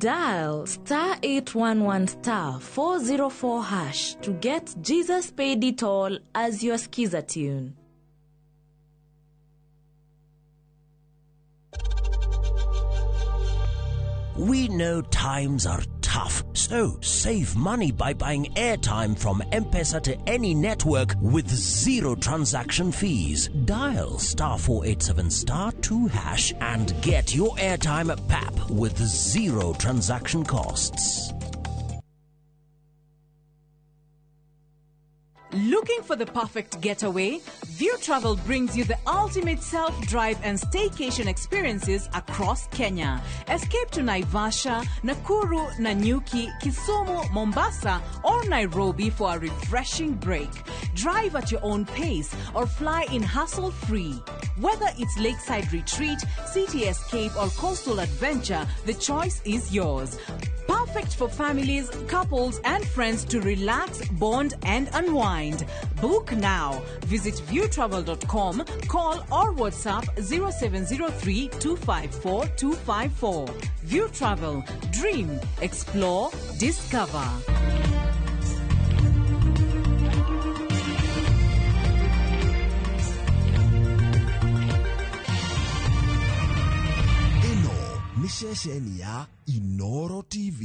Dial star 811 star 404 hash to get Jesus Paid It All as your skiza tune. We know times are tough, so save money by buying airtime from M-Pesa to any network with zero transaction fees. Dial star 487 star 2 hash and get your airtime at PAP with zero transaction costs. Looking for the perfect getaway? View Travel brings you the ultimate self-drive and staycation experiences across Kenya. Escape to Naivasha, Nakuru, Nanyuki, Kisumu, Mombasa, or Nairobi for a refreshing break. Drive at your own pace or fly in hassle-free. Whether it's lakeside retreat, city escape, or coastal adventure, the choice is yours. Perfect for families, couples, and friends to relax, bond, and unwind. Book now. Visit viewtravel.com, call or WhatsApp 0703 254 254. View Travel. Dream, explore, discover. Ĩno nĩ ceceni ya Inoro TV.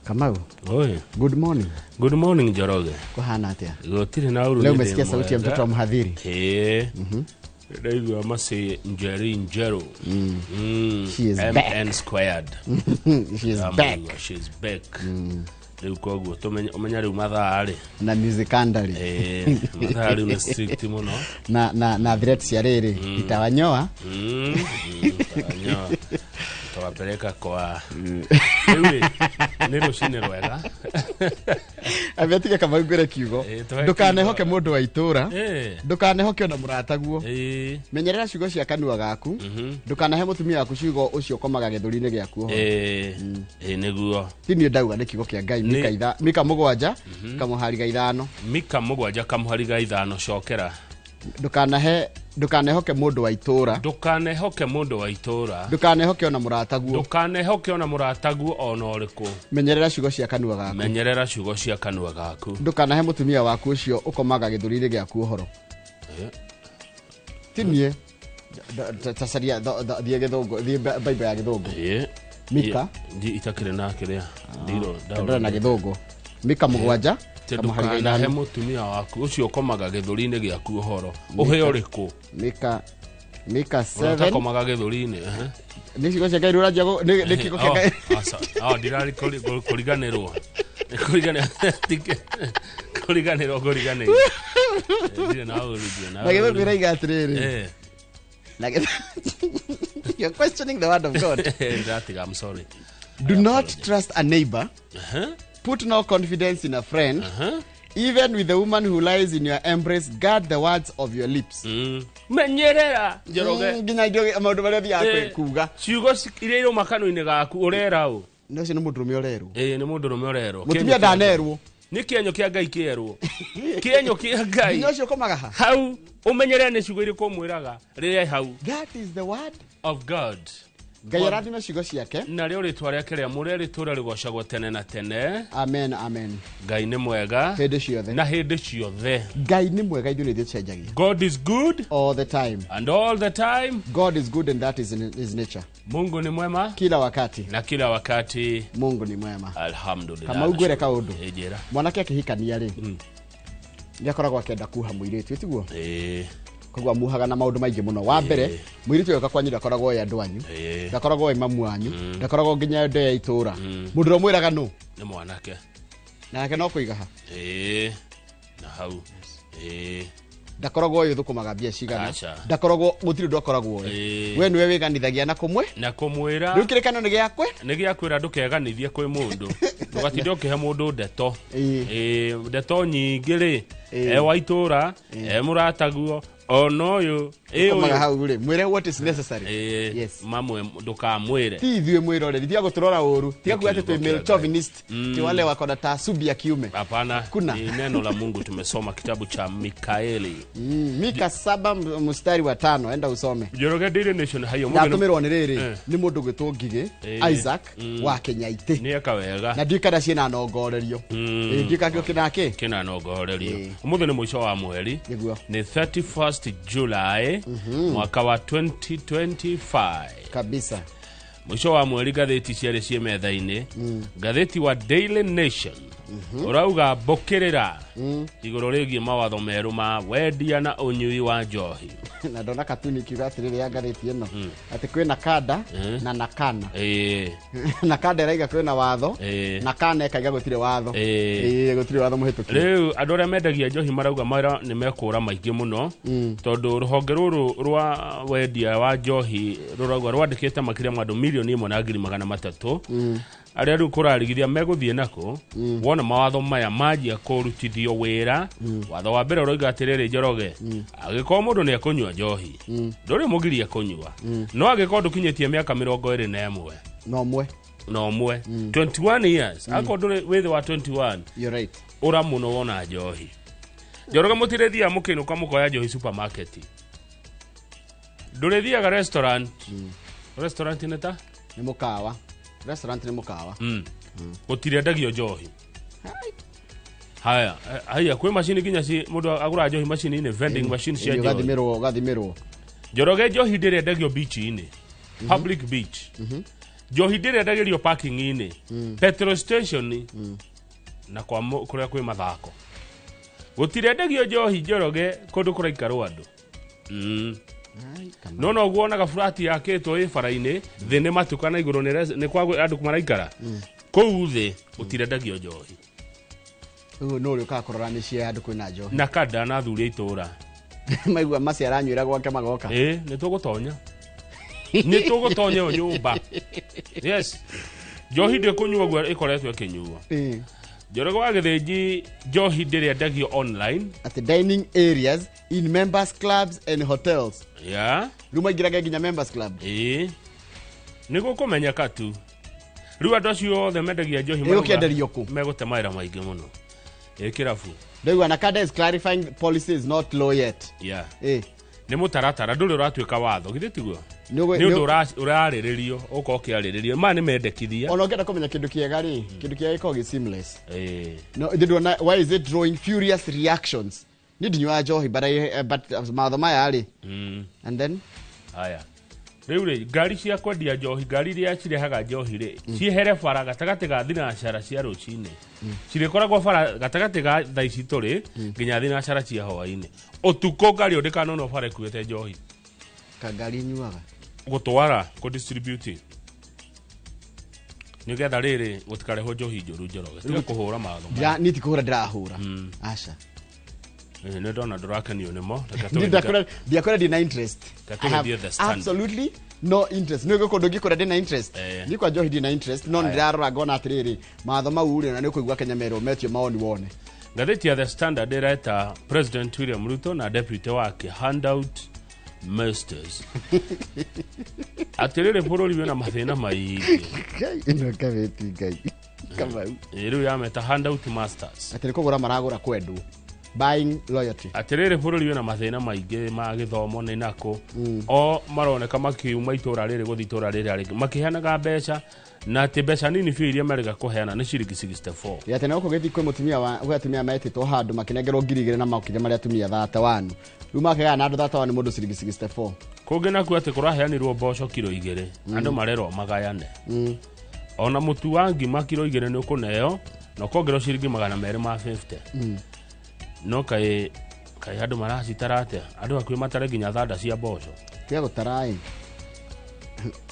Kamau, Oi. good morning. Good morning Njoroge. Kuhana atia? Gũtirĩ na ũru Leo nĩ ndĩ umesikia sauti ya mwega. mtoto wa mhadhiri. Ĩĩ. Ndaigua Mercy Njeri Njeru. She is MN back. squared. She is back. Ndamũigua, She is back. Rĩu koguo tũmenye ũmenya rĩu mathaa rĩ. Na musicandary. Ĩĩ, mathaa rĩu nĩ strict mũno. Na threat cia rĩrĩ itawanyoa. Tawanyoa. Tawapeleka kwa rĩu rĩ, nĩ rũcinĩ rwega. Ambia Kamau ngwĩre kiugo. Ĩĩ, tũhe Ndũkanehoke kiugo. mũndũ wa itũra. Ĩĩ. Ndũkanehoke ona mũrataguo. Ĩĩ. Menyerera ciugo cia kanua gaku. Ndũkanahe mũtumia waku ciugo ũcio ũkomaga gĩthũri-inĩ gĩaku ũhoro. Ĩĩ. Ĩĩ nĩguo. Ti niĩ ndauga nĩ kiugo kĩa Ngai. Mika 7 kamũhari ga 5. Mika 7 kamũhari ga 5 cokera. Ndũkanehoke mũndũ wa itũra. Ndũkanehoke mũndũ wa itũra. Ndũkanehoke ona mũrataguo. Ndũkanehoke ona mũrataguo ona ũrĩkũ. Menyerera ciugo cia kanua gaku. Menyerera ciugo cia kanua gaku. Ndũkanahe mũtumia waku ũcio ũkomaga gĩthũri-inĩ gĩaku ũhoro. Ti niĩ. Tacaria thiĩ gĩthũngũ, thiĩ Bible ya gĩthũngũ. Ĩĩ. Mika. Itakĩrĩ na kĩrĩa. Ndiro. Ndora na gĩthũngũ. Mika 7 kamũhari ga Ndũkanahe 5. mũtumia waku ũcio ũkomaga gĩthũri-inĩ gĩaku ũhoro. Ũhe ũrĩkũ? Mika Ũrĩa 7. ũtakomaga gĩthũri-inĩ. Ehe. Nĩ ciugo cia Ngai ũranjia nĩ kiugo kĩa Ngai. Aca. Ndirarĩ kũriganĩrwo. Nĩ kũriganĩrwo kũriganĩrwo. Ndirĩ na ũru, ndirĩ na Na gĩthũngũ ũru. ĩraiga atĩrĩrĩ. Na You're questioning the word of God. Ndatiga, I'm sorry. Do not trust a neighbor. Put no confidence in a friend. Even with the woman who lies in your embrace, guard the words of your lips. Menyerera Njoroge. Nginya indo maũndũ marĩa thiaga kuga. Ciugo iria irauma kanua-inĩ gaku ũrera ũ? Nĩ ũcio nĩ mũndũrũme ũrerwo. Ĩĩ, nĩ mũndũrũme ũrerwo. Mũtumia ndanerwo. Nĩ kĩenyo kĩa Ngai kĩerwo. Kĩenyo kĩa Ngai. Nginya ũcio ũkomaga ha? Hau ũmenyerere nĩ ciugo irĩkũ ũmwĩraga rĩrĩa hau. That is the word of God. Ngai arathime ciugo ciake. Narĩo rĩtwa rĩake rĩamũre rĩtũũre rĩgocagwo tene na tene. Amen, amen. Ngai nĩ mwega hĩndĩ ciothe. Na hĩndĩ ciothe. Ngai nĩ mwega, ithuĩ nĩ ithuĩ tũcenjagia. God is good all the time. And all the time. God is good and that is in his nature. Mungu ni mwema kila wakati. Na kila wakati. Mungu ni mwema. Alhamdulillah. Kamau ngwĩre kaũndũ. Ĩ, njĩra. Mwanake akĩhikania rĩ, nĩ akoragwo akĩenda kuha mũirĩtu, tiguo? Ĩĩ. Koguo amuhaga na maũndũ maingĩ mũno. Wa mbere, mũirĩtu ũyũ kwanyu ndakoragwo oĩ andũ anyu, ndakoragwo oĩ mamu wanyu, ndakoragwo nginya andũ a itũũra. Mũndũ ũrĩa ũmwĩraga nũ? Nĩ mwanake. Nake no kũiga ha? Ĩĩ. Na hau. Ĩĩ. Ndakoragwo oĩ ũthũkũmaga mbia cigana. Aca. Ndakoragwo, gũtirĩ ũndũ akoragwo oĩ. We nĩwe wĩganithagia na kũmwe. Na kũmwĩra. Rĩu kĩrĩkanĩro nĩ gĩakwe? Nĩ gĩakwĩra ndũkeganithie kwĩ mũndũ. Ndũgatinde ũkĩhe mũndũ ndeto. Ndeto nyingĩ rĩ, e wa itũũra, e mũrataguo, Ona ũyũ ĩ Komaga ũyũ hau rĩ, mwĩre what is necessary. Ĩ, Yes. mamwe ndũkamwĩre. Ti ithuĩ mwĩroreri, tiga gũtũrora ũru, tiga kuga atĩ twĩ Kiugo male kĩa Ngai. chauvinist, ti wale wako na taasubi ya kiume. Hapana, Kuna. ni neno la Mungu. Tumesoma kitabu cha Mikaeli. Mika 7 mstari wa 5, enda usome. Njoroge Daily Nation hayo mũthĩ Ndatũmĩrwo nĩ rĩrĩ Eh. nĩ mũndũ gwĩtwo Ngigĩ Eh. Isaac wa Kenyaitĩ, nĩ eka wega. Na ndiũĩ kana ciĩna nongorerio. Ĩ, ndiũĩ kana kĩo kĩnakĩ Kĩna nongorerio. Ĩ. Ũmũthĩ nĩ mũico wa mweri. Nĩguo. Nĩ 31st July mwaka wa 2025. Kabisa. Mũico wa mweri, ngathĩti ciarĩ ciĩ metha-inĩ. Ngathĩti wa Daily Nation ũrauga mbũkĩrĩra igũrũ rĩgiĩ mawatho merũ ma wendia na ũnyui wa njohi. Na ndona katuni kiuga atĩrĩrĩ ya ngathĩti ĩno atĩ kwĩna kanda na nakana. Na kanda ĩraiga kwĩna watho, na kana ĩkaiga gũtirĩ watho. Ĩ, gũtirĩ watho mũhĩtũkie. Rĩu andũ arĩa mendagia njohi marauga mara nĩ mekũra maingĩ mũno, tondũ rũhonge rũrũ rwa wendia wa njohi rũrauga rwandĩkĩte makĩria ma andũ 1,300,000 arĩa rĩu kũrarigithia megũthiĩ nako wona mawatho maya manjia kũrutithio wĩra. Watho wa mbere ũroiga atĩrĩrĩ, Njoroge, angĩkorwo mũndũ nĩ ekũnyua njohi, ndũrĩ mũgirie kũnyua, no angĩkorwo ndũkinyĩtie mĩaka 21 No mwe. Na ũmwe, 21 years, akorwo ndũrĩ wĩ thĩ wa 21, You're right. Ũra mũno wona njohi. Njoroge, mũtirĩthiaga mũkĩinũka mũkoya njohi supermarket, ndũrĩthiaga restaurant. Restaurant nĩ ta Nĩ mũkawa, restaurant nĩ mũkawa. Gũtirendagio njohi. Haya, haya, kwĩ macini nginya ci mũndũ agũra njohi macini-inĩ, vending machine cia Ĩĩ, njohi. ũgathimĩrwo, ũgathimĩrwo. Njoroge, njohi ndĩrendagio beach-inĩ, public beach. Njohi ndĩrendagĩrio parking-inĩ, petrol station na kwa kũrĩa kwĩ mathako. Gũtirendagio njohi, Njoroge, kũndũ kũraikarwo andũ. No noguo wonaga burati yakĩtwo ĩ bara-inĩ, thĩ nĩ matuka na igũrũ nĩ kwa andũ maraikara kũu thĩ, gũtirendagio njohi. Rĩu nũ ũrĩ ũkaga kũrora mĩciĩ ya andũ kwĩna njohi? Na kanda na athuri a itũra. Maigua maci aranyuĩra gwake magoka. Ĩ, nĩ tũgũtonya, nĩ tũgũtonya ĩyo nyũmba. Yes, njohi ndĩkũnyua guo ĩkoretwo ĩkĩnyuo. Njoroge wa Gĩthĩnji, njohi ndĩrĩendagio online. At the dining areas in members clubs and hotels. Rĩu maingĩraga nginya members club. Ĩ, nĩ gũkũmenyeka tu. Rĩu andũ acio othe mendagia njohi Ĩ, marauga ũkĩenderio kũ? Megũte mawĩra maingĩ mũno ĩ kĩrabu. Ndaigua NACADA is clarifying policy is not law yet. Ĩ. Nĩ mũtaratara, ndũrĩ ũratuĩka watho, githĩ tiguo? Nĩ Nĩ ũndũ ũrarĩrĩrio, ũkorwo ũkĩarĩrĩrio, maya nĩ mendekithia. Ona ũngĩenda kũmenya kĩndũ kĩega rĩ, kĩndũ kĩega gĩkoragwo gĩ seamless. Ĩ. No ndĩrona why is it drawing furious reactions. Niĩ ndinyuaga njohi, but, but mawatho maya rĩ, and then Haya, rĩu rĩ, ngari cia kwendia njohi, ngari iria cirehaga njohi rĩ, ciehere bara gatagatĩ ga thinacara cia rũcinĩ, cirĩkoragwo bara gatagatĩ ga thaa ici tũrĩ nginya thinacara cia hwainĩ. Ũtukũ ngari ĩyo ndĩkanonwo bara ĩkuĩte njohi. Kangari nyuaga. Gũtwara, kũdistribute, nĩgetha rĩrĩ gũtikarehwo njohi njũru. Njoroge, tiga kũhũra mawatho maya. Niĩ ti kũhũra ndĩrahũra, aca. Ĩ, nĩ ndona ndũrakenio nĩmo. Reke tũgĩthiĩ. Ndiakora ndina interest. Reke I have tũgĩthiĩ The Standard. absolutely no interest. Nĩ kũndũ ngĩkora ndina interest. Niĩ kwa njohi ndina interest, no nĩ ndĩrarora ngona atĩrĩrĩ, mawatho mau rĩ, na nĩ ũkũigua Kenya merwo metio maoni wone. Ngathĩti ya The Standard ĩreta President William Ruto na deputy wake handout masters. Atĩrĩrĩ, bũrũri wĩna mathĩna maingĩ. Ngai, ĩno ngathĩti, Ngai Kamau. Ĩ, rĩu yameta handout masters. Atĩ nĩ kũgũra maragũra kwendwo, buying loyalty. Atĩrĩrĩ, bũrũri wĩna mathĩna maingĩ ma gĩthomo nĩ nako o maroneka makiuma itũra rĩrĩ gũthiĩ itũra rĩrĩa rĩngĩ makĩheanaga mbeca, na atĩ mbeca nini biũ iria merĩga kũheana nĩ ciringi 64. Atĩ na gũkũ gĩthi kwĩ mũtumia wa gwĩ atumia metĩtwo handũ makĩnengerwo 2,000 na makire marĩ atumia 31. Rĩu makĩgaya na andũ 31 mũndũ ciringi 64. Kũngĩ nakuo atĩ kũraheanirwo mboco kiro 2, andũ marerwo magayane. Ona mũtu wa ngima kiro 2 nĩ ũkũneo na ũkongerwo ciringi 250. No kaĩ kaĩ andũ maracitara atĩa? Andũ hakuhĩ matare nginya thanda cia mboco. Tiga gũtara ĩ.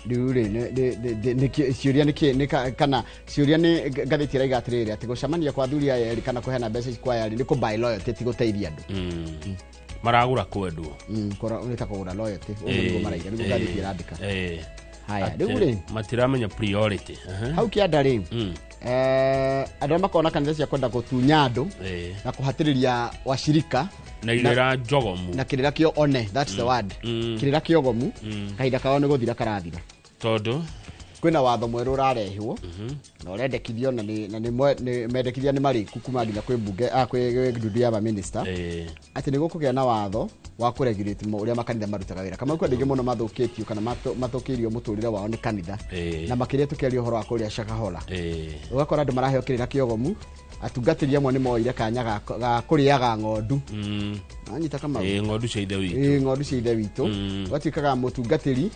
Rĩu rĩ, ciũria nĩ kana ciũria nĩ ngathĩti ĩraiga atĩrĩrĩ, atĩ gũcemania kwa athuri aya erĩ kana kũheana mbeca ici kwa aya erĩ nĩ kũ buy loyalty, ti gũteithia andũ. Maragũra kwendwo. Nĩ ta kũgũra loyalty, ũguo nĩguo maraiga, nĩguo ngathĩti ĩrandĩka. Haya, Atĩ rĩu rĩ matiramenya priority. Hau kĩanda rĩ, andũ arĩa makoragwo na kanitha cia kwenda gũtunya andũ na kũhatĩrĩria washirika na irĩra njogomu na kĩrĩra kĩo one, that's the word, kĩrĩra kĩogomu, kahinda kao nĩ gũthira karathira. Tondũ kwĩna watho mwerũ ũrarehwo na ũrendekithio na nĩ mendekithia nĩ marĩku kuma nginya kwĩ mbunge, kwĩ ndundu ya maminista, atĩ nĩ gũkũgĩa na watho wa kũregulate ũrĩa makanitha marutaga wĩra. Kamau kwĩ andũ aingĩ mũno mathũkĩtio kana mathũkĩirio mũtũrĩre wao nĩ kanitha, na makĩria tũkĩaria ũhoro wa kũrĩa Shakahola, ũgakora andũ maraheo kĩrĩra kĩogomu, atungatĩri amwe nĩ moire kanya ga kũrĩaga ng'ondu. Nanyita Kamau? Ĩĩ, ng'ondu cia ithe witũ. Ĩĩ, ng'ondu cia ithe witũ. Ũgatuĩkaga mũtungatĩri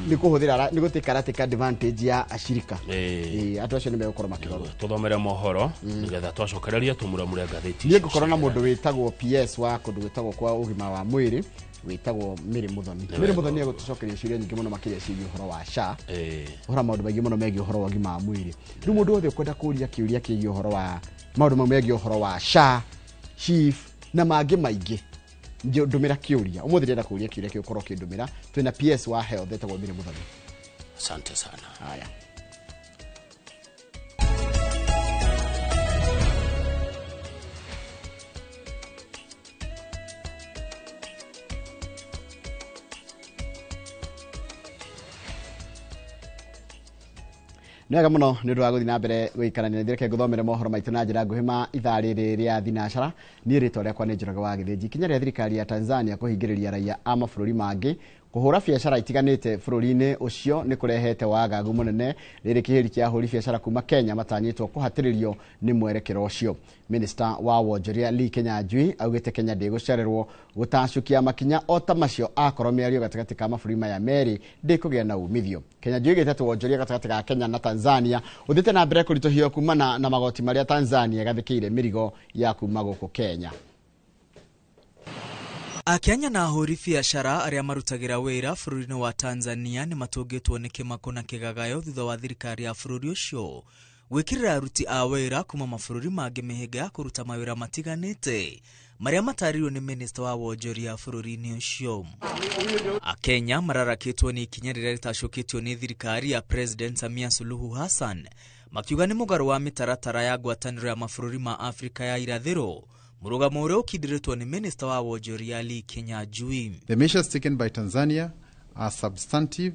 nĩ kũhũthĩra nĩ gũtĩka aratĩka advantage ya ashirika. Ĩĩ, andũ acio nĩ megũkorwo makĩrorwo. Tũthomere mohoro nĩgetha twacokereria tũmuramure ngathĩti. Niĩ ngũkorwo na mũndũ wĩtagwo PS wa kũndũ gwĩtagwo kwa ũgima wa mwĩrĩ wĩtagwo Mary Muthoni. Mary Muthoni egũtũcokeria ciũria nyingĩ mũno makĩria ciĩgiĩ ũhoro wa SHA, ũhoro wa maũndũ maingĩ mũno megiĩ ũhoro wa ũgima wa mwĩrĩ. Rĩu mũndũ wothe ũkwenda kũria kĩũria kĩgiĩ ũhoro wa maũndũ mau megiĩ ũhoro wa SHA, SHIF na mangĩ maingĩ, ndũmĩra kĩũria ũmũthĩ. Ndĩrenda kũria kĩũria kĩu, ũkorwo ũkĩndũmĩra. Twĩna PS wa health etagwo Mary Muthoni. Asante sana. Haya. Nĩ wega mũno nĩ ũndũ wa gũthiĩ na mbere gũikarania na ithuĩ. Reke ngũthomere mohoro maitũ na njĩra nguhĩ ma ithaa rĩrĩ rĩa thinacara. Niĩ rĩtwa rĩakwa nĩ Njoroge wa Gĩthĩnji. Ikinya rĩa thirikari ya Tanzania kũhingĩrĩria raia a mabũrũri mangĩ kũhũra biacara itiganĩte bũrũri-inĩ ũcio nĩ kũrehete wagagu mũnene, rĩrĩ kĩhĩri kĩa ahũri biacara kuma Kenya matanyĩtwo kũhatĩrĩrio nĩ mwerekero ũcio. Minista wa wonjoria Lee Kinyanjui augĩte Kenya ndĩgũcererwo gũtacũkia makinya o ta macio akorwo mĩario gatagatĩ ka mabũrũri maya merĩ ndĩkũgĩa na umithio. Kinyanjui augĩte atĩ wonjoria gatagatĩ ga Kenya na Tanzania ũthiĩte na mbere kũritũhio kumana na magoti marĩa Tanzania ĩgathĩkĩire mĩrigo ya kuma gũkũ Kenya. Akenya na ahũri biacara arĩa marutagĩra wĩra bũrũri-inĩ wa Tanzania nĩ matũngĩtwo nĩ kĩmako na kĩgagayo thutha wa thirikari ya bũrũri ũcio gwĩkĩrĩra aruti a wĩra kuma mabũrũri mangĩ mĩhĩnga ya kũruta mawĩra matiganĩte marĩa matarĩirio nĩ minista wa wonjoria bũrũri-inĩ ũcio. Akenya mararakĩtwo nĩ ikinya rĩrĩa rĩtacũkĩtio nĩ thirikari ya President Samia Suluhu Hassan, makiuga nĩ mũgarũ wa mĩtaratara ya ngwatanĩro ya mabũrũri ma Afrika ya irathĩro, mũrũgamo ũrĩa ũkindĩrĩtwo nĩ minista wa wonjoria Lee Kinyanjui. The measures taken by Tanzania are substantive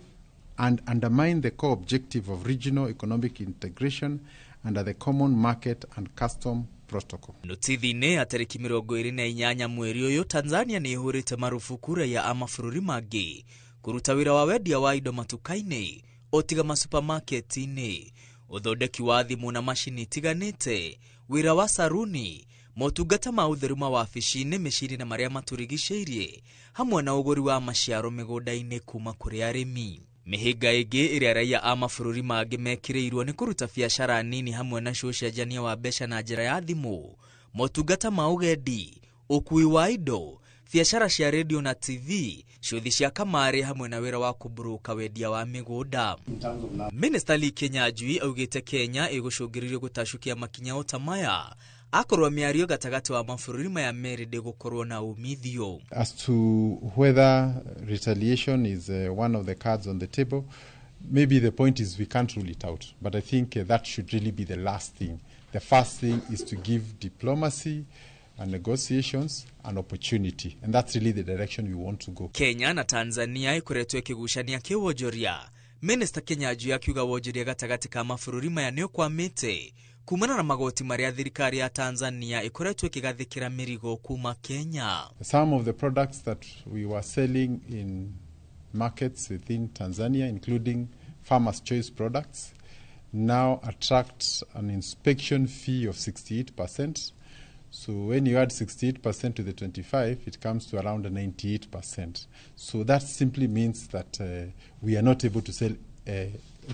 and undermine the core objective of regional economic integration under the Common Market and Custom Protocol. Notithi-inĩ ya tarĩki 28 mweri ũyũ, Tanzania nĩ ĩhũrĩte marubuku raia a mabũrũri mangĩ kũruta wĩra wa wendia wa indo matuka-inĩ o tiga masupamaketi-inĩ, ũthondeki wa thimũ na macini itiganĩte, wĩra wa saruni, motungata ma ũtheru mawabici-inĩ, mĩciĩ-inĩ na marĩa matũrigicĩirie, hamwe na ũgũri wa maciaro mĩgũnda-inĩ kuma kũrĩ arĩmi. Mĩhĩnga ĩngĩ ĩrĩa raia a mabũrũri mangĩ mekĩrĩirwo nĩ kũruta biacara nini hamwe na ũcenjania wa mbeca na njĩra ya thimũ, motungata ma ũgendi, ũkuui wa indo, biacara cia redio na TV, ciũthi cia kamarĩ hamwe na wĩra wa kũmburuka wendia wa mĩgũnda. Minista Lee Kinyanjui augĩte Kenya ĩgũcũngĩrĩrio gũtacũkia makinya o ta maya akorwo mĩario gatagatĩ wa mabũrũri maya merĩ ndĩgũkorwo na umithio. As to whether retaliation is one of the cards on the table, maybe the point is we can't rule it out. But I think that should really be the last thing. The first thing is to give diplomacy and negotiations an opportunity. And that's really the direction we want to go. Kenya na Tanzania ikoretwo ĩkĩgucania kĩwonjoria. Minista Kinyanjui akiuga wonjoria gatagatĩ ka mabũrũri maya nĩ ũkwamĩte kumana na magoti marĩa thirikari ya Tanzania ĩkoretwo ĩkĩgathĩkĩra mĩrigo kuma Kenya. Some of the products that we were selling in markets within Tanzania, including Farmers' Choice products, now attract an inspection fee of 68%. So when you add 68% to the 25, it comes to around 98%. So that simply means that we are not able to sell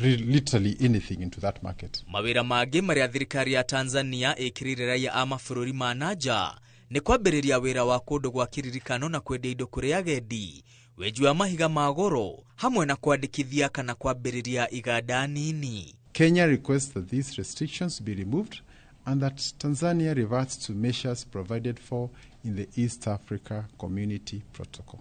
literally anything into that market. Mawĩra mangĩ marĩa thirikari ya Tanzania ĩkĩrĩire raia a mabũrũri ma nanja nĩ kwambĩrĩria wĩra wa kũndũ gwa kĩririkano na kwendia indo kũrĩ agendi, wenji wa mahiga ma goro hamwe na kwandĩkithia kana kwambĩrĩria iganda nini. Kenya requests that these restrictions be removed and that Tanzania reverts to measures provided for in the East Africa Community Protocol.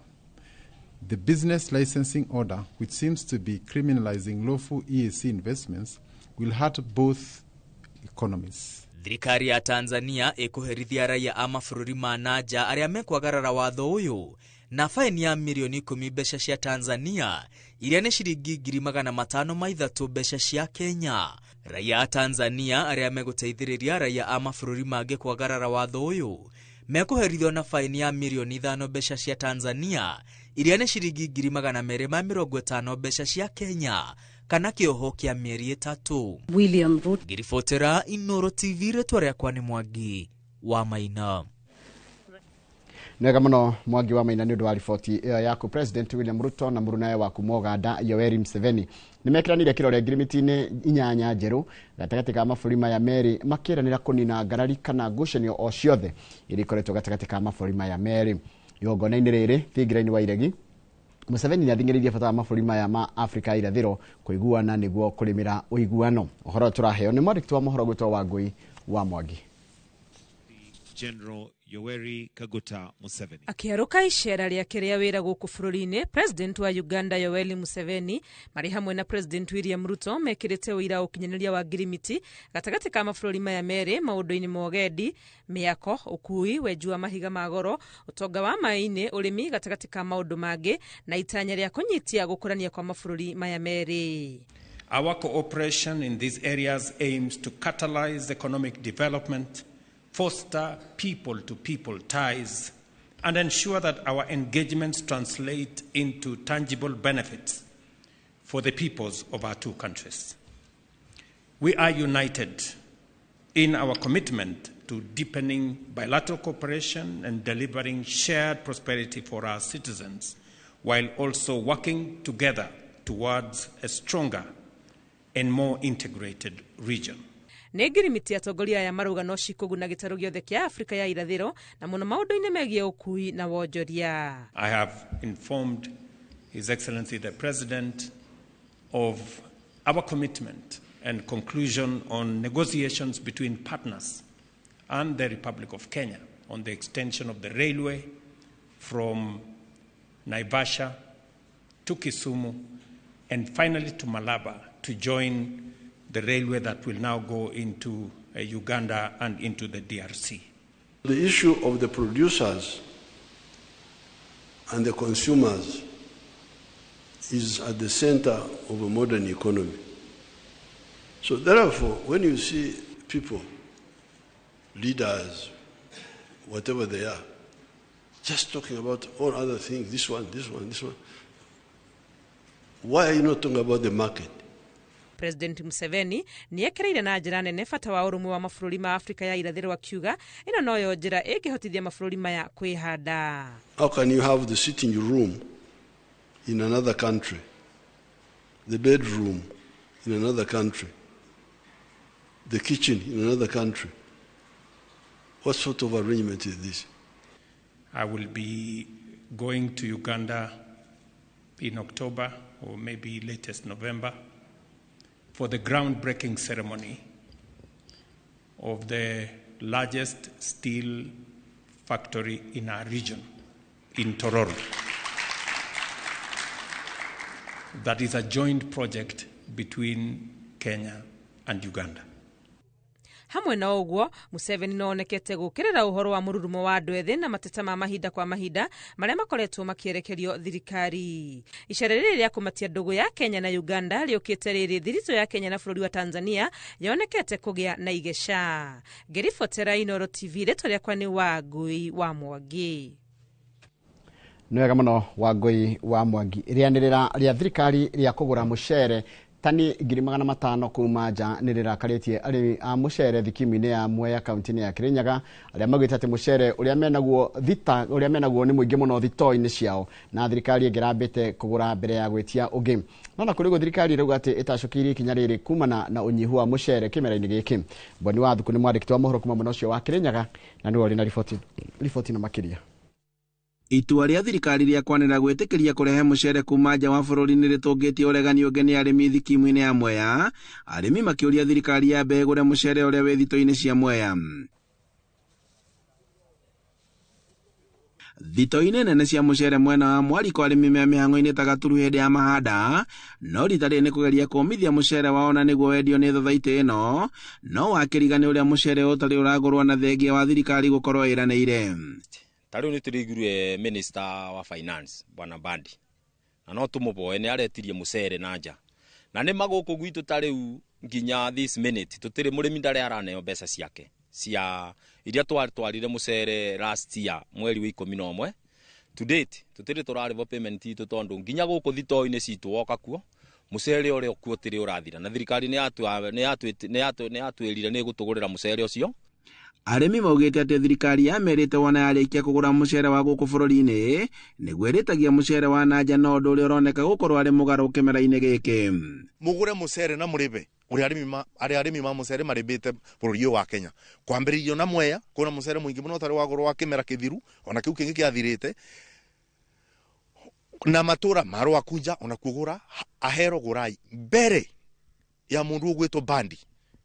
The business licensing order, which seems to be criminalizing lawful EAC investments, will hurt both economies. Thirikari ya Tanzania ĩkũherithia raia a mabũrũri ma na nja arĩa mekwagarara watho ũyũ na faini ya mirioni 10 mbeca cia Tanzania iria nĩ ciringi 503,000 mbeca cia Kenya. Raia a Tanzania arĩa megũteithĩrĩria raia a mabũrũri mangĩ kwagarara watho ũyũ mekũherithio na faini ya mirioni 5 mbeca cia Tanzania iria nĩ ciringi 250,000 mbeca cia Kenya kana kĩoho kĩa mĩeri 3. William Ruto. Ngĩribotera Inooro TV, rĩtwa rĩakwa nĩ Mwangi wa Maina. Nĩwega mũno Mwangi wa Maina nĩ ũndũ wa riboti ĩyo yaku. President William Ruto na mũrunawe wa kuma Uganda Yoweri Museveni nĩmekĩranire kĩrore ngirimiti-inĩ 8 njerũ gatagatĩ ka mabũrũri maya merĩ, makĩranĩra kũnina ngarari kana ngucanio o ciothe iria ikoretwo gatagatĩ ka mabũrũri maya merĩ. Igongona-inĩ rĩrĩ thingira-inĩ wa Iregi, Museveni nĩathing'ĩrĩirie bata wa mabũrũri maya ma Afrika ya irathĩro kũiguana nĩguo kũrĩmĩra ũiguano. Ũhoro ũyũ tũraheo nĩ mwandĩki wa mohoro gwĩtwo Wangũi wa Mwangi. General Yoweri Kaguta Museveni. Akĩarũka icera rĩake rĩa wĩra gũkũ bũrũri-inĩ, President wa Uganda Yoweri Museveni marĩ hamwe na President William Ruto mekĩrĩte ũira ũkinyanĩria wa ngirimiti gatagatĩ ka mabũrũri maya merĩ maũndũ-inĩ ma ũgendi, mĩako, ũkui, wenji wa mahiga ma goro, ũtonga wa maĩ-inĩ, ũrĩmi gatagatĩ ka maũndũ mangĩ, na itanya rĩa kũnyitia gũkũrania kwa mabũrũri maya merĩ. Our cooperation in these areas aims to catalyze economic development, foster people-to-people ties, and ensure that our engagements translate into tangible benefits for the peoples of our two countries. We are united in our commitment to deepening bilateral cooperation and delivering shared prosperity for our citizens, while also working together towards a stronger and more integrated region. Nĩ ngirimiti atongoria aya marauga no cikũguna gĩtarũ gĩothe kĩa Afrika ya irathĩro na mũno maũndũ-inĩ megiĩ ũkui na wonjoria. I have informed His Excellency the President of our commitment and conclusion on negotiations between partners and the Republic of Kenya on the extension of the railway from Naivasha to Kisumu and finally to Malaba to join the railway that will now go into Uganda and into the DRC. The issue of the producers and the consumers is at the center of a modern economy. So therefore, when you see people, leaders, whatever they are, just talking about all other things, this one, this one, this one, why are you not talking about the market? President Museveni nĩekereire na njĩra nene bata wa ũrũmwe wa mabũrũri ma Afrika ya irathĩro akiuga ĩno noyo njĩra ĩngĩhotithia mabũrũri maya kwĩhanda. How can you have the sitting room in another country, the bedroom in another country, the kitchen in another country? What sort of arrangement is this? I will be going to Uganda in October or maybe latest November for the groundbreaking ceremony of the largest steel factory in our region, in Tororo. That is a joint project between Kenya and Uganda. Hamwe na ũguo, Museveni no onekete gũkĩrĩra ũhoro wa mũrurumo wa andũ ethĩ na mateta ma mahinda kwa mahinda marĩa makoretwo makĩerekerio thirikari. Icera rĩrĩ rĩa kũmatia ndũgũ ya Kenya na Uganda rĩũkĩte rĩrĩ thiritũ ya Kenya na bũrũri wa Tanzania yonekete kũgĩa na igeca. Ngĩribotera Inooro TV, rĩtwa rĩakwa nĩ Wangũi wa Mwangi. Nĩ wega mũno Wangũi wa Mwangi. Rĩanĩrĩra rĩa thirikari rĩa kũgũra mũcere tani 500,000 kuma nja nĩ rĩrakarĩtie arĩmi a mũcere thikimu-inĩ ya Mwea kaunti-inĩ ya Kirinyaga arĩa maugĩte atĩ mũcere ũrĩa menaguo thita ũrĩa menaguo nĩ mũingĩ mũno thitoo-inĩ ciao na thirikari ĩngĩrambĩte kũgũra mbere ya gwĩtia ũngĩ. No na kũrĩ ũguo thirikari ĩrauga atĩ ĩtacũkĩirie ikinya rĩrĩ kumana na ũnyihu wa mũcere kĩmera-inĩ gĩkĩ. Mboni wa Thuku nĩ mwandĩki wa mohoro kuma mwena ũcio wa Kirinyaga na nĩwe ũrĩ na riboti na makĩria. Itua rĩa thirikari rĩa kwanĩra gwĩtĩkĩria kũrehe mũcere kuma nja wa bũrũri nĩ rĩtũngĩtie ũregani ũngĩ nĩ arĩmi thikimu-inĩ ya Mwea, arĩmi makĩũria thirikari yambe ĩgũre mũcere ũrĩa wĩ thitoo-inĩ cia Mwea. Thito-inĩ nene cia mũcere mwena wa Mwariko arĩmi me mĩhang'o-inĩ ta Gaturu hĩndĩ ya mahanda, no rita rĩrĩ nĩ kũgeria kũmithia mũcere wao na nĩguo wendio nĩ thothaitĩ ĩno, no wakĩriga nĩ ũrĩa mũcere ũtarĩ ũragũrwo na thengia wa thirikari gũkorwo ĩranĩire. Ta rĩu nĩ tũrĩiguire minister wa finance Bwana Mbadi, na no tũmũboe nĩ aretirie mũcere na nja, na nĩ magũkũ gwitũ ta rĩu nginya this minute tũtirĩ mũrĩmi ndarĩ araneo mbeca ciake cia iria twatwarire mũcere last year mweri wa 11. To date tũtirĩ tũrarĩhwo payment itũ tondũ nginya gũkũ thitoo-inĩ citũ woka kuo mũcere ũrĩa kuo ũtirĩ ũrathira, na thirikari nĩ yatwĩrire nĩ ĩgũtũgũrĩra mũcere ũcio. Arĩmi maugĩte atĩ thirikari yamerĩte wona yarĩkia kũgũra mũcere wa gũkũ bũrũri-inĩ nĩguo ĩrĩtagia mũcere wa na nja, no ũndũ ũrĩa ũroneka gũkorwo arĩ mũgarũ kĩmera-inĩ gĩkĩ. Mũgũre mũcere na mũrĩbe ũrĩa arĩmi ma mũcere marĩbĩte bũrũri ũyũ wa Kenya, kwambĩrĩrio na Mwea kwĩna mũcere mũingĩ mũno ũtarĩ wagũrwo wa kĩmera kĩthiru, ona kĩu kĩngĩ kĩathirĩte, na matũra ma Rwakunja ona kuo gũra ahero gũrai mbere ya mũndũ ũgwĩtwo Bandi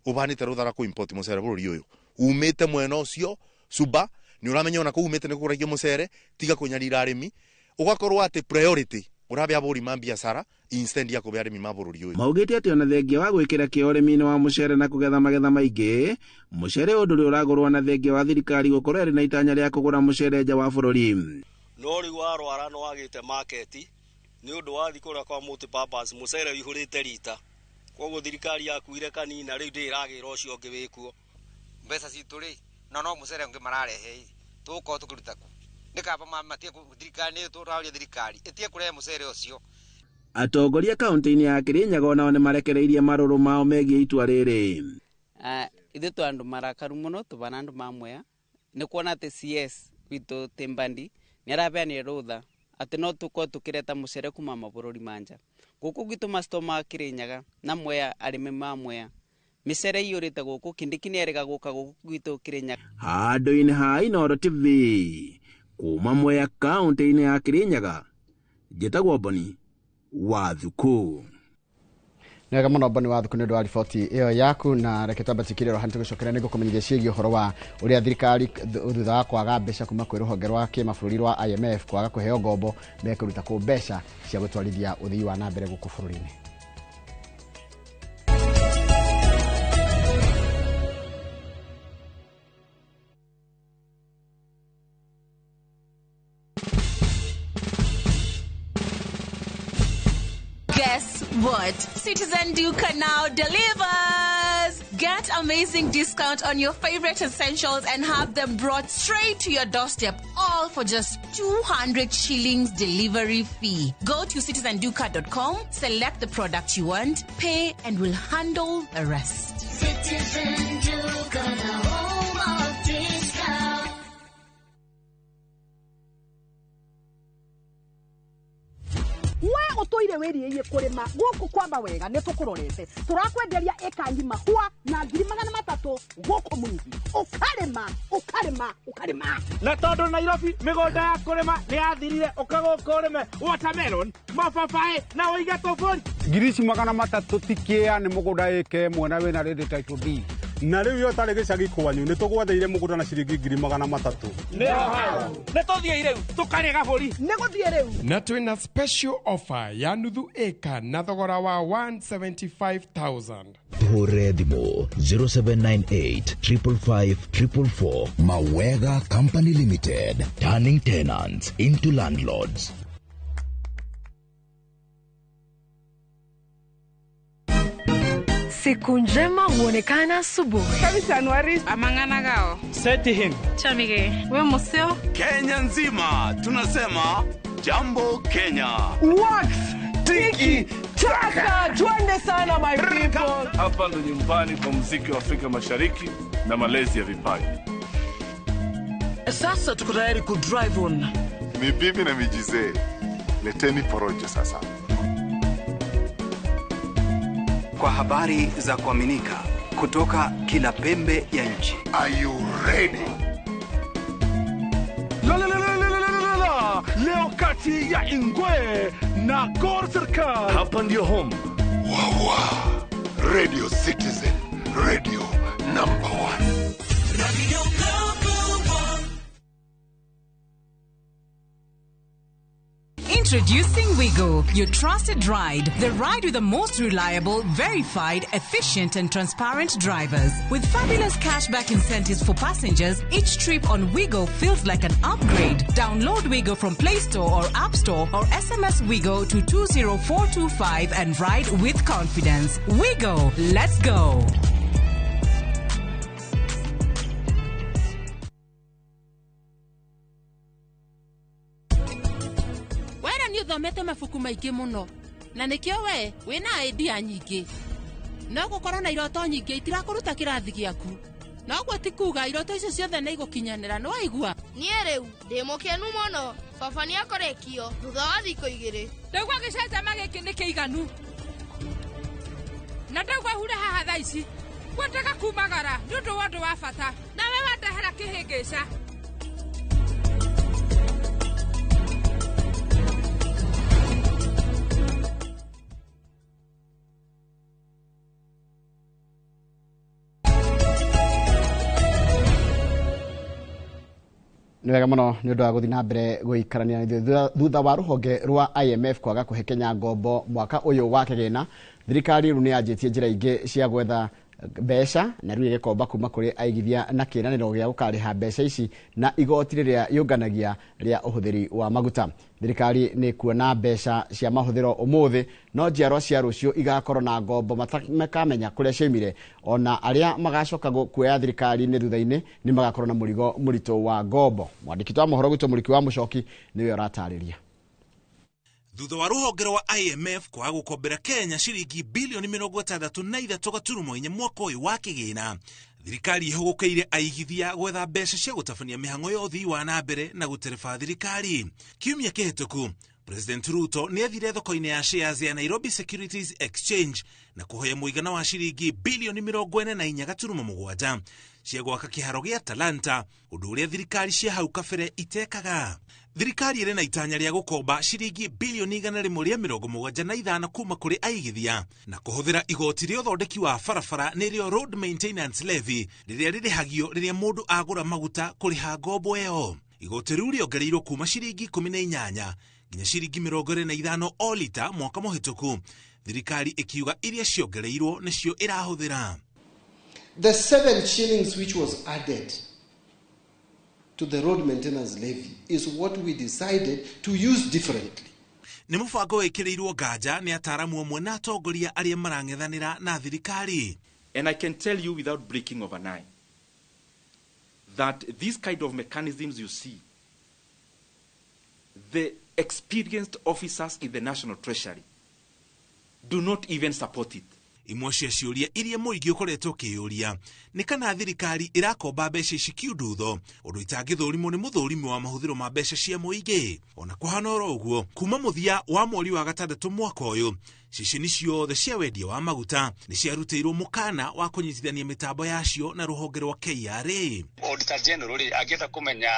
ũbanĩte rũtha rwa kũ-import mũcere bũrũri ũyũ umĩte mwena ũcio Suba, nĩ ũramenya ona kũu umĩte nĩ kũgũragio mũcere, tiga kũnyarira arĩmi, ũgakorwo atĩ priority ũrabe abũri ma biacara instead ya kũbe arĩmi ma bũrũri ũyũ. Maugĩte atĩ ona thengia wa gwĩkĩra kĩo ũrĩmi-inĩ wa mũcere na kũgetha magetha maingĩ, mũcere ũyũ ndũrĩ ũragũrwo na thengia wa thirikari gũkorwo ĩrĩ na itanya rĩa kũgũra mũcere nja wa bũrũri. No rĩu warwara nĩ wagĩte market nĩ ũndũ wathiĩ kũrĩa kwa multipurpose mũcere ũihũrĩte rita, koguo thirikari yakuire kanina rĩu ndĩragĩra ũcio ũngĩ wĩkuo. Mbeca citũ rĩ no mũcere ũngĩ mararehe tũgũkorwo tũkĩruta kũ? Nĩ kaba matige thirikari nĩ tũraũria thirikari ĩtige kũrehe mũcere ũcio. Atongoria kaunti-inĩ ya Kirinyaga onao nĩ marekereirie marũrũ mao megiĩ itua rĩrĩ. Ithuĩ tũ andũ marakaru mũno tũbana andũ ma Mwea nĩ kuona atĩ CS witũ Timbandi nĩ araheanire rũtha atĩ no tũkorwo tũkĩreta mũcere kuma mabũrũri ma nja. Gũkũ gwitũ macito ma Kirinyaga na Mwea, arĩmi ma Mwea mĩcere iyũrĩte gũkũ, Kindiki nĩ erĩga gũka gũkũ gwitũ Kirinyaga. Handũ-inĩ ha Inooro TV kuma Mwea kaunti-inĩ ya Kirinyaga, njĩtagwo Boni wa Thuku. Nĩ wega mũno Boni wa Thuku nĩ ũndũ wa riboti ĩyo yaku, na reke twambe tũkire roho tũgĩcokera nĩguo kũmenyithia ciĩgiĩ ũhoro wa ũrĩa thirikari thutha wa kwaga mbeca kuma kwĩ rũhonge rwa kĩmabũrũri rwa IMF kwaga kũheo ngombo mekũruta kũ mbeca cia gũtwarithia ũthii wa na mbere gũkũ bũrũri-inĩ. Guess what? Citizen Duka now delivers! Get amazing discount on your favorite essentials and have them brought straight to your doorstep, all for just 200 shillings delivery fee. Go to citizenduka.com, select the product you want, pay, and we'll handle the rest. Citizen Duka, the home of discount. We utoire wiriie kurima guku kwamba wega ni tukurorete turakwenderia eka ngima hwa na 300,000 guku mungi ukarima ukarima ukarima na tondu Nairobi migunda ya kurima ni yathirire uka guku urime watermelon mababaĩ na uige tuburi 300,000 tikia ni mugunda eke mwena wina redi title deed na riu yo tari gicagi kwanyu ni tugwatheire mugunda na ciringi 300,000 ni tuthie riu tukarie gaburi ni guthie riu na twina special offer ya nuthu eka na thogora wa 175,000. Tuhure thimu 0798 555 444. Mawega Company Limited, turning tenants into landlords. Siku njema huonekana asubuhi. Kabisa Anuari. Amangana gao. Seti him. Chamige. We museo. Kenya nzima tunasema Jambo Kenya. Wax tiki taka. Twende sana my people. Hapa ndo nyumbani kwa muziki wa Afrika Mashariki na malezi ya vipaji. Sasa tuko tayari ku drive on. Ni bibi na mijizee. Leteni porojo sasa. Kwa habari za kuaminika kutoka kila pembe ya nchi. Are you ready? La la la la la la la. Leo kati ya Ingwe na Gor Serikali. Hapa ndio home. Wawa. Radio Citizen, radio number 1. Radio number 1. Introducing Wigo, your trusted ride. The ride with the most reliable, verified, efficient, and transparent drivers. With fabulous cashback incentives for passengers, each trip on Wigo feels like an upgrade. Download Wigo from Play Store or App Store or SMS Wigo to 20425 and ride with confidence. Wigo, let's go. Wera nĩ ũthomete mabuku maingĩ mũno na nĩkĩo we wĩna idea nyingĩ. No gũkorwo na iroto nyingĩ itirakũruta kĩrathi gĩaku. No guo ti kuga iroto icio ciothe nĩ igũkinyanĩra, nĩ waigua? Niĩ rĩu ndĩ mũkenu mũno. Baba nĩ akorekio thutha wa thikũ 2. Ndaigua gĩcanjama gĩkĩ nĩ kĩiganu. Na ndaigua hure haha thaa ici. Ngwendaga kumagara nĩ ũndũ wa ũndũ wa bata. Nawe wandehera kĩhĩngĩca. Nĩ wega mũno nĩ ũndũ wa gũthiĩ na mbere gũikarania na ithuĩ. Thutha wa rũhonge rwa IMF kwaga kũhe Kenya ngombo mwaka ũyũ wa kĩgĩna, thirikari rĩu nĩ yanjĩtie njĩra ingĩ cia gwetha mbeca na rĩu ĩgĩkomba kuma kũrĩ aigithia na kĩĩranĩro gĩa gũkarĩha mbeca ici na igoti rĩrĩa yũnganagia rĩa ũhũthĩri wa maguta. Thirikari nĩ kuona mbeca cia mahũthĩro ũmũthĩ, no njiarwa cia rũciũ igakorwo na ngombo makamenya kũrĩa ciaumire. Ona arĩa magacoka kuoya thirikari-inĩ thutha-inĩ nĩ magakorwo na mũrigo mũritũ wa ngombo. Mwandĩki wa mohoro gwitũ Mũriki wa Mũcoki nĩwe ũratarĩria. Thutha wa rũhonge rwa IMF kwaga gũkombera Kenya ciringi bilioni 63.4 mwaka ũyũ wa kĩgĩna, thirikari ĩhũgũkĩire aigithia gwetha mbeca cia gũtabania mĩhang'o ya ũthii wa na mbere na gũtereba thirikari. Kiumia kĩhĩtũku, President Ruto nĩ athire thoko-inĩ ya shares ya Nairobi Securities Exchange na kũhoya mũigana wa ciringi bilioni 44.7 cia gwaka kĩharo gĩa Talanta, ũndũ ũrĩa thirikari cia hau kabere itekaga. Thirikari ĩrĩ na itanya rĩa gũkomba ciringi bilioni 175 kuma kũrĩ aigithia na kũhũthĩra igoti rĩa ũthondeki wa barabara nĩrĩo Road Maintenance Levy rĩrĩa rĩrĩhagio rĩrĩa mũndũ agũra maguta kũrĩha ngombo ĩyo. Igoti rĩu rĩongereirwo kuma ciringi 18 nginya ciringi 25 o lita mwaka mũhĩtũku, thirikari ĩkiuga iria ciongereirwo nĩcio ĩrahũthĩra. The 7 shillings which was added to the road maintenance levy is what we decided to use differently. Nĩ mũbango wĩkĩrĩirwo nganja nĩ ataaramu amwe na atongoria arĩa marang'ethanĩra na thirikari. And I can tell you without breaking of an eye that these kind of mechanisms you see, the experienced officers in the National Treasury do not even support it. Imwe cia ciũria iria mũingĩ ũkoretwo ũkĩyũria nĩ kana thirikari ĩrakomba mbeca ici kiundutho, ũndũ itangĩthũrimwo nĩ mũthũrimi wa mahũthĩro ma mbeca cia mũingĩ. Ona kũhana oro ũguo, kuma mũthia wa mweri wa gatandatũ mwaka ũyũ, ceceni ciothe cia wendia wa maguta nĩ ciarutĩirwo mũkana wa kũnyitithania mĩtambo yacio na rũhonge rwa KRA. Auditor General rĩ angĩenda kũmenya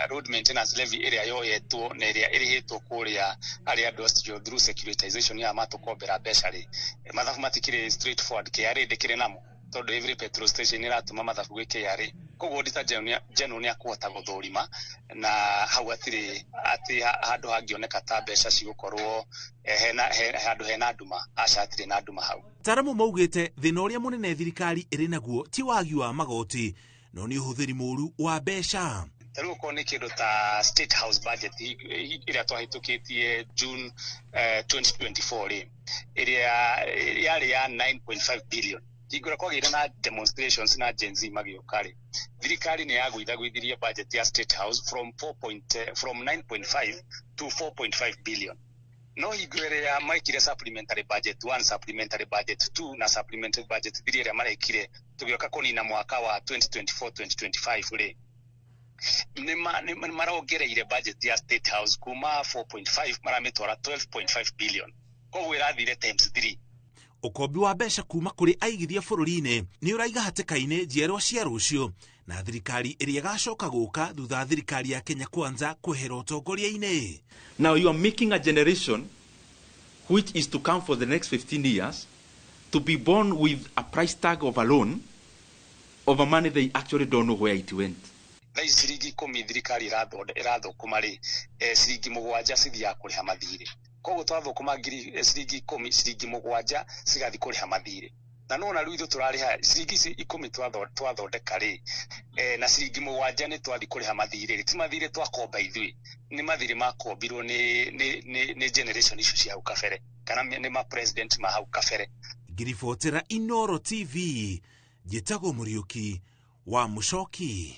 road maintenance levy ĩrĩa yoyetwo na ĩrĩa ĩrĩhĩtwo kũrĩa arĩa andũ acio through securitization ya matũkombera mbeca rĩ, mathabu matikĩrĩ straightforward. KRA ndĩkĩrĩ namo tondũ every petrol station ĩratũma mathabu gwĩ KRA. Koguo Auditor General nĩ akũhota gũthũrima na hau hatirĩ atĩ handũ hangĩoneka ta mbeca cigũkorwo handũ hena nduma, aca hatirĩ na nduma hau. Ataaramu maugĩte thĩna ũrĩa mũnene thirikari ĩrĩ naguo ti wagi wa magoti no nĩ ũhũthĩri mũũru wa mbeca. Ta rĩu okorwo nĩ kĩndũ ta State House budget ĩrĩa twahĩtũkĩtie June 2024 rĩ, ĩrĩa yarĩ ya 9.5 billion. Hingo ĩrĩa kwagĩire na demonstrations na Gen Z magĩũka rĩ, thirikari nĩ yagũithagũithirie budget ya State House from 9.5 to 4.5 billion. No hingo ĩrĩa maikire supplementary budget 1, supplementary budget 2 na supplementary budget 3 ĩrĩa marekire tũgĩũka kũnina mwaka wa 2024-2025 rĩ, nĩ marongereire budget ya State House kuma 4.5 maramĩtwara 12.5 billion. Koguo ĩrathire times 3. Ũkombi wa mbeca kuma kũrĩ aigithia bũrũri-inĩ nĩ ũraiga hatĩka-inĩ njiarwa cia rũciũ na thirikari ĩrĩa ĩgacoka gũka thutha wa thirikari ya Kenya Kwanza kwehera ũtongoria-inĩ. Now you are making a generation which is to come for the next 15 years to be born with a price tag of a loan of a money they actually don't know where it went. Thaa ici ciringi 10 thirikari ĩrathũkũma rĩ, ciringi 7 cithiaga kũrĩha mathirĩ. Koguo twathũkũma ngiri ciringi 10, ciringi 7 cigathiĩ kũrĩha mathirĩ. Na nona rĩu ithuĩ tũrarĩha ciringi ici 10 twathondeka rĩ, na ciringi 7 nĩ twathiĩ kũrĩha mathirĩ rĩ, ti mathirĩ twakomba ithuĩ, nĩ mathirĩ makombirwo nĩ generation icio cia hau kabere, kana nĩ ma president ma hau kabere. Ngiribotera Inoro TV, njĩtagwo Mũriũki wa Mũcoki.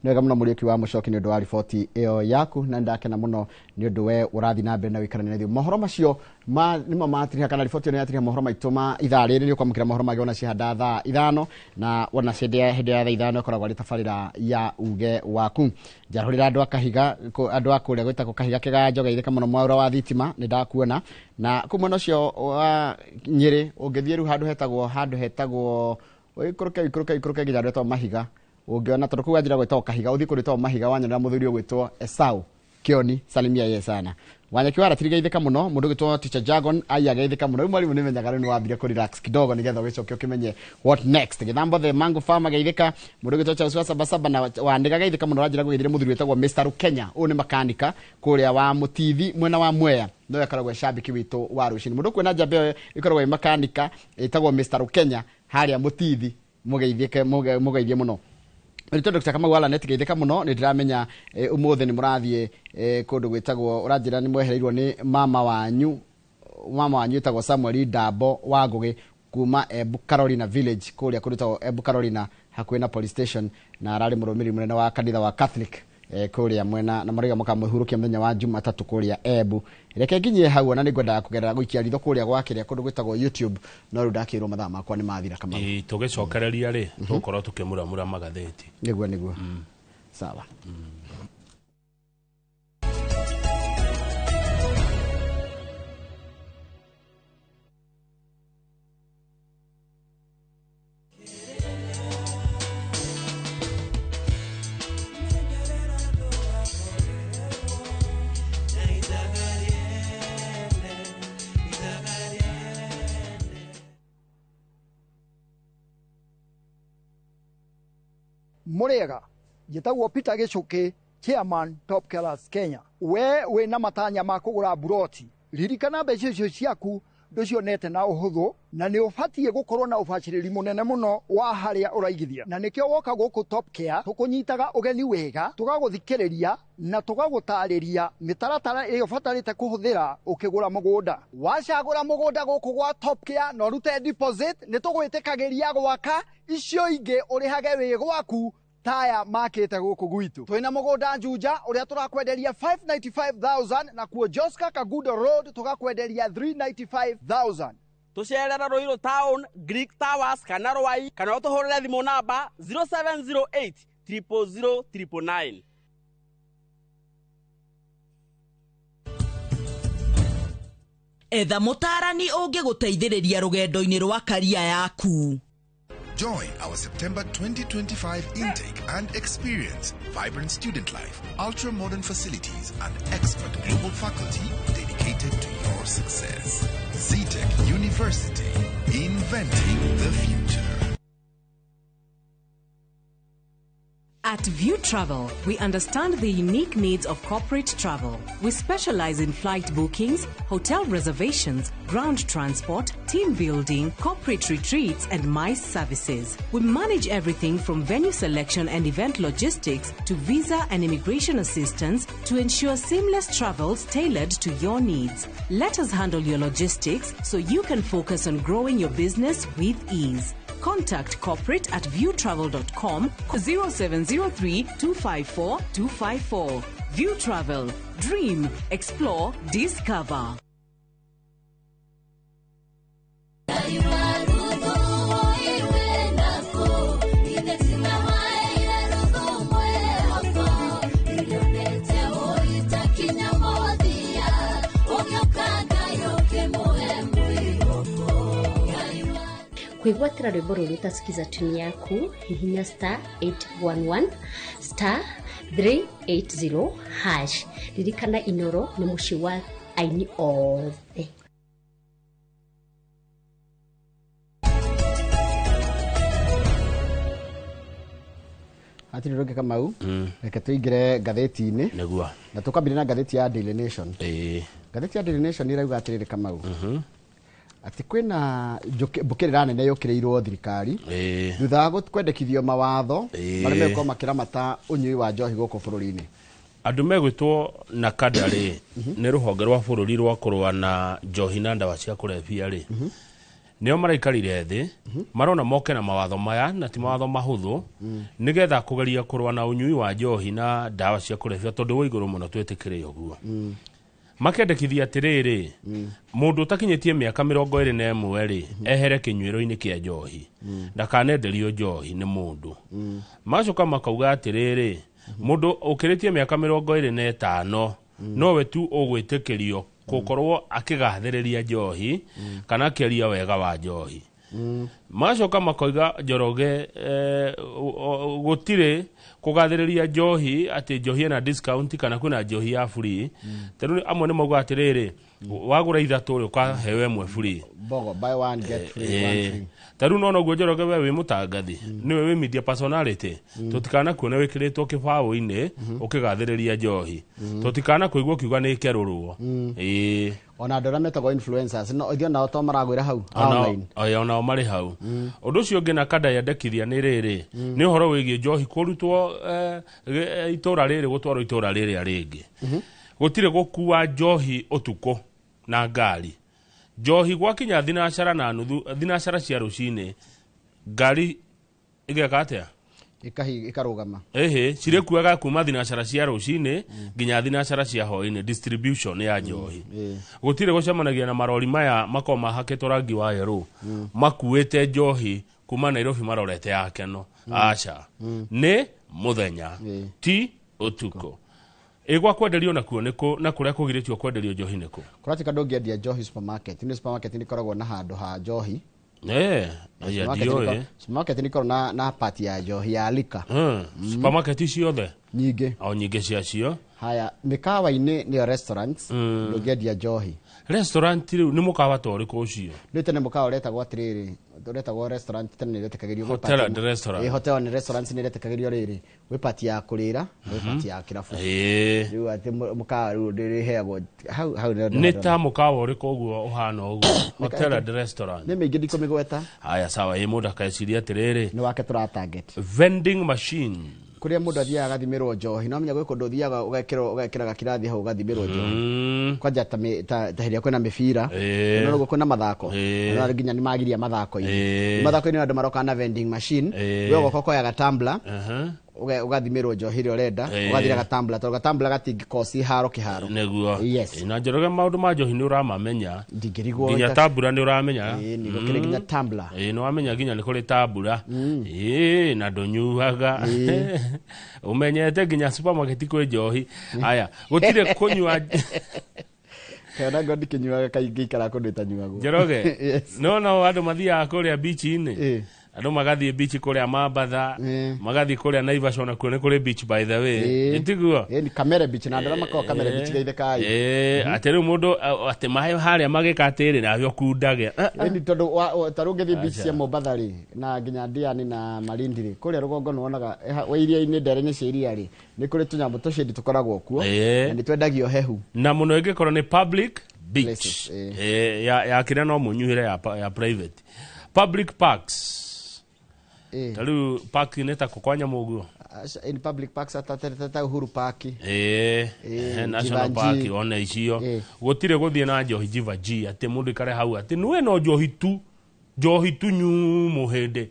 Nĩ wega mũno Mũriũki wa Mũcoki nĩ ũndũ wa riboti ĩyo yaku, na nĩndakena mũno nĩ ũndũ we ũrathiĩ na mbere na gũikarania na ithuĩ. Mohoro macio nĩmo matiriha, kana riboti ĩyo nĩ yatiriha mohoro maitũ ma ithaa rĩrĩ. Nĩ ũkwamũkĩra mohoro mangĩ ona ciahanda thaa 5, na wona hĩndĩ ya thaa 5 ĩkoragwo arĩ tabarĩra ya uge waku. Njarahũrĩra andũ a Kahiga, andũ a kũrĩa gwĩtagwo Kahiga Kĩganjo, geithĩka mũno mwaũra wa thitima, nĩ ndakuona. Na kũu mwena ũcio wa Nyĩrĩ ũngĩthiĩ rĩu handũ hetagwo ũikũrũke nginya handũ hetagwo Mahiga, ũngĩona tondũ kũu wanjĩra gwĩtagwo Kahiga, ũthiĩ kũndũ gwĩtagwo Mahiga wanyonera mũthuri ũgwĩtwo Esau Kĩoni, salimia ye sana. Wanyeki wa ratiri geithĩka mũno, mũndũ ũgwĩtwo Teacher Jargon ai ageithĩka mũno. Rĩu mwarimũ nĩmenyaga rĩu nĩwambire kũ relax kidogo nĩgetha ũgĩcoke ũkĩmenye what next. Gĩthambo the Mango Farmer geithĩka, mũndũ ũgwĩtwo Charles wa Sabasaba na Wanĩga geithĩka mũno. Wanjĩra gũgeithĩre mũthuri wĩtagwo Mr. Rukenya, ũyũ nĩ makanika kũrĩa wa Mũtithi mwena wa Mwea, no akoragwo e shabiki witũ wa rũcinĩ. Mũndũ ũkuona njamba ĩyo ĩkoragwo ĩ makanika ĩtagwo Mr. Rukenya harĩa Mũtithi, mũgeithie mũno. Rĩtwa Dr. Kamau Allan geithĩka mũno, nĩ ndĩramenya ũmũthĩ nĩ mũrathiĩ kũndũ gwĩtagwo, ũranjĩra nĩ mwehereirwo nĩ mama wanyu wĩtagwo Samuel Ndambo wa Ngũgĩ kuma Embu Carolina Village, kũrĩa kũrĩtagwo Embu Carolina hakuhĩ na police station, na ararĩ mũrũmĩrĩri mũnene wa kanitha wa Catholic kũrĩa mwena, na marauga mũkamũhurũkia mũthenya wa Jumatatũ kũrĩa Embu. Reke nginyie hau, ona nĩngwendaga kũgerera gũikia ritho kũrĩa gwa kĩrĩa kũndũ gwĩtagwo YouTube, no rĩu ndakĩrwo mathaa makwa nĩ mathira Kamau. Tũgĩcokereria rĩ, tũgũkorwo tũkĩmuramura magathĩti. Nĩguo. Sawa. Mũrĩega, njĩtagwo Peter Gĩcũkĩ, chairman Top Killers Kenya. We wĩna matanya ma kũgũra mburoti, ririkana mbeca icio ciaku ndũcionete na ũhũthũ, na nĩ ũbatiĩ gũkorwo na ũbacĩrĩri mũnene mũno wa harĩa ũraigithia. Na nĩkĩo woka gũkũ Top Care tũkũnyitaga ũgeni wega, tũgagũthikĩrĩria na tũgagũtarĩria mĩtaratara ĩrĩa ũbatarĩte kũhũthĩra ũkĩgũra mũgũnda. Wacagũra mũgũnda gũkũ gwa Top Care na ũrute deposit, nĩ tũgwĩtĩkagĩria gwaka icio ingĩ ũrĩhage wĩ gwaku taya makĩte gũkũ gwitũ. Twĩna mũgũnda Juja ũrĩa tũrakwenderia 595,000, na kuo Joska Kagudo Road tũgakwenderia 395,000. Tũcerera Ruiru Town, Greek Towers kana Rwai, kana ũtũhũrĩre thimũ namba 0708 000 999. Etha mũtaarani ũngĩgũteithĩrĩria rũgendo-inĩ rwa karia yaku. Join our September 2025 intake and experience vibrant student life, ultra-modern facilities, and expert global faculty dedicated to your success. Zetech University, inventing the future. At View Travel, we understand the unique needs of corporate travel. We specialize in flight bookings, hotel reservations, ground transport, team building, corporate retreats, and MICE services. We manage everything from venue selection and event logistics to visa and immigration assistance to ensure seamless travels tailored to your needs. Let us handle your logistics so you can focus on growing your business with ease. Contact corporate at viewtravel.com 0703 254 254. View Travel. Dream, explore, discover. Kwĩgwatĩra rwĩmbo rũrũ ũtasikiza tune yaku, hihinya star 811 star 380 hash. Ririkana Inoro nĩ mũciĩ wa aini othe. Hatirĩ ũndũ ũngĩ Kamau, reke tũingĩre ngathĩti-inĩ. Nĩguo. Na tũkwambĩrĩria na ngathĩti ya Daily Nation. Ngathĩti ya Daily Nation ĩrauga atĩrĩrĩ Kamau, atĩ kwĩna mbũkĩrĩra nene yũkĩrĩirwo thirikari thutha wa kwendekithio mawatho marĩa megũkorwo makĩramata ũnyui wa njohi gũkũ bũrũri-inĩ. Andũ megwĩtwo na kada rĩ, nĩ rũhonge rwa bũrũri rwa kũrũa na njohi na ndawa cia kũrebia rĩ, nĩo maraikarire thĩ marona moke na mawatho maya, na ti mawatho mahũthũ, nĩgetha kũgeria kũrũa na ũnyui wa njohi na ndawa cia kũrebia, tondũ wĩ igũrũ mũno, twĩtĩkĩre ũguo. Makendekithia atĩrĩrĩ, mũndũ ũtakinyĩtie mĩaka 21 rĩ, ehere kĩnyuĩro-inĩ kĩa njohi, ndakanenderio njohi nĩ mũndũ. Magacoka makauga atĩrĩrĩ, mũndũ ũkĩrĩtie mĩaka 25 nowe tu ũgwĩtĩkĩrio gũkorwo akĩgathĩrĩria njohi kana akĩaria wega wa njohi. Magacoka makoiga, Njoroge, gũtirĩ kũgathĩrĩria njohi atĩ njohi ĩna discount kana kwĩna njohi ya free. Tarĩu amwe nĩ mauga atĩrĩrĩ, wagũra ithatũ rĩ, ũkaheo ĩmwe free. Bogo, buy one get free one free. Ta rĩu nona ũguo, Njoroge, we wĩ mũtangathi, nĩwe wĩ media personality, tũtikanakuona wĩkĩrĩtwo kĩbaũ-inĩ ũkĩgathĩrĩria njohi, tũtikana kũigua ũkiuga nĩ ĩkerũrwo. Ĩĩ. Ona andũ arĩa metagwo influencers no ithuĩ nao to maragwĩra hau online. Onao marĩ hau. Ũndũ ũcio ũngĩ na kada yendekithia nĩ rĩrĩ, nĩ ũhoro wĩgiĩ njohi kũrutwo itũra rĩrĩ gũtwarwo itũra rĩrĩa rĩngĩ. Gũtirĩ gũkua njohi ũtukũ na ngari. Njohi gwakinya 9:30, 9 cia rũcinĩ, ngari ĩgeka atĩa? Ikarũgama. Ĩhĩ, cirĩkuaga kuma 9 cia rũcinĩ nginya 9 cia hwaĩ-inĩ, distribution ya njohi. Gũtirĩ gũcemanagia na marori maya makoragwo mahakĩtwo rangi wa yellow, makuĩte njohi kuma Nairobi marorete ya Keno. Aca, nĩ mũthenya, ti ũtukũ. Ĩ gwa kwenderio nakuo nĩkũ, na kũrĩa kũgirĩtio kwenderio njohi nĩkũ? Kũratuĩka ndũngĩendia njohi supermarket. Nĩ supermarket nĩ ikoragwo na handũ ha njohi. Aya, Supermarket ndiũĩ. Supermarket nĩ ikoragwo na part ya njohi ya liquor. Supermarket ciothe? Nyingĩ. O nyingĩ ciacio. Haya, mĩkawa-inĩ nĩyo restaurants, ndũngĩendia njohi. Restaurant rĩu nĩ mũkawa ta ũrĩkũ ũcio? Rĩu tene mũkawa ũretagwo atĩrĩrĩ, ũretagwo restaurant tene nĩ ũretĩkagĩrio gwĩ Hotel part and restaurant. Ĩ, hotel and restaurants nĩ iretĩkagĩrio rĩrĩ, gwĩ part ya kũrĩra na gwĩ part ya kĩrabu. Rĩu atĩ mũkawa rĩu ndĩrĩheagwo hau hau nĩho Nĩ ndĩrona. ta mũkawa ũrĩkũ ũguo ũhana ũguo, hotel and restaurant? Nĩ mĩingĩ, ndikũmĩgweta. Haya, sawa. Ĩ mũndũ akeciria atĩrĩrĩ, nĩ wake tũra target. Vending machine. Kũrĩa mũndũ athiaga agathimĩrwo njohi, no menya gwĩ kũndũ ũthiaga ũgekĩrwo, ũgekĩra gakirathi hau ũgathimĩrwo njohi, kwanja ta ta hĩndĩ ĩrĩa kwĩna mĩbira. No ũguo kwĩna mathako. No nginya nĩ magiria mathako-inĩ. Mathako-inĩ andũ maroka na vending machine. We ũgoka ũkoya gatambla, ũgathimĩrwo njohi ĩrĩa ũrenda, ũgathira gatambla, tondũ gatambla gatingĩkoci haro kĩharo. Nĩguo. Yes. Na Njoroge, maũndũ ma njohi nĩ ũramamenya. Ndingĩrigwo. Nginya tambura nĩ ũramenya. Ĩĩ, nĩ gũkĩrĩ nginya tumbler. Ĩĩ, nĩ wamenya nginya nĩ kũrĩ tambura. Ĩĩ, na ndũnyuaga, ũmenyete nginya supermarket kwĩ njohi. Aya, gũtirĩ kũnyua. Kana ngo ndikĩnyuaga kaingĩ, ikara kũndũ itanyuagwo. Njoroge, Yes. no andũ mathiaga kũrĩa beach-inĩ, andũ magathiĩ beach kũrĩa Mambatha, magathiĩ kũrĩa Naivasha, ona kuo nĩ kũrĩ beach, by the way. Ĩtiguo? Ĩĩ, ni Kamere Beach, na andũ arĩa makoragwo Kamere Beach geithĩkai. Ĩĩ, atĩ rĩu mũndũ atĩ maĩ harĩa magĩka atĩrĩ nawe ũkundage. Ĩni tondũ ta rĩu ũngĩthiĩ beach Aca. cia Mombatha rĩ, na nginya Diani na Malindi rĩ, kũrĩa rũgongo nĩ wonaga wa iria-inĩ, ndere-inĩ cia iria rĩ, nĩ kũrĩ tũnyamũ tũcĩndi tũkoragwo kuo na nĩ twendagio hehu. Na mũno ĩngĩkorwo nĩ public beach. Ya kĩrĩa no mũnyuĩre ya private. Public parks, ta rĩu park nĩ ta kũ kwa nyamũ ũguo? Aca, in public parks ta Uhuru Park. National Jivanjii. Park ona icio gũtirĩ gũthiĩ na njohi Jivanjii, atĩ mũndũ ikare hau atĩ nĩwe no njohi tu, njohi tu nyumu hĩndĩ.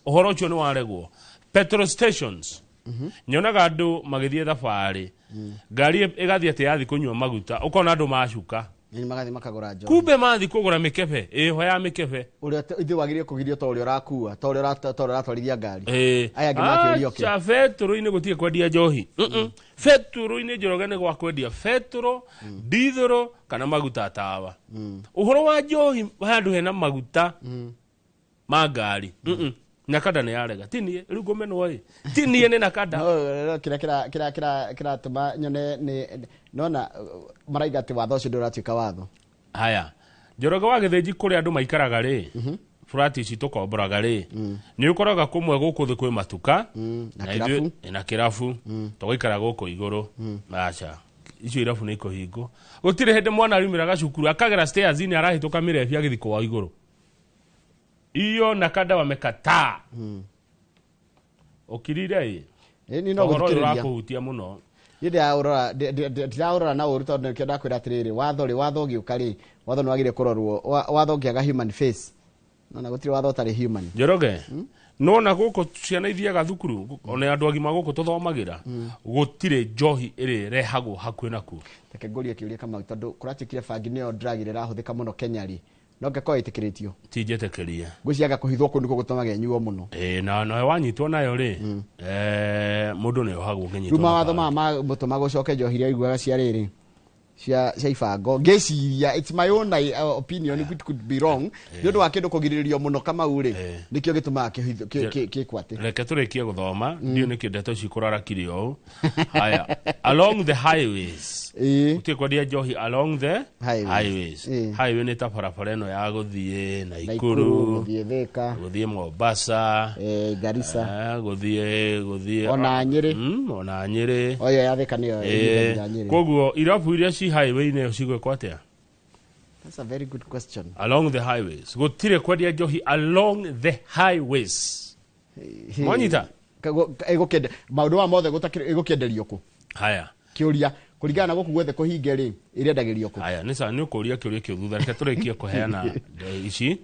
Ũhoro ũcio nĩ waregwo. Petrol stations, nyonaga andũ magĩthiĩ thabarĩ, ngari ĩgathiĩ atĩ yathiĩ kũnyua maguta, ũkona andũ macuka. Nĩ magathiĩ makagũra njohi. Kumbe mathiĩ kũgũra mĩkebe ĩho ya mĩkebe. Ũrĩa ithuĩ wagĩrĩire kũgirio ta ũrĩa ũrakua, ta ũrĩa ta ũrĩa ũratwarithia ngari. Aya angĩ makĩũrio kĩ? Aca, betũrũ-inĩ gũtirĩ kwendia njohi. Betũrũ-inĩ, Njoroge, nĩ gwa kwendia betũrũ, ndithũrũ kana maguta tawa. Ũhoro wa njohi handũ hena maguta ma ngari. Nakada nĩ yarega, ti niĩ rĩu ngũmenwo ĩ, ti niĩ, nĩ Nakada. No kĩrĩa kĩratũma nyone nĩ nona maraiga atĩ watho ũcio ndũratuĩka watho. Haya, Njoroge wa Gĩthĩnji, kũrĩa andũ maikaraga rĩ, flat ici tũkomboraga rĩ, nĩ ũkoraga kũmwe gũkũ thĩ kwĩ matuka na ithuĩ- kĩrabu. Na kĩrabu tũgaikara gũkũ igũrũ. Aca, icio irabu nĩ ikũhingwo. Gũtirĩ hĩndĩ mwana ariumĩraga cukuru akagera stairs-inĩ arahĩtũka mĩrebi agĩthiĩ kwao igũrũ. Iyo NACADA wamekataa. Ũkirire ĩ? Ĩ, niĩ no Ũhoro ũyũ gũthikĩrĩria. ũrakũhutia mũno. Niĩ ndĩraũrora, ndiraũrora na ũru, tondũ nĩkĩo ndakwĩra atĩrĩrĩ, watho rĩ, watho ũgĩũka rĩ, watho nĩ wagĩrĩire kũrorwo. Watho ũngĩaga human face, nona gũtirĩ watho ũtarĩ human. Njoroge, nona gũkũ ciana ithiaga thukuru, ona andũ agima gũkũ tũthomagĩra, gũtirĩ njohi ĩrĩ ĩrehagwo hakuhĩ nakuo. Reke ngũrie kĩũria, Kamau, tondũ kũratuĩkire bangi nĩyo drug ĩrĩa ĩrahũthĩka mũno Kenya rĩ, no ngĩkorwo ĩtĩkĩrĩtio? Ti njĩtĩkĩrie. Ngwĩciria kũhithwo kũu nĩkuo gũtũmaga ĩnyuo mũno. Ĩ, na nawe wanyitwo nayo rĩ, mũndũ nĩ ohagwo Rĩu ũngĩnyitwo na mawatho bangi. maya ma mũtũma gũcoke njohi iria ũiguaga cia rĩrĩ, cia ibango, ngĩciria, it's my own opinion, it could be wrong, nĩ ũndũ wa kĩndũ kũgirĩrĩrio mũno, Kamau rĩ, nĩkĩo gĩtũmaga kĩkwo atĩ. Reke tũrĩkie gũthoma. Ndiũ nĩkĩ ndeto ici kũrarakire ũũ. Haya, along the highways, gũtirĩ kwendia njohi along the Highways. highways. Highway nĩ ta barabara ĩno ya gũthiĩ Naikuru, Naikuru, gũthiĩ Thĩka, gũthiĩ Mombasa, Garissa. Gũthiĩ Ona Nyĩrĩ. Ona Nyĩrĩ. O ĩyo ya Thĩka nĩyo ĩnyitagĩra Nyĩrĩ. Koguo irabu iria ci highway-inĩ ĩyo cigwĩkwo atĩa? That's a very good question. Along the highways, gũtirĩ kwendia njohi along the highways. Mwanyita? Ĩgũkĩende maũndũ maya mothe ĩgũkĩenderio kũ? Haya. Kĩũria, kũringana na gũkũ guothe kũhinge rĩ, ĩrendagĩrio kũ? Haya, nĩ sawa, nĩ ũkũria kĩũria kĩu thutha. Reke tũrĩkie kũheana ici.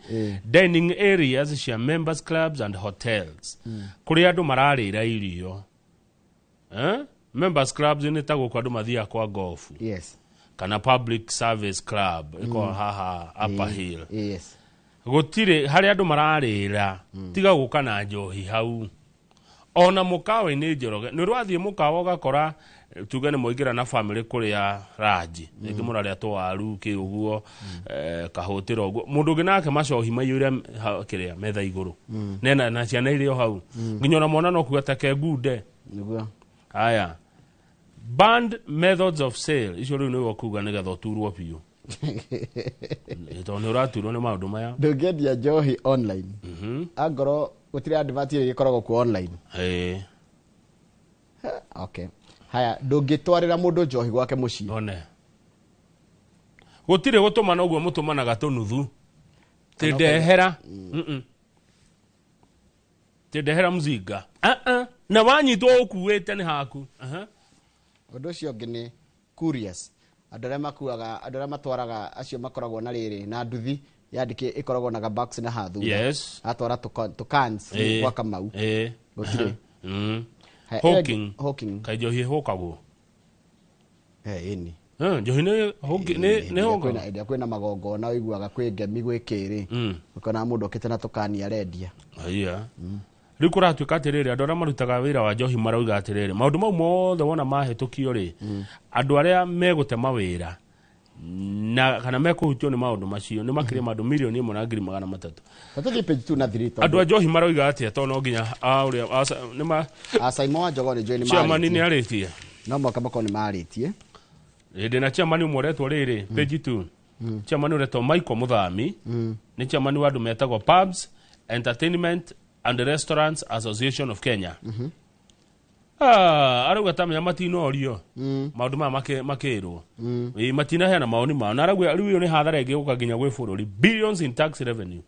Dining areas cia members clubs and hotels, kũrĩa andũ mararĩra irio, eh? Members clubs nĩ ta gũkũ andũ mathiaga kwa golf, kana public service club ĩkoragwo haha Upper Hill. Gũtirĩ harĩa andũ mararĩra, tiga gũka na njohi hau, ona mũkawa-inĩ. Njoroge, nĩ ũrathiĩ mũkawa ũgakora, tuge nĩ mwaingĩra na family kũrĩa ranji, rĩngĩ mũrarĩa tũwaru kĩ ũguo, kahũtĩra ũguo, mũndũ ũngĩ nake macohi maiyũire kĩrĩa metha igũrũ. Nena na ciana irĩ o hau, nginya ona mwana no kuga take ngunde. Nĩguo. Haya, banned methods of sale, icio rĩu nĩguo kuga nĩgetha ũturwo biũ. Tondũ nĩ ũraturwo nĩ maũndũ maya. Ndũngĩendia njohi online angorwo gũtirĩ advert ĩrĩa ĩgĩkoragwo kuo online. Okay, haya, ndũngĩtwarĩra mũndũ njohi gwake mũciĩ. One gũtirĩ gũtũmana ũguo mũtũmanaga tũnuthu tĩndehera. Tĩndehera mzinga. Ah, ah. Na wanyitwo ũkuĩte nĩ haku. Aha. Ũndũ ũcio ũngĩ nĩ couriers, andũ arĩa makuaga, andũ arĩa matwaraga, acio makoragwo na rĩrĩ na nduthi yandĩkĩ ĩkoragwo na gabox na hathutha, atwara tũ cans gwa Kamau. Gũtirĩ. Aha. Haya, Hawking. Hawking. Kaĩ njohi ĩhũkagwo? Ĩni. Njohi nĩ nĩ hũkagwo. Hĩndĩ ĩrĩa kwĩna magongona, ũiguaga kwĩ ngemi, gwĩ kĩrĩ, ũkona mũndũ okĩte na tũkani arendia. Aya. Rĩu kũratuĩka atĩrĩrĩ, andũ arĩa marutaga wĩra wa njohi marauga atĩrĩrĩ, maũndũ mau mothe wona mahĩtũkio rĩ, andũ arĩa megũte mawĩra na kana mekũhutio nĩ maũndũ macio nĩ makĩria ma andũ 1,300,000. Ta tũthiĩ page 2 na 3. Andũ a njohi maroiga atĩa? Tondũ no nginya a ũrĩa nĩ ma Saimo wa Njogoo nĩ njũĩ nĩ chairman marĩtie. Nĩ arĩtie. No mũhaka makorwo nĩ marĩtie. Hĩndĩ na chairman ũmwe ũretwo rĩrĩ, page 2, chairman ũretwo Michael Muthami, nĩ chairman wa andũ metagwo Pubs, Entertainment and Restaurants Association of Kenya. Ah, arauga tamenya matinorio maũndũ maya makĩrwo. Ĩ, matinaheana mawoni mao, na arauga rĩu ĩyo nĩ hathara ĩngĩ gũka nginya gwĩ bũrũri, billions in tax revenue.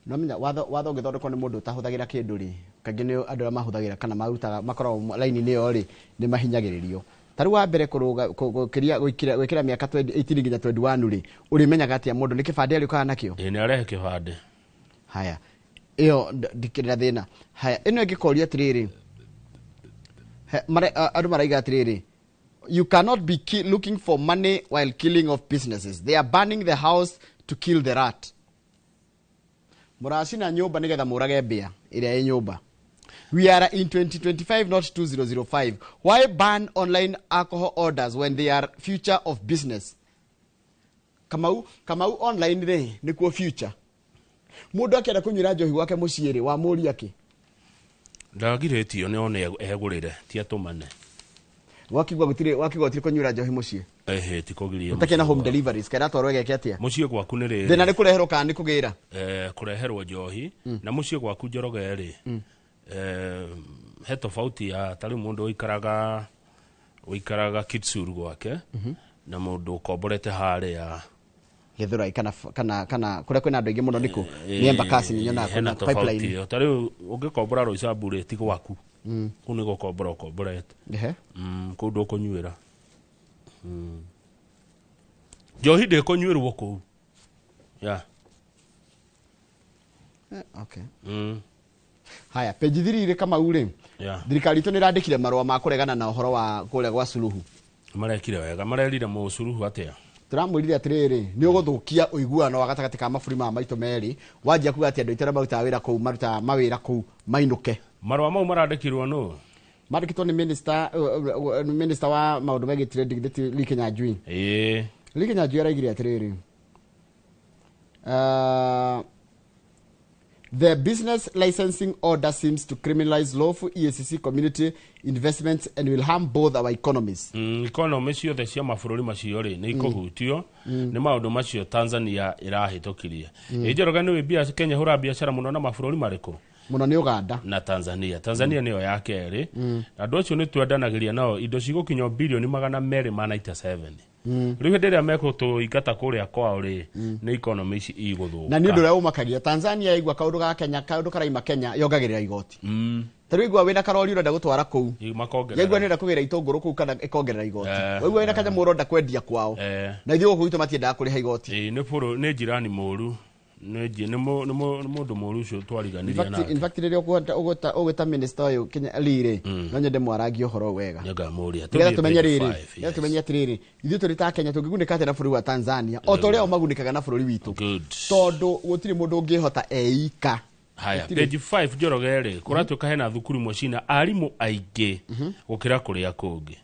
No menya watho ũngĩthondekwo nĩ mũndũ ũtahũthagĩra kĩndũ rĩ, kaingĩ nĩ andũ arĩa mahũthagĩra kana marutaga makoragwo raini-inĩ ĩyo rĩ, nĩ mahinyagĩrĩrio. Ta rĩu wa mbere kũrũga gũkĩria gwĩkĩra mĩaka 20 18 nginya 21 rĩ, ũrĩmenyaga atĩa mũndũ nĩ kĩbandĩ arĩũkaga nakĩo? Ĩ, nĩ arehe kĩbandĩ. Haya, ĩyo ndikĩrĩ na thĩna. Haya, ĩno ĩngĩkoria atĩrĩrĩ, andũ maraiga atĩrĩrĩ, you cannot be looking for money while killing off businesses. They are burning the house to kill the rat. Mũracina nyũmba nĩgetha mũrage mbĩa ĩrĩa ĩ nyũmba. We are in 2025, not 2005. Why ban online alcohol orders when they are future of business? Kamau, Kamau, online rĩ nĩkuo future. Mũndũ akĩenda kũnyuĩra njohi gwake mũciĩ rĩ, wamũria kĩ? Ndagirĩtio nĩ one egũrĩre, ti atũmane. Wakigua gũtirĩ, wakigua gũtirĩ kũnyuĩra njohi mũciĩ. Ehe, ti kũgiria. Ũtakĩrĩ na home deliveries kana twarwo ĩgeke atĩa? Mũciĩ gwaku nĩ rĩrĩ. Thĩna nĩ kũreherwo kana nĩ kũgĩra? Kũreherwo njohi na mũciĩ gwaku, Njoroge rĩ, he tofauti ya ta rĩu mũndũ ũikaraga Kitsuru gwake na mũndũ ũkomborete harĩa Gĩthũrai kana kũrĩa kwĩna andũ aingĩ mũno nĩkũ? Nĩ Embakasi, nĩ nyonaga hena kwĩna tofauti pipeline. ĩyo. Ta rĩu ũngĩkombora Roysambu rĩ, ti gwaku. Kũu nĩ gũkombora ũkomborete. Kũu ndũkũnyuĩra. Njohi ndĩkũnyuĩrwo kũu, yeah. Okay. Haya, page 3 rĩ, Kamau rĩ, thirikari itũ nĩ ĩrandĩkire marũa ma kũregana na ũhoro wa kũrĩa gwa Suluhu. Marekire wega. Marerire mũcuruhu atĩa? Tũramwĩrire atĩrĩrĩ, nĩ ũgũthũkia ũiguano wa gatagatĩ ka mabũrũri maya maitũ merĩ wanjia kuga atĩ andũ aitũ arĩa marutaga wĩra kũu, marutaga mawĩra kũu, mainũke. Marũa mau marandĩkirwo nũ? Mandĩkĩtwo nĩ minister wa maũndũ megiĩ trading, nĩ Lee Kinyanjui. Lee Kinyanjui araigire atĩrĩrĩ, "The business licensing order seems to criminalize lawful EACC community investments and will harm both our economies." Economy ciothe cia mabũrũri macio rĩ, nĩ ikũhutio nĩ maũndũ macio Tanzania ĩrahĩtũkirie. Ĩ Njoroge, nĩ wĩ Kenya hũra biacara mũno na mabũrũri marĩkũ? Mũno nĩ Uganda. Na Tanzania. Tanzania nĩyo ya kerĩ. Andũ acio nĩ twendanagĩria nao indo cigũkinya bilioni 297. Rĩu hĩndĩ ĩrĩa mekũtũingata kũrĩa kwao rĩ, nĩ economy ici igũthũka. Na nĩ ũndũ ũrĩa ũmakagia, Tanzania yaigua kaũndũ ga Kenya, kaũndũ karaima Kenya, yongagĩrĩra igoti. Ta rĩu igua wĩna karori ũrenda gũtwara kũu, makongerera. Yaigua nĩ ũrenda kũgĩra itũngũrũ kũu kana ĩkongerera igoti. Waigua wĩna kanyamũ ũrenda kwendia kwao, na ithuĩ gũkũ gwitũ matiendaga kũrĩha igoti. Ĩĩ, nĩ bũrũ nĩ jirani mũru, nĩ nji- nĩ mũ- nĩ mũ- nĩ mũndũ mũru ũcio In twariganirie fact, nake. in fact rĩrĩa ũgwĩta minister ũyũ Kenya Lee rĩ, no nyende mwarangie ũhoro wega. Nĩngamũria. Nĩgetha Tũthiĩ tũmenye page rĩrĩ, 5. nĩgetha tũmenye atĩrĩrĩ, ithuĩ tũrĩ ta Kenya tũngĩgunĩka atĩa na bũrũri wa Tanzania o ta ũrĩa o magunĩkaga na bũrũri witũ? Good. Tondũ gũtirĩ mũndũ ũngĩhota eika. Haya. Gũtirĩ. Page 5, Njoroge rĩ, kũratuĩka hena thukuru imwe cina arimũ aingĩ gũkĩra kũrĩa kũngĩ.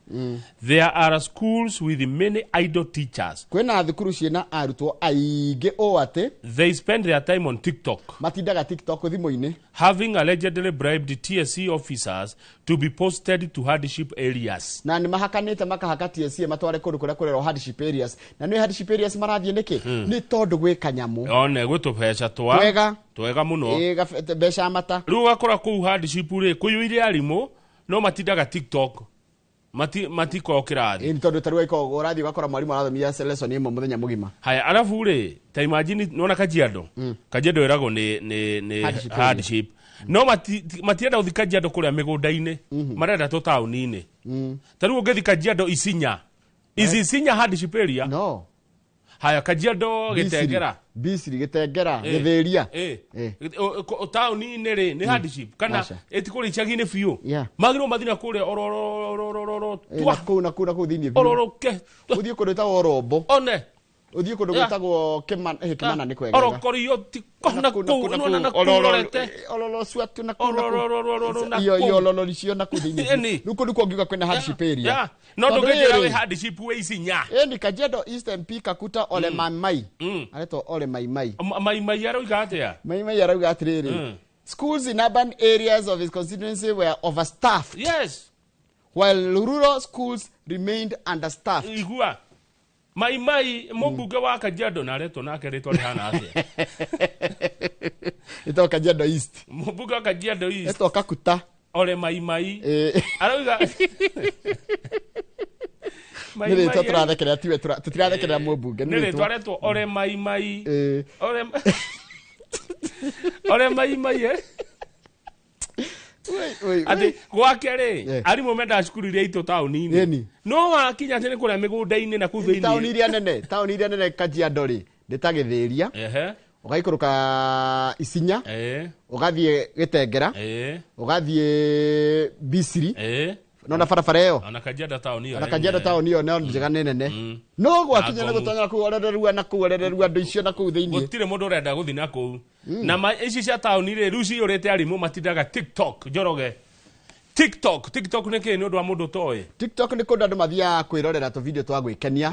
There are schools with many idle teachers. Kwĩna thukuru ciĩna arutwo aingĩ ũũ atĩ they spend their time on TikTok. Matindaga TikTok thimũ-inĩ. Having allegedly bribed TSC officers to be posted to hardship areas. Na nĩ mahakanĩte makahaka TSC matware kũndũ kũrĩa kũrerwo hardship areas. Na nĩ hardship areas marathiĩ nĩkĩ? Nĩ tondũ gwĩ kanyamũ one gwĩ tũbeca twa Twega. Twega mũno. Ĩ, mbeca mata. Rĩu ũgakora kũu hardship rĩ, kũiyũire arimũ no matindaga TikTok. Matikoragwo kĩrathi. Ĩ, nĩ tondũ tarĩu ĩkoragwo ũrathiĩ ũgakora mwarimũ arathomithia lesson ĩmwe mũthenya mũgima. Haya, arabu rĩ, ta imagine nona Kajiado. Kajiado ĩragwo nĩ hardship area. Hardship, no matienda gũthiĩ Kajiado kũrĩa mĩgũnda-inĩ, marenda tũtaũni-inĩ. Ta rĩu ũngĩthiĩ Kajiado Isinya, is Isinya hardship area? No. Haya, Kajiado Gĩtengera. Bisiri, Gĩtengera, Gĩthĩria. Taũni-inĩ rĩ, nĩ hardship kana? Aca. Ĩtikũrĩa icagi-inĩ biũ? Yeah. Magĩrĩirwo mathiĩ na kũrĩa ororororororo. Na kũu na kũu na kũu thĩinĩ biũ. Ororoke. Ũthiĩ kũndũ gwĩtagwo Orombo. One. Ũthiĩ kũndũ gwĩtagwo Kĩmana nĩ kwega. Orokorio ti na kũu nĩwona na kũu ũrorete. Ororo cwatu na kũu na kũu. Orororororo na Iyo kũu. iyo ololori cio na kũu thĩinĩ biũ. Ĩni. Rĩu kũndũ kũu ũngiuga kwĩna hardship area? Yeah. No Tondũ ndũngĩnjĩra rĩrĩ, wĩ hardship wĩ Isinya. Ĩni Kajiado East MP Kakuta Ole Maimai, aretwo Ole Maimai. Maimai aroiga atĩa? Maimai arauga atĩrĩrĩ, schools in urban areas of his constituency were overstaffed while rural schools remained understaffed. Igua Maimai, mũmbunge wa Kajiado, na aretwo nake rĩtwa rĩhana atĩa? Ĩtagwo Kajiado East. Mũmbunge wa Kajiado East. Etwo Kakuta. Ole Maimai arauga Nĩ rĩtwa tũrathekerera, tiwe tũtirathekerera mũmbunge. Nĩ rĩtwa aretwo Ole Maimai. Ole Maimai, atĩ gwake rĩ, arimũ mendaga cukuru iria itũ taũni-inĩ, no wakinya atĩ nĩ kũrĩa mĩgũnda-inĩ na kũu thĩinĩ. Taũni iria nene Kajiado rĩ, nĩ ta Gĩthĩria, ũgaikũrũka Isinya, ũgathiĩ Gĩtengera, ũgathiĩ Bisiri, nona barabara ĩyo. Ona Kajiado taũni ĩyo Ona nĩ Kajiado nene. taũni ĩyo no njega, nĩ nene, no gwakinya nĩ Na Ngomu. gũtonyera kũu orererua na kũu orererua andũ icio na kũu thĩinĩ. Gũtirĩ mũndũ ũrenda gũthiĩ na kũu. Na ici cia taũni rĩ, rĩu ciyũrĩte arimũ matindaga TikTok. Njoroge, TikTok, TikTok nĩ kĩĩ nĩ ũndũ wa mũndũ ũtoĩ? TikTok nĩ kũndũ andũ mathiaga kwĩrorera tũvideo twa gwĩkenia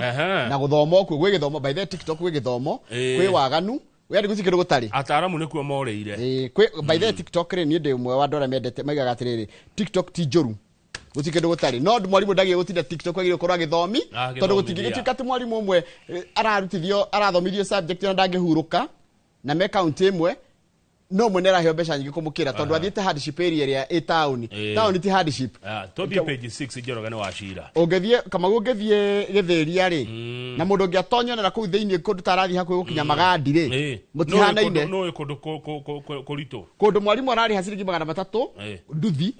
na gũthoma okuo. Gwĩ gĩthomo, by the way, TikTok gwĩ gĩthomo, kwĩ waganu, yani gũtirĩ kĩndũ gũtarĩ. Ataaramu nĩkuo morĩire. Kwĩ, by the way, TikTok rĩ, niĩ ndĩ ũmwe wa andũ arĩa mendete, maigaga atĩrĩrĩ, TikTok ti njũru. Gũtirĩ kĩndũ gũtarĩ, no mwarimũ ndagĩrĩire gũtinda TikTok, agĩrĩire gũkorwo agĩthomi, tondũ Agĩthomithia. gũtingĩgĩtuĩka atĩ mwarimũ ũmwe ararutithio, arathomithio subject na ndangĩhurũka na me kaunti ĩmwe, no mwene araheo mbeca nyingĩ kũmũkĩra tondũ athiĩte hardship area ĩrĩa ĩ taũni. Taũni ti hardship. Ah, tũthiĩ page 6, Njoroge, nĩ Wachira. Ũngĩthiĩ Kamau, ũngĩthiĩ Gĩthĩria rĩ, na mũndũ ũngĩ atonyonera kũu thĩinĩ kũndũ tarathiĩ hakuhĩ gũkinya Magandi rĩ, mũtihanaine. Nũĩ kũndũ kũritũ. Kũndũ mwarimũ ararĩha ciringi 300 nduthi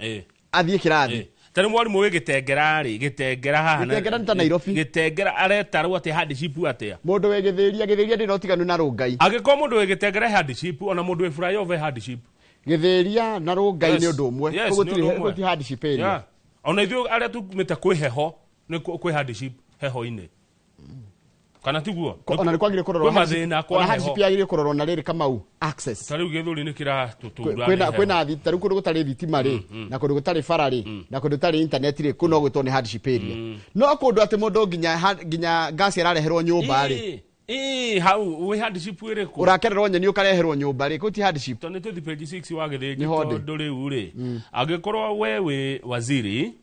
athiĩ kĩrathi. Tarĩ mwarimũ wĩ Gĩtengera rĩ, Gĩtengera haha Gĩtengera nĩ ta Nairobi. Gĩtengera aretarwo atĩ hardship atĩa? Mũndũ wĩ Gĩthĩria, Gĩthĩria ndĩ na ũtiganu na Rũngai. Angĩkorwo mũndũ wĩ Gĩtengera hardship, ona mũndũ wĩ flyover hardship. Gĩthĩria na Rũngai nĩ ũndũ ũmwe. Yes, Kũu nĩ ũndũ gũtirĩ ũmwe. gũtirĩ hardship area. Yeah. Ona ithuĩ arĩa tumĩte kwĩ heho nĩ kwĩ hardship heho-inĩ, kana tiguo? Ona nĩ kwagĩrĩire kũrorwo Kwĩ mathĩna kwa ona hardship heho. yagĩrĩire kũrorwo na rĩrĩ, Kamau, access. Ta rĩu gĩthũri nĩ kĩratũtura. Kwĩna kwĩna ta rĩu kũndũ gũtarĩ thitima rĩ, na kũndũ gũtarĩ bara rĩ, na kũndũ gũtarĩ internet rĩ, kũu no gwĩtwo nĩ hardship area. No kũndũ atĩ mũndũ nginya ngasi arareherwo nyũmba rĩ, Ĩ hau wĩ hardship ĩrĩkũ? Ũrakererwo nyeni ũkareherwo nyũmba rĩ, kũu ti hardship. Tondũ nĩ tũthi page 6 wa Gĩthĩnji. Nĩho ndĩ. Tondũ rĩu rĩ, angĩkorwo we wĩ waziri,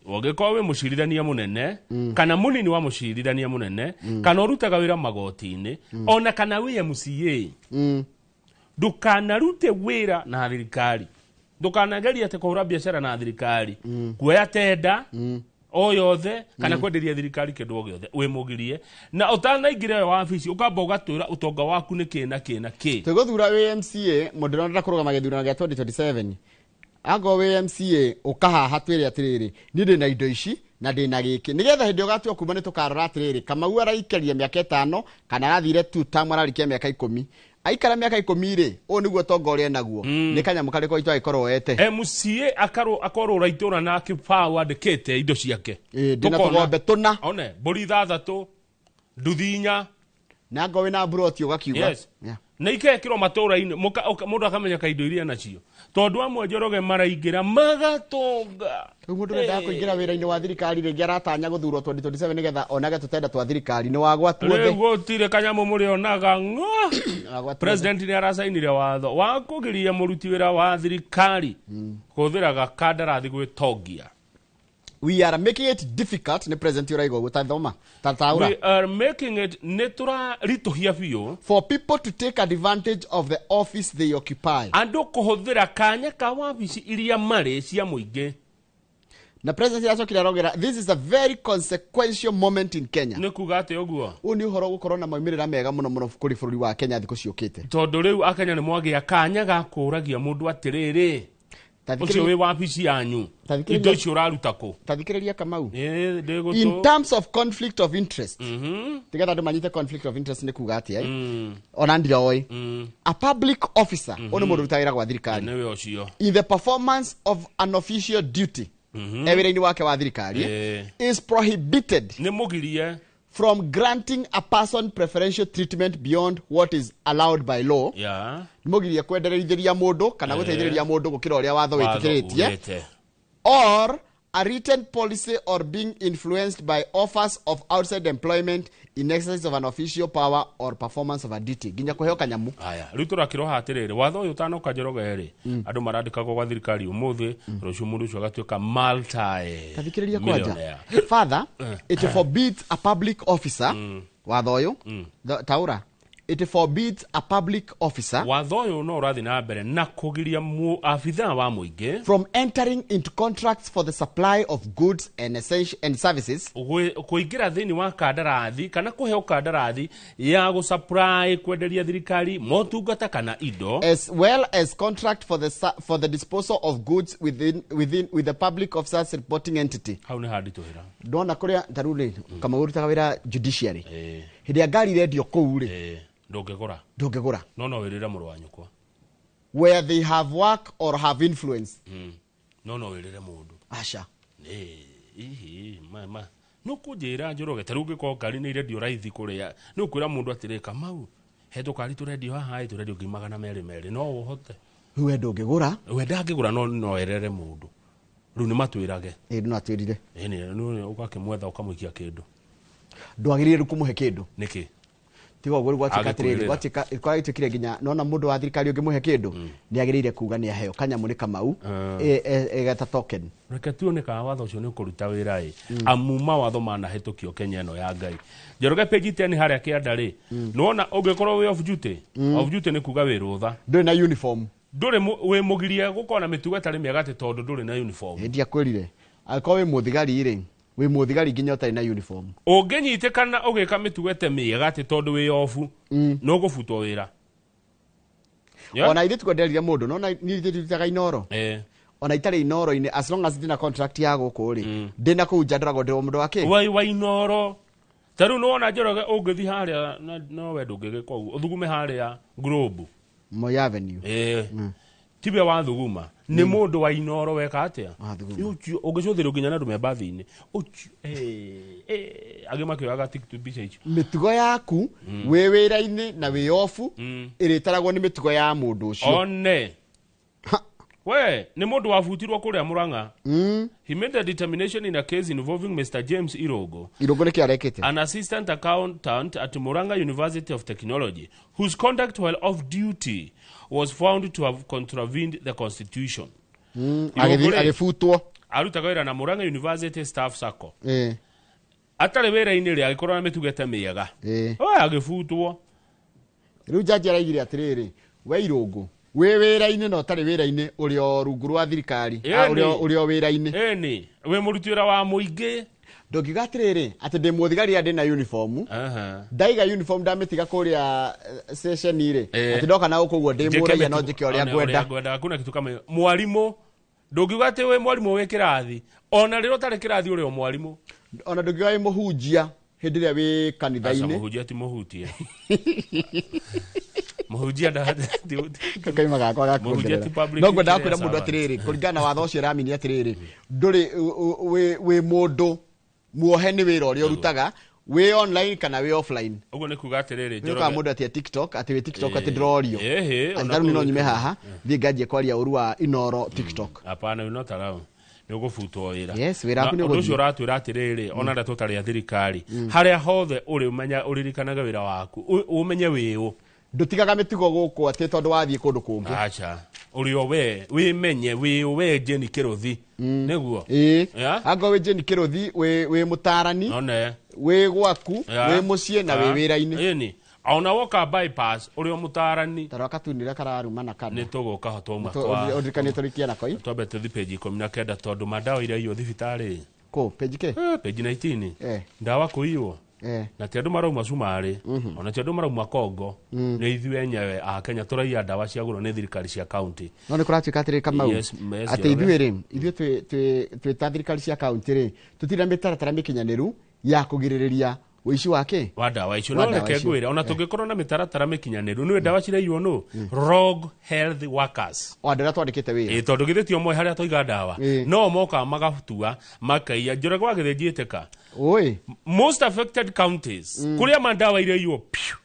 ũngĩkorwo wĩ mũcirithania mũnene kana mũnini wa mũcirithania mũnene, kana ũrutaga wĩra magoti-inĩ, ona kana wĩ MCA, ndũkanarute wĩra na thirikari, ndũkanagerie atĩ kũhũra biacara na thirikari, kuoya tenda o yothe kana kwenderia thirikari kĩndũ o gĩothe, wĩ mũgirie. Na ũtanaingĩra ĩyo wabici, ũkamba ũgatwĩra ũtonga waku nĩ kĩ na kĩ na kĩ. Tũgũthura wĩ MCA, mũndũ ũrenda kũrũgama gĩthurano gĩa 2027, angorwo wĩ MCA, ũkahaha twĩre atĩrĩrĩ, niĩ ndĩna indo ici na ndĩna gĩkĩ, nĩgetha hĩndĩ ĩyo ũgatua kuma nĩ tũkarora atĩrĩrĩ, Kamau araikaria mĩaka 5 kana arathire tu tamu ararikia mĩaka 10, aikara mĩaka 10 rĩ, ũyũ nĩguo ũtonga ũrĩa naguo, nĩ kanyamũ karĩkũ itwagĩkorwo wete. MCA akarwo akorwo itũra na kĩbaũ andĩkĩte indo ciake. Ndĩna Tũkona. tũgombe tũna. One mbũri 6, nduthi 4. Na ngorwo wĩna mburoti ũgakiuga. Yes. Na ikekĩrwo matũra-inĩ, mũndũ akamenya ka indo iria nacio, tondũ amwe, Njoroge, maraingĩra magatonga. Rĩu mũndũ ũrendaga kũingĩra wĩra-inĩ wa thirikari rĩngĩ aratanya gũthurwo 2027 nĩgetha onage tũtenda twa thirikari, nĩ wagwa Rĩu tuothe. Gũtirĩ kanyamũ mũrĩonaga ng'o. President nĩ aracainire watho wa kũgiria mũruti wĩra wa thirikari kũhũthĩraga kandarathi gwĩtongia. We are making it difficult, nĩ president ũraiga ũguo, tathoma tataũra. We are making it, nĩ tũraritũhia biũ, for people to take advantage of the office they occupy. Andũ kũhũthĩra kanya ka wabici iria marĩ cia mũingĩ. Na president aracokire arogera, "This is a very consequential moment in Kenya." Nĩ kuga atĩ ũguo? Ũyũ nĩ ũhoro ũgũkorwo na maumĩrĩra mega mũno mũno kũrĩ bũrũri wa Kenya thikũ ciũkĩte. Tondũ rĩu Akenya nĩ mwagĩa kanya ga kũragia mũndũ atĩrĩrĩ, ũcio wĩ wabici yanyu, indo icio ũraruta kũ? Tathikĩrĩria, Kamau. Ĩ, ndĩgũtũ. In terms of conflict of interest, tigetha andũ manyite conflict of interest nĩ kuga atĩa, ona ndiroĩ. A public officer, ũyũ nĩ mũndũ ũrutaga wĩra gwa thirikari, Nĩwe ũcio. in the performance of an official duty, e wĩra-inĩ wake wa thirikari, is prohibited, nĩ mũgirie, from granting a person preferential treatment beyond what is allowed by law. Nĩ mũgirie kwendereithĩria mũndũ kana gũteithĩrĩria mũndũ gũkĩra ũrĩa watho Watho wĩtĩkĩrĩtie, ugĩte. or a written policy, or being influenced by offers of outside employment in exercise of an official power or performance of a duty, nginya kũheo kanyamu. Aya, rĩu tũrakĩroha atĩrĩrĩ, watho ũyũ ũtanoka, Njoroge rĩ, andũ marandĩkagwo gwa thirikari ũmũthĩ, rũciũ mũndũ ũcio agatuĩka multi Tathikĩrĩria kwanja. millionaire. Father, it forbids a public officer, watho ũyũ, taũra, it forbids a public officer, Watho ũyũ no ũrathiĩ na mbere na kũgiria abithaa wa mũingĩ from entering into contracts for the supply of goods and, essential, and services, kũingĩra thĩinĩ wa kandarathi kana kũheo kandarathi ya gũsupply, kwenderia thirikari motungata kana indo, as well as contract for the disposal of goods within with the public officers reporting entity. Hau nĩ handitũhĩra. Ndona kũrĩa tarĩu rĩ, Kamau ũrutaga wĩra judiciary, hĩndĩ ĩrĩa ngari irendio kũu rĩ, Ndũngĩgũra. Ndũngĩgũra. No wĩrĩre mũrũ wa nyũkwa. Where they have work or have influence. No wĩrĩre mũndũ. Aca. Ihi ma no kũnjĩra, Njoroge, tarĩu ũngĩkorwo ngari nĩ irendio raithi kũrĩa, nĩ ũkwĩra mũndũ atĩrĩ, "Kamau, he tũkari tũrendio haha ĩ, tũrendio ngiri 200, no ũhote?" Rĩu we ndũngĩgũra. We ndangĩgũra, no erere mũndũ. Rĩu nĩ matwĩrage. Ĩ, no atwĩrire. Ĩni, ũgakĩmwetha ũkamũikia kĩndũ. Ndwagĩrĩire rĩu kũmũhe kĩndũ. Nĩkĩ? Tiga ũguo rĩu gwatuĩka atĩrĩrĩ, Agĩkwĩrĩra. Gwatuĩkire nginya nona mũndũ wa thirikari ũngĩmũhe kĩndũ nĩ agĩrĩire kuga nĩ aheo kanyamũ nĩ kamau, egeta token. Reke tuone kana watho ũcio nĩ ũkũruta wĩra ĩ, amu mawatho manahĩtũkio Kenya ĩno ya Ngai. Njoroge, page 10 harĩa kĩanda rĩ, nĩwona ũngĩkorwo wĩ off duty, off duty nĩ kuga wĩ rũtha, ndũrĩ na uniform, ndũrĩ wĩ mũgirie gũkorwo na mĩtugo ĩtarĩ mĩega atĩ tondũ ndũrĩ na uniform. Ndiakwĩrire angĩkorwo wĩ mũthigari rĩ, wĩ mũthigari nginya ũtarĩ na uniform. Ũngĩnyitĩkana ũgĩka mĩtugo ĩte mĩega atĩ tondũ wĩ off, nĩ ũgũbutwo wĩra. Yeah? Ona ithuĩ twenderire mũndũ nona niĩ ithuĩ tũrutaga Inoro, ona itarĩ Inoro-inĩ, as long as ndĩna contract ya gũkũ rĩ, ndĩna kũu nja ndoragwo ndĩ o mũndũ wa kĩ. Wai wa Inoro ta rĩu nĩwona, Njoroge, ũngĩthiĩ harĩa no we ndũngĩgĩka ũguo, ũthugume harĩa Globe, Moi Avenue. Tiwe wathuguma, nĩ mũndũ wa Inoro weka atĩa. Wathuguma. Ũcio ũngĩcũthĩrĩrio nginya na andũ me mbathi-inĩ ũcio, angĩ makĩoyaga TikTok mbica icio. Mĩtugo yaku wĩ wĩra-inĩ na wĩ off ĩrĩtaragwo nĩ mĩtugo ya mũndũ ũcio. One we nĩ mũndũ wabutirwo kũrĩa Mũrang'a. He made a determination in a case involving Mr. James Irogo, Irũngũ nĩkĩ arekĩte? an assistant accountant at Murang'a University of Technology, whose conduct while off duty was found to have contravened the constitution. Irũngũ rĩ, Agĩbutwo. Arutaga wĩra na Murang'a University Staff Sacco. Atarĩ wĩra-inĩ rĩ, agĩkorwo na mĩtugo ĩte mĩega. We agĩbutwo. Rĩu jaji araigire atĩrĩrĩ, we Irũngũ, wĩ wĩra-inĩ na ũtarĩ wĩra-inĩ, ũrĩ o rungu rwa thirikari. Ũrĩ o wĩra-inĩ. Ĩni wĩ mũruti wĩra wa mũingĩ. Ndũngiuga atĩrĩrĩ atĩ ndĩ mũthigari rĩrĩa ndĩna uniform, ndaiga uniform ndamĩtiga kũrĩa station rĩ, atĩ ndoka na gũkũ ũguo ndĩ Njĩke mũraiya no mĩtugo- njĩke ũrĩa one ngwenda. Ngwenda. Hakuna kitu kama hiyo. Mwarimũ, ndũngiuga atĩ wĩ mwarimũ wĩ kĩrathi, ona rĩrĩa ũtarĩ kĩrathi ũrĩ o mwarimũ. Ona ndũngiuga wĩ mũhunjia hĩndĩ ĩrĩa wĩ Aca, kanitha-inĩ. mũhunjia ti mũhutie, mũhunjia Kaima gakwa ga Mũhunjia ti kuongerera. public No ngwendaga kwĩra mũndũ servant. atĩrĩrĩ, kũringana na watho ũcio ĩramini atĩrĩrĩ, ndũrĩ wĩ mũndũ muohe nĩ wĩra ũrĩa ũrutaga, wĩ online kana wĩ offline. Ũguo nĩ kuga atĩrĩrĩ, Nĩũkaga mũndũ atĩ TikTok, atĩ wĩ TikTok atĩ ndĩrorio Ĩhĩ, atĩ ona tarĩu niĩ no kũu nyume wĩkĩre. haha thiĩ nganjie kwaria ũru wa Inoro TikTok. Hapana, you're not allowed, nĩ ũgũbutwo wĩra. Yes, wĩra waku Na nĩ ũndũ ũcio ũgũthiĩ. ũratwĩra atĩrĩrĩ, ona arĩa tũtarĩ a thirikari, harĩa hothe ũrĩ ũmenya ũririkanaga wĩra waku, ũmenye wĩũ. Ndũtigaga mĩtugo gũkũ atĩ tondũ wathiĩ kũndũ kũngĩ. Aca, ũrĩ o we wĩmenye wĩũ, we Jane Kĩrũthi nĩguo. Ĩĩ. Yeah? Angorwo wĩ Jane Kĩrũthi, wĩ mũtarani, one wĩ gwaku, wĩ mũciĩ na wĩ wĩra-inĩ. Ĩni ona woka bypass ũrĩ o mũtarani. Tarora katuni kararumana kana nĩ tũgũka ho twauma. Ũririkanie tũrĩkie nako ĩ. Twambe tũthi page 19 tondũ mandawa iraiywo thibitarĩ. Kũ page kĩ? Page 19. Ndawa kũiywo, na ti andũ marauma cumarĩ, ona ti andũ marauma Kongo, nĩ ithuĩ enyewe a Kenya tũraiya ndawa ciagũrwo nĩ thirikari cia kaunti. No nĩ kũratuĩka atĩrĩ, Kamau, Yes, atĩ Njoroge. ithuĩ rĩ, ithuĩ twĩ ta thirikari cia kaunti rĩ, tũtirĩ na mĩtaratara mĩkinyanĩru ya kũgirĩrĩria ũici wa kĩ? Wa ndawa icio. Wa No ndawa reke icio. ngwĩre, ona tũngĩkorwo na mĩtaratara mĩkinyanĩru, nĩwe ndawa ciraiywo nũ? Rogue health workers. O andũ arĩa twandĩkĩte wĩra. Ĩ, tondũ githĩ ti omwe harĩa twaiga ndawa no mokaga magatua makaiya. Njoroge wa Gĩthĩnji ĩtĩka, Oi. Most affected counties kũrĩa ma ndawa iraiywo piu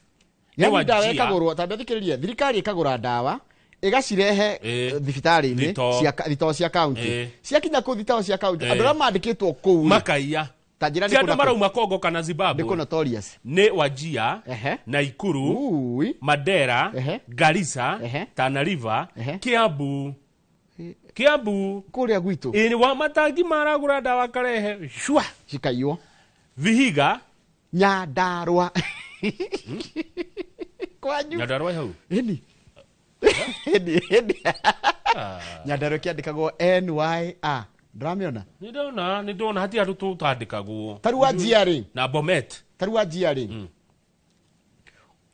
nĩ Yani ndawa Wajir. ĩkagũrwo, tambe thikĩrĩrie, thirikari ĩkagũra ndawa ĩgacirehe thibitarĩ-inĩ Thitoo. thitoo cia kaunti. Ciakinya kũu thitoo cia kaunti, andũ arĩa mandĩkĩtwo kũu rĩ, makaiya. Ta njĩra Ti nĩ andũ kũ na kũ? marauma Kongo kana Zimbabwe. Nĩ kũ notorious? Nĩ Wajia, Naikuru, Mandera, Garissa, Tana River, Kiambu. Kiambu kũrĩa gwitũ. Ĩ, wa matangi maragũra ndawa karehe shwa cikaiywo. Vihiga. Nyandarua kwanyu. Nyandarua ĩ hau? Ĩni, ĩni, ĩni. Nyandarua ĩkĩandĩkagwo NYA, ndũramĩona? Nĩ ndona, nĩ ndona, hatirĩ andũ tũtandĩkagwo. Ta rĩu Wajia rĩ, na Bomet. Ta rĩu Wajia rĩ,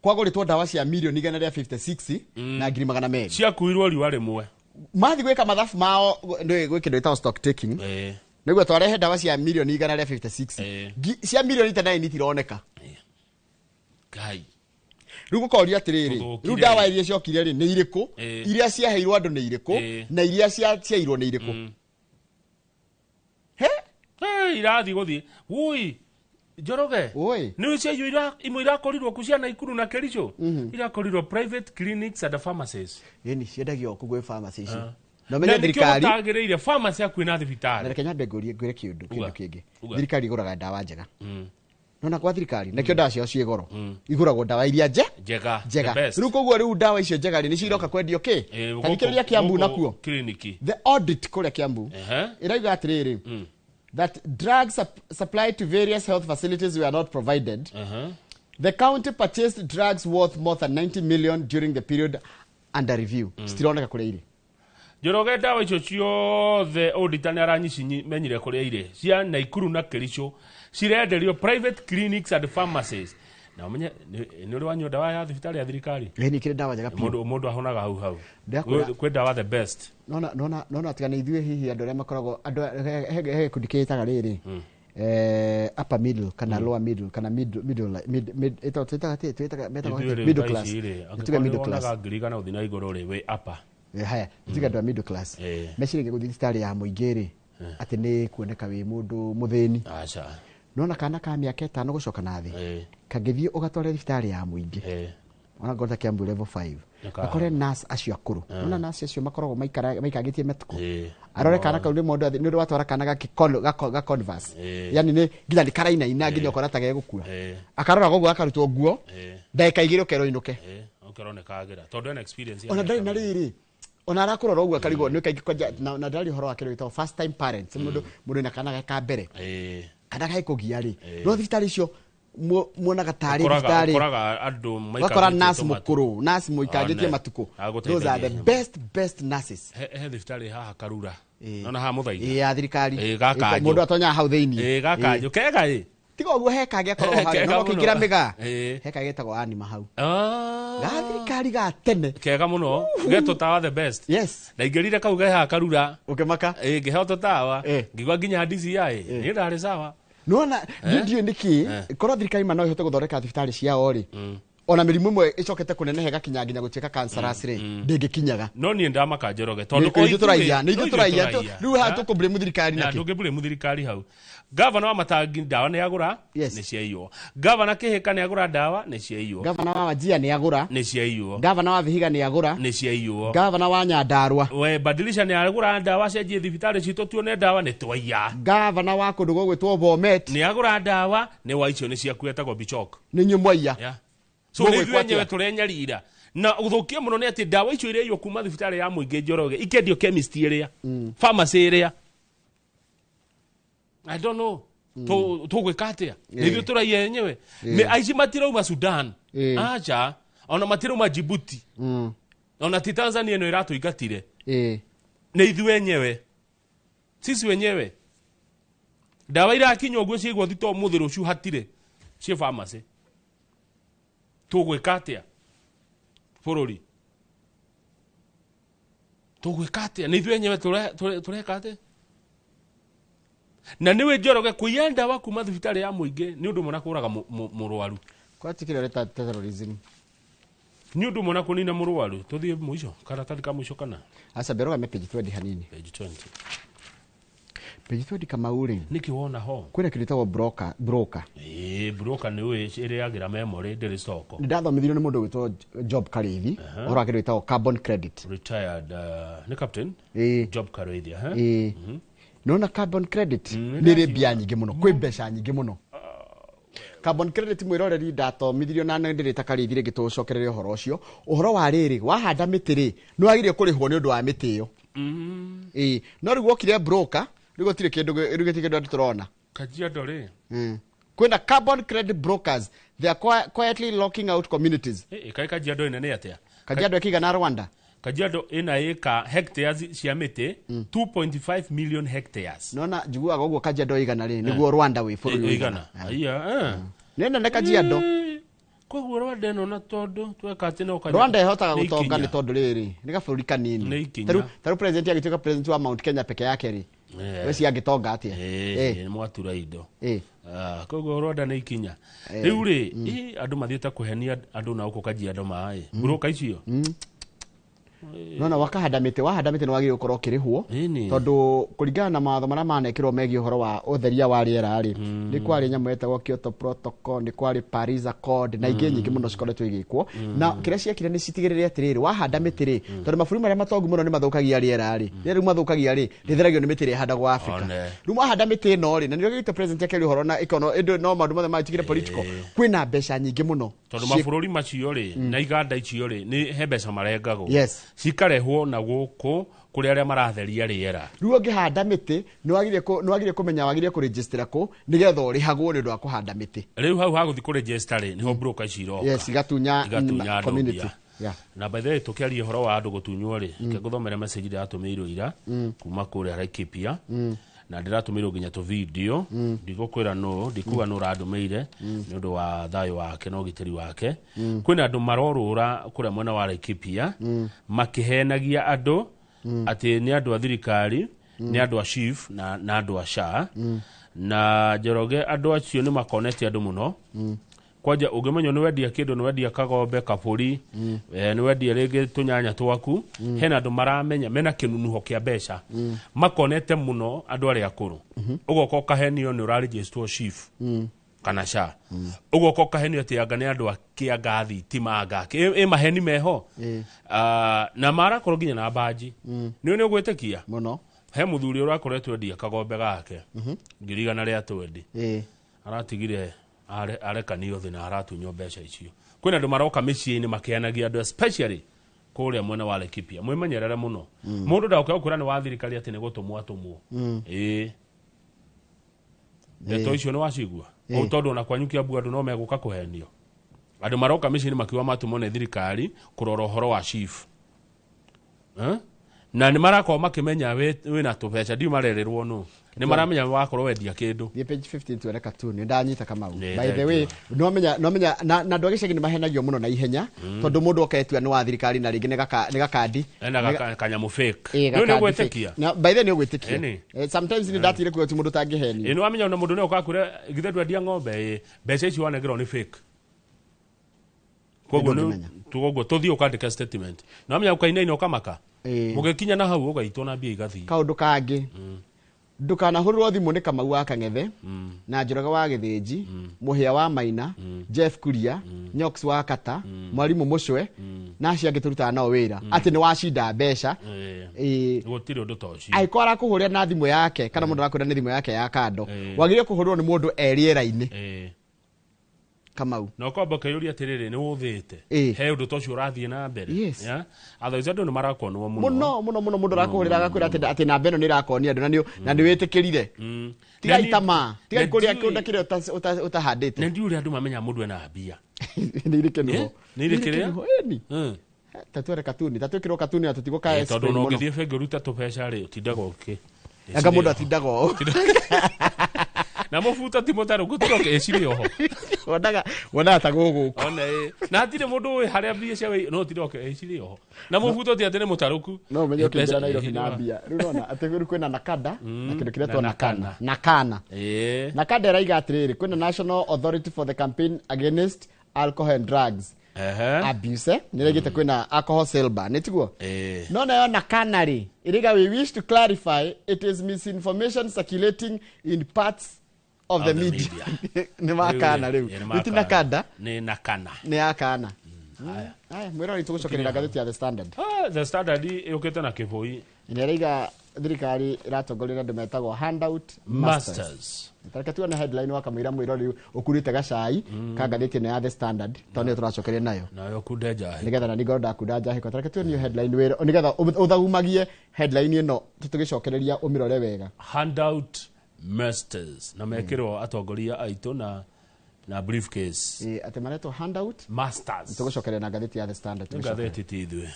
kwagũrĩtwo ndawa cia mirioni 156 na ngiri 200. Ciakuirwo riũa rĩmwe. Mathiĩ gwĩka mathabu mao nĩ gwĩ kĩndũ gĩtagwo stock taking, nĩguo twarehe ndawa cia mirioni 156. Cia mirioni ta 9 itironeka. Ngai. Rĩu gũkoria atĩrĩrĩ, Tũthũkire. rĩu ndawa iria ciokire rĩ nĩ irĩkũ? Iria ciaheirwo andũ nĩ irĩkũ? Na iria ciairwo nĩ irĩkũ? Irathi gũthiĩ wui, Njoroge, nĩ ciaiywo imwe irakorirwo ku cia Naikuru na Kericho, irakorirwo private clinics and pharmacies. Ĩni, ciendagio kũu gwĩ pharmacy icio. Ah. Na ũmenye Na nĩkĩo thirikari gũtagĩrĩire pharmacy hakuhĩ na na thibitarĩ. Reke nyambe ngũrie ngwĩre kĩndũ Uga. kĩngĩ. Uga. Thirikari ĩgũraga ndawa njega. Nona kwa thirikari nakio ndawa ciao ciĩ goro, igũragwo ndawa iria nje njega, njega. the best. Rĩu koguo rĩu ndawa icio njega rĩ, nĩcio iroka kwendio kĩ Eh, ta thikĩrĩria Kiambu gũkũ nakuo kliniki. The audit kũrĩa Kiambu ĩrauga atĩrĩrĩ, that drugs supplied to various health facilities were not provided. The county purchased drugs worth more than 90 million during the period under review. Citironeka kũrĩa irĩ. Njoroge, ndawa icio ciothe auditor nĩ aranyimenyire kũrĩa irĩ cia Naikuru na Kericho cirenderio private clinics and pharmacies, na ũmenye nĩ ũrĩ wanyua ndawa ya thibitarĩ ya thirikari. Ĩ, nĩ kĩrĩ ndawa njega biũ. Mũndũ ahonaga hau hau. Ndakwĩra- Kwĩ ndawa the best. Nona tiga nĩ ithuĩ hihi andũ arĩa makoragwo andũ he gĩkundi kĩĩtaga rĩrĩ, upper middle kana lower middle kana middle middle mid mid ĩtagwo twĩtaga atĩ twĩtaga metagwo Ithuĩ atĩ? rĩu Middle thaa class. ici rĩ, Tuge angĩkorwo middle nĩ class. wonaga 100,000 gũthiĩ na igũrũ rĩ, wĩ upper. Haya, tuge andũ a middle class meciragia gũthiĩ thibitarĩ ya mũingĩ rĩ, atĩ nĩ kuoneka wĩ mũndũ mũthĩni. Aca. Nona kana ka mĩaka 5 gũcoka na thĩ kangĩthiĩ ũgatware thibitarĩ ya mũingĩ, ona ngorwo ta Kiambu level 5, Nĩkaha. gakore nurse acio akũrũ. Nona nurse acio makoragwo maikangĩtie matukũ, arore No. kana kau nĩ mũndũ nĩ ũndũ watwara kana gake ga converse, yani nĩ nginya nĩ karainaina nginya ũkona ta gegũkua, akarora koguo akarutwo nguo ndagĩka 2 ũkerwo inũke. Ũkerwo nĩ kagĩra tondũ ena experience ya Ona ndarĩ mĩaka na mĩingĩ. rĩrĩ, ona arakũrora ũguo akarigwo nĩ kaingĩ kwanja na ndarĩ ũhoro wa kĩndũ gĩtagwo first time parents, mũndũ wĩna kana gake ka mbere, kana gagĩkũgia rĩ, no thibitarĩ icio muonaga tarĩ thibitarĩ Ũkoraga andũ ũgakora maikarĩtie nurse tũmatũ. mũkũrũ, nurse mũikangĩtie One. matukũ. Agũteithagia Those are the hinya. best nurses. He thibitarĩ haha Karura, nona haha Mũthaiga. Ĩ, ya thirikari. Ĩ, gakanjũ. Mũndũ atonyaga hau thĩinĩ. Ĩ, gakanjũ kega ĩ. Tiga ũguo he kangĩ akoragwo hau Kega no mũno. kĩingĩra mĩgaa, he kangĩ getagwo anima hau, ga thirikari ga tene. Kega mũno getwo tawa the best. Yes. Ndaingĩrire kau ge haha Karura. Ũkĩmaka. Ĩ, ngĩheo tũtawa, ngĩigua nginya DCI niĩ ndarĩ sawa. Nona Eh? ndiũĩ nĩkĩ korwo thirikari ma no ĩhote gũthondeka thibitarĩ ciao rĩ, ona mĩrimũ ĩmwe ĩcokete kũneneha ĩgakinya nginya gũtuĩka cancerous rĩ, ndĩngĩkinyaga. No niĩ ndamaka Njoroge Nĩ tondũ ithuĩ tũraiya, nĩ no ithuĩ ithuĩ tũraiya. tũraiya. Rĩu haha tũkũ-blame thirikari Na nakĩ? ndũngĩ-blame thirikari hau. Gavana wa Matangi ndawa nĩ agũra, nĩ ciaiywo. Gavana Kĩhĩka nĩ agũra ndawa, nĩ ciaiywo. Gavana wa Wajia nĩ agũra. Nĩ ciaiywo. Gavana wa Vihiga nĩ agũra. Nĩ ciaiywo. Gavana wa Nyandarua. We badilisha nĩ agũra ndawa cenjie thibitarĩ citũ tuone ndawa nĩ twaiya. Gavana wa kũndũ gũgwĩtwo Bomet nĩ agũra ndawa, nĩ wa icio nĩ ciaku etagwo Bichok. Nĩ inyuĩ mwaiya. Yeah. So nĩ Mũgwĩkwo ithuĩ enyewe atĩa? tũrenyarira na gũthũkia mũno nĩ atĩ ndawa icio iria kuma thibitarĩ ya mũingĩ Njoroge ikendio chemist ĩrĩa, pharmacy ĩrĩa, I don't know tũgwĩka atĩa, nĩ ithuĩ tũraiya enyewe. Aici matirauma Sudan, aca, ona matirauma Djibouti, ona ti Tanzania ĩno ĩratũingatire, nĩ ithuĩ enyewe, sisi wenyewe. Ndawa irakinya ũguo ciaigwo thito ũmũthĩ, rũciũ hatirĩ ciĩ pharmacy. Tũgwĩka atĩa bũrũri? Tũgwĩka atĩa? Nĩ ithuĩ enyewe tũreka atĩa? Na nĩwe Njoroge, kũiya ndawa kuma thibitarĩ ya mũingĩ nĩ ũndũ ũmwe na kũraga mũrwaru. Kwatikire ta terrorism. Nĩ ũndũ ũmwe na kũnina mũrwaru. Tũthiĩ mũico karatathi ka mũico kana? Aca, mbere page 20 hanini. Page 20. Page 20, Kamau rĩ, nĩkĩ wona ho? Kwĩna kĩndũ gĩtagwo broker broker. Ĩĩ, broker nĩ ũĩ ĩrĩagĩra memory, ndĩrĩ stoko. Nĩ ndathomithirio nĩ mũndũ ũgwĩtwo Job Kariithi ũhoro wa kĩndũ gĩtagwo carbon credit. Retired nĩ captain Job Karĩithia, ha? Ĩĩ. Nona carbon credit nĩ ĩrĩ mbia nyingĩ mũno, kwĩ mbeca nyingĩ mũno carbon credit. Mwĩroreri, ndathomithirio na nĩ ndĩrĩta Kariithi rĩngĩ tũcokerere ũhoro ũcio, ũhoro wa rĩrĩ, wahanda mĩtĩ rĩ, nĩ wagĩrĩire kũrĩhwo nĩ ũndũ wa mĩtĩ ĩyo. Ĩĩ, no rĩu wokire broker, rĩu gũtirĩ kĩndũ rĩu gũtirĩ kĩndũ andũ tũrona. Kajiado rĩ. Kwĩna carbon credit brokers, they are quietly locking out communities. Ĩ, kaĩ Kajiado ĩnene atĩa? Kajiado ĩkĩigana Rwanda. Kajiado ĩna ĩka hectares cia mĩtĩ 2.5 million hectares. Nona njiguaga ũguo Kajiado ĩigana rĩ, nĩguo Rwanda wĩ bũrũri ĩigana. Aiya, eh. Nĩ nene Kajiado. Koguo Rwanda ĩno, na tondũ tweka atĩ no Rwanda ĩhotaga nĩ gũtonga ikinya. nĩ tondũ rĩrĩ nĩ gabũrũri kanini. Nĩ ikinya. Tarĩu president agĩtuĩka president wa Mount Kenya peke yake rĩ, we angĩtonga atĩa? Nĩ mwatura indo. Koguo Rwanda nĩ ikinya. Rĩu rĩ, ĩ, andũ mathiĩte kũhenia andũ na gũkũ Kajiado maĩ buroka icio. Nona wakahanda mĩtĩ, wahanda mĩtĩ nĩ wagĩrĩirwo gũkorwo ũkĩrĩhwo tondũ kũringana na mawatho marĩa manekĩrwo megiĩ ũhoro wa ũtheria wa rĩera rĩ, nĩ kwarĩ nyamũ yetagwo Kyoto Protocol, nĩ kwarĩ Paris Accord na ingĩ nyingĩ mũno cikoretwo igĩkwo. Na kĩrĩa ciekire nĩ citigĩrĩre atĩrĩrĩ, wahanda mĩtĩ rĩ, tondũ mabũrũri marĩa matongu mũno nĩ mathũkagia rĩera rĩ, rĩera rĩu mathũkagia rĩ, rĩtheragio nĩ mĩtĩ ĩrĩa ĩhandagwo Afrika. Rĩu wahanda mĩtĩ ĩno rĩ, na nĩrĩo gĩgĩte president akĩaria ũhoro na ĩkono ĩndĩ no maũndũ mothe magĩtigire political, kwĩna mbeca nyingĩ mũno tondũ mabũrũri macio rĩ na iganda icio rĩ nĩ he mbeca marengagwo. Yes. Cikarehwo na gũkũ kũrĩ arĩa maratheria rĩera. Rĩu ũngĩhanda mĩtĩ nĩ wagĩrĩire kũmenya wagĩrĩire kũrĩnjĩstĩra kũ nĩgetha ũrĩhagwo nĩ ũndũ wa kũhanda mĩtĩ. Rĩu hau hagũthiĩ kũrĩnjĩsta rĩ nĩho broker ici iroka. Yes, igatunya igatunya andũ community. mbia. Yeah. Na by the way tũkĩaria ũhoro wa andũ gũtunywo rĩ, reke ngũthomere message ndĩratũmĩirwo ira kuma kũrĩa Laikipia. Na ndĩratũmĩirwo nginya tũ video, ndigũkwĩra nũ, ndikuga nũ ũrandũmĩire nĩ ũndũ wa thayũ wake na ũgitĩri wake. Kwĩna andũ marorũra kũrĩa mwena wa Laikipia makĩhenagia andũ atĩ nĩ andũ a thirikari, nĩ andũ a chief na andũ a SHA. Na Njoroge andũ acio nĩ makonete andũ mũno. Kwanja ũngĩmenya nĩ wendia kĩndũ, nĩ wendia kagombe, kabũri, nĩ wendia rĩngĩ tũnyanya twaku, hena andũ maramenya mena kĩnunuho kĩa mbeca makonete mũno andũ arĩa akũrũ. Ũgoka ũkahenio nĩ ũrarĩnjĩstwo chief kana SHA. Ũgoka ũkahenio atĩ anga nĩ andũ a kĩanga thitima anga ĩ maheni meho. Na marakorwo nginya na mbanji. Nĩ nĩ ũgwĩtĩkia mũno. He mũthuri ũrakoretwo endia kagombe gake 120,000. Aratigire arekanio thĩ na aratunywo mbeca icio. Kwĩna andũ maroka mĩciĩ-inĩ makĩanagia andũ especially kũrĩa mwena wa Laikipia. Mwĩmenyerere mũno. Mũndũ ndagoke gũkwĩra nĩ wa thirikari atĩ nĩ gũtũmwo atũmwo. Ĩĩ. Ndeto icio nĩ wacigua? O tondũ ona kwanyu Kiambu andũ no megũka kũhenio. Andũ maroka mĩciĩ-inĩ makiuga matũmwo nĩ thirikari kũrora ũhoro wa chief. Na nĩ marakorwo makĩmenya wĩna tũbeca, ndiũ marerĩrwo nũ. Nĩ maramenya wakorwo wendia kĩndũ. Thiĩ page 15 tuone cartoon, nĩ ndanyita Kamau. By the way, no menya na andũ a gĩcagi nĩ mahenagio mũno na ihenya tondũ mũndũ oketua nĩ wa thirikari na rĩngĩ nĩ gakandi. Ena kanyamũ fake. Rĩu nĩ ũgwĩtĩkia? Na by the way nĩ ũgwĩtĩkia. Sometimes nĩ ndatire kuga ti mũndũ ũtangĩhenio. Ĩ nĩ wamenya ona mũndũ nĩ oka kwĩra githĩ ndwendia ng'ombe, mbeca icio wanengerwo nĩ fake. Koguo koguo tũthiĩ ũkandĩka statement. Na wamenya ũkainaina ũkamaka. Mũgĩkinya na hau ũgaitwo na mbia igathiĩ. Kaũndũ kangĩ. Ndũkanahũrĩrwo thimũ nĩ Kamau wa Kang'ethe, na Njoroge wa Gĩthĩnji, Mũhĩa wa Maina, Jeff Kuria, Nyox wa Kata, Mwarimũ Mũcwe, na acio angĩ tũrutaga nao wĩra atĩ nĩ wacinda mbeca. Gũtirĩ ũndũ ta ũcio. Angĩkorwo arakũhũrĩra na thimũ yake kana mũndũ arakũhũrĩra na thimũ yake ya kando, wagĩrĩire kũhũrĩrwo nĩ mũndũ e rĩera-inĩ. Kamau. Na ũkomba ũkeyũria atĩrĩrĩ, nĩ ũthĩte he ũndũ ta ũcio ũrathiĩ na mbere. Otherwise andũ nĩ marakonwo mũno. Mũno mũno mũno mũndũ arakũhũrĩra agakwĩra atĩ namba ĩno nĩ ĩrakonia andũ na nĩ wĩtĩkĩrire. Tigai tamaa, tigai kũrĩa kĩũndũ kĩrĩa ũtahandĩte. Na ndiũĩ ũrĩa andũ mamenya mũndũ ena mbia. Nĩ irĩ kĩnuho. Nĩ irĩ kĩrĩa? Ĩni. Tatwere katuni, tatwĩkĩrwo katuni na tũtigũka Tondũ ona ũngĩthiĩ bengi ũrute tũbeca rĩ, ũtindaga ũkĩ. Anga mũndũ atindaga ũũ. Na mũbuto ti mũtarũ gũtiroke ĩcirĩ oho. Wonaga ta gũgũkũ. Ona ĩ. Na hatirĩ mũndũ ũĩ harĩa mbia cia wĩ, no ũtiroke ĩcirĩ oho. Na mũbuto ti atĩ nĩ mũtarũku. No ũmenye ũkĩingĩra Nairobi na mbia. Rĩu nona atĩ rĩu kwĩna Nakada na kĩndũ kĩretwo Nakana. Nakana. Nakada ĩraiga atĩrĩrĩ, kwĩna National Authority for the Campaign Against Alcohol and Drugs Abuse, nĩ ĩraigĩte kwĩna alcohol sale ban, nĩ tiguo? No nayo Nakana rĩ, ĩraiga we wish to clarify it is misinformation circulating in parts of the media. Nĩ makana rĩu. Rĩu ti Nakada. Nĩ Nakana. Nĩ yakana. Aya, mwĩrori tũgũcokerera ngathĩti ya The Standard. The Standard yũkĩte na kĩbũi. Nĩ ĩraiga thirikari ĩratongoria na andũ metagwo handout masters. Tareke tuone headline wa kamũira mwĩrori ũkurĩte gacai ka ngathĩti ĩno ya The Standard tondũ nĩyo tũracokeria nayo. Nayo kunda njahi. Nĩgetha na ningorwo ndakunda njahi kwa tareke tuone headline wĩra nĩgetha ũthagumagie headline ĩno tũgĩcokereria ũmĩrore wega. Handout masters na mekĩrwo atongoria aitũ na briefcase. Atĩ maretwo handout masters. Tũgũcokeria na ngathĩti ya The Standard. Ngathĩti ti ithuĩ.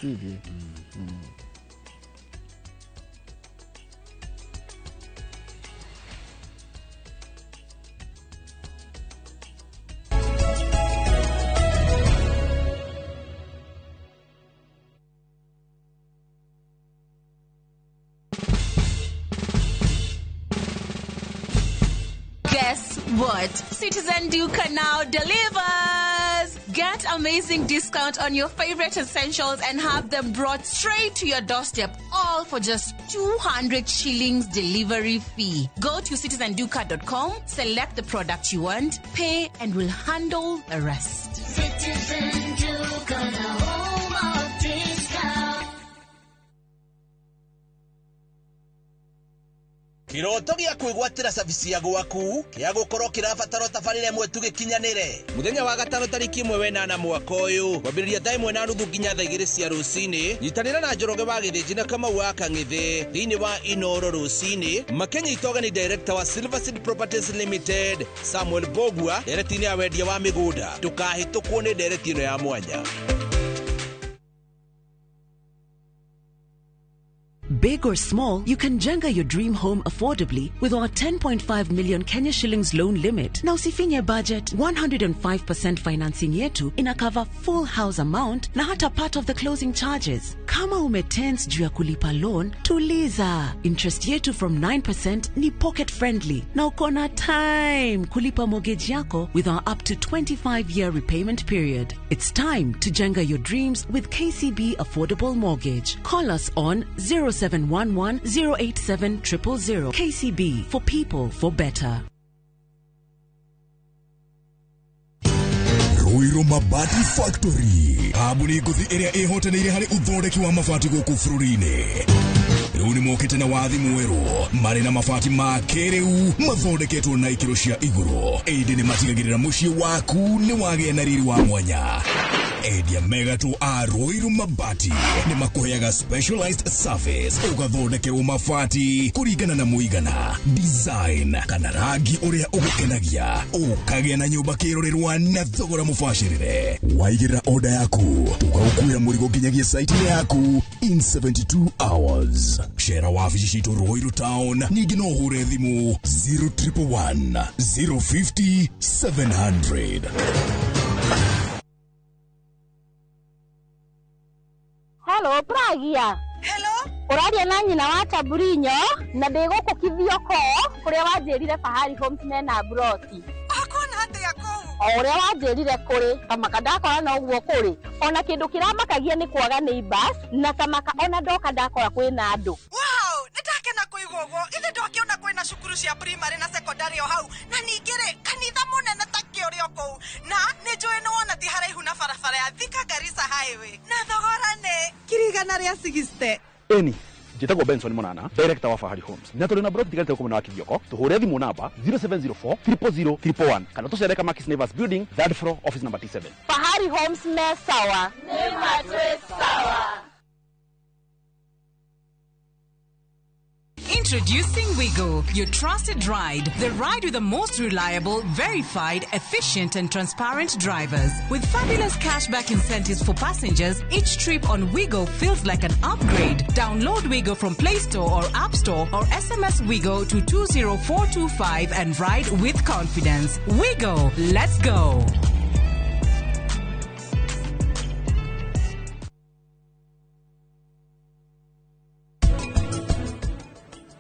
Guess what? Citizen Duka now delivers! Get amazing discount on your favorite essentials and have them brought straight to your doorstep, all for just 200 shillings delivery fee. Go to citizenduka.com, select the product you want, pay, and we'll handle the rest. Citizen Duka, the home of discount. Kiroto gĩa kwĩgwatĩra cabici ya gwaku kĩa gũkorwo kĩrabatara tabarĩra ĩmwe tu gĩkinyanĩre. Mũthenya wa gatano tarĩki 1 wenana mwaka ũyũ kwambĩrĩria thaa 1:30 nginya thaa 2 cia rũcinĩ. Nyitanĩra na Njoroge wa Gĩthĩnji na Kamau wa Kang'ithĩ thĩinĩ wa Inoro rũcinĩ makĩnyita ũgeni director wa Silver Seed Properties Limited Samuel Bogua ndereti-inĩ ya wendia wa mĩgũnda. Ndũkahĩtũkwo nĩ ndereti ĩno ya mwanya. Big or small, you can jenga your dream home affordably with our 10.5 million Kenya shillings loan limit. Na usifinye budget, 105% financing yetu ina cover full house amount na hata part of the closing charges. Kama umetense juu ya kulipa loan, tuliza. Interest yetu from 9% ni pocket friendly. Na uko na time kulipa mortgage yako with our up to 25-year repayment period. It's time to jenga your dreams with KCB Affordable Mortgage. Call us on 0711 087 000. KCB, for people, for better. Ruiru Mabati Factory kambuni ngũthi ĩrĩa ĩhotanĩire harĩ ũthondeki wa mabati gũkũ bũrũri-inĩ. Rĩu nĩ mokĩte na wathi mwerũ marĩ na mabati ma kĩrĩu mathondeketwo na ikĩro cia igũrũ, ĩndĩ nĩ matigagĩrĩra mũciĩ waku nĩ wagĩa na riri wa mwanya. Endia megatũ a Ruiru Mabati nĩ makũheaga specialized service ũgathondekerwo mabati kũringana na mũigana, design kana rangi ũrĩa ũgũkenagia, ũkagĩa na nyũmba kĩrorerwa na thogora mũbacĩrĩre. Waigĩrĩra order yaku tũgagũkuĩra mũrigo nginyagia site-inĩ yaku in 72 hours. Cera wabici citũ Ruiru Town, ningĩ no ũhũre thimũ 0111 050 700. Hello, Pragia. Hello. Ũraria na nyina wa Taburinyo na ndĩ gũkũ Kithioko kũrĩa wanjĩrire Fahari Homes mena broti. Ũkuona atĩa kũu? O ũrĩa wanjĩrire kũrĩ tamaka ndakora noguo kũrĩ. Ona kĩndũ kĩramakagia nĩ kwaga neighbors na tamaka ona ndoka ndakora kwĩna andũ. Wow, nĩndakena kũigua ũguo. Ithe ndokĩona kwĩna cukuru cia primary na secondary o hau na ningĩ rĩ kanitha mũnene ta kĩũrĩ o kũu na nĩnjũĩ nĩwona ti haraihu na barabara ya Thika Garissa Highway na thogora nĩ 160,000. Eni njĩtagwo Benson Monana, director wa Fahari Homes, na tũrĩ na broti tigarĩte gũkũ mwena wa Kithioko. Tũhũre thimũ namba 0704 000 111 kana tũcere Kamakis Neighbors Building, third floor, office number T7. Fahari Homes me sawa. Nĩ matwĩ sawa. Introducing Wigo, your trusted ride. The ride with the most reliable, verified, efficient and transparent drivers. With fabulous cashback incentives for passengers, each trip on Wigo feels like an upgrade. Download Wigo from Play Store or App Store or SMS Wigo to 20425 and ride with confidence. Wigo, let's go.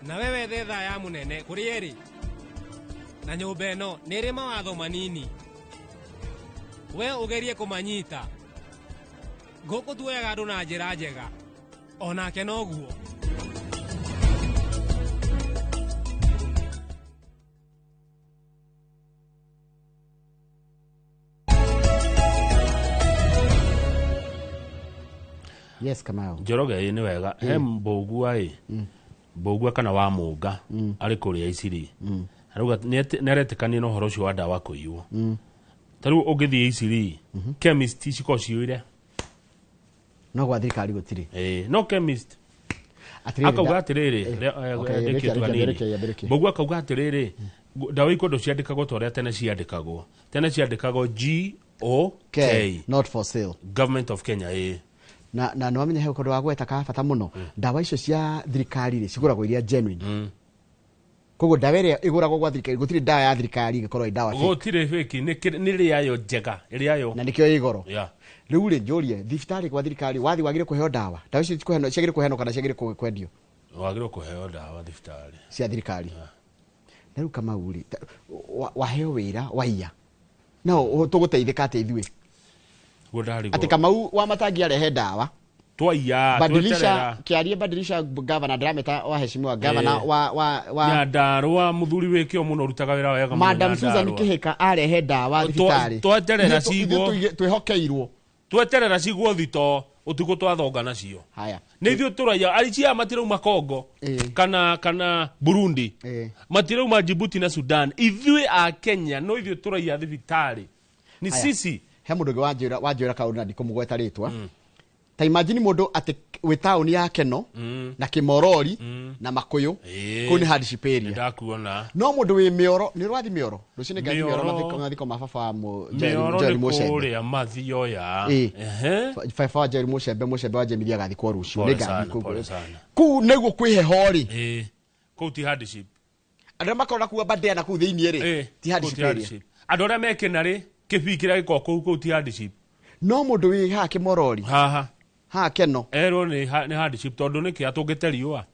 Na wewe thetha ya munene kuri eri na nyumba ĩno nĩ ĩrĩ mawatho manini we ũgerie kũmanyita. Gũkũ tuoyaga andũ na njĩra njega onake noguo. Yes, Kamau. Njoroge ĩ nĩ wega he mbũgua ĩ mbũgua kana wa mũnga arĩ kũrĩa Iciri arauga nĩ aretĩkania na ũhoro ũcio wa ndawa kũiywo. Ta rĩu ũngĩthiĩ Iciri chemist cikoragwo ciyũire no gwa thirikari gũtirĩ. No chemist akauga atĩrĩrĩ, mbũgua akauga atĩrĩrĩ, ndawa ikwendwo ciandĩkagwo ta ũrĩa tene ciandĩkagwo. Tene ciandĩkagwo G O K, not for sale, Government of Kenya. Ĩ na nĩ wamenya he ũndũ wa gweta ka bata mũno. Ndawa icio cia thirikari rĩ cigũragwo iria genuine. Koguo ndawa ĩrĩa ĩgũragwo gwa thirikari gũtirĩ ndawa ya thirikari ĩngĩkorwo ĩ ndawa fake. Gũtirĩ fake, nĩ rĩayo njega ĩrĩayo na nĩkĩo ĩ goro. Yeah. Rĩu rĩ njũrie thibitarĩ gwa thirikari wathi wagĩrĩire kũheo ndawa, ndawa icio ciagĩrĩire kũheanwo kana ciagĩrĩire kwendio? Wagĩrĩirwo kũheo ndawa thibitarĩ cia thirikari. Na rĩu Kamau rĩ waheo wĩra waiya no tũgũteithĩka atĩa ithuĩ? Guo ndarigwo. Atĩ Kamau wa Matangi arehe ndawa twaiya badilisha tweterera. Kiarie badilisha governor, ndirameta waheshimiwa governor Eh. wa Nyandarua muthuri wä kä o må no rutaga wä ra wega mũno Madam Susan Nyandarua. Kihika arehe ndawa thibitarĩ. Tweterera Ithuĩ cigwo. Twĩhokeirwo. Tweterera cigwo thito ũtukũ twathonga nacio. Haya. Nä ithuä tå raiya arici aya matirauma Congo kana Burundi, matirauma Djibouti na Sudan. Ithuĩ a Kenya no ithuĩ tå raiya thibitarĩ ni Haya. sisi. He mũndũ ũngĩ wanjĩra kaũndũ na ndikũmũgweta rĩtwa. Ta imagine mũndũ atĩ wĩ taũni ya Keno na Kĩmorori na Makũyũ, kũu nĩ hardship area. Ndakuona. No mũndũ wĩ Mĩoro, nĩ ũrathiĩ Mĩoro rũciũ? Nĩ ngathiĩ Mĩoro. Mĩoro. Mathiko ma baba wa Mĩoro Joel nĩ Mũcembe. kũrĩa mathioya. Ĩĩ. Ehe. Baba wa Joel Mũcembe, Mũcembe wa Jemithia agathikwo rũciũ. Pole Nĩ ngathiĩ sana, kũu. pole sana. Kũu nĩguo kwĩ heho rĩ. Ĩĩ. Kũu ti hardship. Andũ arĩa makoragwo kuu Aberdare na kũu thĩiniĩ rĩ, ti Kũu hardship ti area. hardship. Andũ arĩa mekĩna rĩ, kĩbii kĩrĩa gĩkoragwo kũu ti hardship. No mũndũ wĩ haha Kĩmorori, haha haha Keno, erwo nĩ hardship tondũ nĩkĩ atũngĩte riũa.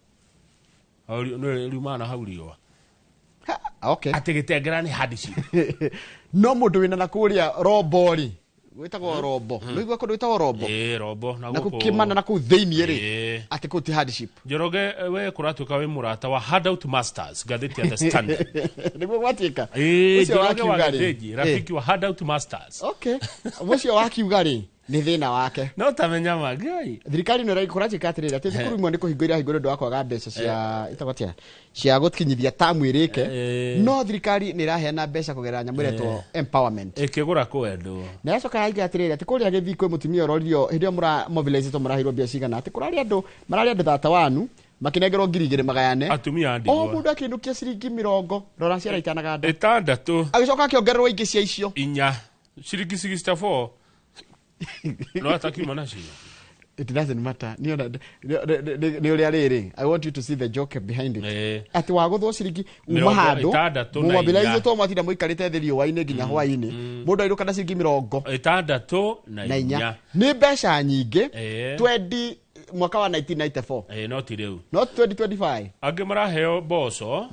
Nĩ riumaga na hau riũa. Okay. Atĩ gĩtengera nĩ hardship. No mũndũ wĩna na kũrĩa Rombo rĩ, gwĩtagwo Rombo, nĩũigua kũndũ gwĩtagwo Rombo? Ĩĩ, Rombo na na kũu gũkũ Kĩmana na kũu thĩiniĩ rĩ, Ĩĩ. atĩ kũu ti hardship. Njoroge, we kũratuĩka wĩ mũrata wa Handout Masters, ngathĩti ya The Standard. Nĩguo gwatuĩka. Ĩĩ, Ũcio Njoroge wa wakiuga rĩ, Gĩthĩnji, rafiki wa Handout Masters. Okay, ũcio wakiuga rĩ, nĩ thĩna wake. No tamenya mangai. Thirikari ĩno kũratuĩka atĩrĩrĩ, atĩ thukuru imwe nĩ kũhingwo irahingwo nĩ ũndũ wa kwaga mbeca cia ĩtagwo atĩa, cia gũkinyithia tamu ĩrĩke, no thirikari nĩ ĩraheana mbeca kũgerera nyamũ ĩretwo empowerment. Ĩkĩgũra kwendwo. Na yacoka yaiga atĩrĩrĩ, atĩ kũrĩa gĩthii kwĩ mũtumia ũroririo hĩndĩ ĩyo mũra mobilizĩtwo mũraheirwo mbia cigana, atĩ kũrarĩ andũ mararĩ andũ thata wanu makĩnengerwo 2,000 magayane. Atumia a O ndigwa. mũndũ akĩinũkia ciringi 20, rora ciara itanaganda. Ĩtandatũ. Agĩcoka akĩongererwo ingĩ cia icio. Inya ciringi 64 no atakiuma nacio. It doesn't matter. Nĩ ũrĩa rĩrĩ, I want you to see the joke behind it, atĩ wagũthwo ciringi uma Mĩrongo handũ ĩtandatũ na inya. mũmobilizĩtwo mwatinda mũikarĩte thĩ riũa-inĩ nginya hwaĩ-inĩ, mũndũ ainũka na ciringi mĩrongo ĩtandatũ na na inya. inya. Nĩ mbeca nyingĩ. Ĩĩ. 20 mwaka wa 1994. Ĩĩ, no ti rĩu. Not 2025. Angĩ maraheo mboco,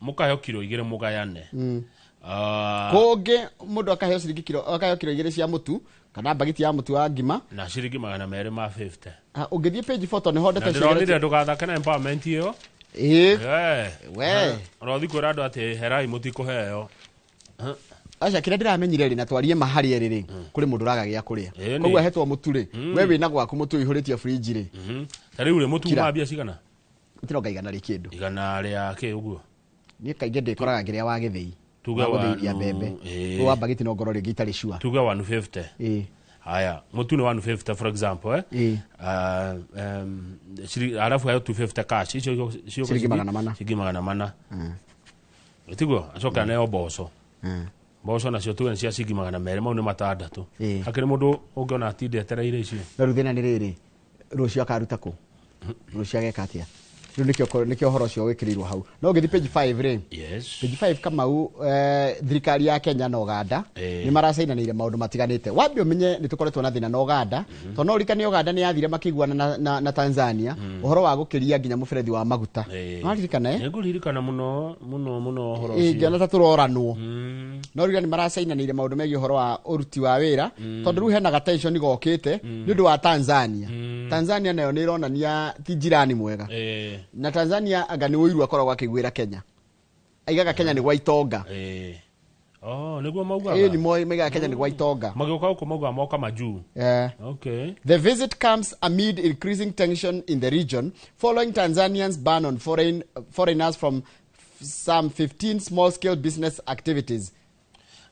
mũkaheo kiro 2 mũgayane. Ah, Kũngĩ mũndũ akaheo ciringi kiro, akaheo kiro 2 cia mũtu kana mbagiti ya mũtu wa ngima. Na ciringi 250. Ah, ũngĩthiĩ page 4 nĩho Na ndeto ndĩronire ndũgathake na empowerment ĩyo. Ĩĩ. Eh. We. Ũrothi kwĩra andũ atĩ herai mũtikũheo. Aca, kĩrĩa ndĩramenyire rĩ, na twarie ma harĩ erĩ rĩ, kũrĩ mũndũ ũraga gĩa kũrĩa. Ĩĩ, nĩ. Koguo ahetwo mũtu rĩ, we wĩna gwaku mũtu ũihũrĩtie fridge rĩ. Ta rĩu rĩ, mũtu Kira. uma mbia cigana? Ũtironga 100 rĩ kĩndũ. 100 rĩa kĩ ũguo? Niĩ kaingĩ ndĩkoraga ngĩrĩa wa gĩthĩi, Tuge wa gũthĩithia mbembe. Ĩĩ. Rĩu wa mbagiti no ngorwo rĩngĩ itarĩ sure. Tuge 150. Ĩĩ. Haya, mũtu nĩ 150 for example, eh? Ĩĩ. Ah, arabu heo 250 cash icio cioka Ciringi 400. Ciringi 400. Tiguo acoka aneo mboco. Mboco nacio tuge nĩ cia ciringi 200, mau nĩ 600. Ĩĩ. Hakĩrĩ mũndũ ũngĩona atinde etereire icio? No rĩu thĩna nĩ rĩrĩ, rũciũ akaruta kũ? Rũciũ ageka atĩa? Rĩu nĩkĩo ũhoro ũcio wĩkĩrĩirwo hau. No ũngĩthiĩ page 5 rĩ, Yes. page 5 Kamau, thirikari ya Kenya na Uganda Ĩĩ. nĩ maracainanĩire maũndũ matiganĩte. Wambe ũmenye nĩ tũkoretwo na thĩna na Uganda, tondũ no ũririkane Uganda nĩ yathire makĩiguana na Tanzania ũhoro wa gũkĩria nginya mũberethi wa maguta. Nĩwaririkana, eh? Nĩngũririkana mũno mũno mũno ũhoro Ĩĩ, ũcio. ngĩona ta tũroranwo. No rĩu nĩ maracainanĩire maũndũ megiĩ ũhoro wa ũruti wa wĩra, tondũ rĩu hena gatension gokĩte nĩ ũndũ wa Tanzania. Tanzania nayo nĩ ĩronania ti jirani mwega. Ĩĩ. Na Tanzania anga nĩ ũiru akoragwo akĩiguĩra Kenya, aigaga Kenya nĩ gwa itonga. Ĩĩ. Oh, nĩguo maugaga. Ĩĩ, nĩ moĩ maigaga Kenya nĩ gwa itonga. Magĩũka gũkũ maugaga moka majuu. Eh. Okay. The visit comes amid increasing tension in the region following Tanzanians' ban on foreigners from some 15 small-scale business activities.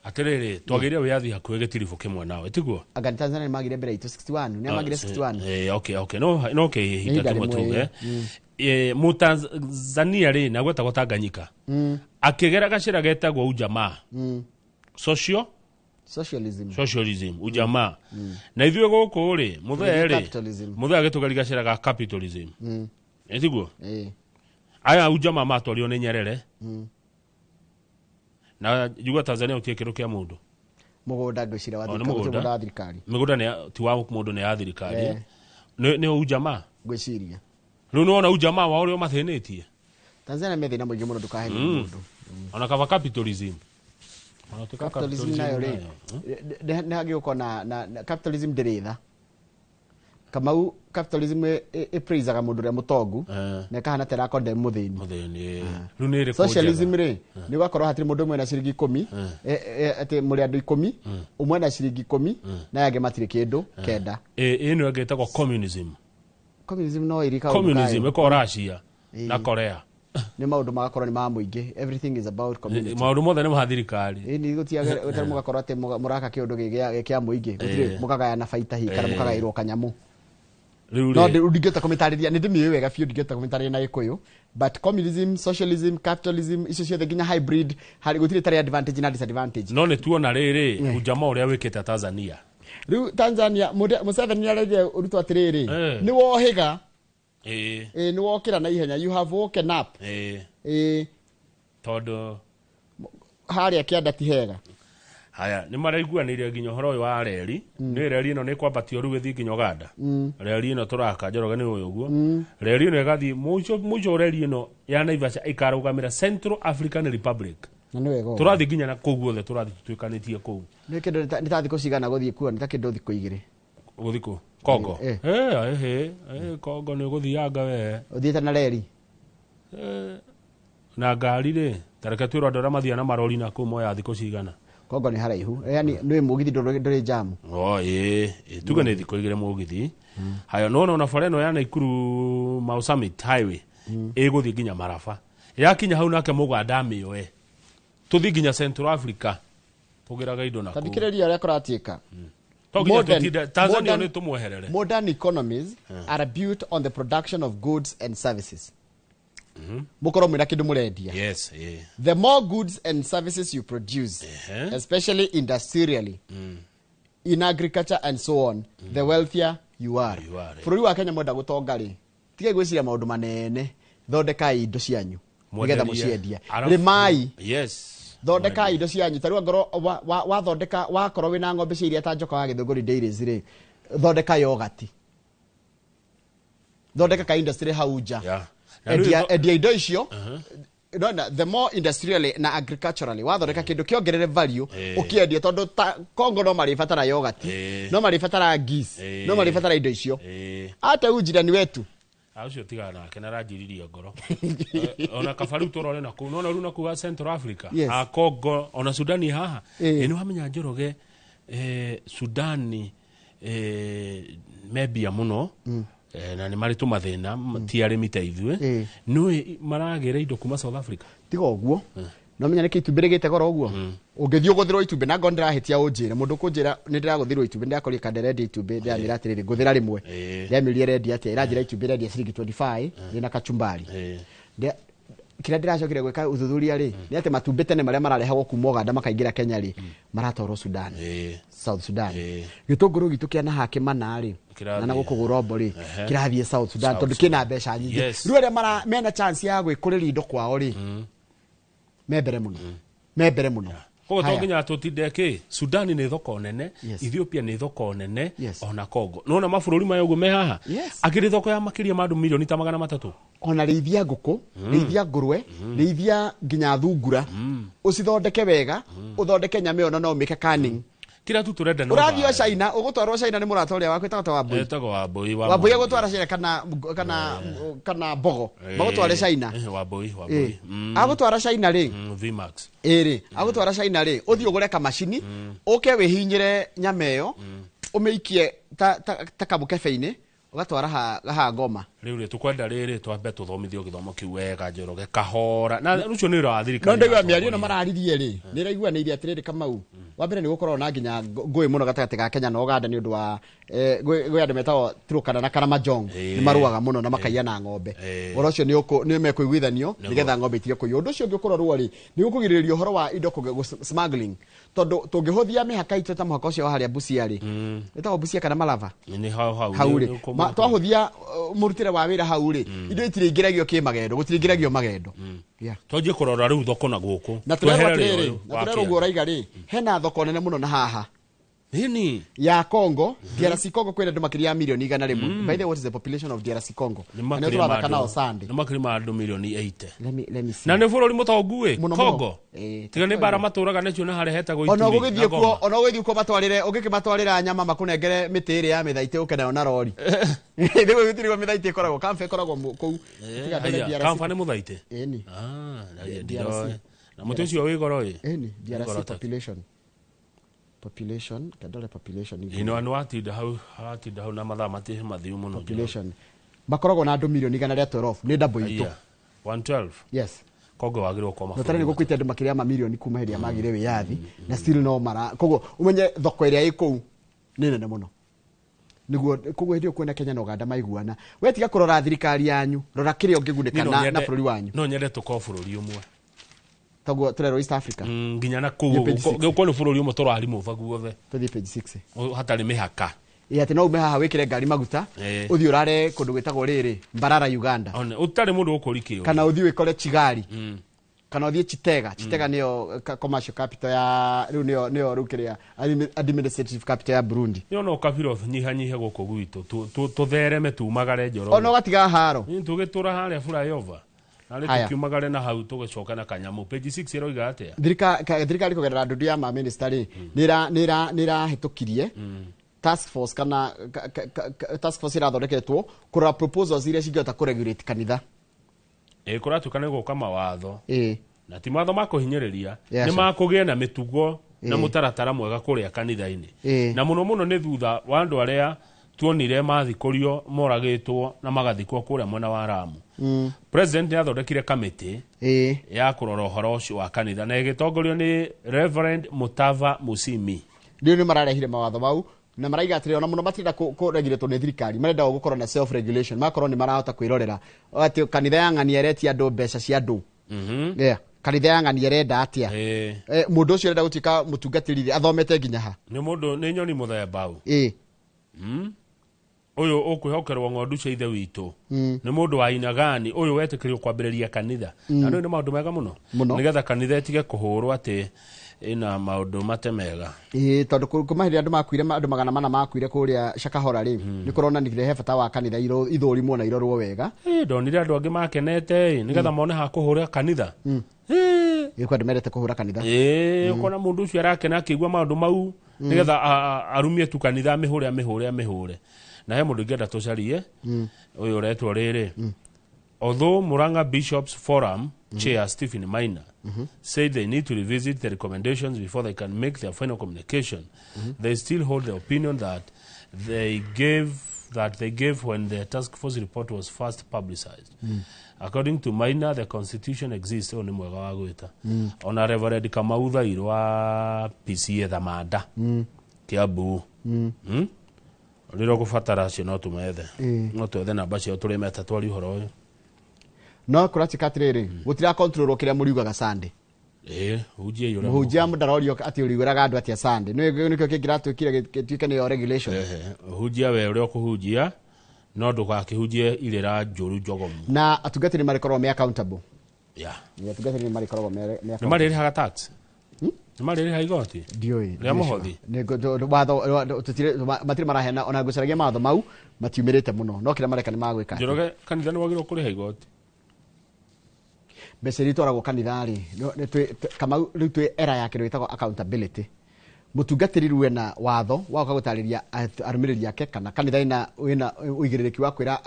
Atĩrĩrĩ, twagĩire wĩyathi hakuhĩ gĩtiribũ kĩmwe nawe, tiguo? Anga nĩ Tanzania nĩ magire mbere itũ 61, nĩ magire 61. Eh, okay. No okay, Nĩ ihinda ihinda kĩmwe rĩmwe, tuge. Mũtanzania rĩ, na gwetagwo Tanganyika. Akĩgera gacĩra getagwo ujamaa. Social Socialism. Socialism, ujamaa. Na ithuĩ gũkũ rĩ, mũthee rĩ, Capitalism. mũthee agĩtũgeria gacĩra ga capitalism. Ĩ tiguo? Ĩĩ. Aya ujamaa matwarirwo nĩ Nyerere. Na njigua Tanzania gũtirĩ kĩndũ kĩa mũndũ. Mũgũnda ngwĩciria wa O, nĩ thirikari, mũgũnda. mũgũnda wa thirikari. Mĩgũnda ti wa mũndũ, nĩ ya thirikari. Eh. Nĩ ujamaa. Ngwĩciria. Rĩu nĩwona ujamaa wao ũrĩa ũmathĩnĩtie. Tanzania me thĩna mũingĩ mũno, ndũkaherie mũndũ. Ona kaba capitalism. Ona tuĩka Capitalism nayo rĩ, nĩ hagĩũka na capitalism ndĩrĩ tha. Kamau, capitalism ĩpraisaga mũndũ ũrĩa mũtongu na ĩkahana ta ĩrakondem mũthĩni. Mũthĩni rĩu nĩ ĩrĩkũ? Socialism njega? rĩ, nĩ ũgakorwo hatirĩ mũndũ ũmwe na ciringi 10, atĩ mũrĩ andũ 10, ũmwe na ciringi 10 na aya angĩ matirĩ kĩndũ 9. Ĩno ĩngĩ ĩtagwo communism. Communism no ĩrĩ kaũndũ Communism kayo. ĩkoragwo Russia na Korea. Nĩ maũndũ magakorwo nĩ ma mũingĩ, everything is about community. Maũndũ mothe nĩ ma thirikari. Ĩni gũtiagĩrĩire mũgakorwo atĩ mũraka kĩũndũ gĩ kĩa mũingĩ, gũtirĩ mũkagayana baita hihi kana mũkagaĩrwo kanyamũ. Rĩu No rĩ, ndingĩhota kũmĩtarĩria, nĩ ndĩmĩũĩ wega biũ, ndingĩhota kũmĩtarĩria na Gĩkũyũ, but communism, socialism, capitalism, icio ciothe nginya hybrid, harĩ gũtirĩ tarĩ advantage na disadvantage. No nĩ tuona rĩrĩ ujamaa ũrĩa wĩkĩte Tanzania. Rĩu Tanzania Museveni nĩarerire Ruto atĩrĩrĩ, nĩ wohĩga, nĩ wokĩra na ihenya, you have woken up. Tondũ harĩa kĩanda ti hega. Haya, nĩ maraiguanĩire nginya ũhoro ũyũ wa reri. Nĩ reri ĩno nĩ kwambatio rĩu ĩthiĩ nginya Uganda. Reri ĩno tũraka, Njoroge, nĩ ũyũ ũguo. Reri ĩno ĩgathiĩ mũico mũico, reri ĩno ya Naivasha ĩkarũgamĩra Central African Republic. Na nĩ wega ũguo. Tũrathiĩ nginya na kũu guothe, tũrathiĩ tũtuĩkanĩtie kũu. Nĩ kĩndũ nĩ ta thikũ cigana gũthiĩ kuo? Nĩ ta kĩndũ thikũ 2. Gũthiĩ kũ? Kongo? Kongo nĩ ũgũthianga we. Ũthiĩte na reri? Na ngari rĩ, tareke twĩrwo andũ arĩa mathiaga na marori na kũu moya thikũ cigana. Kongo nĩ haraihu, yani nĩ mũgithi ndũrĩ jamu. O ĩĩ, tuge nĩ thikũ 2 mũgithi. Haya, nona ona bara ĩno ya Naikuru Mau Summit Highway ĩgũthiĩ nginya Maraba, yakinya hau nake Mũganda amĩoe tũthiĩ nginya Central Africa tũgĩraga indo na Ta kũu. thikĩrĩria ũrĩa kũratuĩka. To nginya tũtinde Tanzania nĩ tũmweherere. Modern economies are built on the production of goods and services. Mũkorwo mwĩna kĩndũ mũrendia. Yes, ĩĩ. The more goods and services you produce, especially industrially, in agriculture and so on, the wealthier you are. You are. Bũrũri wa Kenya mwenda gũtonga rĩ, tigai gwĩciria maũndũ manene, thondekai indo cianyu nĩgetha Mwenderie. mũciendia. Arabu- Rĩmai, thondekai indo cianyu. Ta rĩu angorwo wathondeka, wakorwo wĩna ng'ombe cia iria ta Njoka wa Gĩthũngũri Dairies rĩ, thondeka yogati, thondeka ka industry hau nja. Na rĩu Endia indo icio. Nona the more industrially na agriculturally wathondeka kĩndũ kĩongerere value, ũkĩendia, tondũ ta Kongo no marĩbatara yogati, no marĩbatara geese, no marĩbatara indo icio. Ate huyu jirani wetu. Ah, ũcio tigana nake na aranjiririe ngoro. Ona kaba rĩu tũrore na kũu, nona rĩu na kũu Central Africa, a Congo, ona Sudani haha. Ĩ nĩ wamenya, Njoroge, Sudani membia mũno, na nĩ marĩ tũmathĩna, ti arĩmi ta ithuĩ. Nĩũĩ maragĩra indo kuma South Africa. Tiga ũguo, no menya nĩkĩ itumbĩ rĩgĩte goro ũguo. Ũngĩthiĩ ũgũthĩrwo itumbĩ, na ngorwo ndĩrahĩtia ũnjĩre, mũndũ kũnjĩra nĩ ndĩragũthĩrwo itumbĩ, ndĩrakorire kanderendia itumbĩ, ndĩramĩra atĩrĩrĩ, ngũthĩra rĩmwe. Ndĩramĩũria ĩrendia atĩa, ĩranjĩra itumbĩ ĩrendia ciringi 25 rĩna kachumbari. Kĩrĩa ndĩracokire gwĩka ũthuthuria rĩ, nĩ atĩ matumbĩ tene marĩa mararehagwo kuma Uganda makaingĩra Kenya rĩ, maratwarwo Sudan, South Sudan. Gĩtũngũrũ gitũ kĩa nahaha kĩmana rĩ, na gũkũ Gũrombo rĩ, kĩrathiĩ South Sudan South tondũ kĩna mbeca nyingĩ. Rĩu arĩa mena chance ya gwĩkũrĩria indo kwao rĩ, me mbere mũno, me mbere mũno. Koguo to Haya. nginya tũtinde kĩ, Sudani nĩ thoko nene, Ethiopia nĩ thoko nene, ona Congo. Nona mabũrũri maya ũguo me haha, akĩrĩ thoko ya makĩria ma andũ milioni ta 300. Ona rĩithia ngũkũ, rĩithia ngũrwe, rĩithia nginya thungura, ũcithondeke wega, ũthondeke nyama ĩyo na no ũmĩke canning. Kĩrĩa tu tũrenda no Ũrathiĩ o thayũ. China, ũgũtwarwo China nĩ mũrata ũrĩa waku ĩtagwo ta Wambui. Etagwo Wambui wa Wambui Mwangi. agũtwara China kana Mbogo, magũtware China. Wambui, Wambui. Agũtwara China rĩ, VMAX. Ĩrĩ agũtwara China rĩ, ũthiĩ ũgũre kamacini, ũke wĩhinyĩre nyama ĩyo, ũmĩikie ta kamũkebe-inĩ, ũgatwara haha ngoma. Rĩu rĩ, tũkwenda rĩrĩ twambe tũthomithio gĩthomo kĩu wega, Njoroge, kahora, na ũcio nĩ wĩra wa thirikari No ndaigua ya mĩario ĩno atongoria. mararirie rĩ, nĩ ĩraiguanĩire atĩrĩrĩ, Kamau, wa mbere nĩ gũkorwo na nginya ngũĩ mũno gatagatĩ ga Kenya na Uganda nĩ ũndũ wa gwĩ andũ metagwo Turkana na Karamajong, nĩ marũaga mũno na makaiya na ng'ombe. Ũhoro ũcio nĩ mekũiguithanio nĩgetha ng'ombe itige kũiywo. Ũndũ ũcio ũngĩ ũkũrorwo rĩ, nĩ gũkũgirĩrĩria ũhoro wa indo smuggling, tondũ tũngĩhũthia mĩhaka itũ ta mũhaka ũcio wa harĩa Busia rĩ, ĩtagwo Busia kana Malava? Nĩ hau hau. Hau rĩ, Nĩ ũkũ- twahũthia mũrutĩre wa wĩra hau rĩ, indo itirĩingĩragio kĩmagendo, gũtirĩingĩragio magendo. Yeah. Twanjie kũrora rĩu thoko na gũkũ. Na tũrerwo Tweherere atĩrĩrĩ, ũyũ na wa tũrerwo ũguo kĩanda. ũraiga rĩ, hena thoko nene mũno na haha. Nini? Ya Congo, DRC Congo kwĩna andũ makĩria ya milioni 100. By the way, what is the population of DRC Congo? Nĩ Na nĩ makĩria ma tũrathaka nao andũ Sunday. nĩ makĩria ma andũ milioni 80. Let me see. Na nĩ bũrũri mũtongu ĩ Mũno, mũno. Congo. Tiga nĩ bara matũraga nacio na harĩa hetagwo Ona Ituri ũgũgĩthiĩ na kuo, Goma. ona ũgũgĩthiĩ kuo matwarĩre, ũngĩkĩmatwarĩra nyama makũnengere mĩtĩ ĩrĩa ya mĩthaitĩ ũke nayo na rori. Rĩu gũtirĩ mĩthaitĩ ĩkoragwo, kamba ĩkoragwo kũu. Tiga ndore Haya, DRC. kamba nĩ mũthaitĩ. Ĩni. Ah, na DRC. ndiroĩ. Na mũtĩ ũcio wĩ goro ĩ. Ĩni, Wĩ goro DRC ta- population. Population, kandore population. Ĩno nĩ watinda hau, watinda hau na mathaa matihĩ mathiu mũno. Population. Makoragwo na andũ milioni 112, nĩ double itũ. Haya, 112. Yes. Kongo wagĩrĩirwo gũkorwo Notara nĩ mabũrũri. gũkuĩte andũ makĩria ma milioni kuma hĩndĩ ĩrĩa magire wĩyathi na still no mara koguo ũmenye thoko ĩrĩa ĩ kũu nĩ nene mũno nĩguo koguo hĩndĩ ĩyo kuona Kenya na Uganda maiguana we tiga kũrora thirikari yanyu, rora kĩrĩa ũngĩgunĩka Niĩ no na bũrũri wanyu. No nyende tũkorwo bũrũri ũmwe. Toguo tũrerwo East Africa. Nginya na kũu Thiĩ page ũguo, 6. gũkorwo nĩ bũrũri ũmwe tũrarimũba guothe. Tũthiĩ page 6. Hatarĩ mĩhaka. Ĩ atĩ no ume haha wĩkĩre ngari maguta ũthiĩ ũrare kũndũ gwĩtagwo rĩrĩ Mbarara Uganda. One, ũtarĩ mũndũ ũkũri kĩũria. Kana ũthiĩ wĩkore Chigali. Kana ũthiĩ Chitega. Chitega nĩyo commercial capital ya rĩu nĩyo nĩyo rĩu kĩrĩa administrative capital ya Burundi. Nĩ ona ũkabira ũnyihanyihe gũkũ gwitũ tũthereme tumagare njoro. Ona ũgatiga haro. Nĩ tũgĩtũra harĩa flyover. Narĩ Haya. tũkiumagare na hau tũgĩcoka na kanyamũ. Page 6 ĩroiga atĩa? Thirikari kũgerera ndundu ya mamĩnĩsta rĩ nĩ ĩrahĩtũkirie task force kana task force ĩrathondeketwo kũrora proposals iria cingĩhota kũregulate kanitha. Ĩ kũratuĩka nĩ gũka mawatho. Ĩ. Na ti mawatho ma kũhinyĩrĩria, Yes, nĩ sir. ma kũgĩe na mĩtugo na Ĩ. mũtaratara mwega kũrĩa kanitha-inĩ. Ĩ. Na mũno mũno nĩ thutha wa andũ arĩa tuonire mathikũrio moragĩtwo na magathikwo kũrĩa mwena wa Lamu. President nĩ athondekire kamĩtĩ Ĩ. ya kũrora ũhoro ũcio wa kanitha na ĩgĩtongorio nĩ Reverend Mutava Musimi. Rĩu nĩ mararehire mawatho mau na maraiga atĩrĩ ona mũno matirenda kũregulatwo nĩ thirikari, marenda o gũkorwo na self regulation, magakorwo nĩ marahota kwĩrorera atĩ kanitha ya ng'ania ĩretia andũ mbeca cia andũ. Yeah. Kanitha ya ng'ania ĩrenda atĩa? Mũndũ ũcio ũrenda gũtuĩka mũtungatĩri rĩ, athomete nginya ha? Nĩ mũndũ nĩ nyoni mũthemba ũ. Ĩ. Ũyũ ũkwĩhokerwo ng'ondu cia ithe witũ. Nĩ mũndũ wa aina gani ũyũ wetĩkĩrio kwambĩrĩria kanitha. Na rĩu nĩ maũndũ mega mũno. Mũno. Nĩgetha kanitha ĩtige kũhũrwo atĩ ĩna maũndũ mate mega. Ĩ tondũ kuma hĩndĩ ĩrĩa andũ makuire andũ 400 makuire kũrĩa Shakahola rĩ, nĩ kũronanire he bata wa kanitha ithũrimwo na irorwo wega. Ĩ ndonire andũ angĩ makenete ĩ nĩgetha mone ha kũhũra kanitha. Ĩ kwĩ andũ mendete kũhũra kanitha. Ĩ ũkona mũndũ ũcio arakena akĩigua maũndũ mau nĩgetha arumie tu kanitha amĩhũre amĩhũre amĩhũre. Na he mũndũ ingĩenda tũcarie ũyũ ũretwo rĩrĩ. Although Murang'a Bishops Forum Chair Stephen Maina said they need to revisit the recommendations before they can make their final communication, they still hold the opinion that they gave when the task force report was first publicized. According to Maina, the constitution exists. Ũyũ nĩ mwega wa gwĩta. Ona Reverend Kamau Thairũ wa PCA Thamanda Kiambu. Rĩrĩa ũgũbatara acio no tũmethe. No twethe namba ciao tũrĩmeta twarie ũhoro ũyũ. No kũratuĩka atĩrĩrĩ, gũtira control kĩrĩa mũriugaga Sunday. Ĩ, hunjia ũrĩa Mũhunjia ndarorio atĩ ũriugaga andũ atĩa Sunday. Nĩkĩo kĩngĩratuĩkire gĩtuĩke nĩyo regulation. Hunjia we ũrĩa ũkũhunjia no ndũgakĩhunjie irĩra njũru njogomu. Na atungatĩri marĩkoragwo me accountable. Yeah. Nĩ atungatĩri marĩkoragwo me Nĩ accountable. marĩrĩhaga tax? Nĩ marĩrĩha igoti? Ndiũĩ. Rĩa mũhothi? Watho matirĩ maraheana ona ngũcaragia mawatho mau matiumĩrĩte mũno no kĩrĩa mareka nĩ magwĩka. Njoroge kanitha nĩ wagĩrĩirwo kũrĩha igoti? Mbeca iria itwaragwo kanitha rĩ, Kamau rĩu twĩ era ya kĩndũ gĩtagwo accountability. Mũtungatĩri rĩu ena watho wa gũka gũtarĩria arũmĩrĩri ake kana kanitha ĩna ũigĩrĩrĩki wa kwĩra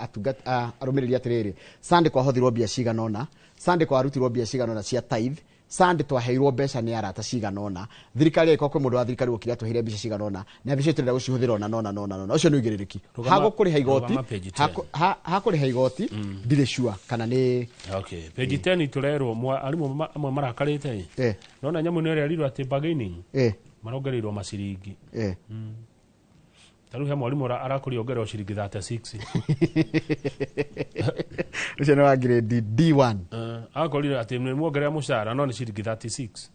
arũmĩrĩri atĩrĩrĩ, Sunday kwahothirwo mbia cigana ũna, Sunday kwarutirwo mbia cigana ũna cia tithe, Sunday twaheirwo mbeca nĩ arata cigana ũna, thirikari ĩgĩkorwo kwĩ mũndũ wa thirikari wokire atũheire mbeca cigana ũna, na mbeca icio tũrenda gũcihũthĩra ũna na ũna na ũna na ũna. Ũcio nĩ ũigĩrĩrĩki. Hagũkũrĩha igoti, Rũgama page 10. hakũrĩha igoti, ndirĩ sure kana nĩ Okay, page 10 tũrerwo arimũ amwe marakarĩte ĩ. Nona nyamũ nĩ ĩrerirwo atĩ bargaining marongereirwo maciringi. Ta rĩu he mwarimũ arakũria ongererwo ciringi 36. Ũcio nĩ wa grade D1. Akorire atĩ nĩ muongerera mũcara no nĩ ciringi 36.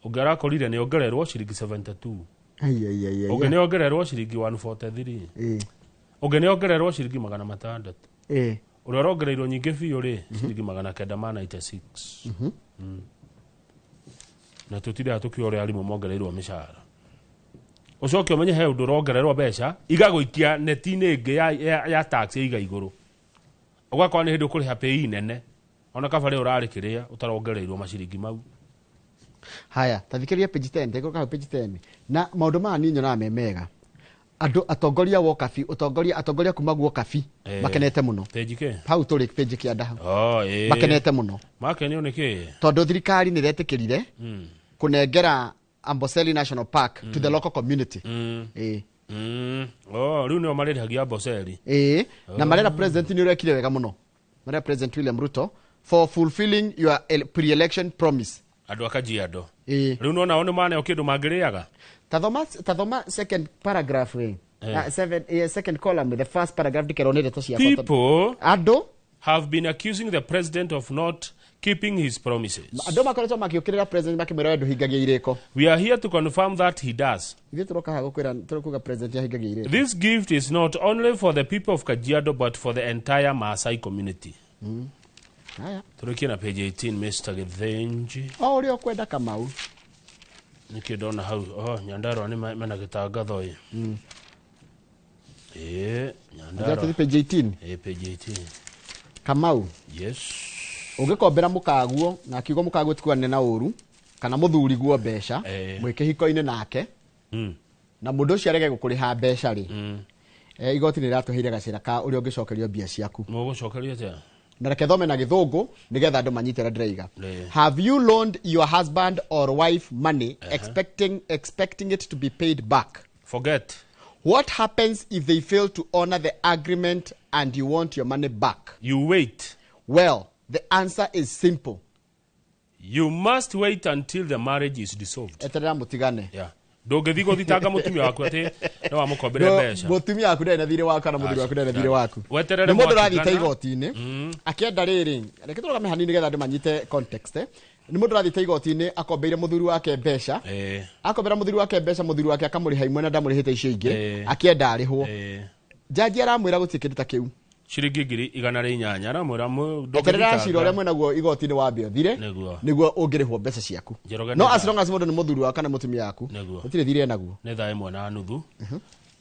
Ũngĩ arakorire nĩ ongererwo ciringi 72. Ai, ai, ai, ai, Ũngĩ ai. nĩ ongererwo ciringi 143. Ũngĩ nĩ ongererwo ciringi 600. Ũrĩa ũrongereirwo nyingĩ biũ rĩ ciringi 996. Na tũtindaga tũkiuga ũrĩa arimũ mongereirwo mĩcara. Ũcoke ũmenye he ũndũ ũrongererwo mbeca igagũikia neti-inĩ ĩngĩ ya tax ya iga igũrũ. Ũgakora nĩ hĩndĩ ũkũrĩha pay nene ona kaba rĩu ũrarĩ kĩrĩa ũtarongereirwo maciringi mau. Haya, tathikĩrĩria page 10, ndekũka hau page 10. Na maũndũ maya niĩ nyonaga me mega. Andũ atongoria wokabi, ũtongoria atongoria kuma guokabi makenete mũno. Page kĩ? Hau tũrĩ page kĩanda hau. Oh, ĩĩ. Makenete mũno. Makenio nĩ kĩ? Tondũ thirikari nĩ ĩretĩkĩrire kũnengera Amboseli National Park to the local community. Ĩĩ. Oh, rĩu nĩo marĩrĩhagia Amboseli. Ĩĩ, na marera president nĩ ũrekire wega mũno. Marera President William Ruto for fulfilling your pre-election promise. Andũ a Kajiado. Ĩĩ. Rĩu nona o nĩ maneo kĩndũ mangĩrĩaga. Tathoma second paragraph we. Second column, the first paragraph ndikerwo nĩ ndeto ciakwa. People andũ have been accusing the president of not keeping his promises. Andũ makoretwo makĩũkĩrĩra president makĩmwĩra we ndũhingagia irĩko. We are here to confirm that he does. Ithuĩ tũroka haha gũkwĩra tũrokuga president ahingagia irĩko. This gift is not only for the people of Kajiado but for the entire Maasai community. Haya. Tũrĩkie na page 18 Mr. Githinji. O ũrĩa ũkwenda Kamau. Nĩkĩ ndona hau? Oh, Nyandarua nĩ mena gĩtangatho ĩ. Ĩĩ, Nyandarua. Ndio page 18. Ĩĩ, page 18. Kamau. Yes. Ũngĩkombera mũkaguo na kiugo mũkaguo ti kuonania na ũru kana mũthuriguo mbeca mwĩ kĩhiko-inĩ nake na mũndũ ũcio arege gũkũrĩha mbeca rĩ, igoti nĩ rĩratũheire gacĩra ka ũrĩa ũngĩcokerio mbia ciaku. Mũgũcokerio atĩa? Na reke thome na gĩthũngũ nĩgetha andũ manyite ũrĩa ndĩraiga. Have you loaned your husband or wife money expecting it to be paid back? Forget. What happens if they fail to honor the agreement and you want your money back? You wait. Well, the answer is simple. You must wait until the marriage is dissolved. Eterera mũtigane. Yeah. Ndũngĩthiĩ gũthitanga mũtumia waku atĩ nĩ wamũkombere mbeca. Mũtumia waku ndarĩ na thirĩ waku kana mũthuri waku ndarĩ na thirĩ waku. Weterere Nĩ mũndũ ũrathiĩte mwatigana. igoti-inĩ akĩenda rĩrĩ, reke tũrũgame hanini nĩgetha andũ manyite context. Nĩ mũndũ ũrathiĩte igoti-inĩ akombeire mũthuri wake mbeca. Akombera mũthuri wake mbeca, mũthuri wake akamũrĩha imwe na ndamũrĩhĩte icio ingĩ, akĩenda arĩhwo. Jaji aramwĩra gũtirĩ kĩndũ ta kĩu. Ciringi 108,000 aramwĩra Eterera cira ũrĩa mwĩnaguo igoti-inĩ wambe ũthire nĩguo ũngĩrĩhwo mbeca ciaku. No as long as mũndũ nĩ mũthuri waku kana mũtumia waku, gũtirĩ thirĩ enaguo. Nĩ thaa 1:30.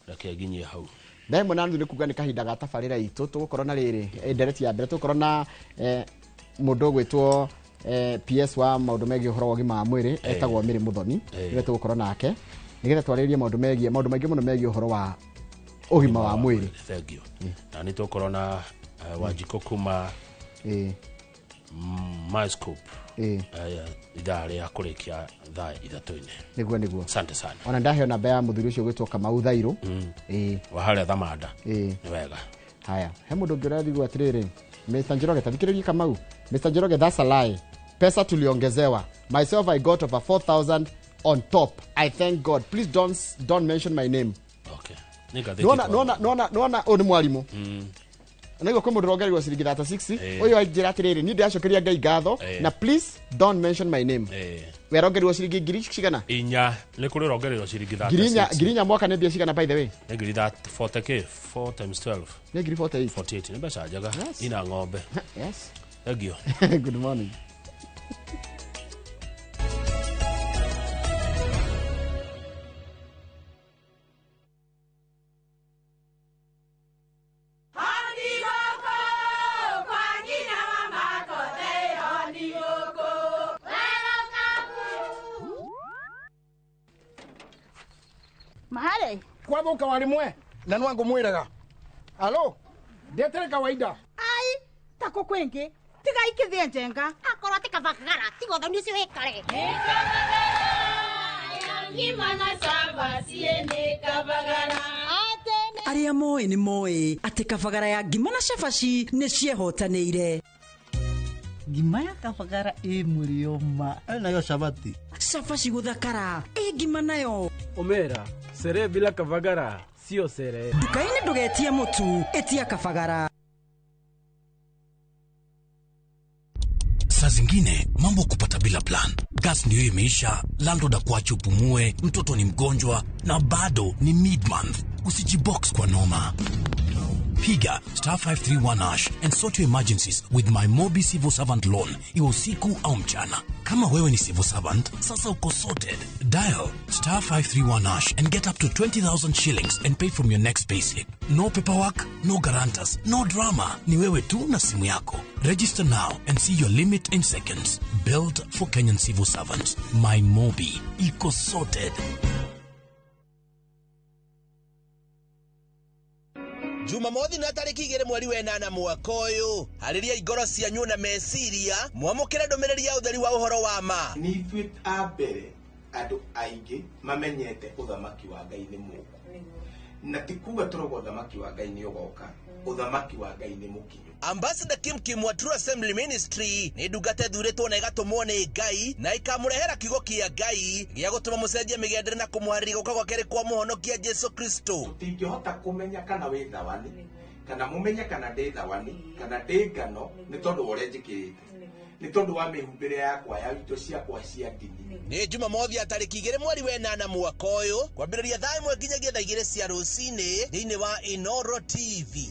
Reke nginyie hau. Thaa 1:30 nĩ kuga nĩ kahinda ga tabarĩra itũ. Tũgũkorwo na rĩrĩ ndereti ya mbere, tũgũkorwo na mũndũ ũgwĩtwo PS wa maũndũ megiĩ ũhoro wa ũgima wa mwĩrĩ etagwo Mary Muthoni. Nĩwe tũgũkorwo nake nĩgetha twarĩrĩrie maũndũ megiĩ maũndũ maingĩ mũno megiĩ ũhoro wa ũgima wa mwĩrĩ. Thank you. Na nĩ tũgũkorwo na Wanjikũ kuma Myscope ithaa rĩa kũrĩkia thaa 3:00. Nĩguo. Asante sana. Ona ndaheo namba ya mũthuri ũcio ũgwĩtwo Kamau Thairũ. Wa harĩa Thamanda. Nĩ wega. Haya, he mũndũ ũngĩ ũrathigwo atĩrĩrĩ, Mr. Njoroge, tathikĩrĩria Kamau. Mr. Njoroge, that's a lie. Pesa tuliongezewa. Myself, I got over 4,000 on top. I thank God. Please don't mention my name. Okay. Nona ũyũ nĩ mwarimũ. Naigua kwĩ mũndũ ũrongereirwo ciringi 36. Ũyũ anjĩra atĩrĩrĩ, niĩ ndĩracokeria Ngai ngatho na please don't mention my name. We arongereirwo ciringi ngiri cigana? 4. Nĩ kũrĩ ũrongereirwo ciringi 36. Ngiri inya mwaka nĩ mbia cigana by the way? Nĩ ngiri 40 k 4 times 12. Nĩ ngiri 48. 48 nĩ mbeca njega. Ina ng'ombe. Yes. Thank you. Good morning. Mahare kwathuka wari mwe na nwangu mwiraga alo ndetere kawaida ai tako kwingi tiga ikithie njenga akorwo ti kabagara tiga ũthoni ũcio wĩkare Arĩa moĩ nĩ moĩ atĩ kabagara ya ngima na cabaci nĩ ciehotanĩire. Ngima ya kabagara ĩ mũrĩo ma nayo cabati cabaci gũthakara ĩ ngima nayo Omera sere bila kabagara sio sere. Nduka-inĩ ndũgetie mũtu, ĩtia kabagara. Saa zingine mambo kupata bila plan. Gas ndio imeisha, landlord akuache upumue, mtoto ni mgonjwa na bado ni mid month. Usijibox kwa noma. Piga star 531 hash and sort your emergencies with My Mobi Civil Servant Loan, iwe usiku au mchana. Kama wewe ni civil servant, sasa uko sorted. Dial star 531 hash and get up to 20,000 shillings and pay from your next payslip. No paperwork, no guarantors, no drama. Ni wewe tu na simu yako. Register now and see your limit in seconds. Built for Kenyan civil servants. My Mobi. Iko sorted. Jumamothi na tariki 2 mweri wa 8 mwaka ũyũ, harĩria ingoro cianyu na meciria mwamũkĩre ndũmĩrĩri ya ũtheri wa ũhoro wa ma. Nĩ ithuĩ a mbere andũ aingĩ mamenyete ũthamaki wa Ngai nĩ mũũku, na ti kuga tũrauga ũthamaki wa Ngai nĩ ũgoka, ũthamaki wa Ngai nĩ mũkinyu. Ambassador Kim Kim wa True Assembly Ministry nĩ ndungata ĩthurĩtwo na ĩgatũmwo nĩ Ngai na ĩkamũrehera kiugo kĩa Ngai gĩa gũtũma mũcenjie mĩgendere na kũmũharĩria gũka gwa kerĩ kwa mũhonokia Jesu Kristo. Tũtingĩhota kũmenya kana wĩ thawani, kana mũmenye kana ndĩ thawani, kana ndĩ ngano, nĩ tondũ wa ũrĩa njĩkĩrĩte, nĩ tondũ wa mĩhumbĩre yakwa ya indo ciakwa cia ndini. Nĩ Jumamothi ya tarĩki 2 mweri wa 8 mwaka ũyũ, kwambĩrĩria thaa 1 nginyagia thaa 2 cia rũcinĩ thĩinĩ wa Inoro TV.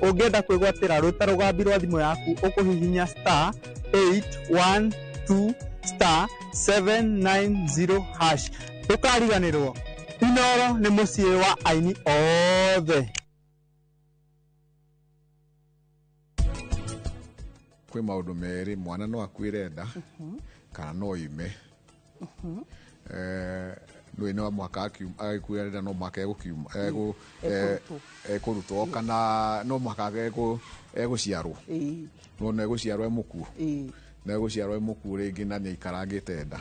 Ũngĩenda kwĩgwatĩra rũta rũgambi rwa thimũ yaku ũkũhihinya star 812 star 790 hash. Ndũkariganĩrwo, Inoro nĩ mũciĩ wa aini othe. Kwĩ maũndũ merĩ, mwana no akuĩre nda kana no ime. Nĩ no mũhaka agĩkuĩra nda, no mũhaka egũkiuma ekũrutwo, kana no mũhaka egũciarwo. No no egũciarwo e mũkuũ, no egũciarwo e mũkuũ rĩngĩ na nĩ aikarangĩte nda.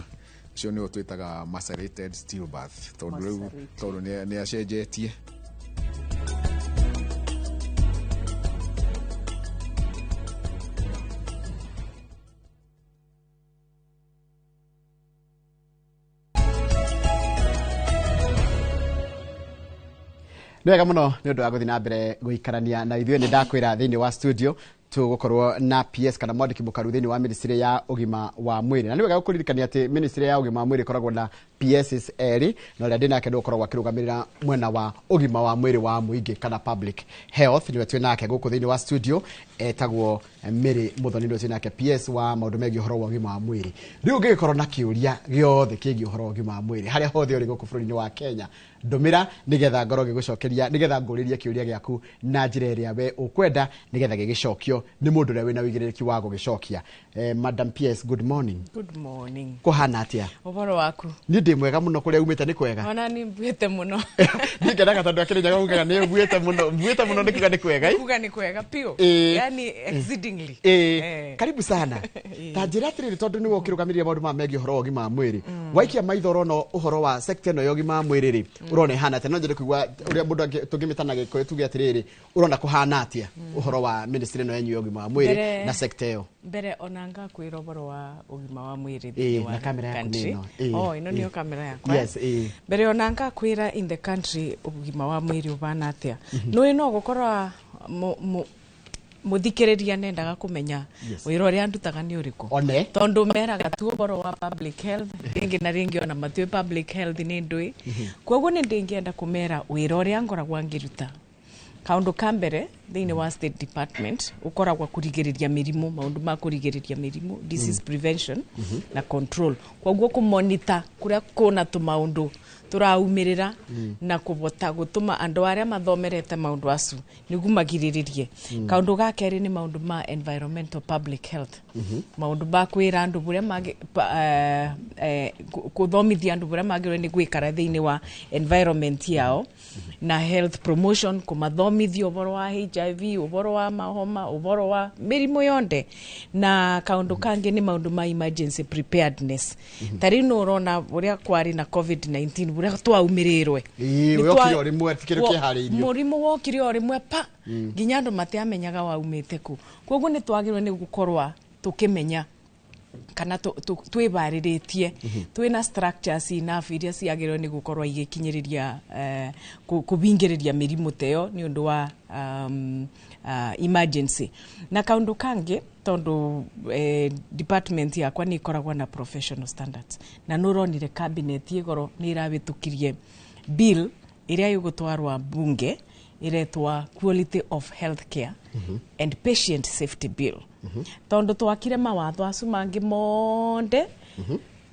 Ũcio nĩo twĩtaga macerated stillbirth, tondũ rĩu tondũ nĩ acenjetie. Nĩ wega mũno nĩ ũndũ wa gũthiĩ na mbere gũikarania na ithuĩ. Nĩ ndakwĩra thĩinĩ wa studio tũgũkorwo na PS kana mwandĩki mũkaru thĩinĩ wa ministry ya ũgima wa mwĩrĩ. Na nĩ wega gũkũririkania atĩ ministry ya ũgima wa mwĩrĩ ĩkoragwo na PSs erĩ, na ũrĩa ndĩ nake nĩ ũkoragwo akĩrũgamĩrĩra mwena wa ũgima wa mwĩrĩ wa mũingĩ kana public health. Nĩwe twĩ nake gũkũ thĩinĩ wa studio, etagwo Mary Muthoni, nĩwe twĩ nake PS wa maũndũ megiĩ ũhoro wa ũgima wa mwĩrĩ. Rĩu ũngĩgĩkorwo na kĩũria gĩothe kĩgiĩ ũhoro wa ũgima wa mwĩrĩ harĩa hothe ũrĩ gũkũ bũrũri-inĩ wa Kenya, ndũmĩra nĩgetha ngorwo ngĩgũcokeria, nĩgetha ngũrĩrie kĩũria gĩaku na njĩra ĩrĩa we ũkwenda, nĩgetha gĩgĩcokio nĩ mũndũ ũrĩa wĩna ũigĩrĩrĩki wa gũgĩcokia. Madam PS, good morning. Good morning. Kũhana atĩa? Ũhoro waku? Niĩ ndĩ mwega mũno, kũrĩa umĩte nĩ kwega? Ona nĩ mbuĩte mũno. Niĩ ngenaga tondũ akĩrĩ nyaga nĩ mbuĩte mũno, mbuĩte mũno nĩ kuga nĩ kwega. Kuga nĩ kwega piũ. Yani exceedingly. Karibu sana. Ta njĩra atĩrĩrĩ, tondũ nĩwe ũkĩrũgamĩrĩire maũndũ maya megiĩ ũhoro wa ũgima wa mwĩrĩ, waikia maitho ũrona ũhoro wa sector ĩno ya ũgima wa mwĩrĩ rĩ, ũrona ĩhana atĩa? No nyende kũigua ũrĩa mũndũ tũngĩmĩtana Gĩkũyũ tuge atĩrĩrĩ, ũrona kũhana atĩa ũhoro wa ministry ĩno yanyu ya ũgima wa mwĩrĩ na sector ĩyo? Mbere ona ngakwĩra ũhoro wa ũgima wa mwĩrĩ thĩinĩ wa kamera yaku nĩ ĩno. Oh, ĩno nĩyo kamera yakwa. Yes. Mbere ona ngakwĩra in the country ũgima wa mwĩrĩ ũhana atĩa. Nĩ no gũkorwo muthikiriria nendaga kumenya wira uria ndutaga ni uriku tondu meraga tu ũhoro wa public health ringi na ringi ona matue public health ni ndui. Koguo ni ndingienda kumera wira uria ngoragwa ngiruta. Kaundu ka mbere thiini wa State Department ukoragwa kurigiriria mirimu, maundu ma kurigiriria mirimu, disease prevention na control. Koguo kumonita kuria kuna tu maundu Tũraumĩrĩra na kũbota gũtũma andũ arĩa mathomerete maũndũ acu nĩguo magirĩrĩrie. Kaũndũ ga kerĩ nĩ maũndũ ma environmental public health, maũndũ ma kwĩra andũ bũrĩa kũthomithia andũ bũrĩa magĩrĩirwo nĩ gwĩkara thĩinĩ wa environment yao, na health promotion, kũmathomithia ũhoro wa HIV, ũhoro wa mahoma, ũhoro wa mĩrimũ yonthe. Na kaũndũ kangĩ nĩ maũndũ ma emergency preparedness. Ta rĩu nĩ ũrona ũrĩa kwarĩ na COVID-19, ũrĩa twaumĩrĩrwe. Ĩĩ, wokire o rĩmwe, ti kĩndũ kĩharĩirio. Mũrimũ wokire o rĩmwe pa, nginya andũ matiamenyaga waumĩte kũ. Koguo nĩ twagĩrĩirwo nĩ gũkorwa tũkĩmenya kana twĩbarĩrĩtie, twĩna structures enough iria ciagĩrĩirwo nĩ gũkorwo igĩkinyĩrĩria kũbingĩrĩria mĩrimũ ta ĩyo nĩ ũndũ wa emergency. Na kaũndũ kangĩ, tondũ department yakwa nĩ ĩkoragwo na professional standards, na nĩ ũronire cabinet igoro nĩ ĩrahĩtũkirie bill ĩrĩa ĩgũtwarwa bunge ĩretwa Quality of Healthcare and Patient Safety Bill, tondũ twakire mawatho acu mangĩ monde,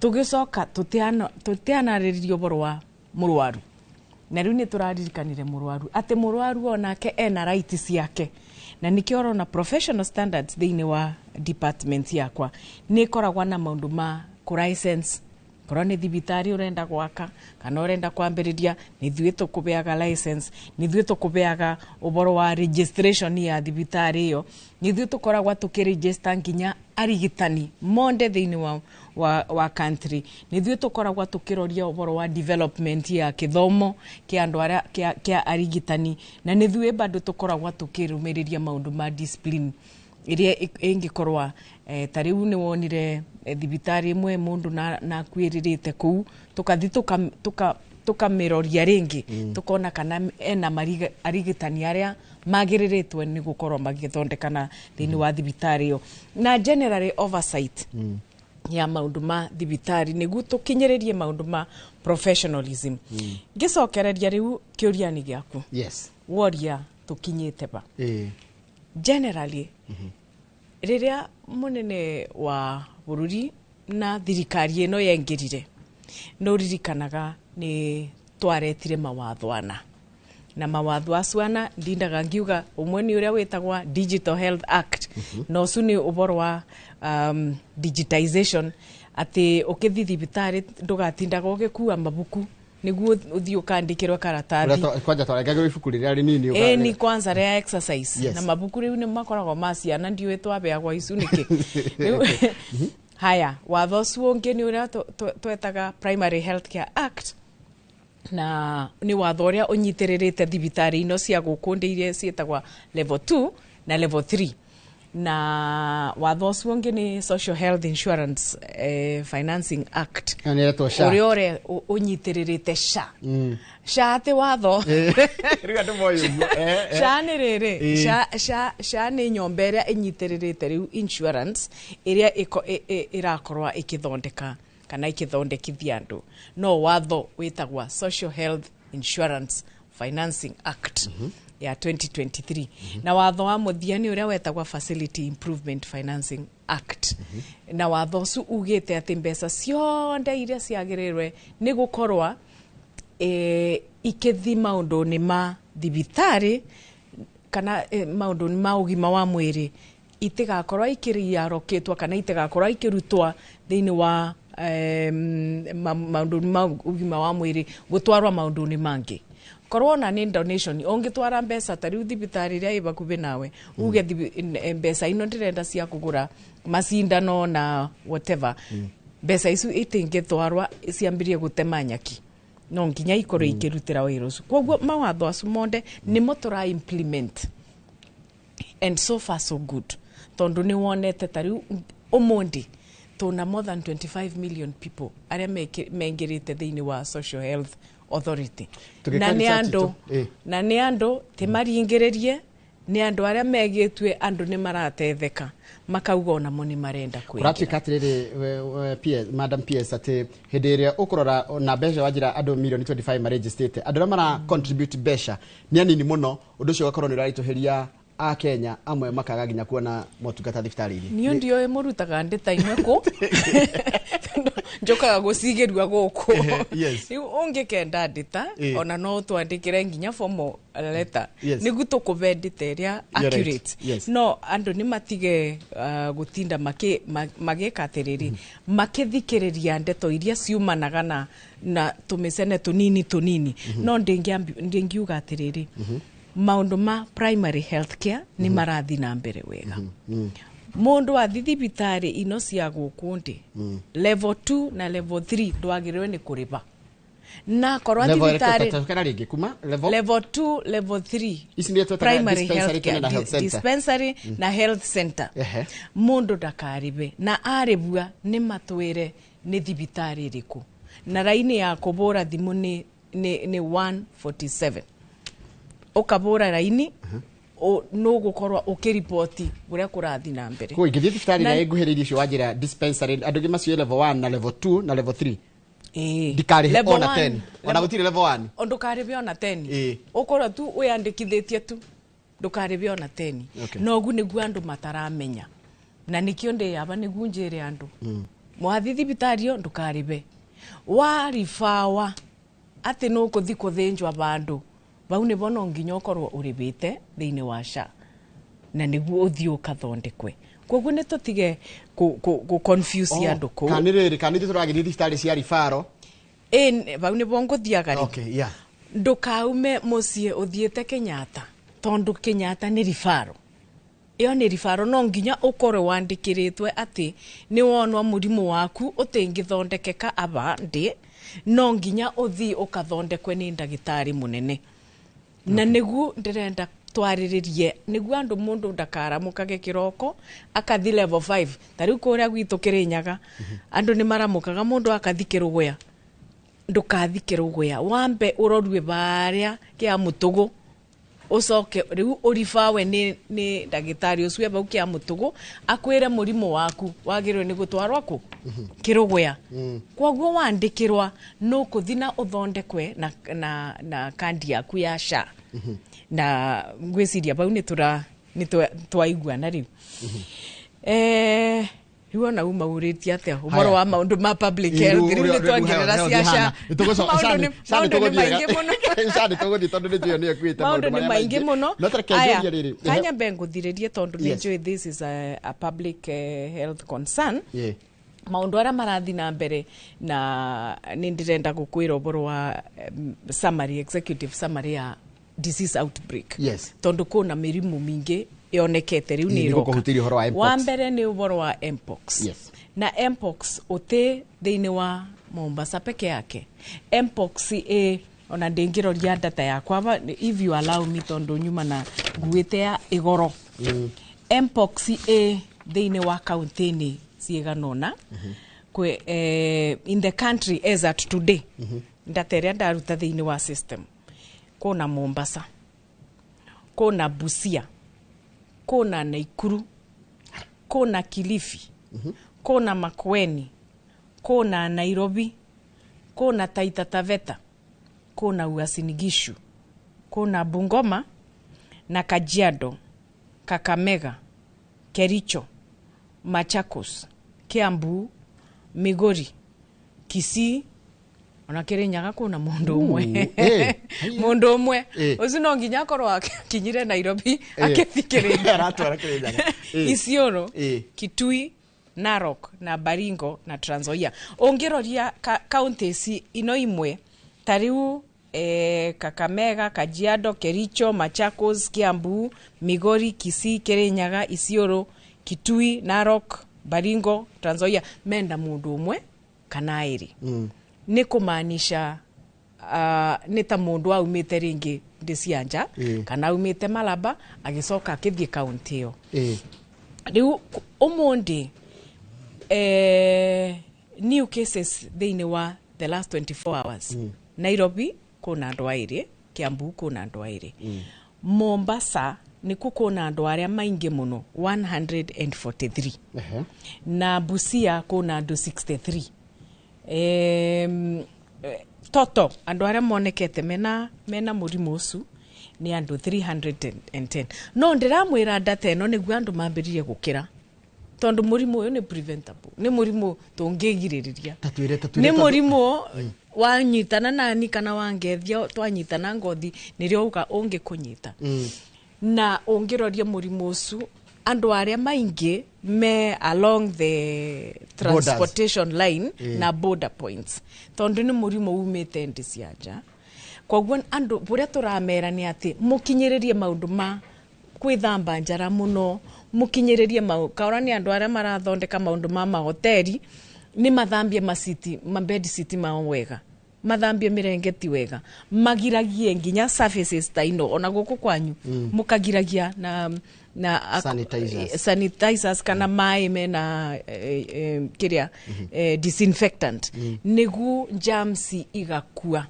tũgĩcoka tũtianarĩrĩria ũhoro wa mũrwaru. Na rĩu nĩ tũraririkanire mũrwaru atĩ mũrwaru onake ena right ciake, na nĩkĩo ũrona professional standards thĩinĩ wa department yakwa nĩ ĩkoragwo na maũndũ ma kũ-license. Korwo nĩ thibitarĩ ũrenda gwaka kana ũrenda kwambĩrĩria, nĩ ithuĩ tũkũbeaga license, nĩ ithuĩ tũkũbeaga ũhoro wa registration ya thibitarĩ ĩyo, nĩ ithuĩ tũkoragwo tũkĩregister nginya arigitani monde thĩinĩ wa country, nĩ ithuĩ tũkoragwo tũkĩroria ũhoro wa development ya kĩthomo kĩa andũ arĩa kĩa arigitani, na nĩ ithuĩ bado tũkoragwo tũkĩrũmĩrĩria maũndũ ma discipline ĩrĩa ĩngĩkorwa ta rĩu nĩ wonire thibitarĩ ĩmwe mũndũ na akuĩrĩrĩte kũu, tũkathi tũkamĩroria rĩngĩ, tũkona kana ena arigitani arĩa magĩrĩrĩtwe nĩ gũkorwo magĩthondekana thĩinĩ wa thibitarĩ ĩyo, na generally oversight ya maũndũ ma thibitarĩ nĩguo tũkinyĩrĩrie maũndũ ma professionalism. Ngĩcokereria rĩu kĩũria-inĩ gĩaku, woria tũkinyĩte ba. Generally, rĩrĩa mũnene wa bũrũri na thirikari ĩno yengĩrire, nĩ ũririkanaga nĩ twaretire mawatho ana, na mawatho acio ana ndindaga ngiuga ũmwe nĩ ũrĩa wĩtagwa Digital Health Act, na ũcio nĩ ũhoro wa digitization, atĩ ũkĩthiĩ thibitarĩ ndũgatindaga ũgĩkua mabuku nĩguo ũthiĩ ũkandĩkĩrwo karatathi. Kwanja twarengagĩrwo ibuku rĩrĩa rĩnini. Ĩni kwanza rĩa exercise. Na mabuku rĩu nĩ makoragwo ma ciana, ndiũĩ twabeagwo icu nĩkĩ. Haya, watho ũcio ũngĩ nĩ ũrĩa twetaga Primary Health Care Act, na nĩ watho ũrĩa ũnyitĩrĩrĩte thibitarĩ ino cia gũkũ ndĩ iria ciĩtagwa level 2 na level 3. Na watho ũcio ũngĩ nĩ Social Health Insurance Financing Act, Ĩyo nĩ ĩretwo SHA. Ũrĩa ũnyitĩrĩrĩte SHA. SHA atĩ watho Rĩu andũ moĩ ũguo. SHA nĩ rĩrĩ, SHA nĩ nyomba ĩrĩa ĩnyitĩrĩrĩte rĩu insurance ĩrĩa ĩrakorwo ĩkĩthondeka kana ĩkĩthondekithia andũ. No watho wĩtagwa Social Health Insurance Financing Act ya 2023, na watho wa mũthia nĩ ũrĩa wetagwa Facility Improvement Financing Act, na watho ũcio ugĩte atĩ mbeca ciothe iria ciagĩrĩrwe nĩ gũkorwa ikĩthi maũndũ-inĩ ma thibitarĩ kana maũndũ-inĩ ma ũgima wa mwĩrĩ itigakorwo ikĩriarokĩtwo kana itigakorwo ikĩrutwa thĩinĩ wa maũndũ ma ũgima wa mwĩrĩ gũtwarwa maũndũ-inĩ mangĩ. Korwo ona nĩ donation, ũngĩtwara mbeca ta rĩu thibitarĩ ĩrĩa ĩ hakuhĩ nawe, uge mbeca ino ndĩrenda cia kũgũra macindano na whatever, mbeca icu itingĩtwarwa ciambĩrĩrie gũtema nyaki, no nginya ikorwo ikĩrutĩra wĩra ũcio. Koguo mawatho acio monde nĩmo tũra implement, and so far so good, tondũ nĩ wonete ta rĩu ũmũndĩ tuna more than 25 million people arĩa mengĩrĩte thĩinĩ wa Social Health Authority. Tũgĩka Na nĩ research andũ itũ, na nĩ andũ ti maringĩrĩrie, nĩ andũ arĩa megĩtue andũ nĩ maratetheka makauga onamo nĩ marenda kwĩingĩra. Kũratuĩka atĩrĩrĩ, PS, Madam PS, atĩ hĩndĩ ĩrĩa ũkũrora na mbeca wanjĩra andũ milioni 25 marejistĩte, andũ arĩa mara contribute mbeca nĩ anini mũno, ũndũ ũcio ũgakorwo nĩ ũraritũhĩria A Kenya amwe makaga nginya kuona motungata thibitarĩ-inĩ. Niĩ ndioĩ mũrutaga ndĩta imwe kũ njokaga gũcigĩrua gũkũ. Rĩu ũngĩkenda ndĩta, ona no ũtwandĩkĩre nginya formal letter, nĩguo tũkũve ndĩta ĩrĩa accurate. No andũ nĩ matige gũtinda magĩka atĩrĩrĩ, makĩthikĩrĩria ndeto iria ciumanaga na tũmĩcene tũnini tũnini. No ndĩngiuga atĩrĩrĩ, maũndũ ma primary health care nĩ marathiĩ na mbere wega. Mũndũ athi thibitarĩ ino cia gũkũ ndĩ, level 2 na level 3 ndwagĩrĩirwo nĩ kũrĩba, na korwo Level ĩrĩkũ? thibitarĩ Tũcokera rĩngĩ kuma level level 2, level 3, Ici nĩ twetaga primary dispensary health care, kana na health center. Dispensary na health center. Mũndũ ndakarĩbe, na arĩbua nĩ matwĩre nĩ thibitarĩ ĩrĩkũ, na raini ya kũbũra thimũ nĩ 147. Ũkabũra raini, nũgũkorwo ũkĩriboti ũrĩa kũrathiĩ na mbere. Kũu ingĩthiĩ thibitarĩ ĩrĩa ĩnguhĩrĩirie ũcio wanjĩra dispensary, andũ angĩ macio level 1 na level 2 na level 3, ndikarĩhe Level ona 1, 10 ona gũtirĩ level 1. Ndũkarĩbe ona 10. Ũkorwo tu wĩyandĩkithĩtie tu, ndũkarĩbe ona 10. No ũguo nĩguo andũ mataramenya, na nĩkĩo ndĩyaba nĩguo njĩre andũ, mwathi thibitarĩ ĩyo ndũkarĩbe, waribawa atĩ nũkũthi kũthĩnjwa bandũ bau nĩbo no nginya ũkorwo ũrĩbĩte thĩinĩ wa SHA na nĩguo ũthiĩ ũkathondekwe. Koguo nĩ tũtige kũ confuse andũ kũu. Kana nĩ rĩrĩ, kana ithuĩ tũragĩthiĩ thibitarĩ cia ribaro? Ĩ, bau nĩbo ngũthiaga rĩ. Okay, yeah. Ndũkaume mũciĩ ũthiĩte Kenyatta, tondũ Kenyatta nĩ ribaro, ĩyo nĩ ribaro, no nginya ũkorwo wandĩkĩrĩtwe atĩ nĩ wonwa mũrimũ waku ũtĩngĩthondekeka aba ndĩ, no nginya ũthiĩ ũkathondekwe nĩ ndagĩtarĩ mũnene. Na nĩguo ndĩrenda twarĩrĩrie, nĩguo andũ mũndũ ndakaramũkage kĩroko akathi level 5. Ta rĩu kũrĩa gwitũ Kĩrĩnyaga, andũ nĩ maramũkaga mũndũ akathi Kĩrũgũya. Ndũkathi Kĩrũgũya, wambe ũrorue barĩa kĩa mũtũgũ, ũcoke rĩu ũribawe nĩ ndagĩtarĩ ũcio bau kĩa mũtũgũ, akwĩre mũrimũ waku wagĩrĩirwo nĩ gũtwarwo kũ? Kĩrũgũya. Koguo wandĩkĩrwa nũkũthi na ũthondekwe na kandi yaku ya SHA. Na ngwĩciria bau nĩ twaiguana rĩu. Rĩu ona uma ũrĩtie atĩa ũhoro wa maũndũ ma public health, rĩu nĩ twongerera cia SHA. Maũndũ nĩ maingĩ mũno. SHA nĩ tũgũthiĩ tondũ nĩ njũĩ nĩ ĩkuĩte maũndũ nĩ marĩa maingĩ mũno. No tareke Aya, njũrie rĩrĩ. Kanyambe ngũthirĩrie tondũ nĩ njũĩ this is a public health concern. Maũndũ arĩa marathiĩ na mbere, na nĩ ndĩrenda gũkwĩra ũhoro wa summary, executive summary ya disease outbreak. Tondũ kwĩna mĩrimũ mĩingĩ yonekete rĩu nĩ Nĩ ĩroka. gũkũhutĩria ũhoro wa mpox. Wa mbere nĩ ũhoro wa mpox. Na mpox ũtĩ thĩinĩ wa Mombasa peke yake. Mpox ĩ ona ndĩngĩroria data yakwa, if you allow me, tondũ nyuma na nguĩte ya igoro. Mpox ĩ thĩinĩ wa kaunti-inĩ cigana ũna kwe, in the country as at today. Data ĩrĩa ndaruta thĩinĩ wa system, kuna Mombasa, kuna Busia, kuna Nakuru, kuna Kilifi, kuna Makueni, kuna Nairobi, kuna Taita Taveta, kuna Uasin Gishu, kuna Bungoma na Kajiado, Kakamega, Kericho, Machakos, Kiambu, Migori, Kisii, ona Kirinyaga kuna mundu umwe. Mundu umwe ucio no nginya akorwo akinyire Nairobi akithi Kirinyaga. Aratwara Kirinyaga. Isiolo, Kitui, Narok na Baringo na Trans Nzoia. Ungiroria counties ino imwe ta riu, Kakamega, Kajiado, Kericho, Machakos, Kiambu, Migori, Kisii, Kirinyaga, Isiolo, Kitui, Narok, Baringo, Trans Nzoia, menda mundu umwe kana iri. Nĩ kũmaanisha nĩ ta mũndũ aumĩte rĩngĩ ndĩ cia nja, kana aumĩte Malaba agĩcoka akĩthiĩ kaunti ĩyo. Rĩu ũmũndĩ, new cases thĩinĩ wa the last 24 hours, Nairobi kuna andũ aĩrĩ, Kiambu kuna andũ aĩrĩ, Mombasa nĩkuo kuna andũ arĩa maingĩ mũno, 143, na Busia kuna andũ 63. Toto andũ arĩa monekete mena mũrimũ ũcio Nĩ andũ 310, no ndĩramwĩra data ĩno nĩguo andũ mambĩrĩrie gũkĩra, tondũ mũrimũ ũyũ nĩ preventable, nĩ mũrimũ tũngĩgirĩrĩria. Tatwĩre, tatwĩre. Nĩ mũrimũ wanyitana nani kana wangethia, twanyitana ngothi, nĩrĩo ũka ũngĩkũnyita. Na ũngĩroria mũrimũ ũcio, andũ arĩa maingĩ me along the transportation line na border points, tondũ nĩ mũrimũ umĩte ndĩ cia nja. Koguo andũ bũrĩa tũramera nĩ atĩ mũkinyĩrĩrie maũndũ ma kwĩthamba njara mũno, mũkinyĩrĩrie kaora nĩ andũ arĩa marathondeka maũndũ ma mahoteri, nĩ mathambie maciti, mabed city mao wega, mathambie mĩrengeti wega, magiragie nginya surfaces ta ino ona gũkũ kwanyu, mũkagiragia na Sanitizers. Sanitizers kana maĩ mena kĩrĩa disinfectant, nĩguo germs igakua.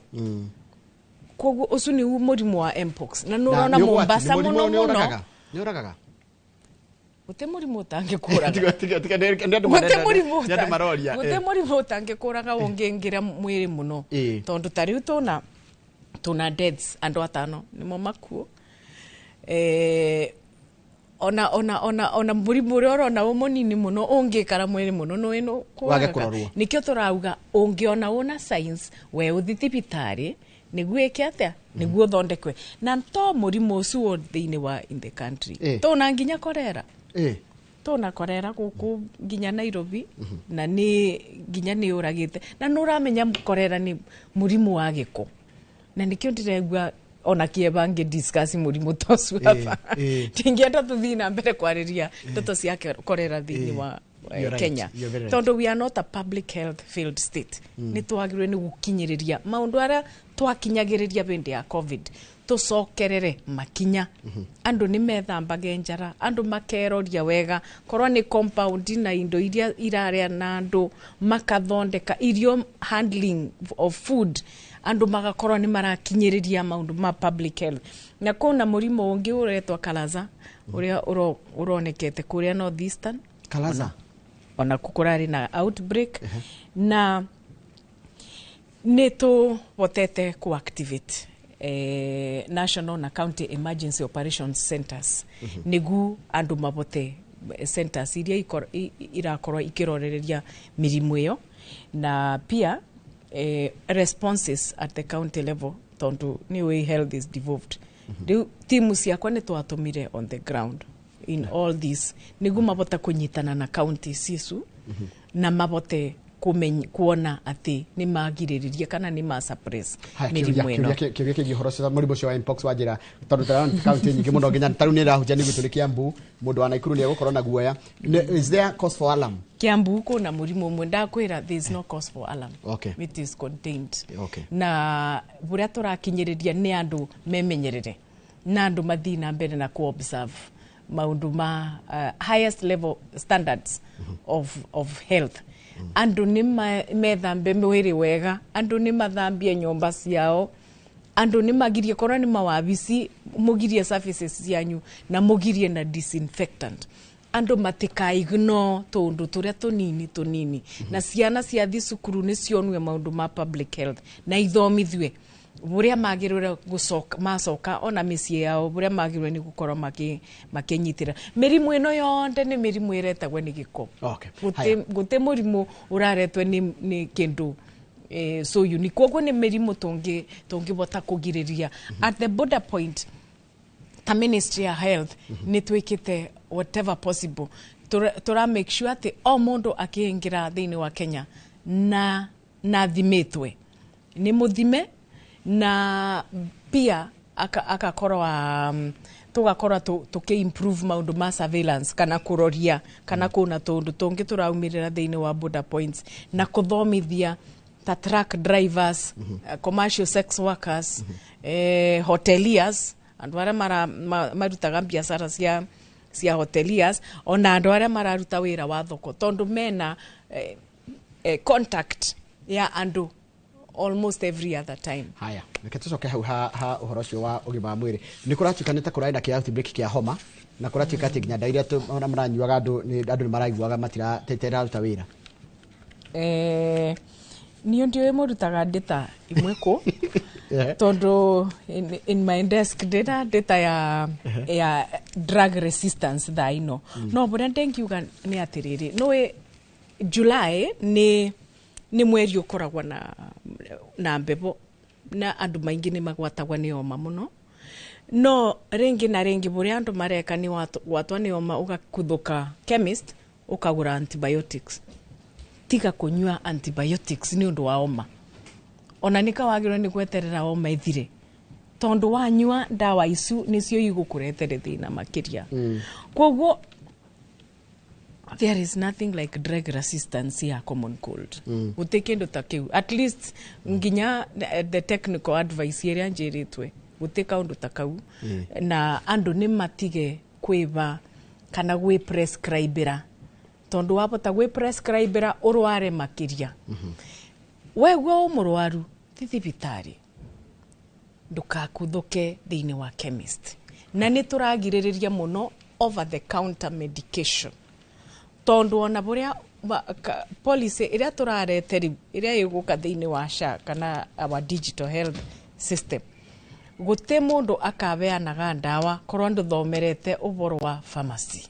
Koguo ũcio nĩ mũrimũ wa mpox na nĩ ũrona Nĩ ũgwati, Mombasa nĩ mũrimũ mũno nĩ mũno. ũragaga? Nĩ ũragaga? Gũtĩ mũrimũ ũtangĩkũraga. Tiga, nĩ andũ Gũtĩ mũrimũ nĩ andũ maroria. Gũtĩ mũrimũ ũtangĩkũraga ũngĩingĩra mwĩrĩ mũno, tondũ ta rĩu tũna deaths, andũ atano nĩmo makuo. Ona mũrimũ ũrĩa ũrona wĩ mũnini mũno, ũngĩikara mwĩrĩ mũno nĩ Wage kũragaga. Kũrorwo. Nĩkĩo tũrauga ũngĩona wũna signs, we ũthi thibitarĩ nĩguo ĩke atĩa, nĩguo ũthondekwe. Na to mũrimũ ũcio wĩ thĩinĩ wa in the country, tũna nginya korera. Tũna korera gũkũ nginya Nairobi, na nĩ nginya nĩ ũragĩte, na nĩ ũramenya korera nĩ mũrimũ wa gĩko, na nĩkĩo ndĩregua ona kĩeva ngĩ discuss mũrimũ ta ũcio haba. Ndingĩenda tũthiĩ na mbere kwarĩria ndeto cia korera thĩinĩ wa You're right. Kenya, You're very right. tondũ we are not a public health failed state. Nĩ twagĩrĩirwo nĩ gũkinyĩrĩria maũndũ arĩa twakinyagĩrĩria hĩndĩ ya COVID, tũcokerere makinya. Andũ nĩ methambage njara, andũ makeroria wega, korwo nĩ compound na indo iria irarĩa na andũ makathondeka irio, handling of food, andũ magakorwo nĩ marakinyĩrĩria maũndũ ma public health. Na kwĩna mũrimũ ũngĩ ũretwo kalaza, ũrĩa ũronekete kũrĩa North Eastern. Kalaza. Ona kũrarĩ na outbreak, na nĩ tũhotete ku activate national na county emergency operations centers, nĩguo andũ mabote centers iria irakorwo ikirorereria mĩrimũ ĩyo, na pia responses at the county level, tondu nĩ way health is devolved. Rĩu timu ciakwa nĩ twatũmire on the ground in all this, nĩguo mabote kũnyitana na county cicu na mabote kuona atĩ nĩ magirĩrĩria kana nĩ ma suppress Haya, mĩrimũ ĩno. Kĩũria kĩgiĩ ũhoro ũcio, mũrimũ ũcio wa mpox, wa njĩra, tondũ tũrona kaunti nyingĩ mũno, nginya ta rĩu nĩ ĩrahunjia nĩ gwitũ nĩ Kiambu, mũndũ wa Naikuru nĩ egũkorwo na guoya. Is there cause for alarm? Kiambu kuna mũrimũ ũmwe, ndakwĩra there is no cause for alarm. It is contained. Na bũrĩa tũrakinyĩrĩria nĩ andũ memenyerere na andũ mathiĩ na mbere na ku observe maũndũ ma highest level standards of health. Andũ nĩ methambe mwĩrĩ wega, andũ nĩ mathambie nyũmba ciao, andũ nĩ magirie korwo nĩ mawabici, mũgirie surfaces cianyu na mũgirie na disinfectant. Andũ matika ignore tũndũ tũrĩa tũnini tũnini, na ciana ciathi cukuru nĩ cionue maũndũ ma public health na ithomithue buria magĩrĩire gũcoka macoka ona mĩciĩ yao, buria magĩrĩire nĩ gũkorwo makĩnyitĩra mĩrimũ ĩno yonthe. Nĩ mĩrimũ ĩretagwo nĩ gĩko. Gũtĩ mũrimũ ũraretwo nĩ kĩndũ so unique. Koguo nĩ mĩrimũ tũngĩbota kũgirĩrĩria. At the border point, ta Ministry ya Health, nĩ twĩkĩte whatever possible, tũra make sure atĩ o mũndũ akĩingĩra thĩinĩ wa Kenya na thimĩtwe, nĩ mũthime, na pia akakorwo tũgakorwo tũkĩ improve maũndũ ma surveillance kana kũroria kana kũna tũndũ tũngĩ tũraumĩrĩra thĩinĩ wa border points, na kũthomithia ta truck drivers, commercial sex workers, hoteliers, andũ arĩa marutaga biacara cia hoteliers, ona andũ arĩa mararuta wĩra wa thoko, tondũ mena contact ya andũ almost every other time. Haya, reke tũcoke hau ha ũhoro ũcio wa ũgima wa mwĩrĩ. Nĩ kũratuĩka nĩ ta kũrarĩ na kĩ outbreak kĩa homa, na kũratuĩka atĩ nginya ndawa iria ona maranyuaga andũ nĩ maraiguaga matiraruta wĩra. Niĩ ndiũĩ mũrutaga data imwe kũ, tondũ in my desk ndĩna data ya drug resistance thaa ino. No bũrĩa ndengiuga nĩ atĩrĩrĩ, nĩũĩ July nĩ mweri ũkoragwo na mbebo na andũ maingĩ nĩ magwatagwo nĩ homa mũno. No rĩngĩ na rĩngĩ bũrĩa andũ mareka nĩ gwatwa nĩ homa, ũgakuthũka chemist ũkagũra antibiotics. Tiga kũnyua antibiotics nĩ ũndũ wa homa. Ona nĩ kawagĩrĩirwo nĩ gweterera homa ĩthire, tondũ wanyua ndawa icu nĩcio igũkũretere thĩna makĩria. Koguo there is nothing like drug resistance ya common cold. Gũtirĩ kĩndũ ta kĩu, at least nginya the technical advice ĩrĩa njĩrĩtwe, gũtirĩ kaũndũ ta kau. Na andũ nĩ matige kwĩba kana gwĩ prescribera, tondũ wabota gwĩ prescribera ũrware makĩria. Weguo mũrwaru ti thibitarĩ, ndũkakuthũke thĩinĩ wa chemist. Na nĩ tũragirĩrĩria mũno over the counter medication, tondũ ona bũrĩa policy ĩrĩa tũrarete rĩu, ĩrĩa ĩgũka thĩinĩ wa SHA kana our digital health system, gũtĩ mũndũ akabeanaga ndawa korwo ndũthomerete ũboro wa pharmacy.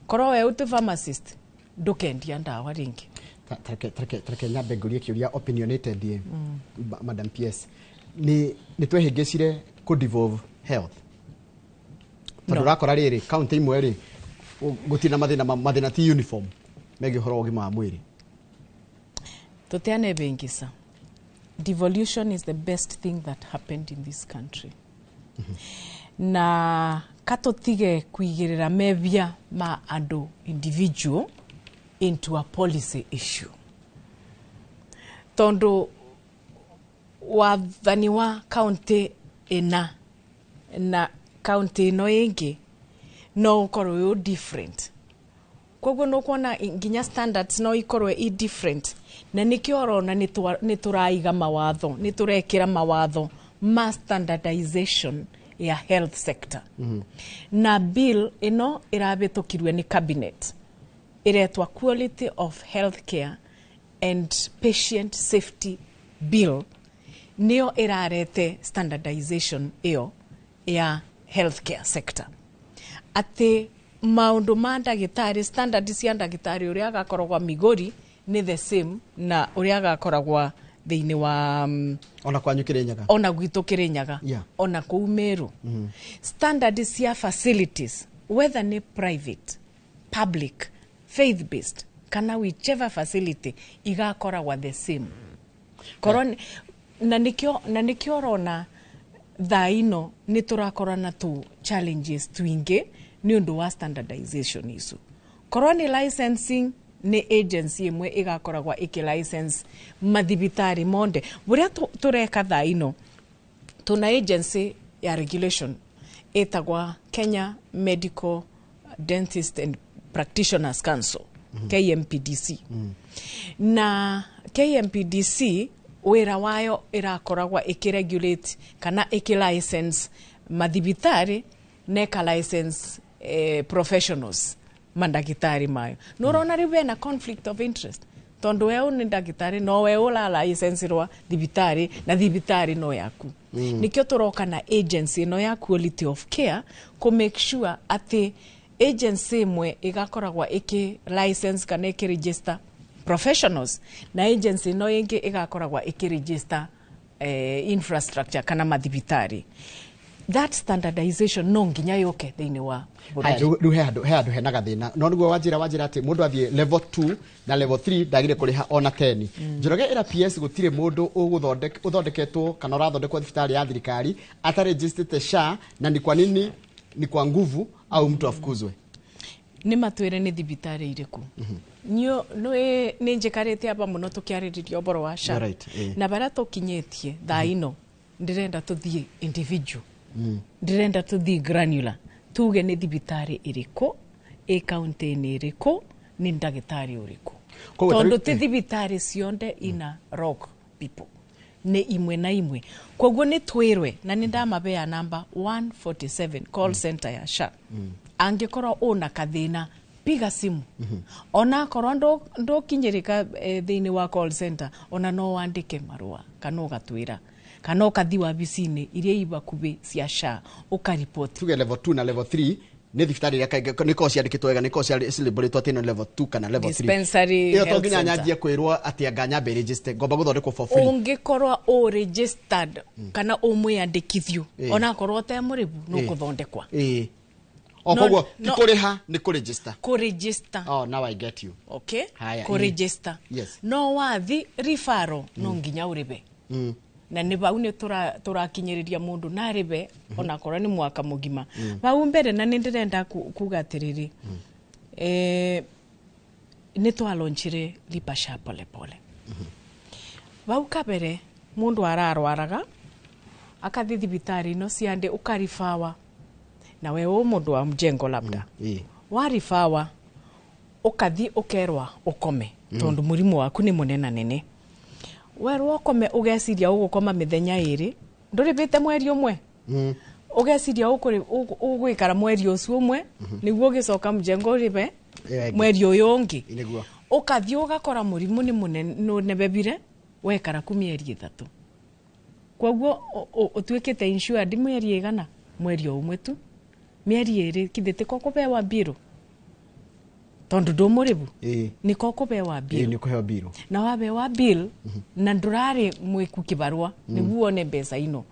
Korwo we ũtĩ pharmacist, ndũkendia ndawa rĩngĩ. Tareke nyambe ngũrie kĩũria opinionated ye. Madam PS, nĩ twehĩngĩcire kũ devolve health, tondũ ũrakora rĩrĩ kaunti imwe rĩ gũtirĩ na mathĩna, mathĩna ti uniform megiĩ ũhoro wa ũgima wa mwĩrĩ. Tutiane bengisa, devolution is the best thing that happened in this country. Na katutige kuigirira mebia ma andu individual into a policy issue, tondu wathani wa kaunti ina na kaunti ino ingi no ukorwo wi different. Koguo no kuona nginya standards no ikorwo i different, na nikio urona nĩ tũraiga mawatho, nĩ tũrekĩra mawatho ma standardization ya health sector. Na bill ĩno ĩrabĩtũkirwe nĩ cabinet, ĩretwa Quality of Healthcare and Patient Safety Bill, nĩyo ĩrarete standardization ĩyo ya healthcare sector, atĩ maũndũ ma ndagĩtarĩ, standard cia ndagĩtarĩ, ũrĩa agakoragwa Migori nĩ the same na ũrĩa agakoragwa thĩinĩ wa Ona kwanyu Kirinyaga. Ona gwitũ Kirinyaga. Ona kũu Meru. Standard cia facilities, whether nĩ private, public, faith based kana whichever facility, igakoragwa the same. Korwo na nĩkĩo ũrona thaa ino nĩ tũrakora na tu challenges twingĩ nĩ ũndũ wa standardization icu. Korwo nĩ licensing, nĩ agency ĩmwe ĩgakoragwa ĩkĩ license mathibitarĩ monde. Bũrĩa tũreka thaa ino, tuna agency ya regulation ĩtagwa Kenya Medical Dentist and Practitioners Council, KMPDC. Na KMPDC wĩra wayo ĩrakoragwa ĩkĩregulate kana ĩkĩ-license mathibitarĩ na ĩka license professionals, mandagĩtarĩ mayo. Nĩ ũrona rĩu bena conflict of interest, tondũ we nĩ ndagĩtarĩ no we ũra license rwa thibitarĩ na thibitarĩ no yaku. Nikĩo tũroka na agency ĩno ya quality of care kũ make sure atĩ agency ĩmwe ĩgakoragwa ĩkĩ license kana ĩkĩ register professionals, na agency ĩno ĩngĩ ĩgakoragwa ĩkĩ register infrastructure kana mathibitarĩ. That standardization no nginya yũke thĩinĩ wa Haya, bũrũri. Rĩu he handũ hena gathĩna, no nĩguo wanjĩra atĩ mũndũ athiĩ level 2 na level 3 ndagire kũrĩha ona 10. Njoroge ĩra PS gũtirĩ mũndũ ũthondeketwo kana ũrathondekwo thibitarĩ ya thirikari atarejistĩte SHA, na ni kwa nini ni kwa nguvu au mtu afukuzwe? Nĩ matwĩre nĩ thibitarĩ irĩkũ. Nĩ njikarĩte aba mũno tũkĩarĩrĩria ũboro wa SHA. You're right. Na barĩa tũkinyĩtie thaa ino, ndĩrenda tũthiĩ individual, ndĩrenda tũthiĩ granular, tuge nĩ thibitarĩ ĩrĩkũ, ĩ kaunti-inĩ ĩrĩkũ, nĩ ndagĩtarĩ ũrĩkũ. Koguo Tondũ ti thibitarĩ cionde ina rock people, nĩ imwe na imwe. Koguo nĩ twĩrwe, na nĩ ndamabea namba 147 call center ya SHA. Angĩkorwo ũna kathĩna Piga simu. Ona akorwo ndũkinyĩrĩka thĩinĩ wa call center, ona no wandĩke marũa kana ũgatwĩra kana ũkathi wabici-inĩ iria i bakubĩ cia SHA ũkaripoti. Tuge level 2 na level 3 nĩ thibitarĩ iria kaingĩ nĩ koragwo ciandĩkĩtwo wega, nĩ koragwo cilĩmbũrĩtwo atĩ ĩno nĩ level 2 kana level 3. Dispensary, ĩyo to health nginya center. Nyanjie kwĩrwo atĩ anga nyambe register ngomba gũthondekwo for free? Ũngĩkorwo ũ registered kana ũmwĩandĩkithio, ona akorwo ũte mũrĩbu, nĩ ũkũthondekwa. Ĩĩ, o No- koguo ti no- kũrĩha, nĩ kũregister. Kũregister. Oh, now I get you. Okay. Haya, kũregister. Yes. No wathi referral no nginya ũrĩbe, na nĩ bau nĩ tũrakinyĩrĩria mũndũ na arĩbe onakorwo nĩ mwaka mũgima bau mbere. Na nĩ ndĩrenda kuga atĩrĩrĩ, nĩ twalonchire Lipa SHA pole pole. Bau kabere mũndũ ararwaraga akathi thibitarĩ ino ciande ũkaribawa na we ũ mũndũ wa mjengo labda, waribawa ũkathi ũkerwa ũkome tondũ mũrimũ waku nĩ mũnena nene. Werwo ũkome, ũgeciria ũgũkoma mĩthenya ĩrĩ, ndũrĩbĩte mweri ũmwe. Ũgeciria ũgwĩkara mweri ũcio ũmwe nĩguo ũgĩcoka mjengo ũrĩbe Ĩyo ĩngĩ. mweri ũyũ ũngĩ. Nĩguo. Ũkathiĩ ũgakora mũrimũ nĩ mũnene nũnebebire, wekara ku mĩeri 3, koguo ũtuĩkĩte insured mĩeri ĩgana, mweri o ũmwe tu, mĩeri 2 kithĩ tĩko kũbewa mbirũ tondũ ndũmũrĩbu, nĩko kũbewa bill. Nĩ ũkũheo bill. Na wabewa bill na ndũrarĩ mwĩku kĩbarũa nĩguo wone mbeca ino,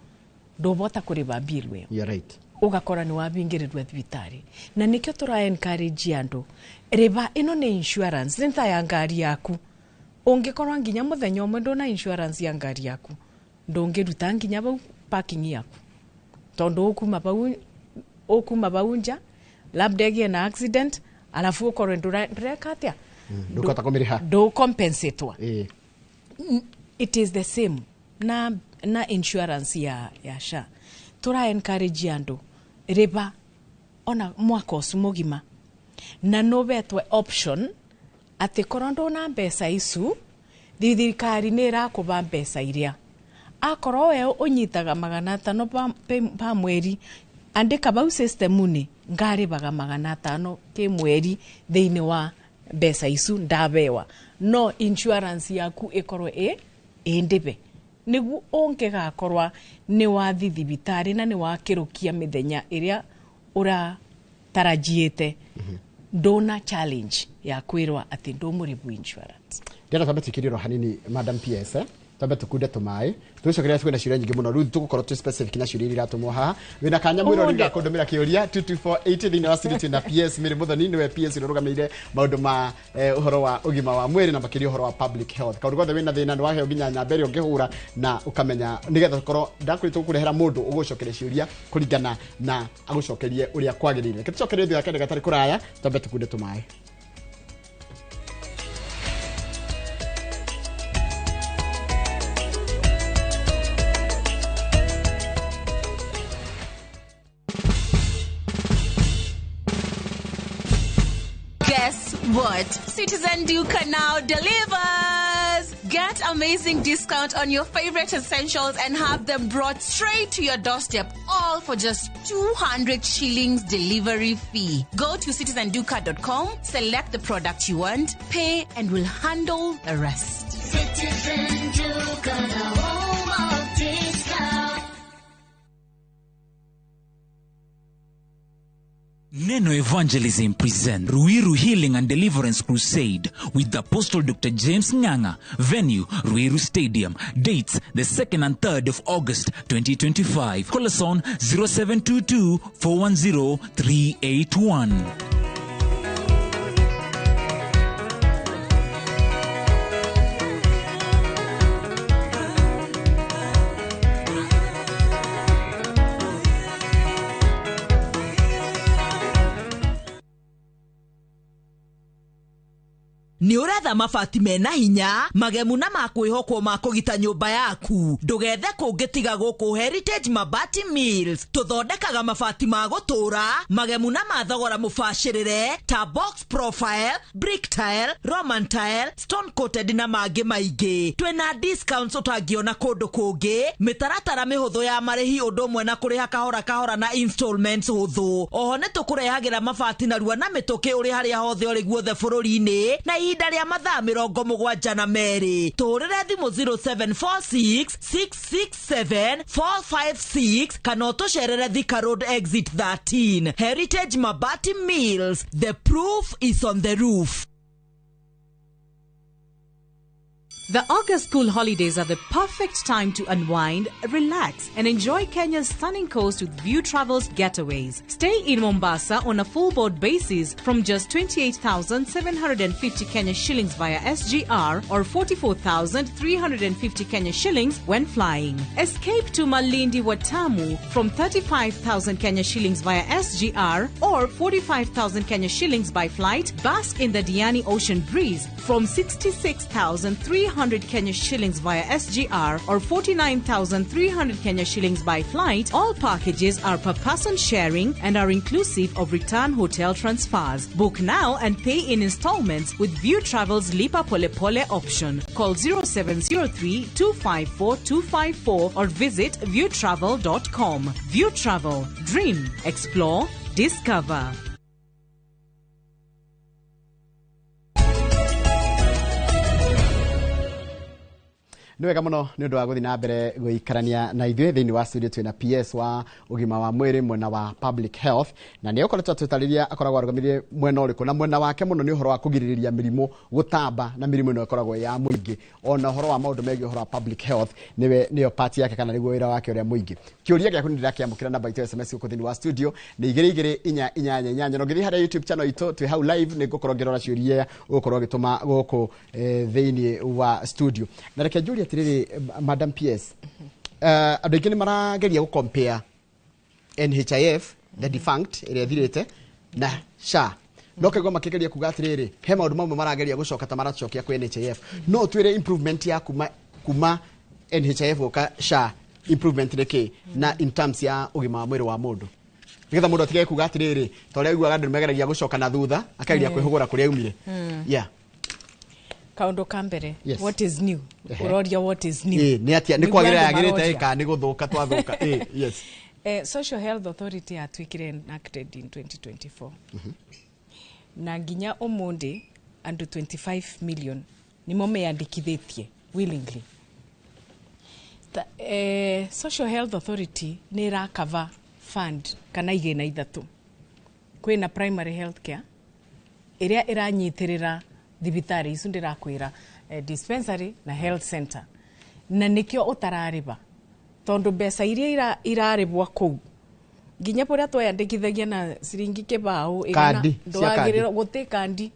ndũbota kũrĩba bill ĩyo. You're right. Ũgakora nĩ wabingĩrĩrwo thibitarĩ, na nĩkĩo tũra encourage andũ rĩba. Ĩno nĩ insurance, nĩ ta ya ngari yaku. Ũngĩkorwo nginya mũthenya ũmwe ndũna insurance ya ngari yaku, ndũngĩruta nginya bau parking yaku tondũ ũkuma bau nja, labda ĩgĩe na accident, alafu ũkorwe ndũreka atĩa? Ndũkũhota kũmĩrĩha. Ndũcompensatwa. It is the same na insurance ya SHA. Tura encourage andu riba ona mwaka ũcio mũgima, na nũbetwe option atĩ korwo ndũna mbeca icu, thirikari nĩ ĩrakũba mbeca iria. Akorwo we ũnyitaga 500 pa mweri, andĩka bau system-inĩ, ngarĩbaga 500 kĩ mweri thĩinĩ wa mbeca icu ndabewa, no insurance yaku ĩkorwo ĩ ĩndĩbe nĩguo ũngĩgakorwa nĩ wathi thibitarĩ na nĩ wakĩrũkia mĩthenya ĩrĩa ũratarajiĩte, ndũna challenge ya kwĩrwa atĩ ndũmũrĩbu insurance. Ndĩrenda twambe tũikĩrie ro hanini, Madam PS, eh? Twambe tũkunde tũmaĩ, tũcokeria twĩna ciũria nyingĩ mũno. Rĩu tũgũkorwo twĩ specific na ciũria iria iratũmwo haha. Wĩna kanya mwĩrori Ũmũthĩ- ga kũndũmĩra kĩũria 22480 thĩinĩ wa studio. Twĩna PS Mary Muthoni, nĩwe PS ũrĩa ũrũgamĩrĩire maũndũ ma ũhoro wa ũgima wa mwĩrĩ na makĩria ũhoro wa public health. Kaũndũ gothe wĩna thĩna, nĩ waheo nginya namba ĩrĩa ũngĩhũra na ũkamenya nĩgetha tũkorwo ndakwĩrĩ tũgũkũrehera mũndũ ũgũcokeria ciũria kũringana na agũcokerie ũrĩa kwagĩrĩire. Reke tũcokerie thutha wa kahinda gatarĩ kũraya, twambe tũkunde tũmaĩ. Guess what? Citizen Duka now delivers! Get amazing discount on your favorite essentials and have them brought straight to your doorstep, all for just 200 shillings delivery fee. Go to citizenduka.com, select the product you want, pay, and we'll handle the rest. Citizen Duka, the home of discount. Neno Evangelism present Ruiru Healing and Deliverance Crusade with Apostle Dr. James Nganga. Venue, Ruiru Stadium. Dates, the 2nd and 3rd of August 2025. Call us on 0722 410 381. Nĩ ũretha mabati mena hinya, magemu na ma kwĩhokwo ma kũgita nyũmba yaku. Ndũgethe kũngĩ tiga gũkũ Heritage Mabati Mills. Tũthondekaga mabati ma gũtũũra, magemu na ma thogora mũbacĩrĩre ta box profile, brick tile, Roman tile, stone coated na mangĩ maingĩ. Twĩna discounts ũtangĩona kũndũ kũngĩ, mĩtaratara mĩhũthũ ya marĩhi ũndũ ũmwe na kũrĩha kahora kahora na installments hũthũ. Oho nĩ tũkũrehagĩra mabati narua na mĩtũkĩ ũrĩ harĩa hothe ũrĩ guothe bũrũri-inĩ na ihinda rĩa mathaa 72. Tũhũrĩre thimũ 0746 667 456 kana ũtũcerere Thika Road exit 13. Heritage Mabati Mills, the proof is on the roof. The August school holidays are the perfect time to unwind, relax, and enjoy Kenya's stunning coast with View Travel's getaways. Stay in Mombasa on a full board basis from just 28,750 Kenya shillings via SGR or 44,350 Kenya shillings when flying. Escape to Malindi Watamu from 35,000 Kenya shillings via SGR or 45,000 Kenya shillings by flight. Bask in the Diani Ocean breeze from 66,300 Kenya shillings via SGR or 49,300 Kenya shillings by flight. All packages are per person sharing and are inclusive of return hotel transfers. Book now and pay in installments with View Travel's Lipa Pole Pole option. Call 0703 254 254 or visit viewtravel.com. View Travel. Dream, explore, discover. Nĩ wega mũno nĩ ũndũ wa gũthiĩ na mbere gũikarania na ithuĩ thĩinĩ wa studio. Twĩna PS wa ũgima wa mwĩrĩ mwena wa public health, na nĩ ũkoretwo atũtarĩria akoragwo arũgamĩrĩire mwena ũrĩkũ, na mwena wake mũno nĩ ũhoro wa kũgirĩrĩria mĩrimũ gũtamba na mĩrimũ ĩno ĩkoragwo ya mũingĩ, ona ũhoro wa maũndũ megiĩ ũhoro wa public health nĩwe nĩyo part yake kana nĩguo wĩra wake ũrĩa mũingĩ. Kĩũria gĩaku nĩ ndĩrakĩamũkĩra namba itũ ya SMS gũkũ thĩinĩ wa studio nĩ 22488. Na ũngĩthiĩ harĩa YouTube channel itũ twĩ hau live, nĩ ngũkorwo ngĩrora ciũria ũgũkorwo ũgĩtũma gũkũ thĩinĩ wa studio. Na reke njũrie atĩrĩrĩ, Madam PS, andũ aingĩ nĩ marageria gũ compare NHIF, the defunct ĩrĩa ĩthirĩte, na SHA, no kaigua makĩgeria kuga atĩrĩrĩ, he maũndũ mamwe marageria gũcoka ta maracokia kwĩ NHIF. No ũtwĩre improvement ya kuma NHIF gũka SHA, improvement nĩ kĩ na in terms ya ũgima wa mwĩrĩ wa mũndũ, nĩgetha mũndũ atige kuga atĩrĩrĩ, ta ũrĩa aiguaga andũ nĩmageragia gũcoka na thutha akageria kwĩhũgũra kũrĩa aumire. Yeah. Kaundu ka mbere. Yes. What is new? Ehe. Uroria what is new? Ĩ, nĩ atia nĩ Nĩguo kwagĩra andũ yagĩrĩte maroria. Ĩ, kana nĩ gũthũka twathuka? Ĩ, yes. Social Health Authority yatuĩkire enacted in 2024 na nginya ũmũthĩ andũ 25 million nĩmo meyandĩkithĩtie willingly. Social Health Authority nĩ ĩrakava fund kana igĩna ithatũ. Kwĩna primary health care ĩrĩa ĩranyitĩrĩra thibitarĩ icu ndĩrakwĩra, dispensary na health center, na nĩkĩo ũtararĩba tondũ mbeca iria irarĩbwa kũu nginya kũrĩa tweyandĩkithagia na ciringi kĩbaũ igana, Kandi, cia kandi. ndwagĩrĩrwo gũtĩ kandi.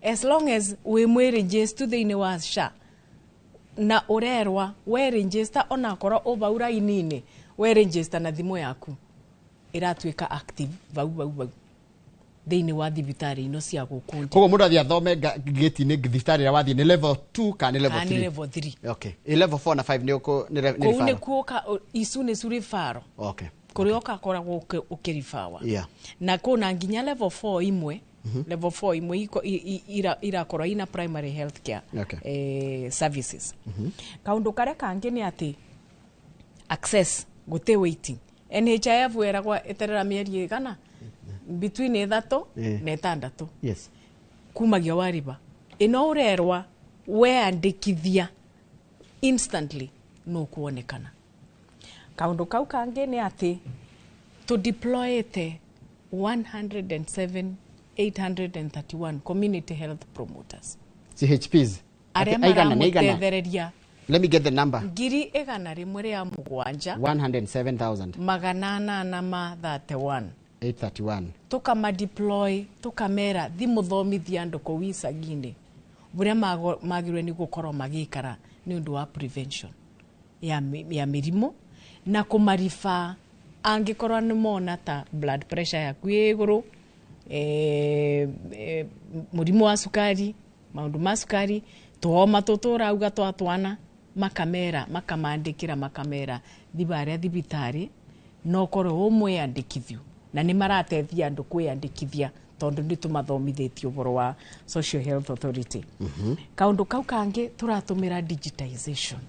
As long as wĩ mwĩregister thĩinĩ wa SHA na ũrerwa weregister, onakorwo ũ vau raini-inĩ, weregister na thimũ yaku ĩratuĩka active vau vau vau thĩinĩ wa thibitarĩ ino cia gũkũ nja. Koguo mũndũ athiĩ athome gĩti-inĩ thibitarĩ ĩrĩa wathiĩ nĩ level 2 kana nĩ level Kana nĩ 3? Level 3. Okay, ĩ level 4 na 5 nĩ ũkũ nĩ nĩ Kũu referral? nĩkuo icu nĩ referral. Kũrĩa ũgakoragwo ũkĩribawa na kũna nginya level 4 imwe. Level 4 imwe irakorwo ina primary health care services. Kaundu karia kangi nĩ atĩ access gũtĩ waiting. NHIF weragwa eterera mĩeri ĩgana between 3 na 6 kumagia wariba. Ĩno ũrerwa weyandĩkithia instantly no kuonekana. Kaundu kau kangi nĩ atĩ tũ-deployete 107,831 community health promoters. CHPs. Arĩa Ati aigana nĩ igana? maramũtethereria. Let me get the number. 107,000 107,000 831. 831. Tukamadeploy, tukamera thi muthomithia andu kuu icagi-inĩ buria magĩrĩirwo nĩ gũkorwo magĩikara nĩ ũndũ wa prevention ya mĩrimũ na kũmariba angĩkorwo nĩ mona ta blood pressure yaku ĩ igũrũ, mũrimũ wa cukari. Maundu ma cukari tuhoma tuturauga twa twana makamera makamandikira makamera thibaria thibitari no korwo umwiyandikithio na ni maratethia andu kwiyandikithia tondu ni tumathomithĩtie ũhoro wa Social Health Authority. Kaundu kau kangi turatumira digitization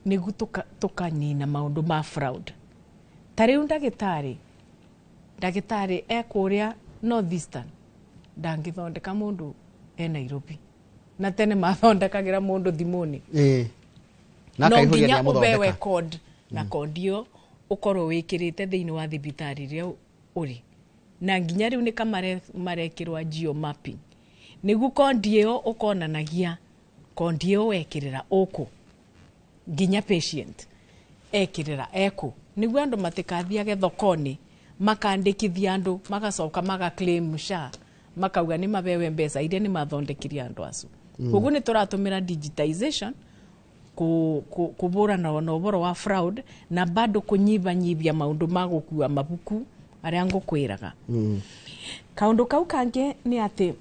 nĩguo tukanina maundu ma fraud. Ta rĩu ndagĩtarĩ e kũrĩa North Eastern ndangĩthondeka mũndũ e Nairobi, na tene mathondekagĩra mũndũ thimũ-inĩ. Na no kaihũria nginya nĩamũthondeka. ũbewe code na code ĩyo ũkorwo wĩkĩrĩte thĩinĩ wa thibitarĩ ĩrĩa ũrĩ, na nginya rĩu nĩ kamarekĩrwa geo mapping nĩguo kondi ĩyo ũkonanagia kondi ĩyo wekĩrĩra ũkũ nginya patient ekĩrĩra ekũ, nĩguo andũ matikathiage thoko-inĩ makandĩkithia andũ magacoka maga claim SHA makauga nĩ mabewe mbeca iria nĩ mathondekirie andũ acu. Koguo nĩ tũratũmĩra digitization kũbũrana na ũboro wa fraud na bado kũnyibanyibia maũndũ ma gũkua mabuku arĩa ngũkwĩraga. Kaũndũ kau kangĩ nĩ atĩ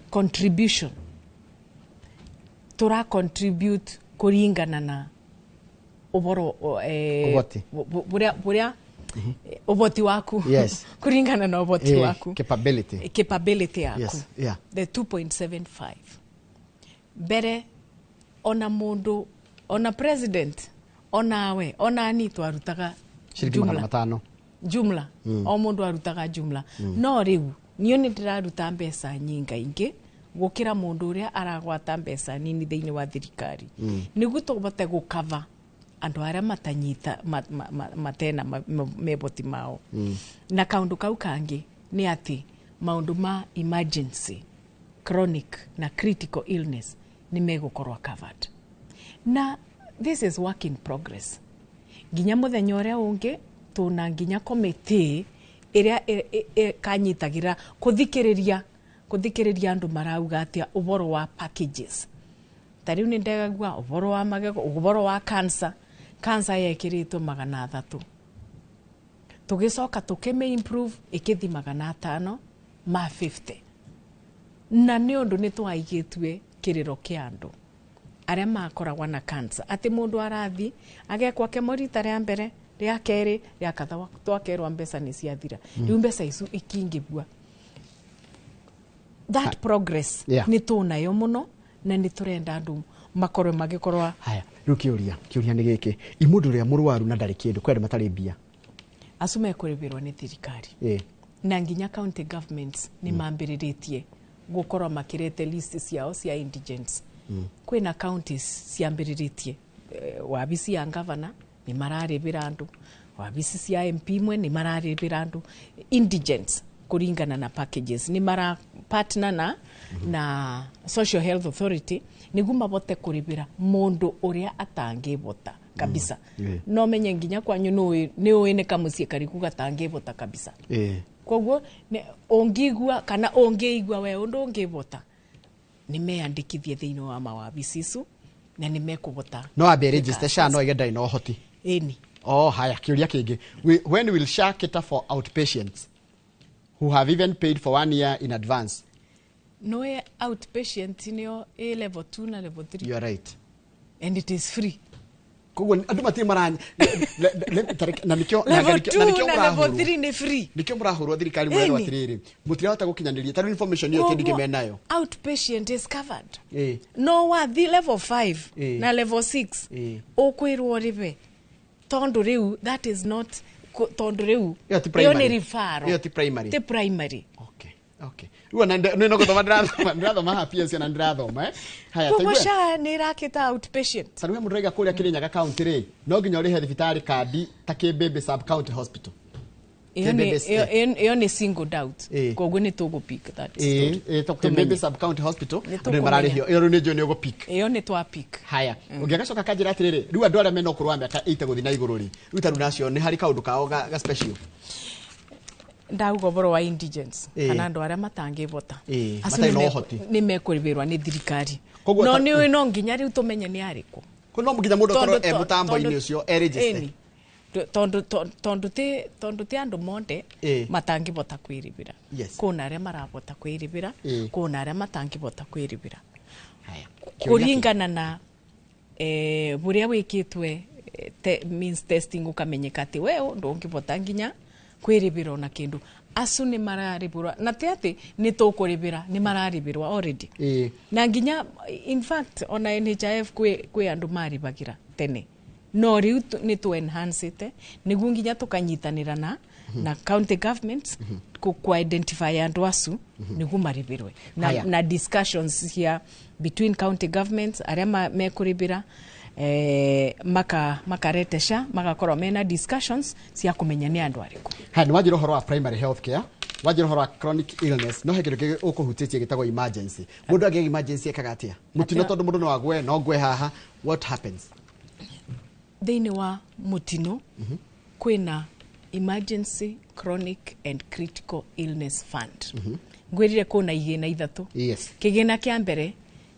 contribution tura contribute kũringana na ũboro Ũhoti. buria ũhoti waku. Yes. Kũringana na ũhoti waku, capability. Capability yaku. Yes, yeah. The 2.75 mbere ona mundu ona president onawe ona ni twarutaga ciringi 500 jumla. O mundu arutaga jumla. No riu niyo ni ndiraruta mbeca nyingaingĩ gukira mundu uria aragwata mbeca nini thiini wa thirikari. Niguo tubote gukava andu aria matanyita matena meboti mao. Na kaundu kau kangi ni ati maundu ma emergency chronic na critical illness ni megukorwo covered, na this is work in progress nginya muthenya uria ungi tuna nginya committee iria kanyitagira kuthikiriria andu marauga atia uboro wa packages. Ta riu ni ndegagua uboro wa magego, uboro wa cancer yekiritwo 300, tugicoka tukime improve ikithi 550, na ni undu ni twaigitue kiriro kia andu aria makoragwa na cancer ati mundu arathi agekwa kemo rita ria mbere ria keri ria katha twakerwa mbeca ni ciathira. Riu mbeca icu ikingibua that progress. Ni tunayo muno na ni turenda andu makorwe magikorwa. Haya, riu kiuria ni giki, imundu ria murwaru na ndari kindu kwenda matari mbia acu mekuribirwo ni thirikari. Na nginya county governments ni mambiriritie gukorwo makirete list ciao cia indigents. Kwina counties ciambiriritie wabici ya governor ni mararibira andu, wabici cia MP mwe ni mararibira andu indigents kuringana na packages, ni mara partner na na Social Health Authority niguo mabote kuribira mundu uria atangibota kabisa. No menye nginya kwanyu ni ui ni kamucie kariku gatangibota kabisa. Koguo ungigua kana ungiigua we undu ungibota ni meandikithie thiini wa mawabisi icu na ni mekubota no ambe register SHA no ige ndari na uhoti. Ĩni. Oh, haya, kiuria kingi, when will SHA cater for outpatients who have even paid for 1 year in advance? No, outpatient niyo A level 2 na level 3. You are right. And it is free. Koguo andu matiri maranya na nikio level 2 na level 3 ni free. Nikio murahurwo thirikari murerwo atiriri mutirahota gukinyaniria tari information iyo kindu kimenayo. Outpatient is covered. No wathi level 5 na level 6 ukwirwo ribe tondu riu that is not tondu riu iyo ni referral, iyo ti primary, ti primary. Okay. Riu na nĩ no gũthoma ndĩrathoma haha PSC na ndĩrathoma haya. Koguo SHA nĩ ĩrakĩta outpatient. Ta rĩu mũndũ raiga kũrĩa Kirinyaga county rĩ, no nginya ũrĩhe thibitarĩ kandi ta Kĩmbĩmbĩ sub county hospital. Iyo nĩ singled out, koguo nĩ tũgũ pick that story. Kĩmbĩmbĩ sub county hospital andũ nĩ mararĩhio, iyo rĩu nĩ njũĩ nĩ ũgũ pick. Iyo nĩ twa pick. Haya, ũngĩagacoka kanjĩra atĩrĩrĩ, rĩu andũ arĩa mena ũkũrũ wa mĩaka 80 gũthiĩ na igũrũ rĩ, rĩu ta rĩu nacio nĩ harĩ kaũndũ kao ga special. Ndauga ũhoro wa indigents kana andũ arĩa matangĩbota matarĩ na ũhoti nĩ mekũrĩbĩrwa nĩ thirikari, no nĩ no nginya rĩu tũmenye nĩ arĩkũ. No nginya mũndũ akorwo e mũtambo-inĩ ũcio e registered. Tondu ti andu monde matangibota kwiribira. Kuna aria marabota kwiribira, kuna aria matangibota kwiribira. Haya. Kuringana na buria wikitwe means testing, ukamenyeka ati we ndungibota nginya kwiribira ona kindu, acu ni mararibirwa. Na ti ati ni tukuribira, ni mararibirwa already. Na nginya in fact ona NHIF kwi andu maribagira tene, no riu ni tu enhance ite niguo nginya tukanyitanira na county governments ku identify andu acu niguo maribirwe na, Haya. na discussions here between county governments aria mekuribira, makarete SHA, magakorwo mena discussions cia kumenya ni andu ariku. Haya, nĩ wanjĩra ũhoro wa primary health care, wanjĩra ũhoro wa chronic illness, no he kĩndũ kĩngĩ ũkũhutĩtie gĩtagwo emergency. Mũndũ angĩgĩa emergency ekaga atĩa? Mũtino, tondũ mũndũ no agwe, no ngwe haha, what happens? Thĩinĩ wa mũtino kwĩna emergency, chronic and critical illness fund. Ngwĩrire kwĩna igĩna ithatũ. Kĩgĩna kĩa mbere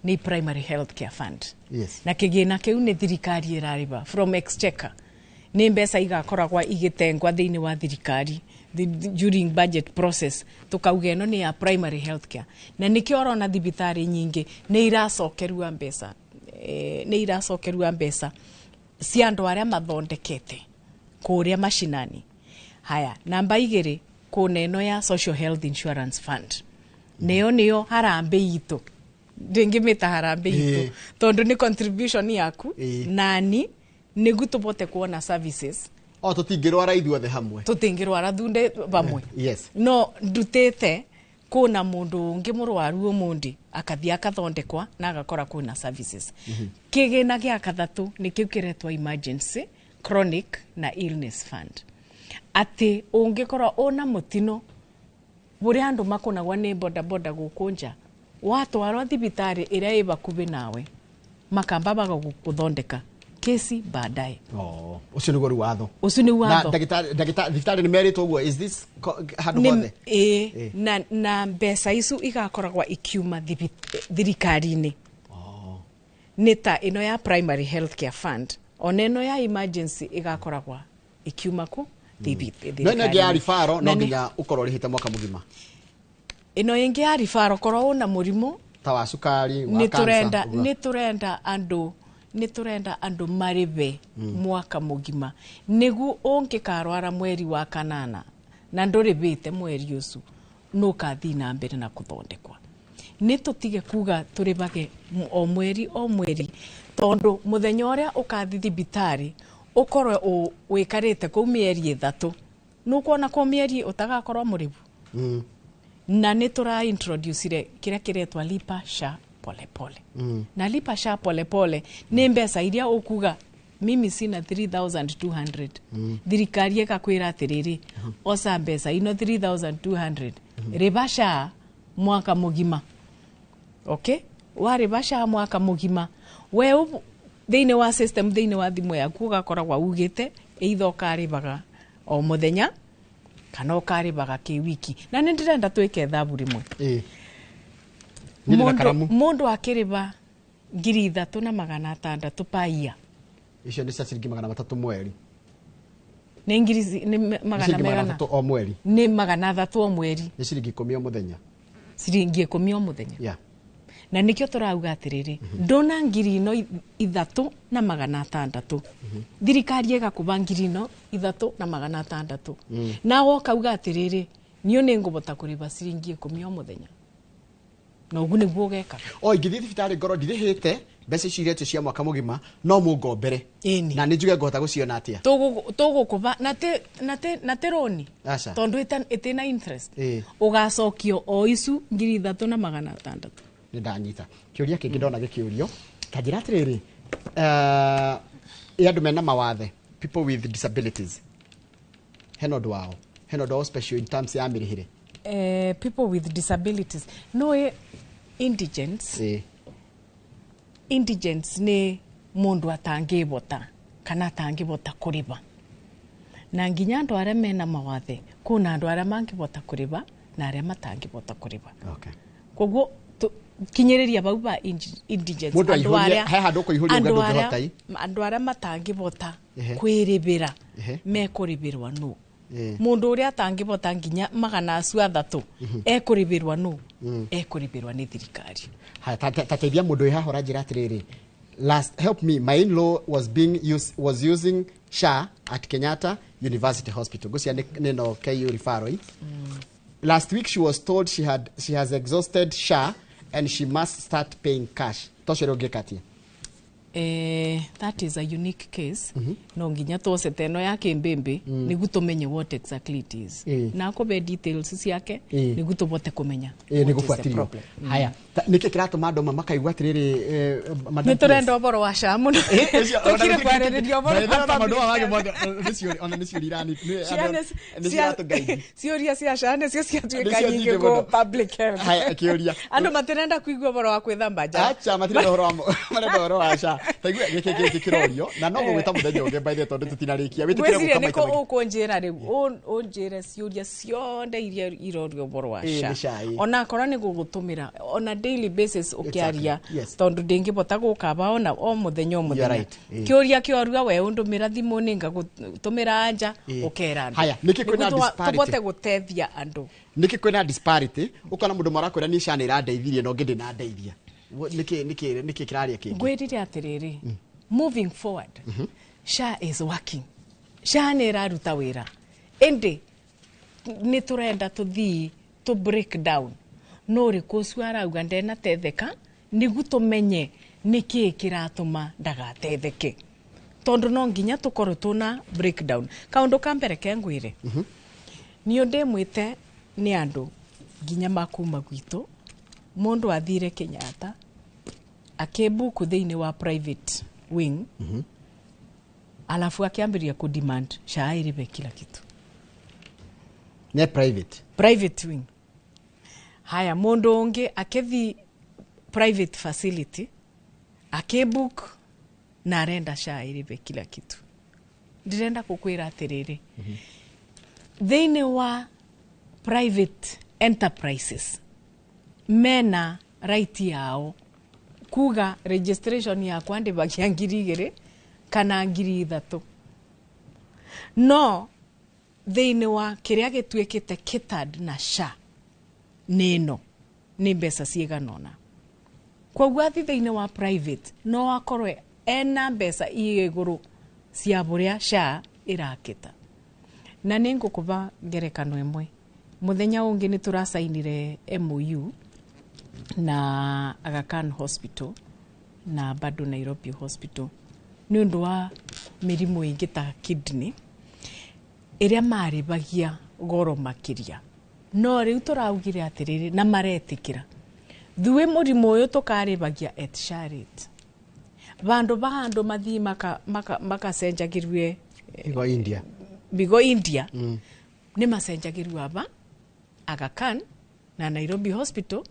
nĩ primary health care fund. Na kĩgĩna kĩu nĩ thirikari ĩrarĩba from exchequer, nĩ mbeca igakoragwa igĩtengwa thĩinĩ wa thirikari during budget process, tukauga ĩno nĩ ya primary health care. Na nĩkĩo ũrona thibitarĩ nyingĩ nĩ iracokerua mbeca, nĩ iracokerua mbeca cia andũ arĩa mathondekete kũrĩa macinani. Haya, namba igĩrĩ, kũna ĩno ya social health insurance fund, nĩyo harambĩ itũ, ndĩngĩmĩta harambĩ itũ, tondũ nĩ contribution yaku nani nĩguo tũbote kuona services. O tũtingĩrwara ithuothe hamwe. Tũtingĩrwara thunde vamwe. No ndutĩte kuna mundu ungi mũrwaru ũmũndĩ akathie akathondekwa na agakora kwĩna services. Kĩgĩna gĩa kathatũ nĩ kĩu kĩretwo emergency, chronic na illness fund, atĩ ũngĩkorwo ũna mũtino bũrĩa andũ makonagwa nĩ bodaboda gũkũ nja, watwarwo thibitarĩ ĩrĩa ĩ bakubĩ nawe, makamba bagagũthondeka, kesi baadaye. Oh, ũcio nĩguo rĩu watho. Ũcio nĩ watho. Na ndagĩtarĩ thibitarĩ nĩ merĩtwo ũguo, is this handũ hothe? Ĩĩ. Na mbeca icu igakoragwa ikiuma thirikari-inĩ. Nĩ ta ĩno ya primary health care fund, ona ĩno ya emergency igakoragwa ikiuma ku No ĩno ĩngĩ ya referral no Na nginya ũkorwo ũrĩhĩte mwaka mũgima. Ĩno ĩngĩ ya referral, korwo ũna mũrimũ ta wa cukari, wa nĩ cancer, tũrenda ũguo. Nĩ tũrenda andũ marĩbe mwaka mũgima, nĩguo ũngĩkarwara mweri wa kanana na ndũrĩbĩte mweri ũcio, nũkathiĩ na mbere na kũthondekwa. Nĩ tũtige kuga tũrĩbage o mweri o mweri, tondũ mũthenya ũrĩa ũkathi thibitarĩ ũkorwe wĩkarĩte kũu mĩeri 3, nũkuona kũ mĩeri ũtagakorwo mũrĩbu. Na nĩ tũra introducire kĩrĩa kĩretwa lipa SHA polepole. Na lipa SHA polepole nĩ mbeca iria ũkuga mimi sina 3200. Thirikari ĩgakwĩra atĩrĩrĩ, oca mbeca ino 3200, rĩba SHA mwaka mũgima. Okay, warĩba SHA mwaka mũgima, we thĩinĩ wa system, thĩinĩ wa thimũ yaku, ũgakoragwa ugĩte either ũkarĩbaga o mũthenya kana ũkarĩbaga kĩwiki. Na nĩ ndĩrenda twĩke thabu rĩmwe. Niĩ ndĩna Mũndũ karamu. Mũndũ akĩrĩba 3600 paia. Icio nĩ cia ciringi 300 mweri. Nĩ ngiri nĩ Nĩ magana ciringi magana megana? 3 o mweri. Nĩ 300 o mweri. Nĩ ciringi 10 o mũthenya. Ciringi 10 o mũthenya. Na nĩkĩo tũrauga atĩrĩrĩ, ndona ngiri ino 3600, thirikari ĩgakũba ngiri ino 3600, nawe ũkauga atĩrĩrĩ, niĩ nĩ ngũbota kũrĩba ciringi 10 o mũthenya, na ũguo nĩguo ũgekaga. O ingĩthiĩ thibitarĩ ngorwo ndirĩhĩte mbeca ici iretio cia mwaka mũgima, no mũngombere? Ĩni. Na nĩ njuge ngũhota gũciona atĩa? Tũgũkũba na ti rũni. Aca. Tondũ ĩtĩ na interest. Ũgacokio o icu 3600. Nĩ ndanyita. Kĩũria kĩngĩ ndona gĩkĩũrio, ta njĩra atĩrĩrĩ, ĩ andũ mena mawathe, people with disabilities, hena ũndũ wao, hena ũndũ wao special in terms ya mĩrĩhĩre? People with disabilities, no indigents. Indigents nĩ mũndũ atangĩbota kana atangĩbota kũrĩba. Na nginya andũ arĩa mena mawathe, kwĩna andũ arĩa mangĩbota kũrĩba na arĩa matangĩbota kũrĩba. Koguo Kinyĩrĩria bau ba indigents. Mũndũ aihũrie- he handũ ũkũihũria uge ndũngĩhota ĩ. Andũ arĩa matangĩbota kwĩrĩbĩra mekũrĩbĩrwa nũ? Mũndũ ũrĩa atangĩbota nginya 300 ekũrĩbĩrwa nũ? Ekũrĩbĩrwa nĩ thirikari. Haya, ta teithia mũndũ wĩ haha ũranjĩra atĩrĩrĩ, last help me, my in-law was being used, was using SHA at Kenyatta University Hospital, ngũcia nĩ no KU referral ĩ. Last week she was told she has exhausted SHA and she must start paying cash. Tocio rĩu ũngĩka atĩa? That is a unique case. No nginya twose teno ya kĩmbĩmbĩ nĩguo tũmenye what exactly it is, na akũbe details ciake nĩguo tũbote kũmenya Ĩ, nĩ what is the gũbuatĩrĩrio. problem. Haya, nĩkĩ kĩratũma andũ amwe makaigua atĩrĩrĩ, Madam Nĩ tũrenda PS? ũboro wa SHA mũno. Tũkire kwarĩrĩria ũboro wa maũndũ maya public. mangĩ mothe, ona nĩ ciũria Ciana nĩ ciratũngaigi. Ciũria cia SHA nĩcio ciatuĩka Nĩcio nyingĩ nyingĩ kũ mũno. public health. Haya, kĩũria. Andũ matirenda kũigua ũboro wa kwĩthamba nja. Acha, matirenda ũhoro wa marenda ũhoro wa SHA. Taigua gĩkĩ kĩngĩ kĩrorio na no gũgwĩta mũthenya ũngĩ, by the way, tondũ tũtinarĩkia. Wĩtĩkĩre Ngwĩciria gũka maita nĩkũ maingĩ. ũkũnjĩra rĩu, ũnjĩre ciũria ciothe iria irorio ũboro wa Ĩ, SHA. nĩ SHA, ĩ. Ona akorwo nĩ gũgũtũmĩra on a daily basis ũkĩaria, Exactly, yes. tondũ ndĩngĩbota gũkaba ona o mũthenya o mũthenya. Right, ĩ. Kĩũria kĩorua we ũndũmĩra thimũ nĩ ngagũtũmĩra anja ũkera andũ. Haya, nĩkĩ kwĩna Nĩguo disparity? tũbote gũteithia andũ. Nĩkĩ kwĩna disparity, ũkona mũndũ ũmwe arakwĩra niĩ SHA nĩ ĩrandeithirie na ũngĩ ndĩnandeithia? Nĩkĩ kĩraria kĩngĩ? Ngwĩrire atĩrĩrĩ, moving forward, SHA is working. SHA nĩ ĩraruta wĩra, ĩndĩ nĩ tũrenda tũthii tũ break down no ũrĩkũ ũcio arauga ndenatetheka, nĩguo tũmenye nĩkĩĩ kĩratũma ndagatetheke, tondũ no nginya tũkorwo tũna breakdown. Kaũndũ ka mbere ke ngwĩre, niĩ ndĩmwĩte nĩ andũ nginya makuma gwitũ, mũndũ athire Kenyatta akĩbuku thĩinĩ wa private wing, alafu akĩambĩrĩria kũ demand SHA ĩrĩbe kila kitu. Nĩ private? Private wing. Haya, mũndũ ũngĩ akĩthi private facility akĩbook na arenda SHA ĩrĩbe kila kitu. Ndĩrenda gũkwĩra atĩrĩrĩ, thĩinĩ wa private enterprises mena right yao kuga registration yakwa ndĩbagia 2000 kana 3000, no thĩinĩ wa kĩrĩa gĩtuĩkĩte catered na SHA nĩ ĩno nĩ mbeca cigana ũna. Koguo athi thĩinĩ wa private no akorwe ena mbeca i igũrũ cia bũrĩa SHA ĩrakĩta. Na nĩ ngũkũba ngerekano ĩmwe. Mũthenya ũngĩ nĩ tũracainire MOU na Aga Khan Hospital na bado Nairobi Hospital nĩ ũndũ wa mĩrimũ ĩngĩ ta kidney ĩrĩa marĩbagia goro makĩria, no rĩu tũraugire atĩrĩrĩ na maretĩkĩra thuĩ mũrimũ ũyũ tũkarĩbagia at SHA rate, vandu va andu mathii makacenjagirwe Igo India. Bigo India nĩ macenjagirwe aba Aga Khan na Nairobi Hospital,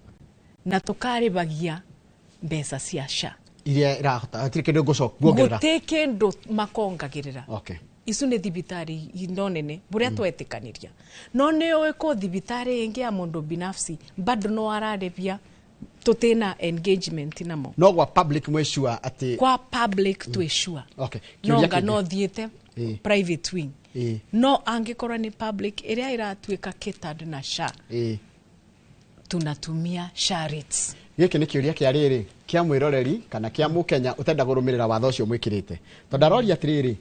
na tũkarĩbagia mbeca cia SHA iria irahota, hatirĩ kĩndũ ngũcoka kuongerera. Gũtĩ kĩndũ makongagĩrĩra. Icu nĩ thibitarĩ ino nene bũrĩa twetĩkanĩria, no nĩ ũĩ kũ thibitarĩ ĩngĩ ya mũndũ binafsi bado no ararĩbia, tũtĩna engagement namo. No gwa public mwĩ sure atĩ Kwa public twĩ sure. No Kĩũria nga kĩngĩ. no thiĩte private wing, no angĩkorwo nĩ public ĩrĩa ĩratuĩka catered na SHA, tunatumia SHA rates. Gĩkĩ nĩ kĩũria kĩa rĩrĩ kĩa mwĩroreri kana kĩa mũkenya ũtenda kũrũmĩrĩra watho ũcio mwĩkĩrĩte, tondũ aroria atĩrĩrĩ,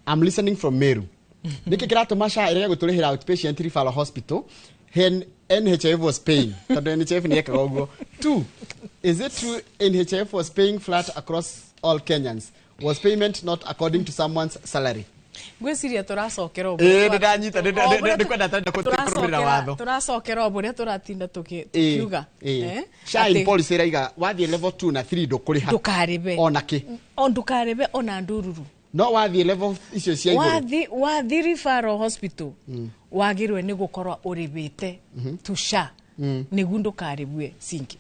I'm listening from Meru, nĩkĩ kĩratũma SHA ĩrege gũtũrĩhĩra outpatient referral hospital when NHIF was paying, tondũ NHIF nĩ yekaga ũguo? Two, is it true NHIF was paying flat across all Kenyans? Was payment not according to someone's salary? Ngwĩciria tũracokera Ĩ, nĩndanyita, nĩkwenda tenda kũrũmĩrĩra watho. Tũracokera o bũrĩa tũratinda tũkiuga. SHA in policy ĩraiga wathiĩ level 2 na 3 ndũkũrĩha. Ndũkarĩbe. Ona kĩ. O ndũkarĩbe ona ndururu. No wathiĩ level icio cia igũrũ, Wathi referral hospital wagĩrĩirwo nĩ gũkorwo ũrĩbĩte to SHA nĩguo ndũkarĩbue cingi.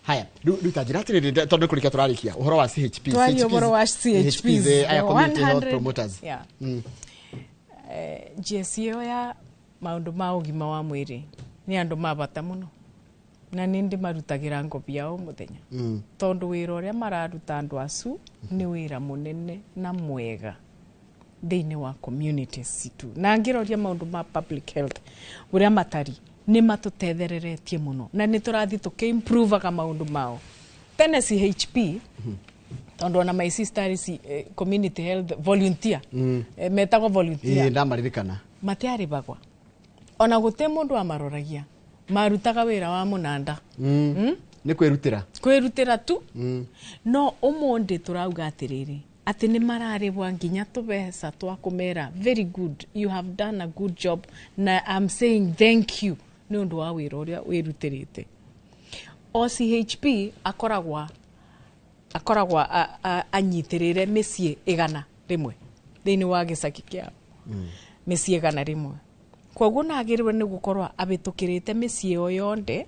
Haya, rĩu ta njĩra atĩrĩrĩ, tondũ nĩ kũrĩkia tũrarĩkia ũhoro wa CHP. Twaria ũhoro wa CHPs. Aya community health 100 promoters. Yeah. GSC ĩyo ya maũndũ ma ũgima wa mwĩrĩ nĩ andũ ma bata mũno. Na nĩ ndĩmarutagĩra ngobi yao mũthenya, tondũ wĩra ũrĩa mararuta andũ acu nĩ wĩra mũnene na mwega thĩinĩ wa communities citũ. Na ngĩroria maũndũ ma public health ũrĩa matari, nĩ matũtethereretie mũno na nĩ tũrathiĩ tũkĩ-improvaga maũndũ mao. Tene CHP, tondũ ona my sister is community health volunteer, metagwo volunteer. Ĩĩ, ndamaririkana. Matiarĩbagwa, ona gũtĩ mũndũ amaroragia, marutaga wĩra wa mũnanda. Nĩ kwĩrutĩra. Kwĩrutĩra tu. No ũmũndĩ tũrauga atĩrĩrĩ, atĩ nĩ mararĩbwa nginya tũbeca twa kũmera, "Very good, you have done a good job," na I'm saying thank you nĩ ũndũ wa wĩra ũrĩa wĩrutĩrĩte. O CHP akoragwa anyitĩrĩre mĩciĩ 100 thĩinĩ wa gĩcaki kĩao, mĩciĩ 100. Koguo nagĩrĩrwo nĩ gũkorwo abĩtũkĩrĩte mĩciĩ ĩyo yonthe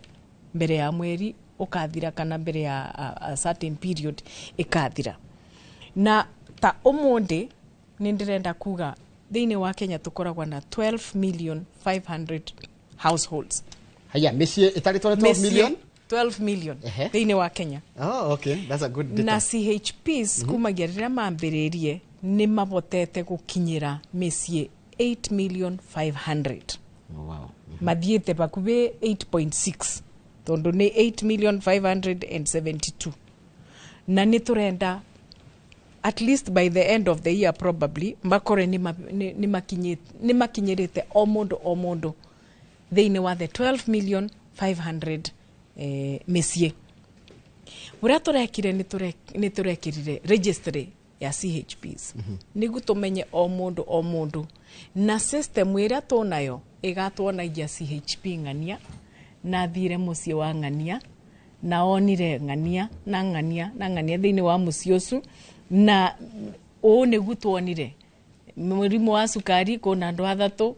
mbere ya mweri ũkathira kana mbere ya a certain period ĩkathira. Na ta ũmũthĩ nĩ ndĩrenda kuga thĩinĩ wa Kenya tũkoragwo na 12 million 500 households. Haya, mĩciĩ ĩtarĩtwo nĩ 12 Mĩciĩ million. 12 million thĩinĩ wa Kenya. Oh, okay, that's a good data. Na CHPs, kumagia rĩrĩa mambĩrĩrie, nĩ mabotete gũkinyĩra mĩciĩ 8 million 500. Oh, wow. Mathiĩte bakubĩ 8.6, tondũ nĩ 8 million 572, na nĩ tũrenda at least by the end of the year probably makore nĩ makinyĩrĩte o mũndũ o mũndũ thĩinĩ wa the 12 million 500 mĩciĩ. Ũrĩa tũrekire, nĩ tũrekĩrire registry ya CHPs nĩguo tũmenye o mũndũ o mũndũ, na system ĩrĩa tũnayo ĩgatuonagia CHP ng'ania na thire mũciĩ wa ng'ania na onire ng'ania na ng'ania na ng'ania thĩinĩ wa mũciĩ ũcio, na ũũ nĩguo tuonire mũrimũ wa cukari kũna andũ athatũ,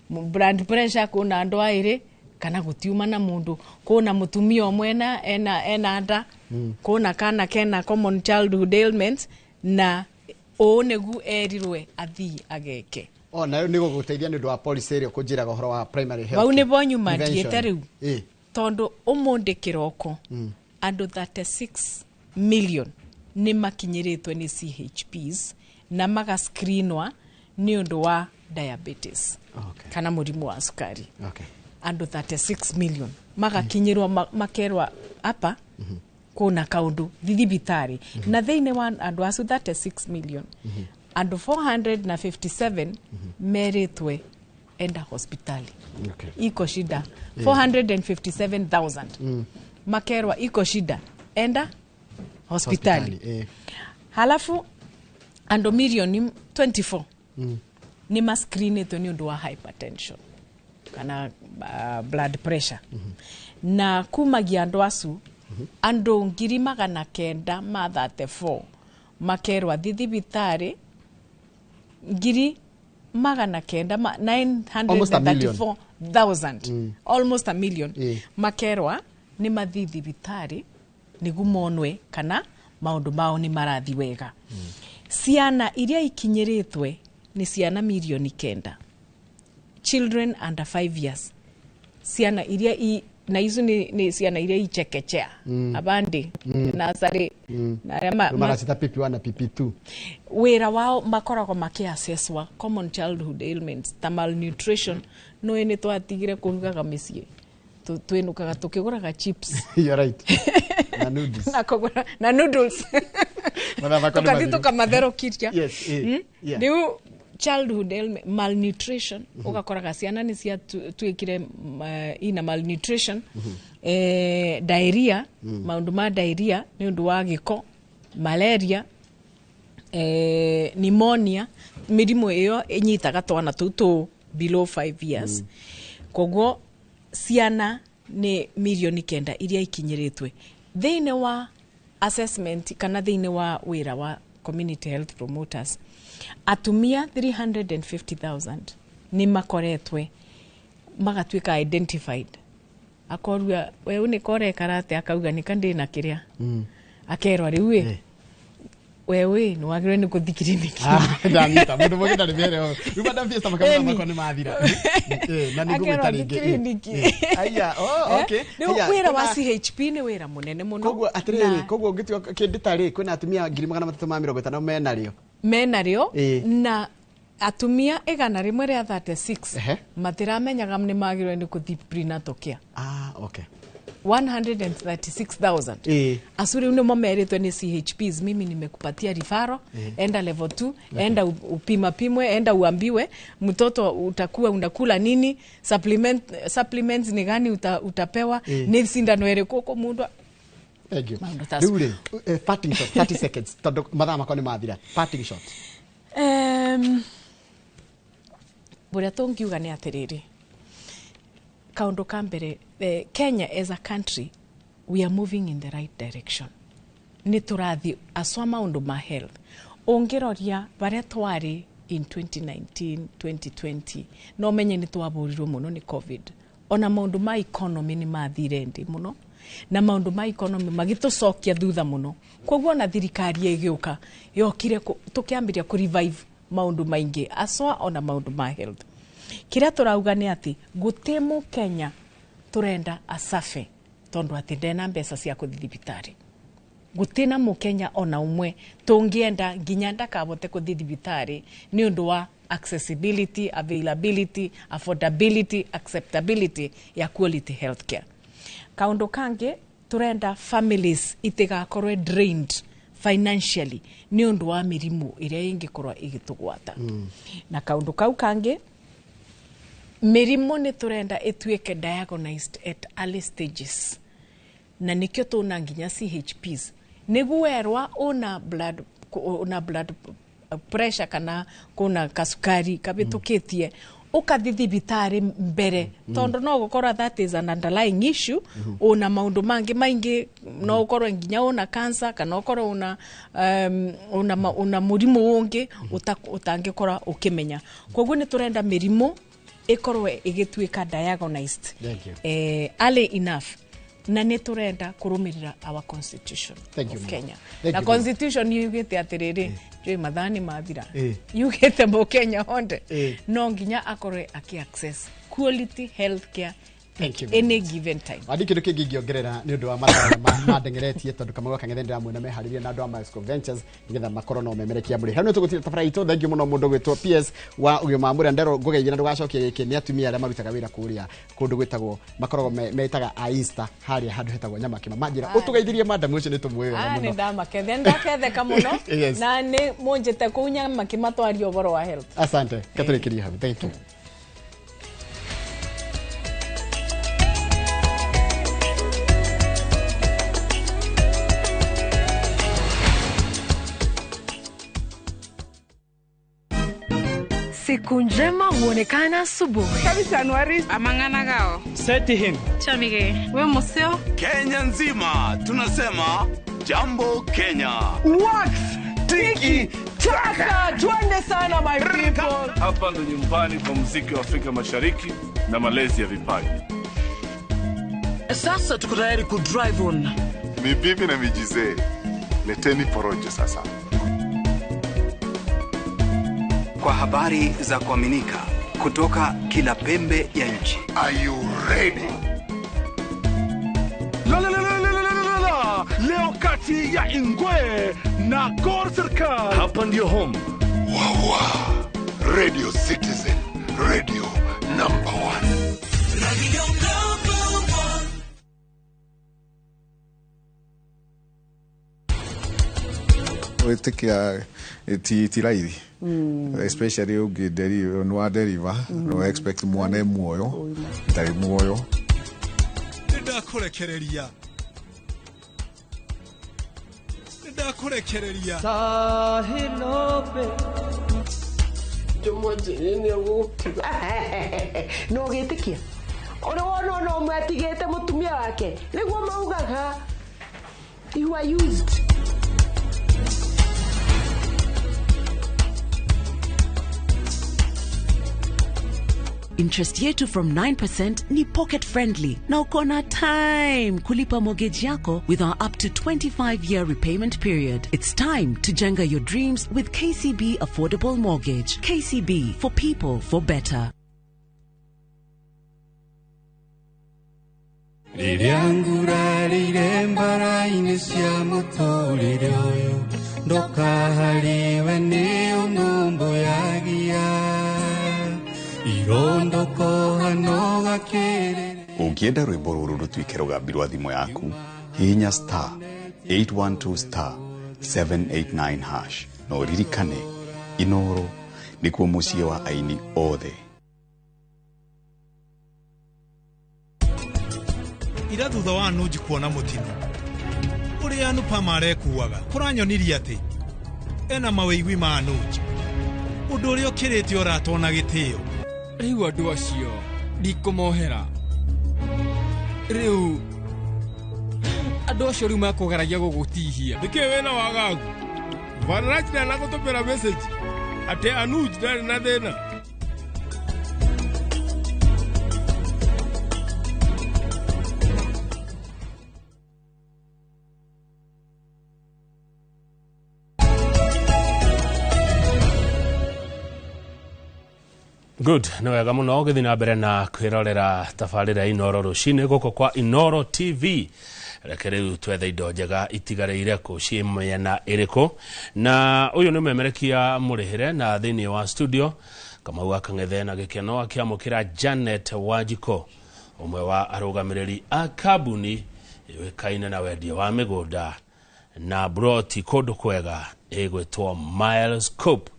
blood pressure kũna andũ aĩrĩ, kana gũtiuma na mũndũ, kũna mũtumia ũmwe ena ena nda, kũna kana kena common childhood ailments, na ũũ nĩguo erirwe athii ageke. O nayo nĩ gũgũteithia nĩ ũndũ wa policy ĩrĩa ũkũnjĩraga ũhoro wa primary health Vau nĩvo nyuma prevention. thiĩte rĩu, tondũ ũmũndĩ kĩroko andũ 36 million nĩ makinyĩrĩtwe nĩ CHPs na magascreenwa nĩ ũndũ wa diabetes kana mũrimũ wa cukari. Andũ 36 million magakinyĩrwo, makerwa apa kuna kaundu thibitarĩ. Na thĩinĩ wa andũ acu 36 million, andũ 457 merĩtwe enda hospitali, iko shida. 457,000 makerwa iko shida, enda hospitali. Halafu andũ milioni 24 nĩ mascreenĩtwo nĩ ũndũ wa hypertension kana blood pressure. Na kumagia andũ acu, andũ 934,000 makerwa thi thibitarĩ, 900 ma, Almost a million. 934,000, almost a million, makerwa nĩ mathi thibitarĩ nĩguo monwe kana maũndũ mao nĩ marathi wega. Ciana iria ikinyĩrĩtwe nĩ ciana milioni 9, children under 5 years, ciana iria na icio nĩ ciana iria ichekechea, abandi nasarĩ na arĩa Maracita PP1 na PP2. Wĩra wao makoragwo makĩassesswa common childhood ailments ta malnutrition. No nĩ twatigire kũrugaga mĩciĩ, twĩnũkaga tũkĩgũraga chips. You're right. Na noodles. Na kũgũra na noodles. Mathaa makwa nĩ Tũkathi mathiru. tũkamatherũkiria. Yes, Rĩu childhood ailment, malnutrition, ũgakoraga ciana nĩ ciatuĩkire ina malnutrition, diarrhea, maũndũ ma diarrhea nĩ ũndũ wa gĩko, malaria, pneumonia, mĩrimũ ĩyo ĩnyitaga twana tũu tũ below 5 years. Koguo ciana nĩ milioni 9 iria ikinyĩrĩtwe thĩinĩ wa assessment kana thĩinĩ wa wĩra wa community health promoters. Atumia 350,000 nĩ makoretwe magatuĩka identified, akorua weũ nĩ korekara atĩ akauga nĩ kandĩ na kĩrĩa, akerwa rĩu ĩ Wewe nĩ wagĩrĩirwo nĩ gũthiĩ kiriniki. Ndanyita mũndũ mũgĩ ndarĩ mbere rĩu madam Fiesta makamera makwa nĩ mathira. Na nĩ ngũgwĩta rĩngĩ. Aya, oh, okay. Rĩu wĩra wa CHP nĩ wĩra mũnene mũno. Koguo atĩrĩrĩ, koguo ũngĩtua kĩndũ ta rĩ, kwĩna atumia 350 menarĩo. Menarĩo na atumia 136 matiramenyaga nĩ magĩrĩirwo nĩ gũthiĩ prenatal care. Ah, okay. 136,000. Acu rĩu nĩmo merĩtwe nĩ CHPs, mimi nimekupatia referral, enda level 2, enda upima pimwe, enda uambiwe mtoto utakuwa unakula nini, supplements ni gani utapewa, nĩ cindano ĩrĩkũ ũkũmundwa. Thank you. Rĩu rĩ, parting shot, 30 seconds, tondũ mathaa makwa nĩ mathira. Parting shot. Ũrĩa tũngiuga nĩ atĩrĩrĩ, kaũndũ ka mbere, Kenya as a country, we are moving in the right direction. Nĩ tũrathiĩ aswa maũndũ ma health. Ũngĩroria barĩa twarĩ in 2019, 2020, no menye nĩ twabũrirwo mũno nĩ COVID. Ona maũndũ ma economy nĩ mathire ndĩ mũno, na maũndũ ma economy magĩtũcokia thutha mũno. Koguo ona thirikari ĩgĩũka yokire tũkĩambĩrĩria kũ revive maũndũ maingĩ aswa ona maũndũ ma health. Kĩrĩa tũrauga nĩ atĩ gũtĩ mũkenya tũrenda acabe tondũ atĩ ndena mbeca cia kũthiĩ thibitarĩ. Gũtĩ na mũkenya ona ũmwe tũngĩenda nginya ndakabote kũthiĩ thibitarĩ nĩ ũndũ wa accessibility, availability, affordability, acceptability ya quality healthcare. Kaũndũ kangĩ tũrenda families itigakorwe drained financially nĩ ũndũ wa mĩrimũ ĩrĩa ĩngĩkorwo ĩgĩtũgwata. Na kaũndũ kau kangĩ, mĩrimũ nĩ tũrenda ĩtuĩke diagnosed at early stages, na nĩkĩo tũna nginya CHPs nĩguo werwa una blood pressure kana kuna kasukari kabĩtũkĩtie ũkathi thibitarĩ mbere, tondũ no gũkorwo that is an underlying issue. Una maũndũ mangĩ maingĩ, no ũkorwo nginya una cancer kana ũkorwo una mũrimũ ũngĩ ũtangĩkorwo ũkĩmenya. Koguo nĩ tũrenda mĩrimũ ĩkorwo ĩgĩtuĩka diagnosed early enough, na nĩ tũrenda kũrũmĩrĩra our constitution of Kenya. Na constitution yugĩte atĩrĩrĩ, njũĩ mathaa nĩ mathira, yugĩte mũkenya honde no nginya akorwe akĩ access quality health care any given time. Wandi kindu kingi ingiongerera ni undu wa mathaa mandengeretie tondu Kamau wa Kang'ethe ndiramwona meharĩrie na andu a Milescope Ventures nigetha makorwo no memerekia muri. Hau nĩ tũgũtira tabara itũ. Thank you mũno mũndũ gwĩtwo PS wa ũgima wa mwĩrĩ Ndero ngũgeithia na ndũgacokie gĩkĩ nĩ atumia arĩa marutaga wĩra kũrĩa kũndũ gwĩtagwo makoragwo metaga Aista harĩa handũ hetagwo Nyamakima. Manjĩra ũtũgeithirie madam ũcio nĩ tũmũĩ wega mũno. Nĩ ndamakethia, ndaketheka mũno na nĩ mũnjĩte kũu Nyamakima twarie ũhoro wa health. Asante, katũrĩkĩrie hau. Thank you. Siku njema huonekana asubuhi. Kabisa Januari amangana gao. Seti him. Chamige. We museo. Kenya nzima tunasema jambo Kenya. Wax tiki taka. Twende sana my people. Hapa ndo nyumbani kwa muziki wa Afrika Mashariki na malezi ya vipaji. Sasa tuko tayari ku drive on. Mibibi na mijizee. Leteni porojo sasa. Kwa habari za kuaminika kutoka kila pembe ya nchi. Are you ready? La la la la la la la. Leo kati ya Ingwe na Gor Serikali. Hapa ndio home. Wawa. Radio Citizen, radio number 1. Radio number 1. Wĩtĩkia ti raithi. Especially ũngĩ nwa deliver no expect mwana muoyo ndarĩ muoyo. Nĩndakũrekereria nĩndakũrekereria no gĩtĩkia ũrĩ wona ona ũmwe atigĩte mũtumia wake nĩguo maugaga you are used. Interest yetu from 9% ni pocket friendly na uko na time kulipa mortgage yako with our up to 25-year repayment period. It's time to jenga your dreams with KCB Affordable Mortgage. KCB, for people, for better. Rĩrĩa ngurarĩire mbara-inĩ cia mũtũrĩre ũyũ ndoka harĩwe nĩ ũnũmbũyagia irondokoha gakĩrĩrĩ. Ũngĩenda rwĩmbo rũrũ rũtuĩke rũgambi rwa thimũ yaku, hihinya star 812 star 789 hash na ũririkane Inoro nĩkuo mũciĩ wa aini othe. Ira thutha wa Anuj kuona mũtino ũrĩa Anupama arekuaga kũranyonirie atĩ ena mawĩigwi ma Anuj, ũndũ ũrĩa ũkĩrĩte ũrata ona gĩtĩo. Rĩu andũ acio ndikũmohera, rĩu andũ acio rĩu makũgeragia gũgũtihia. Nĩkĩ wĩna wagagu? Vanraj ndanagũtũmĩra message atĩ Anuj ndarĩ na thĩna. Good, nĩ wega mũno ũgĩthiĩ na mbere na kwĩrorera tabarĩra Inoro rũcinĩ gũkũ kwa Inoro TV. Reke rĩu twethe indo njega itigarĩire kũ ciĩ mĩena ĩrĩkũ, na ũyũ nĩ memerekia mũrĩhĩre na thĩinĩ wa studio Kamau wa Kang'ethe na gĩkeno akĩamũkĩra Janet Wanjikũ, ũmwe wa arũgamĩrĩri a kambuni yũĩkaine na wendia wa mĩgũnda na broti kũndũ kwega ĩgwĩtwo Milescope.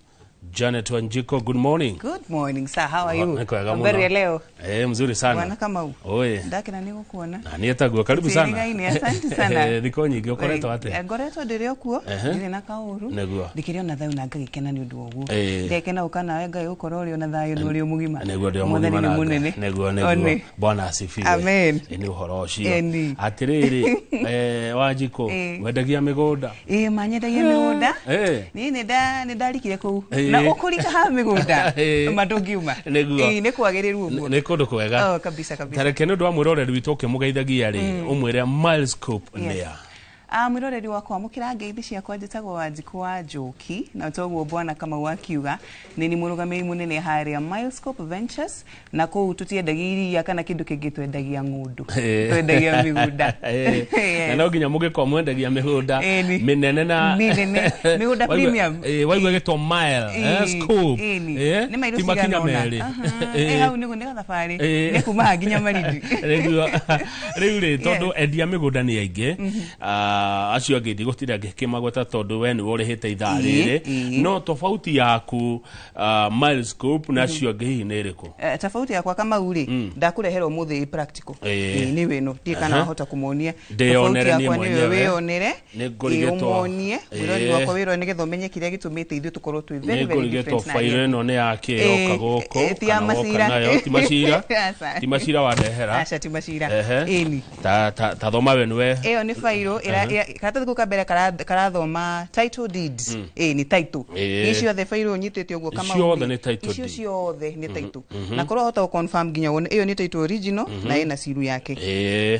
Janet Wanjiko, good morning. Good morning, sir. How are you? Habari ya leo? Mzuri sana. Bwana Kamau. Oe. Ndakena nĩgũkuona. Na niĩ taguo, karibu sana. Asante sana. Thikũ nyingĩ ũkoretwo atĩa? Ngoretwo ndĩrĩ o kuo, ndirĩ na kaũru. Nĩguo. Ndĩkĩrĩ ona thayũ na ngagĩkena nĩ ũndũ wa ũguo. Ndekena ũka nawe Ngai ũkorwo ũrĩ ona thayũ na ũrĩ o mũgima. Nĩguo ndĩ o mũgima na Ngai. Nĩguo nĩguo. Bwana asifiwe. Amen. Nĩ ũhoro ũcio. Atĩrĩrĩ, Wanjikũ, wendagia mĩgũnda? Ĩĩ, manyendagia mĩgũnda. Niĩ nĩ ndarikire kũu. Na ũkũrika ha mĩgũnda ma ndũngiuma. Nĩguo. Nĩ kwagĩrĩru ũguo. Nĩ kũndũ kwega. Oh, kabisa kabisa. Tareke nĩ ũndũ wa mwĩroreri witũ ũkĩmũgeithagia rĩ, ũmwĩre Milescope nĩ ya. Mwĩroreri wakwa amũkĩra ngeithi ciakwa, njĩtagwo Wanjikũ wa Njoki, na toguo Bwana Kamau akiuga nĩ ni mũrũgamĩrĩri mũnene harĩa Milescope Ventures, na kũu tũtiendagia iria kana kĩndũ kĩngĩ, twendagia ng'ũndũ, twendagia mĩgũnda. Na no nginya mũgĩkorwo mwendagia mĩgũnda mĩnene na mĩnene, mĩgũnda premium. Waigua ĩgĩtwo Milescope. Nĩ mairũ Ti makinya cigana ũna. merĩ. Hau nĩguo nĩ gathabarĩ, nĩ kuma haha nginya Malindi. Rĩu rĩ, tondũ endia mĩgũnda nĩ aingĩ, acio angĩ ndigũtinda ngĩkĩmagweta tondũ we nĩwe ũrĩhĩte ithaa rĩrĩ, no tofauti yaku Milescope na acio angĩ hihi nĩ ĩrĩkũ? Tofauti yakwa Kamau rĩ, ndakũrehera ũmũthĩ practical. Nĩ wĩno, ndiĩ kana wahota kũmonia. Ndĩyonere Tofauti niĩ yakwa nĩwe mwenyewe. wĩyonere, Nĩngũrigĩtwo. ũmonie mwĩroreri wakwa wĩrore nĩgetha ũmenye kĩrĩa gĩtũmĩte ithuĩ tũkorwo twĩ very very Nĩngũrigĩtwo different na bairo arĩa ĩno nĩ ya kĩ yoka gũkũ ti ya kana woka macira. nayo, ti macira. Aca. Ti macira wandehera. Aca, ti macira. Ĩni. Ta thoma we nĩwe. Ĩyo nĩ bairo karatathi kau ka mbere karathoma title deed. Nĩ title. Ici ciothe bairo nyitĩte ũguo Kamau. Ciothe nĩ title Icio deed. ciothe nĩ title. Na korwo wahota gũ confirm nginya wone ĩyo nĩ title original na ĩna ciru yake.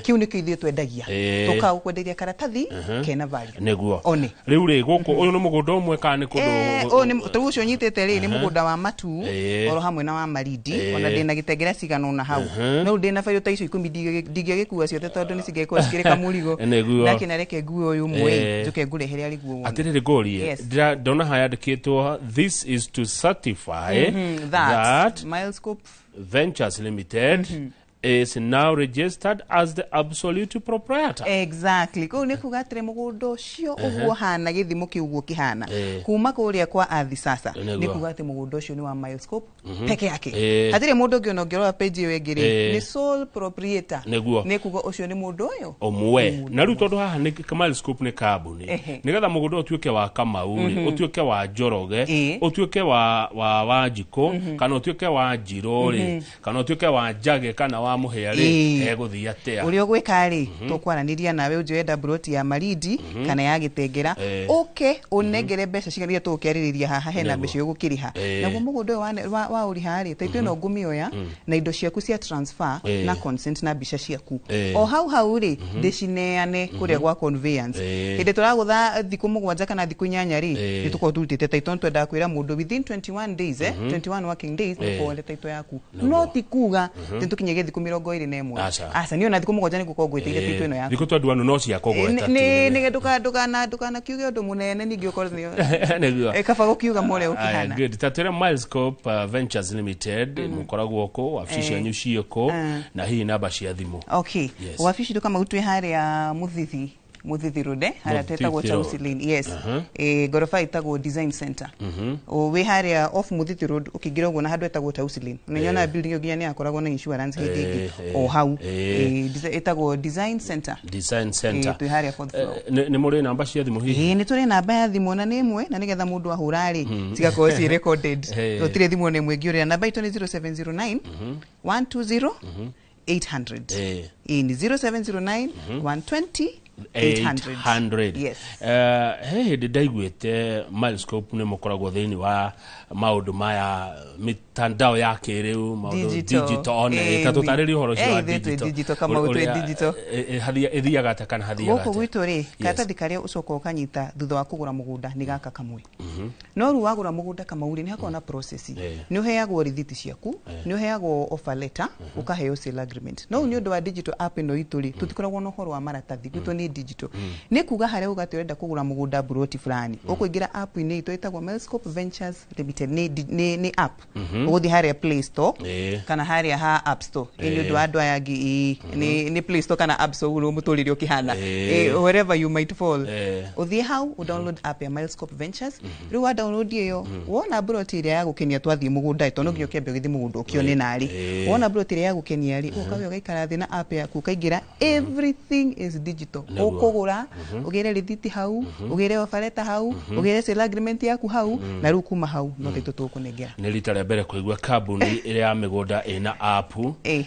Kĩu nĩkĩo ithuĩ twendagia. Tũkaga gũkwenderia karatathi kena value. Nĩguo. One. Rĩu rĩ, gũkũ ũyũ nĩ mũgũnda ũmwe kana nĩ kũndũ? Ũyũ nĩ tarĩu ũcio nyitĩte rĩ, nĩ mũgũnda wa Matu oro hamwe na wa Malindi, ona ndĩna gĩtengera cigana ũna hau. No rĩu ndĩna bairo ta icio 10 ndingĩgĩkua ciothe tondũ nĩ cingĩgĩkorwo cikĩrĩ kamũrigo. Nĩguo. Ndakĩna reke ngue ũyũ ũmwe, njũke ngũrehere arĩ guo wone. Atĩrĩrĩ ngũrie, ndona haha yandĩkĩtwo this is to certify that Milescope Ventures Limited is now registered as the absolute proprietor. Exactly. Kũu nĩ kuga atĩrĩ mũgũnda ũcio ũguo hana gĩthimo kĩu ũguo kĩhana kuma kũrĩa kwa Ardhi sasa nĩ kuga atĩ mũgũnda ũcio nĩ wa Milescope peke yake. Hatirĩ mũndũ ũngĩ ona ũngĩrora page ĩyo ĩngĩ rĩ, nĩ sole proprietor. Nĩguo. Nĩ kuga ũcio nĩ mũndũ ũyũ ũmwe. Na rĩu tondũ haha nĩ Milescope nĩ kambuni, nĩgetha mũgũnda ũtuĩke wa Kamau rĩ, ũtuĩke wa Njoroge, ũtuĩke wa Wanjikũ, kana ũtuĩke wa Njirũ rĩ, kana ũtuĩke wa Njage, kana wa mamũhĩa rĩ egũthiĩ atĩa? Ũrĩa ũgwĩka rĩ, tũkwaranĩria nawe ũnjoe mburoti ya Malindi kana ya Gĩtengera, ũke ũnengere mbeca cigana iria tũgũkĩarĩrĩria haha, hena mbeca ũgũkĩrĩha. Naguo mũgũnda ũyũ wa ũrĩha rĩ, taitũ ĩno ngũmĩoya na indo ciaku cia transfer na consent na mbica ciaku o hau hau rĩ, ndĩcineane kũrĩa gwa conveyance. Hĩndĩ tũragũtha thikũ 7 kana thikũ 8 rĩ, nĩ tũkorwo tũrutĩte title. Nĩ twendaga kwĩra mũndũ within 21 days, 21 working days, nĩ ũkorwo title yaku. No ti kuga nĩ tũkinyagia thikũ 21. Aca, niĩ ona thikũ 7 nĩ ngũkorwo ngwĩtĩire title ĩno yaku. Thikũ 21 no cia kũgweta tu. Nĩ ndũkanakiuge ũndũ mũnene ningĩ ũkorwo nĩ kaba gũkiuga mũrĩa ũkĩhana. Good. Tatwĩre Milescope Ventures Limited mũkoragwo kũ, wabici cianyu ciĩ kũ, na hihi namba cia thimũ? Okay. Wabici itũ Kamau twĩ harĩa Muthithi Road, harĩa twĩtagwo Chausi Lane. Yes. Ngoroba ĩtagwo Design Center. O wĩ harĩa off Muthithi Road ũkĩingĩra ũguo na handũ hetagwo Tausi Lane. Nĩnyona building ĩyo nginya nĩ yakoragwo na insurance hĩndĩ ĩngĩ o hau. Ĩtagwo Design Center. Design Center. Twĩ harĩa fourth floor. Nĩ mũrĩ namba cia thimũ hihi? Nĩ tũrĩ namba ya thimũ na nĩ ĩmwe, na nĩgetha mũndũ ahũra rĩ cigakorwo ciĩ recorded. Gũtirĩ thimũ ona ĩmwe ĩngĩũrĩra. Namba itũ nĩ 0709 120 800. Ni 0709 120 800. Yes. He hĩndĩ ndaiguĩte Milescope nĩ mũkoragwo thĩinĩ wa maũndũ maya mitandao ya kĩrĩu, maũndũ digital one, ta tũtarĩrie ũhoro ũcio wa digital. Kamau twĩ digital. Ĩthiaga atĩa kana hathiaga atĩa? Gũkũ gwitũ rĩ, karatathi karĩa ũcoka ũkanyita thutha wa kũgũra mũgũnda nĩ gaka kamwe. No rĩu wagũra mũgũnda Kamau rĩ, nĩ hakoragwo na process. Nĩ ũheagwo rithiti ciaku, nĩ ũheagwo offer letter, ũkaheo sale agreement. No nĩ ũndũ wa digital app ĩno itũ rĩ, tũtikoragwo na ũhoro wa maratathi, gwitũ nĩ digital. Nĩ kuga harĩa uga atĩ ũrenda kũgũra mũgũnda mburoti fulani, ũkũingĩra app-inĩ itũ ĩtagwo Milescope Ventures Limited, nĩ app. Ũgũthiĩ harĩa Play Store kana harĩa ha App Store. Nĩ ũndũ wa andũ aya angĩ nĩ Play Store kana App Store ũguo mũtũrĩre ũkĩhana. Wherever you might fall. Ũthiĩ hau ũdownload app ya Milescope Ventures. Rĩu wa download ĩyo, wona mburoti ĩrĩa ya gũkenia twathiĩ mũgũnda, tondũ no nginya ũkĩambe ũgĩthiĩ mũgũnda ũkĩone narĩ. Wona mburoti ĩrĩa ya gũkenia rĩ, ũkawe ũgaikara thĩ na app yaku ũkaingĩra, everything is digital. Ũkũgũra, ũgĩre rithiti hau, ũgĩre offer letter hau, ũgĩre sale agreement yaku hau, na rĩu kuma hau no taitũ tũgũkũnengera. Nĩ rita rĩa mbere kũigua kambuni ĩrĩa ya mĩgũnda ĩna app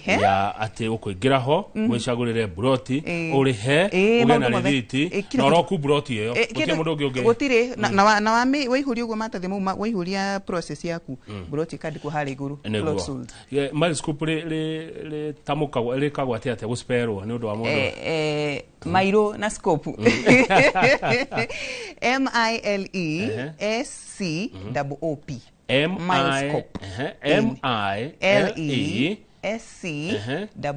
ya atĩ ũkũingĩra ho wĩcagũrĩre mburoti, ũrĩhe, ũgĩe na rithiti, na ũroku mburoti ĩyo gũtirĩ mũndũ ũngĩ. Gũtirĩ na waihũria ũguo maratathi mau, waihũria process yaku, mburoti ĩkandĩkwo harĩa igũrũ, plot sold. Milescope rĩtamũkagwo rĩkagwo atĩa atĩa gũsperwo nĩ ũndũ wa mũndũ? Mairo na scope. M I L E S C O O P. M I L E S C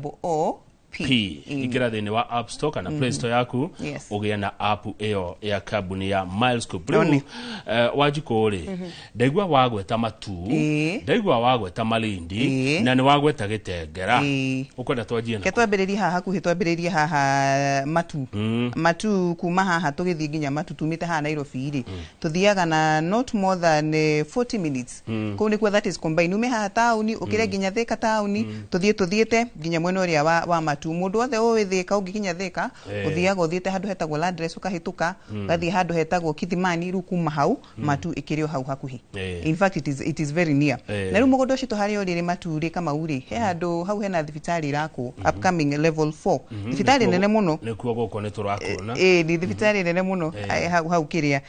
O O P. Ingĩra thĩinĩ wa App Store kana Play Store yaku ũgĩe na app ĩyo ya kambuni ya Milescope. Rĩu Wanjikũ rĩ, ndaigua wagweta Matu, ndaigua wagweta Malindi, na nĩ wagweta Gĩtengera. Ũkwenda twanjie na? Twambĩrĩrie haha hakuhĩ, twambĩrĩrie haha Matu. Matu kuma haha tũgĩthiĩ nginya Matu tumĩte haha Nairobi rĩ, tũthiaga na not more than 40 minutes. Kũu nĩkuo that is combined. Ume haha taũni ũkĩre nginya Thika taũni, tũthiĩ tũthiĩte nginya mwena ũrĩa wa Matu. Mũndũ wothe ũĩ Thika ũngĩkinya Thika, ũthiaga ũthiĩte handũ hetagwo Landress ũkahĩtũka, ũgathiĩ handũ hetagwo Kithimani, rĩu kuma hau Matu ĩkĩrĩ o hau hakuhĩ. In fact it is very near. Na rĩu mũgũnda ũcio harĩa ũrĩ Matu rĩ Kamau rĩ, he handũ hau hena thibitarĩ ĩrakwo upcoming level 4. Thibitarĩ nene mũno. Nĩkuo gũkũ nĩ tũrakuona. Nĩ thibitarĩ nene mũno hau kĩrĩa.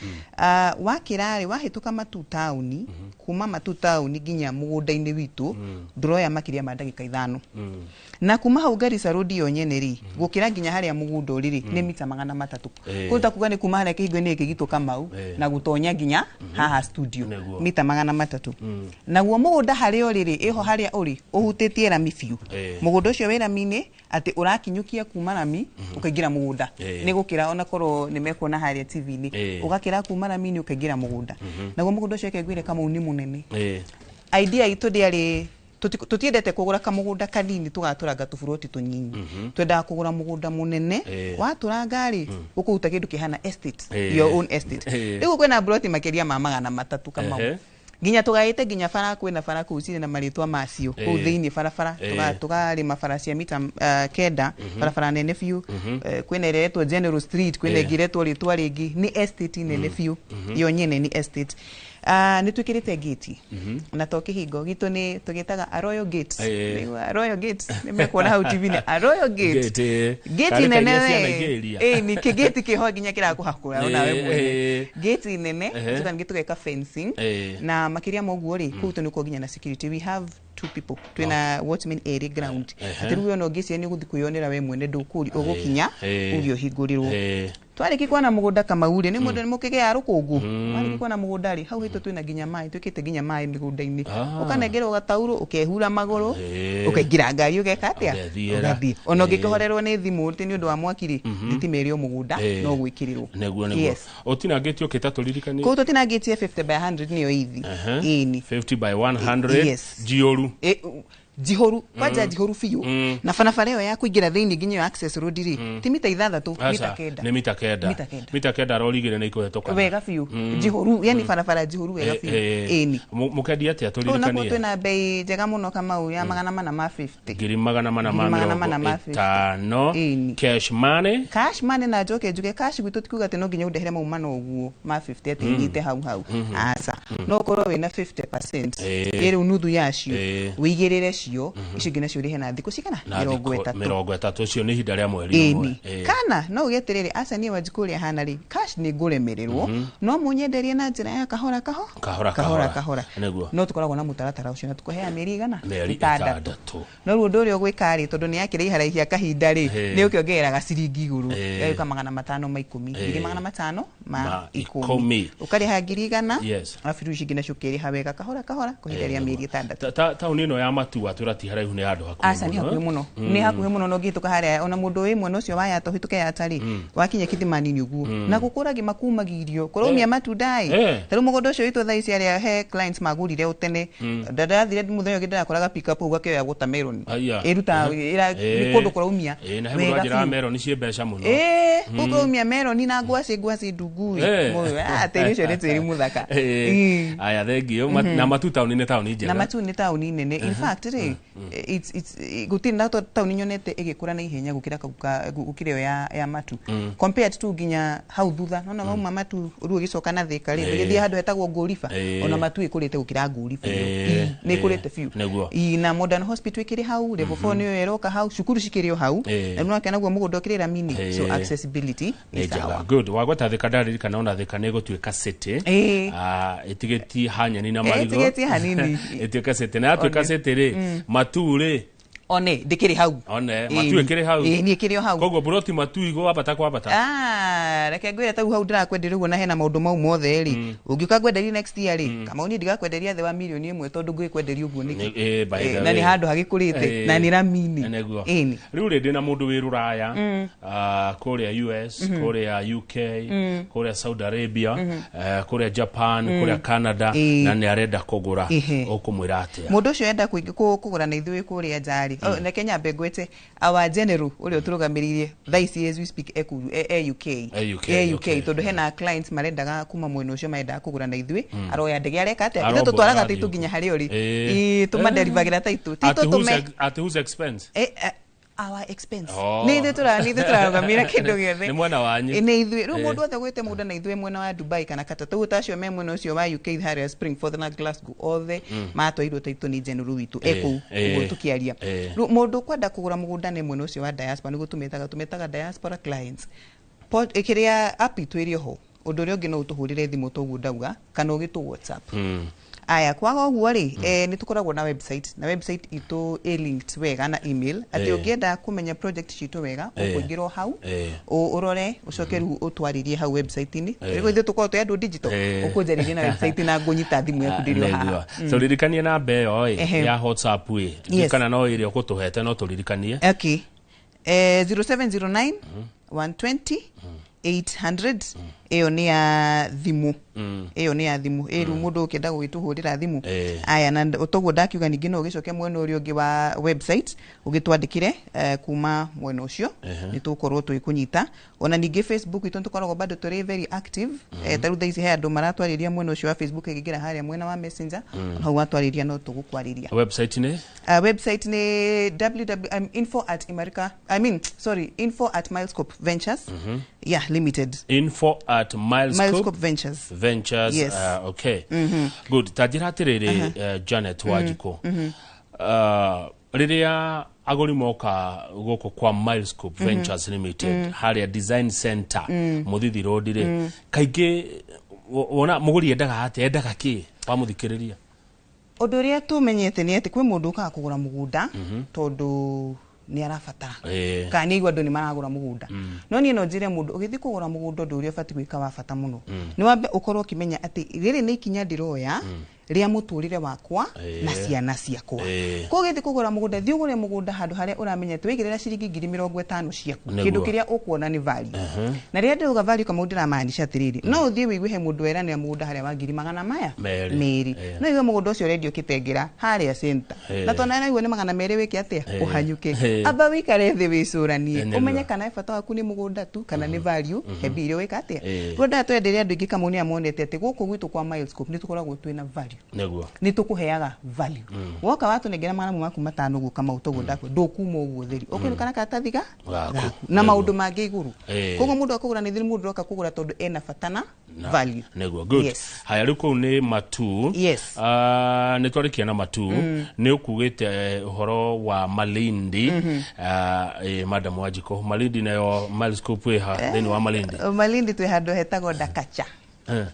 Wakĩra rĩ, wahĩtũka Matu taũni, kuma Matu taũni nginya mũgũnda-inĩ witũ, ndũroya makĩria ma ndagĩka 5. Na kuma hau Garissa Road yo nyene rĩ, gũkĩra nginya harĩa mũgũnda ũrĩ rĩ, nĩ mita 300. Kũu ta kuga nĩ kuma harĩa kĩhingo-inĩ gĩkĩ gitũ Kamau na gũtonya nginya haha studio, mita 300. Naguo mũgũnda harĩa ũrĩ rĩ, ĩho harĩa ũrĩ ũhutĩtie rami biũ. Mũgũnda ũcio wĩ rami-inĩ atĩ ũrakinyũkia kuma rami ũkaingĩra mũgũnda. Nĩ gũkĩra ona korwo nĩ mekuona harĩa TV-inĩ, ũgakĩra kuma rami-inĩ ũkaingĩra mũgũnda. Naguo mũgũnda ũcio reke ngwĩre Kamau nĩ mũnene. Idea itũ ndĩarĩ tũtiendete kũgũra kamũgũnda kanini tũgatũranga tũburoti tũnyinyi. Twendaga kũgũra mũgũnda mũnene, watũranga rĩ, ũkũruta kĩndũ kĩhana estate, your own estate. Rĩu kwĩna buroti makĩria ma 300 Kamau. Nginya tũgaĩte nginya bara, kwĩna bara kũu cirĩ na marĩtwa macio kũu thĩinĩ barabara, tũkarĩma bara cia mita 9, barabara nene biũ. Kwĩna ĩrĩa ĩretwo General Street, kwĩna ĩngĩ ĩretwo rĩtwa rĩngĩ, nĩ estate nene biũ, yo nyene nĩ estate. Nĩ twĩkĩrĩte gate na to kĩhingo gitũ nĩ tũgĩtaga a royal gate. Nĩguo, a royal gate nĩ mekuona hau TV-inĩ, a royal gate. Gate, gate Karĩ nene kaingĩ ciana we ikĩria. Ĩ ni kĩgĩti kĩho nginya kĩrakũhakũra onawe mwene, gate nene. Tuka ningĩ tũgeka fencing. Na makĩria ma ũguo rĩ, kũu tũ nginya na security, we have two people, twĩna watchman ĩrĩ ground. Atĩ rĩu ona ũngĩciria nĩ ũgũthiĩ kwĩyonera we mwene, ndũkũri ũgũkinya uge ũhingũrĩrwo. Twarĩkia kuona mũgũnda Kamau rĩ, nĩ mũndũ nĩ mũkĩgĩa rũkũngũ. Warĩkia kuona mũgũnda rĩ, hau hitũ twĩna nginya maĩ, twĩkĩte nginya maĩ mĩgũnda-inĩ. Ũkanengerwo gataurũ, ũkehura magũrũ, ũkaingĩra ngari, ũgeka atĩa? Ũgethiĩra. Ũgathiĩ. Ona ũngĩkĩhorerwo nĩ thimũ atĩ nĩ ũndũ wa mwaki rĩ, thitima ĩrĩ o mũgũnda, no gwĩkĩrĩrwo. Nĩguo. Yes. Ũtinangĩtio kĩta tũririkanie. Kũu tũtinangĩtie 50 by 100 nĩyo ithi. Ĩni. 50 by 100. Yes. Njiyũru. Njihũru kwanja, njihũru biũ. Na barabara ĩyo ya kũingĩra thĩinĩ nginya ĩyo access road rĩ, ti mita 6, mita Aca, 9. Nĩ mita 9. Mita 9. Mita 9 rori 2 nĩ ikũhetũkana. Wega biũ. Njihũru, yani barabara njihũru wega biũ. Ĩni. Mũkendia atĩa? Kũu nakuo Tũririkanie. Twĩna bei njega mũno Kamau, ya 450. 450. 450. 50 cash money. Cash money. Na njoke njuge cash gwitũ ti kuga atĩ no nginya ũndehere mau mana ũguo ma 50 atĩ nyite hau hau. Aca, no ũkorwo wĩna 50%, ĩ rĩu nuthu yacio wĩigĩrĩre cio, icio ingĩ nacio ũrĩhe na thikũ cigana? Na mĩrongo thikũ ĩtatũ. 30, ũcio nĩ ihinda rĩa mweri ũmwe. Ĩni. Kana no uge atĩrĩrĩ, aca, niĩ Wanjikũ ũrĩa hana rĩ, cash nĩ ngũremererwo, no mũnyenderie na njĩra ya kahora kaho Kahora. Kahora kahora. Nĩguo. No tũkoragwo na mũtaratara ũcio na tũkũheaga mĩeri igana? Mĩeri 6. 6. No rĩu ũndũ ũrĩa ũgwĩka rĩ, tondũ nĩ yakĩrĩ iharaihia kahinda rĩ, nĩ ũkĩongerera ciringi igũrũ, ĩgagĩũka 510, 510. Ma 10. Ũkarĩha 100,000, arabu rĩu ici ingĩ nacio ũkĩrĩha wega kahora kahora kwa ihinda rĩa mĩeri 6. Taũni ĩno ya Matua twĩra ti haraihu, nĩ handũ hakuhĩ Aca, nĩ mũno, hakuhĩ eh? Mũno. Nĩ hakuhĩ mũno, na ũngĩhĩtũka harĩa ona mũndũ wĩ mwena ũcio wa Yata, ũhĩtũke Yata rĩ, wakinya kithima-inĩ ũguo, na gũkũra gima kumagĩrio kũraumia matunda ĩ. Ta rĩu mũgũnda ũcio witũ thaa ici, arĩa he clients magũrire o tene, ndarathire mũthenya ũngĩ ndĩrakoraga pick up hau akĩoya watermelon. Aya. Ĩruta nĩ kũndũ kũraumia Na he mũndũ wega anjĩraga biũ. meroni ciĩ mbeca mũno. Kũu kũraumia meroni na ngwacĩ, ngwacĩ ndungu ĩ. Tĩri ũcio nĩ tĩri mũthaka. Aya, thengiũ. Na Matu taũni nĩ taũni njega. Na Matu nĩ taũni nene. In fact rĩ, it's gũtirĩ na taũni nyonete ĩgĩkũra na ihenya gũkĩra kau gũkĩra ĩyo ya Matu, compared to nginya hau thutha nona wauma Matu rĩu ũgĩcoka na Thĩka rĩ, ũgĩthiĩ handũ hetagwo Ngũriba, ona Matu ĩkũrĩte gũkĩra Ngũriba ĩyo. Nĩ ĩkũrĩte biũ. Na Modern Hospital ĩkĩrĩ hau, level 4 nĩyo ĩroka hau, cukuru cikĩrĩ o hau. Na rĩu nakĩona guo mũgũnda ũkĩrĩ ramini, so accessibility Nĩ nĩ njega. sawa. Good. Wagweta Thĩka, ndaririkana ona Thĩka nĩ ĩgũtuĩka city. Ĩtigĩtie hanyeni na marigũ. Ĩtigĩtie hanini. Ĩtuĩke city, na yatuĩka One. city rĩ, Matu rĩ? One ndĩkĩrĩ hau. One Matu ĩkĩrĩ hau. Ĩĩ, niĩ ĩkĩrĩ o hau. Koguo buroti Matu igwambata kwambata. Ah, reke ngwĩre, tau hau ndĩrakwenderia ũguo na hena maũndũ mau mothe rĩ, ũngĩũka ngwenderie next year rĩ, Kamau, niĩ ndigakwenderia thĩ wa 1 million tondũ ngwĩkwenderia ũguo nĩkĩ? By the Na nĩ way. handũ hagĩkũrĩte na nĩ rami-inĩ. Nĩguo. Ĩni. Rĩu rĩ, ndĩna mũndũ wĩ rũraya, kũrĩa US, kũrĩa UK, kũrĩa Saudi Arabia, kũrĩa Japan, kũrĩa Canada, na nĩ arenda kũgũra. Ũkũmwĩra atĩa? Mũndũ ũcio enda kũgũra na ithuĩ kũrĩa nja rĩ, oh, reke nyambe ngwĩte our general ũrĩa ũtũrũgamĩrĩire thaa ici as we speak e UK. E UK, E UK. Tondũ hena clients marendaga kuma mwena ũcio, marendaga kũgũra na ithuĩ, aroya ndege, areka atĩa? Ithuĩ Arombo tũtwaraga arathiĩ taitũ nginya harĩa ũrĩ. Ĩĩ, Tũmaderivagĩra taitũ ti At whose tũtũme. At whose expense? Our expense. Oh. Nĩ ithuĩ tũrarũgamĩra kĩndũ gĩothe. Nĩ mwena wanyu. Nĩ ithuĩ. Rĩu mũndũ wothe gwĩte mũgũnda na ithuĩ mwena wa Dubai kana Qatar, tũguo tacio me mwena ũcio wa UK harĩa Springfield na Glasgow, othe matwairwo taitũ nĩ general witũ ekũu ũguo tũkĩaria. Rĩu mũndũ ũkwenda kũgũra mũgũnda nĩ mwena ũcio wa diaspora, nĩguo tũmetaga diaspora clients. Kĩrĩa app itũ ĩrĩ oho, ũndũ ũrĩa ũngĩ no ũtũhũrĩre thimũ toguo ndauga, kana ũgĩtũ WhatsApp. Aya, kwaga ũguo rĩ, nĩ tũkoragwo na website, na website itũ ĩ linked wega na email, atĩ ũngĩenda kũmenya project citũ wega, ũkũingĩra o hau, ũrore, ũcoke rĩu ũtwarĩrie hau website-inĩ. Rĩu ithuĩ tũkoragwo twĩ andũ digital, ũkũnjarĩria na website na ngũnyita thimũ yaku ndĩrĩ o haha. Tũririkanie namba ĩyo ĩ ya WhatsApp ĩ. Kana no ĩrĩa ũgũtũhete, no tũririkanie. Okay, 0709 120 800, ĩyo nĩ ya thimũ. Ĩyo nĩ ya thimũ ĩ rĩu mũndũ ũkĩenda gũgĩtũhũrĩra thimũ. Aya, na toguo ndakiuga, ningĩ no ũgĩcoke mwena ũrĩa ũngĩ wa website ũgĩtwandĩkĩre, kuma mwena ũcio nĩ tũgũkorwo twĩkũnyita. Ona ningĩ Facebook itũ nĩ tũkoragwo bado tũrĩ very active. Ta rĩu thaa ici he andũ maratwarĩria mwena ũcio wa Facebook, ĩngĩingĩra harĩa mwena wa Messenger, hau watwarĩria no tũgũkwarĩria. Website nĩ? Website ni www info at imarika, I mean, sorry, info@milescope ventures yeah, limited. Info at at Milescope, Milescope Ventures. Ventures. Yes. Okay. Good. Ta njĩra atĩrĩrĩ, Janet Wanjikũ, rĩrĩa agũri moka gũkũ kwa Milescope Ventures Limited harĩa Design Center, Mũthithi Road rĩ, kaingĩ wona mũgũri endaga atĩa, endaga kĩ wamũthikĩrĩria? Ũndũ ũrĩa tũmenyete nĩ atĩ kwĩ mũndũ ũkaga kũgũra mũgũnda tondũ nĩ arabatara, kana nĩ aigua andũ nĩ maragũra mũgũnda. No niĩ no njĩre mũndũ ũgĩthiĩ kũgũra mũgũnda, ũndũ ũrĩa ũbatiĩ gwĩka wa bata mũno nĩ wambe ũkorwo ũkĩmenya atĩ rĩrĩ nĩ ikinya ndĩroya rĩa mũtũrĩre wakwa na ciana ciakwa. Koguo ũgĩthiĩ kũgũra mũgũnda, thiĩ ũgũre mũgũnda handũ harĩa ũramenya atĩ waigĩrĩra ciringi 50,000 ciaku, kĩndũ kĩrĩa ũkuona nĩ value. Na rĩrĩa ndĩrauga value, kamau, ndĩramaanisha atĩrĩrĩ, no ũthiĩ wĩigue he mũndũ weranĩra mũgũnda harĩa wa ngiri magana maya 200. 200. No igue mũgũnda ũcio ũrendio Kĩtengera harĩa center, na tondũ naigua nĩ 200, wĩke atĩa? Ũhanyũke. Amba wĩikare thĩ wĩcũranie, ũmenye kana bata waku nĩ mũgũnda tu kana nĩ value he mbia iria wĩka atĩa. Rĩu ndaga twenderia andũ aingĩ, kamau, nĩ amonete atĩ gũkũ gwitũ kwa Milescope nĩ tũkoragwo twĩna value, nĩ tũkũheaga value. Woka watũnengera 500,000 ũguo, Kamau, toguo ndakwe ndũkuma ũguo theri, ũkĩinũka na karatathi ga gaku na maũndũ mangĩ igũrũ. Koguo mũndũ akũgũra nĩ thiri, mũndũ oka kũgũra tondũ ena bata na value. Nĩguo, good. Yes. Haya, rĩu kũu nĩ Matu. Yes. Nĩ twarĩkia na Matu. Nĩ ũkugĩte ũhoro wa Malindi. Madam Wanjikũ, Malindi nayo Milescope ĩha thĩinĩ wa Malindi? Malindi twĩ handũ hetagwo Dakacha.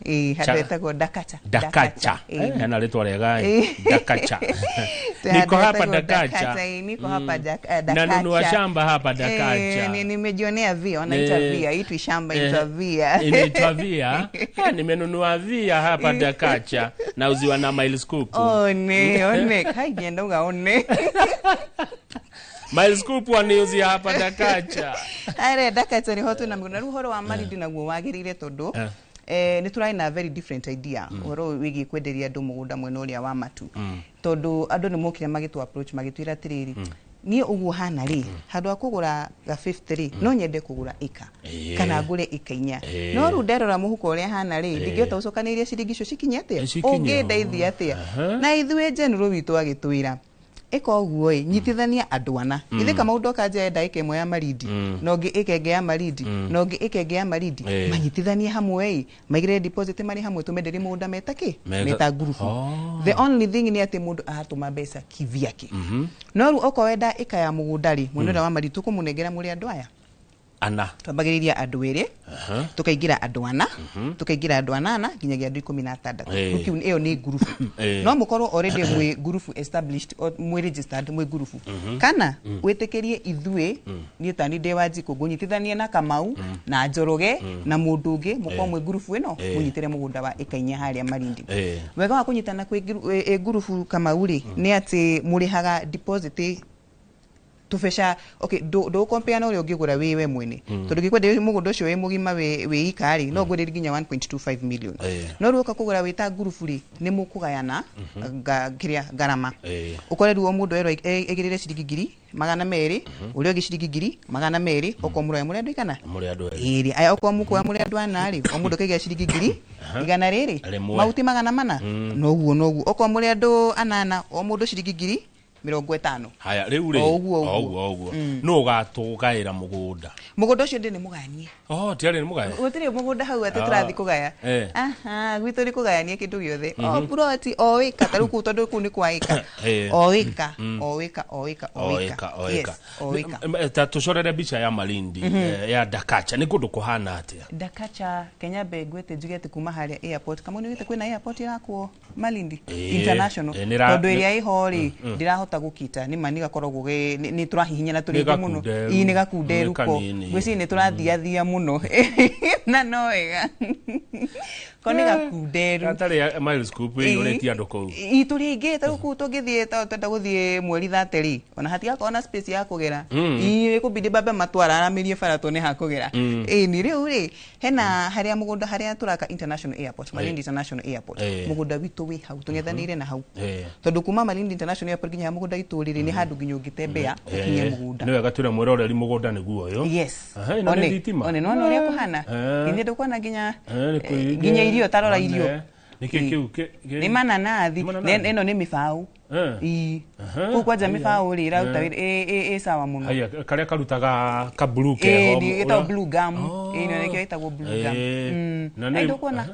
Ĩĩ, handũ hetagwo Dakacha. Dakacha. Ĩĩ. Hena rĩtwa rĩega, eh. Dakacha. Twĩ Niko handũ hapa hetagwo Dakacha. Ĩĩ, niko hapa Dakacha. Nanunua shamba hapa Dakacha. Nimejionea via, wanaita via, itwi shamba, inaitwa via. Inaitwa via. Nimenunua via hapa Dakacha, nauziwa na Milescope. One, one, kai ndauga one. Milescope waniuzia hapa Dakacha. Are Dakacha niho twĩna mĩgũnda. Rĩu ũhoro wa Malindi naguo wagĩrĩire tondũ nĩ tũrarĩ na very different idea ũhoro ũyũ wĩgiĩ kwenderia andũ mũgũnda mwena ũrĩa wa Matu, tondũ andũ nĩ mokire magĩtũ approach magĩtwĩra atĩrĩrĩ, niĩ ũguo hana rĩ, handũ ha kũgũra ga 50 rĩ, no nyende kũgũra ĩka kana ngũre ĩka 4. No rĩu nderora mũhuko ũrĩa hana rĩ, ndingĩhota gũcokanĩrĩria ciringi icio cikinye atĩa, Cikinye. ũngĩndeithia atĩa? Na ithuĩ general witũ agĩtwĩra, ĩka ũguo ĩ, nyitithania andũ ana. Ithe Kamau ndoka nja enda ĩka 1 ya Malindi, na ũngĩ ĩka ĩngĩ ya Malindi, na ũngĩ ĩka ĩngĩ ya Malindi, manyitithanie hamwe ĩ, maigĩrĩre deposit marĩ hamwe, tũmenderie mũgũnda meta kĩ, meta ngurubu. The only thing nĩ atĩ mũndũ aratũma mbeca kivyake. No rĩu okorwo wenda ĩka ya mũgũnda rĩ, mwena ũrĩa wa Malindi, tũkũmũnengera mũrĩ andũ aya ana. Twambagĩrĩria andũ 2, tũkaingĩra andũ 4, tũkaingĩra andũ 8, nginyagia andũ 16. Rĩu kĩu ĩyo nĩ ngurubu. No mũkorwo already mwĩ ngurubu established, mwĩ registered mwĩ ngurubu, kana wĩtĩkĩrie ithuĩ, niĩ tani ndĩ Wanjikũ, ngũnyitithanie na Kamau na Njoroge na mũndũ ũngĩ, mũkorwo mwĩ ngurubu ĩno, mũnyitĩre mũgũnda wa ĩka 4 harĩa Malindi. Wega wa kũnyitana kwĩ ngurubu, Kamau, rĩ, nĩ atĩ mũrĩhaga deposit tũbeca, okay, ndũkompea na ũrĩa ũngĩgũra wĩ we mwene, tondũ ngĩkwenderia mũgũnda ũcio wĩ mũgima wĩ ika rĩ, no ngwenderie nginya 1.25 million. No rĩu ũka kũgũra wĩ ta ngurubu rĩ, nĩ mũkũgayana kĩrĩa ngarama. Ũkore rĩu o mũndũ erwo aigĩrĩre ciringi 200,000, ũrĩa ũngĩ ciringi 200,000, okorwo mũroya mũrĩ andũ igana Mũrĩ andũ 2. Ĩrĩ aya, okorwo mũkuoya mũrĩ andũ 4 rĩ, o mũndũ akaiga ciringi ngiri igana rĩrĩ 1. Mahuti 400. Noguo noguo, okorwo mũrĩ andũ 8, o mũndũ ciringi 50,000. Haya, rĩu rĩ, O ũguo, o ũguo. ũguo ũguo, nũ ũgatũgaĩra mũgũnda? Mũgũnda ũcio ndĩ nĩ mũgayanie. Oh, tiarĩ nĩ mũgae. Gũtirĩ mũgũnda hau atĩ tũrathiĩ kũgaya. Aha, gwitũ nĩ kũgayania kĩndũ gĩothe, o ploti, o ĩka, ta rĩu kũu, tondũ kũu nĩ kwa ĩka, o ĩka, o ĩka, o ĩka, o o ĩka. ĩka, o Yes, ĩka. o ĩka. Ta tũcorere mbica ya Malindi, ya Dakacha, nĩ kũndũ kũhana atĩa? Dakacha, Kenya ngwĩte njuge atĩ kuma harĩa airport, kama nĩ kwĩna airport ĩrakwo Malindi Ĩĩ, International, ĩĩ, tondũ ĩrĩa ĩho rĩ, ndĩrahota gũkita nĩ ma, nĩ gakoragwo nĩ tũrahihinyana tũrĩ Nĩ aingĩ mũno. gakunderu. Ĩĩ, nĩ gakunderu Nĩ ko kanini. Ngwĩciria nĩ tũrathiathia mũno na no wega ko nĩ gakunderu. Gatarĩ Milescope ĩiyũrĩtie andũ kũu. Ĩ, tũrĩ aingĩ. Ta rĩu kũu tũngĩthiĩ, ta twenda gũthiĩ mweri 30 rĩ, ona hatigakorwo na space ya kũgera. Ĩ, kũbidi bambe matwararamĩrie bara tuone ha kũgera. Ĩ, nĩ rĩu rĩ, hena harĩa mũgũnda harĩa tũraka international airport, Malindi International Airport. Mũgũnda witũ wĩ hau, tũng'ethanĩire na hau, tondũ kuma Malindi International Airport nginya mũgũnda witũ rĩ, nĩ handũ nginya ũngĩtembea ũkinye mũgũnda. Nĩ wega twĩre mwĩroreri mũgũnda nĩguo ũyũ. Yes. Aha, ĩno nĩ One, thitima. one, nĩwona ũrĩa kũhana? Githĩ ndũkuona nginya Nĩ nginya irio, tarora One. irio. Nĩkĩ kĩu Nĩ mananathi. Ĩno nĩ mĩbaũ. Ii. Kũu kwanja mĩbaũ rĩ ĩraruta wĩra ĩ sawa mũno. Haya, karĩa karutaga ka blue keho. Ĩĩ, ĩtagwo blue gum. Ĩĩ, nĩkĩo ĩtagwo blue gum. Na nĩ ndũkuona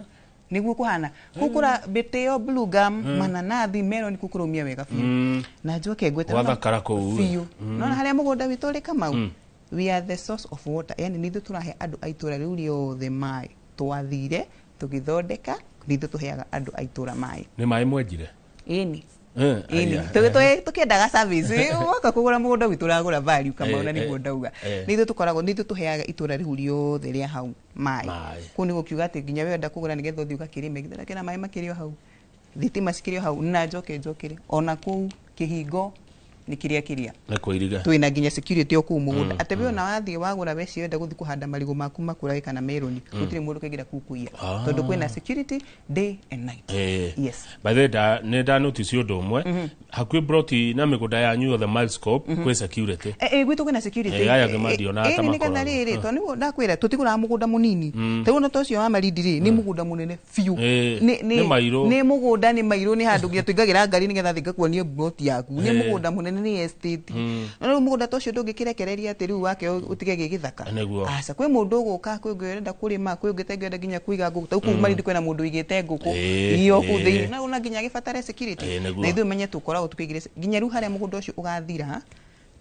nĩguo kũhana. Kũu kũra mĩtĩ ĩyo blue gum, mananathi, melon kũu kũraumia wega biũ. Na njoke ngwĩte Gwathakara kũu. Biũ. Nona harĩa mũgũnda witũ ũrĩ Kamau. We are the source of water. Yani nĩ ithuĩ tũrahe andũ a itũũra rĩu rĩothe maĩ. Twathire tũgĩthondeka, nĩ ithuĩ tũheaga andũ a itũũra maĩ. Nĩ maĩ mwenjire? Ĩni. Ĩni. Tũkĩendaga service. Woka kũgũra mũgũnda witũ ũragũra value Kamau, na nĩguo ndauga. Nĩ ithuĩ tũkoragwo, nĩ ithuĩ tũheaga itũũra rĩu rĩothe rĩa hau maĩ. Kũu nĩ gũkiuga atĩ nginya we wenda kũgũra nĩgetha ũthiĩ ũgakĩrĩme, githĩ kĩna maĩ makĩrĩ o hau. Thitima cikĩrĩ o hau, na njoke njokere. Ona kũu kĩhingo nĩ kĩrĩa kĩrĩa. Nĩ kũiriga. Twĩna nginya security o kũu mũgũnda. Atĩ we ona wathiĩ wagũra we wenda gũthiĩ kũhanda marigũ maku makũrage kana meroni, gũtirĩ mũndũ ũkaingĩra kũu kũiya. Tondũ kwĩna security day and night. Yes. By the way, nĩ nda notice ũndũ ũmwe. Hakuhĩ broti na mĩgũnda yanyu yothe Milescope kwĩ security. Gwitũ kwĩna security. Aya angĩ mandionaga ta Nĩgetha makoragwo. rĩrĩ, tondũ nĩguo ndakwĩra tũtigũraga mũgũnda mũnini. Ta rĩu ona ta ũcio wa Malindi rĩ, nĩ mũgũnda mũnene biũ. Nĩ mairũ. Nĩ mũgũnda, nĩ mairũ, nĩ handũ nginya tũingagĩra ngari nĩgetha thiĩ ngakuonie plot yaku. Nĩ mũgũnda mũnene, nĩ estate. Na rĩu mũgũnda ta ũcio ndũngĩkĩrekereria atĩ rĩu wake ũtige gĩ gĩthaka. Nĩguo. Aca, kwĩ mũndũ ũgũka, kwĩ ũngĩ ũrenda kũrĩma, kwĩ ũngĩ ũtangĩenda nginya kũiga ngũkũ. Ta rĩu kũu Malindi kwĩna mũndũ ũigĩte ngũkũ. Iyo kũu thĩinĩ. Na ona nginya agĩbatare security. Nĩguo. Na ithuĩ ũmenye tũkoragwo tũkĩigĩre nginya rĩu harĩa mũgũnda ũcio ũgathira,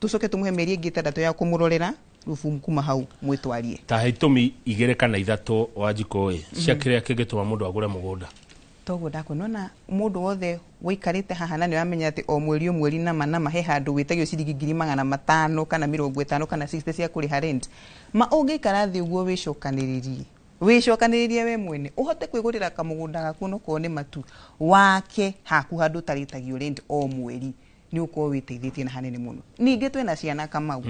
tũcoke tũmũhe mĩeri ĩngĩ 6 ya kũmũrorera, rĩu kuma hau mwĩtwarie. Ta he itũmi 2 kana 3 Wanjikũ ĩ, cia kĩrĩa kĩngĩtũma mũndũ agũre mũgũnda. Toguo ndakwĩra, nona mũndũ wothe wĩikarĩte haha na nĩũramenya atĩ o mweri o mweri nama nama he handũ wĩtagio ciringi 500,000 kana 50 kana 60 cia kũrĩha rent. Ma ũngĩikara thĩ ũguo wĩcokanĩrĩrie, wĩcokanĩrĩrie we mwene, ũhote kwĩgũrĩra kamũgũnda gaku onokorwo nĩ matu, wake haku handũ ũtarĩtagio rent o mweri, nĩ ũkorwo wĩteithĩtie na hanene mũno. Ningĩ twĩna ciana Kamau.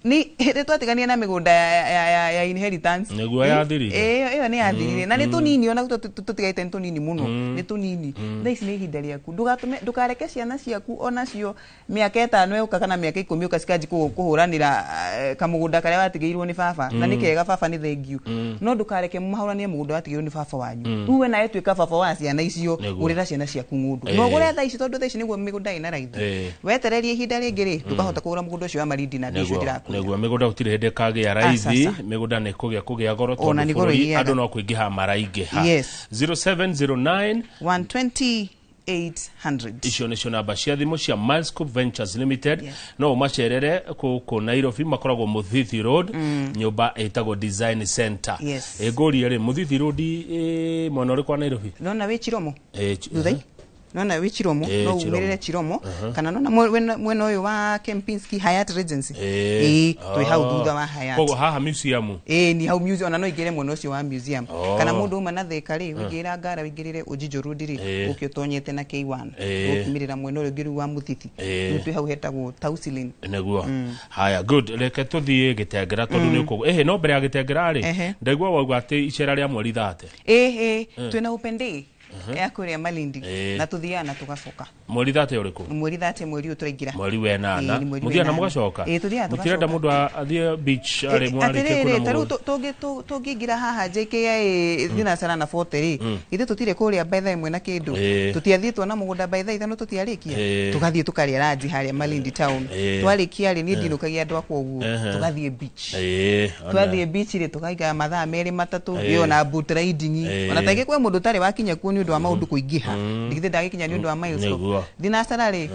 Nĩ hĩndĩ twatigania na mĩgũnda ya inheritance. Nĩguo yathirire. Ĩyo nĩ yathirire. Na nĩ tũnini, ona tũtigaite nĩ tũnini mũno. Nĩ tũnini. Thaa ici nĩ ihinda rĩaku. Ndũgatũme, ndũkareke ciana ciaku onacio mĩaka 5 yũka kana mĩaka 10 yũka cikanji kũhũranĩra kamũgũnda karĩa watigĩirwo nĩ baba. Na nĩ kega baba, nĩ thengiũ. No ndũkareke mahũranie mũgũnda watigĩirwo nĩ baba wanyu. Rĩu we nawe tuĩka baba wa ciana icio, gũrĩra ciana ciaku ng'ũndũ. No ũgũre thaa ici tondũ thaa ici nĩguo mĩgũnda ĩna raithi. Wetererie ihinda rĩngĩ rĩ, ndũkahota kũgũra mũgũnda ũcio wa Malindi na mbia icio ndĩrakwĩra. Nĩguo mĩgũnda gũtirĩ hĩndĩ ĩkagĩa raithi, mĩgũnda nĩ kũgĩa goro Ona tondũ nĩ goro bũrũri ĩgĩaga. andũ no kũingĩha maraingĩha. Yes. 0709 120 800. Icio nĩcio namba cia thimũ cia Milescope Ventures Limited. No ũmacerere kũkũ Nairobi, makoragwo Muthithi Road, nyũmba ĩtagwo Design Center. Yes. Ngũrie rĩ, Muthithi Road mwena ũrĩkũ wa Nairobi? Nona wĩ Chiromo. Thutha nona wĩ Chiromo, no Chiromo. umĩrĩre Chiromo, kana nona mwena ũyũ wa Kempinski Hyatt Regency. Ĩĩ, twĩ hau thutha wa Hyatt. Koguo haha museum. Ĩĩ, ni hau museum, ona no ingĩre mwena ũcio wa museum. Kana mũndũ uma na Thika rĩ, ũingĩra Ngara ũingĩrĩre Ujiji Road rĩ, ũke ũtonyete na K1. Ũkiumĩrĩra mwena ũrĩa ũngĩ rĩu wa Muthithi. Rĩu twĩ hau hetagwo Tausilin. Nĩguo. Haya, good, reke tũthiĩ Gĩtengera tondũ nĩ ũkũgũ ĩhĩ, no mbere ya Gĩtengera rĩ, ndaigua wauga atĩ icera rĩa mweri 30. Ĩĩ, twĩna open day ya kũrĩa Malindi, na tũthiaga na tũgacoka. Mweri 30 ũrĩkũ? Mweri 30, mweri ũyũ tũraingĩra. Mweri wa ĩnana. Ĩĩ, nĩ mweri wa Mũthiaga na ĩnana. mũgacoka? Ĩĩ, tũthiaga Mũtirenda tũgacoka. mũndũ athiĩ beach arĩ mwarĩkia Atĩrĩrĩ, kũrĩa ta rĩu mũgũnda? tũngĩingĩra haha JKIA thinacara na 40 rĩ, ithuĩ tũtirĩ kũrĩa by thaa 1 na kĩndũ. Tũtiathiĩ tuona mũgũnda by thaa 5 tũtiarĩkia. Tũgathiĩ tũkarĩa ranji harĩa Malindi town. Twarĩkia rĩ, niĩ ndinũkagia andũ akwa ũguo. Tũgathiĩ beach. Twathiĩ beach rĩ, tũgaikara mathaa 2 3, ĩyo na boat riding. Ona tangĩ kwĩ mũndũ ũtarĩ wakinya kuo nĩ ũndũ wa maũndũ kũingĩha. Ndigithĩ ndagĩkinya nĩ ũndũ wa miles. Thinacara rĩ,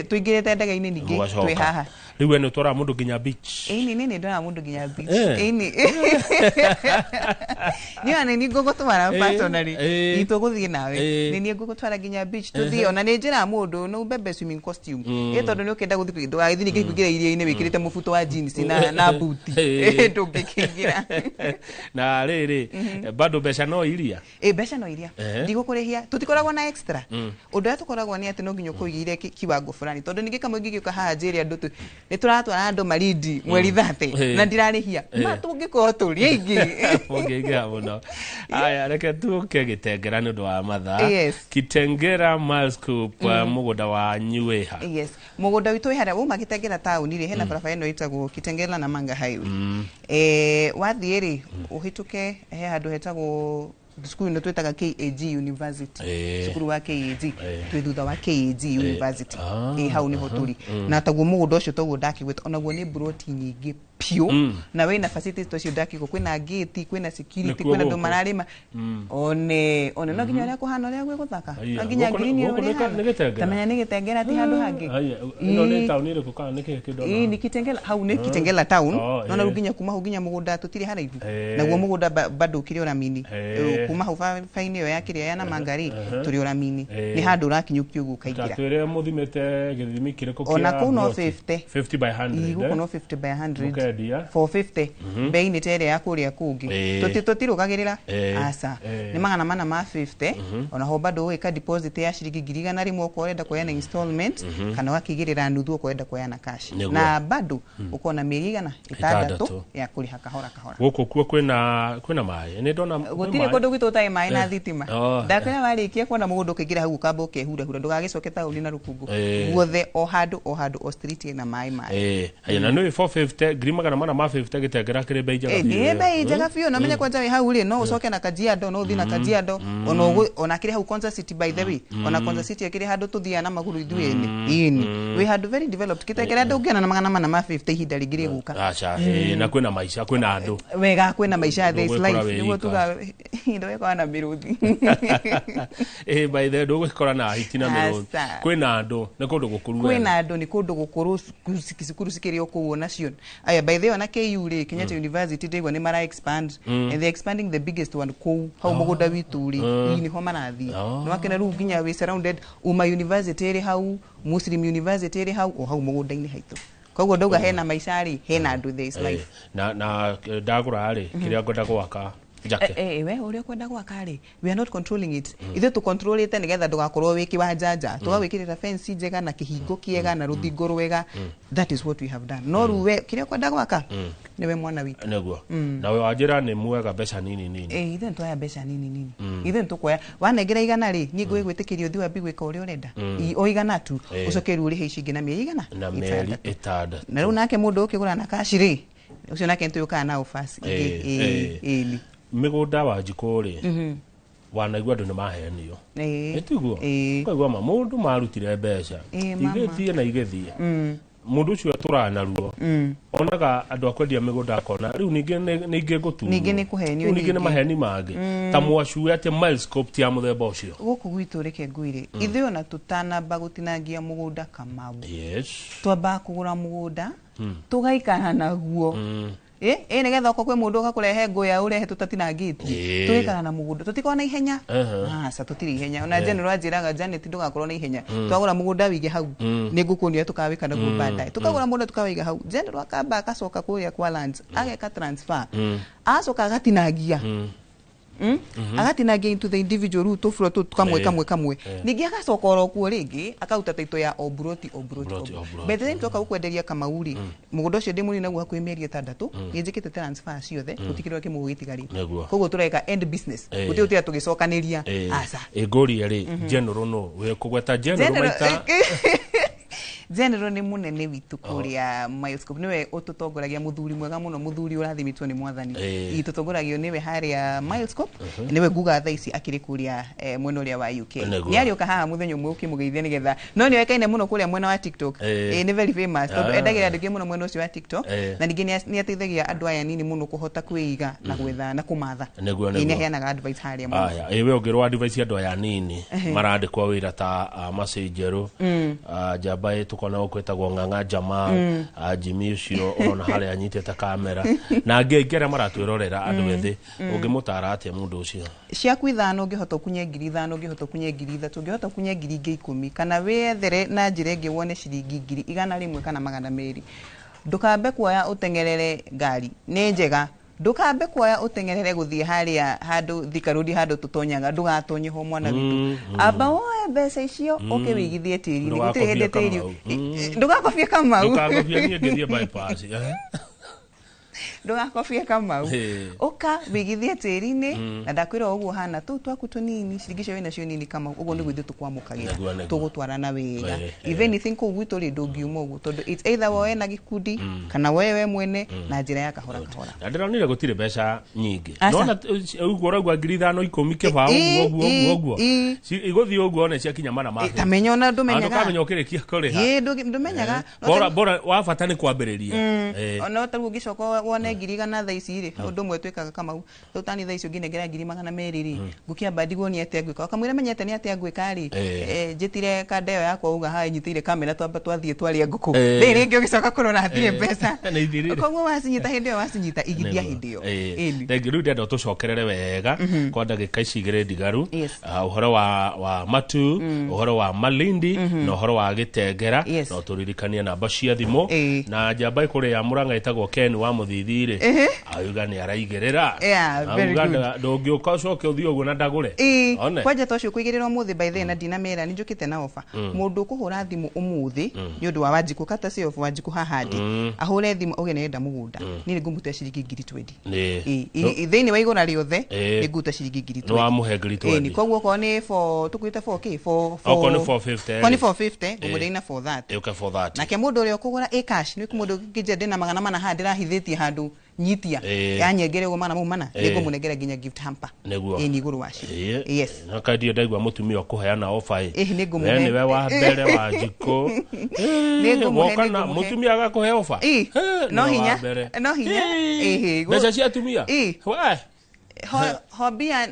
tũingĩrĩte ndege-inĩ ningĩ twĩ haha. Rĩu we nĩ ũtwaraga mũndũ nginya beach? Ĩni, nĩ ndwaraga mũndũ nginya beach. Ĩni. Niĩ ona nĩ niĩ ngũgũtwara personally. Nitũgũthiĩ nawe. Nĩ niĩ ngũgũtwara nginya beach tũthiĩ, ona nĩ njĩraga mũndũ no ubebe swimming costume. Ĩ tondũ nĩ ũkĩenda gũthiĩ, ndũgagĩthiĩ ningĩ kũingĩra iria-inĩ wĩkĩrĩte mũbuto wa jeans na buti. Ndũngĩkĩingĩra. Na rĩrĩ, bado mbeca no iria? Ĩ, mbeca no iria. Ndigũkũrĩhia, tũtikoragwo na extra. Ũndũ ũrĩa tũkoragwo nĩ atĩ no nginya ũkũigĩire kiwango fulani, tondũ ningĩ kamwe ingĩgĩũka haha njĩre andũ nĩ tũratwara andũ Malindi mweri 30 na ndirarĩhia, ma tũngĩkorwo tũrĩ aingĩ. Mũngĩingĩha mũno. Aya, reke tuũke Gĩtengera nĩ ũndũ wa mathaa. Yes. Kitengera Milescope, mũgũnda wanyu wĩ ha? Yes, mũgũnda witũ wĩ harĩa wauma Gĩtengera taũni rĩ, hena barabara ĩno ĩtagwo Kitengela na Manga Highway. Wathiĩ rĩ, ũhĩtũke he handũ hetagwo cukuru ĩno twĩtaga KAG University, cukuru wa KAG, twĩ thutha wa KAG University. Ĩ hau nĩho tũrĩ. Na taguo mũgũnda ũcio toguo ndakĩgwĩta, onaguo nĩ broti nyingĩ piũ, na wĩna facilities tocio ndakĩgwo, kwĩna gate, kwĩna security, Nĩkuo kwĩna andũ gũkũ? mararĩma. One no nginya ũrĩa kũhana, ũrĩa gwĩ gũthaka, Aya, no nginya gũkũ ngirini gũkũ ũrĩa nĩ Gĩtengera? Tamenya nĩ Gĩtengera, ti handũ hangĩ. Aya, ĩno nĩ taũni ĩrĩkũ kana nĩ kĩĩ kĩndũ? Ĩĩ, nĩ Kitengela, hau nĩ Kitengela town. Nona rĩu nginya kuma hau nginya mũgũnda tũtirĩ haraihu. Naguo mũgũnda bado ũkĩrĩ ũramini. Kuma hau barabara-inĩ ĩyo ya kĩrĩa ya Namanga rĩ, tũrĩ ũramini. Nĩ handũ ũrakinyũkia ũguo Ta ũkaingĩra. twĩre mũthimĩte gĩthimi kĩrĩkũ Ona kĩa kũu no ploti? 50. 50 by 100. Ii, gũkũ no 50 by 100. Mũkendia? 450. Bei nĩ ta ĩrĩa ya kũrĩa kũngĩ. Tũtirũgagĩrĩra, aca. Nĩ 450. Ona ho bado ũgĩka deposit ya ciringi 100,000 okorwo ũrenda kuoya na installment, kana ũgakĩigĩrĩra nuthu okorwo ũrenda kuoya na cash. Na bado ũkona mĩeri igana? 6 6 ya kũrĩha kahora kahora. Gũkũ kuo kwĩna maĩ? Nĩ ndona kwĩ Gũtirĩ maĩ. kũndũ gwitũ ũtarĩ maĩ na thitima. Ndakwĩra warĩkia kuona mũgũnda ũkĩingĩra hau ũkamba ũkehurahura, ndũgagĩcoke taũni na rũkũngũ. Guothe o handũ o handũ o street ĩna maĩ maĩ. Aya, na nĩ 450, 450 Gĩtengera kĩrĩ bei njega biũ. Nĩ bei njega biũ, na menye kwanja wĩ hau rĩ, no ũcoke na Kajiado, no ũthiĩ na Kajiado. Ona ona kĩrĩ hau Konza City, by the way. Ona Konza City ĩkĩrĩ handũ tũthiaga na magũrũ ithuĩ ene. Ĩni wĩ handũ very developed Gĩtengera, ndũngĩona na 450 ihinda rĩngĩ rĩgũka. Aca, na kwĩna maica, kwĩna andũ. Wega, kwĩna maica, there is Ndũgwĩkora life. wĩ Nĩguo ika. tuga ndũgĩkora na mĩrũthi. By the way, ndũgwĩkora na hiti na mĩrũthi. Aca. Kwĩna andũ, nĩ kũndũ gũkũru wega. Kwĩna andũ, nĩ kũndũ gũkũrũ, cukuru cikĩrĩ o kũu onacio. Aya, by the way, ona KU rĩ, Kenyatta University, ndĩgua nĩ mara expand, and they're expanding the biggest one kũu hau mũgũnda witũ rĩ. Ii, nĩho marathiĩ. Nĩ wakena rĩu nginya wĩ surrounded, Uma University ĩrĩ hau, Muslim University ĩrĩ hau, o hau mũgũnda-inĩ haitũ. Koguo ndauga hena maica rĩ, hena andũ, there is life. Na ndagũra rĩ, kĩrĩa ngwenda gwaka njake? We ũrĩa ũkwenda gwaka rĩ, we are not controlling it. Ithuĩ tũcontrolĩte nĩgetha ndũgakorwo wĩ kĩwanjanja, tũgagwĩkĩrĩra fence njega na kĩhingo kĩega na rũthingo rwega. That is what we have done. No rĩu we kĩrĩa ũkwenda gwaka, nĩwe mwana witũ. Nĩguo nawe wanjĩra nĩ mwega mbeca nini nini. Ithuĩ nĩtuoya mbeca nini nini. Ithuĩ nĩtũkuoya, wanengera 100 rĩ, niĩ ngwĩgwĩtĩkĩria ũthiĩ wambie gwĩka ũrĩa ũrenda. O 100 tu, ũcoke rĩu ũrĩhe ici ingĩ na mĩeri igana? Na mĩeri 6. Na rĩu nake mũndũ ũkĩgũra na cash rĩ, ũcio nake nĩtũyũkaga na offers ingĩ. Ĩni. Mĩgũnda wa njikũ rĩ, wanaigua andũ nĩ mahenio? Ĩtiguo ũkaigua ma mũndũ marutire mbeca Mama. igĩthiĩ na igĩthiĩ. Mũndũ ũcio atũraga naruo, onaga andũ a kwendia mĩgũnda, akona rĩu ningĩ ningĩ ngũturwo. Ningĩ nĩ kũhenio. Rĩu ningĩ nĩ Ningĩ. maheni mangĩ. Ta mwacue atĩ Milescope ti ya mũthemba ũcio? Gũkũ gwitũ, reke ngwĩre, ithuĩ ona tũtanamba gũtinangia mũgũnda, Kamau, twambaga kũgũra mũgũnda, tũgaikara naguo. Ĩ nĩgetha okorwo kwĩ mũndũ ũka kũrehe ngũya ũrehe tũtatinangĩtie. Tũgaikara na mũgũnda, tũtikorwo na ihenya. Aca, tũtirĩ ihenya. Ona General anjĩraga, "Janet, ndũgakorwo na ihenya. Twagũra mũgũnda wĩige hau, nĩ ngũkuonia tũkawĩka naguo baadaye." Tũkagũra mũgũnda, tũkawĩiga hau. General akamba agacoka kũrĩa kwa lands, ageka transfer, acoka agatinangia. Agatinangia into the individual, rĩu tũburo tũu kamwe kamwe kamwe. Ningĩ agacoka oro kuo rĩngĩ akaruta taito ya o buroti o buroti. Buroti, o buroti. By the time twoka gũkwenderia, Kamau rĩ, mũgũnda ũcio ndĩ mũnini naguo hakuhĩ mĩeri 6, nĩ njĩkĩte transfer ciothe, gũtikĩrĩ kĩmwe gĩtigarĩte. Koguo tũreka end business. Gũtirĩ gũtira tũgĩcokanĩria, aca. Ngũrie rĩ, General no wĩ kũgweta General maita? General nĩ mũnene witũ kũrĩa Milescope, nĩwe ũtũtongoragia, mũthuri mwega mũno, mũthuri ũrathimĩtwo nĩ mwathani. Ii, tũtongoragio nĩwe harĩa Milescope. Nĩwe nguga thaa ici akĩrĩ kũrĩa mwena ũrĩa wa UK. Nĩ arĩũka haha mũthenya ũmwe ũkĩmũgeithia nĩgetha, no nĩ oĩkaine mũno kũrĩa mwena wa TikTok. Nĩ very famous tondũ endagĩra andũ aingĩ mũno mwena ũcio wa TikTok. Na ningĩ nĩ ateithagia andũ aya nini mũno kũhota kwĩiga na gwetha na kũmatha. Nĩ aheanaga advice harĩa mũno. Aya, we ũngĩrwo advice andũ aya nini marandĩkwo wĩra ta Macĩ Njerũ, njamba ĩ tũkona gũkũ ĩtagwo Ng'ang'a Jamal, Jimmy ũcio ũrona harĩa anyitĩte kamera, na angĩ aingĩ arĩa maratwĩrorera, andũ ethĩ, ũngĩmũtara atĩa mũndũ ũcio? Ciaku 5, ũngĩhota ũkunye 5,000, ũngĩhota ũkunye 3,000, ũngĩhota ũkunye ngiri ingĩ 10, kana wĩethere na njĩra ĩngĩ wone ciringi 100,000 kana 200, ndũkambe kuoya ũteng'erere ngari nĩ njega, ndũkambe kuoya ũteng'erere gũthiĩ harĩa handũ Thika Road, handũ tũtonyaga, ndũgatonye ho, mwana witũ. Amba woe mbeca icio, ũke wĩigithie tĩri-inĩ, gũtirĩ hĩndĩ Ndũgakobie tĩri Kamau. Ndũgakobie, Kamau. Ndũkangobie niĩ ngĩthiĩ bypass. Ndũgakobie Kamau. Ũka wĩigithie tĩri-inĩ na ndakwĩra ũguo hana tũu twaku tũnini ciringi icio wĩnacio nini Kamau ũguo nĩguo ithuĩ tũkwamũkagĩra. Nĩguo, nĩguo. Tũgũtwarana wega. If anything kũu gwitũ rĩ ndũngiuma ũguo tondũ it's either woe na gĩkundi kana woe we mwene na njĩra ya kahora kahora. Na ndĩronire gũtirĩ mbeca nyingĩ. Aca. Nona ũguo ũraigua 5,000 10 kĩbaũ ũguo ũguo ũguo. Igũthiĩ ũguo one ciakinya mana ma. Ta menya ona ndũmenyaga. Ndũkamenya ũkĩrĩkia kũrĩha. Ĩ ndũmenyaga. Bora bora wa bata nĩ kwambĩrĩria. Ona ta rĩu ũngĩcoka wone 100,000 thaa ici rĩ, ũndũ ũmwe twĩkaga Kamau, rĩu tani thaa ici ũngĩnengera 200,000 rĩ, ngũkĩamba ndigwo nĩ atĩa ngwĩka. Wakamwĩra menyete nĩ atĩa ngwĩka rĩ, njĩtire kanda ĩyo yakwa uga haha nyitĩire kamera twamba twathiĩ twarĩa ngũkũ. Rĩrĩ rĩngĩ ũgĩcoka kũrora hatirĩ mbeca. Nĩ ithirire. Koguo wacinyita hĩndĩ ĩyo wacinyita igithia hĩndĩ ĩyo. Thengiũ rĩu ndĩrenda tũcokerere wega kwa ndagĩka ici igĩrĩ ndigaru. Ũhoro wa Matu, ũhoro wa Malindi na ũhoro wa Gĩtengera, no tũririkanie namba cia thimũ na njamba ĩkũrĩa Mũrang'a ĩtagwo Ken wa Mũthithi rĩ, auga nĩ araigĩrĩra. Very Auga good. ndũngĩũka ũcoke ũthiĩ ũguo na ndagũre. One. Kwanja ta ũcio kũigĩrĩra ũmũthĩ by the na ndinamera nĩ njũkĩte na ofa. Mũndũ ũkũhũra thimũ ũmũthĩ nĩ ũndũ wa Wanjikũ kata si ofa Wanjikũ haha ndĩ, ahũre thimũ auge nĩ arenda mũgũnda, niĩ nĩ ngũmũtua ciringi 20,000. Thĩinĩ wa igũra rĩothe nĩ ngũruta ciringi 20,000. Nĩ wamũhe 20,000. Koguo okorwo nĩ tũkwĩte 4K Okorwo nĩ 450 okorwo nĩ 450 ngũmũrĩi na 430. Ĩũke 430. Nake mũndũ ũrĩa ũkũgũra ĩ cash nĩ mũndũ ũngĩnjia ndĩna 400 haha ndĩrahithĩtie handũ nyitia yanyengere ũguo 400 nĩngũmũnengera nginya gift hamper. Nĩguo. Ĩ nĩ igũrũ wacio. Yes. Na kaindio ndaigua mũtumia ũkũheana ofa ĩ. Ĩ, nĩngũmũhe. We nĩwe wa mbere Wanjikũ. Nĩngũmũhe, Woka na nĩngũmũhe. mũtumia agakũhe ofa. No Nĩwe wa hinya. mbere. No hinya. Mbeca cia atumia. We. Hobia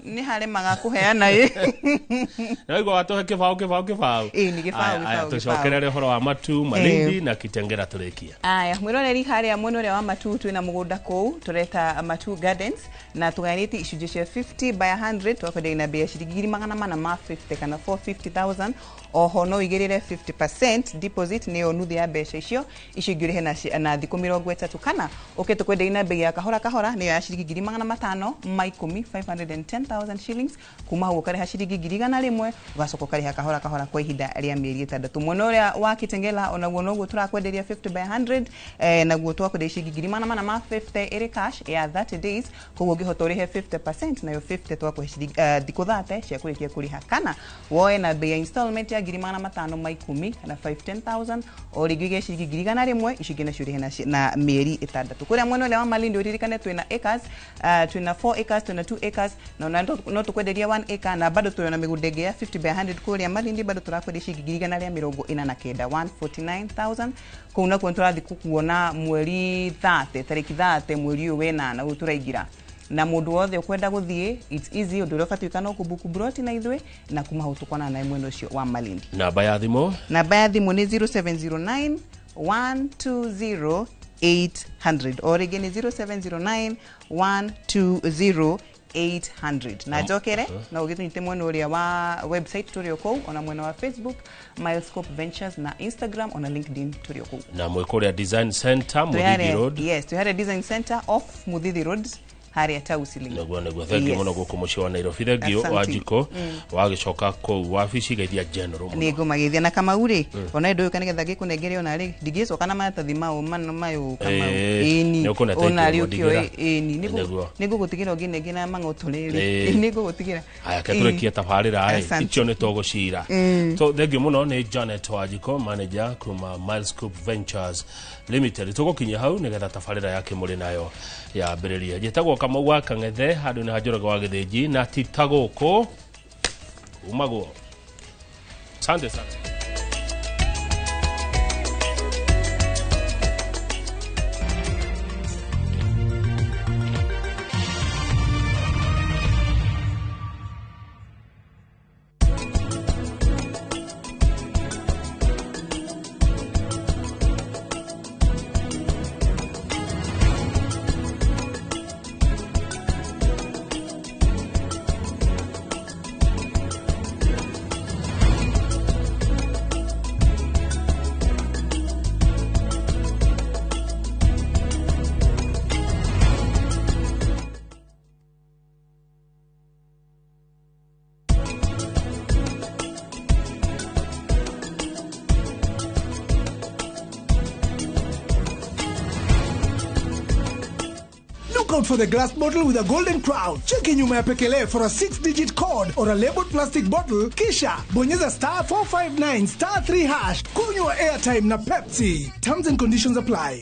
nĩ haremaga kũheana ĩ. Naigua watũhe kĩbaũ kĩbaũ kĩbaũ. Ĩ, nĩ kĩbaũ, Aya, aya, kĩbaũ, tũcokerere ũhoro wa Matu, Malindi na Kitengera tũrĩkie. Aya, mwĩroreri harĩa mwena ũrĩa wa Matu twĩna mũgũnda kũu tũreta Matu Gardens na tũgayanĩtie icunjĩ cia 50 by 100 twakwenderia na bei ya ciringi 450,000 kana 450,000. Oho no ũigĩrĩre 50% deposit nĩyo nuthu ya mbeca icio icio ingĩ ũrĩhe na thikũ 30 kana ũke tũkwenderia na bei ya kahora kahora nĩyo ya ciringi 510,000 510,000 shillings kuma hau ũkarĩha ciringi 100,000 ũgacoka ũkarĩha kahora kahora kwa ihinda rĩa mĩeri 6. Mwena ũrĩa wa Kitengela onaguo noguo tũrakwenderia 50 by 100 naguo twakwenderia ciringi 450 ĩrĩ cash ya 30 days koguo ũngĩhota ũrĩhe 50% nayo 50 twakũhe ciringi thikũ 30 cia kũrĩkia kũrĩha kana woe na bei ya installment ya 510,000 kana 510,000 o rĩngĩ ũige ciringi 100,000 icio ingĩ nacio ũrĩhe na mĩeri 6. Kũrĩa mwena ũrĩa wa Malindi ũririkane twĩna acres, twĩna 4 acres, twĩna 2 acres na no tũkwenderia 1 acre na bado twĩna na mĩgũnda ĩngĩ ya 50 by 100 kũrĩa Malindi bado tũrakwenderia ciringi 149,000 149,000 kũu nakuo tũrathiĩ kuona mweri 30 tarĩki 30 mweri ũyũ wenana ũyũ tũraingĩra na mũndũ wothe ũkwenda gũthiĩ it's easy ũndũ ũrĩa ũbatiĩ gwĩka no kũbuku broti na ithuĩ na kuma hau tũkonana nawe mwena ũcio wa Malindi. Namba ya thimũ. Namba ya thimũ nĩ 0709 120 800 o rĩngĩ nĩ 0709 120 800 na njokere na ũgĩtũnyite mwena ũrĩa wa website tũrĩ o kũu ona mwena wa Facebook Milescope Ventures na Instagram ona LinkedIn tũrĩ o kũu. Na mwĩ kũrĩa Design Center Muthithi Road. Yes, twĩ harĩa Design Center off Muthithi Road harĩa Tausiling. Nĩguo nĩguo thengiũ mũno gũkũ mũciĩ wa Nairobi thengiũ Asante. Wanjikũ wagĩcoka kũu wabici geithia general mũno. Nĩ ngũmageithia na Kamau rĩ ona ndũyũ nĩgetha ngĩkũnengere ona rĩ ndingĩcoka na maratathi mau mano mayo Kamau. Ĩni Nĩ ũkũnete ona ikĩrwo rĩ ũkĩoe ndigĩra. ĩni Nĩguo. nĩ ngũgũtigĩra ũngĩnengera mang'oto rĩrĩ nĩ ngũgũtigĩra. Aya ke tũrĩkie tabarĩra ĩ Asante. icio nĩ tũgũcira. So thengiũ mũno nĩ Janet Wanjikũ manager kuma Milescope Ventures Limited. Tũgũkinyia hau nĩgetha tabarĩra ya kĩmũrĩ nayo yambĩrĩrie. Njĩtagwo Kamau wa Kang'ethe handũ nĩ ha Njoroge wa Gĩthĩnji na ti ta gũkũ umagwo. Asante sana. out for the glass bottle with a golden crown. Cheki nyuma ya pekele for a 6-digit code or a labeled plastic bottle, kisha bonyeza star 459 star 3 hash. Kunywa airtime na Pepsi. Terms and conditions apply.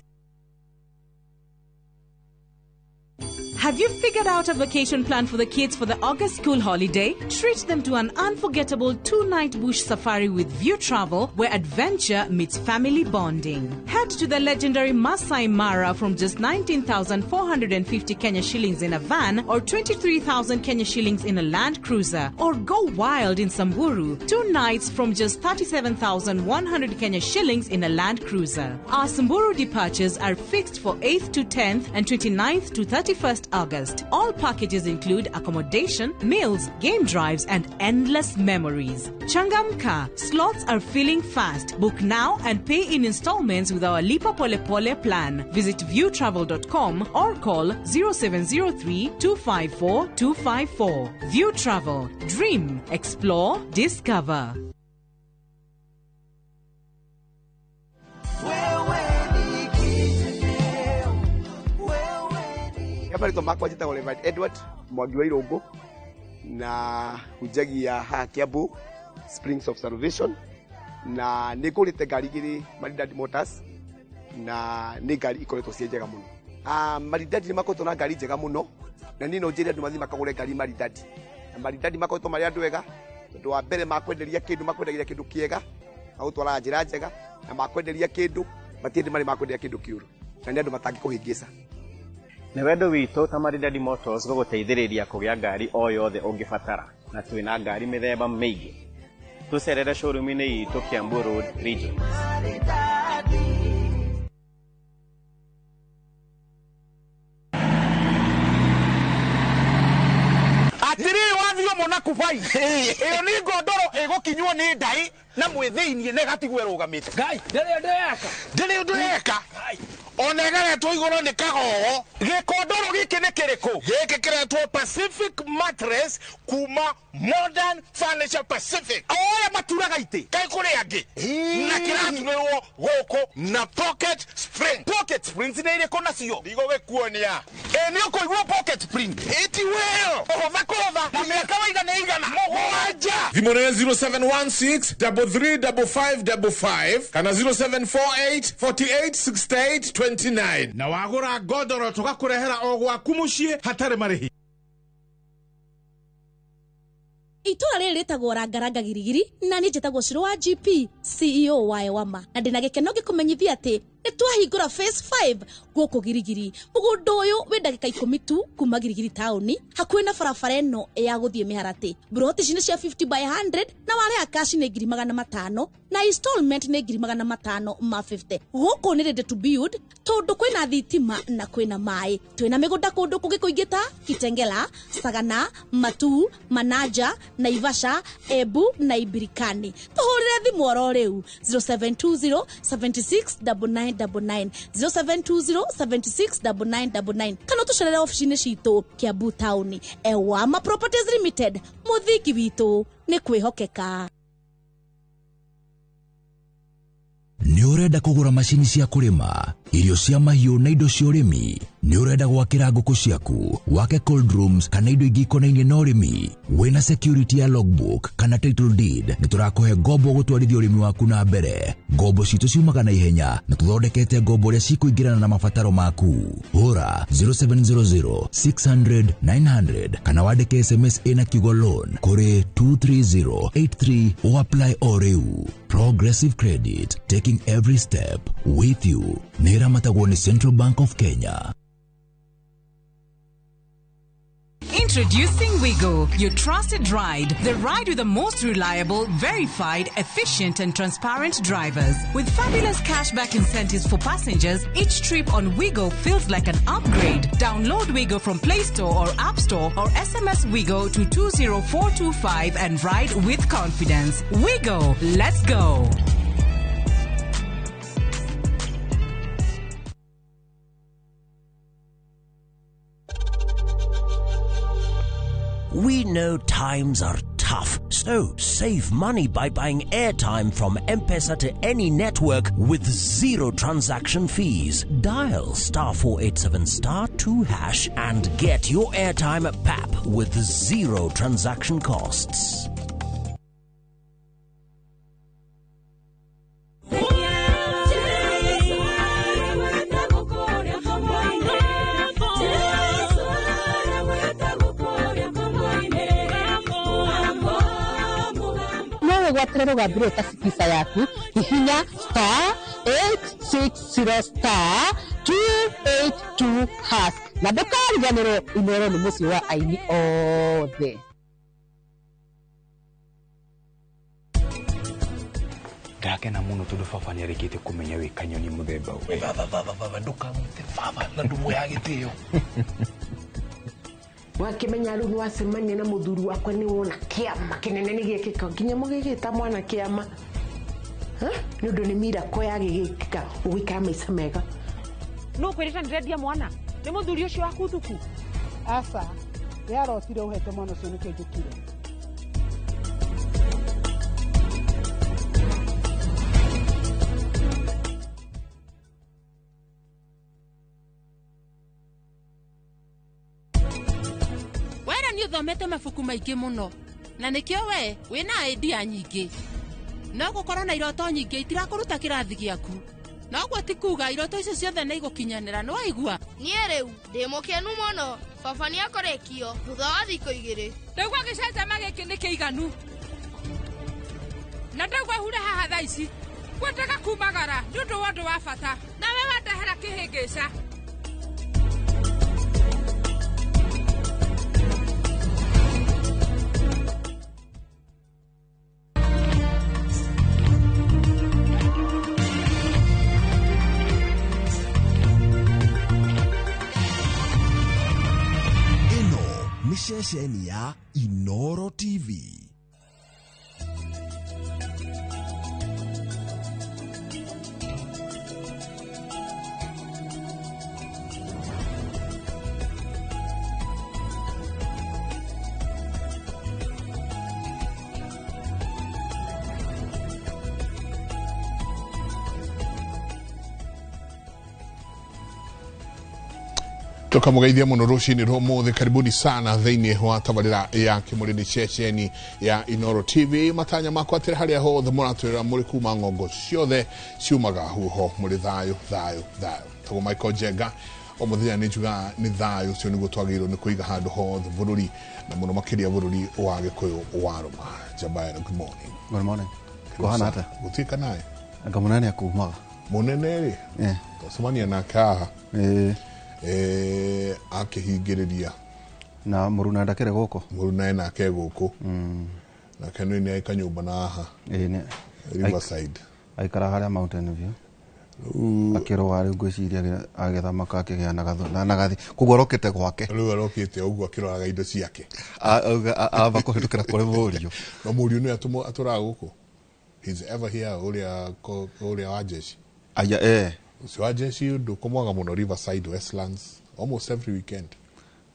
Have you figured out a vacation plan for the kids for the August school holiday? Treat them to an unforgettable 2-night bush safari with View Travel, where adventure meets family bonding. Head to the legendary Masai Mara from just 19,450 Kenya shillings in a van or 23,000 Kenya shillings in a Land Cruiser. Or go wild in Samburu, 2 nights from just 37,100 Kenya shillings in a Land Cruiser. Our Samburu departures are fixed for 8th to 10th and 29th to 31st August. All packages include accommodation, meals, game drives, and endless memories. Changamka, slots are filling fast. Book now and pay in installments with our Lipa Pole Pole plan. Visit viewtravel.com or call 0703 254 254. View Travel. Dream, explore, discover. Marĩtwa makwa njĩtagwo Reverend Edward Mwangi wa Irũngũ na hunjagia haha Kiambu Springs of Salvation, na nĩ ngũrĩte ngari igĩrĩ Maridadi Motors na nĩ ngari ikoretwo ciĩ njega mũno. Maridadi nĩ makoretwo na ngari njega mũno, na niĩ no njĩre andũ mathiĩ makagũre ngari Maridadi. Na Maridadi makoretwo marĩ andũ ega, tondũ wa mbere makwenderia kĩndũ, makwendagia kĩndũ kĩega, magũtwaraga njĩra njega, na makwenderia kĩndũ matirĩ marĩ makwenderia kĩndũ kĩũru, na nĩ andũ matangĩkũhĩngĩca. Nĩ wendo witũ ta Maridadi Motors gũgũteithĩrĩria kũgĩa ngari o yothe ũngĩbatara, na twĩna ngari mĩthemba mĩingĩ. Tũcerere showroom-inĩ itũ Kiambu Road Region. Atiriri wathio mona kubai iyo ni ngondoro igukinywo ni ndai na mwithiinie na igatigwo irugamite. Ngai ndiri ndeka ndiri ndeka ona ĩgaretwo igũrũ nĩ kagogo. Gĩkondoro gĩkĩ nĩ kĩrĩkũ? Gĩkĩ kĩretwo Pacific Mattress kuma Modern Furniture Pacific. O ũrĩa maturaga itĩ kaĩ kũrĩ angĩ, na kĩraturĩrwo gũkũ na pocket spring. Pocket springs nĩ irĩkũ nacio? Ndigũgĩkuonia. Ĩ nĩ ũkũigua pocket spring ĩti weo ũhũtha kũhũtha na mĩaka waigana igana mũgwanja. Thimũ nĩ 0716 335555 kana 0748 48 68 29. Na wagũra ngondoro tũgakũrehera o gwaku mũciĩ hatarĩ marĩhi. Itũra rĩrĩ rĩtagwo Rangaranga Girigiri, na niĩ njĩtagwo Shiro wa GP CEO wa Ewama, na ndĩna gĩkeno gĩkũmenyithia atĩ nĩ twahingũra phase 5 gũkũ Girigiri. Mũgũnda ũyũ wĩ ndagĩka 10 tu kuma Girigiri taũni, hakuhĩ na barabara ĩno ya gũthiĩ Mĩharatĩ. Mburoti ici nĩ cia 50 by 100 na warĩha cash nĩ 500,000 na installment nĩ 550,000. Gũkũ nĩ ready to build tondũ kwĩna thitima na kwĩna maĩ. Twĩna mĩgũnda kũndũ kũngĩ kũingĩ ta Kitengela, Sagana, Matuu, Manaja, Naivasha, Embu na Ibirikani. Tũhũrĩre thimũ oro rĩu 0720 76 9999 0720 76 9999 kana ũtũcerere obici-inĩ citũ Kiambu taũni. Ewama Properties Limited, mũthingi witũ nĩ kwĩhokeka. Nĩ ũrenda kũgũra macini cia kũrĩma, irio cia mahiũ na indo cia ũrĩmi? Nĩ ũrenda gwakĩra ngũkũ ciaku, wake cold rooms kana indo ingĩ ikonainie na ũrĩmi? Wĩna security ya logbook kana title deed? Nĩ tũrakũhe ngombo gũtwarithia ũrĩmi waku na mbere. Ngombo citũ ciumaga na ihenya na tũthondekete ngombo ũrĩa cikũingĩrana na mabataro maku. Hũra 0700 600 900 kana wandĩke SMS ĩna kiugo loan kũrĩ 23083 o apply o rĩu. Progressive Credit, taking every step with you. Nĩ ĩramatagwo nĩ Central Bank of Kenya. Introducing Wigo, your trusted ride. The ride with the most reliable, verified, efficient and transparent drivers. With fabulous cashback incentives for passengers, each trip on Wigo feels like an upgrade. Download Wigo from Play Store or App Store or SMS Wigo to 20425 and ride with confidence. Wigo, let's go. We know times are tough. So, save money by buying airtime from M-Pesa to any network with zero transaction fees. Dial star 487 star 2 hash and get your airtime at PAP with zero transaction costs. Wĩgwatĩre rũgambi rũrũ ta Skiza yaku, hihinya star 860 star 282 hash na ndũkariganĩrwo Inooro nĩ mũciĩ wa aini othe. Ndakena muno tondu baba nĩ arĩkĩtie kũmenya wĩ kanyoni mũthemba ũyũ. Baba baba baba ndũkamwĩte baba na ndũmũheage gĩtĩo. Wakĩmenya rĩu nĩwacemania na mũthuri wakwa nĩ wona kĩama kĩnene nĩ gĩekĩka nginya mũgĩgĩta mwana kĩama nĩ ũndũ nĩ miracle yagĩgĩkĩka ũgũikara maica mega. Nũ ũkwĩrĩte ndĩrendia mwana nĩ mũthuri ũcio waku thuku? Aca, ndĩarotire ũhete mwana ũcio nĩkĩo njũkire. Nĩ ũthomete mabuku maingĩ mũno na nĩkĩo we wĩna idea nyingĩ, no gũkorwo na iroto nyingĩ itirakũruta kĩrathi gĩaku, no ũguo ti kuga iroto icio ciothe nĩ igũkinyanĩra. Nĩ waigua? Niĩ rĩu ndĩ mũkenu mũno, baba nĩ akorekio thutha wa thikũ igĩrĩ. Ndaigua gĩcanjama gĩkĩ nĩ kĩiganu na ndaigua hure haha thaa ici ngwendaga kumagara nĩ ũndũ wa ũndũ wa bata, nawe wandehera kĩhĩngĩca. Ceceni ya Inooro TV. Tukamugeithia muno rucini rwa umuthi. Karibuni sana thiini wa tabarira ya kimurindi ceceni ya Inooro TV. Matanya makwa atĩrĩ harĩa hothe mũratwĩra mũrĩ kuma ng'ongo ciothe ciumaga huho mũrĩ thayũ thayũ thayũ. Tagwo Michael Njenga o mũthenya nĩ njugaga nĩ thayũ ũcio nĩguo twagĩrĩirwo nĩ kũiga handũ hothe bũrũri na mũno makĩria bũrũri wa Gĩkũyũ wa Rũma. Njambaero, good morning. Good morning. Kũhana atĩa? Gũtuĩka nawe anga mũnene akumaga mũnene rĩ twacemania nake haha akĩhingĩrĩria na mũruna ndakĩrĩ gũkũ, mũruna nake gũkũ nake nĩ nĩ aika nyũmba na haha Riverside aikara harĩa Mountain View akĩrũa rĩu ngwĩciria agĩthamaka akĩgĩa na gathi koguo arokĩte gwake rĩu arokĩte ũguo akĩroraga indo ciake amba kũhĩtũkĩra kũrĩ mũriũ no mũriũ nĩwe atũraga gũkũ. He's ever here ũrĩa wa jeshi aya ũcio wa jeshi ndũkũmwaga mũno Riverside Westlands almost every weekend.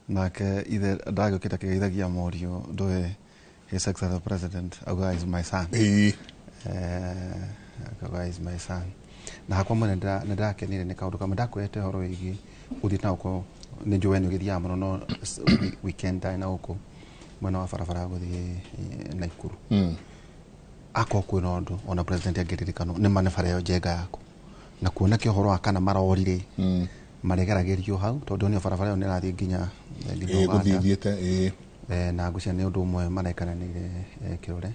Nake ithe ndagĩũkĩte akĩgeithagia mũriũ ndũĩ his excellency the president auga is my son. Auga is my son. Na hakwa mwene nĩ ndakenire nĩ kaũndũ kamwe ndakwĩrĩte ũhoro wĩgiĩ ũthiĩte na gũkũ nĩ njũĩ nĩ ũgĩthiaga mũno no weekend na gũkũ mwena wa barabara gũthiĩ Naikuru. Akorwo kwĩna ũndũ ona president angĩririkanwo nĩ ma nĩ bara ĩyo Njenga yaku na kuona kĩ ũhoro wa kana marori rĩ maregeragĩrio hau tondũ nĩ barabara ĩyo nĩ ĩrathiĩ nginya Uganda na ngwĩciria nĩ ũndũ ũmwe marekananĩire kĩrore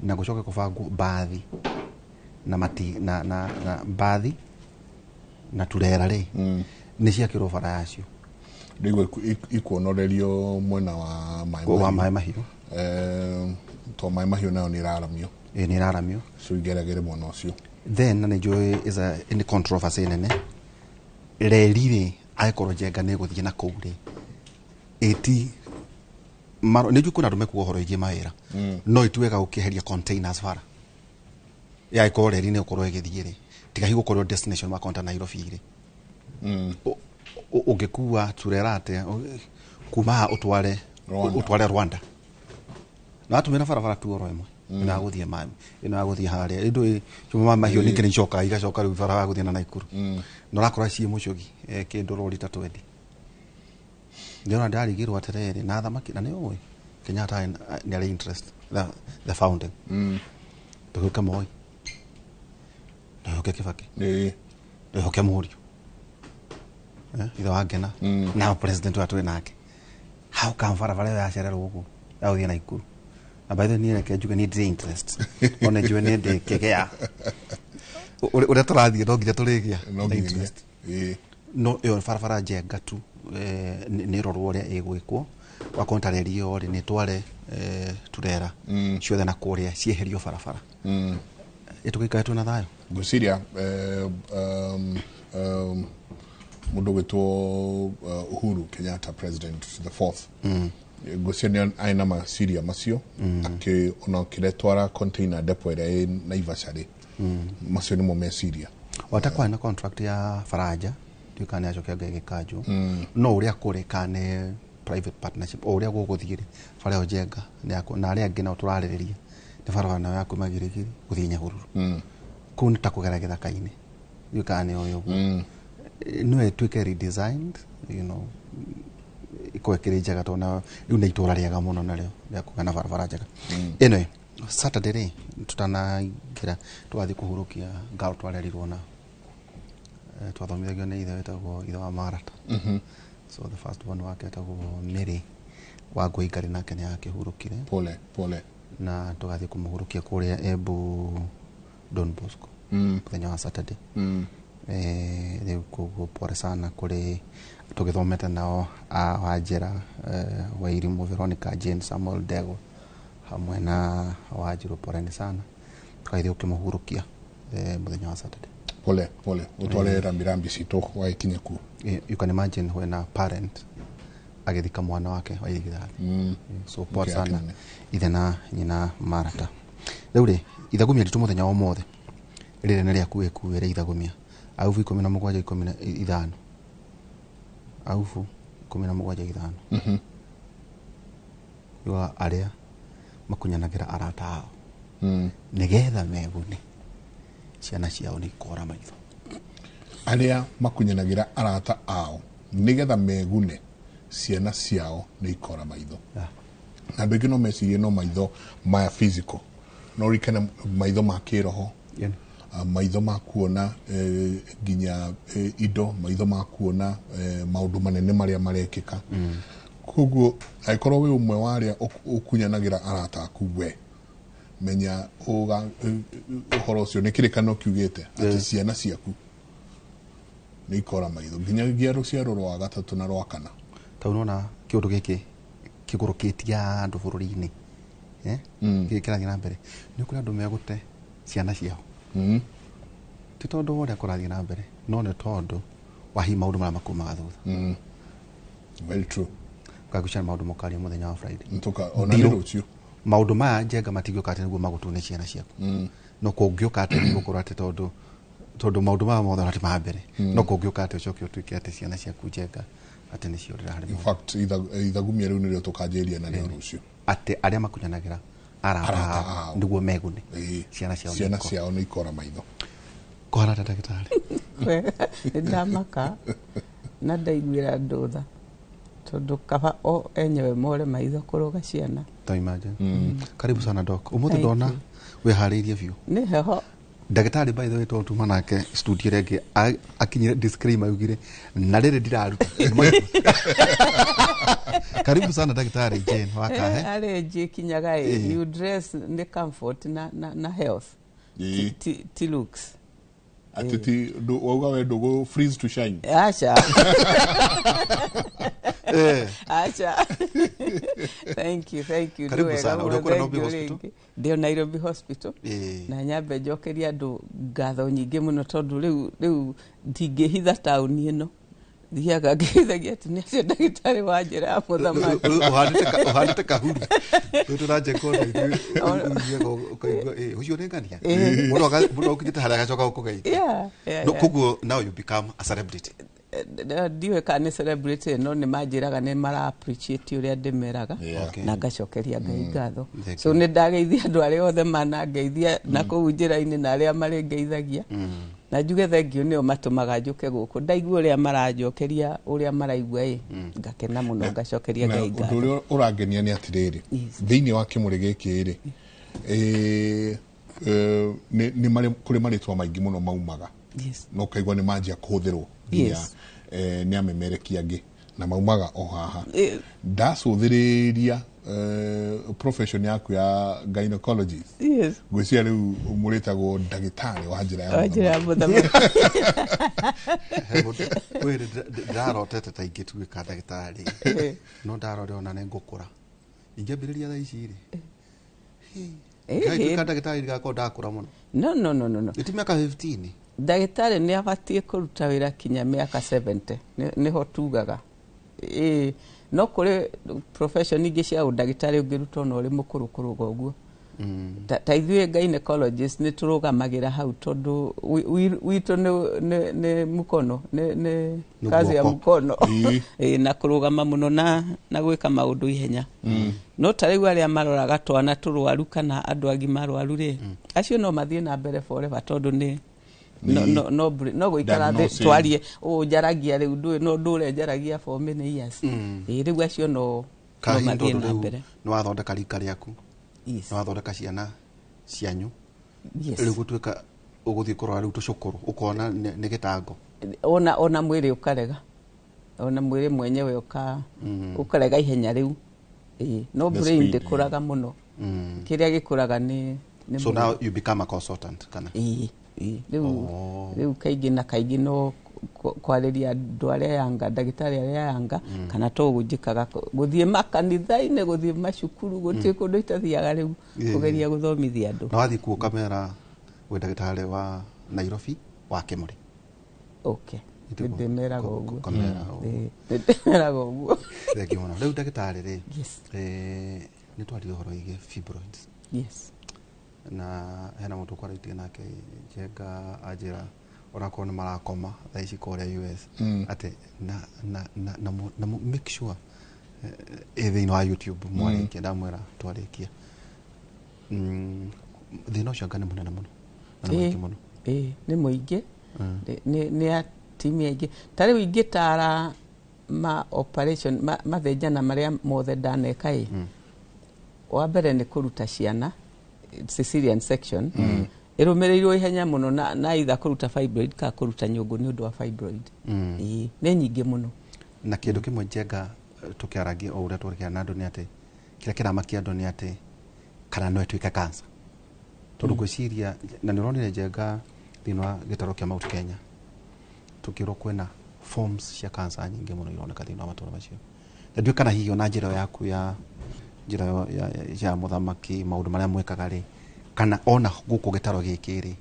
na gũcoke kũbangwo mbathi na mati na na na mbathi na turera rĩ nĩ ciakĩrwo bara yacio rĩu ikuonorerio mwena wa Maĩ Mahiũ to Maĩ Mahiũ nayo nĩ ĩraramio nĩ ĩraramio so igeragĩre mwena ũcio. Then na nĩ njũĩ is a any controversy nene reri rĩ angĩkorwo Njenga nĩ ĩgũthiĩ na kũu rĩ ĩti nĩ njũĩ kwĩna andũ mekuga ũhoro wĩgiĩ mawĩra no ituĩka gũkĩeheria containers bara yagĩkorwo reri nĩ ĩgũkorwo ĩgĩthiĩ rĩ tiga hihi gũkorwo destination makonta Nairobi rĩ ũngĩkua turera atĩa kuma haha ũtware Rwanda Na atũmĩra barabara tu oro ĩmwe ĩno ya gũthiĩ mami, ĩno ya gũthiĩ harĩa ĩndũ cuma mahiũ ningĩ nĩ icokaga igacoka rĩu barabara ya gũthiĩ na Naikuru na ũrakora ciĩ mũcũgi kĩndũ rori ta 20. Ndĩrona ndarigirwo atĩrĩrĩ na thamaki na nĩ ũĩ Kenyatta nĩ arĩ interest the founding ndũgĩũke Moi, ndũgĩũke Kibaki, ndũgĩũke Mũriũ, ithe wa Ngena na president wa twĩ nake. How come barabara ĩyo yacererwo ũguo ya gũthiĩ Naikuru? Na by the way niĩ reke njuge niĩ ndirĩ interest, ona njue nĩ ndĩ kĩgĩa ũrĩa tũrathiĩ no nginya tũrĩgĩa No na nginya. interest. No ĩyo barabara njenga tu nĩ ĩrorwo ũrĩa ĩgwĩkwo wakorwo ta reri ĩyo rĩ nĩ tware turera ciothe na kũrĩa cieherio barabara ĩtũgĩikare twĩna thayũ. Ngwĩciria mũndũ gwĩtwo Uhuru Kenyatta, president the fourth, ngwĩciria nĩ arĩ na maciria macio akĩ ona ũkĩretwara container depot ĩrĩa ĩ Naivasha rĩ, macio nĩmo meciria. Wata kwarĩ na contract ya Faranja ndiũĩ kana nĩ yacokia Ngai gĩkanjwo no ũrĩa kũrĩ kana nĩ private partnership o ũrĩa gũgũthiĩ rĩ bara ĩyo njenga nĩ na arĩa angĩ nao tũrarĩrĩria nĩ barabara nayo ya kuma Girigiri gũthiĩ Nyahururu. Kũu nĩ ta kũgera gĩthaka-inĩ, ndiũĩ kana nĩ ũĩ ũguo. No ĩtuĩke redesigned, ĩkorwo ĩkĩrĩ njega tondũ na rĩu nĩ itũra rĩega mũno narĩo rĩa kũgĩa na barabara njega. Anyway, Saturday rĩ tutanaingĩra tũgathiĩ kũhurũkia ngao twarerirwo na twathomithagio nĩ ithe wĩtagwo ithe wa Marata. So the first one wake etagwo Mary wa Ngũi nake nĩ akĩhurũkire. Pole pole. Na tũgathiĩ kũmũhurũkia kũrĩa Embu Don Bosco mũthenya wa Saturday. Rĩu koguo pole sana kũrĩ tũgĩthomete nao a Wanjĩra, Wairimũ, Veronica, Jane, Samuel Ndegwa hamwe na Wanjirũ, poleni sana, tũgathiĩ gũkĩmũhurũkia mũthenya wa Saturday. Pole pole, ũtware rambirambi citũ wagĩkinya kuo. You can imagine when a parent agĩthika mwana wake wa irigithathi. So pole Kĩeha sana kĩnene. Ithe na nyina Marata. Rĩu rĩ ithagumia ritũ mũthenya wa ũmũthĩ rĩrĩ nĩ rĩaku wĩkuĩre ithagumia aubu 17 15 aubu 17 5. Yugaga arĩa makunyanagĩra arata ao nĩgetha megune ciana ciao nĩ ikora maitho. Arĩa makunyanagĩra arata ao nĩgetha megune ciana ciao nĩ ikora maitho. Na andũ aingĩ no mecirie no maitho maya physical, no ririkane maitho ma kĩroho, maitho ma kuona nginya indo, maitho ma kuona maũndũ manene marĩa marekĩka. Koguo angĩkorwo wĩ ũmwe wa arĩa ũkunyanagĩra arata aku, we menya ũhoro ũcio nĩ kĩrĩkanĩro kiugĩte atĩ ciana ciaku nĩ ikora maitho nginyagia rũciaro rwa gatatũ na rwa kana. Ta nona kĩũndũ gĩkĩ kĩgũrũkĩtie andũ bũrũri-inĩ, gĩkĩ kĩrathiĩ na mbere nĩ kũrĩ andũ megũte ciana ciao ti tondũ wa ũrĩa kũrathiĩ na mbere no nĩ tondũ wa hihi maũndũ marĩa makumaga thutha. Very true. Ngagwĩciria nĩ maũndũ mũkaria mũthenya wa Friday. Nĩtũka ona nĩ rũciũ. Maũndũ maya njenga matingĩũka atĩ nĩguo magũtune ciana ciaku no kũngĩũka atĩ nĩ gũkorwo atĩ tondũ maũndũ maya mothe ti ma mbere no kũngĩũka atĩ ũcoke ũtuĩke atĩ ciana ciaku njenga atĩ nĩ ciorĩra harĩ In fact ithagumia rĩu nĩrĩo tũkanjĩrĩria narĩo rũciũ. Atĩ arĩa makunyanagĩra arata ao nĩguo megune ciana ciao ciana ciao nĩ ikora maitho. Kũhana ta ndagĩtarĩ. Nĩ ndamaka na ndaiguĩra andũ tha tondũ kaba o enyewe more maitho kũrũga ciana. Ta imagine. Karibu sana doc. Ũmũthĩ ndona wĩharĩirie biũ. Nĩ heho. Ndagĩtarĩ by the way tondũ tuma nake studio ĩrĩa ĩngĩ akinyire disclaimer augire na rĩrĩ ndiraruta. Karibu sana ndagĩtarĩ Jane wa Kahe. Arĩ njĩkinyaga ĩ you dress nĩ comfort na health. Ti looks. Atĩ ti wauga we ndũgũ freeze to shine. Acha. Acha. Thank you, thank you. Karibu sana. Ũrĩa kũrĩa Nairobi Hospital? Ndĩ Nairobi Hospital. Na nyambe njokerie andũ ngatho nyingĩ mũno tondũ rĩu ndingĩhitha taũni ĩno. Thiaga ngĩhithagia atĩ nĩ acio ndagĩtarĩ wa njĩra ya mũthamaki. Ũhandĩte kahuru. Rĩu tũranjia kuona ithuĩ ũthiaga ũkaigua ũcio nĩ ngania. Mũndũ ũkinyĩte harĩa agacoka gũkũgeithia. Koguo now you become a celebrity. Ndiũĩ kana nĩ celebrity, no nĩ manjĩraga nĩ mara appreciate ũrĩa ndĩmeraga. Okay. Na ngacokeria Ngai ngatho. Thank So nĩ ndageithia andũ arĩa othe manangeithia na kũu njĩra-inĩ na arĩa marĩngeithagia, na njuge thengiũ, nĩo matũmaga njũke gũkũ. Ndaigua ũrĩa maranjokeria, ũrĩa maraigua ĩ, ngakena mũno, ngacokeria Na Ngai ũndũ ngatho. ũrĩa ũrangenia nĩ atĩrĩrĩ, thĩinĩ wa kĩmũrĩ gĩkĩ rĩ, nĩ kũrĩ marĩtwa maingĩ mũno maumaga na ũkaigua nĩ manjia kũhũthĩrwo nginya nĩ amemerekia angĩ na maumaga o haha. Ndacũthĩrĩria profession yaku ya gynecologist, ngwĩciria rĩu mũrĩtagwo ndagĩtarĩ wa njĩra ya Wa njĩra ya mũthamaki. Kwĩ ndĩrarotete ta ingĩtuĩka ndagĩtarĩ, no ndarore ona nĩ ngũkũra ingĩambĩrĩria thaa ici rĩ, ngatuĩka ndagĩtarĩ ndigakorwo ndakũra mũno. No, no, no, no, no. Nĩ ti mĩaka 15? Ndagĩtarĩ nĩ abatiĩ kũruta wĩra kinya mĩaka 70, nĩho tugaga. Ĩĩ, no kũrĩ profession ingĩ cia ũndagĩtarĩ ũngĩruta ona ũrĩ mũkũrũ kũrũga ũguo. Ta ithuĩ gynecologist nĩ tũrũgamagĩra hau tondũ witũ nĩ mũkono, nĩ Nĩ kazi ya guoko. mũkono. Ĩĩ, na kũrũgama mũno na gwĩka maũndũ ihenya. No ta rĩu arĩa maroraga twana tũrwaru kana andũ agima arwaru rĩ, acio no mathiĩ na mbere forever tondũ nĩ no, no, no, no gũikara thĩ Diagnosing. twarie ũũ njaragia rĩu ndũĩ no ndũre njaragia for many years. Ĩĩ, rĩu acio no Kahinda mathiĩ tondũ na rĩu mbere. nĩ wathondeka rika rĩaku, nĩ wathondeka ciana cianyu, rĩu gũtuĩka ũgũthiĩ kũrora rĩu tũcũkũrũ ũkona nĩ gĩtango. Ona mwĩrĩ ũkarega, ona mwĩrĩ mwenyewe ũkarega ihenya rĩu. Ĩĩ, no The brain speed, ndĩkũraga mũno. Kĩrĩa gĩkũraga nĩ So mwĩrĩ. now you become a consultant kana? Ĩĩ, rĩu rĩu kaingĩ na kaingĩ no kwarĩria andũ arĩa yanga, ndagĩtarĩ arĩa yanga, kana to njĩkaga gũthiĩ makanitha-inĩ, gũthiĩ macukuru, gũtirĩ kũndũ itathiaga rĩu kũgeria gũthomithia andũ. Na wathiĩ kuo ũkamera wĩ ndagĩtarĩ wa Nairobi wa Kĩmũrĩ. Okay, ndĩmeraga ũguo. Ũkamera ũguo. Ĩĩ, ndĩmeraga ũguo. Thengiũ mũno. Rĩu ndagĩtarĩ rĩ, nĩ twaririe ũhoro wĩgiĩ fibroids. Na hena mũndũ ũkwarĩtie nake Njenga anjĩra onakorwo nĩ marakoma thaa ici kũrĩa US, atĩ na make sure ĩ thĩinĩ wa YouTube mwarĩkia. Ndamwĩra twarĩkia. Thĩna ũcio anga nĩ mũnene mũno na nĩ mũingĩ mũno. Ĩĩ, nĩ mũingĩ. Nĩ atumia aingĩ ta rĩu ingĩtara ma operation mathĩnjana marĩa mothe ndaneka ĩ, wa mbere nĩ kũruta ciana, cesarean section, ĩrũmĩrĩirwo ihenya mũno na either kũruta fibroid kana kũruta nyũngũ nĩ ũndũ wa fibroid. Ĩĩ, nĩ nyingĩ mũno. Na kĩndũ kĩmwe Njenga, tũkĩaragia o ũrĩa tũrekĩra na andũ nĩ atĩ kĩrĩa kĩramakia andũ nĩ atĩ kana no ĩtuĩke cancer, tondũ ngwĩciria na nĩ ũronire Njenga thĩinĩ wa gĩtarũ kĩa Mount Kenya tũkĩrwo kwĩna forms cia cancer nyingĩ mũno ironeka thĩinĩ wa matũra macio, na ndiũĩ kana hihi ona njĩra ĩyo yaku ya njĩra ĩyo ya mũthamaki, maũndũ marĩa mwĩkaga rĩ, kana ona gũkũ gĩtaro gĩkĩ rĩ,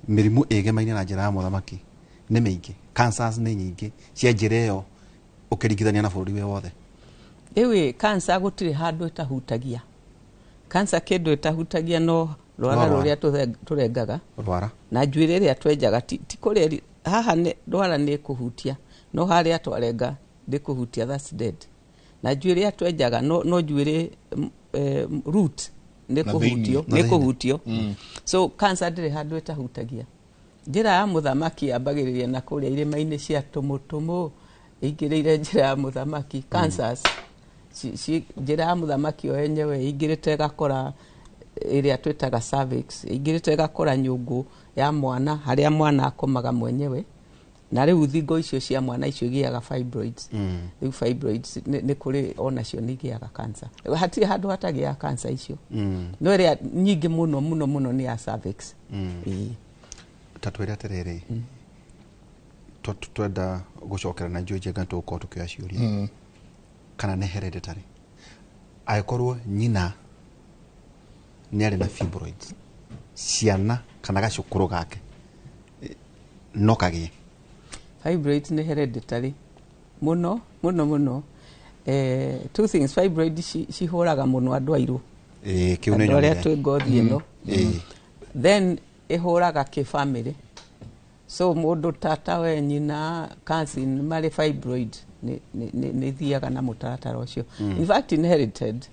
mĩrimũ ĩgemaine na njĩra ya mũthamaki nĩ mĩingĩ, cancers nĩ nyingĩ cia njĩra ĩyo ũkĩringithania na bũrũri wĩ wothe? Rĩu ĩ, cancer gũtirĩ handũ ĩtahutagia. Cancer kĩndũ ĩtahutagia no rwara. No rwara. Rũrĩa tũrengaga rwara. Na njuĩrĩ ĩrĩa twenjaga ti kũrĩa haha nĩ rwara nĩ kũhutia, no harĩa twarenga ndĩkũhutia, that's dead. Na njuĩrĩ ĩrĩa twenjaga no njuĩrĩ root nĩ Na thĩinĩ. kũhutio. Na Nĩ thĩinĩ. kũhutio. So cancer ndĩrĩ handũ ĩtahutagia. Njĩra ya mũthamaki yambagĩrĩria na kũrĩa irĩma-inĩ cia tũmũtũmũ ĩingĩrĩire njĩra ya mũthamaki. Cancers njĩra ya mũthamaki o yenyewe ĩingĩrĩte ĩgakora ĩrĩa twĩtaga cervix, ĩingĩrĩte ĩgakora nyũngũ ya mwana harĩa mwana akomaga mwenyewe, na rĩu thingo icio cia mwana icio igĩaga fibroids. Rĩu fibroids nĩ kũrĩ onacio nĩ igĩaga cancer. Hatirĩ handũ hatagĩaga cancer icio, no ĩrĩa nyingĩ mũno mũno mũno nĩ ya cervix. Ĩĩ. Ta twĩre atĩrĩrĩ, twenda gũcokera na njũĩ Njenga tũgũkorwo tũkĩoya ciũria, kana nĩ hereditary, angĩkorwo nyina nĩ arĩ na fibroids, ciana kana gacũkũrũ gake no kagĩe? Fibroids nĩ hereditary mũno mũno mũno. Two things, fibroid cihũraga mũno andũ airũ, Ĩĩ, kĩu nĩ andũ arĩa nyonire. twĩ ngothi ĩno. Then ĩhũraga kĩbamĩrĩ. So mũndũ tata we, nyina, cousin marĩ fibroid, nĩ ithiaga na mũtaratara ũcio. In fact, inherited,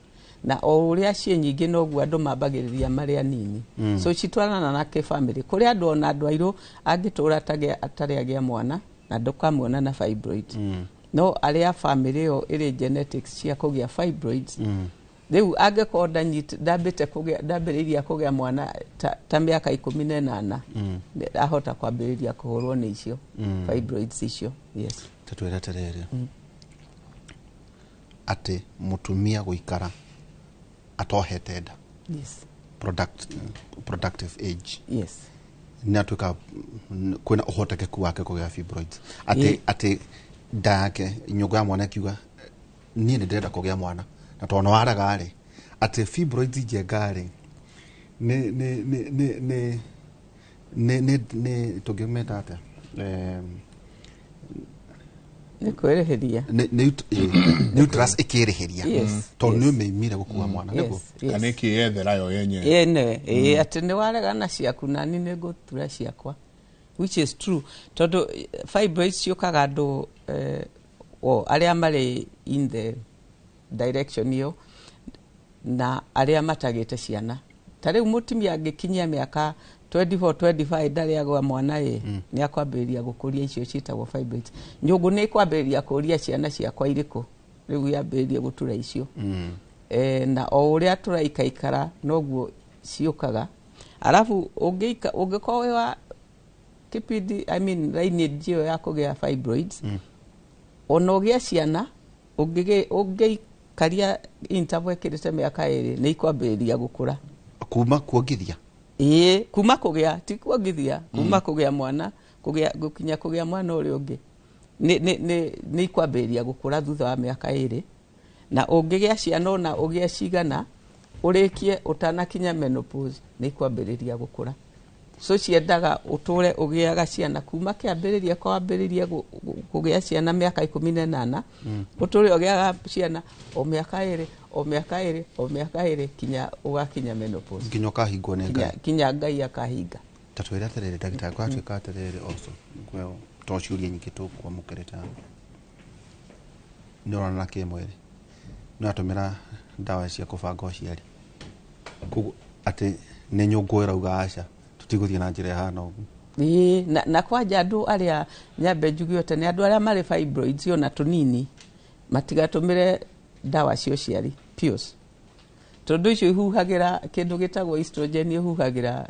na o ũrĩa ciĩ nyingĩ noguo andũ mambagĩrĩria marĩ anini. So citwarana na kĩbamĩrĩ kũrĩ andũ, ona andũ airũ angĩtũra atarĩ agĩa mwana na ndũkamuona na fibroid. No arĩa bamĩrĩ ĩyo ĩrĩ genetics cia kũgĩa fibroids, rĩu angĩkorwo ndambĩte kũgĩa, ndambĩrĩirie kũgĩa mwana ta mĩaka 18, ahota kwambĩrĩria kũhũrwo nĩ icio fibroids icio, yes. Tatwĩre atĩrĩrĩ, atĩ mũtumia gũikara atohete nda, productive age, nĩ atuĩka kwĩna ũhotekeku wake kũgĩa fibroids, atĩ atĩ nda yake, nyũngũ ya mwana ĩkiuga niĩ nĩ ndĩrenda kũgĩa mwana na tondũ nĩ waraga rĩ, atĩ fibroids njenga rĩ, nĩ tũngĩmeta atĩa? Nĩ kwĩrĩhĩria. Nĩ uterus ĩkĩrĩhĩria tondũ nĩ ũmĩimire gũkua mwana, nĩguo? Yes. Kana ĩkĩyethera yo yenyewe. Ĩne ĩĩ, atĩ nĩ waregana ciaku nani nĩ ngũtura ciakwa, which is true, tondũ fibroids ciũkaga andũ o arĩa marĩ in the direction ĩyo na arĩa matagĩte ciana. Ta rĩu mũtumia angĩkinyia mĩaka 24, 25 ndarĩ agwa mwana ĩ, nĩ akwambĩrĩria gũkũria icio ciĩtagwo fibroids. Nyũngũ nĩ ĩkwambĩrĩria kũria ciana ciakwa irĩkũ, rĩu yambĩrĩrie gũtura icio. Na o ũrĩa tũraikaikara noguo ciũkaga. Arabu ũngĩkorwo wĩ wa kĩpindi, I mean lineage ĩyo ya kũgĩa fibroids, ona ũgĩa ciana ũngĩikaria interval ĩkĩrĩte mĩaka 2, nĩ ikwambĩrĩria gũkũra. Kuma kuongithia? Ĩĩ, kuma kũgĩa, ti kuongithia, kuma kũgĩa mwana, kũgĩa gũkinya kũgĩa mwana ũrĩa ũngĩ, nĩ ikwambĩrĩria gũkũra thutha wa mĩaka 2. Na ũngĩgĩa ciana ona ũgĩe cigana, ũrĩkie ũtanakinya menopause, nĩ ikwambĩrĩria gũkũra. So ciendaga ũtũre ũgĩaga ciana kuma kĩambĩrĩria, kwambĩrĩria kũgĩa ciana mĩaka 18, ũtũre ũgĩaga ciana o mĩaka 2, o mĩaka 2, o mĩaka 2, kinya ũgakinya menopause. Nginya ũkahingwo nĩ Ngai. Kinya Ngai akahinga. Ta twĩre atĩrĩrĩ, ndagĩtarĩ, gwatuĩka atĩrĩrĩ, also to ciũria nyingĩ tũkwamũkĩrĩte haha, nĩ ũronana kĩmwĩrĩ nĩ ũratũmĩra ndawa cia kũbanga ũciari, koguo atĩ nĩ nyũngũ ĩrauga aca, tũtigũthiĩ na njĩra ĩhana ũguo. Ĩĩ, na kwanja andũ arĩa nyambe njuge ũte nĩ andũ arĩa marĩ fibroids ona tũnini matigatũmĩre ndawa cia ũciari pills, tondũ icio ihuhagĩra kĩndũ gĩtagwo estrogen, ihuhagĩra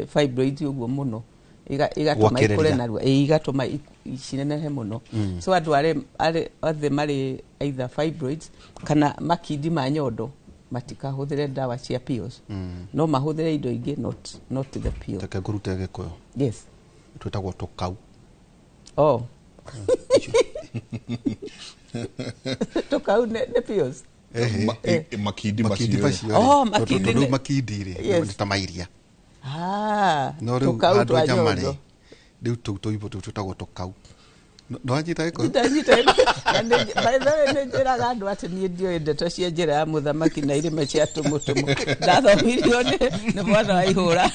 fibroids ũguo mũno, igatũma Gwakĩrĩria. ikũre narua. Ĩĩ, igatũma cinenehe mũno. So andũ arĩ othe marĩ either fibroids kana makindi ma nyondo matikahũthĩre ndawa cia pills. No mahũthĩre indo ingĩ, not the pill. Reke ngũrute Gĩkũyũ. Yes. Twĩtagwo tũkau. Oh, tũkau nĩ pills? Makindi. Makindi. Macio. Macio Oh, rĩ, makindi. Tondũ rĩu makindi rĩ nĩ ta mairia. Ah, no rĩu tũkau handũ twa nyama rĩ, nyondo. Rĩu tũu tũimbo tũu twĩtagwo tũkau. Nĩwanyita Gĩkũyũ? Ndanyita. Na by the way, nĩ njĩraga andũ atĩ niĩ ndiũĩ ndeto cia njĩra ya mũthamaki na irĩma cia tũmũtũmũ, ndathomithirio nĩ mwana wa ihũra.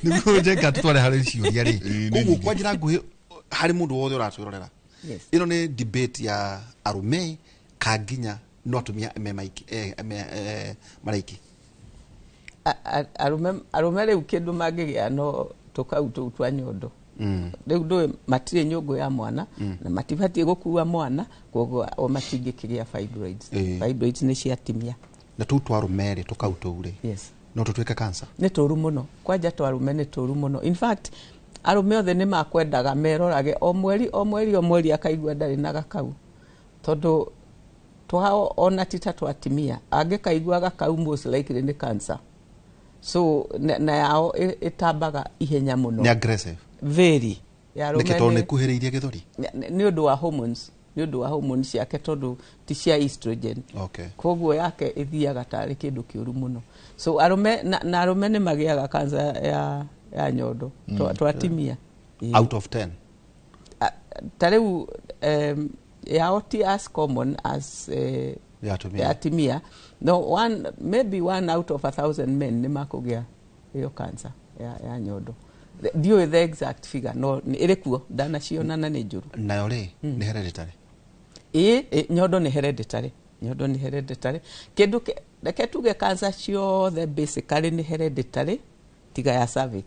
Nĩguo njenga tũtware harĩ ciũria rĩ, koguo kwa njĩra nguhĩ harĩ mũndũ wothe ũratwĩrorera, ĩno nĩ debate ya arũme ka nginya no atumia me maiki, maraiki? Arũme rĩu kĩndũ mangĩgĩa no tũkau tũu twa nyondo. Rĩu ndũĩ matirĩ nyũngũ ya mwana na matibatiĩ gũkua mwana, koguo o matingĩkĩgĩa fibroids. Fibroids nĩ cia atumia. Na tũu twa arũme rĩ, tũkau tũu rĩ, no tũtuĩke cancer? Nĩ tũru mũno, kwanja twa arũme nĩ tũru mũno. In fact, arũme othe nĩ makwendaga merorage o mweri, o mweri, o mweri, akaigua ndarĩ na gakau, tondũ twao ona ti ta twa atumia, angĩkaigua gakau most likely nĩ cancer. So na yao ĩtambaga ihenya mũno. Nĩ aggressive? Very. Ya arũme. Nĩkĩ? Tondũ nĩ kuhĩrĩirie gĩthũri? Nĩ ũndũ wa hormones, nĩ ũndũ wa hormones ciake, tondũ ti cia estrogen. Koguo yake ĩthiaga tarĩ kĩndũ kĩũru mũno. So arũme na arũme nĩ magĩaga cancer ya nyondo twa atumia. Ĩĩ. Out of 10? Ta rĩu yao ti as common as ya atumia. Ya atumia. No one, maybe one out of 1,000 men nĩ makũgĩa ĩyo cancer ya nyondo. Ndiũĩ the exact figure, no ĩrĩ kuo, ndanaciona na nĩ njũru. Nayo rĩ, nĩ hereditary? Ĩ, nyondo nĩ hereditary, nyondo nĩ hereditary. Kĩndũ reke tuge cancer ciothe basically nĩ hereditary tiga ya cervix.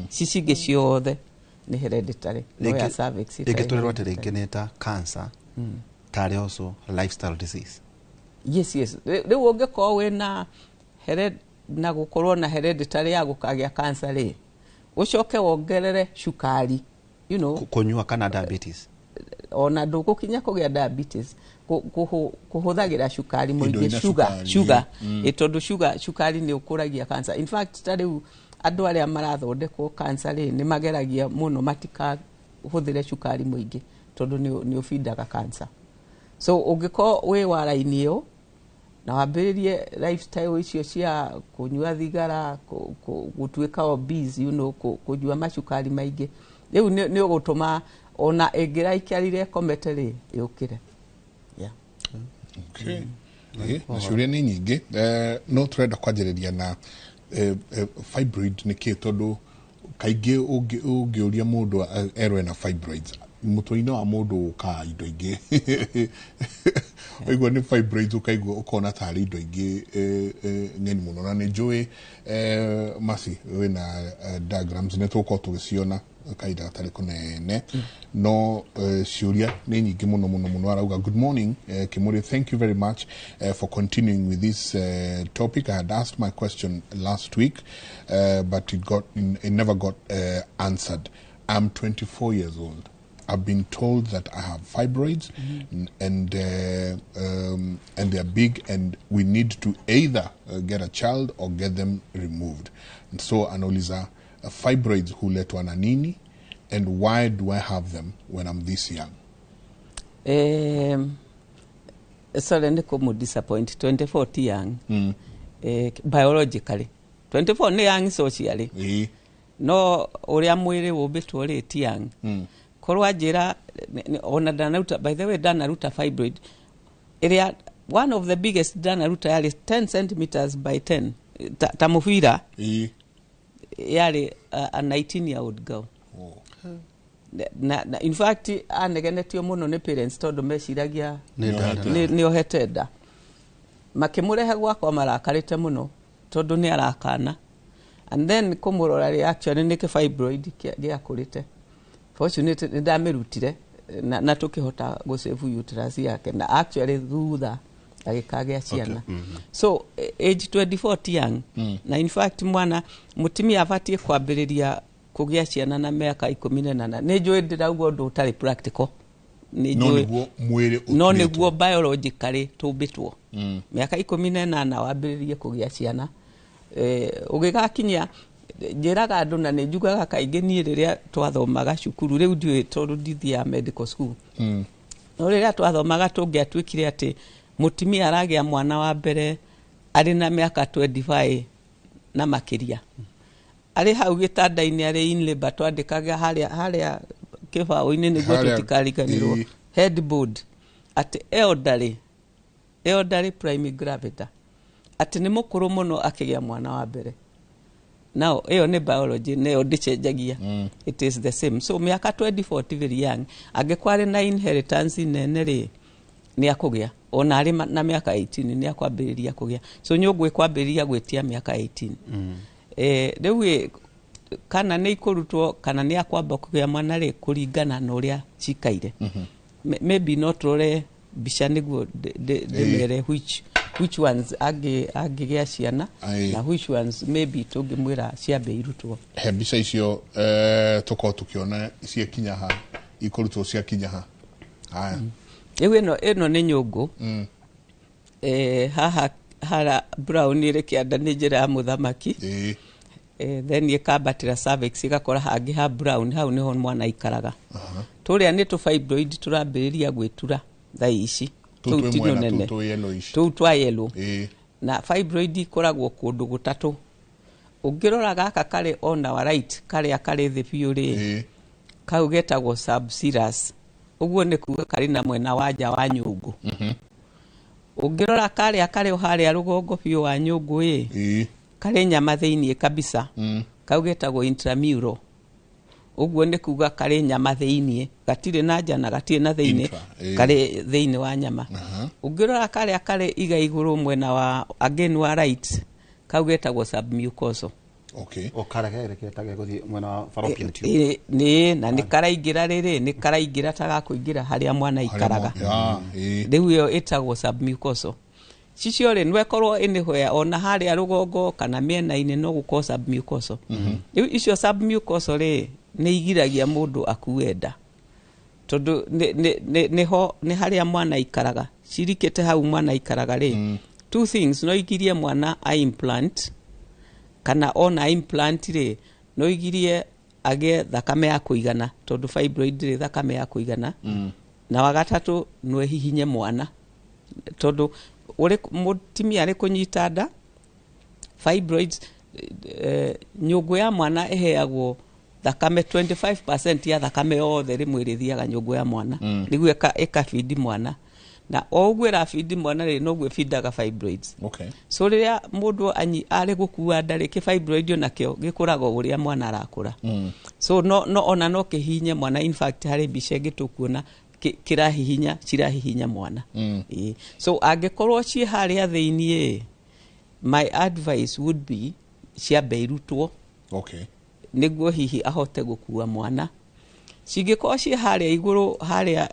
Cici ingĩ ciothe nĩ hereditary, no ya cervix ĩtarĩ Ĩngĩtũrĩrwo atĩ hereditary. rĩngĩ nĩ ta cancer, tarĩ also lifestyle disease? Yes, rĩu ũngĩkorwo wĩna na gũkorwo na hereditary ya gũkagĩa cancer rĩ, ũcoke wongerere cukari. Kũnyua kana diabetes. Ona ndũgũkinya kũgĩa diabetes, kũhũthagĩra cukari Indo mũingĩ, ina sugar, cukari, sugar. Ĩ, tondũ sugar, cukari nĩ ũkũragia cancer. In fact, ta rĩu andũ arĩa marathondekwo cancer rĩ, nĩ mageragia mũno matikahũthĩre cukari mũingĩ tondũ nĩ ũbindaga cancer. So ũngĩkorwo wĩ wa raini ĩyo na wambĩrĩrie lifestyle icio cia kũnyua thigara, gũtuĩka obese, kũnyua macukari maingĩ, rĩu nĩ ũgũtũma ona ĩngĩraikarire ĩkomete rĩ, yũkĩre, yeah. Okay. Na ciũria nĩ nyingĩ, no tũrenda kwanjĩrĩria na fibroid nĩ kĩ, tondũ kaingĩ ũngĩũria mũndũ, erwo ena fibroids, mũtwe-inĩ wa mũndũ ũkaga indo ingĩ. Ũigua nĩ fibroids, ũkaigua ũkona tarĩ indo ingĩ ng'eni mũno. Na nĩ njũĩ, Masi, wĩna diagrams, nĩ tũgũkorwo tũgĩciona kahinda gatarĩ kũnene, no ciũria nĩ nyingĩ mũno mũno mũno. Arauga, "Good morning, Kimuri. Thank you very much for continuing with this topic. I had asked my question last week, but it never got answered. I'm 24 years old. I've been told that I have fibroids and they are big and we need to either get a child or get them removed." And so anauliza, fibroids huletwa na nini and why do I have them when I'm this young? Sorry nĩ kũmũ disappoint, 24 ti young. Biologically 24 nĩ young, socially no ũrĩa mwĩrĩ ũmbĩtwo rĩ, ti young. Korwo anjĩra ona ndanaruta, by the way, ndanaruta fibroid ĩrĩa one of the biggest ndanaruta yarĩ 10 centimeters by 10, ta mũbira. Yarĩ a 19 year old girl. Na in fact anegenetio mũno nĩ parents tondũ meciragia Nĩ nda. Nĩ ohete nda. Makĩmũrehe gwakwa marakarĩte mũno tondũ nĩ arakana, and then kũmũrora rĩ, actually nĩ kĩ fibroid gĩakũrĩte. Fortunately nĩ ndamĩrutire na tũkĩhota gũsave uterus yake, na actually thutha agĩkagĩa ciana. So age 24 ti young. Na in fact mwana mũtumia abatiĩ kwambĩrĩria kũgĩa ciana na mĩaka 18. Nĩ njũĩ ndĩrauga ũndũ ũtarĩ practical. Nĩ No njũĩ. nĩguo mwĩrĩ No ũturĩtwo. Nĩguo biologically tũmbĩtwo, mĩaka 18 wambĩrĩrie kũgĩa ciana. Ũgĩgakinyia, njĩraga andũ na nĩ njugaga kaingĩ, niĩ rĩrĩa twathomaga cukuru, rĩu ndiũĩ tondũ ndithiaga medical school, no rĩrĩa twathomaga tũngĩatuĩkire atĩ mũtumia aragĩa mwana wa mbere arĩ na mĩaka 25 na makĩria, arĩ hau gĩtanda-inĩ, arĩ in labor, twandĩkaga harĩa kĩbaũ-inĩ nĩguo tũtikariganĩrwo, headboard, atĩ elderly prime gravida, atĩ nĩ mũkũrũ mũno akĩgĩa mwana wa mbere. Now ĩyo nĩ biology, nĩyo ndĩcenjagia. It is the same. So mĩaka 24 ti very young. Angĩkorwo arĩ na inheritance nene rĩ, nĩ akũgĩa ona arĩ na mĩaka 18, nĩ akwambĩrĩria kũgĩa. So nyũngũ ĩkwambĩrĩria gwĩtia mĩaka 18. Rĩu ĩ, kana nĩ ikũrutwo kana nĩ akwamba kũgĩa mwana rĩ, kũringana na ũrĩa cikaire. Maybe no tũrore mbica nĩguo ndĩmere which ones angĩgĩa ciana na which ones maybe tũngĩmwĩra ciambe irutwo. He mbica icio, tũkorwo tũkĩona ciakinya ha, ikũrutwo ciakinya ha. Haya. Rĩu ĩno nĩ nyũngũ. Haha hara brown ĩrĩ kĩanda nĩ njĩra ya mũthamaki. Then ĩkambatĩra cervix, ĩgakora hangĩ ha brown, hau nĩho mwana aikaraga. Tũrĩa nĩ tũ fibroid tũrambĩrĩria gwĩtura thaa ici. Tũu Tũu twĩ ti mwena, tũnene. tũu twĩ yellowish. Tũu twa yellow. Na fibroid ikoragwo kũndũ gũtatũ. Ũngĩrora gaka karĩ on our right, karĩa karĩ thĩ biũ rĩ, kau getagwo subserous, ũguo nĩ kuga karĩ na mwena wa nja wa nyũngũ. Ũngĩrora karĩa karĩ o harĩa rũgongo biũ wa nyũngũ ĩ, karĩ nyama thĩiniĩ kabisa. Kau getagwo intramural. Ũguo nĩ kuga karĩ nyama thĩiniĩ, gatirĩ na nja na gatirĩ na thĩiniĩ, karĩ thĩiniĩ wa nyama. Ũngĩrora karĩa karĩ iga igũrũ mwena wa again wa right, kau getagwo submucosal. Okay. O karĩa kerekete gũthiĩ mwena wa fallopian tube. Nĩ na nĩ karaingĩra rĩrĩ, nĩ karaingĩra ta gakũingĩra harĩa mwana aikaraga. Rĩu ĩyo ĩtagwo submucosal. Cicio rĩ, no ĩkorwo anywhere ona harĩa rũgongo kana mĩena-inĩ no gũkorwo submucosal. Rĩu icio submucosal rĩ, nĩ igiragia mũndũ akue nda. Tondũ nĩho nĩ harĩa mwana aikaraga. Cirikĩte hau mwana aikaraga rĩ. Two things, no igirie mwana a implant, kana ona implant rĩ, no igirie agĩe thakame ya kũigana, tondũ fibroid rĩ thakame ya kũigana. Na wa gatatũ no ĩhihinye mwana, tondũ mũtumia arĩ kũnyita nda, fibroids, nyũngũ ya mwana ĩheagwo thakame 25% ya thakame yothe rĩmwe ĩrĩthiaga nyũngũ ya mwana. Nĩguo ĩkabindi mwana. Na o ũguo ĩrabindi mwana rĩ, noguo ĩbindaga fibroids. Okay. So rĩrĩa mũndũ arĩ gũkua nda rĩ, kĩfibroid onakĩo gĩkũraga o ũrĩa mwana arakũra. So no ona no kĩhihinye mwana. In fact harĩ mbica ĩngĩ tũkuona kĩrahihinya, cirahihinya mwana. So angĩkorwo ciĩ harĩa thĩiniĩ, my advice would be ciambe irutwo. Okay. Nĩguo hihi ahote gũkua mwana. Cingĩkorwo ciĩ harĩa igũrũ, harĩa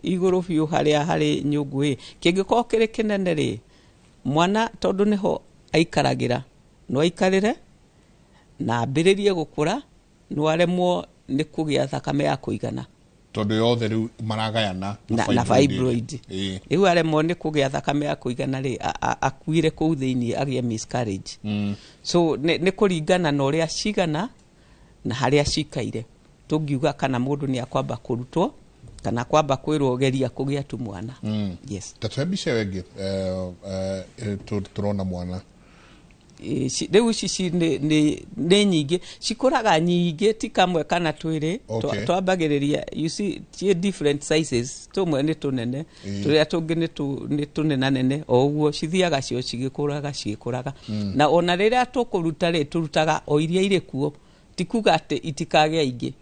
igũrũ biũ harĩa harĩ nyũngũ ĩ, kĩngĩkorwo kĩrĩ kĩnene rĩ, mwana tondũ nĩho aikaragĩra, no aikarĩre na ambĩrĩrie gũkũra, no aremwo nĩ kũgĩa thakame ya kũigana. Tondũ yothe rĩu maragayana na fibroid. Rĩu aremwo nĩ kũgĩa thakame ya kũigana rĩ, akuire kũu thĩiniĩ agĩe miscarriage. So nĩ kũringana na ũrĩa cigana na harĩa cikaire. Tũngiuga kana mũndũ nĩ akwamba kũrutwo kana kwamba kwĩrwo geria kũgĩa tu mwana. Yes. Ta tũhe mbica ĩyo ĩngĩ, tũrona mwana. Rĩu ici nĩ nyingĩ, cikũraga nyingĩ, ti kamwe kana twĩrĩ. Twambagĩrĩria, you see, ciĩ different sizes, tũmwe nĩ tũnene, tũrĩa tũngĩ nĩ tũnenanene, o ũguo cithiaga cio cigĩkũraga, cigĩkũraga. Na ona rĩrĩa tũkũruta rĩ, tũrutaga o iria irĩ kuo, ti kuga atĩ itikagĩa ingĩ.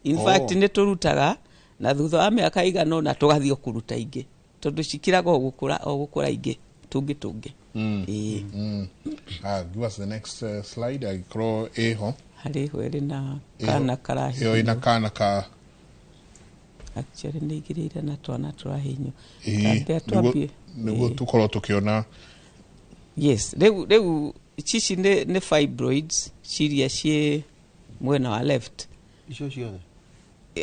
In fact nĩ tũrutaga na thutha wa mĩaka igana ũna tũgathiĩ o kũruta ingĩ, tondũ cikiraga o gũkũra, o gũkũra ingĩ, tũngĩ tũngĩ. Give us the next slide. Agĩkorwo ĩho. Harĩ ho ĩrĩ na kana karahinywo. Ĩyo ĩna kana ka Actually nĩ igĩrĩire na twana tũrahinywo. Nĩguo tũkorwo tũkĩona. Yes, rĩu ici nĩ fibroids ciria ciĩ mwena wa left. Icio ciothe?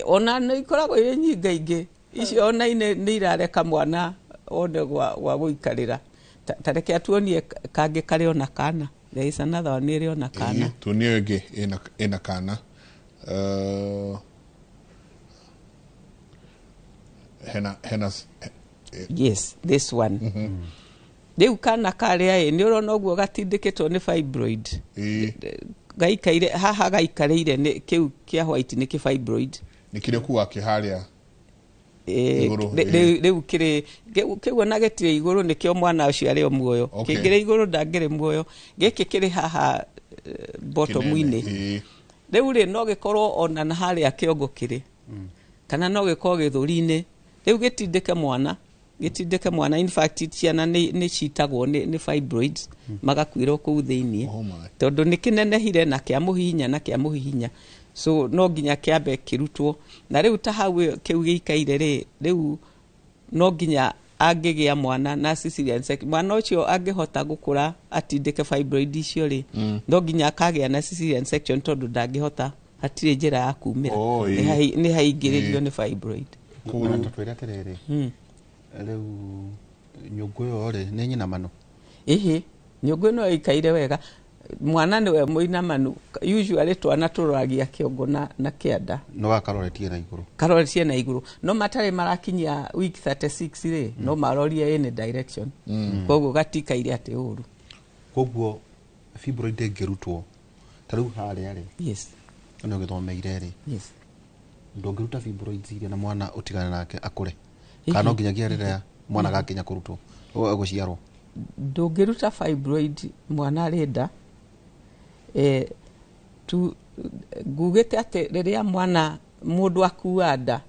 Ona nĩ ikoragwo irĩ nyingaingĩ. Icio ona nĩ irareka mwana one gwa gũikarĩra. Ta reke atuonie kangĩ karĩ ona kana. There is another one ĩrĩ ona kana. Tuonie ĩngĩ ĩna kana. Hena Yes, this one. Rĩu kana karĩa ĩ, nĩ ũrona ũguo gatindĩkĩtwo nĩ fibroid. Gaikaire haha, gaikarĩire nĩ kĩu kĩa white nĩ kĩ fibroid. Nĩ kĩrĩa kuga kĩharĩa Rĩu kĩrĩ kĩu ona gĩtirĩ igũrũ, nĩkĩo mwana ũcio arĩ o muoyo. Kĩngĩrĩ igũrũ ndangĩrĩ muoyo. Gĩkĩ kĩrĩ haha bottom-inĩ. Rĩu rĩ, no gĩkorwo ona na harĩa kĩongo kĩrĩ, kana no gĩkorwo gĩthũri-inĩ. Rĩu gĩtindĩke mwana, gĩtindĩke mwana. In fact ciana nĩ citagwo nĩ fibroids, magakuĩrwo kũu thĩiniĩ. Tondũ nĩ kĩnenehire na kĩamũhihinya na kĩamũhihinya. So no nginya kĩambe kĩrutwo. Na rĩu ta hau kĩu gĩikaire rĩ, rĩu no nginya angĩgĩa mwana na cesarean section, mwana ũcio angĩhota gũkũra atindĩke fibroid icio rĩ, no nginya akagĩa na cesarean section, tondũ ndangĩhota, hatirĩ njĩra ya kumĩra. Nĩ haingĩrĩrio nĩ fibroid. Na tũtwĩre atĩrĩrĩ, rĩu nyũngũ ĩyo rĩ, nĩ nyinamanu? Ĩhĩ, nyũngũ ĩno ĩikaire wega. Mwana nĩwe mũinamanu. Usually twana tũroragia kĩongo na kĩanda. No gakaroretie na igũrũ. Karoretie na igũrũ. No matarĩ marakinyia week 36 rĩ, no marorie any direction. Koguo gatikaire atĩ ũru. Koguo fibroid ĩngĩrutwo ta rĩu harĩa rĩ. Yes. Nĩ ũgĩthomeire rĩ. Yes. Ndũngĩruta fibroids iria na mwana ũtigane nake akũre. Kana no nginyagia rĩrĩa mwana agakinya kũrutwo, gũciarwo. Ndũngĩruta fibroid mwana arĩ nda. Ngugĩte atĩ rĩrĩa mwana mũndũ akua nda,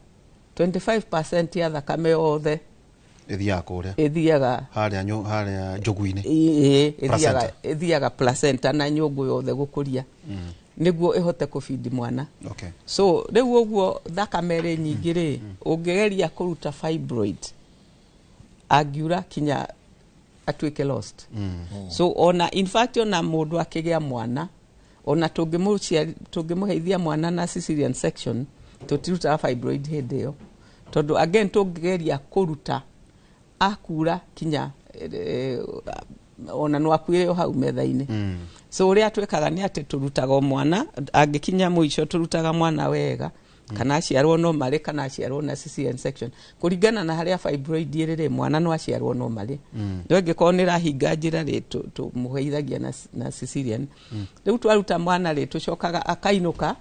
25% ya thakame yothe ĩthiaga kũrĩa ĩthiaga harĩa njogu-inĩ. Ĩĩ, ĩthiaga Placenta. Ĩthiaga placenta na nyũngũ yothe gũkũria nĩguo ĩhote kũbindi mwana. So rĩu ũguo thakame ĩrĩ nyingĩ rĩ, ũngĩgeria kũruta fibroid, angiura kinya atuĩke lost. So ona in fact ona mũndũ akĩgĩa mwana, ona tũngĩmũheithia mwana na cesarean section, tũtirutaga fibroid hĩndĩ ĩyo, tondũ again tũngĩgeria kũruta akura kinya ona no akuire o hau metha-inĩ. So ũrĩa twĩkaga nĩ atĩ tũrutaga o mwana angĩkinya mũico, tũrutaga mwana wega, kana aciarwo no marĩ, kana aciarwo na cesarean section, kũringana na harĩa fibroid ĩrĩ rĩ, mwana no aciarwo no marĩ. No ĩngĩkorwo nĩ ĩrahinga njĩra rĩ, tũmũheithagia na cesarean. Rĩu twaruta mwana rĩ, tũcokaga akainũka,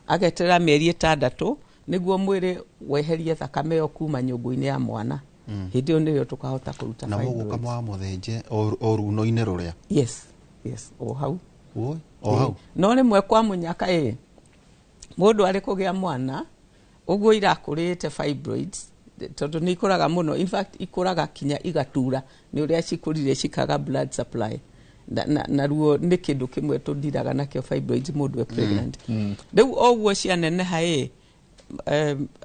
ageterera mĩeri 6 nĩguo mwĩrĩ weherie thakame ĩyo kuma nyũngũ-inĩ ya mwana. Hĩndĩ ĩyo nĩrĩo tũkahota kũruta Na mũgũka fibroids. Mwamũthĩnje o runo-inĩ rũrĩa? Yes, o hau. Oi, o hau. No rĩmwe kwa mũnyaka ĩ, mũndũ arĩ kũgĩa mwana ũguo irakũrĩte fibroids, tondũ nĩ ikũraga mũno, in fact ikũraga kinya igatura nĩ ũrĩa cikũrire, cikaga blood supply, na ruo nĩ kĩndũ kĩmwe tũndiraga nakĩo fibroids mũndũ e pregnant. Rĩu o ũguo cianeneha ĩ,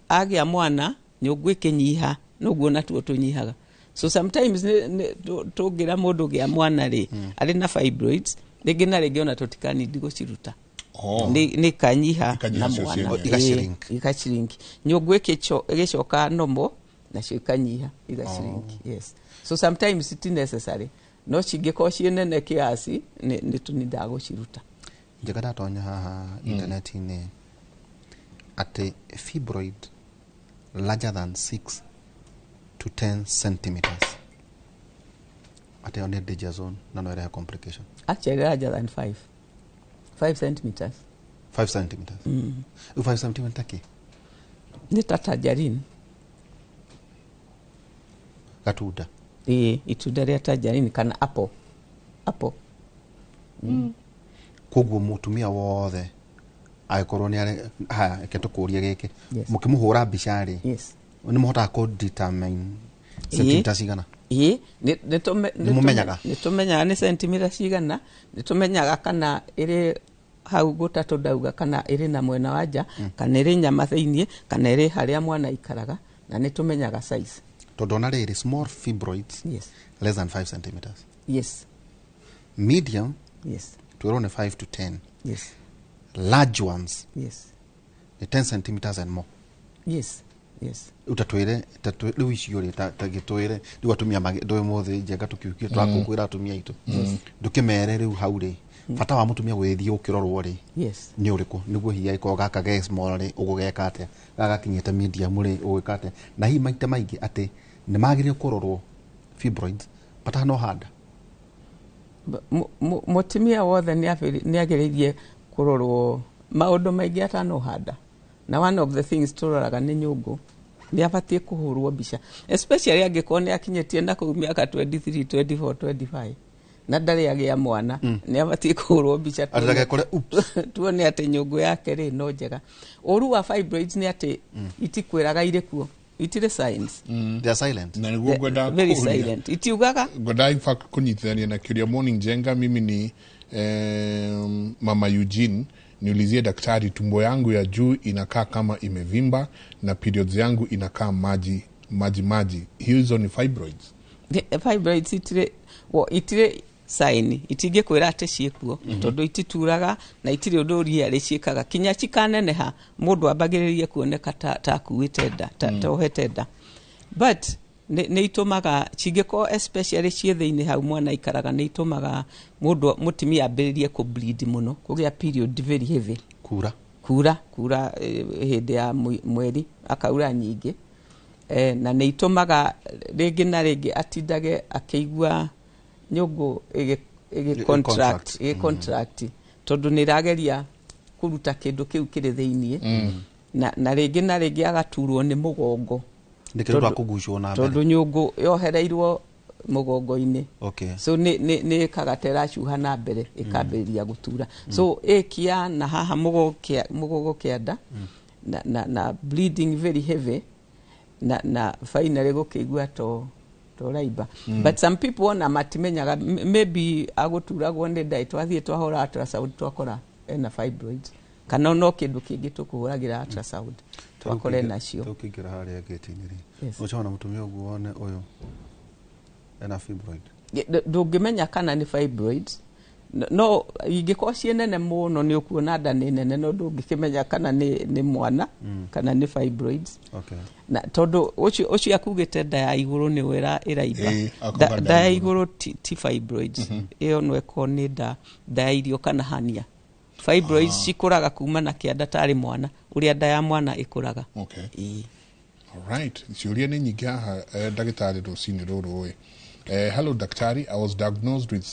agĩa mwana nyũngũ ĩkĩnyiha, noguo natuo tũnyihaga. So sometimes tũngĩra mũndũ gĩa mwana rĩ, arĩ na fibroids, rĩngĩ na rĩngĩ ona tũtikanindi gũciruta. Oh. Nĩ ikanyiha Ikanyiha na cio mwana. cienyewe. Igashrink. Ĩĩ, igashrink, nyũngũ ĩgĩcoka normal, nacio ikanyiha, igashrink. Yes, so sometimes it necessary, no cingĩkorwo ciĩ nene kiasi nĩ tũnindaga gũciruta. Njega, ndatonya haha internet-inĩ atĩ fibroid larger than 6 to 10 centimeters atĩ ĩyo nĩ danger zone na no ĩrehe complication. Actually larger than 5 centimeters. 5 centimeters. Rĩu 5 centimeter kĩ? Nĩ ta tangerine. Gatunda. Ĩĩ, itunda rĩa tangerine kana apple. Koguo mũtumia wothe angĩkorwo nĩ arĩ haya, reke tũkũrie gĩkĩ. Yes. Mũkĩmũhũra mbica rĩ, nĩ mũhotaga kũ determine centimeter cigana? Ĩĩ, Nĩ mũmenyaga? Nĩ tũmenyaga nĩ sentimita cigana, nĩ tũmenyaga kana ĩrĩ hau gũtatũ ndauga, kana ĩrĩ na mwena wa nja, kana ĩrĩ nyama thĩiniĩ, kana ĩrĩ harĩa mwana aikaraga, na nĩ tũmenyaga size. Tondũ ona rĩrĩ, small fibroids less than 5 centimeters, medium twĩrwo nĩ 5 to 10, large ones nĩ 10 centimeters and more. Rĩu tatwĩre, rĩu icio rĩ, ta gĩtwĩre rĩu atumia ndũĩ mũthĩ njenga tũkiukie tũrakũngũĩra atumia aitũ. Ndũkĩmere rĩu hau rĩ, bata wa mũtumia gũgĩthiĩ gũkĩrorwo rĩ nĩ ũrĩkũ, nĩguo hihi angĩkorwo gaka ge small rĩ, ũgũgeka atĩa, gaka gakinyĩte medium rĩ, ũgwĩka atĩa, na hihi maita maingĩ atĩ nĩ magĩrĩire kũrorwo fibroids matanohanda? Mũtumia wothe nĩ agĩrĩirie kũrorwo maũndũ maingĩ atanohanda, na one of the things tũroraga nĩ nyũngũ. Nĩ abatiĩ kũhũrwo mbica, especially angĩkorwo nĩ akinyĩtie na kũu mĩaka 23, 24, 25 na ndarĩ agĩa mwana. Nĩ abatiĩ kũhũrwo mbica Atĩ ndagekore oops. Tuone atĩ nyũngũ yake rĩ no njega. Ũru wa fibroids nĩ atĩ itikwĩraga irĩ kuo, itirĩ signs. They are silent. Na nĩguo ngwenda Very kũũria. silent, itiugaga. Ngwenda in fact kunyitithania na kiuria. Morning Jenga, mimi ni mama Eugene, niulizie daktari, tumbo yangu ya juu inakaa kama imevimba na periods yangu inakaa maji maji maji, hizo ni fibroids? The fibroids itirĩ wo, itirĩ sign, itingĩkwĩra atĩ ciĩkuo, tondũ itituraga na itirĩ ũndũ riarĩ ciĩkaga kinya cikaneneha, mũndũ ambagĩrĩrie kuoneka ta akuĩte nda, ta ohete nda. But nĩ itũmaga cingĩkorwo especially ciĩ thĩinĩ hau mwana aikaraga, nĩ itũmaga mũndũ mũtumia ambĩrĩrie kũ bleed mũno, kũgĩa period very heavy. Kura. Kura hĩndĩ ya mweri akaura nyingĩ, na nĩ itũmaga rĩngĩ na rĩngĩ atindage akĩigua nyũngũ ĩgĩ contract. Contract. Ĩgĩ contract tondũ nĩ ĩrageria kũruta kĩndũ kĩu kĩrĩ thĩiniĩ. Na rĩngĩ na rĩngĩ agaturwo nĩ mũgongo. Nĩ kĩndũ twa kũgucwo na mbere. Tondũ nyũngũ yohereirwo Mũgongo-inĩ. Okay. So nĩ ĩkaga ta ĩracuha na mbere, ĩkambĩrĩria gũtura. So ĩkia na haha mũgongo kĩanda na bleeding very heavy na finally gũkĩigua to raimba. But some people ona matimenyaga, maybe agũturagwo nĩ nda, twathiĩ twahũra ultrasound, twakora ena fibroids, kana no kĩndũ kĩngĩ tũkũhũragĩra ultrasound twakora nacio. Tũkĩingĩra harĩa gate-inĩ rĩ, Yes. ũcona mũtumia ũguo wone ũyũ ena fibroid? Ndũngĩmenya kana nĩ fibroids. No ingĩkorwo ciĩ nene mũno, nĩ ũkuona nda nĩ nene, no ndũngĩkĩmenya kana nĩ mwana kana nĩ fibroids. Na tondũ ũcio akugĩte nda ya igũrũ nĩyo ĩraimba. Ĩĩ, akauga nda Nda ya ya igũrũ ti fibroids. Ĩyo no ĩkorwo nĩ nda ya irio kana hernia. Fibroids cikũraga kuma na kĩanda tarĩ mwana, ũrĩa nda ya mwana ĩkũraga. Okay. Ĩĩ. Alright. Ciũria nĩ nyingĩ haha, ndagĩtarĩ, rũcinĩ rũrũ ĩ. Hello daktari, I was diagnosed with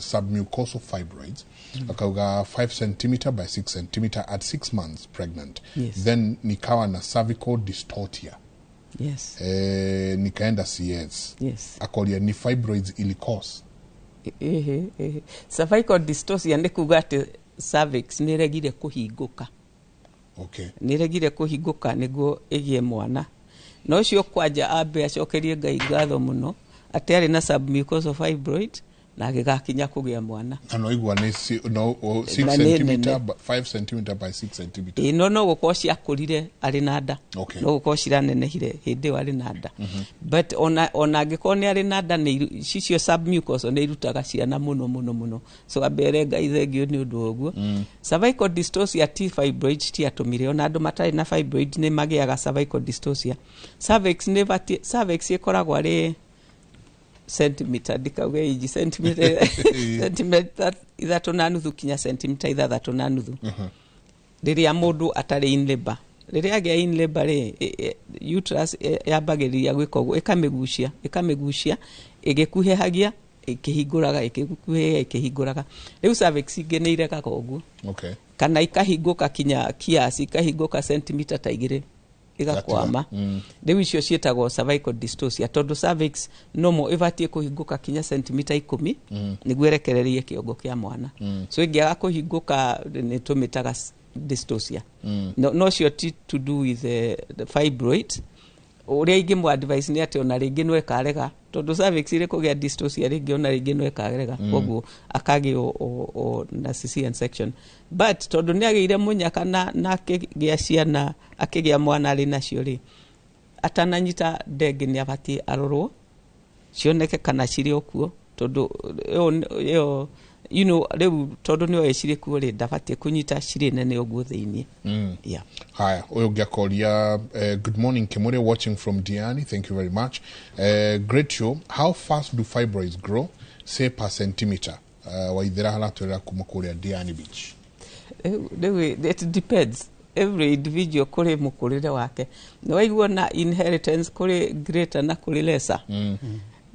submucosal fibroids. Akauga 5 cm by 6 cm at 6 months pregnant. Then nikawa na cervical dystocia. Nikaenda CS. Akoria ni fibroids ili cause. Ĩhĩ. Cervical dystocia nĩ kuga atĩ cervix nĩ ĩregire kũhingũka. Nĩ ĩregire kũhingũka nĩguo ĩgĩe mwana. Na ũcio kwanja ambe acokerie Ngai ngatho mũno atĩ arĩ na submucosal fibroid na agĩgakinya kũgĩa mwana. Na no igua nĩ no, 6 Na nĩ cm nene. 5 cm by 6 cm. Ĩĩ, no gũkorwo ciakũrire arĩ na nda. No gũkorwo ciranenehire hĩndĩ ĩyo arĩ na nda. But ona angĩkorwo nĩ arĩ na nda, nĩ cicio submucosal nĩ irutaga ciana mũno mũno mũno, so ambere Ngai thengio nĩ ũndũ wa ũguo. Cervical dystocia ti fibroids tiatũmire, ona andũ matarĩ na fibroid nĩ magĩaga cervical dystocia. Cervix nĩ ĩbatiĩ, cervix ĩkoragwo arĩ centimeter, ndikauge inji, centimeter 3.5 kinya centimeter 6.5 rĩrĩa mũndũ atarĩ in labor. Rĩrĩa agĩa in labor rĩ, uterus yambagĩrĩria gwĩka ũguo, ĩkamĩgucia, ĩkamĩgucia, ĩgĩkuhĩhagia, ĩkĩhingũraga, ĩkĩkuhĩhagia, ĩkĩhingũraga. Rĩu cervix ingĩ nĩ iregaga ũguo kana ikahingũka kinya kiasi, ikahingũka centimeter ta 2, ĩgakwama. Rĩu icio ciĩtagwo cervical dystocia, tondũ cervix normal ĩbatiĩ kũhingũka kinya centimeter 10 nĩguo ĩrekererie kĩongo kĩa mwana. So ĩngĩaga kũhingũka nĩ tũmĩtaga dystocia. No cio ti to do with the fibroid. Ũrĩa ingĩmũ advice nĩ atĩ ona rĩngĩ no ĩkarega, tondũ cervix ĩrĩ kũgĩa dystocia rĩngĩ, ona rĩngĩ no ĩkarega. Koguo akagĩa o na cesarean section, but tondũ nĩ agĩire mũnyaka na akĩgĩa ciana, akĩgĩa mwana arĩ nacio rĩ, atananyita ndenge nĩ abatiĩ arorwo cioneke kana cirĩ o kuo, tondũ ĩyo rĩu tondũ nĩ oĩ cirĩ kuo rĩ, ndabatiĩ kũnyita cirĩ nene ũguo thĩiniĩ. Yeah. Haya, ũyũ ũngĩ akoria, good morning Kimure, watching from Diani. Thank you very much. Great show. How fast do fibroids grow, say per centimeter? Waithera haratwĩra kuma kũrĩa Diani Beach. Rĩu it depends, every individual kũrĩ mũkũrĩre wake. Nĩ waigua na inheritance kũrĩ greater na kũrĩ lesser.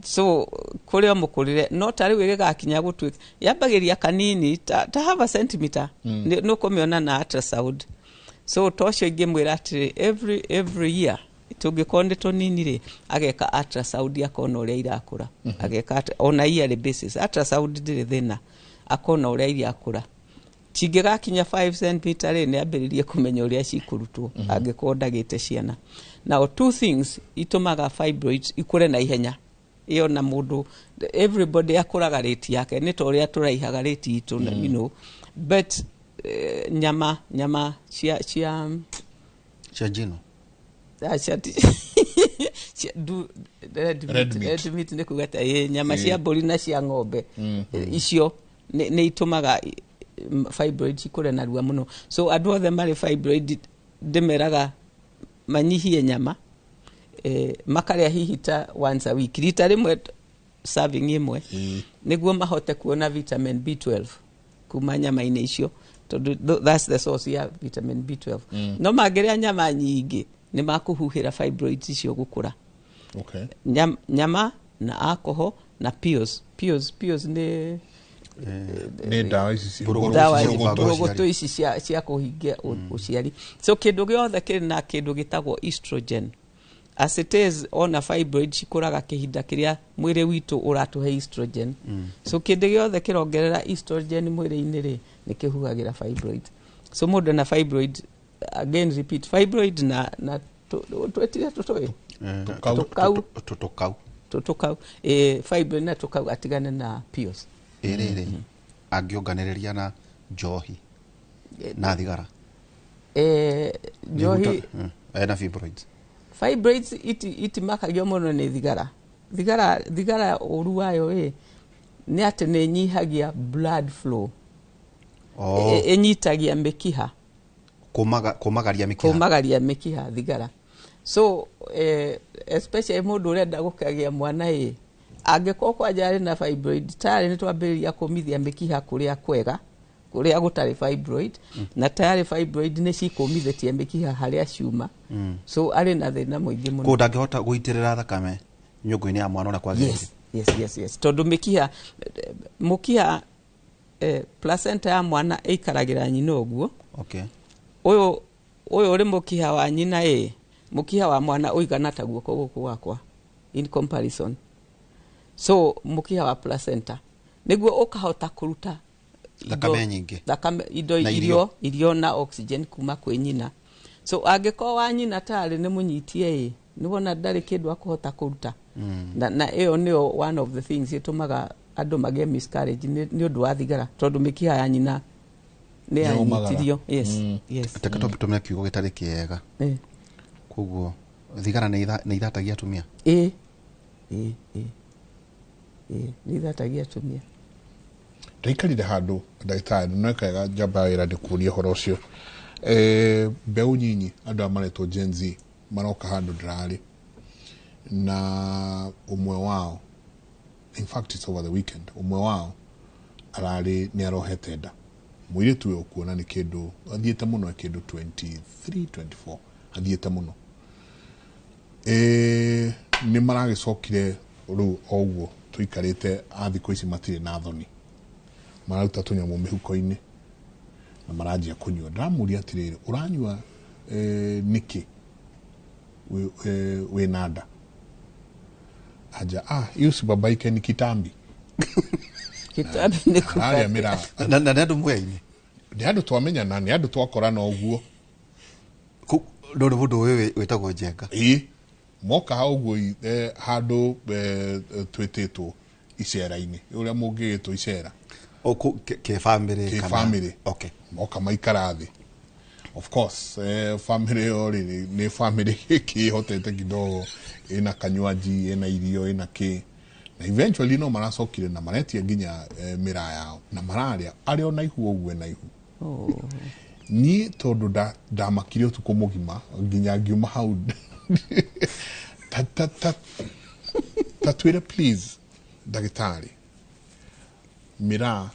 So kũrĩ o mũkũrĩre, no ta rĩu ĩgĩgakinya gũtuĩka yambagĩria kanini ta half a centimeter. Nĩ ũkũmĩona na ultrasound. So to ũcio ingĩmwĩra atĩrĩ, every year tũngĩkorwo nĩ tũnini rĩ, ageka ultrasound akona ũrĩa irakũra. Ageka ona yearly basis ultrasound ndĩrĩ thĩna, akona ũrĩa irakũra. Cingĩgakinya 5 cm rĩ, nĩ ambĩrĩrie kũmenya ũrĩa cikũrutwo angĩkorwo ndagĩte ciana. Now, two things itũmaga fibroids ikũre na ihenya. Ĩyo na mũndũ, everybody akũraga rate yake, nĩ ta ũrĩa tũraihaga rate itũ. But nyama cia Cia njino. Ah, cia red Red meat, meat. Red meat nĩ kuga ta ĩ, nyama cia mbũri na cia ng'ombe. Icio nĩ itũmaga fibroid cikũre narua mũno. So andũ othe marĩ fibroid ndĩmeraga manyihie nyama, makarĩa hihi ta once a week, rita rĩmwe, serving ĩmwe, nĩguo mahote kuona vitamin B12 kuma nyama-inĩ icio, tondũ that's the source ya vitamin B12. No mangĩrĩa nyama nyingĩ nĩ makũhuhĩra fibroids icio gũkũra. Nyama na alcohol na pills. Pills nĩ Nĩ ndawa ici ndawa mbũrũgũtũ. Mbũrũgũtũ ici cia kũhingia ũciari. So kĩndũ gĩothe kĩrĩ na kĩndũ gĩtagwo estrogen As it is, ona fibroid cikũraga kĩhinda kĩrĩa mwĩrĩ witũ ũratũhe estrogen. So kĩndũ gĩothe kĩrongerera estrogen mwĩrĩ-inĩ rĩ, nĩ kĩhuhagĩra fibroid. So mũndũ na fibroid, again repeat, fibroid na twetire tũtũĩ Tũkau. Tũkau. Tũkau, fibroid na tũkau, atigane na pills. Ĩrĩrĩ angĩonganĩrĩria na njohi na thigara? Njohi Ena fibroids. Fibroids itimakagio mũno nĩ thigara. Thigara ũru wayo ĩ nĩ atĩ nĩ ĩnyihagia blood flow. Ĩnyitagia mĩkiha. Kũmagaria mĩkiha. Kũmagaria mĩkiha thigara. So especially mũndũ ũrenda gũkagĩa mwana ĩ, angĩkorwo kwanja arĩ na fibroid, tayarĩ nĩ twambĩrĩria kũmithia mĩkiha kũrĩa kwega, kũrĩa gũtarĩ fibroid, na tayarĩ fibroid nĩ cikũmithĩtie mĩkiha harĩa ciuma. So arĩ na thĩna mũingĩ mũno. Kũu ndangĩhota gũitĩrĩra thakame nyũngũ-inĩ ya mwana ũrĩa kwagĩrĩire. Yes. Tondũ mũkiha placenta ya mwana ĩikaragĩra nyina ũguo. Okay. Ũyũ ũrĩ mũkiha wa nyina ĩ, mũkiha wa mwana ũigana ta guoko gũkũ gwakwa in comparison. So mũkiha wa placenta nĩguo ũkahota kũruta thakame nyingĩ, thakame, indo irio na oxygen kuma kwĩ nyina. So angĩkorwo wa nyina tarĩ nĩ mũnyitie ĩ, nĩwona ndarĩ kĩndũ akũhota kũruta. Na ĩyo nĩyo one of the things ĩtũmaga andũ magĩe miscarriage nĩ ũndũ wa thigara, tondũ mĩkiha ya nyina nĩ yanyitirio. Yes. Reke tũtũmĩre kiugo gĩtarĩ kĩega. Koguo thigara nĩ ithatagia atumia? Ĩ nĩ ithatagia atumia. Ndaikarire handũ ndagĩtarĩ no kega njamba wĩra ndĩkũrie ũhoro ũcio. Mbeũ nyinyi andũ aya maretwo Gen Z maroka handũ ndĩrarĩ na ũmwe wao, in fact it's over the weekend, ũmwe wao ararĩ nĩ arohete nda. Mũirĩtu ũyũ ũkuona nĩ kĩndũ athiĩte mũno, kĩndũ 23 24 athiĩte mũno. Nĩ maragĩcokire rĩu o ũguo tũikarĩte a thikũ ici matirĩ na thoni, mararuta tũnyamũ mĩhuko-inĩ na maranjia kũnyua. Ndĩramũria atĩrĩrĩ, ũranyua nĩkĩ wĩna nda? Anja, hiyo sibabaike ni kitambi. Kitambi nĩ kũrĩa mĩraa. Na nĩ andũ mũyaine? Nĩ andũ twamenyana, nĩ andũ twakorana ũguo. Ndũrĩ mũndũ ũyũ wĩtagwo Njenga? Ĩĩ, moka hau ũguo handũ twĩtĩtwo icera-inĩ, ũrĩa mũngĩgĩtwo icera. Kĩbamĩrĩ? Kĩbamĩrĩ. Okay. Moka maikara thĩ. Of course, family ĩyo rĩ nĩ family kĩhotete kidogo, ĩna kanywaji, ĩna irio, ĩna kĩ. Na eventually no maracokire na maretia nginya mĩraa yao na mararĩa arĩ ona ihu ũguo ena ihu. Niĩ tondũ ndamakire ũtukũ mũgima nginya ngiuma hau. Ta twĩre please ndagĩtarĩ, mĩraa,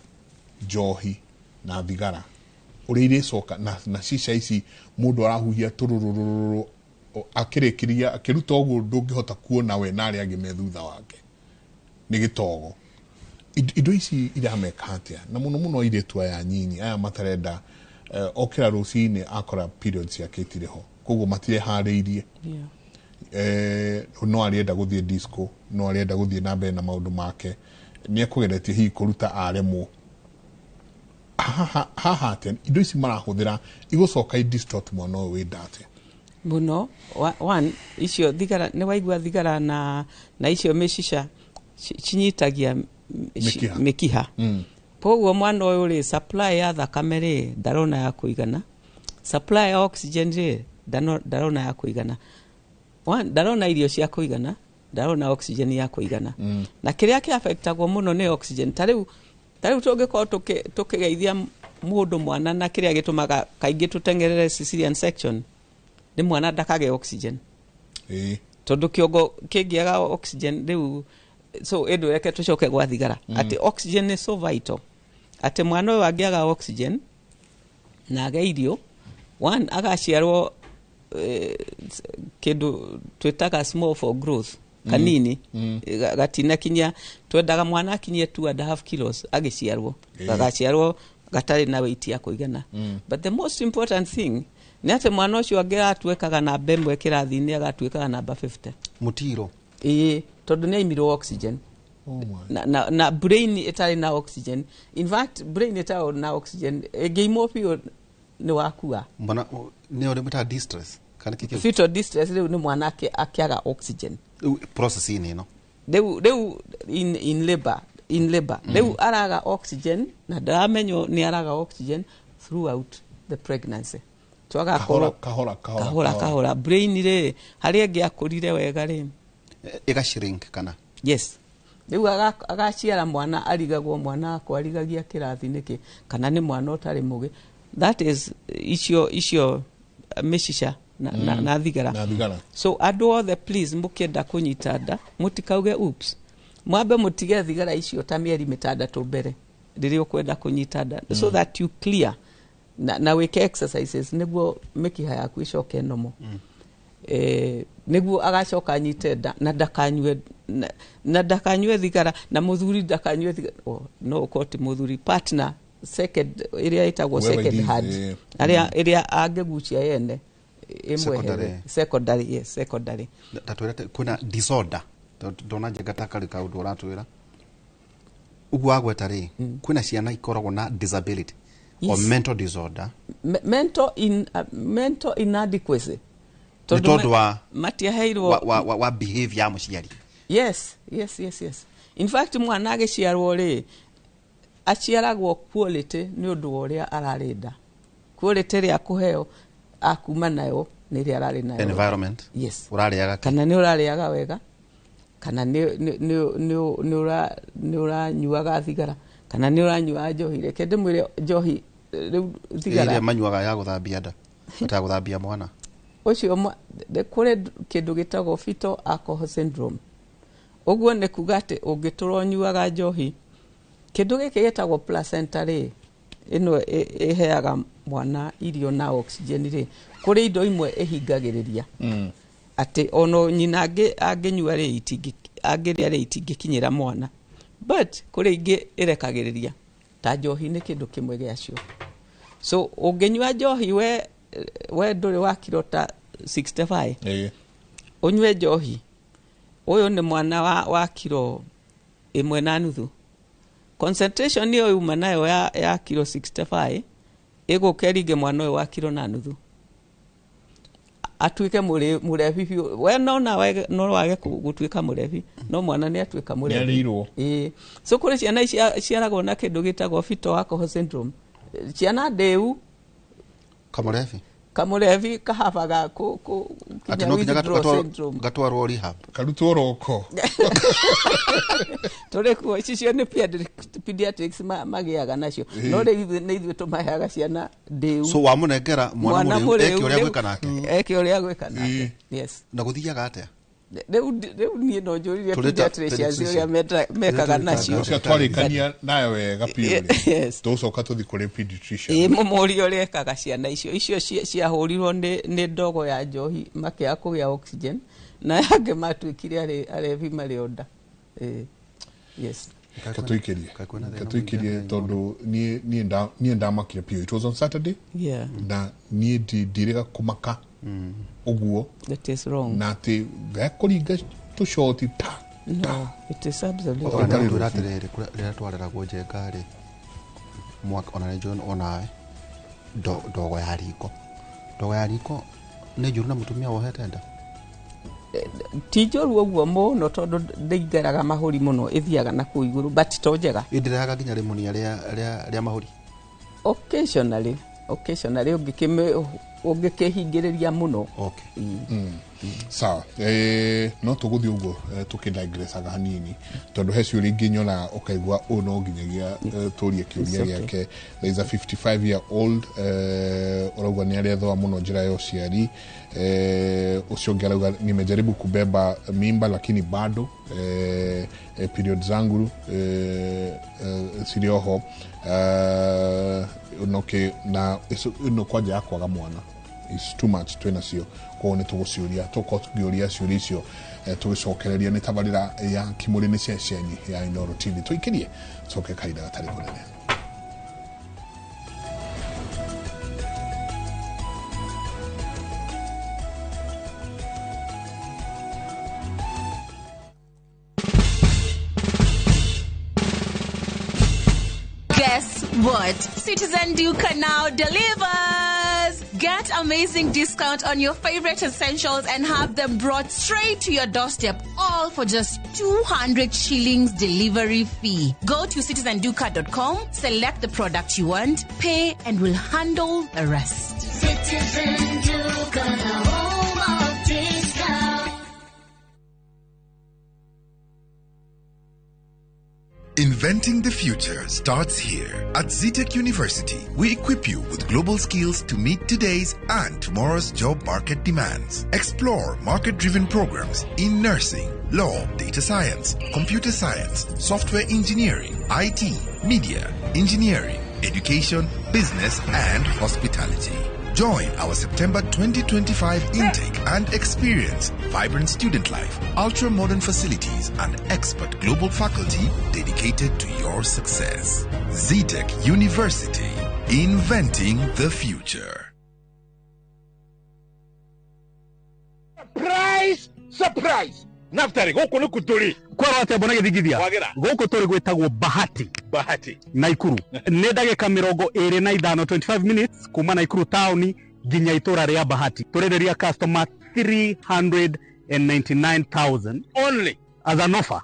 njohi na thigara ũrĩa irĩcoka na cica ici mũndũ arahuhia tũrũrũrũrũ akĩrĩkĩria akĩruta ũguo ndũngĩhota kuona we na arĩa angĩ me thutha wake nĩ gĩtogo. Indo ici irameka atĩa? Na mũno mũno airĩtu aya nyinyi aya matarenda okĩra rũcinĩ akora periods ciake itirĩ ho, koguo matireharĩirie. No arĩenda gũthiĩ disco, no arĩenda gũthiĩ na mbere na maũndũ make, nĩ ekũgeretie hihi kũruta aremwo. Haha atĩa indo ici marahũthĩra igũcoka i distort mwana ũyũ wĩ nda atĩa? Mũno. One, icio thigara, nĩ waigua thigara na icio mĩcica cinyitagia mĩkiha. Koguo mwana ũyũ rĩ, supply ya thakame rĩ ndarona ya kũigana, supply ya oxygen rĩ ndarona ya kũigana, ndarona irio cia kũigana, ndarona oxygen ya kũigana. Na kĩrĩa kĩaffectagwo mũno nĩ oxygen. Ta rĩu tũngĩkorwo tũkĩgeithia mũndũ mwana, na kĩrĩa gĩtũmaga kaingĩ tũteng'erere cesarean section nĩ mwana ndakage oxygen. Tondũ kĩongo kĩngĩaga oxygen rĩu, so ĩndũ reke tũcoke gwa thigara. Atĩ oxygen is so vital. Atĩ mwana ũyũ angĩaga oxygen na age irio, one, agaciarwo kĩndũ twĩtaga small for growth, kanini, gatinakinya, twendaga mwana akinyie 2.5 kilos agĩciarwo, gagaciarwo gatarĩ na weight ya kũigana. But the most important thing Nĩ atĩ mwana ũcio angĩratuĩkaga namba 1 kĩrathi-inĩ agatuĩkaga namba 50. Mũtiro. Ĩĩ, tondũ nĩ aimirwo oxygen. Na brain ĩtarĩ na oxygen. In fact, brain ĩtarĩ na oxygen ĩngĩimwo biũ nĩ wakua. Mwana nĩ ũrĩa mĩtaga distress kana kĩkĩ? Fetal distress rĩu nĩ mwana akĩaga oxygen. Rĩu process-inĩ ĩno. Rĩu in labor, in labor. Rĩu araga oxygen na ndaramenywo nĩ araga oxygen throughout the pregnancy. Kahora kahora kahora kahora brain rĩ harĩa ĩngĩ akũrire wega rĩ ĩga shrink kana? Yes. Rĩu agaciara mwana arigagwo mwana akwa arigagia kĩrathi nĩkĩ kana nĩ mwana ũtarĩ mũgĩ. That is icio mĩcica na thigara. So andũ othe please mũkĩenda kũnyita nda mũtikauge oops. Mwambe mũtige thigara icio ta mĩeri 6 mbere rĩrĩa ũkwenda kũnyita nda so that you clear na wĩke exercises nĩguo mĩkiha yaku ĩcoke nomo. Nĩguo agacoka anyite nda na ndakanyue na ndakanyue thigara na mũthuri ndakanyue thigara. No ũkorwo ti mũthuri, partner second ĩrĩa ĩtagwo second hand arĩa ĩrĩa angĩgucia yene ĩmwehere secondary. Yes, secondary. Tatwĩra kwĩna disorder ndona njenga ta karĩ kaũndũ ũratwĩra ũguo wagweta rĩ kwĩna ciana ikoragwo na disability. Yes. Or mental disorder. Mental inadequacy. Tondũ wa matiaheirwo wa behavior ya mũciari. Yes, yes, yes, yes. In fact mwana agĩciarwo rĩ aciaragwo quality nĩ ũndũ wa ũrĩa ararĩ nda. Quality ĩrĩa akũheo akuma nayo nĩ ĩrĩa ararĩ nayo. Environment. Yes. Ũrarĩaga kana nĩ ũrarĩaga wega kana nĩ ũranyuaga thigara kana nĩ ũranyuaga njohi. Reke ndĩmwĩre njohi rĩu thigara ĩrĩa manyuaga ya gũthambia nda ta gũthambia mwana ũcio kũrĩ kĩndũ gĩtagwo fetal alcohol syndrome. Ũguo nĩ kuga atĩ ũngĩtũra ũnyuaga njohi kĩndũ gĩkĩ gĩtagwo placenta rĩ ĩno ĩheaga mwana irio na oxygen rĩ kũrĩ indo imwe ĩhingagĩrĩria atĩ ono nyina angĩnyua rĩ angĩrĩa rĩ itingĩkinyĩra mwana, but kũrĩ ingĩ ĩrekagĩrĩria ta njohi nĩ kĩndũ kĩmwe gĩacio. So ũngĩnyua njohi we ndũrĩ wa kiro ta 65 ũnyue njohi ũyũ nĩ mwana wa kiro 1.5. Concentration ĩyo yuma nayo ya kiro 65 ĩgũka ĩringe mwana ũyũ wa kiro 1.5 atuĩke mũrebi biũ. We no no wage gũtuĩka mũrebi no mwana nĩ atuĩka mũrebi. Ĩĩ. So kũrĩ ciana iciaragwo na kĩndũ gĩtagwo fetal alcohol syndrome. Ciana ndĩu kamũrebi kahabaga kinya gatwarwo rehab karutwo roko tũrĩ kuo. Icio nĩ pediatrics magĩaga nacio no rĩu nĩ ithuĩ tũmaheaga ciana ndĩu. So wamũnengera mwana mũrĩu eke ũrĩa gwĩka nake. Eke ũrĩa gwĩka nake. Yes. Na gũthiaga atĩa? Rĩu niĩ no njũririe pediatricians ũrĩa mekaga nacio. Ũcio twarĩkania nayo wega biũ rĩ tũgũcoka tũthiĩ kũrĩ pediatrician. Ĩĩ, mũmũrie ũrĩa ekaga ciana icio. Icio ciahũrirwo nĩ ndogo ya njohi makĩaga kũgĩa oxygen na angĩ matuĩkire arebi marĩ o nda. Yes. Katũikĩrie tondũ niĩ ndamakire biũ. It was on Saturday. Yeah. Na niĩ ndirĩga kũmaka ũguo. That is wrong. Na atĩ gekũringa tũcoti ta. No, it is absolutely wrong. Atĩrĩrĩ, rĩrĩa twareragwo njenga rĩ mwaka ona nĩ njũĩ onawe ndogo ya riko. Ndogo ya riko nĩ njũru na mũtumia wohete nda? Ti njũru ũguo mũno tondũ ndĩingĩraga mahũri mũno, ĩthiaga na kũu igũrũ but to njega. Ĩndĩrehaga nginya rĩmũnia rĩa mahũri? Occasionally ũngĩkĩhingĩrĩria mũno. Okay. Sawa. No tũgũthiĩ ũguo tũkĩdigressaga hanini tondũ he ciũria ingĩ nyonaga ũkaigua ũũ no nginyagia tũrie kĩũria gĩake. There is a 55 year old ũrauga nĩ arethũa mũno njĩra ya ũciari. Ũcio ũngĩ arauga nimejaribu kubeba mimba lakini bado period zangu cirĩ oho na ĩno kwanja ya kwaga mwana is too much twĩna cio koguo nĩ tũgũciũria tũkorwo tũkĩũria ciũria icio tũgĩcokereria nĩ tabarĩra ya Kĩmũrĩ nĩ ceceni ya Inooro TV. Tũikĩrie coke kahinda gatarĩ kũnene. what? Citizen Duka now delivers! Get amazing discount on your favorite essentials and have them brought straight to your doorstep, all for just 200 shillings delivery fee. Go to citizenduka.com, select the product you want, pay, and we'll handle the rest. Citizen Duka, the home of discount. Inventing the future starts here. At Zetech University, we equip you with global skills to meet today's and tomorrow's job market demands. Explore market-driven programs in nursing, law, data science, computer science, software engineering, IT, media, engineering, education, business, and hospitality. Join our September 2025 intake and experience vibrant student life, ultra-modern facilities, and expert global faculty dedicated to your success. Zetech University, inventing the future. Surprise! Surprise! Naftari, gũkũ nĩ kũ tũrĩ? Kwerwo atĩa mbona gĩthingithia? Wagĩra. Gũkũ tũrĩ gwĩtagwo Bahati. Bahati. Naikuru. Nĩ ndagĩka 25, 25 minutes kuma Naikuru taũni nginya itũra rĩa Bahati. Tũrereria customer 399,000 only as an offer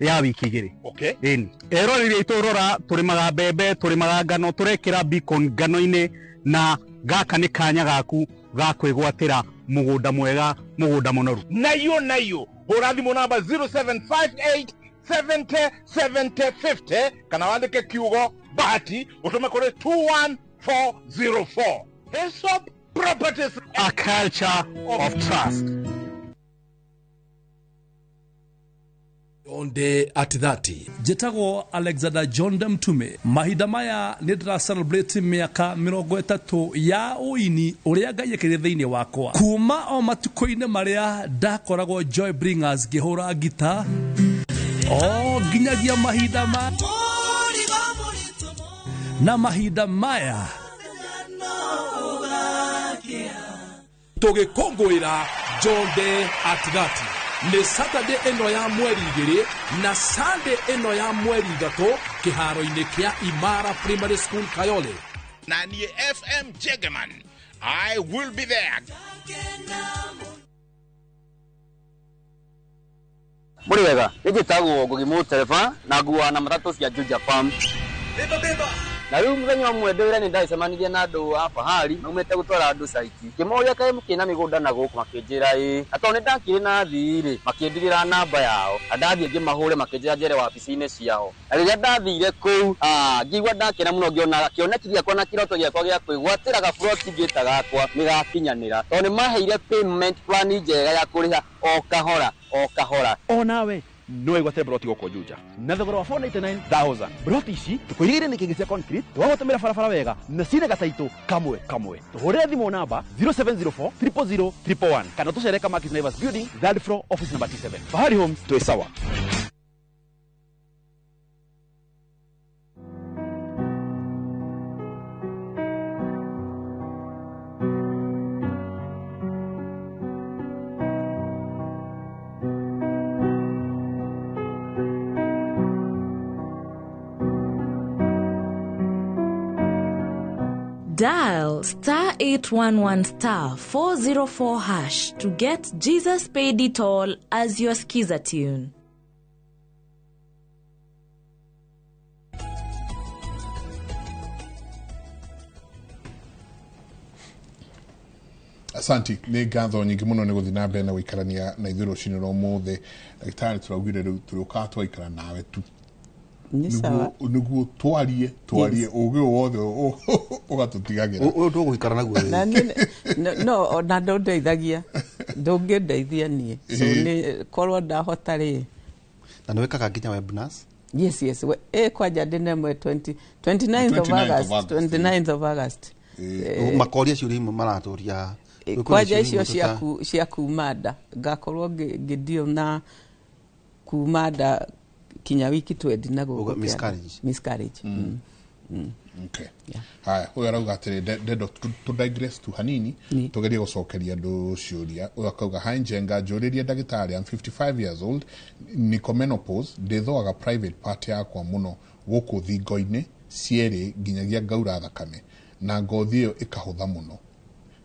ya wiki igĩrĩ. Okay. Ĩni. Eroreri aitũ rora, tũrĩmaga mbembe, tũrĩmaga ngano, tũrekĩra beacon ngano-inĩ, na gaka nĩ kanya gaku ga kwĩgwatĩra mũgũnda mwega, mũgũnda mũnoru. Nayo nayo hũra thimũ namba 0758 70 70 50 kana wandĩke kiugo Bahati ũtũme kũrĩ 21404. Hillsop Properties, a culture of trust. Onde at 30 njĩtagwo Alexander John Mtume. Mahinda maya nĩ ndĩra celebrate mĩaka 30 ya ũini ũrĩa Ngai ekĩrire thĩinĩ wakwa, kuma o matukũ-inĩ marĩa ndakoragwo Joy Bringers ngĩhũra ngita o nginyagia mahinda ma na mahinda maya tũgĩkũngũĩra John Day at 30. Nĩ Saturday ĩno ya mweri 2 na Sunday ĩno ya mweri 3 kĩharo-inĩ kĩa Imara Primary School Kayole. Na niĩ FM Jegeman, I will be there. Mũrĩ wega, nĩ njĩtagwo Ngugi Mũtereba na nguaga na matatũ cia Juja Farm. Beba beba. Na rĩu mũthenya ũmwe ndĩ wĩra nĩ ndacemanirie na andũ a Fahari maumĩte gũtwara andũ caiti. Ngĩmoria kaĩ mũkĩna mĩgũnda na gũkũ, makĩnjĩra ĩĩ. Na tondũ nĩ ndakĩrĩ na thii rĩ, makĩndigĩra namba yao. Na ndathiĩ ngĩmahũre makĩnjĩra njere wabici-inĩ ciao. Na rĩrĩa ndathire kũu, ngĩigua ndakena mũno ngĩona kĩoneki gĩakwa na kĩroto gĩakwa gĩa kwĩgwatĩra gaburoti ngĩta gakwa nĩ gakinyanĩra. Tondũ nĩ maheire payment plan njega ya kũrĩha o kahora o kahora. Onawe no wĩgwatĩre broti gũkũ Juja na thogora wa 499,000. Broti ici tũkũigĩire nĩ kĩngĩ cia concrete, twagũtũmĩra barabara wega na cina gataitũ kamwe kamwe. Tũhũrĩre thimũ namba 0704 000 111 kana tũcere Kamakis Naivas Building, third floor, office number T7. Fahari Homes, twĩ sawa. Dial star 811 star 404 hash to get Jesus Paid It All as your skiza tune. Asanti, nĩ ngatho nyingĩ mũno nĩ gũthiĩ na mbere na gũikarania na ithuĩ rũcinĩ rwa ũmũthĩ. Ndagĩtarĩ tũraugire rĩu tũrĩũkaga tũgaikara nawe tu nĩguo twarie ũgĩ wothe ũgatũtigagĩra. Ũyũ tũgũikara naguo. No ona ndũndeithagia, ndũngĩndeithia niĩ. So nĩ korwo ndahota rĩ. Na nĩ wĩkaga nginya webinars? Yes, yes. Kwanja ndĩ ĩmwe 29th of August, 29th of August. Makoria ciũria imwe maratũria. Kwanja icio cia kuma nda ngakorwo ngĩdeal na kuma nda kinya wiki twendi na gũkũ miscarriage. Okay. Haya, ũyũ arauga atĩrĩ ndendo tũ digress tu hanini tũgerie gũcokeria andũ ciũria. Ũyũ akauga, hi Njenga, njũrĩrie ndagĩtarĩ, I'm 55 years old, niko menopause, ndĩthoaga private part yakwa mũno gũkũ thingo-inĩ Cierĩ nginyagia ngaura thakame na ngothi ĩyo ĩkahũtha mũno.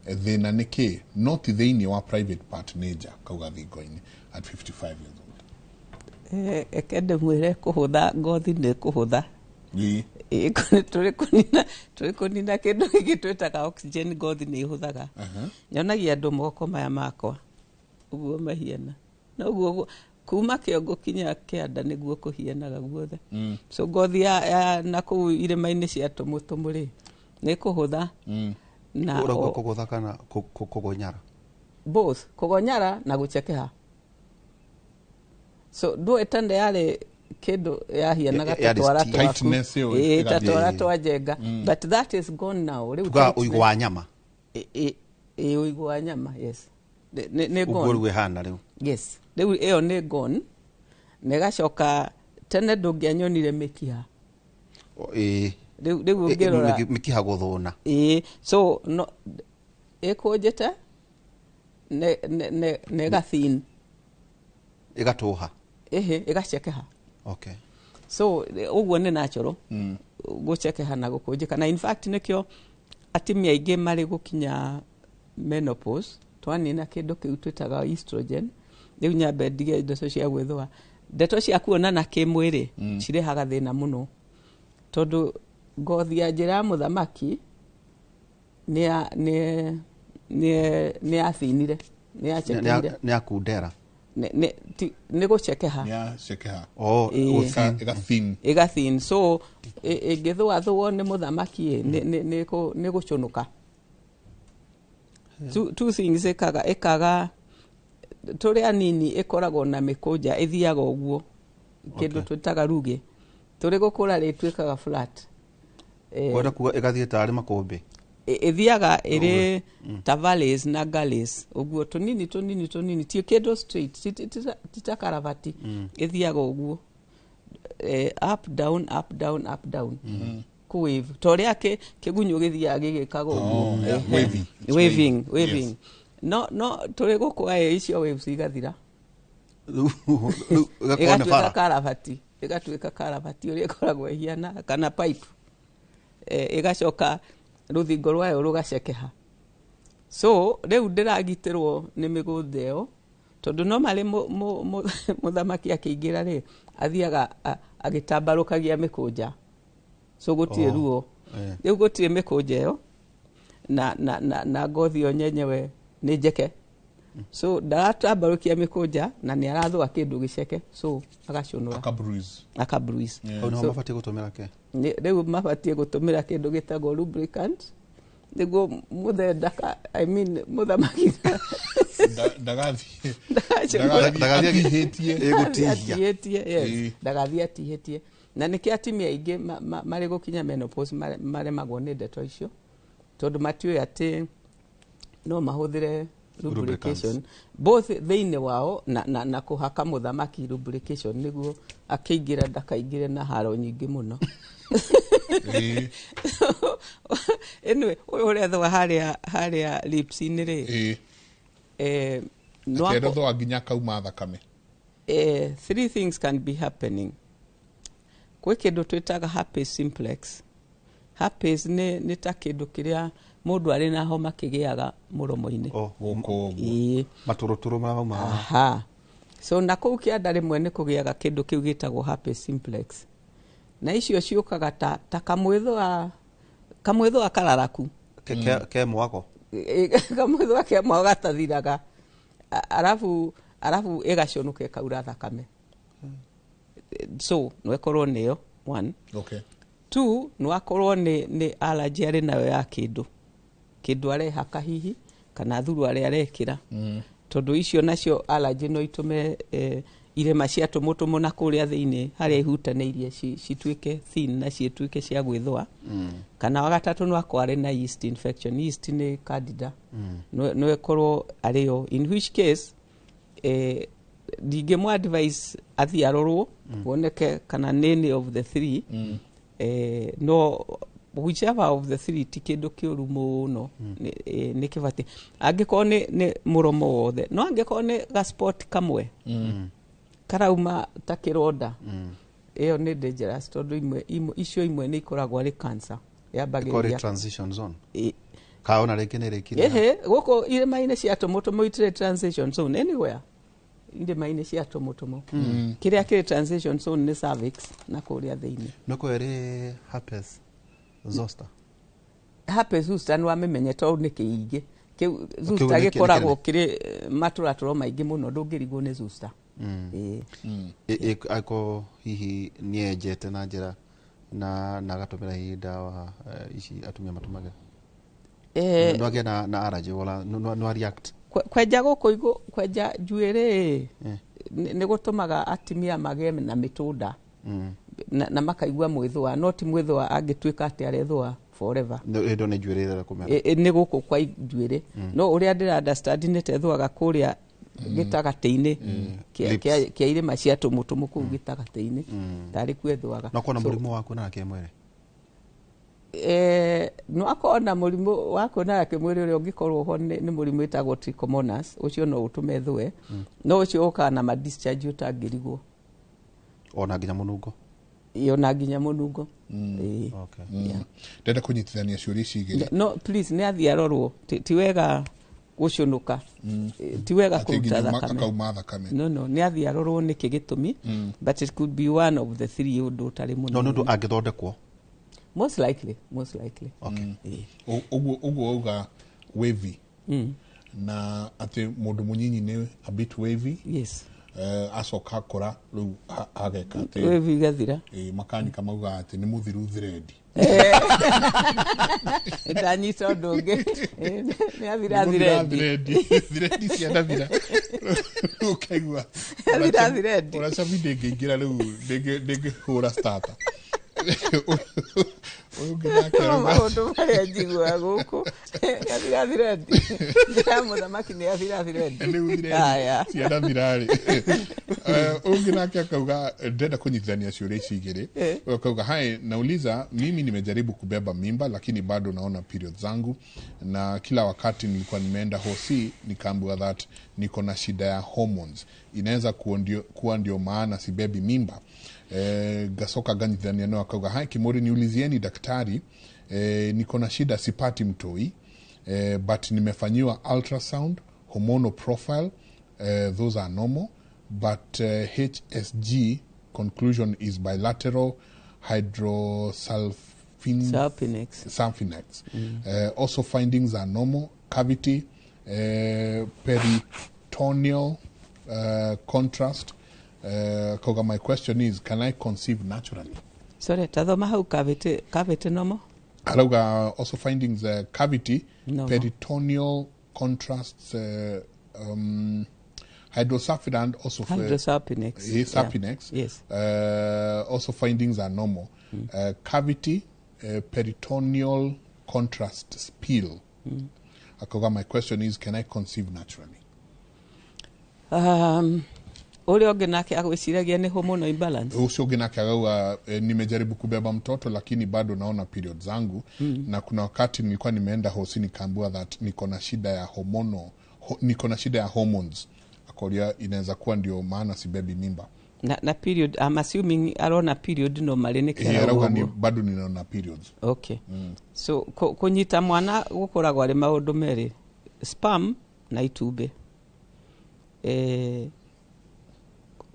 Thĩna nĩ kĩ? No ti thĩinĩ wa private part, nĩ nja, kauga thingo-inĩ, at 55 years old. Eke ndĩmwĩre, kũhũtha ngothi nĩ kũhũtha. Ĩĩ. Ĩĩ, tũrĩ kũnina kĩndũ gĩkĩ twĩtaga oxygen, ngothi nĩ ĩhũthaga. Nyonagia andũ moko maya makwa ũguo mahiana, noguo kuma kĩongo kinya kĩanda nĩguo kũhianaga guothe. So ngothi ya na kũu irĩma-inĩ cia tũmũtũmũ rĩ, nĩ kũhũtha. Na Ũrauga kũgũtha kana kũgonyara? Both, kũgonyara na gũcekeha. So ndũĩ tene yarĩ kĩndũ yahianaga ta Yarĩ twara stiff. twaku. Tightness ĩyo Ĩĩ, ta ĩgathiĩ. twara twa njenga. But that is gone now rĩu. Tugaga Tightness- ũigũ wa nyama. Ĩ, ũigũ wa nyama, yes. Nĩ Ũguo gone. rĩu ĩhana rĩu. Yes, rĩu ĩyo nĩ gone. Na ĩgacoka tene ndũngĩanyonire mĩkiha. Ĩĩ. Rĩu ũngĩrora Mĩkiha gũthũna. Ĩĩ, so no ĩkũnjĩte ne ĩgathin. Ĩgatũha. Ĩhĩ, ĩgacekeha. Okay. So ũguo nĩ natural gũcekeha na gũkũnjĩka. Na in fact nĩkĩo atumia aingĩ marĩ gũkinya menopause, twanina kĩndũ kĩu twĩtaga estrogen. Rĩu nyambe ndige ndeto cia gwĩthũa, ndeto cia kuonana kĩmwĩrĩ cirehaga thĩna mũno, tondũ ngothi ya njĩra ya mũthamaki nĩ yathinire, nĩ yacekehire. Nĩ yakundera. Nĩ gũcekeha. Nĩ yacekeha. Oh, Ĩĩ. gũthin. Ĩgathin. Ĩgathin. So ĩngĩthũathũo nĩ mũthamaki ĩ, nĩ gũcũnũka. Two things: ĩkaga tũrĩ anini, ĩkoragwo na mĩkũnja ĩthiaga ũguo, kĩndũ twĩtaga rugĩ. Tũrĩ gũkũra rĩ, ĩtuĩkaga flat. Wenda kuga ĩgathiĩ tarĩ makũmbĩ. Ĩthiaga ĩrĩ ta valleys na gullies ũguo, tũnini tũnini tũnini, ti kĩndũ straight, ti ta karabati. Ĩthiaga ũguo, up down, up down, up down, kũwave ta ũrĩa kĩgunyũ gĩthiaga gĩgĩkaga ũguo. Oh, yeah. Ehe. Waving. It's waving. waving. Waving. Yes. No tũrĩ gũkũa ĩ, icio waves igathira. Rĩu ĩgakorwo nĩ Ĩgatuĩka bara. karabati, ĩgatuĩka karabati ũrĩa ĩkoragwo ĩhiana, kana pipe. Ĩgacoka rũthingo rwayo rũgacekeha. So rĩu ndĩragitĩrwo nĩ mĩgũnda ĩyo, tondũ no marĩ mũthamaki akĩingĩra rĩ, athiaga agĩtambarũkagia mĩkũnja, so gũtirĩ ruo. Rĩu gũtirĩ mĩkũnja ĩyo na ngothi ĩyo nyenyewe nĩ njeke, so ndaratambarũkia mĩkũnja na nĩ arathũa kĩndũ gĩceke, so agacũnũra. Aka bruise. Aka bruise. Hau nĩho So, mabatiĩ gũtũmĩra kĩ? Rĩu mabatiĩ gũtũmĩra kĩndũ gĩtagwo lubricant nĩguo mũthee ndaka, I mean mũthamaki Ndagathiĩ ndagacũnũre. Ndagathiĩ atihĩtie. Ĩgũtihia. Atihĩtie, yes. Ĩĩ. Ndagathiĩ atihĩtie. Na nĩkĩo atumia aingĩ marĩ gũkinya menopause maremagwo nĩ ndeto icio, tondũ matiũĩ atĩ no mahũthĩre lubrication both thĩinĩ wao na kũhaka mũthamaki lubrication nĩguo akĩingĩra ndakaingĩre na haro nyingĩ mũno. Anyway, ũyũ ũrethwo harĩa lips-inĩ rĩ, no Akĩenda thũa nginya akauma thakame. Three things can be happening. Kwĩ kĩndũ twĩtaga herpes simplex. Herpes nĩ ta kĩndũ kĩrĩa mũndũ arĩ na homa kĩgĩaga mũromo-inĩ. Oh, gũkũ ũguo. Ĩĩ. Matũrũtũrũ marĩa mauma haha. Aha. So na kũu kĩanda rĩmwe nĩ kũgĩaga kĩndũ kĩu gĩtagwo herpes simplex, na icio ciũkaga ta kamwĩthũa kararaku. Ke mwago. Kamwĩthũa ke mwago gatathiraga. Arabu ĩgacũnũka ĩkaura thakame. So no ĩkorwo nĩyo one. Two, no akorwo nĩ allergy arĩ nayo ya kĩndũ arehaka hihi, kana thuru arĩa arekĩra, tondũ icio nacio allergy no itũme irema cia tũmũtũmũ na kũrĩa thĩinĩ harĩa ihutanĩirie cituĩke thin na cituĩke cia gwĩthũa. Kana wa gatatũ, no akorwo arĩ na yeast infection. Yeast nĩ candida. No ĩkorwo arĩ yo, in which case ndingĩmũ advise athiĩ arorwo woneke kana nĩ any of the three. No whichever of the three, ti kĩndũ kĩũru mũno. Nĩ kĩbatiĩ angĩkorwo nĩ mũromo wothe, no angĩkorwo nĩ gaspot kamwe karauma ta kĩronda. Ĩyo nĩ dangerous tondũ imwe icio imwe nĩ ikoragwo arĩ cancer Ĩkorwo yambagĩrĩria ĩ transition zone ka ona rĩngĩ nĩ rĩkire Ehe, gũkũ irĩma-inĩ cia tũmũtũmũ itirĩ transition zone anywhere, irĩma-inĩ cia tũmũtũmũ. Kĩrĩa kĩrĩ transition zone nĩ cervix na kũrĩa thĩinĩ. No ko ĩrĩ herpes zoster? Herpes zoster nĩ wamĩmenye tondũ nĩ kĩingĩ kĩu. Zoster nĩ gĩkoragwo kĩrĩ matũratũro maingĩ mũno, ndũngĩrigwo nĩ zoster. Ĩĩ. Angĩkorwo hihi nĩenjete na njĩra na agatũmĩra hihi ndawa ici atumia matũmagĩra, no agĩe na allergy wala no react? Kwenja gũkũ kwenja njuĩrĩ nĩ gũtũmaga atumia magĩe na mĩtũnda na makaigua mwĩthũa, no ti mwĩthũa angĩtuĩka atĩ arethũa forever. Ĩndo nĩ njuĩrĩ ĩrĩa kũmera. Nĩ gũkũ kwa njuĩrĩ, no ũrĩa ndĩra understand nĩ tethũaga kũrĩa gĩtagatĩ-inĩ Lips. kĩa irĩma cia tũmũtũmũ kũu gĩtagatĩ-inĩ, tarĩ kuethũaga. No kona mũrimũ wa kuonana kĩmwĩrĩ? No akorwo na mũrimũ wa kuonana kĩmwĩrĩ. Ũrĩa ũngĩkorwo ho nĩ mũrimũ wĩtagwo trichomonas, ũcio no ũtũme thũe, no ũcio ũkaga na ma discharge ũtangĩrigwo. Ona nginya mũnungo? Ĩ, ona nginya mũnungo. Ĩ. Okay. Yeah. Ndenda kũnyitithania ciũria ici igĩrĩ. No please nĩ athiĩ arorwo. Ti wega gũcũnũka. Ti wega Atĩ kũruta nginya thakame. Akauma thakame. No, nĩ athiĩ arorwo nĩkĩ gĩtũmi, but it could be one of the three, ũndũ ũtarĩ mũno. No nĩ ũndũ angĩthondekwo? Most likely, most likely. Okay. Ĩ. Ũguo wauga wavy na atĩ mũndũ mũnyinyi nĩ a bit wavy. Yes. Acoka akũra rĩu ageka atĩ Wavy igathira. Makanika mauga atĩ nĩ mũthiru thread. Ndanyita ũndũ ũngĩ. Nĩ athira. Nĩ mũthira. Thiredi. Thread cianathira, rĩu ũkaigua Athira thread. Ona cabi ndĩngĩingĩra rĩu, ndĩngĩhũra starter. Ũyũ ũngĩ nake No arauga maũndũ marĩa njiguaga gũkũ, athira thiredi ya mũthamaki, nĩ athira thiredi. Rĩu thread Aya. cianathira rĩ, ũngĩ nake akauga, ndenda kũnyitithania ciũria ici igĩrĩ. Ũyũ akauga, "Hi, nauliza, mimi nimejaribu kubeba mimba lakini bado naona period zangu, na kila wakati nilikuwa nimeenda hosi nikaambiwa that niko na shida ya hormones, inaweza kuwa ndio maana sibebi mimba?" Gacoka nganyitithania no akauga, "Hi Kimori, niulizieni daktari, niko na shida, sipati mtoi, but nimefanyiwa ultrasound, hormonal profile, those are normal, but HSG conclusion is bilateral hydrosalpin Salpinx. Salpinx. Also findings are normal, cavity, peritoneal contrast. Koga, my question is, can I conceive naturally?" Sorry, tathoma hau, cavity normal. Arauga also findings, cavity, Normal. Peritoneal contrasts, hydrosalpinx also Hydrosalpinx. Salpinx. Yeah. Yes. Also findings are normal. Cavity, peritoneal contrast spill. Akoga, "My question is, can I conceive naturally?" Ũrĩa ũngĩ nake agwĩciragia nĩ hormonal imbalance. Ũcio ũngĩ nake akauga, nimejaribu kubeba mtoto lakini bado naona period zangu, na kuna wakati nilikuwa nimeenda hosi nikaambiwa that niko na shida ya niko na shida ya hormones. Akoria inaweza kuwa ndio maana sibebi mimba. Na period, I'm assuming arona period normally nĩ Eh, arauga ni kĩarauga. Bado ninaona periods. Okay. So kũnyita mwana gũkoragwo arĩ maũndũ merĩ, sperm na itumbĩ.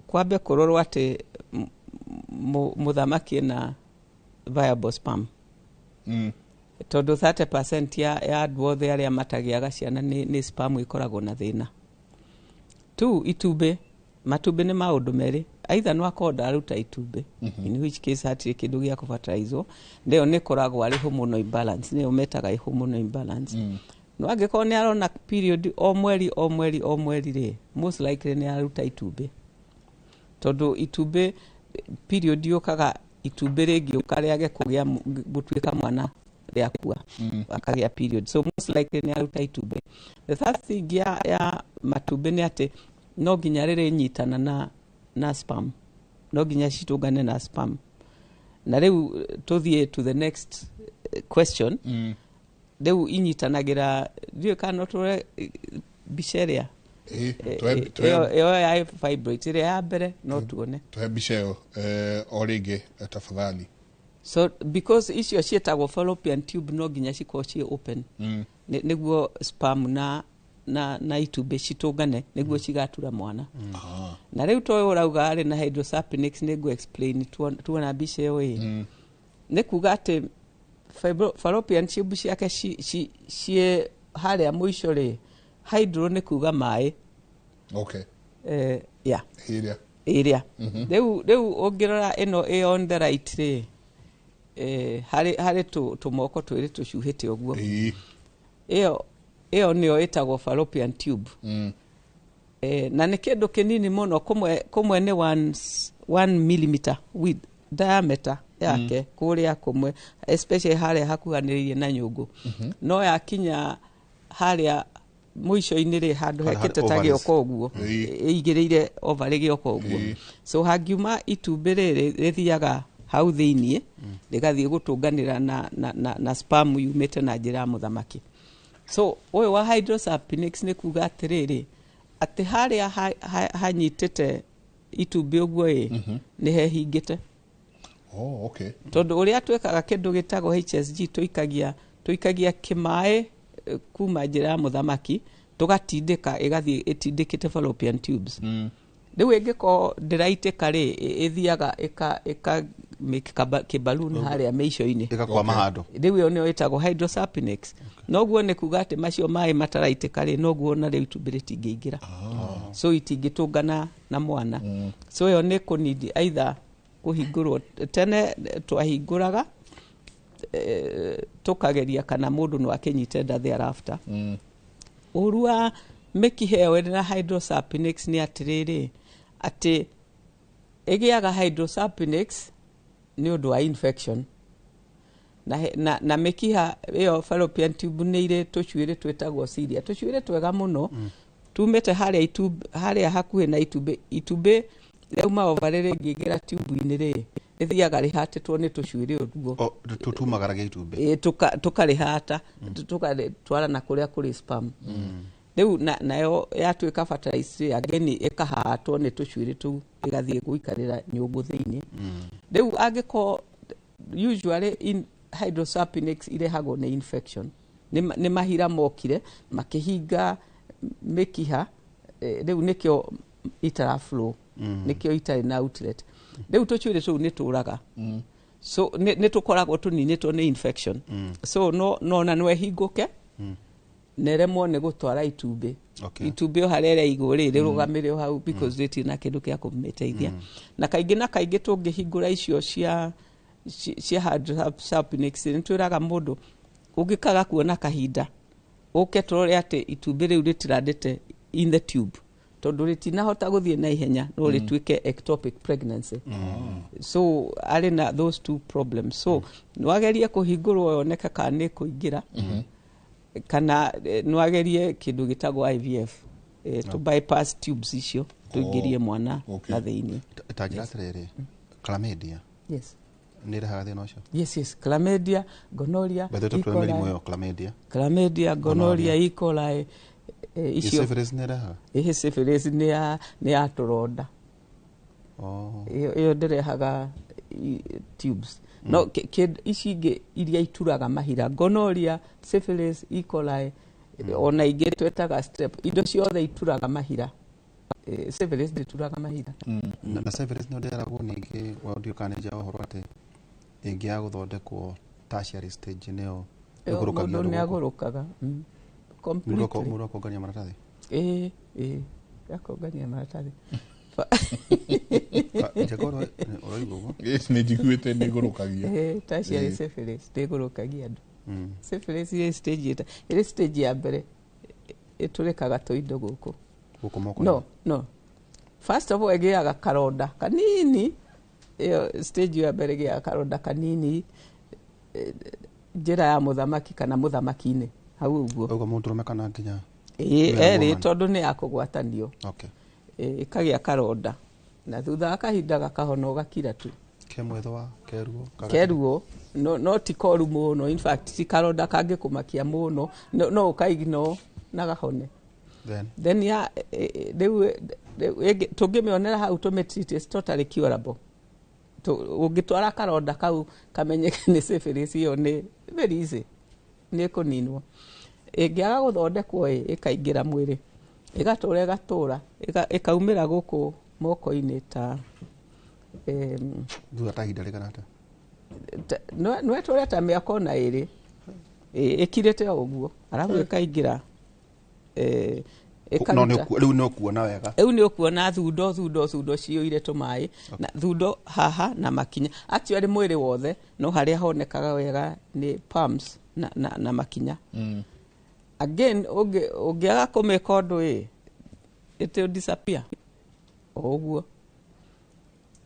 Kwambe kũrorwo atĩ mũthamaki ena viable sperm, tondũ 30% ya andũ othe arĩa matagĩaga ciana nĩ sperm ĩkoragwo na thĩna tu. Itumbĩ, matumbĩ nĩ maũndũ merĩ, either no akorwo ndaruta itumbĩ, in which case hatirĩ kĩndũ gĩa kũbataraizwo, nĩyo nĩ ĩkoragwo arĩ hormonal imbalance, nĩyo metaga hormonal imbalance. No angĩkorwo nĩ arona period o mweri, o mweri, o mweri rĩ, most likely nĩ araruta itumbĩ, tondũ itumbĩ, period yũkaga itumbĩ rĩngĩũka rĩage kũgĩa gũtuĩka mwana, rĩakua, akagĩa period. So most likely nĩ aruta itumbĩ. The third thing ya matumbĩ nĩ atĩ no nginya rĩrĩnyitana na sperm, no nginya citũngane na sperm. Na rĩu tũthiĩ to the next question. Rĩu inyitanagĩra, ndiũĩ kana no tũrore mbica ĩrĩa Ĩyo ya fibroid ĩrĩa ya mbere no tuone. Tuhe mbica ĩyo o rĩngĩ tafadhali. So because icio ciĩtagwo fallopian tube no nginya cikorwo ciĩ open nĩguo sperm na itumbĩ citũngane nĩguo cigatura mwana. Na rĩu toyũ ũrauga arĩ na hydrosalpinx, nĩ ngũ explain tuona mbica ĩyo ĩ. Nĩ kuga atĩ fallopian tube ciake ciĩ harĩa mũico rĩ, hydro nĩ kuga maĩ. Okay. Yeah. Ĩrĩa. Ĩrĩa. Rĩu ũngĩrora ĩno ĩ on the right rĩ, harĩ tũmoko twĩrĩ tũcuhĩte ũguo. Ĩyo nĩyo ĩtagwo fallopian tube. Na nĩ kĩndũ kĩnini mũno, kũmwe nĩ 1 millimeter width diameter yake kũrĩa kũmwe, especially harĩa hakuhanĩrĩirie na nyũngũ. No yakinya harĩa mũico-inĩ rĩ, handũ hekĩte ta gĩoko ũguo, ĩigĩrĩire ovary gĩoko ũguo. So hangiuma itumbĩ rĩrĩ rĩthiaga hau thĩiniĩ, rĩgathiĩ gũtũnganĩra na sperm yumĩte na njĩra ya mũthamaki. So ũyũ wa hydrosalpinx nĩ kuga atĩrĩrĩ, atĩ harĩa hanyitĩte itumbĩ ũguo ĩ, nĩ hehingĩte. Oh, okay. Tondũ ũrĩa twĩkaga kĩndũ gĩtagwo HSG, tũikagia kĩmaĩ kuma njĩra ya mũthamaki, tũgatindĩka ĩgathiĩ ĩtindĩkĩte fallopian tubes. Rĩu ĩngĩkorwo ndĩraitĩka rĩ, ĩthiaga ĩka make kĩballoon harĩa mĩico-inĩ. Ĩgakwama handũ. Rĩu ĩyo nĩyo ĩtagwo hydrosalpinx. Noguo nĩ kuga atĩ macio maĩ mataraitĩka rĩ, noguo na rĩu itumbĩ rĩtingĩingĩra. So itingĩtũngana na mwana. So ĩyo nĩ kũnidi either kũhingũrwo tene twahingũraga, tũkageria kana mũndũ no akĩnyite nda thereafter. Ũru wa mĩkiha ĩyo ĩrĩ na hydrosalpinx nĩ atĩrĩrĩ, atĩ ĩgĩaga hydrosalpinx nĩ ũndũ wa infection. Na mĩkiha ĩyo fallopian tube nĩ irĩ tũcuĩrĩ twĩtagwo cilia, tũcuĩrĩ twega mũno, tumĩte harĩa hakuhĩ na itumbĩ. Itumbĩ rĩauma ovary rĩngĩingĩra tube-inĩ rĩ, rĩthiaga rĩhatĩtwo nĩ tũcuĩrĩ ũguo. Tũtumagaragia itumbĩ. Tũkarĩhata, tũkarĩtwara na kũrĩa kũrĩ sperm. Rĩu nayo yatuĩka fertilized again ĩkahatwo nĩ tũcuĩrĩ tũu, ĩgathiĩ gũikarĩra nyũngũ thĩiniĩ. Rĩu angĩkorwo usually in hydrosalpinx irehagwo nĩ infection, nĩ mahira mokire makĩhinga mĩkiha, rĩu nĩkĩo itara flow, nĩkĩo itarĩ na outlet. Rĩu tũcuĩrĩ tũu nĩ tũraga. So nĩ tũkoragwo tũninĩtwo nĩ infection. So no na no ĩhingũke, neremwo nĩ gũtwara itumbĩ. Itumbĩ o harĩa ĩraigwo rĩ, rĩrũgamĩre o hau because rĩtirĩ na kĩndũ kĩa kũmĩteithia. Na kaingĩ tũngĩhingũra icio cia hydrosalpinx, nĩ twĩraga mũndũ ũngĩkaga kuona kahinda ũke tũrore atĩ itumbĩ rĩu rĩtirandĩte in the tube, tondũ rĩtinahota gũthiĩ na ihenya no rĩtuĩke ectopic pregnancy. So arĩ na those two problems. So nĩwagerie kũhingũrwo yoneke kana nĩ kũingĩra, kana nĩwagerie kĩndũ gĩtagwo IVF, to bypass tubes icio tũingĩrie mwana na thĩiniĩ. Ta njĩra atĩrĩrĩ, chlamydia. Yes. Nĩ ĩrehaga thĩna ũcio? Yes, chlamydia, gonorrhea, E. coli. Chlamydia, gonorrhea, E. coli. Icio. Syphilis nĩ ĩrehaga? Syphilis nĩ ya tũronda. Ĩyo ndĩrehaga tubes. No ici ingĩ iria ituraga mahira, gonorrhea, syphilis, E. coli, ona ingĩ twetaga strep, indo ciothe ituraga mahira. Syphilis ndĩturaga mahira. Na syphilis nĩ ndĩragwo ningĩ wandiũkanĩnja ũhoro atĩ ĩngĩ ya gũthondekwo tertiary stage nĩyo ĩgũrũkagia. Mũndũ nĩ agũrũkaga. Completely. Mũndũ akongania maratathi? Ĩĩ, akongania maratathi. Njagoro ũraigua ũguo? Nĩ njiguĩte nĩ ĩgũrũkagia. Tertiary syphilis ndĩgũrũkagia andũ. Syphilis ĩrĩ stage ĩrĩ stage ya mbere ĩtũrĩkaga tũindo gũkũ. Gũkũ moko? No. First of all ĩgĩaga karonda kanini. Ĩyo stage ya mbere ĩgĩaga karonda kanini njĩra ya mũthamaki kana mũthamaki-inĩ hau ũguo. Ũguo mũndũrũme kana nginya? Ĩĩ, erĩ, tondũ nĩ ya kũgwatanio. Okay. Ĩkagĩa karonda na thutha wa kahinda gakahona ũgakira tu. Ke mwethwa, keruo? Keruo, no ti koru mũno, in fact ti karonda kangĩkũmakia mũno, no ũkaignore na gahone. Then? Then ya rĩu tũngĩmĩonera hau tũmĩtreat, is totally curable. Ũngĩtwara karonda kau kamenyeke nĩ syphilis, ĩyo nĩ very easy, nĩ ĩkũninwo. Ĩngĩaga gũthondekwo ĩ, ĩkaingĩra mwĩrĩ, ĩgatũra, ĩgatũra, ĩkaumĩra gũkũ moko-inĩ ta Thutha ta ihinda rĩigana atĩa? No ĩtũre ta mĩaka ona 2 ĩkirĩte o ũguo, arabu ĩkaingĩra, No ĩkaruta. Rĩu nĩ ũkuona wega. Rĩu nĩ ũkuona thundo, thundo, thundo ciyũire tũmaĩ na thundo haha na makinya, actually mwĩrĩ wothe, no harĩa honekaga wega nĩ palms na makinya. Again, ũngĩaga kũmĩka ũndũ ĩ, it will disappear o ũguo.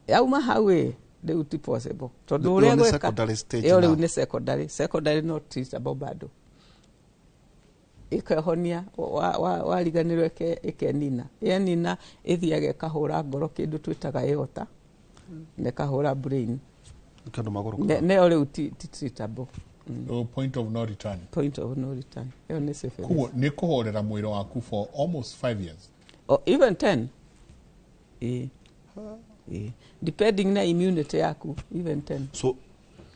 Yauma hau ĩ, rĩu ti possible tondũ Rĩu ũrĩa nĩ gwĩka secondary stage ĩyo rĩu now. Nĩ secondary not treatable bado. Ĩkehonia, wariganĩrwo, ĩkenina, yenina ĩthiaga ĩkahũra ngoro, kĩndũ twĩtaga aorta, na ĩkahũra brain. Kĩndũ magũrũ. Neyo rĩu ti treatable. Oh, point of no return. Point of no return, ĩyo nĩ syphilis. Koguo nĩ kũhorera mwĩrĩ waku for almost 5 years. Or even 10. Ĩĩ. Ĩĩ. Depending na immunity yaku, even 10. So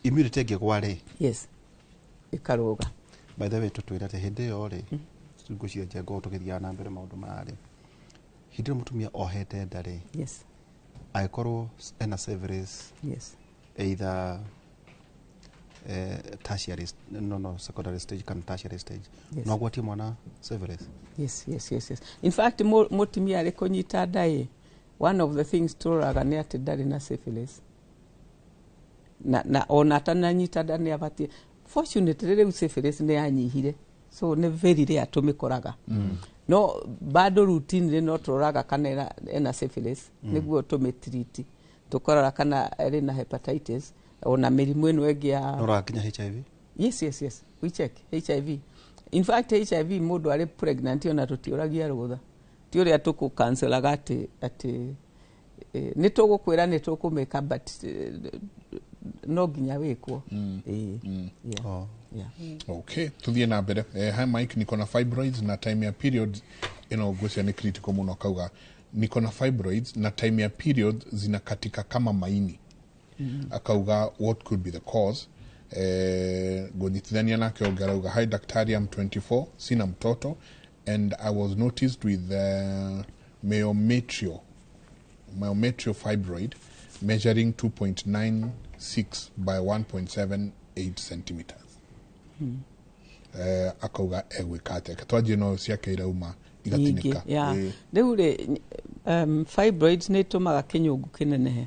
immunity ĩngĩgwa rĩ? Yes, ĩkarũga. By the way, tũtwĩre atĩ hĩndĩ ĩyo rĩ, ngwĩciria njengo tũgĩthiaga na mbere maũndũ maya rĩ, hĩndĩ ĩyo mũtumia ohete nda rĩ, angĩkorwo ena syphilis, either tertiary, no secondary stage kana tertiary stage, no agwatie mwana syphilis? Yes. In fact, mũtumia arĩ kũnyita nda ĩ, one of the things tũroraga nĩ atĩ ndarĩ na syphilis, na ona atananyita nda nĩ abatiĩ. Fortunately rĩu syphilis nĩ yanyihire, so nĩ very rare tũmĩkoraga. No bado routinely no tũroraga kana ena syphilis, nĩguo tũmĩtreat, tũkarora kana ĩrĩ na hepatitis ona mĩrimũ ĩno ĩngĩ ya Noraga nginya HIV? Yes, we check HIV. In fact, HIV mũndũ arĩ pregnant ona tũtiũragia rũtha, ti ũrĩa tũkũ-cancelaga atĩ nĩ tũgũkwĩra nĩ tũkũmĩka, but no nginya wĩkwo. Yeah. Oh. Yeah. Okay, tuthiĩ na mbere. Hi Mike, niko na fibroids na time ya period ĩno ngwĩciria nĩ critical mũno. Kauga niko na fibroids na time ya period zinakatika kama maini. Akauga what could be the cause? Ngũnyitithania nake ũngĩ arauga, hi daktari, I'm 24, sina mtoto and I was noticed with myometrial fibroid measuring 2.96 by 1.78 centimeters. Akauga egwĩka atĩa? Twanjie no ciake irauma igatinĩka. Nyingĩ, yeah. Rĩu rĩ, fibroids nĩ itũmaga kĩnyũngũ kĩnenehe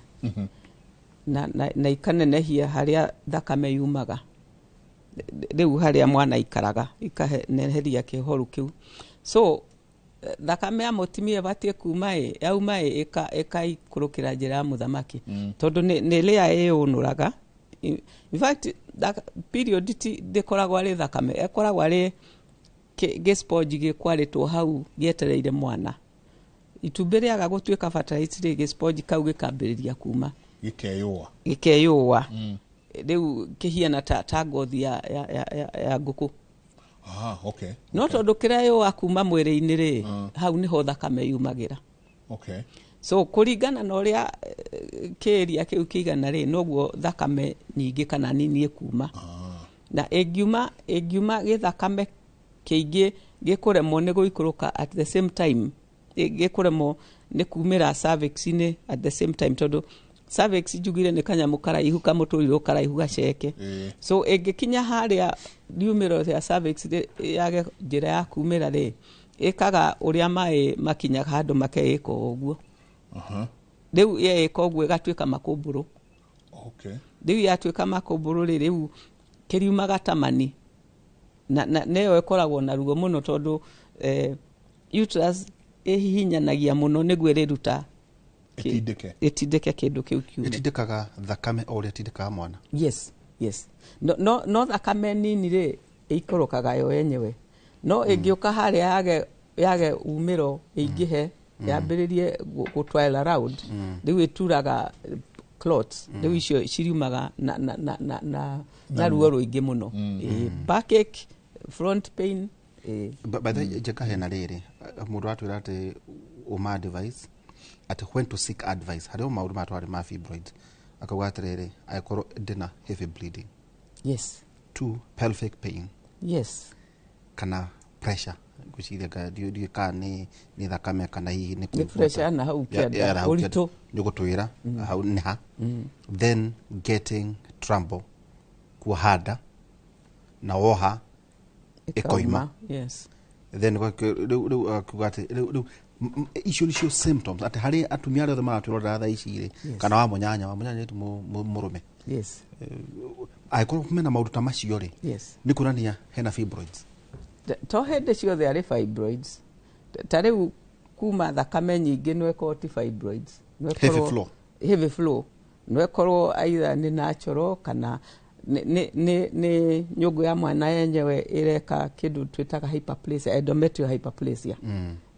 na ikanenehia harĩa thakame yumaga, rĩu harĩa mwana aikaraga, ikaneneheria kĩhoru kĩu. So thakame ya mũtumia ĩbatiĩ kuma ĩ, yauma ĩ, ĩkaikũrũkĩra njĩra ya mũthamaki, tondũ nĩ rĩa ĩũnũraga. In fact, period ti ndĩkoragwo arĩ thakame, ĩkoragwo arĩ gĩ sponge gĩkwarĩtwo hau gĩetereire mwana. Itumbĩ rĩaga gũtuĩka fertilized rĩ, gĩ sponge kau gĩkambĩrĩria kuma. Gĩkeyũa. Gĩkeyũa. Rĩu kĩhiana ta ngothi ya ngũkũ. Ah, okay. No tondũ kĩreyũa kuma mwĩrĩ-inĩ rĩ, hau nĩho thakame yumagĩra. So kũringana na ũrĩa kĩĩria kĩu kĩigana rĩ, noguo thakame nyingĩ kana nini ĩkuma. Na ĩngiuma gĩthakame kĩingĩ gĩkũremwo nĩ gũikũrũka at the same time, gĩkũremwo nĩ kumĩra cervix-inĩ at the same time, tondũ cervix njugire nĩ kanyamũ karaihu, kamũtũrirũ karaihu gaceke. So ĩngĩkinya harĩa riumĩro ya cervix rĩ, yage njĩra ya kumĩra rĩ, ĩkaga ũrĩa maĩ makinyaga handũ makeĩka o ũguo. Rĩu yeĩka ũguo ĩgatuĩka makũmbũrũ. Rĩu yatuĩka makũmbũrũ rĩ, rĩu kĩriumaga ta mani, na nĩyo ĩkoragwo na ruo mũno, tondũ uterus ĩhihinyanagia mũno nĩguo ĩrĩruta ĩtindĩke. Ĩtindĩke kĩndũ kĩu kiume. Ĩtindĩkaga thakame o ũrĩa ĩtindĩkaga mwana? Yes. No thakame nini rĩ, ĩikũrũkaga yo yenyewe, no ĩngĩũka harĩa yage umĩro, ĩingĩhe, yambĩrĩrie gũtwail around, rĩu ĩturaga clots. Rĩu icio ciriumaga na ruo rũingĩ mũno. Backache, front pain. By the way, njeka hena rĩrĩ mũndũ atwĩra atĩ ũma advice atĩ when to seek advice harĩ o maũndũ maya twarĩ ma fibroids, akauga atĩrĩrĩ, angĩkorwo ndĩna heavy bleeding, two, pelvic pain, kana pressure, ngwĩciria ndiũĩ kana nĩ thakame kana hihi nĩ Nĩ kũigua pressure na hau kĩanda, ya na hau kĩanda. ũritũ. Nĩ ũgũtwĩra hau nĩ ha. Then getting trouble kuoha nda na woha ĩkoima. Then rĩu akiuga atĩ rĩu icio nĩcio symptoms atĩ harĩ atumia arĩa othe maratwĩrorera thaa ici rĩ, kana wa mũnyanya nĩ mũrũme, angĩkorwo mena maũndũ ta macio rĩ, nĩ kuonania hena fibroids. To hĩndĩ ciothe arĩ fibroids. Ta rĩu kuma thakame nyingĩ no ĩkorwo ti fibroids. No Heavy ĩkorwo- flow. Heavy flow no ĩkorwo either nĩ natural kana nĩ nyũngũ ya mwana yenyewe ĩreka kĩndũ twĩtaga hyperplasia, endometrial hyperplasia.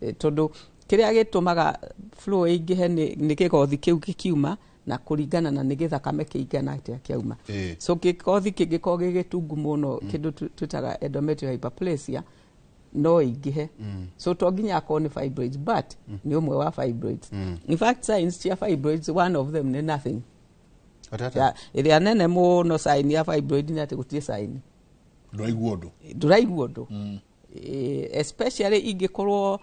Tondũ kĩrĩa gĩtũmaga flow ĩingĩhe nĩ kĩgothi kĩu gĩkiuma na kũringana na nĩ gĩthakame kĩigana atĩa kĩauma. So gĩkothi kĩngĩkorwo gĩ gĩtungu mũno, kĩndũ twĩtaga endometrial hyperplasia, no ĩingĩhe. So to nginya akorwo nĩ fibroids, but nĩ ũmwe wa fibroids. In fact, signs cia fibroids, one of them nĩ nothing. Atĩ? Ĩrĩa nene mũno sign ya fibroid nĩ atĩ gũtirĩ sign. Ndũraigua ũndũ. Ndũraigua ũndũ. Especially ingĩkorwo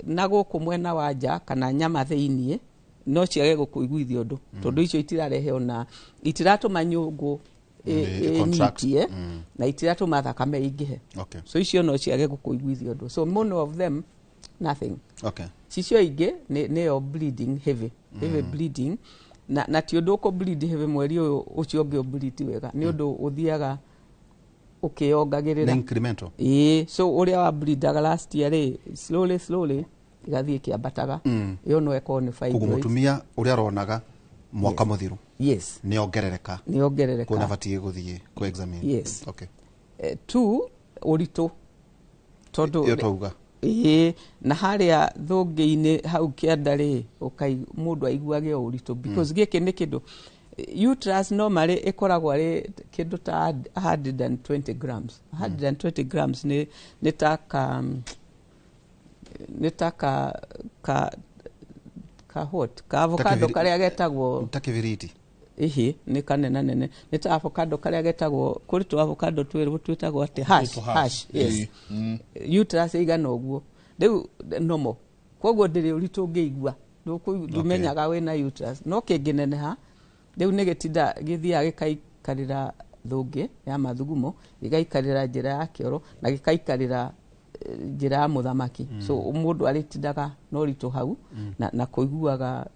na gũkũ mwena wa nja kana nyama thĩiniĩ, no ciage gũkũiguithia ũndũ, tondũ icio itirarehe ona itiratũma nyũngũ Contract. ĩnyitie na itiratũma thakame ĩingĩhe. So icio no ciage gũkũiguithia ũndũ, so most of them, nothing. Cicio ingĩ nĩyo bleeding heavy, heavy bleeding, na ti ũndũ ũkũ bleed heavy mweri ũyũ ũcio ũngĩ ũbleed wega, nĩ ũndũ ũthiaga ũkĩongagĩrĩra. Nĩ incremental. Ĩĩ, so ũrĩa wa bleedaga last year rĩ, slowly slowly ĩgathiĩ ĩkĩambataga. Ĩyo no ĩkorwo nĩ Koguo fibroids. mũtumia ũrĩa aronaga mwaka mũthiru nĩ ongerereka. Nĩ ongerereka. Kuona batiĩ gũthiĩ kũ examine. Yes. Two, ũritũ, tondũ Ĩyo twauga. Ĩĩ, na harĩa thũngĩ-inĩ hau kĩanda rĩ, mũndũ aiguage o ũritũ, because gĩkĩ nĩ kĩndũ uterus normally ĩkoragwo arĩ kĩndũ ta 120 grams. 120 grams nĩ ta ka what, ka avocado karĩa getagwo ta kĩbiriti. Ĩhĩ, nĩ kanena nene, nĩ ta avocado karĩa getagwo, kũrĩ tũ avocado twĩrwo twĩtagwo atĩ hash. Tũ hash. Hash, yes. Ĩĩ. Uterus ĩigana ũguo rĩu normal, koguo ndĩrĩ ũritũ ũngĩigua. Ndũmenyaga wĩna uterus, no kĩngĩneneha rĩu nĩ gĩtinda gĩthiaga gĩkaikarĩra thũngĩ ya mathugumo, gĩgaikarĩra njĩra ya kĩoro na gĩkaikarĩra njĩra ya mũthamaki. So mũndũ arĩtindaga na ũritũ hau na kũiguaga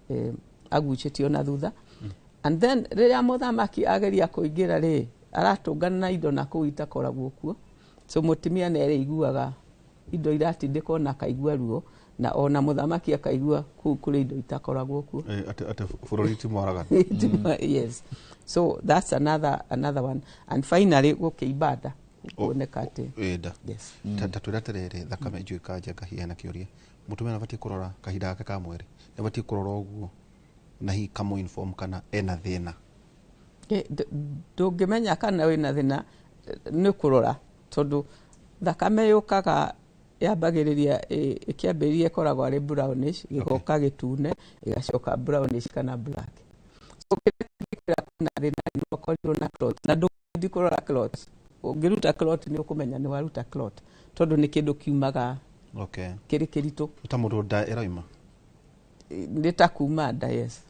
agucĩtio na thutha. And then rĩrĩa mũthamaki ageria kũingĩra rĩ, aratũngana na indo na kũu itakoragwo kuo, so mũtumia nĩ arĩiguaga indo iratindĩkwo na akaigua ruo, na ona mũthamaki akaigua kũu kũrĩ indo itakoragwo kuo. Atĩ bũrũri ti mwaraga. Yes, so that's another one. And finally gũkĩimba nda, kuoneka atĩ Ĩnda. Yes. Ta twĩra atĩrĩrĩ, thakame njũĩ kanja ngahia na kĩũria, mũtumia nĩabatiĩ kũrora kahinda gake ka mweri, nĩabatiĩ kũrora ũguo na hihi kamũ inform kana ena thĩna? Ndũngĩmenya kana wĩna thĩna nĩ kũrora, tondũ thakame yũkaga yambagĩrĩria ĩkĩambĩrĩria ĩkoragwo arĩ brownish, gĩgoka gĩtune, ĩgacoka brownish kana black. So kĩrĩa kĩngĩkwĩra kwĩna thĩna nĩ ũkorirwo na clot, na ndũngĩthiĩ kũrora clot. Ũngĩruta clot nĩ ũkũmenya nĩ waruta clot, tondũ nĩ kĩndũ kiumaga kĩrĩ kĩritũ. Ta mũndũ nda ĩrauma. Nĩ ta kuma nda, yes.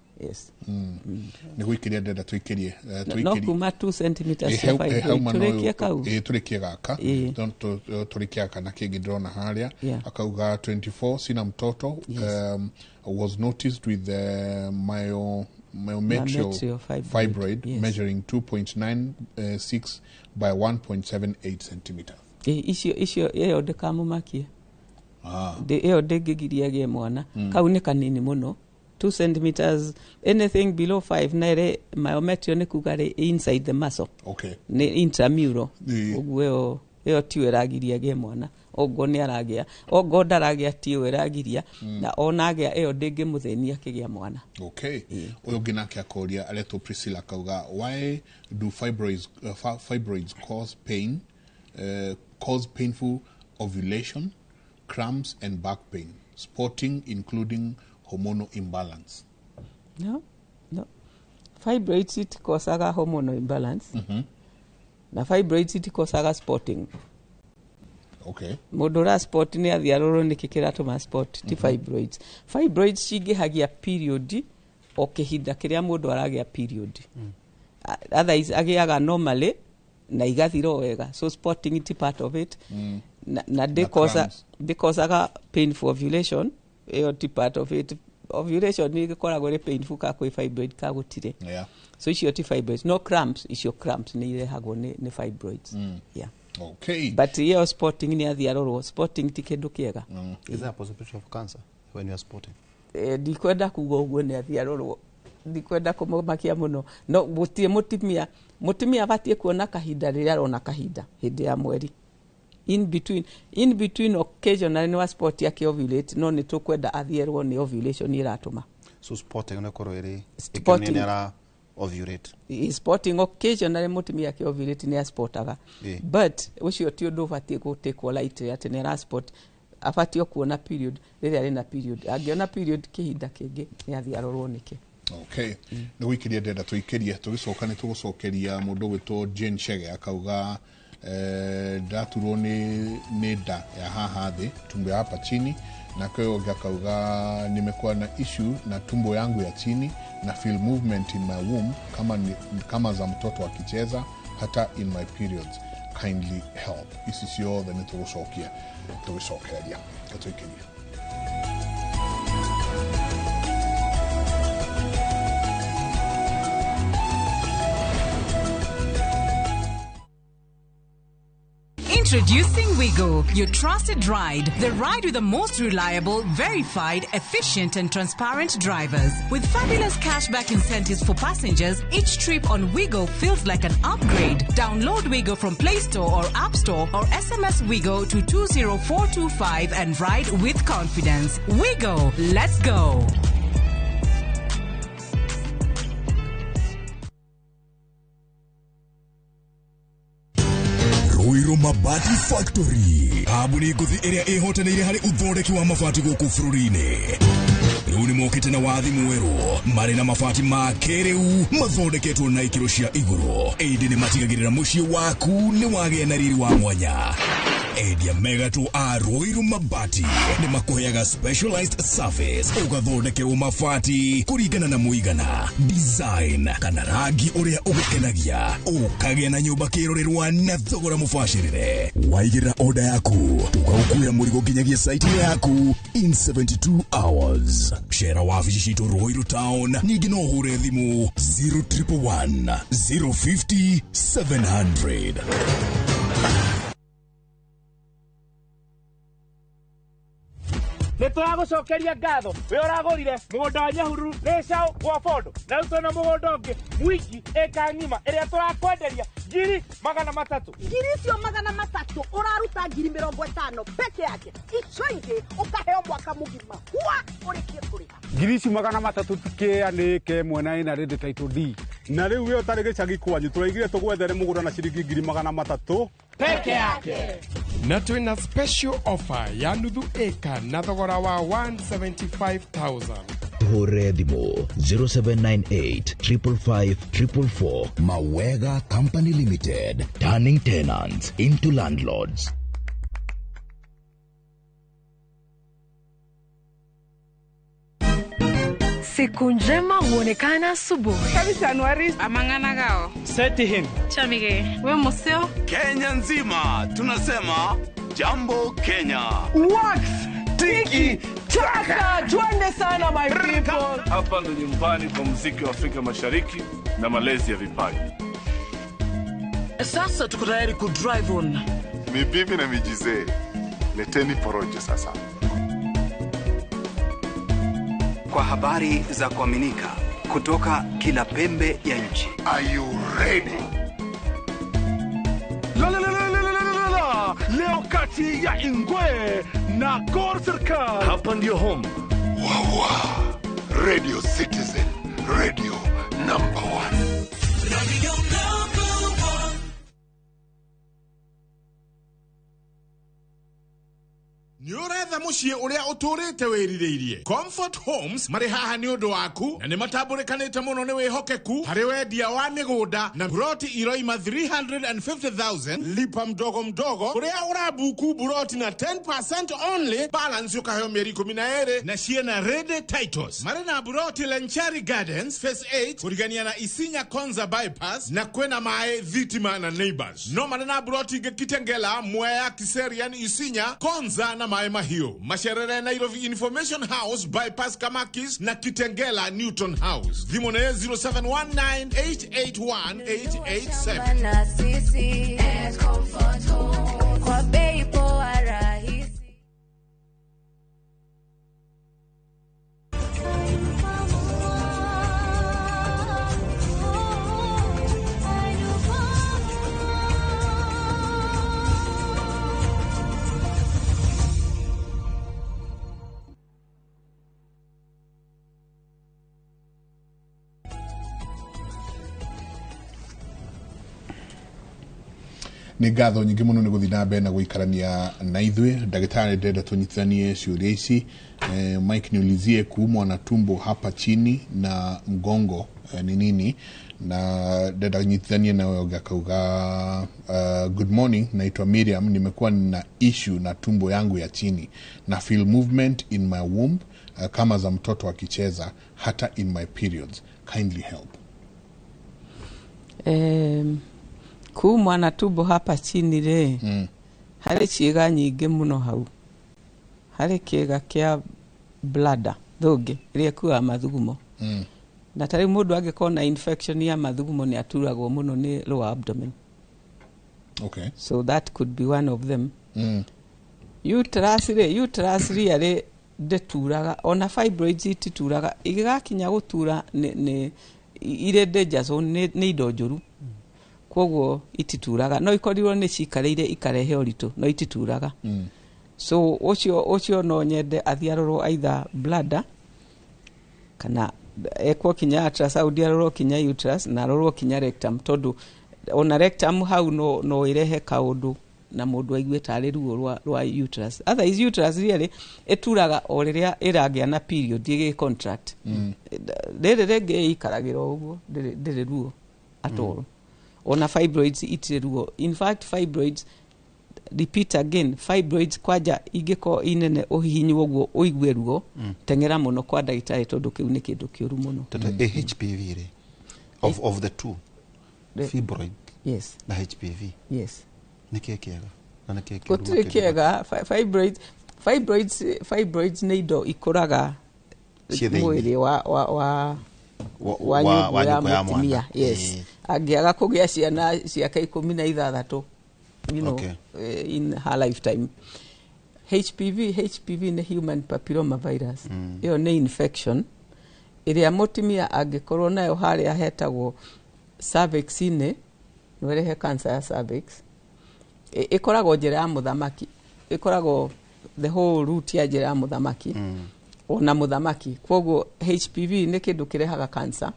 Nĩ gũikĩria ndenda tũikĩrie No tũikĩrie. kuma 2 centimeters cia Hau fibroid. hau mwena ũyũ. Tũrĩkie kau. Tũrĩkie gaka. Tũrĩkie gaka na kĩngĩ ndĩrona harĩa. Akauga 24, sina mtoto, was noticed with the myometrial Myometrial fibroid. fibroid measuring 2.96 by 1.78 centimeters. Icio ĩyo ndĩkamũmakie. Ĩyo ndĩngĩgiria agĩe mwana. Kau nĩ kanini mũno, 2 centimeters, anything below 5, na ĩrĩ myometrial nĩ kuga rĩ inside the muscle. Nĩ intramural. Ũguo ĩyo tiyo ĩragiria agĩe mwana. Ongo nĩ aragĩa, ongo ndaragĩa, tiyo ĩragiria. Na ona agĩa, ĩyo ndĩngĩmũthĩnia akĩgĩa mwana. Okay. Ũyũ ũngĩ nake akoria, aretwo Priscilla, akauga, why do fibroids cause pain, cause painful ovulation, cramps and back pain, spotting including hormonal imbalance. No, no. Fibroids itikosaga hormonal imbalance. Na fibroids itikosaga spotting. Okay. Mũndũ ũra spot nĩ athiĩ arorwo nĩkĩ kĩratũma spot ti fibroids. Fibroids cingĩhagia period o kĩhinda kĩrĩa mũndũ aragĩa period. Otherwise agĩaga normally na igathira o wega. So spotting ti part of it. Na ndĩkosaga painful ovulation, ĩyo ti part of it. Ovulation nĩ ĩkoragwo ĩrĩ painful ka kwĩ fibroid ka gũtirĩ. So icio ti fibroids. No cramps, icio cramps nĩ irehagwo nĩ fibroids. Yeah. Okay. But iyo spotting nĩ athiĩ arorwo. Spotting ti kĩndũ kĩega. Is there a possibility of cancer when you are spotting? Ndikwenda kuga ũguo, nĩ athiĩ arorwo. Ndikwenda kũmũmakia mũno. No gũtirĩ mũtumia abatiĩ kuona kahinda rĩrĩa arona kahinda hĩndĩ ya mweri. In between occasionally nĩ wa spot yake ovulate, no nĩ tũkwenda athiĩ nĩ ovulation ĩratũma. So spotting nĩ korwo ĩrĩ Spotting. nĩ ara ovulate. Spotting occasionally mũtumia ake ovulate nĩ aspotaga. But ũcio ti ũndũ ũbatiĩ gũtekwo lightly atĩ nĩ ara spot. Abatiĩ kuona period rĩrĩa arĩ na period. Angĩona period kĩhinda kĩngĩ nĩ athiĩ arorwo nĩkĩ. Okay. Nĩ gũikĩria ndenda tũikĩrie tũgĩcoka nĩ tũgũcokeria mũndũ ũgwĩtwo Jane Chege akauga ndaturwo nĩ nda ya haha thĩ, tumbo ya hapa chini, na kwa hiyo ũngĩ akauga nimekuwa na issue na tumbo yangu ya chini na feel movement in my womb kama za mtoto akicheza hata in my periods, kindly help. Ici ciothe nĩ tũgũcokia tũgĩcokereria tũikĩrie. Introducing Wigo, your trusted ride. The ride with the most reliable, verified, efficient and transparent drivers. With fabulous cashback incentives for passengers, each trip on Wigo feels like an upgrade. Download Wigo from Play Store or App Store or SMS Wigo to 20425 and ride with confidence. Wigo, let's go. Ruiru Mabati Factory kambuni ngũthi ĩrĩa ĩhotanĩire harĩ ũthondeki wa mabati gũkũ bũrũri-inĩ. Rĩu nĩ mokĩte na wathi mwerũ marĩ na mabati ma kĩrĩu mathondeketwo na ikĩro cia igũrũ, ĩndĩ nĩ matigagĩrĩra mũciĩ waku nĩ wagĩa na riri wa mwanya. Endia mega tu a Ruiru Mabati nĩ makũheaga specialized service ũgathondekerwo mabati kũringana na mũigana, design kana rangi ũrĩa ũgũkenagia, ũkagĩa na nyũmba kĩrorerwa na thogora mũbacĩrĩre. Waigĩrĩra order yaku tũgagũkuĩra mũrigo nginyagia site yaku in 72 hours. Cera wabici citũ Ruiru Town, ningĩ no ũhũre thimũ 0111 050 700. Nĩ tũragũcokeria ngatho we ũragũrire mũgũnda wa Nyahururu nĩ Cau gwa Bondo, na rĩu twĩna mũgũnda ũngĩ mwingi ĩka ng'ima ĩrĩa tũrakwenderia 300,000. Ngiri icio 300 ũraruta 50,000 peke yake, icio ingĩ ũkaheo mwaka mũgima hua ũrĩkie kũrĩha. Ngiri ici 300 tikĩanĩke mwena ĩna rĩndĩ title D, na rĩu we ũtarĩ gĩcagi kwanyu tũraigire tũgwethere mũgũnda na ciringi 300,000 peke yake. Na twina special offer ya nuthu eka na thogora wa 175,000. Hũre thimũ 0798 555 444. Mawega Company Limited, turning tenants into landlords. Siku njema huonekana asubuhi. Kabisa Januari amangana gao. Seti him. Chamige. We museo. Kenya nzima tunasema jambo Kenya. Wax tiki taka. Twende sana my people. Hapa ndo nyumbani kwa muziki wa Afrika Mashariki na malezi ya vipaji. Sasa tuko tayari ku drive on. Ni bibi na mijize. Leteni porojo sasa. Kwa habari za kuaminika kutoka kila pembe ya nchi. Are you ready? La la la la la la la. Leo kati ya Ingwe na Gor Serikali. Hapa ndio home. Wawa. Radio Citizen, radio number 1. Radio number 1. Mũciĩ ũrĩa ũtũrĩte wĩrirĩirie. Comfort Homes marĩ haha nĩ ũndũ waku na nĩ matambũrĩkanĩte mũno nĩ wĩhokeku harĩ wendia wa mĩgũnda na buroti iroima 350,000 lipa mdogo mdogo, kũrĩa ũrabuku buroti na 10% only, balance ũkaheo mĩeri 12 na ciĩna ready titles. Marĩ na buroti Lenchari Gardens Phase 8 kũrigania na Isinya Konza bypass na kwĩna maĩ, thitima na neighbors. No marĩ na buroti ingĩ Kitengela, Mwea, Kiserian, Isinya, Konza na maĩ mahiũ. Macerere Nairobi Information House bypass Kamakis na Kitengela Newton House. Thimũ nĩ 0719881887. Na sisi at Comfort Home kwa bei poa rahisi. Nĩ ngatho nyingĩ mũno nĩ gũthiĩ na mbere na gũikarania na ithuĩ. Ndagĩtarĩ, ndĩrenda tũnyitithanie ciũria ici. Mike, niulizie, kuumwa na tumbo hapa chini na mgongo ni nini? Na ndĩrenda nyitithanie nawe ũngĩ akauga, good morning, naitwa Miriam, nimekuwa na issue na tumbo yangu ya chini na feel movement in my womb kama za mtoto akicheza hata in my periods, kindly help. Kumwa na tumbo hapa chini rĩ, harĩ ciĩga nyingĩ mũno hau. Harĩ kĩĩga kĩa bladder thũngĩ ĩrĩa ĩkuaga mathugumo. Na ta rĩu mũndũ angĩkorwo na infection ya mathugumo nĩ aturagwo mũno nĩ lower abdomen. So that could be one of them. Uterus rĩ, uterus rĩ ndĩturaga, ona fibroids itituraga, igĩgakinya gũtura nĩ irĩ danger zone, nĩ indo njũru, koguo itituraga, no ikorirwo nĩ cikarĩire ikarehe ũritũ, no itituraga. So ũcio no nyende athiĩ arorwo either bladder kana ekwo kinya ultrasound, arorwo kinya uterus na arorwo kinya rectum, tondũ ona rectum hau no ĩrehe kaũndũ na mũndũ aigue tarĩ ruo rwa uterus. Otherwise uterus really ĩturaga o rĩrĩa ĩragĩa na period ĩgĩ contract. Rĩrĩ rĩngĩ ĩikaragĩra o ũguo, ndĩrĩ ruo at all. Ona fibroids itirĩ ruo. In fact fibroids, repeat again, fibroids kwanja ingĩkorwo inene ũhihinywo ũguo ũigue ruo, teng'era mũno kwa ndagĩtarĩ tondũ kĩu nĩ kĩndũ kĩũru mũno. Tondũ HPV rĩ, of the two, fibroid yes na HPV, yes, nĩ kĩĩ kĩega na nĩ kĩĩ kĩũru? Gũtirĩ kĩega. Fibroids nĩ indo ikũraga mwĩrĩ wa nyũngũ ya mũtumia. Yes, angĩaga kũgĩa ciana ciake 16, you know, in her lifetime. HPV nĩ human papilloma virus. Ĩyo nĩ infection ĩrĩa mũtumia angĩkorwo nayo harĩa hetagwo cervix-inĩ, no ĩrehe cancer ya cervix. Ĩkoragwo njĩra ya mũthamaki, ĩkoragwo the whole route ya njĩra ya mũthamaki, ona mũthamaki. Koguo HPV nĩ kĩndũ kĩrehaga cancer.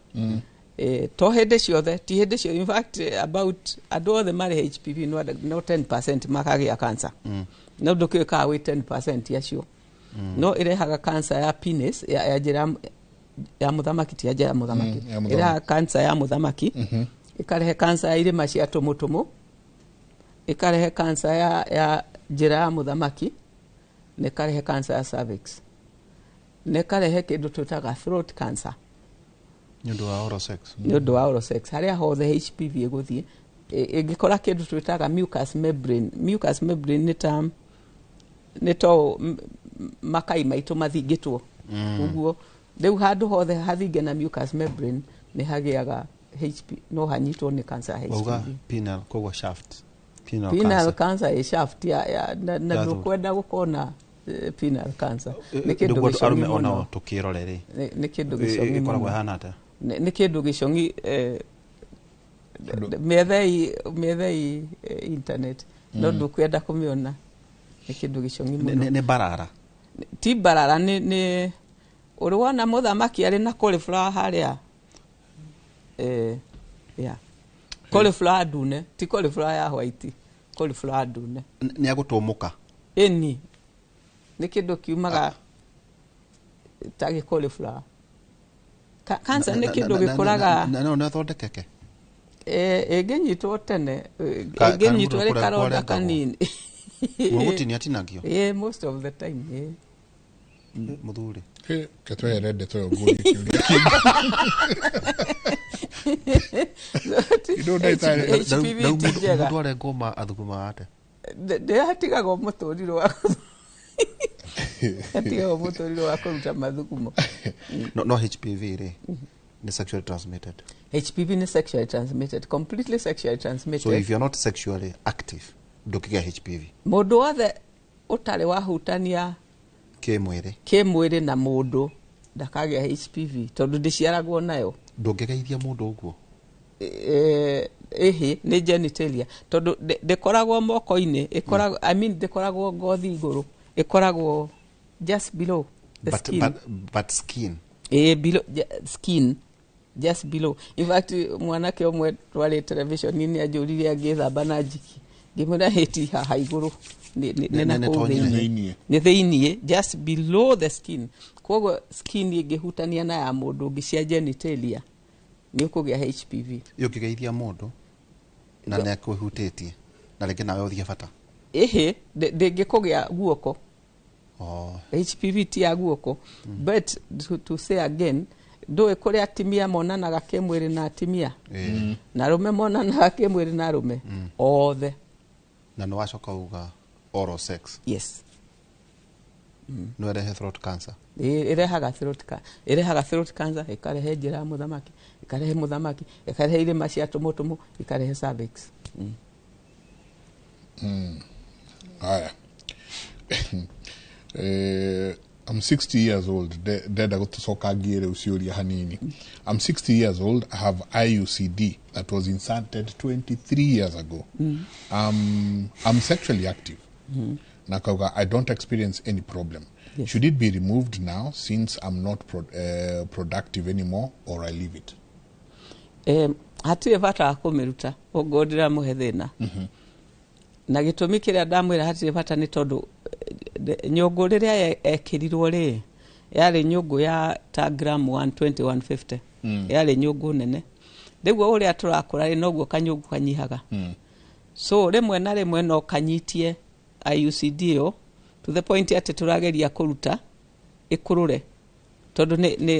To hĩndĩ ciothe, ti hĩndĩ ciothe, in fact about andũ othe marĩ HPV no 10% makagĩa cancer. No ndũkĩũĩ kana wĩ 10% acio. No ĩrehaga cancer ya penis, ya njĩra ya mũthamaki, ti ya njĩra ya mũthamaki. Ĩrehaga cancer ya mũthamaki, ĩkarehe cancer ya irĩma cia tũmũtũmũ, ĩkarehe cancer ya njĩra ya mũthamaki, na ĩkarehe cancer ya cervix, na ĩkarehe kĩndũ twĩtaga throat cancer. Nĩ ũndũ wa oral sex. Nĩ ũndũ wa oral sex. Harĩa hothe HPV ĩgũthiĩ, ĩngĩkora kĩndũ twĩtaga mucous membrane. Mucous membrane nĩ to makai maitũ mathingĩtwo. Ũguo rĩu handũ hothe hathinge na mucous membrane nĩ hagĩaga HP, no hanyitwo nĩ cancer ya HPV. Wauga penile, koguo shaft. Penile cancer ĩ shaft ya na ndũkwenda gũkorwo na penile cancer. Nĩ kĩndũ gĩcong'i mũno. Tũkĩrore rĩ. Nĩ kĩndũ gĩcong'i mũno. Ĩkoragwo ĩhana atĩa? Nĩ kĩndũ gĩcong'i. Mĩethei internet, no ndũkwenda kũmĩona. Nĩ kĩndũ gĩcong'i mũno. Nĩ barara? Ti barara, nĩ ũrĩ wona mũthamaki arĩ na cauliflower harĩa, yeah, cauliflower ndune, ti cauliflower ya white, cauliflower ndune. Nĩ agũtũmũka? Ĩni. Nĩ kĩndũ kiumaga ta gĩ cauliflower. Cancer nĩ kĩndũ gĩkũraga. Na no thondekeke. Ĩngĩnyitwo tene, ĩngĩnyitwo kana ĩrĩ mũndũ karonda kũrengagwo? Kanini. Gũtinia tinagio. Eh, most of the time, eh. Mũthuri. Ke twehere ndeto ĩyo ngũrie kĩũria kĩngĩ. You know, ndagĩtarĩ- HPV ti njega. Mũndũ arengwo ma athugumaga atĩa? Ndĩatigagwo mũtũriro wa, atigagwo mũtũriro wa kũruta mathugumo. No HPV rĩ, nĩ sexually transmitted? HPV nĩ sexually transmitted, completely sexually transmitted. So if you're not sexually active, ndũkĩgĩa HPV? Mũndũ wothe ũtarĩ wahutania kĩmwĩrĩ. Kĩmwĩrĩ na mũndũ ndakagĩa HPV, tondũ ndĩciaragwo nayo. Ndũngĩgeithia mũndũ ũguo? Ĩhĩ, nĩ genitalia, tondũ ndĩkoragwo moko-inĩ, ĩkoragwo, I mean, ndĩkoragwo ngothi igũrũ, ĩkoragwo just below the skin. But skin. Eh, below skin, just below. In fact, mwanake ũmwe twarĩ television-inĩ anjũririe angĩthamba na njiki, ngĩmwĩra hĩti haha igũrũ nĩ na Nĩ kũu tonyire. thĩiniĩ, nĩ thĩiniĩ, just below the skin. Koguo skin ĩngĩhutania na ya mũndũ ũngĩ cia genitalia, nĩ ũkũgĩa HPV. Ũngĩgeithia mũndũ na nĩ akwĩhutĩtie na rĩngĩ nawe ũthiĩ bata? Ĩhĩ, ndĩngĩkũgĩa guoko. Oh. HPV ti ya guoko. But to say again, ndũĩ kũrĩa atimia monanaga kĩmwĩrĩ na atimia, na arũme monanaga kĩmwĩrĩ na arũme othe. Na nĩ wacoka uga oral sex. Yes. No ĩrehe throat cancer? Ĩrehaga throat cancer, ĩkarehe njĩra ya mũthamaki, ĩkarehe mũthamaki, ĩkarehe irĩma cia tũmũtũmũ, ĩkarehe cervix. Haya. I'm 60 years old. Ndenda gũtũcoka ngie rĩu ciũria hanini. I'm 60 years old. I have IUCD that was inserted 23 years ago. I'm sexually active. Na kauga I don't experience any problem. Yes. Should it be removed now since I'm not productive anymore, or I leave it? Hatirĩ bata wa kũmĩruta ũguo ndĩramũhe thĩna, na gĩtũmi kĩrĩa ndamwĩra hatirĩ bata nĩ tondũ nyũngũ rĩrĩa ekĩrirwo rĩ, yarĩ nyũngũ ya ta gram 120, 150. Yarĩ nyũngũ nene. Rĩu o ũrĩa tũrakũra rĩ, noguo kanyũngũ kanyihaga. So rĩmwe na rĩmwe no kanyitie IUCD ĩyo to the point atĩ tũrageria kũruta ĩkũrũre, tondũ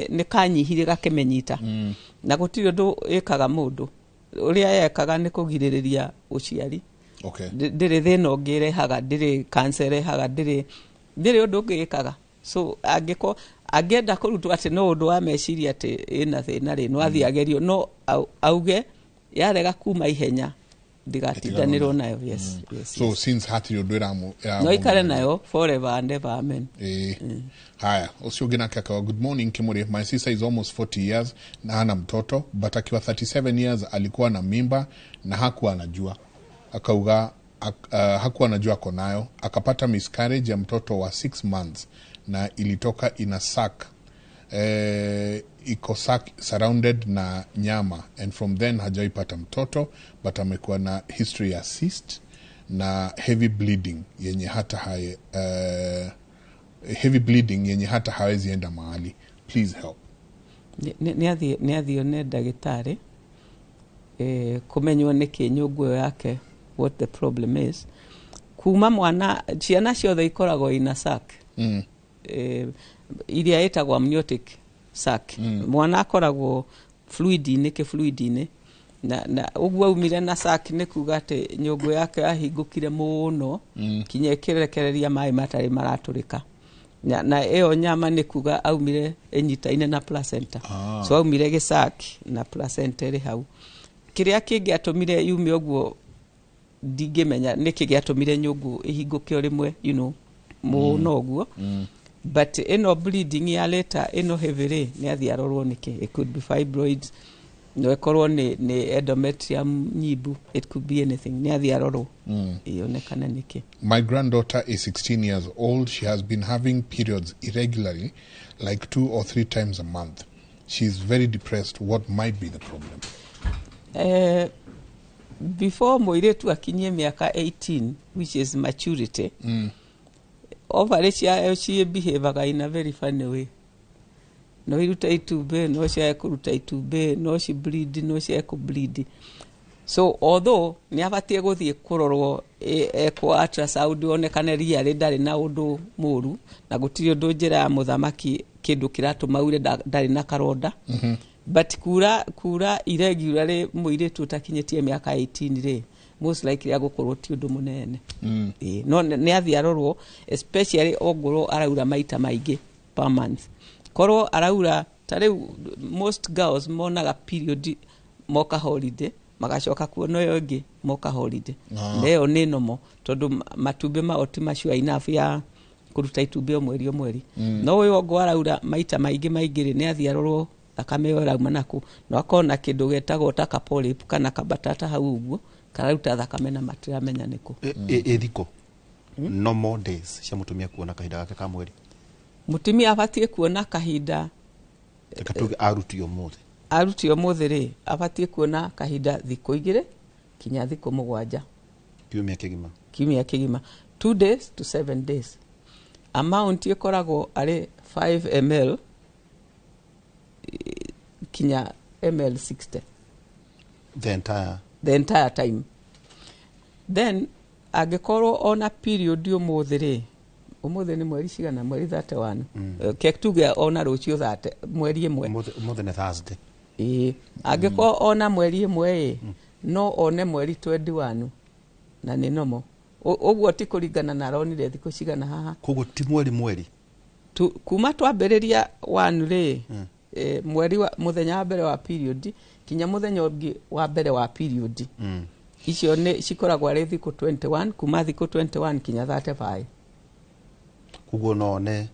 nĩ kanyihire gakĩmenyita. Na gũtirĩ ũndũ ĩkaga mũndũ, ũrĩa yekaga nĩ kũgirĩrĩria ũciari. Ndĩrĩ thĩna ũngĩ ĩrehaga, ndĩrĩ cancer ĩrehaga, ndĩrĩ ũndũ ũngĩ ĩkaga. So angĩko angĩenda kũrutwo atĩ no ũndũ wa meciria atĩ ĩna thĩna rĩ, no athiĩ agerio, no auge yarega kuma ihenya ndigatindanĩrwo nayo. Yes. So since hatirĩ ũndũ No ikare nayo forever and ever, amen. Haya, ũcio ũngĩ nake akawa, "Good morning Kimuri, my sister is almost 40 years na hana mtoto, but akiwa 37 years alikuwa na mimba na hakuwa anajua." Akauga hakuwa anajua ako nayo, akapata miscarriage ya mtoto wa 6 months na ilitoka ina sac, iko sac surrounded na nyama, and from then hajaipata mtoto, but amekuwa na history ya cyst na heavy bleeding yenye hata hawezi enda mahali. Please help." Nĩ athiĩ one ndagĩtarĩ, kũmenywo nĩkĩ nyũngũ ĩyo yake, what the problem is. Kuma mwana, ciana ciothe ikoragwo ina sac, iria ĩtagwo amniotic sac. Mwana akoragwo fluid-inĩ, kĩfluid-inĩ, na ũguo aumire na sac nĩ kuga atĩ nyũngũ yake yahingũkire mũno kinya ĩkĩrekereria maĩ matarĩ maratũrĩka, na ĩyo nyama nĩ kuga aumire ĩnyitaine na placenta. So aumire gĩsac na placenta ĩrĩ hau. Kĩrĩa kĩngĩatũmire yume ũguo ndingĩmenya nĩkĩ gĩatũmire nyũngũ ĩhingũke o rĩmwe mũno ũguo. But ĩno bleeding ya later ĩno heavy rĩ, nĩ athiĩ arorwo nĩkĩ. It could be fibroids, no ĩkorwo nĩ endometrium nyimbu, it could be anything. Nĩ athiĩ arorwo ĩonekane nĩkĩ. "My granddaughter is 16 years old. She has been having periods irregularly, like 2 or 3 times a month. She is very depressed. What might be the problem?" Before mũirĩtu akinyie mĩaka 18, which is maturity, Ovary ciayo ciĩ behavior in a very funny way. No irute itumbĩ, no ciage kũruta itumbĩ, no ci bleed, no ciage kũ bleed. So although nĩ abatiĩ gũthiĩ kũrorwo, ekwo ultrasound, onekane really ndarĩ na ũndũ mũru na gũtirĩ ũndũ njĩra ya mũthamaki kĩndũ kĩratũma ure, ndarĩ na karonda. But kura irregularly mũirĩtu ũtakinyĩtie mĩaka 18 rĩ, most likely agũkorwo ti ũndũ mũnene. Ĩĩ, no nĩ athiĩ arorwo, especially ongorwo araura maita maingĩ per month. Korwo araura ta rĩu, most girls monaga period moka holiday, magacoka kuona ĩyo ĩngĩ moka holiday. Na ĩyo nĩ normal, tondũ matumbĩ mao ti mature enough ya kũruta itumbĩ o mweri o mweri. No ũyũ ongũ araura maita maingĩ maingĩ rĩ, nĩ athiĩ arorwo thakame ĩyo ĩrauma nakũ. No akorwo na kĩndũ getagwo ta kapolyp kana kabatata hau ũguo kararuta thakame na matiramenya nĩkũ. Ĩ thikũ normal days cia mũtumia kuona kahinda gake ka mweri? Mũtumia abatiĩ kuona kahinda Reke tuge arutio ũmũthĩ. Aruti ũmũthĩ rĩ, abatiĩ kuona kahinda thikũ 2 kinya thikũ 7. Kiumia kĩgima. Kiumia kĩgima, 2 days to 7 days. Amount ĩkoragwo arĩ 5 ml kinya ml 60. The entire The entire time. Then angĩkorwo ona period ũmũthĩ rĩ, ũmũthĩ nĩ mweri cigana? Mweri 31. Ke tuge ona rũciũ 30 mweri 1. Ũmũthĩ nĩ Thursday. Ĩĩ, angĩkorwo ona mweri 1 ĩ, no one mweri 21 na nĩ normal. Ũguo ti kũringana na aronire thikũ cigana haha. Koguo ti mweri mweri. Kuma twambĩrĩria one rĩ, mweri wa mũthenya wa mbere wa period kinya mũthenya ũngĩ wa mbere wa period, icio nĩ cikoragwo arĩ thikũ 21, kuma thikũ 21 kinya 35. Koguo no one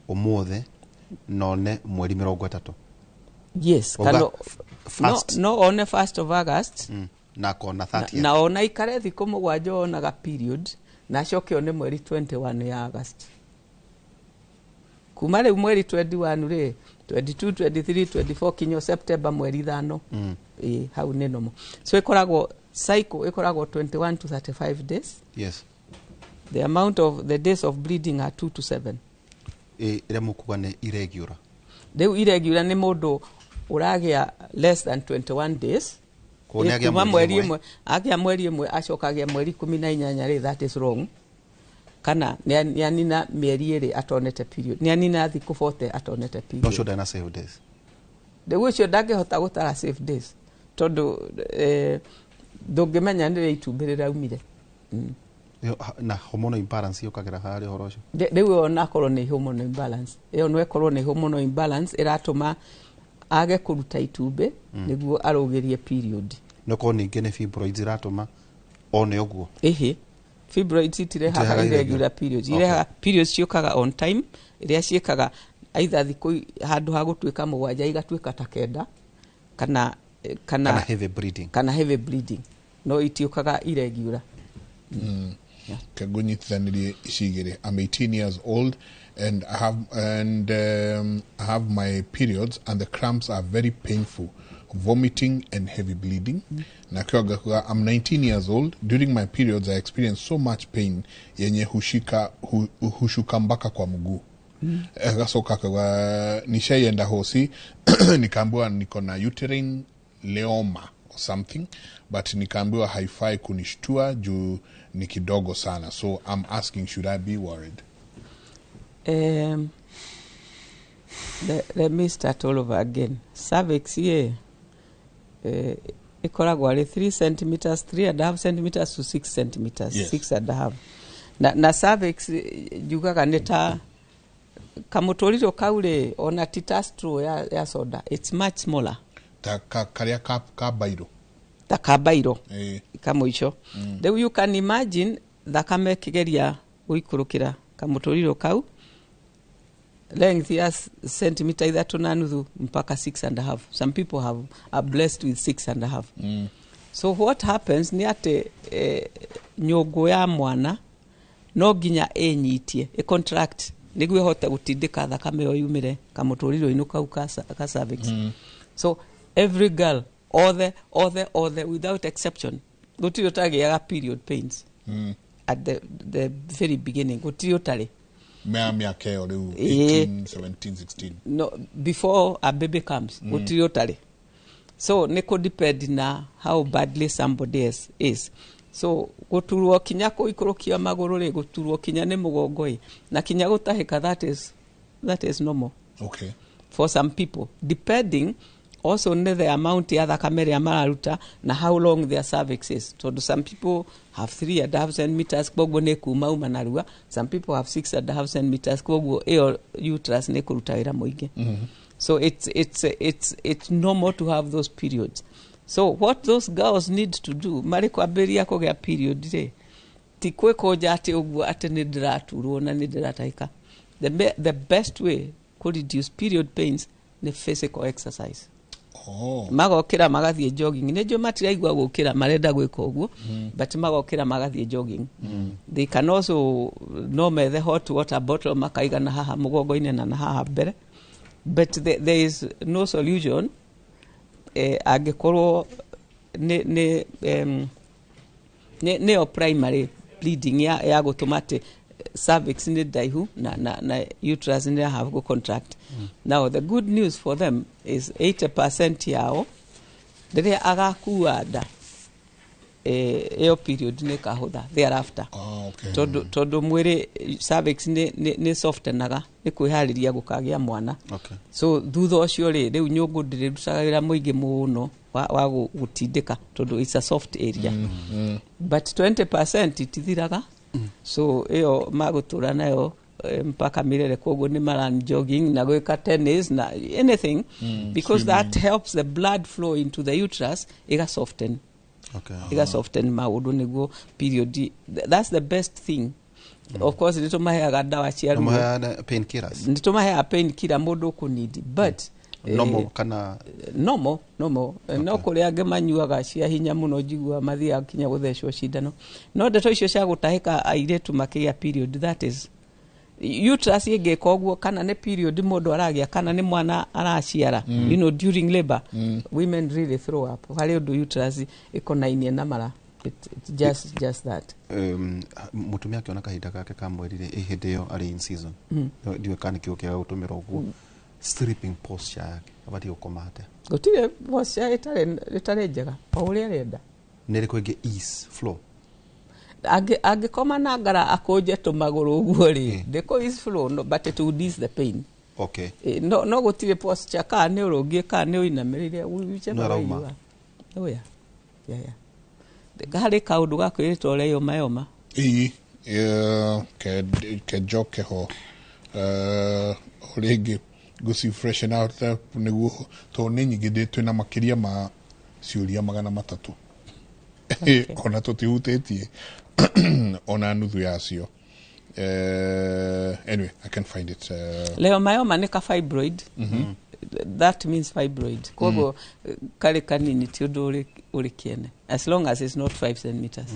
ũmũthĩ, no one mweri 30. Yes. Wauga kana no, first. No one 1st of August. Na akona na, 30th. Na ona ikare thikũ 7 onaga period na acoke one mweri 21 ya August. Kuma rĩu mweri 21 rĩ, 22, 23, 24 kinya September mweri 5. Ĩ, hau nĩ normal. So ĩkoragwo cycle ĩkoragwo 21 to 35 days. The amount of the days of bleeding are 2 to 7. Ĩ ĩrĩa mũkuga nĩ irregular? Rĩu irregular nĩ mũndũ ũragĩa less than 21 days. Koguo nĩ Ĩ, agĩa kuma mweri mweri 1. 1 agĩa mweri 1, acoka agĩa mweri 18 rĩ, that is wrong. Kana nĩ anina mĩeri 2 atonete period, nĩ anina thikũ 40 atonete No period. ũcio ndarĩ na safe days. Rĩu ũcio ndangĩhota gũtara safe days, tondũ ndũngĩmenya nĩ rĩ itumbĩ rĩraumire. Ĩyo, na hormonal imbalance yũkagĩra harĩ ũhoro ũcio? Rĩu ĩyo nakorwo nĩ hormonal imbalance, ĩyo no ĩkorwo nĩ hormonal imbalance ĩratũma age kũruta itumbĩ nĩguo arũgĩrie period. No korwo ningĩ nĩ fibroids iratũma one ũguo? Ĩhĩ, fibroids itirehaga Itirehaga irregular periods. Irehaga periods ciũkaga on time, iria ciĩkaga either thikũ handũ ha gũtuĩka 7 igatuĩka ta 9 kana kana Kana heavy bleeding. Kana heavy bleeding, no itiũkaga irregular. Kengũnyitithanirie ici igĩrĩ. I'm 18 years old and I have my periods and the cramps are very painful, vomiting and heavy bleeding. Na ngakuga, I'm 19 years old. During my periods I experience so much pain yenye hushuka mpaka kwa mguu. Agacoka akauga nishaienda hosi, nikaambiwa niko na uterine leiomyoma or something, but nikaambiwa haifai kunishtua juu ni kidogo sana. So I'm asking, should I be worried? Let me start all over again. Cervix ye ĩkoragwo arĩ 3 centimeters, 3 and a half centimeters to 6 centimeters. 6 and a half. Na cervix njugaga nĩ ta kamũtũrirũ kau rĩ, ona ti ta straw ya soda, it's much smaller. Ta karĩa ka bairo. Ta ka bairo kamũico. Rĩu you can imagine thakame ĩkĩgeria gũikũrũkĩra kamũtũrirũ kau, length ya centimeter 3.5 mpaka 6.5. Some people are blessed with 6.5. So what happens nĩ atĩ nyũngũ ya mwana no nginya ĩnyitie, ĩcontract, nĩguo ĩhote gũtindĩka thakame ĩyo yumĩre kamũtũrirũ-inĩ kau ka cervix. So every girl, othe othe othe, without exception, gũtirĩ ũtagĩaga period pains at the very beginning, gũtirĩ ũtarĩ. Mĩaka ĩyo rĩu 18, 17, 16. No, before a baby comes. Gũtirĩ ũtarĩ, so nĩ kũ depend na how badly somebody is. So gũturwo kinya kũikũrũkia magũrũ rĩ, gũturwo kinya nĩ mũgongo ĩ, na kinya gũtahĩka, that is normal for some people, depending also nĩ the amount ya thakame ĩrĩa mararuta na how long their cervix is, tondũ some people have 3.5 centimeters, koguo nĩ kuma uma narua. Some people have 6.5 centimeters, koguo ĩyo uterus nĩ kũruta wĩra mũingĩ. So it's normal to have those periods. So what those girls need to do marĩ kwambĩrĩria kũgĩa period rĩ, ti kwĩkũnja atĩ ũguo atĩ nĩ ndĩraturwo na nĩ ndĩratahĩka. The best way kũ reduce period pains nĩ physical exercise. Magokĩra magathiĩ jogging. Nĩ njũĩ matiraigua gũkĩra marenda gwĩka ũguo, but magokĩra magathiĩ jogging. They can also no methe hot water bottle makaiga na haha mũgongo-inĩ na haha mbere, but there is no solution angĩkorwo nĩ nĩyo primary bleeding ya gũtũma atĩ cervix nĩ ndaihu na uterus nĩ have go contract. Now the good news for them is 80% yao rĩrĩa agakua nda, ĩyo period nĩ kahũtha thereafter. Tondũ mwĩrĩ, cervix nĩ softenaga nĩ kwĩharĩria gũkagĩa mwana. So thutha ũcio rĩ, rĩu nyũngũ ndĩrĩrutaga wĩra mũingĩ mũno wa gũtindĩka tondũ it's a soft area. But 20% itithiraga, so ĩyo magũtũra nayo mpaka milele. Koguo nĩ maran jogging na gwĩka tennis na anything, because that swimming. Helps the blood flow into the uterus, ĩga soften. Ĩga soften maũndũ nĩguo period, that's the best thing. Of course nĩ tũmaheaga ndawa cia ruo. Maheana painkillers. Nĩ tũmaheaga painkiller mũndũ ũkũnidi, but Normal kana? Normal. No kũrĩ angĩ manyuaga cia hinya mũno, njiguaga mathiaga kinya gũthecwo cindano. No ndeto icio cia gũtahĩka airĩtu makĩgĩa period, that is uterus ĩngĩka ũguo, kana nĩ period mũndũ aragĩa kana nĩ mwana araciara, during labor, women really throw up. Harĩ ũndũ uterus ĩkonainie na mara. It just that. Mutumia akiona kahinda gake ka mweri rĩ, ĩ hĩndĩ ĩyo arĩ in season, ndiũĩ kana nĩkĩo kĩaga gũtũmĩra ũguo, sleeping posture yake abatiĩ gũkoma atĩa? Gũtirĩ posture ĩtarĩ njega, o ũrĩa arenda. Nĩ ĩrĩkũ ĩngĩ ease flow? Angĩkoma na ngara akũnje tũmagũrũ ũguo rĩ, ndĩkũ ease flow, no, but it will ease the pain. No gũtirĩ posture, kana nĩ ũrũngiĩ kana nĩ ũinamĩrĩire, whichever No way arauma. you are. Oh, yeah. Harĩ kaũndũ gakwĩrĩtwo leiomyoma. Ii ke njoke ho o rĩngĩ ngũci freshen out up nĩguo, tondũ nĩ nyingĩ ndĩ twĩna makĩria ma ciũria 300, ona tũtihutĩtie ona nuthu yacio. Anyway, I can find it. Leiomyoma nĩ ka fibroid. That means fibroid, koguo karĩ kanini, ti ũndũ ũrĩ kĩene as long as it's not 5 centimeters.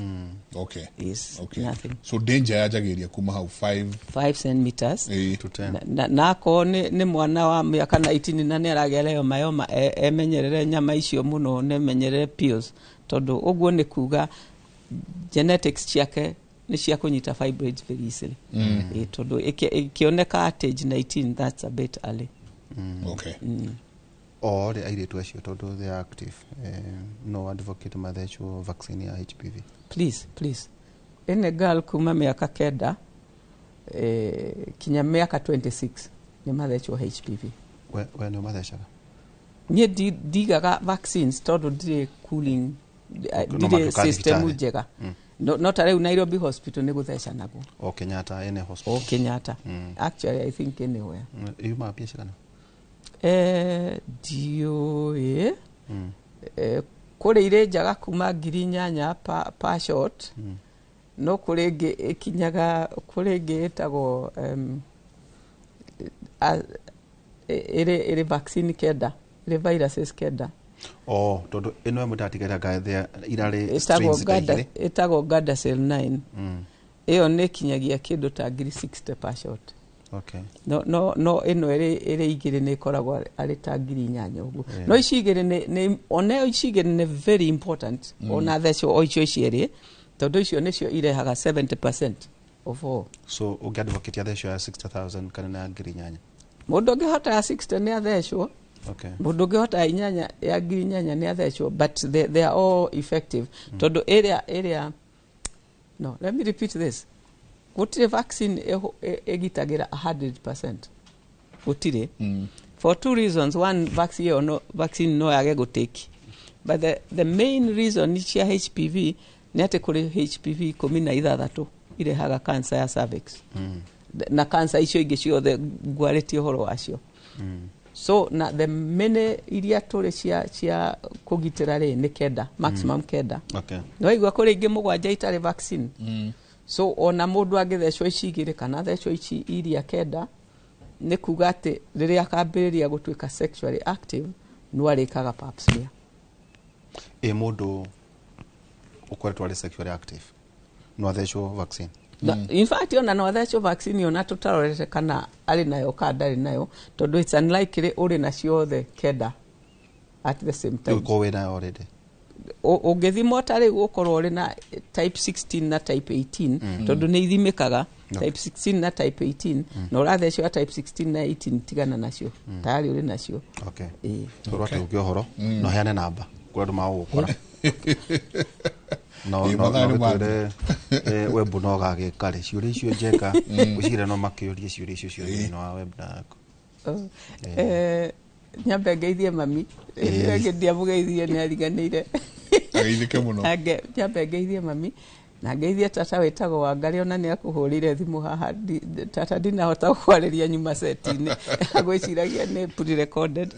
Yes. Nothing. So danger yanjagĩria kuma hau 5? 5 centimeters. To 10. Na akorwo nĩ mwana wa mĩaka 19 na nĩ aragĩa leiomyoma, emenyerere nyama icio mũno, nemenyerere pills, tondũ ũguo nĩ kuga genetics ciake nĩ cia kũnyita fibroids very easily. Tondũ ĩkĩoneka at age 19, that's a bit early. O rĩ airĩtu acio, tondũ they are active, no advocate mathecwo vaccine ya HPV? Please, please, any girl kuma mĩaka 9 kinya mĩaka 26 nĩ mathecwo HPV. We nĩ ũmathecaga? Niĩ ndigaga vaccines tondũ ndirĩ cooling, No ndirĩ matuka system thibitarĩ. njega. No ta rĩu Nairobi Hospital nĩ gũthecanagwo. O Kenyatta, ene hospital? O Kenyatta. Actually, I think anywhere. Yumaga mbia cigana? Ndiũĩ. Kũrĩ irĩ njaga kuma 8,000 pa shot. No kũrĩ ĩngĩ ĩkinyaga, kũrĩ ĩngĩ ĩtagwo ĩrĩ vaccine kenda, ĩrĩ viruses kenda. O tondũ ĩno ĩmwe ndatigaire ngathĩa irarĩ Ĩtagwo strains Garda, igĩrĩ. ĩtagwo Gardasil 9. Ĩyo nĩ ĩkinyagia kĩndũ ta 60,000 per shot. No ĩno ĩrĩ igĩrĩ nĩ ĩkoragwo arĩ ta 8,000 ũguo. No ici igĩrĩ nĩ ona ici igĩrĩ nĩ very important. Ona thecwo o icio cierĩ, tondũ icio nĩcio irehaga 70% Of all. So ũngĩ advocate athecwo ya 60,000 kana na 8,000? Mũndũ ũngĩhota ya 60 nĩ athecwo. Mũndũ ũngĩhota ya inyanya, ya 8,000 nĩ athecwo, but they are all effective. Tondũ ĩrĩa, no, let me repeat this, gũtirĩ vaccine ĩgitagĩra 100%, gũtirĩ. For two reasons. One, vaccine ĩyo no, vaccine no yage gũtĩki, but the main reason cia HPV nĩ atĩ kũrĩ HPV 16 irehaga cancer ya cervix na cancer icio ingĩ ciothe ngwarĩtie ũhoro wacio. So na the many iria tũrĩ cia kũgitĩra rĩ nĩ 9, maximum 9. Nĩwaigua kũrĩ ingĩ 7 itarĩ vaccine. So ona mũndũ angĩthecwo ici 2 kana athecwo ici iria 9, nĩ kuga atĩ rĩrĩa akambĩrĩria gũtuĩka sexually active no arĩkaga pap smear. Ĩ mũndũ ũkoretwo arĩ sexually active no athecwo vaccine? In fact, ona no athecwo vaccine ona tũtarorete kana arĩ nayo kana ndarĩ nayo, tondũ it's unlikely ũrĩ na ciothe 9 at the same time. Ũkorwo wĩ nayo already. Ũngĩthimwo ta rĩu ũkorwo ũrĩ na type 16 na type 18, tondũ nĩ ithimĩkaga type 16 na type 18, na ũrathecwo ya type 16 na 18, tigana nacio, tayari ũrĩ nacio. Ĩĩ. Tũrwo atĩ ũngĩ ũhoro no heane namba kũrĩ andũ magũgũkora. No Ĩ, no mathaa no nĩ gĩtwĩre, webu no gagĩka rĩ ciũria icio njega gwĩciria no makĩũrie ciũria icio ciothe thĩinĩ wa web yaku. Nyambe ngeithie mami. Rĩngĩ ndiamũgeithirie nĩ ariganĩire. Ageithĩke mũno. Nyambe ngeithie mami na ngeithie tata wĩtagwo Wangarĩ, ona nĩ akũhũrĩire thimũ haha. Tata ndinahota gũkwarĩria nyuma set-inĩ, agwĩciragia nĩ pre-recorded.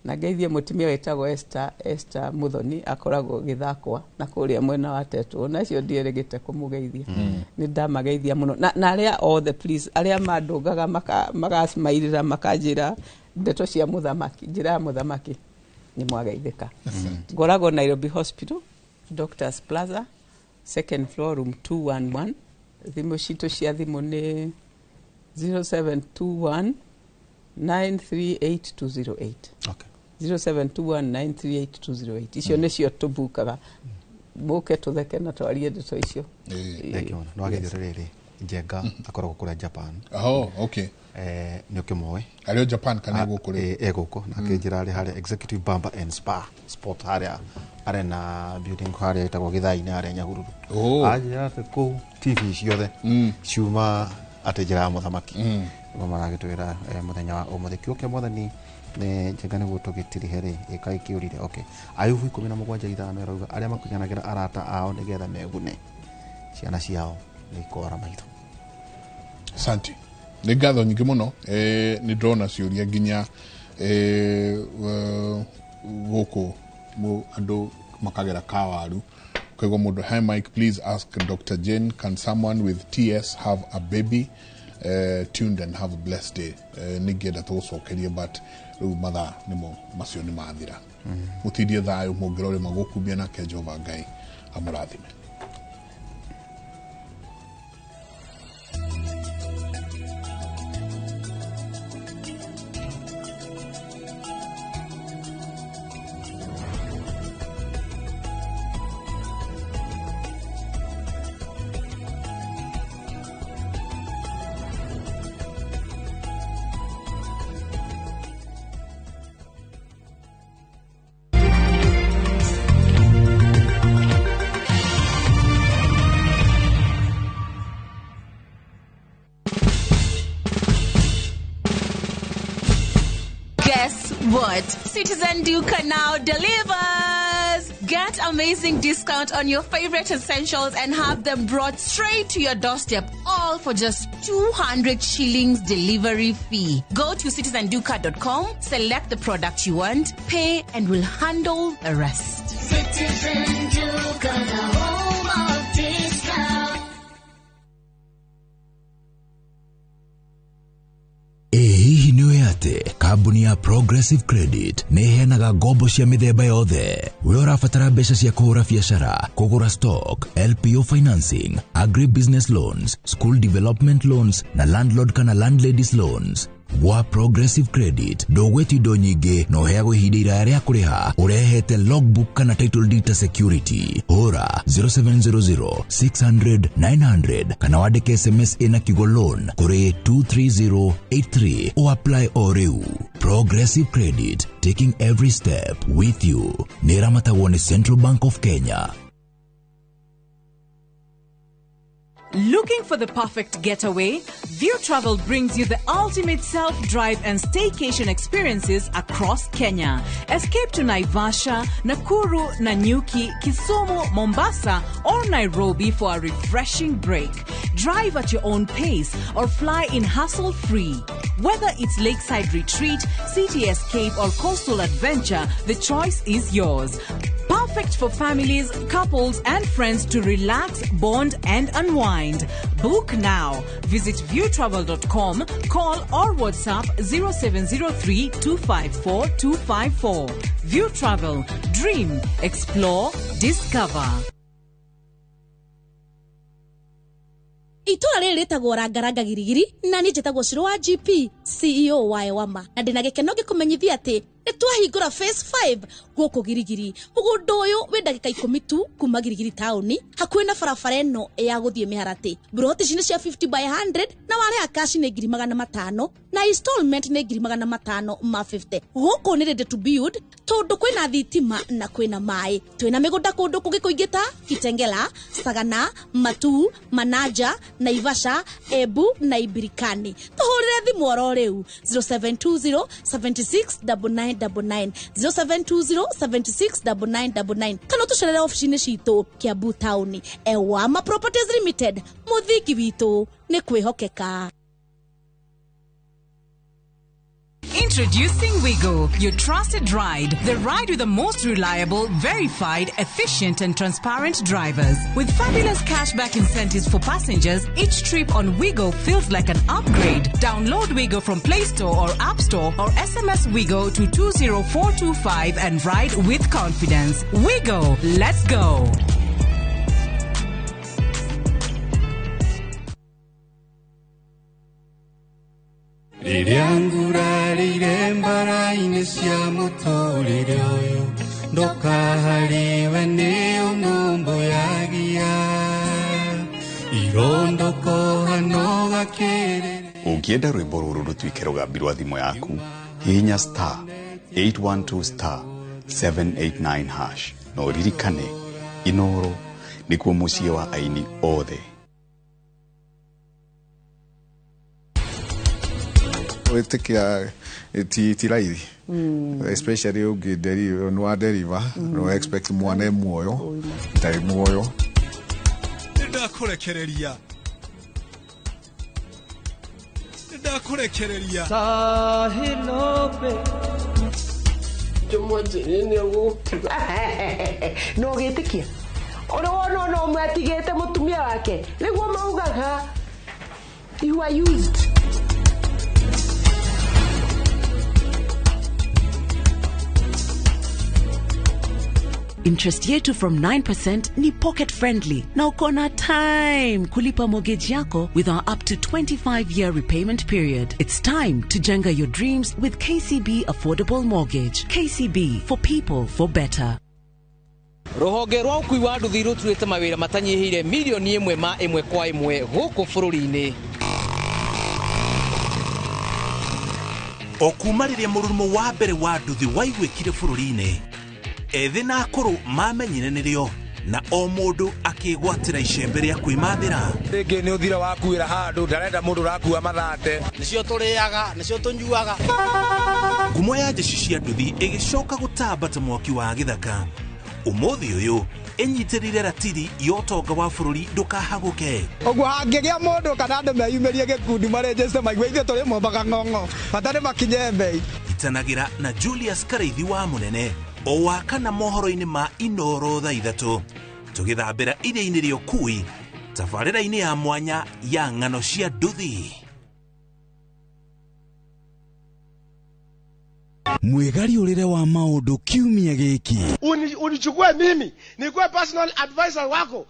Na ngeithie mũtumia wĩtagwo Esther Muthoni, akoragwo gĩthakwa na kũrĩa mwena wa Tetũ, nacio ndierĩgĩte kũmũgeithia. Nĩ ndamageithia mũno na arĩa othe, please, arĩa mandũngaga magacimairĩra makanjĩra ndeto cia mũthamaki, njĩra ya mũthamaki, nĩ mwageithĩka. Ngoragwo Nairobi Hospital, Doctors Plaza, second floor, room 211. Thimũ citũ cia thimũ nĩ 0721 938208. 0721 938208. Icio nĩcio tũbukaga, mũke tũtheke na twarie ndeto icio. Thank you mũno. No wageithio rĩrĩ Njenga akoragwo kũrĩa Japan. Oh, okay. Nĩ ũkĩmũĩ? Arĩ o Japan kana e gũkũ rĩu? E gũkũ na akĩnjĩra arĩ harĩa Executive Bamba and Spa Sport, harĩa arĩ na building harĩa ĩtagwo Gĩthai-inĩ harĩa Nyahururu. Anjĩra atĩ kũu TV ciothe ciuma atĩ njĩra ya mũthamaki. Nĩguo maragĩtwĩra mũthenya wa ũmũthĩ. Kiugo kĩa mwathani nĩ Njenga nĩguo tũgĩtirihe rĩ ĩka ĩkĩũrire. Okay. Ayubu 17:5 ĩrauga arĩa makunyanagĩra arata ao nĩgetha megune ciana ciao nĩ ikora maitho. Asante. Nĩ ngatho nyingĩ mũno. Nĩ ndĩrona ciũria nginya gũkũ andũ makagera kawaru. Kaigua mũndũ, hi Mike, please ask Dr. Jane, can someone with TS have a baby? Tuned and have a blessed day. Ningĩenda tũgũcokerie, but rĩu mathaa nĩmo macio nĩ mathira. Mũtindie thayũ, mũngĩrore magũkumia nake Jehova Ngai amũrathime. Guess what? Citizen Duka now delivers! Get amazing discount on your favorite essentials and have them brought straight to your doorstep, all for just 200 shillings delivery fee. Go to citizenduka.com, select the product you want, pay, and we'll handle the rest. Citizen Duka, the home of discount. Ĩ hihi nĩ ũĩ atĩ kambuni ya Progressive Credit nĩ ĩheanaga ngombo cia mĩthemba yothe? We ũrabatara mbeca cia kũhũra biacara, kũgũra stock, LPO financing, agribusiness loans, school development loans na landlord kana landladies loans. Gwa Progressive Credit ndũgwĩtio indo nyingĩ na ũheagwo ihinda iraya rĩa kũrĩha ũrehete logbook kana title deed ta security. Hũra 0700 600 900 kana wandĩke SMS ĩna kiugo loan kũrĩ 23083 o apply o rĩu. Progressive Credit, taking every step with you. Nĩ ĩramatagwo nĩ Central Bank of Kenya. Looking for the perfect getaway? View Travel brings you the ultimate self-drive and staycation experiences across Kenya. Escape to Naivasha, Nakuru, Nanyuki, Kisumu, Mombasa, or Nairobi for a refreshing break. Drive at your own pace or fly in hassle-free. Whether it's lakeside retreat, city escape, or coastal adventure, the choice is yours. Perfect for families, couples, and friends to relax, bond, and unwind. Book now. Visit viewtravel.com, call or WhatsApp 0703 254 254. View Travel. Dream, explore, discover. Itũra rĩrĩ rĩtagwo Rangaranga Girigiri na niĩ njĩtagwo Shiro wa GP CEO wa Ewama na ndĩna gĩkeno ngĩkũmenyithia atĩ nĩ twahingũra phase 5 gũkũ Girigiri. Mũgũnda ũyũ wĩ ndagĩka 10 tu kuma Girigiri taũni, hakuhĩ na barabara ĩno ya gũthiĩ Mĩharatĩ. Mburoti ici nĩ cia 50 by 100 na warĩha cash nĩ 500,000 na installment nĩ 550,000. Gũkũ nĩ ready to build tondũ kwĩna thitima na kwĩna maĩ. Twĩna mĩgũnda kũndũ kũngĩ kũingĩ ta Kitengela, Sagana, Matu, Manaja, Naivasha, Embu na Ibirikani. Tũhũrĩre thimũ oro rĩu 0720 76 9999 0720 76 9999 kana ũtũcerere obici-inĩ citũ Kiambu taũni. Ewama Properties Limited, mũthingi witũ nĩ kwĩhokeka. Introducing Wigo, your trusted ride. The ride with the most reliable, verified, efficient, and transparent drivers. With fabulous cashback incentives for passengers, each trip on Wigo feels like an upgrade. Download Wigo from Play Store or App Store or SMS Wigo to 20425 and ride with confidence. Wigo, let's go. Rĩrĩa ngurarire mbara-inĩ cia mũtũrĩre ũyũ ndũkaharĩwe nĩ ũnũmbũyagia irondũkoha no gakĩrĩrĩ. Ũngĩenda rwĩmbo rũrũ rũtuĩke rũgambi rwa thimũ yaku, hihinya star 812 star 789 hash na ũririkane Inoro nĩkuo mũciĩ wa aini othe. Wĩtĩkia ti raithi, especially ũngĩ nĩ wa deliver no expect mwana e muoyo ndarĩ muoyo. Nĩndakũrekereria nĩndakũrekereria no gĩtĩkia ũrĩ wona ona ũmwe atigĩte mũtumia wake nĩguo maugaga you are used. Interest yetu from 9% ni pocket friendly na uko na time kulipa mortgage yako with our up to 25-year repayment period. It's time to jenga your dreams with KCB Affordable Mortgage. KCB, for people, for better. Rũhonge rwa ũkui wa nduthi rũturĩte mawĩra matanyihĩire milioni 1 ma 1 kwa 1 gũkũ bũrũri-inĩ. O kuma rĩrĩa mũrurumo wa mbere wa nduthi waiguĩkire bũrũri-inĩ, ethĩ na akũrũ mamenyire nĩrĩo na o mũndũ akĩgwatĩra icembe rĩa kwĩmathĩra. Rĩngĩ nĩ ũthira wakuĩra handũ ndarenda mũndũ ũrakua mathate. Nĩcio tũrĩaga, nĩcio tũnyuaga. Ngumo ya jeshi cia nduthi ĩgĩcoka gũtamba ta mwaki wa gĩthaka. Ũmũthĩ ũyũ ĩnyitĩrĩire ratiri ya ũtonga wa bũrũri ndũkahagũke. Ũguo hangĩgĩa mũndũ kana andũ meyumĩrie gĩkundi marenjeste maigue ithuĩ tũrĩ mombaga ng'ong'o bata nĩ makinye mbei. Itanagĩra na Julius Karaithi wa Mũnene o wa kana mohoro-inĩ ma Inoro thaa 3 tũgĩthambĩra iria-inĩ rĩa ũkui tabarĩra-inĩ ya mwanya ya ng'ano cia nduthi. Mwĩgariũrĩre wa maũndũ kiumia gĩkĩ. Unichukue mimi nikuwe personal advisor wako.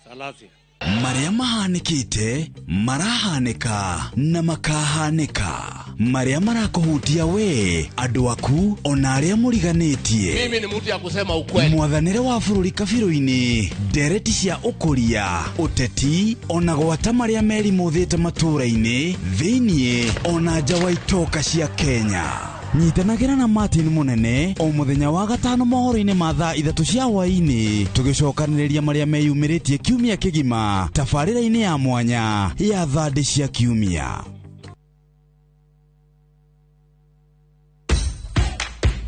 Salasia. Marĩa mahanĩkĩte marahanĩka na makahanĩka, marĩa marakũhutia we, andũ aku ona arĩa mũriganĩtie. Mimi ni mtu ya kusema ukweli. Mwathanĩre wa bũrũri kabirũ-inĩ, ndereti cia ũkũria, ũteti ona gwata marĩa merimũthĩte matũũra-inĩ thĩiniĩ ona nja wa itoka cia Kenya. Nyitanagĩra na Martin Mũnene o mũthenya wa gatano mohoro-inĩ ma thaa 3 cia hwaĩ-inĩ, tũgĩcokanĩrĩria marĩa meyumĩrĩtie kiumia kĩgima tabarĩra-inĩ ya mwanya ya thandĩ cia kiumia.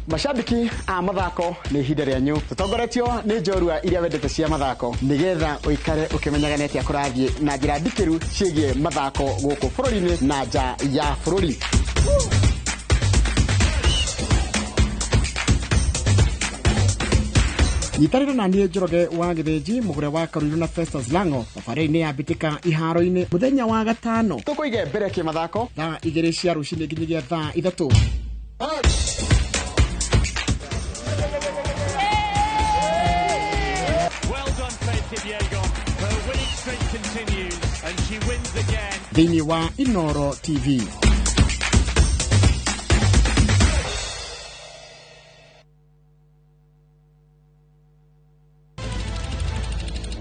Mashabiki a mathako nĩ ihinda rĩanyu, tũtongoretio nĩ njorua iria wendete cia mathako, nĩgetha ũikare ũkĩmenyaga nĩ atĩa kũrathiĩ na njĩra ndikĩru ciĩgiĩ mathako gũkũ bũrũri-inĩ na nja ya bũrũri. Nyitanĩra na niĩ Njoroge wa Gĩthĩnji, mũgũre wa Karũirũ na Festus Lango thabarĩ-inĩ ya mbĩtĩka iharo-inĩ mũthenya wa gatano. Tũkũige mbere kĩmathako thaa 2 cia rũcinĩ nginyagia thaa 3. Thĩinĩ wa Inoro TV.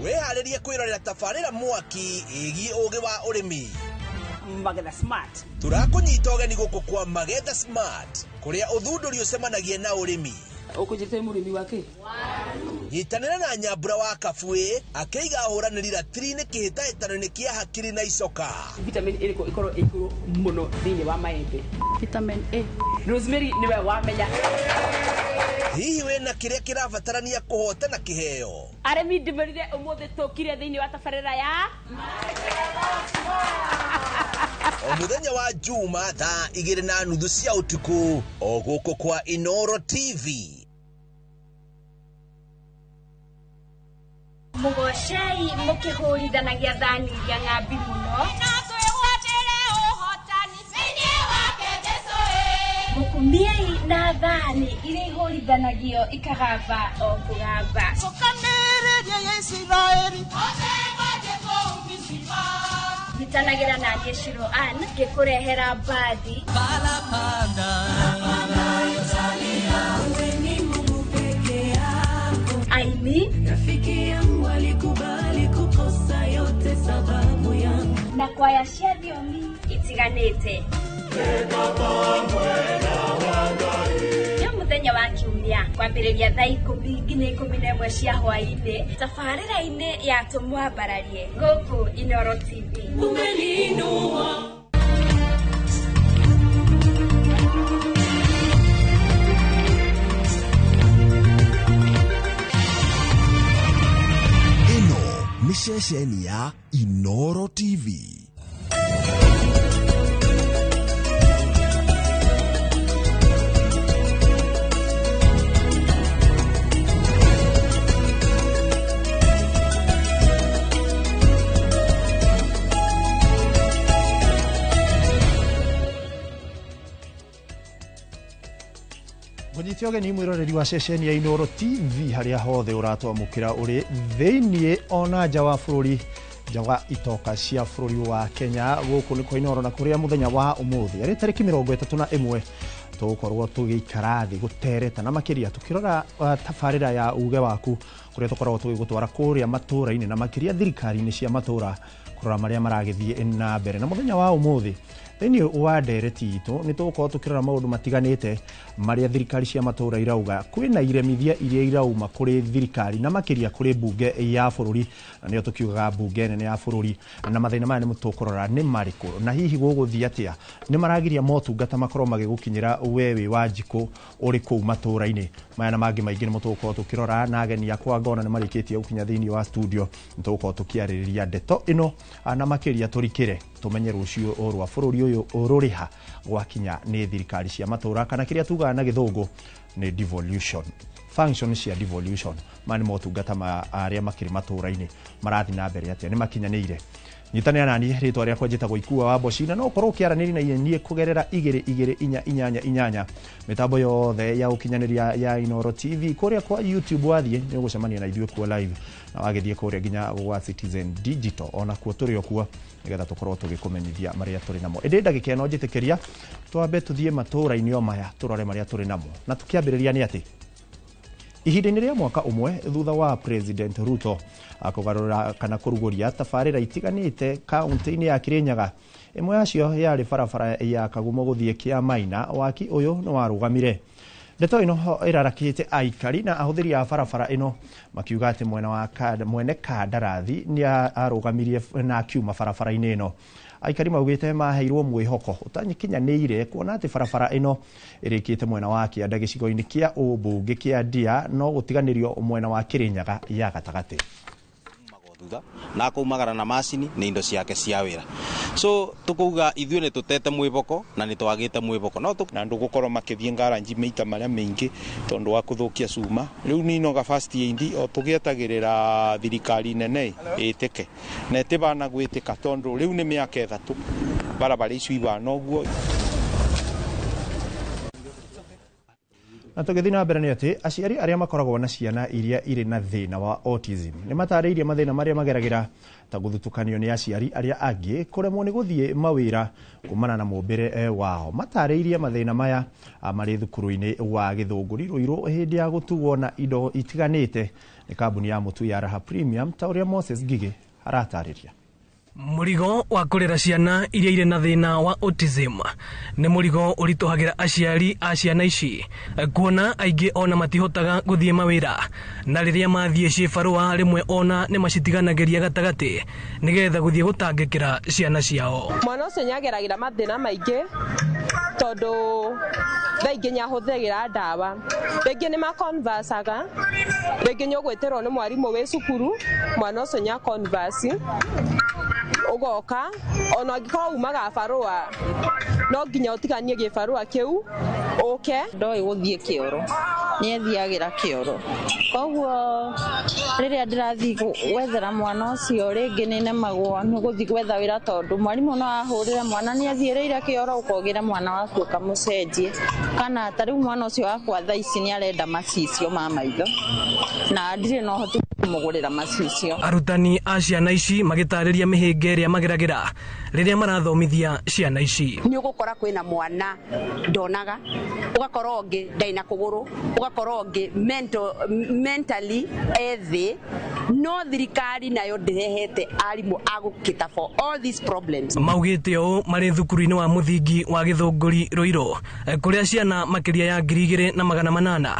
Wĩharĩrie kwĩrorera tabarĩra mwaki ĩgiĩ ũgĩ wa ũrĩmi. Magetha Smart. Tũrakũnyita ũgeni gũkũ kwa Magetha Smart, kũrĩa ũthundũri ũcemanagia na ũrĩmi. Ũkũnjĩte mũrĩmi wake? Nyitanĩra na Nyambura wa Kabuĩ akĩiga ahũranĩri ratiri-inĩ kĩhĩtahĩtano-inĩ kĩa hakiri na icoka. Vitamin ĩrĩkũ ĩkorwo ĩ igũrũ mũno thĩinĩ wa maembe? Vitamin A. Rosemary nĩwe wamenya. Hihi wĩna kĩrĩa kĩrabatarania kũhotana kĩheo? Arĩmi ndĩmerire ũmũthĩ tũkire thĩinĩ wa tabarĩra ya O mũthenya wa Juma thaa 2:30 cia ũtukũ o gũkũ kwa Inoro TV. Mũgocei mũkĩhũrithanagia thani iria ng'ambi mũno. Na twĩgwatĩre ũhotani thĩinĩ wake Jesũ ĩ. Mũkumiei na thani iria ihũrithanagio ikagamba o kũgamba. Cokanĩrĩria ya Isiraeli othe mathiĩ kũu Misipa. Nyitanagĩra na niĩ Shiro Ann ngĩkũrehera mbathi. Aini Rafiki yangu alikubali kukosa yote sababu yangu, na kwaya cia thiomi itiganĩte. Nĩ mũthenya wa kiumia kwambĩrĩria thaa 10 nginya 11 cia hwaĩ-inĩ tabarĩra-inĩ ya Tũmwambararie gũkũ Inoro TV. Umeniinua. Nĩ ceceni ya Inoro TV. Ngũnyite ũgeni mwĩroreri wa ceceni ya Inoro TV harĩa hothe ũratwamũkĩra ũrĩ thĩiniĩ ona nja wa bũrũri, nja wa itoka cia bũrũri wa Kenya. Gũkũ nĩ kwa Inoro na kũrĩa mũthenya wa ũmũthĩ arĩ tarĩki 31 tũgũkorwo tũgĩikara thĩ gũtereta na makĩria tũkĩrora tabarĩra ya uge waku kũrĩa tũkoragwo tũgĩgũtwara kũrĩa matũũra-inĩ na makĩria thirikari-inĩ cia matũũra kũrora marĩa maragĩthiĩ na mbere. Na mũthenya wa ũmũthĩ thĩinĩ wa ndereti itũ nĩ tũgũkorwo tũkĩrora maũndũ matiganĩte marĩa thirikari cia matũũra irauga kwĩna iremithia iria irauma kũrĩ thirikari na makĩria kũrĩ mbunge ya bũrũri, na nĩyo tũkiugaga mbunge nene ya bũrũri, na mathĩna maya nĩ tũkũrora nĩ marĩkũ na hihi gũgũthiĩ atĩa, nĩ maragiria motungata makorwo magĩgũkinyĩra we wĩ wa njikũ ũrĩ kũu matũũra-inĩ. Maya na mangĩ maingĩ nĩmo tũgũkorwo tũkĩrora na ageni akwa ngona nĩ marĩkĩtie gũkinya thĩinĩ wa studio. Nĩ tũgũkorwo tũkĩarĩrĩria ndeto ĩno na makĩria tũrikĩre tũmenye rũciũ rwa bũrũri ũyũ rũrĩha gwakinya nĩ thirikari cia matũũra, kana kĩrĩa tugaga na gĩthũngũ nĩ devolution, function cia devolution. Maya nĩ motungata ma arĩa makĩrĩ matũũra-inĩ marathiĩ na mbere atĩa, nĩ makinyanĩire Nyitanĩra naniĩ, rĩtwa rĩakwa njĩtagwo Ikua wa Mboci, na no ũkorwo ũkĩaranĩria na niĩ kũgerera 22488 mĩtambo yothe ya ũkinyanĩria ya Inooro TV. Kũrĩa kwa YouTube wathiĩ nĩ ũgũcemania na ithuĩ kuo live, na wagĩthiĩ kũrĩa nginya gwa Citizen Digital onakuo tũrĩ o kuo, nĩgetha tũkorwo tũgĩkũmenyithia marĩa tũrĩ namo. Ĩndĩ ndagĩka ĩno njĩtĩkĩria twambe tũthiĩ matũũra-inĩ o maya tũrore marĩa tũrĩ namo, na tũkĩambĩrĩria nĩ atĩ ihinda-inĩ rĩa mwaka ũmwe thutha wa President Ruto kũgarũra kana kũrugũria tabarĩra itiganĩte kaunti-inĩ ya Kirinyaga, ĩmwe yacio yarĩ barabara ya Kagumo gũthiĩ Kĩamaina, waki ũyũ nĩ warũgamire. Ndeto ĩno ĩrarakĩte aikari na ahũthĩri a barabara ĩno makiuga atĩ mwena wa mwene kandarathi nĩ arũgamirie na akiuma barabara-inĩ ĩno. Aikari maugĩte maheirwo mwĩhoko ũtanyikinyanĩire kuona atĩ barabara ĩno ĩrĩkĩte mwena wa kĩanda gĩcigo-inĩ kĩa ũmbunge kĩa Ndia, no gũtiganĩrio mwena wa Kirinyaga ya gatagatĩ. Thutha na akaumagara na macini nĩ indo ciake cia wĩra, so tukuga ithuĩ nĩ tũtete mwĩboko na nĩ twagĩte mwĩboko no na andũ gũkorwo makĩthiĩ ngaranji maita marĩa maingĩ tondũ wa kũthũkia cuma. Rĩu ninoga first aid o tũgĩetagĩrĩra thirikari nene ĩtĩke na ĩtĩbana gwĩtĩka, tondũ rĩu nĩ mĩaka 3 barabara icio ibana ũguo. Na tũgĩthiĩ na mbere nĩ atĩ aciari arĩa makoragwo na ciana iria irĩ na thĩna wa autism nĩ matarĩirie mathĩna marĩa mageragĩra, ta gũthutũkanio nĩ aciari arĩa angĩ, kũremwo nĩ gũthiĩ mawĩra kumana na mũmbĩre wao. Matarĩirie mathĩna maya marĩ thukuru-inĩ wa Gĩthũngũri Rũirũ hĩndĩ ya gũtugwo na indo itiganĩte nĩ kambuni ya mũtu ya Raha Premium, ta ũrĩa Moses Ngigĩ aratarĩria. Mũrigo wa kũrera ciana iria irĩ na thĩna wa autism nĩ mũrigo ũritũhagĩra aciari a ciana ici, kuona aingĩ ona matihotaga gũthiĩ mawĩra, na rĩrĩa mathiĩ cibarũa rĩmwe ona nĩ macitiganagĩria gatagatĩ nĩgetha gũthiĩ gũtangĩkĩra ciana ciao. Mwana ũcio nĩageragĩra mathĩna maingĩ tondũ thaa ingĩ nĩahũthagĩra ndawa, rĩngĩ nĩ maconversaga, rĩngĩ nĩ ũgwĩtĩrwo nĩ mwarimũ wĩ cukuru, mwana ũcio nĩ aconverse ũgoka, ona angĩkorwo umaga barũa no nginya ũtiganie gĩbarũa kĩu ũke. Ndoĩ gũthiĩ kĩoro, nĩethiagĩra kĩoro, koguo rĩrĩa ndĩrathiĩ gwethera mwana ũcio rĩngĩ nĩnemagwo nĩ gũthiĩ gwetha wĩra, tondũ mwarimũ no ahũrĩre mwana nĩathiĩrĩire kĩoro, ũkogĩra mwana waku ũkamũcenjie, kana ta rĩu mwana ũcio wakwa thaa ici nĩarenda macicio ma maitho na ndirĩ na ũhoti kũmũgũrĩra macicio. Arutani a ciana ici magĩtarĩria mĩhĩnga ĩrĩa mageragĩra rĩrĩa marathomithia ciana ici. Nĩ ũgũkora kwĩna mwana ndonaga, ũgakora ũngĩ ndarĩ na kũgũrũ, ũgakora ũngĩ mentally ethĩ, no thirikari nayo ndĩrehete arimũ a gũkĩta for all these problems. Maugĩte ũũ marĩ thukuru-inĩ wa mũthingi wa Gĩthũngũri Rũirũ, kũrĩa ciana makĩria ya 2800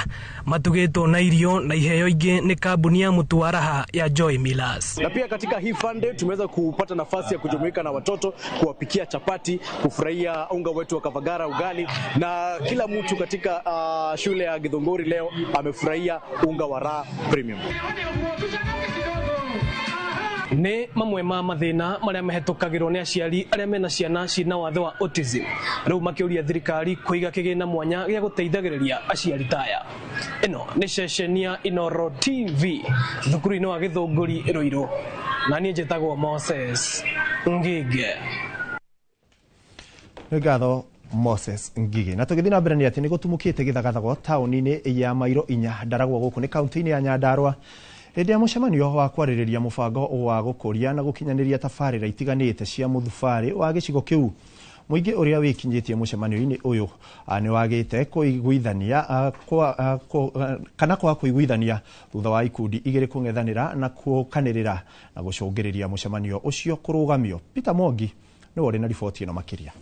matugĩtwo na irio na iheo ingĩ nĩ kambuni ya mũtu wa Raha ya Joy Millers. Na pia katika hii fun day tumeweza kupata nafasi ya kujumuika na watoto, kuwapikia chapati, kufurahia unga wetu wa Kavagara ugali, na kila mtu katika shule ya Githunguri leo amefurahia unga wa Raha Premium. Nĩ mamwe ma mathĩna marĩa mahĩtũkagĩrwo nĩ aciari arĩa mena ciana ciĩna wathe wa autism, rĩu makĩũria thirikari kũiga kĩgĩna mwanya gĩa gũteithagĩrĩria aciari ta aya. Ĩno nĩ ceceni ya Inooro TV thukuru-inĩ wa Gĩthũngũri Rũirũ, na niĩ njĩtagwo Moses Ngige. Nĩ ngatho Moses Ngige. Na tũgĩthiĩ na mbere nĩ atĩ nĩ gũtumũkĩte gĩthagathago taũni-inĩ ya Mairo 4 Ndaragwa gũkũ nĩ kaunti-inĩ ya Nyandarua hĩndĩ ya mũcemanio wa kwarĩrĩria mũbango wa gũkũria na gũkinyanĩria tabarĩra itiganĩte cia mũthubarĩ wa gĩcigo kĩu. Mũingĩ ũrĩa wĩkinyĩtie mũcemanio-inĩ ũyũ nĩ wagĩte kũiguithania kana kwaga kũiguithania thutha wa ikundi igĩrĩ kũng'ethanĩra na kũkanĩrĩra na gũcũngĩrĩria mũcemanio ũcio kũrũgamio. Peter Mwangi nĩwe ũrĩ na riboti ĩno makĩria.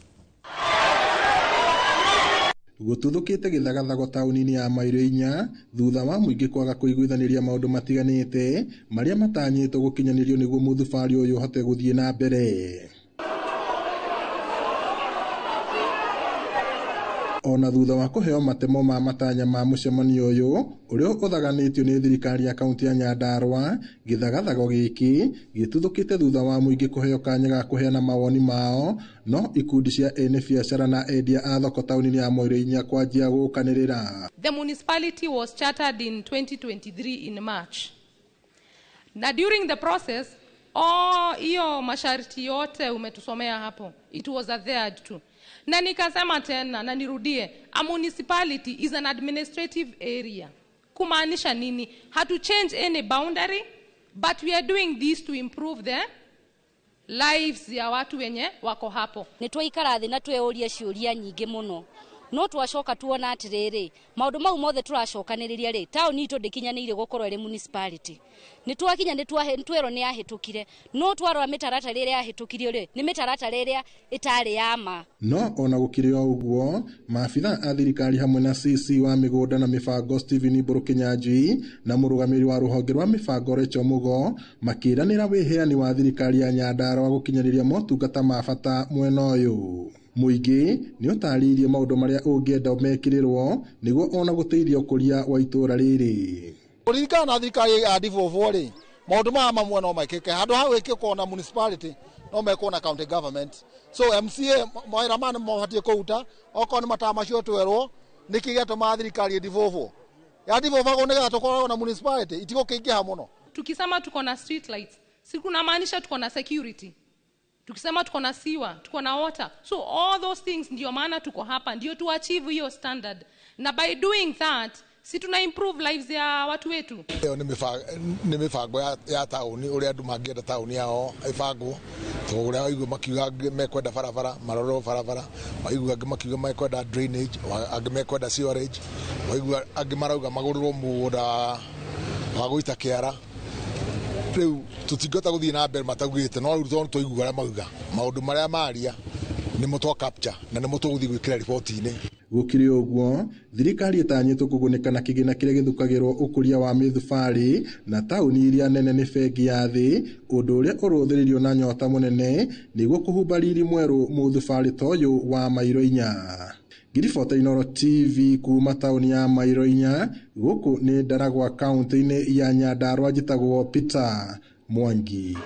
Gũtuthũkĩte gĩthagathago taũni-inĩ ya Mairo 4 thutha wa mũingĩ kwaga kũiguithanĩria maũndũ matiganĩte marĩa matanyĩtwo gũkinyanĩrio nĩguo mũthubarĩ ũyũ ũhote gũthiĩ na mbere. Ona thutha wa kũheo matemo ma matanya ma mũcemanio ũyũ ũrĩa ũthaganĩtio nĩ thirikari ya kaunti ya Nyandarua, gĩthagathago gĩkĩ gĩtuthũkĩte thutha wa mũingĩ kũheo kanya ga kũheana mawoni mao, no ikundi cia ene biacara na endia a thoko taũni-inĩ ya Mairo 4 kwanjia gũkanĩrĩra. The municipality was chartered in 2023 in March. Now during the process Oh, hiyo masharti yote umetusomea hapo, it was adhered to. Na nikasema tena na nirudie, a municipality is an administrative area. Kumaanisha nini? Hatu change any boundary, but we are doing this to improve the lives ya watu wenye wako hapo. Nĩ twaikara thĩ na tweyũria ciũria nyingĩ mũno, no twacoka tuona atĩrĩrĩ, maũndũ mau mothe tũracokanĩrĩria rĩ, taũni itũ ndĩkinyanĩire gũkorwo ĩrĩ municipality. Nĩ twakinya nĩ twerwo nĩ yahĩtũkire, no twarora mĩtaratara ĩrĩa yahĩtũkirio rĩ, nĩ mĩtaratara ĩrĩa ĩtarĩ ya ma. No ona gũkĩrĩ o ũguo, maabitha a thirikari hamwe na CC wa mĩgũnda na mĩbango Stephen Mbũrũ Kĩnyanjui na mũrũgamĩrĩri wa rũhonge rwa mĩbango Rachel Mugo makĩranĩra wĩheani wa thirikari ya Nyandarua gũkinyanĩria motungata ma bata mwena ũyũ. Mũingĩ nĩ ũtarĩirie maũndũ marĩa ũngĩenda mekĩrĩrwo nĩguo ona gũteithia ũkũria wa itũũra rĩrĩ. Kũririkana na thirikari ya devolve rĩ, maũndũ maya mamwe no mekĩke handũ ha gwĩkĩkwo na municipality no mekwo na county government. So MCA mawĩra maya nĩ mabatiĩ kũruta, okorwo nĩ matawa macio twerwo nĩkĩ gĩatũmaga thirikari ĩdevolve ya devolve nĩgetha tũkoragwo na municipality itigũkĩingĩha mũno. Tukisema tuko na street lights, si kunamaanisha tuko na security. Tukisema tuko na sewer, tuko na water. So all those things ndio maana tuko hapa, ndio tu achieve hiyo standard. Na by doing that, si tuna improve lives ya watu wetu. Ĩyo nĩ mĩbango ya taũni, ũrĩa andũ mangĩenda taũni yao ĩbangwo. Tondũ ũrĩa waigua makiuga angĩ mekwenda barabara, marorwo barabara, waigua angĩ makiuga mekwenda drainage, angĩ mekwenda sewerage, waigua angĩ marauga magũrĩrwo mũgũnda wa gũita kĩara. Rĩu tũtingĩhota gũthiĩ na mbere mataugĩte, no rĩu tondũ twaigua ũrĩa mauga, maũndũ marĩa maria nĩmo twa capture na nĩmo tũgũthiĩ gwĩkĩra riboti-inĩ. Gũkĩrĩ ũguo, thirikari ĩtanyĩtwo kũgunĩka na kĩgĩna kĩrĩa gĩthukagĩrwo ũkũria wa mĩthubarĩ na taũni iria nene nĩ bengi ya thĩ, ũndũ ũrĩa ũrũthĩrĩirio na nyota mũnene nĩguo kũhumba riri mwerũ mũthubarĩ ta ũyũ wa mairo inya. Ngiribota Inooro TV kuma taũni ya mairo inya, gũkũ nĩ Ndaragwa kaũntĩ-inĩ ya Nyandarua, njĩtagwo Peter Mwangi.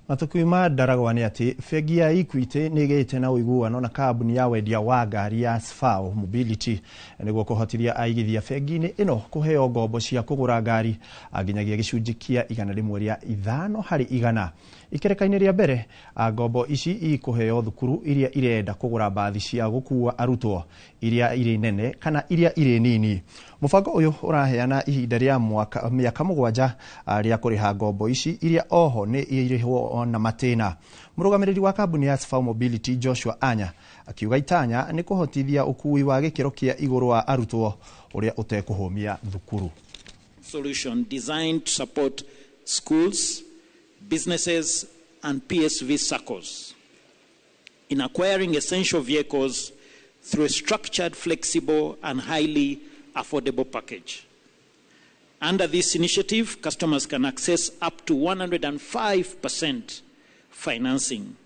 Na tukiuma Ndaragwa nĩ atĩ bengi ya Equity nĩ ĩgĩte na ũiguano na kambuni ya wendia wa ngari ya Sfao Mobility nĩguo kũhotithia aigithia bengi-inĩ ĩno kũheo ngombo cia kũgũra ngari nginyagia gĩcunjĩ kĩa 105 harĩ 100. Ikereka-inĩ rĩa mbere, ngombo ici ikũheo thukuru iria irenda kũgũra mbathi cia gũkua arutwo iria irĩ nene kana iria irĩ nini. Mũbango ũyũ ũraheana ihinda rĩa mĩaka 7 rĩa kũrĩha ngombo ici iria oho nĩ irĩhwo na matĩna. Mũrũgamĩrĩri wa kambuni ya Sfao Mobility Joshua Anya akiuga itanya nĩ kũhotithia ũkui wa gĩkĩro kĩa igũrũ wa arutwo ũrĩa ũtekũhũmia thukuru. Solution designed to support schools, businesses and PSV SACCOs in acquiring essential vehicles through a structured, flexible and highly affordable package. Under this initiative, customers can access up to 105% financing,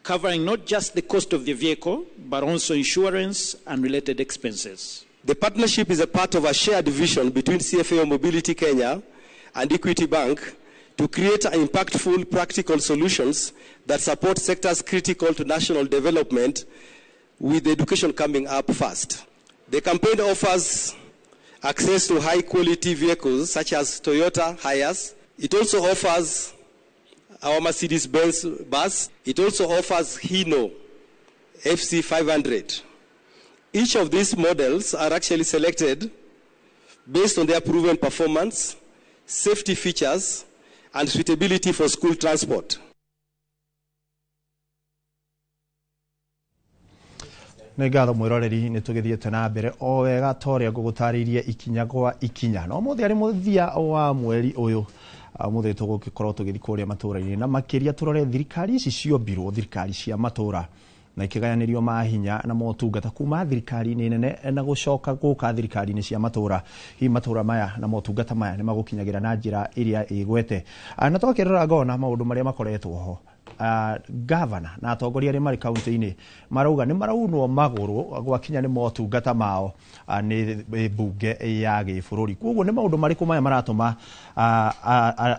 covering not just the cost of the vehicle, but also insurance and related expenses. The partnership is a part of a shared vision between CFAO Mobility Kenya and Equity Bank to create impactful, practical solutions that support sectors critical to national development, with education coming up first. The campaign offers access to high-quality vehicles such as Toyota Hiace. It also offers our Mercedes-Benz bus. It also offers Hino FC 500. Each of these models are actually selected based on their proven performance, safety features, and suitability for school transport. Nĩ ngatho mwĩroreri, nĩ tũgĩthiĩte na mbere o wega ta ũrĩa ngũgũtarĩirie ikinya gwa ikinya. No ũmũthĩ arĩ mũthia wa mweri ũyũ, ũmũthĩ tũgũgĩkorwo tũgĩthiĩ kũrĩa matũũra-inĩ na makĩria tũrore thirikari ici ciombirwo, thirikari cia matũũra, na ikĩgayanĩrio mahinya na motungata kuma thirikari-inĩ nene na gũcoka gũka thirikari-inĩ cia matũũra. Hihi matũũra maya na motungata maya nĩ magũkinyagĩra na njĩra ĩrĩa ĩgwete? Na twakĩrora ngona maũndũ marĩa makoretwo ho Gavana na atongoria arĩa marĩ kaunti-inĩ marauga nĩ maraunwo magũrũ gwakinya nĩ motungata mao nĩ mbunge ya gĩbũrũri. Koguo nĩ maũndũ marĩkũ maya maratũma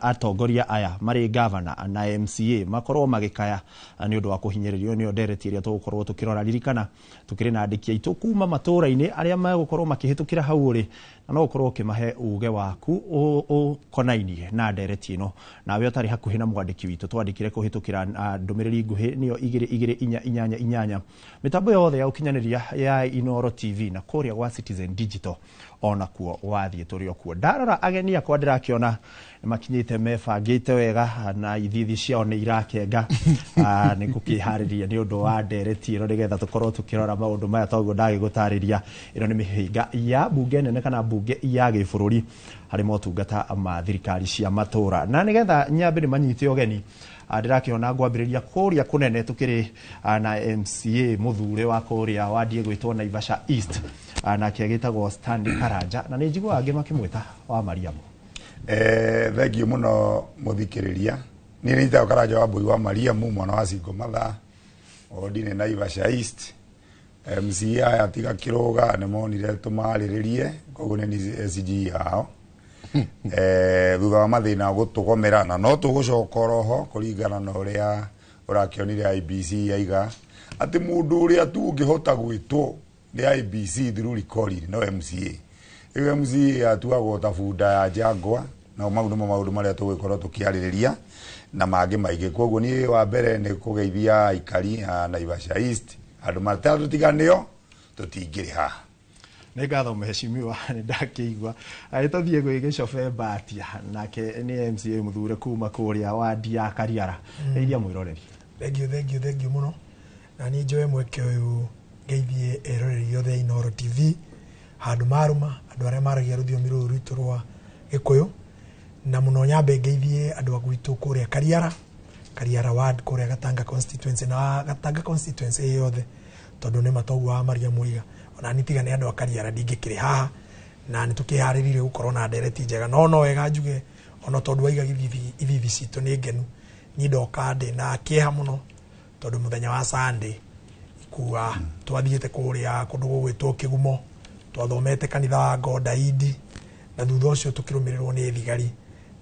atongoria aya marĩ gavana na MCA makorwo magĩkaya nĩ ũndũ wa kũhinyĩrĩrio? Nĩyo ndereti ĩrĩa tũgũkorwo tũkĩrora. Ririkana tũkĩrĩ na andĩki aitũ kuma matũũra-inĩ arĩa megũkorwo makĩhĩtũkĩra hau ũrĩ, na no ũkorwo ũkĩmahe uge waku ũkonainie na ndereti ĩno. Nawe ũtarĩ hakuhĩ na mwandĩki witũ, twandĩkĩre kũhĩtũkĩra ndũmĩrĩri nguhĩ, nĩyo 22488, mĩtambo yothe ya ũkinyanĩria ya Inooro TV na kũrĩa gwa Citizen Digital onakuo wathiĩ tũrĩ o kuo. Ndarora ageni akwa ndĩrakĩona nĩ makinyĩte mebangĩte wega na ithithi ciao nĩ irakenga nĩ gũkĩharĩria nĩ ũndũ wa ndereti ĩno, nĩgetha tũkorwo tũkĩrora maũndũ maya toguo ndagĩgũtarĩria. Ĩno nĩ mĩhĩnga ya mbunge nene kana mbunge ya gĩbũrũri harĩ motungata ma thirikari cia matũra, na nĩgetha nyambe nĩ manyite ũgeni, ndĩrakĩona ngwambĩrĩria kũrĩa kũnene. Tũkĩrĩ na MCA mũthure wa kũrĩa wandie gwĩtwo Naivasha East, nake agĩtagwo Stanley Karanja, na nĩ njiguaga angĩ makĩmwĩta wa Mariamu. Thank you mũno mũthikĩrĩria. Niĩ nĩ njĩtagwo Karanja wa Mbui wa Mariamu, mwana wa Cingo Matha, wodi nĩ Naivasha East. MCA aya tiga kĩrũga nĩ monire tũmarĩrĩrie, koguo nĩ niĩ SG yao thutha wa mathĩna gũtũgomera, na no tũgũcoka oroho kũringana na ũrĩa ũrakĩonire IEBC yaiga atĩ mũndũ ũrĩa tu ũngĩhota gwĩtwo nĩ IEBC through recalling no MCA. Rĩu MCA atuagwo ta bunda ya njangwa, na mau nĩmo maũndũ marĩa tũgũkorwo tũkĩarĩrĩria na mangĩ maingĩ. Koguo niĩ wa mbere nĩ kũgeithia aikari a Naivasha East, andũ matatũtiganĩo tũtingĩrĩ haha. Nĩ ngatho mheshimiwa, nĩ ndakĩigua. Tũthiĩ gwĩ Gĩcobe Mbatia, nake nĩ MCA mũthure kuma kũrĩa wandi ya Kariara. Geithia mwĩroreri. Thank you, thank you, thank you mũno. Na niĩ njoe mweke ũyũ ngeithie eroreri othe a Inooro TV handũ marũma, andũ arĩa maragia rũthiomi rũrũ rwitũ rwa Gĩkũyũ, na mũno nyambe ngeithie andũ a gwitũ kũrĩa Kariara, Kariara ward, kũrĩa Gatanga constituency na Gatanga constituency ĩ yothe, tondũ nĩ matoguo wa Maria Muiga. Ona niĩ tiga nĩ andũ a Kariara ndingĩkĩrĩ haha, na nĩ tũkĩharĩrĩirie gũkorwo na ndereti njega. No wega njuge ona tondũ waiga gĩthithi, ithithi citũ nĩ ngenu. Niĩ ndoka ndĩna kĩeha mũno, tondũ mũthenya wa Sunday ikua twathiĩte kũrĩa kũndũ gũgwĩtwo Kĩgumo, twathomete kanitha wa Ngodaidi, na thutha ũcio tũkĩrũmĩrĩrwo nĩ thigari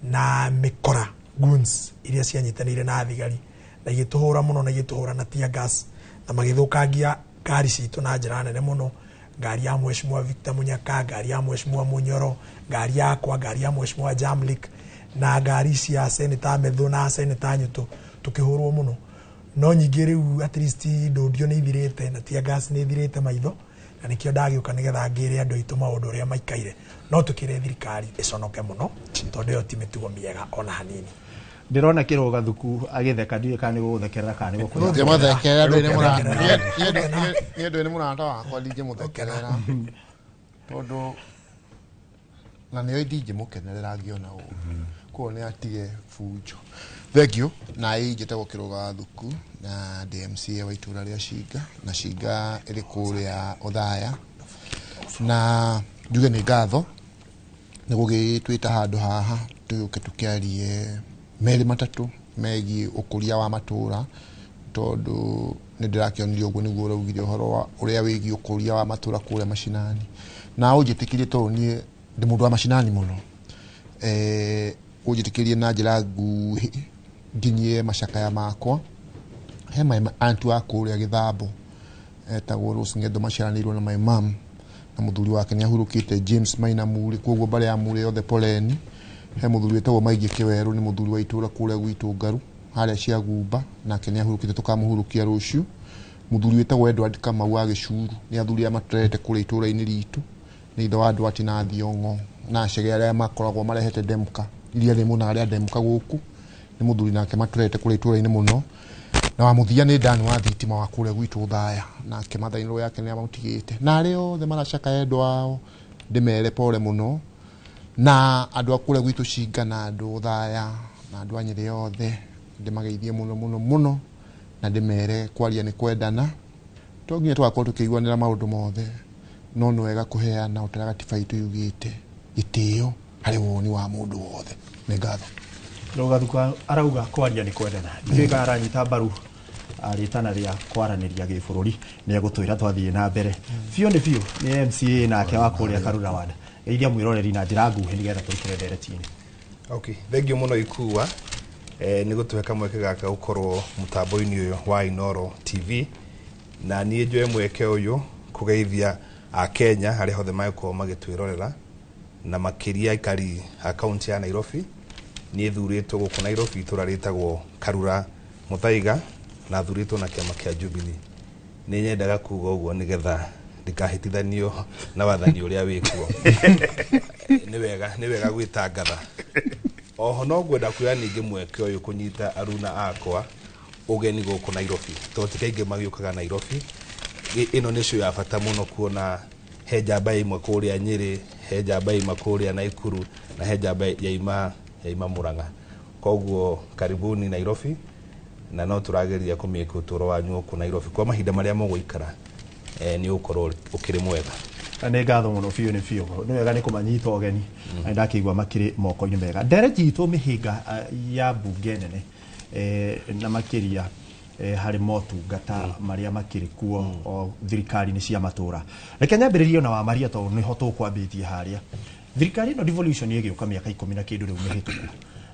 na mĩkora goons iria cianyitanĩire na thigari na igĩtũhũra mũno, na igĩtũhũra na tear gas na magĩthũkangia ngari citũ na njĩra nene mũno: ngari ya Mheshimiwa Victor Munyaka, ngari ya Mheshimiwa Munyoro, ngari yakwa, ngari ya Mheshimiwa Jamlik na ngari cia Senator Methu na Senator Nyutu. Tukĩhũrwo mũno, no nyingĩ rĩu at least ndũndio nĩ ithirĩte na tear gas nĩ ithirĩte maitho, na nĩkĩo ndagĩũka nĩgetha ngĩre andũ aitũ maũndũ ũrĩa maikaire. No tũkĩre thirikari ĩconoke mũno, tondũ ĩyo ti mĩtugo mĩega ona hanini. Ndĩrona Kĩrũga Thuku agĩtheka, ndiũĩ kana nĩ gũgũthekerera kana nĩ gũkũrĩa. Ndingĩmũthekerera, ndũĩ nĩ niĩ ndũĩ nĩ mũrata wakwa, ndingĩmũthekerera tondũ na nĩo ndingĩmũkenerera ngĩona ũũ, koguo nĩ atige bunjo. Thank you. Na ĩ njĩtagwo Kĩrũga Thuku na ndĩ MCA wa itũra rĩa Cinga, na Cinga ĩrĩ kũrĩa Othaya, na njuge nĩ ngatho nĩ gũgĩtwĩta handũ haha tũgĩũke tũkĩarie merĩ matatũ megiĩ ũkũria wa matũra, tondũ nĩ ndĩrakĩonire ũguo nĩguo ũraugire ũhoro wa ũrĩa wĩgiĩ ũkũria wa matũra kũrĩa macinani, na ũnjĩtĩkĩrie tondũ niĩ ndĩ mũndũ wa macinani mũno, ũnjĩtĩkĩrie na njĩra nguhĩ nginyie macakaya makwa he my aunt wa kũrĩa Gĩthambo etagwo Rose Ng'endo, maciaranĩirwo na my mum, na mũthuri wake nĩ ahurũkĩte, James Maina Murĩ, koguo mbarĩ ya Murĩ yothe poleni. He mũthuri wĩtagwo Maingĩ Kĩwerũ, nĩ mũthuri wa itũra kũrĩa gwitũ Ngaru harĩa Ciagumba, nake nĩ ahurũkĩte, tũkamũhurũkia rũciũ. Mũthuri wĩtagwo Edward Kamau wa Gĩcuru, nĩ athuri arĩa matũrerete kũrĩa itũra-inĩ ritũ, nĩ ithe wa andũ ati na Thiong'o na Acege arĩa makoragwo marehete Demka iria rĩ mũno arĩa Demka gũkũ, nĩ mũthuri nake matũrerete kũrĩa itũra-inĩ mũno. Na wa mũthia nĩ Dani wa thitima wa kũrĩa gwitũ Thaya, nake mother-in-law yake nĩ amũtigĩte, na arĩa othe maracakaya endwa ao ndĩmere pole mũno, na andũ a kũrĩa gwitũ Cinga na andũ Thaya na andũ a Nyĩrĩ othe ndĩmageithie mũno mũno mũno, na ndĩmere kwaria nĩ kwendana, to nginya tũgakorwo tũkĩiguanĩra maũndũ mothe, no nĩ wega kũheana ũrĩa gatiba itũ yugĩte, gĩtĩo harĩ woni wa mũndũ wothe. Nĩ ngatho. Rũgathuka arauga kwaria nĩ kwendana. Ndiũĩ kana aranyita mbaru rĩtana rĩa kwaranĩria gĩbũrũri, nĩ egũtwĩra twathiĩ na mbere. Biũ nĩ biũ nĩ MCA nake wa kũrĩa Karura Ward. Geithia mwĩroreri na njĩra nguhĩ nĩgetha tũikĩre ndereti-inĩ. Okay, thank you mũno Ikua, nĩ gũtũhe kamweke gaka gũkorwo mũtambo-inĩ ũyũ wa Inoro TV, na niĩ njoe mweke ũyũ kũgeithia Akenya harĩa hothe mangĩkorwo magĩtwĩrorera, na makĩria aikari a kaunti ya Nairobi. Niĩ thurĩtwo gũkũ Nairobi, itũra rĩtagwo Karura Mũthaiga, na thurĩtwo na kĩama kĩa Jubilee. Nĩ nyendaga kuga ũguo nĩgetha ndikahĩtithanio na wathani ũrĩa wĩkuo. Nĩ wega gwĩtangatha. Oho no ngwenda kuoya ningĩ mweke ũyũ kũnyita aruna akwa ũgeni gũkũ Nairobi, tondũ ti kaingĩ magĩũkaga Nairobi. Ĩno nĩ show ya bata mũno, kuona he njamba ĩmwe kũrĩa Nyĩrĩ, he njamba ĩmwe kũrĩa Naikuru, na he njamba yaima Murang'a. Koguo karibuni Nairobi, na no tũrageria kũmĩka ũtũũro wanyu gũkũ Nairobi kwa mahinda marĩa mũgũikara, nĩ ũgũkorwo ũkĩrĩ mwega. Na nĩ ngatho mũno biũ, nĩ biũ, nĩ wega nĩ kũmanyita ũgeni, na ndakĩigua makĩrĩ moko-inĩ mega. Ndereti itũ mĩhĩnga ya mbunge nene, na makĩria harĩ motungata marĩa makĩrĩ kuo o thirikari-inĩ cia matũra. Reke nyambĩrĩrie na wa Maria, tondũ nĩho tũkwambĩtie harĩa. Thirikari ĩno devolution ĩgĩũka mĩaka 10 na kĩndũ rĩu mĩhĩtũku,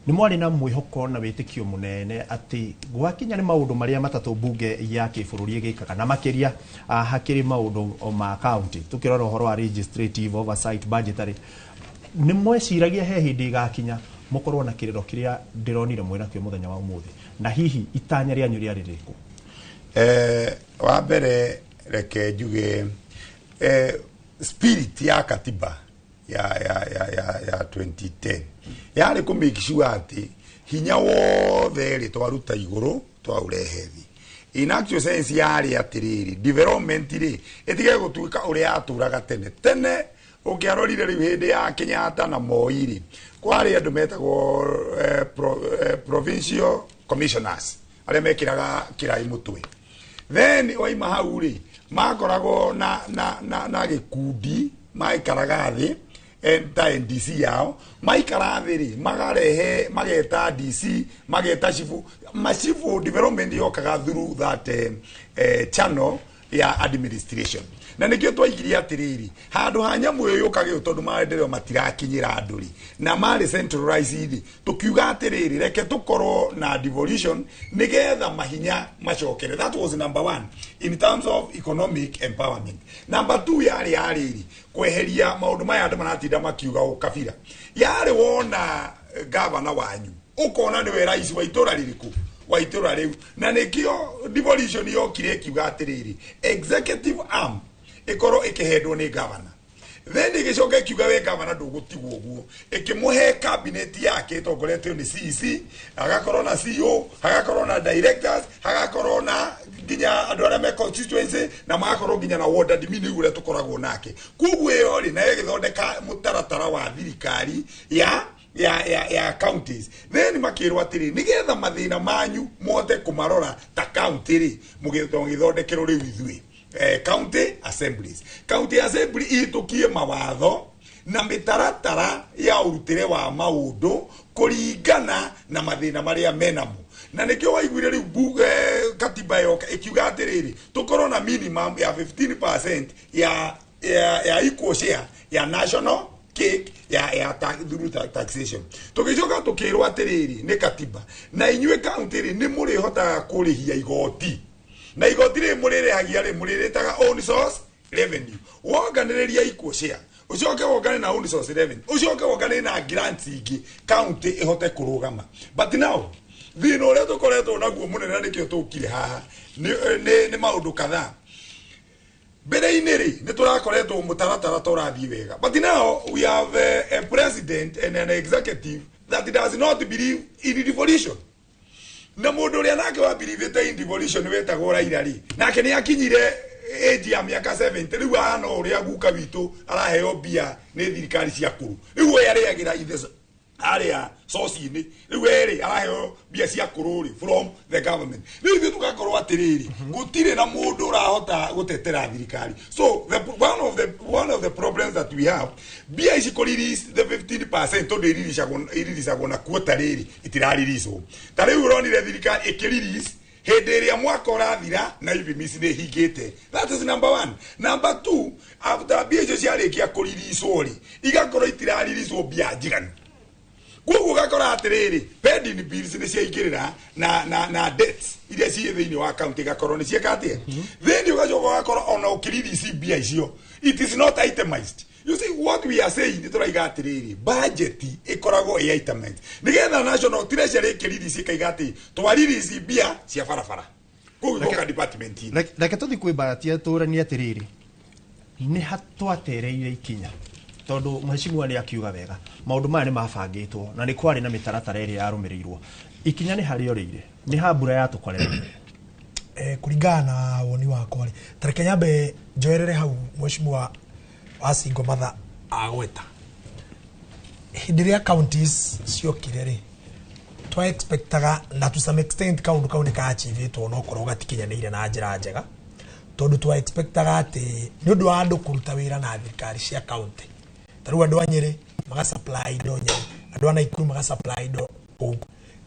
nĩ mwarĩ na mwĩhoko na wĩtĩkio mũnene atĩ gwakinya nĩ maũndũ marĩa matatũ mbunge ya kĩbũrũri ĩgĩkaga, na makĩria hakĩrĩ maũndũ ma county, tũkĩrora ũhoro wa legislative oversight, budgetary, nĩ mweciragia he hĩndĩ ĩgakinya mũkorwo na kĩrĩro kĩrĩa ndĩronire mwĩnakĩo mũthenya wa ũmũthĩ? Na hihi itanya rĩanyu rĩarĩ rĩrĩkũ? Wa mbere reke njuge, spirit ya katiba ya 2010 yarĩ kũ make sure atĩ hinya wothe rĩ twaruta igũrũ twaũrehe thĩ. In actual sense, yarĩ atĩrĩrĩ, development rĩ ĩtige gũtuĩka ũrĩa yatũraga tene tene. Ũngĩarorire rĩu hĩndĩ ya Kenyatta na Moi rĩ, kwarĩ andũ metagwo provincial commissioners arĩa mekĩraga kĩrai mũtwe. Then waima hau rĩ, makoragwo na gĩkundi maikaraga thĩ, ta NDC yao. Maikara thĩ rĩ, magarehe, mageta DC, mageta chifu, machifu. Development yokaga through that channel ya administration. Na nikio twaigire atiriri, handũ ha nyamũ ĩyo yũkage ũ, tondũ maendeleo matirakinyĩra andũ rĩ, na marĩ centralized rĩ, tukiuga atiriri, reke tukorwo na devolution nigetha mahinya macokere. That was number one in terms of economic empowerment. Number two yarĩ yarĩrĩ kweheria maũndũ maya andũ maratinda makiuga ũkabira. Yarĩ wona gavana wanyu, ũkona nĩwe rais wa itũra rĩrĩkũ, wa itũra rĩu. Na nĩkĩo devolution yokire ĩkiuga atĩrĩrĩ, executive arm ĩkorwo ĩkĩhendwo nĩ gavana. Then ĩgĩcoka ĩkiuga, we gavana ndũgũtigwo ũguo, ĩkĩmũhe cabinet yake ĩtongoretio nĩ CEC, hagakorwo na CEO, hagakorwo na directors, hagakorwo na nginya andũ arĩa me constituency, na magakorwo nginya na ward admin ũrĩa tũkoragwo nake. Koguo ĩyo rĩ, nayo ĩgĩthondeka mũtaratara wa thirikari ya counties. Then makĩrwo atĩrĩ, nĩgetha mathĩna manyu mũhote kũmarora ta county rĩ, mũgĩthondekerwo rĩu ithuĩ county assemblies. County assembly ihĩtũkie mawatho na mĩtaratara ya ũrutĩre wa maũndũ kũringana na mathĩna marĩa menamo. Na nĩkĩo waiguire rĩu katiba yoka ĩkiuga atĩrĩrĩ, tũkorwo na minimum ya 15% ya equal share ya national cake ya through taxation. Tũgĩcoka tũkĩrwo atĩrĩrĩ nĩ katiba, na inyuĩ county rĩ, nĩ mũrĩhotaga kũrĩhia igoti, na igoti rĩ mũrĩrĩhagia rĩ, mũrĩrĩtaga own source revenue. Wonganĩrĩria equal share, ucoke wongane na own source revenue, ucoke wongane na grants ingĩ, county ĩhote kũrũgama. But now thĩna ũrĩa tũkoretwo naguo mũnene, na nĩkĩo tũkire haha, nĩ maũndũ kadhaa. Mbere-inĩ rĩ, nĩ tũrakoretwo mũtaratara tũrathiĩ wega, but now we have a president and an executive that does not believe in devolution. Na mũndũ ũrĩa nake wa believe in devolution wetagwo Raila rĩ, nake nĩ akinyire age ya mĩaka 70. Rĩu ahana ũrĩa guka witũ araheo mbia nĩ thirikari cia kũrũ. Rĩu we arĩagĩra in the Aria source-inĩ rĩu erĩ araheo mbia cia kũrũrĩ from the government. Rĩu ithuĩ tũgakorwo atĩrĩrĩ, gũtirĩ na mũndũ ũrahota gũtetera thirikari. So one of the problems that we have, mbia ici kũ release the 15%, tondũ iriricagwo na kuota rĩrĩ itiraririswo. Ta rĩu ũronire thirikari ĩkĩ-release hĩndĩ ĩrĩa mwaka ũrathira na IFMIS nĩ hingĩte. That is number one. Number two, after mbia icio ciarĩkia kũririswo rĩ, igakorwo itiraririswo mbia njiganu. Koguo ũgakora atĩrĩrĩ, pending bills nĩ ciaingĩrĩra na debts iria ciĩ thĩinĩ wa county igakorwo nĩ ciĩka atĩa thĩinĩ. Ũgacoka ũgakora ona ũkĩririci mbia icio, it is not itemized. You see what we are saying? Nĩ tũraiga atĩrĩrĩ, budget ĩkoragwo ĩ itemized nĩgetha National Treasury ĩkĩririci ĩkaiga atĩ twaririci mbia cia barabara, koguo igoka department-inĩ. Reke tũthiĩ kwĩ Mbatia tũranie atĩrĩrĩ, nĩ hatwatereire ikinya, tondũ mheshimiwa nĩ akiuga wega maũndũ maya nĩ mabangĩtwo na nĩ kwarĩ na mĩtaratara ĩrĩa yarũmĩrĩirwo. Ikinya nĩ harĩa ũrĩire, nĩ ha mbura yatũkorera? Kũringana na woni wakwa rĩ, ta reke nyambe njoerere hau mheshimiwa Wacingo Matha agweta. Hĩndĩ ĩrĩa counties ciokire rĩ, twa expectaga na to some extent kaũndũ kau nĩ kaachivĩtwo, no korwo gatikinyanĩire na njĩra njega, tondũ twa expectaga atĩ nĩ ũndũ wa andũ kũruta wĩra na thirikari cia county, ta rĩu andũ a Nyĩrĩ maga supply indo Nyĩrĩ, andũ a Naikuru maga supply indo kũu,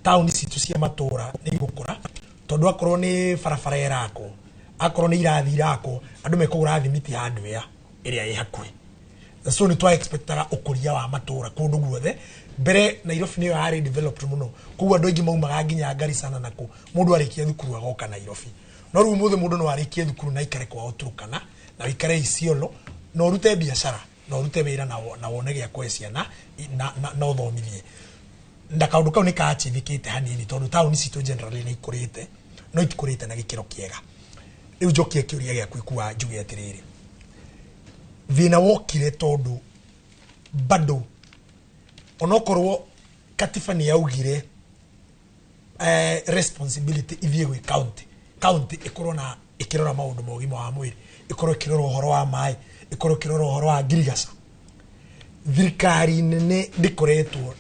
taũni citũ cia matũra nĩ igũkũra, tondũ akorwo nĩ barabara ĩrakwo, akorwo nĩ irathi irakwo, andũ mekũgũra thimiti handũ ĩa ĩrĩa ĩ hakuhĩ. So nĩ twa expectaga ũkũria wa matũra kũndũ guothe. Mbere Nairobi nĩyo yarĩ developed mũno, koguo andũ aingĩ maumaga nginya Garissa na nakũ, mũndũ arĩkia thukuru agoka Nairobi. No rĩu ũmũthĩ mũndũ no arĩkie thukuru na aikare kwao Turkana, na ũikare Isiolo, na ũrute biacara na ũrute wĩra na wone gĩa kũhe ciana na ũthomithie. Na kaũndũ kau nĩ kachivĩkĩte hanini, tondũ taũni citũ generally nĩ ikũrĩte, no itikũrĩte na gĩkĩro kĩega. Rĩu njokie kĩũria gĩaku ikua, njuge atĩrĩrĩ, thĩna wokire tondũ bado onokorwo katiba nĩ yaugire responsibility ithiĩ gwĩ county, county ĩkorwo na ĩkĩrora maũndũ ma ũgima wa mwĩrĩ, ĩkorwo ĩkĩrora ũhoro wa maĩ, ĩkorwo ĩkĩrora ũhoro wa ngirigaca, thirikari nene ndĩkoretwo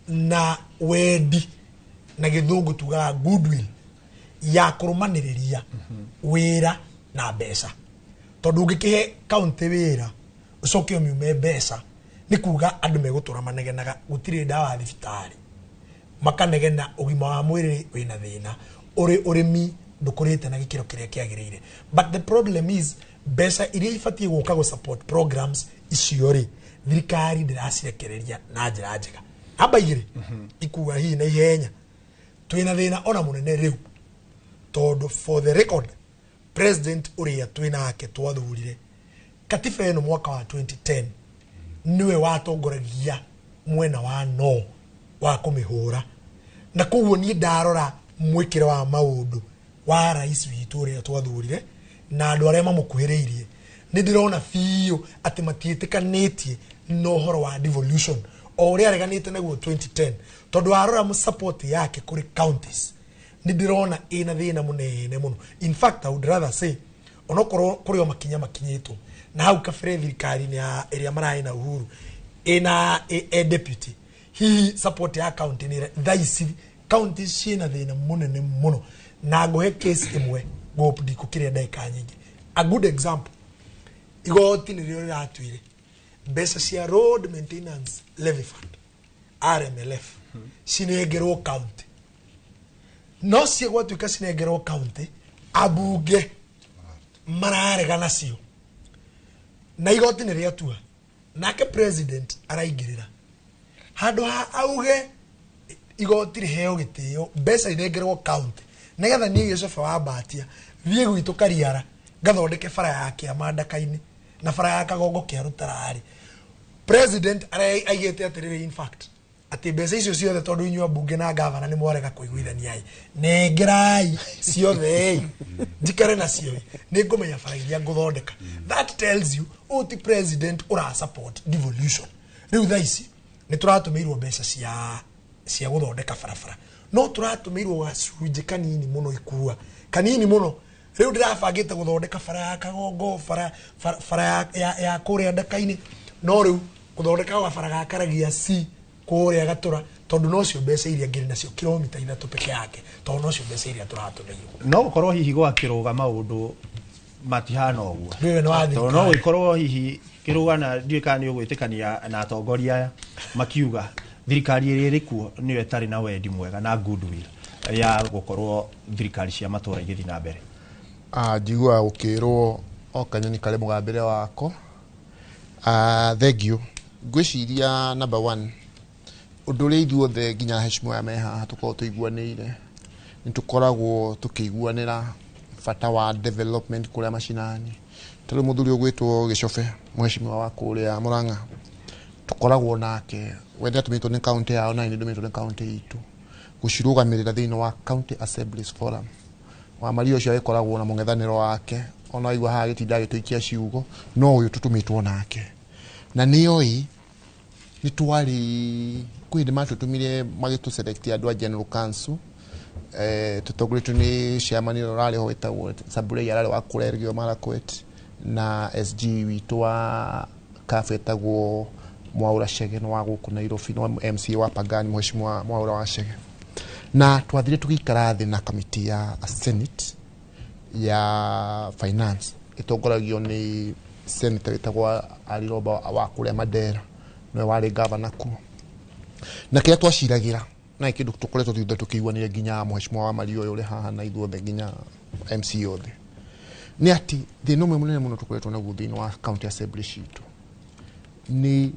na wendi, na gĩthũngũ tugaga goodwill, ya kũrũmanĩrĩria wĩra na mbeca. Tondũ ũngĩkĩhe county wĩra ũcoke ũmiume mbeca, nĩ kuga andũ megũtũra manegenaga gũtirĩ ndawa thibitarĩ, makanegena ũgima wa mwĩrĩ wĩna thĩna, ũrĩ ũrĩmi ndũkũrĩte na gĩkĩro kĩrĩa kĩagĩrĩire. But the problem is, mbeca iria ibatiĩ gũka gũ support programs icio rĩ, thirikari ndĩracirekereria na njĩra njega. Namba igĩrĩ ikuga, hihi na ihenya twĩna thĩna ona mũnene rĩu, tondũ for the record, president ũrĩa twĩnake twathurire katiba ĩno mwaka wa 2010 nĩwe watongoragia mwena wa no wa kũmĩhũra. Na koguo niĩ ndarora mwĩkĩre wa maũndũ wa rais witũ ũrĩa twathurire na andũ arĩa mamũkuhĩrĩirie, nĩ ndĩrona biũ atĩ matiĩtĩkanĩtie na ũhoro wa devolution o ũrĩa areganĩte naguo 2010, tondũ warora support yake kũrĩ counties, nĩ ndĩrona ĩna thĩna mũnene mũno. In fact, I would rather say, onokorwo kũrĩ o makinya makinyĩtwo na hau kabere thirikari-inĩ ya ĩrĩa mararĩ na Uhuru ĩna e deputy, hihi support ya county nĩ thaa ici county ciĩna thĩna mũnene mũno. Na ngũhe case ĩmwe, ngũ ndikũkĩrĩa ndagĩka nyingĩ. A good example, igoti nĩrĩo rĩratuire mbeca cia Road Maintenance Levy Fund, RMLF, cinengerwo county. No cie gwatuĩka cinengerwo county, ambunge mararega nacio, na igoti nĩ rĩatua. Nake president araingĩrĩra handũ ha auge igoti rĩheo gĩtĩo, mbeca inengerwo county, nĩgetha niĩ Gĩcoba wa Mbatia thiĩ gwitũ Kariara ngathondeke bara ya Kĩama Ndaka-inĩ na bara ya Kagongo kĩa Rũtararĩ. President aigĩte atĩrĩrĩ, in fact, atĩ mbeca icio ciothe, tondũ inyuĩ ambunge na gavana nĩ mwarega kũiguithania, ĩ nengerai ciothe ĩ njikare nacio ĩ, nĩ ngũmenya bara iria ngũthondeka. That tells you ũyũ ti president ũra support devolution. Rĩu thaa ici nĩ tũratũmĩirwo mbeca cia gũthondeka barabara, no tũratũmĩirwo gacunjĩ kanini mũno, ikua kanini mũno. Rĩu ndĩrabangĩte gũthondeka bara ya Kagongo, bara ya kũrĩa Ndaka-inĩ, no rĩu gũthondeka gabara ga Karagia C Kũrĩa Gatũra, tondũ nocio mbeca iria ngĩrĩ nacio kilomita 3 peke yake, tondũ nocio mbeca iria tũratũmĩirwo. No gũkorwo hihi gwakĩrũga maũndũ matihana ũguo. Rĩu nĩ wa Tondũ no gũkorwo hihi kĩrũga na ndiũĩ kana nĩ ũgwĩtĩkania na atongoria aya makiuga thirikari ĩrĩa ĩrĩ kuo nĩyo ĩtarĩ na wendi mwega na goodwill ya gũkorwo thirikari cia matũra igĩthiĩ na mbere. Njiguaga gũkĩrwo o kanyoni karĩ mũgambĩre wako. Thengiũ. Ngwĩciria number one, ũndũ ũrĩa ithuothe nginya heshima aya me haha tũkoragwo tũiguanĩire, nĩ tũkoragwo tũkĩiguanĩra bata wa development kũrĩa macinani. Ta rĩu mũthuri ũgwĩtwo Gĩcobe, mheshimiwa wa kũrĩa Mũrang'a, tũkoragwo nake, we nĩatũmĩtwo nĩ county yao na niĩ ndũmĩtwo nĩ county itũ gũcirũgamĩrĩra thĩinĩ wa County Assemblies Forum. Wa Maria ũcio agĩkoragwo na mũng'ethanĩro wake, ona waigua haha agĩtinda agĩtũikia ciugo, no ũyũ tũtũmĩtwo nake. Na nĩoĩ nĩ twarĩ kwĩ hĩndĩ matũtũmire magĩtũ select andũ a General Council, tũtongoretio nĩ chairman ũrĩa ũrarĩ ho wĩtagwo Saburei, ararĩ wa kũrĩa Elgeyo Marakwet, na SG witũ wa CAF etagwo Mwaura Chege, nĩ wa gũkũ Nairobi, nĩ MCA wa Pangani, mheshimiwa Mwaura wa Chege. Na twathire tũgĩikara thĩ na kamĩtĩ ya Senate ya finance ĩtongoragio nĩ senator wĩtagwo Ali Roba wa kũrĩa Mandera, nĩwe warĩ gavana kuo. Na kĩrĩa twaciragĩra na kĩndũ tũkoretwo thutha tũkĩiguanĩra nginya mheshimiwa wa Maria ũyũ ũrĩ haha na ithuothe nginya MC othe, nĩ atĩ thĩna ũmwe mũnene mũno tũkoretwo naguo thĩinĩ wa county assembly citũ nĩ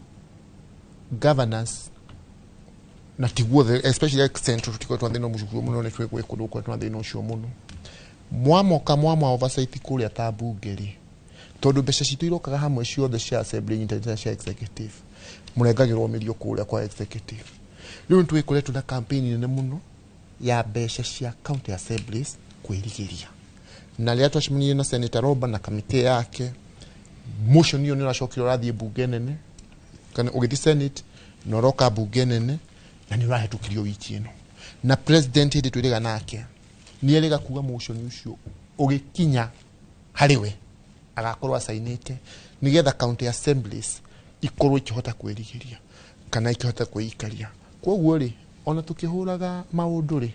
governance, na ti guothe, especially central tũtikoretwo na thĩna ũcio mũno, nĩ twĩ kũndũ gũkoretwo na thĩna ũcio mũno. Mwamoka mwama oversight kũrĩa ta mbunge rĩ, tondũ mbeca citũ irokaga hamwe ciothe cia assembly nyitanĩte na cia executive, mũrengagĩrwo mĩrio kũrĩa kwa executive. Rĩu nĩtũgĩkoretwo na campaign nene mũno ya mbeca cia county assemblies kwĩrigĩria. Na rĩrĩa twacemanirie na Senator Roba na kamĩtĩ yake, motion ĩyo nĩ ũracokire ũrathiĩ mbunge nene, kana ũgĩthiĩ Senate na ũroka mbunge nene, na nĩ ũrahĩtũkirio wiki ĩno. Na president hĩndĩ twĩrĩga nake nĩ erĩga kuga motion ũcio ũgĩkinya harĩ we agakorwo acainĩte, nĩgetha county assemblies ikorwo ikĩhota kwĩrigĩria kana ikĩhota kwĩikaria. Koguo rĩ, ona tũkĩhũraga maũndũ rĩ,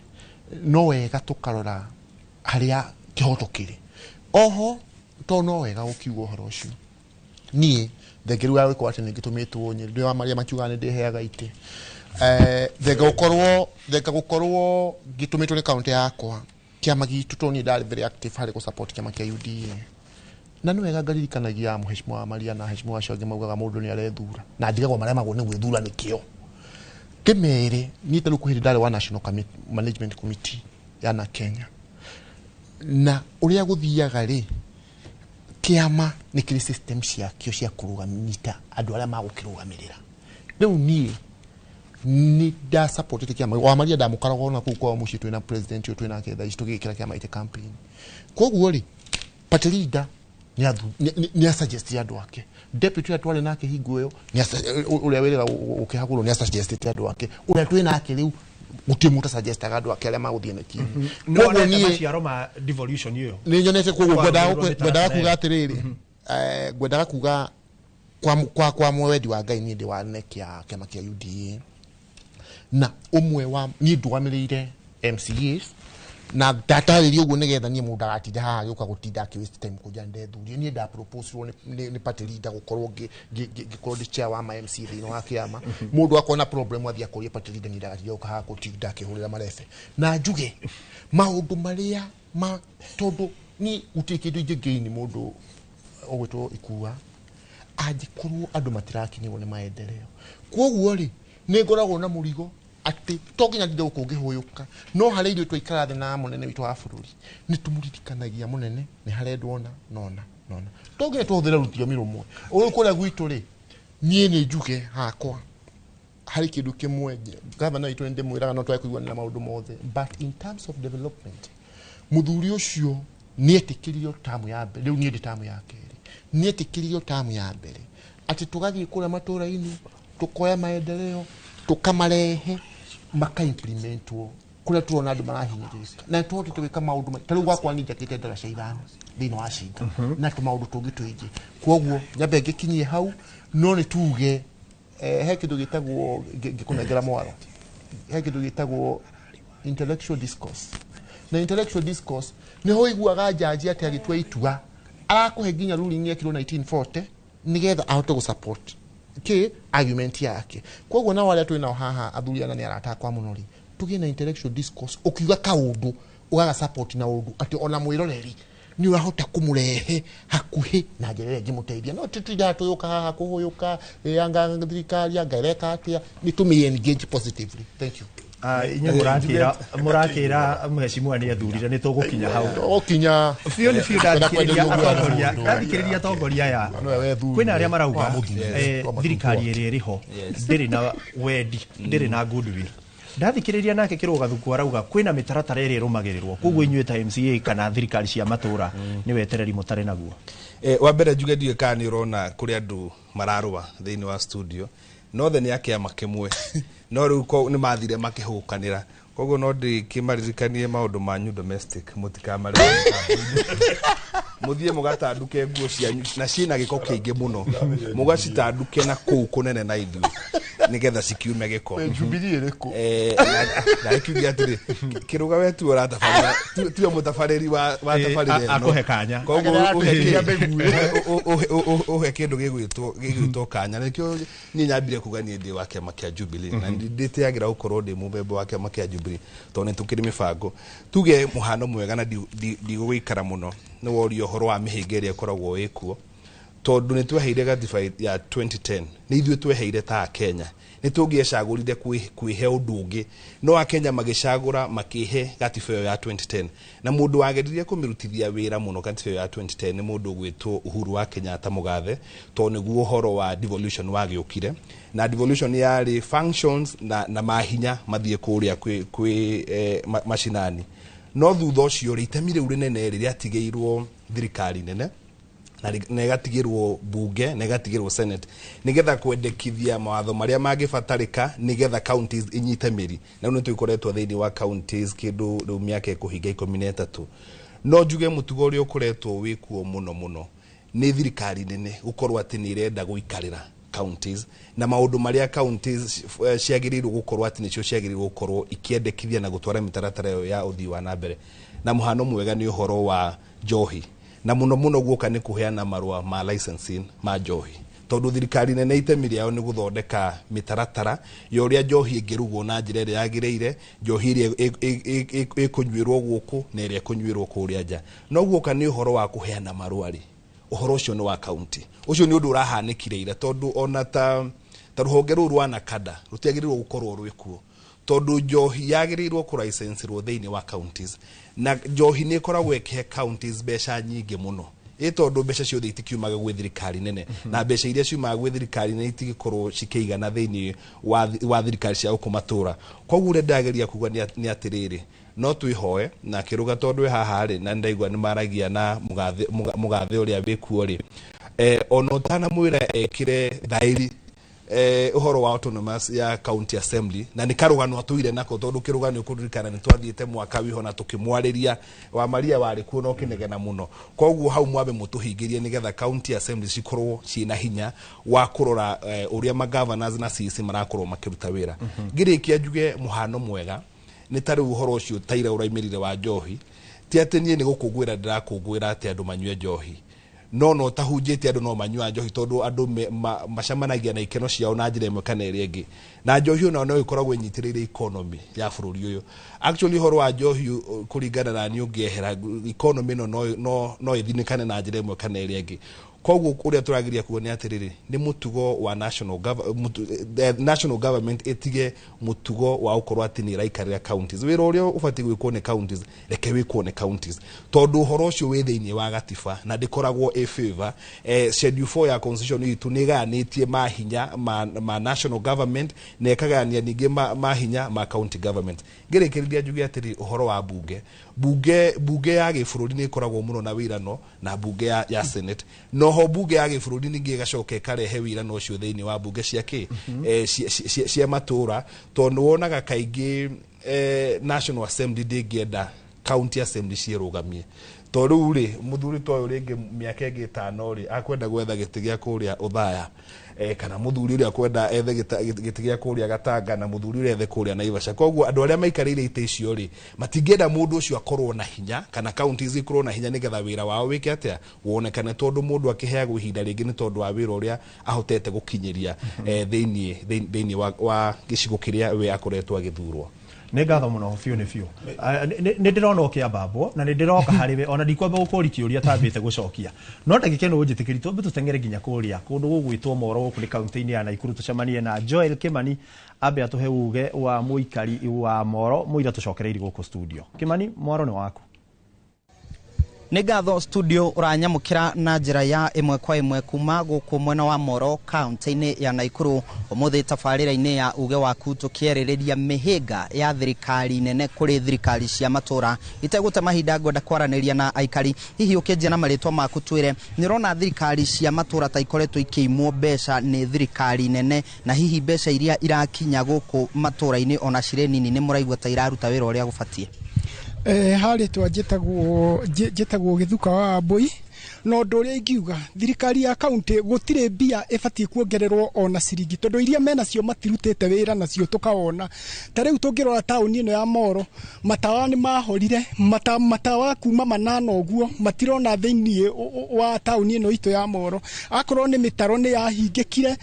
no wega tũkarora harĩa kĩhoto kĩrĩ. Oho to no wega gũkiuga ũhoro ũcio, niĩ thengeru ya gwĩkwo atĩ nĩngĩtũmĩtwo Nyĩrĩ, ndĩ wa marĩa makiugaga nĩ ndĩheaga itĩ. Thenga gũkorwo ngĩtũmĩtwo nĩ county yakwa, kĩama gitũ, tondũ niĩ ndarĩ very active harĩ gũ-support kĩama kĩa UDA. Na nĩ wega ngaririkanagia mheshimiwa wa Maria na mheshimiwa acio angĩ maugaga mũndũ nĩ arethura, na ndigagwo maremagwo nĩ gwĩthura nĩkĩo. Ngĩmere niĩ ta rĩu kwĩ hĩndĩ ndarĩ wa National Management Committee ya na Kenya, na ũrĩa gũthiaga rĩ, kĩama nĩ kĩrĩ system ciakĩo cia kũrũgamita andũ arĩa magũkĩrũgamĩrĩra. Rĩu niĩ nĩ ndasupportĩte kĩama wa Maria, ndamũkaragwo na kũu kwao mũciĩ twĩna president ũyũ twĩnake thaa ici tũgĩkĩra kĩama gĩake campaign. Koguo rĩ, party leader nĩ asuggest andũ ake, deputy ũrĩa twarĩ nake hingo ĩyo ũrĩa wĩrĩga gũkĩhagũrwo nĩ asuggestĩte andũ ake, ũrĩa twĩ nake rĩu gũtirĩ mũndũ asuggestaga andũ ake arĩa magũthiĩ na kĩĩ. Koguo niĩ maciaro ma devolution ĩyo nĩ nyonete. Koguo ngwendaga kuga atĩrĩrĩ, ngwendaga kuga kwa wendi wa Ngai niĩ ndĩ wa NEC ya kĩama kĩa UDA, na ũmwe wa niĩ ndũgamĩrĩire MCAs, na ndatarĩria ũguo nĩgetha niĩ mũndũ agatinda haha agĩũka gũtinda akĩ waste time kũnjĩra ndethurie. Niĩ nda proposirwo nĩ party leader gũkorwo ngĩkorwo ndĩ chair wa ma MC thĩinĩ wa kĩama. Mũndũ akorwo na problem athiĩ akũrie party leader, niĩ ndagatinda gũka haha gũtinda akĩhũrĩra marebe. Na njuge maũndũ marĩa ma tondũ niĩ gũtirĩ kĩndũ ingĩngĩini mũndũ ũgwĩtwo Ikua angĩkorwo andũ matirakinyĩrwo nĩ maendeleo. Koguo rĩ, nĩ ngoragwo na mũrigo atĩ to nginya ndinde gũkũ ngĩhũyũka, no harĩa ithuĩ twaikara thĩ na mũnene witũ wa bũrũri nĩ tũmũririkanagia mũnene nĩ harendwo na nona nona, to nginya tũhũthĩre rũthiomi rũmwe. Ũyũ kũrĩa gwitũ rĩ, niĩ nĩ njuge hakwa harĩ kĩndũ kĩmwe gavana witũ nĩ ndĩmwĩraga no twage kũiguanĩra maũndũ mothe, but in terms of development mũthuri ũcio nĩ etĩkĩririo tamu ya mbere, rĩu niĩ ndĩ tamu ya kerĩ, nĩ etĩkĩririo tamu ya mbere atĩ tũgathiĩ kũrĩa matũra-inĩ tũkoya maendeleo tũkamarehe maka-implementwo kũrĩa tũrona andũ marahinyĩrĩrĩka, na tũhotete gwĩka maũndũ ta rĩu gwakwa niĩ njakĩte ndaraca 5 thĩinĩ wa Cinga na tũmaũndũ tũngĩ tũingĩ. Koguo nyambe ngĩkinyie hau, no nĩ tuge He kĩndũ gĩtagwo, ngĩkũnengera mwaro, he kĩndũ gĩtagwo intellectual discourse, na intellectual discourse nĩho ũiguaga jaji atĩ agĩtua itua arakũhe nginya ruling yekirwo 1940 nĩgetha ahote gũ-support kĩ argument yake. Koguo nao arĩa twĩ nao haha, athuri ana nĩ arata akwa mũno rĩ, tũgĩe na intellectual discourse, ũkiuga kaũndũ ũgaga support na ũndũ atĩ ona mwĩroreri nĩ ũrahota kũmũrehe hakuhĩ na njĩra ĩrĩa ĩngĩmũteithia. No tũtindaga tũyũka haha kũhũyũka, ĩ, anga thirikari anga ĩreka atĩa. Nĩ tũmĩ engage positively. Thank you. Inyuĩ mũrakĩra mheshimiwa nĩ ethurire, nĩ tũgũkinya hau. Tũgũkinya. Biũ nĩ biũ. Ndathikĩrĩria atongoria, ndathikĩrĩria atongoria aya, kwĩna arĩa marauga thirikari ĩrĩa ĩrĩ ho ndĩrĩ na wendi, ndĩrĩ na goodwill. Ndathikĩrĩria nake Kĩrũgathuku arauga kwĩna mĩtaratara ĩrĩa ĩrũmagĩrĩrwo, koguo inyuĩ ta MCA kana thirikari cia matũra nĩ wetereri mũtarĩ naguo. Wa mbere njuge ndiũĩ kana nĩ ũrona kũrĩ andũ mararũa thĩinĩ wa studio, no othe nĩ a kĩama kĩmwe, no rĩu nĩ mathire makĩhũkanĩra. Koguo no ndĩkĩmaririkanie maũndũ manyu domestic mũtikamarĩre, mũthiĩ mũgatanduke nguo cianyu na ciĩna gĩko kĩingĩ mũno, mũgacitanduke na kũu kũnene na ithuĩ nĩgetha cikiume gĩko. Jubilee ĩrĩkũ? Na gĩkiuge atĩrĩ, Kĩrũga, we tuwe ũratabarĩra, tuwe mũtabarĩri wa tabarĩra ĩno. Akũhe kanya. Koguo Akĩra ũhe kĩndũ gĩgwĩtwo kanya. Nĩkĩo niĩ nyambire kuga niĩ ndĩ wa kĩama kĩa Jubilee na ndĩtĩagĩra gũkorwo ndĩ mũmemba wa kĩama kĩa Jubilee tondũ nĩ tũkĩrĩ mĩbango. Tuge mũhano mwega na ndigũgĩikara mũno, nĩ woria ũhoro wa mĩhĩnga ĩrĩa ĩkoragwo ĩkuo, tondũ nĩ tweheire gatiba ya 2010, nĩ ithuĩ tweheire ta Akenya, nĩ tũngĩecagũrire kwĩhe ũndũ ũngĩ, no Akenya magĩcagũra makĩhe gatiba ĩyo ya 2010. Na mũndũ wageririe kũmĩrutithia wĩra mũno gatiba ĩyo ya 2010 nĩ mũndũ ũgwĩtwo Uhuru wa Kenyatta Mũgathe, tondũ nĩguo ũhoro wa devolution wagĩũkire, na devolution yarĩ functions na mahinya mathiĩ kũrĩa kwĩ macinani. No thutha ũcio rĩ, itemi rĩu rĩnene rĩ rĩatigĩirwo thirikari nene na ĩgatigĩrwo bunge na ĩgatigĩrwo senate nĩgetha kwendekithia mawatho marĩa mangĩbatarĩka nĩgetha counties inyite mĩri. Na rĩu nĩ tũkoretwo thĩinĩ wa counties kĩndũ rĩu mĩaka ĩkũhinga 13. No njuge mũtugo ũrĩa ũkoretwo wĩkuo mũno mũno nĩ thirikari nene gũkorwo atĩ nĩ ĩrenda gũikarĩra counties na maũndũ marĩa counties ciagĩrĩirwo gũkorwo atĩ nĩcio ciagĩrĩirwo gũkorwo ikĩendekithia na gũtwara mĩtaratara ĩyo ya ũthii wa na mbere. Na mũhano mwega nĩ ũhoro wa njohi, na mũno mũno guoka nĩ kũheana marũa ma licensing ma njohi, tondũ thirikari nene itemi rĩao nĩ gũthondeka mĩtaratara ya ũrĩa njohi ĩngĩrugwo na njĩra ĩrĩa yagĩrĩire, njohi ĩrĩa ĩkũnyuĩrwo gũkũ na ĩrĩa ĩkũnyuĩrwo kũrĩa nja. No guoka nĩ ũhoro wa kũheana marũa rĩ, ũhoro ũcio nĩ wa county. Ũcio nĩ ũndũ ũrahanĩkire ira, tondũ ona ta rũhonge rũu rwa NACADA rũtiagĩrĩirwo gũkorwo rwĩkuo, tondũ njohi yagĩrĩirwo kũlicensirwo thĩinĩ wa counties, na njohi nĩ ĩkoragwo ĩkĩhe counties mbeca nyingĩ mũno, ĩ tondũ mbeca ciothe itikiumaga gwĩ thirikari nene, na mbeca iria ciumaga gwĩ thirikari nene itigĩkorwo cikĩigana thĩinĩ wa thirikari cia gũkũ matũra. Koguo ũrĩa ndĩrageria kuga nĩ atĩrĩrĩ, no twĩhoe na Kĩrũga, tondũ haha rĩ na ndaigua nĩ maragia na mũgathe ũrĩa wĩkuo rĩ, ona ũtanamwĩra ekĩre thaĩri ũhoro wa autonomous ya county assembly, na nĩ karũgano atũire nako, tondũ kĩrũgano ũkũririkana nĩ twathiĩte mwaka wiho na tũkĩmwarĩria wa Maria warĩ kuo na ũkĩnegena mũno. Koguo hau mwambe mũtũhingĩrie nĩgetha county assembly cikorwo ciĩna hinya wa kũrora ũrĩa magovernors na CEC marakorwo makĩruta wĩra. Ngĩrĩkia njuge mũhano mwega nĩ ta rĩu ũhoro ũcio taira ũraimĩrire wa njohi. Ti atĩ niĩ nĩ gũkũngũĩra ndĩrakũngũĩra atĩ andũ manyue njohi, no tahunjĩtie andũ no manyua njohi, tondũ andũ macemanagia na ikeno ciao na njĩra ĩmwe kana ĩrĩa ĩngĩ, na njohi onayo no ĩkoragwo ĩnyitĩrĩire economy ya bũrũri ũyũ. Actually, ũhoro wa njohi, kũringana na niĩ, ũngĩehera economy ĩno no ĩthinĩkane na njĩra ĩmwe kana ĩrĩa ĩngĩ. Koguo ũrĩa tũrageria kuga nĩ atĩrĩrĩ, nĩ mũtugo wa national government ĩtige mũtugo wa gũkorwo atĩ nĩ ĩraikarĩra counties. Wĩra ũrĩa ũbatiĩ gwĩkwo nĩ counties, reke wĩkwo nĩ counties, tondũ ũhoro ũcio wĩ thĩinĩ wa gatiba na ndĩkoragwo ĩ favor. Schedule 4 ya constitution itũ nĩ ĩgayanĩtie mahinya ma national government na ĩkagayania ningĩ mahinya ma county government. Ngĩrĩkĩrĩria njuge atĩrĩ, ũhoro wa bunge ya gĩbũrũri nĩ ĩkoragwo mũno na wĩrano na bunge ya senate. Noho bunge ya gĩbũrũri ningĩ ĩgacoka ĩkarehe wĩrano ũcio thĩinĩ wa bunge cia kĩ cia matũra, tondũ wonaga kaingĩ national assembly ndĩngĩenda county assembly ciĩrũgamie. To rĩu rĩ, mũthuri ta ũyũ rĩngĩ mĩaka ĩngĩ 5 rĩ, akwenda gwetha gĩtĩ gĩa kũrĩa Othaya, kana mũthuri ũrĩa akwenda ethe gĩtĩ gĩa kũrĩa Gatanga, na mũthuri ũrĩa ethe kũrĩa Naivasha. Koguo andũ arĩa maikarĩire itĩ icio rĩ, matingĩenda mũndũ ũcio akorwo na hinya, kana counties ikorwo na hinya, nĩgetha wĩra wao wĩke atĩa, wonekane, tondũ mũndũ akĩheagwo ihinda rĩngĩ nĩ tondũ wa wĩra ũrĩa ahotete gũkinyĩria thĩinĩ wa gĩcigo kĩrĩa we akoretwo agĩthurwo. Nĩ ngatho mũno biũ, nĩ biũ. Nĩ ndĩrona ũkĩambambwo na nĩ ndĩroka harĩ we, ona ndikwamba gũkũria kĩũria tambĩte gũcokia, no ndagĩka ĩno ũnjĩtĩkĩri twambe tũteng'ere nginya kũrĩa kũndũ gũgwĩtwo Moro, gũkũ nĩ kaunti-inĩ ya Naikuru, tũcemanie na Joel Kimani, ambe atũhe uge wa mũikari wa Moro mũira tũcokereire gũkũ studio. Kimani, mwaro nĩ waku. Nĩ ngatho studio ũranyamũkĩra na njĩra ya ĩmwe kwa ĩmwe kuma gũkũ mwena wa Moro, kaunti-inĩ ya Naikuru. Ũmũthĩ tabarĩra-inĩ ya uge waku tũkĩarĩrĩria mĩhĩnga ya thirikari nene kũrĩ thirikari cia matũra. Itegũte mahinda, ngwenda kwaranĩria na aikari. Hihi ũkĩanjia na marĩtwa maku, twĩre nĩ ũrona thirikari cia matũra ta ikoretwo ikĩimwo mbeca nĩ thirikari nene, na hihi mbeca iria irakinya gũkũ matũra-inĩ ona cirĩ nini nĩ mũraigua ta iraruta wĩra ũrĩa gũbatiĩ? Harĩtwa njĩtagwo Gĩthuka wa Mbũi. Na ũndũ ũrĩa ingiuga, thirikari ya kaunti gũtirĩ mbia ĩbatiĩ kuongererwo ona ciringi, tondũ iria menacio matirutĩte wĩra nacio. Tũkawona ta rĩu tũngĩrora taũni ĩno ya Moro, matawa nĩ mahorire, matawa kuma 8 ũguo matirona thĩinĩ wa taũni ĩno itũ ya Moro. Akorwo nĩ mĩtaro nĩ yahingĩkire,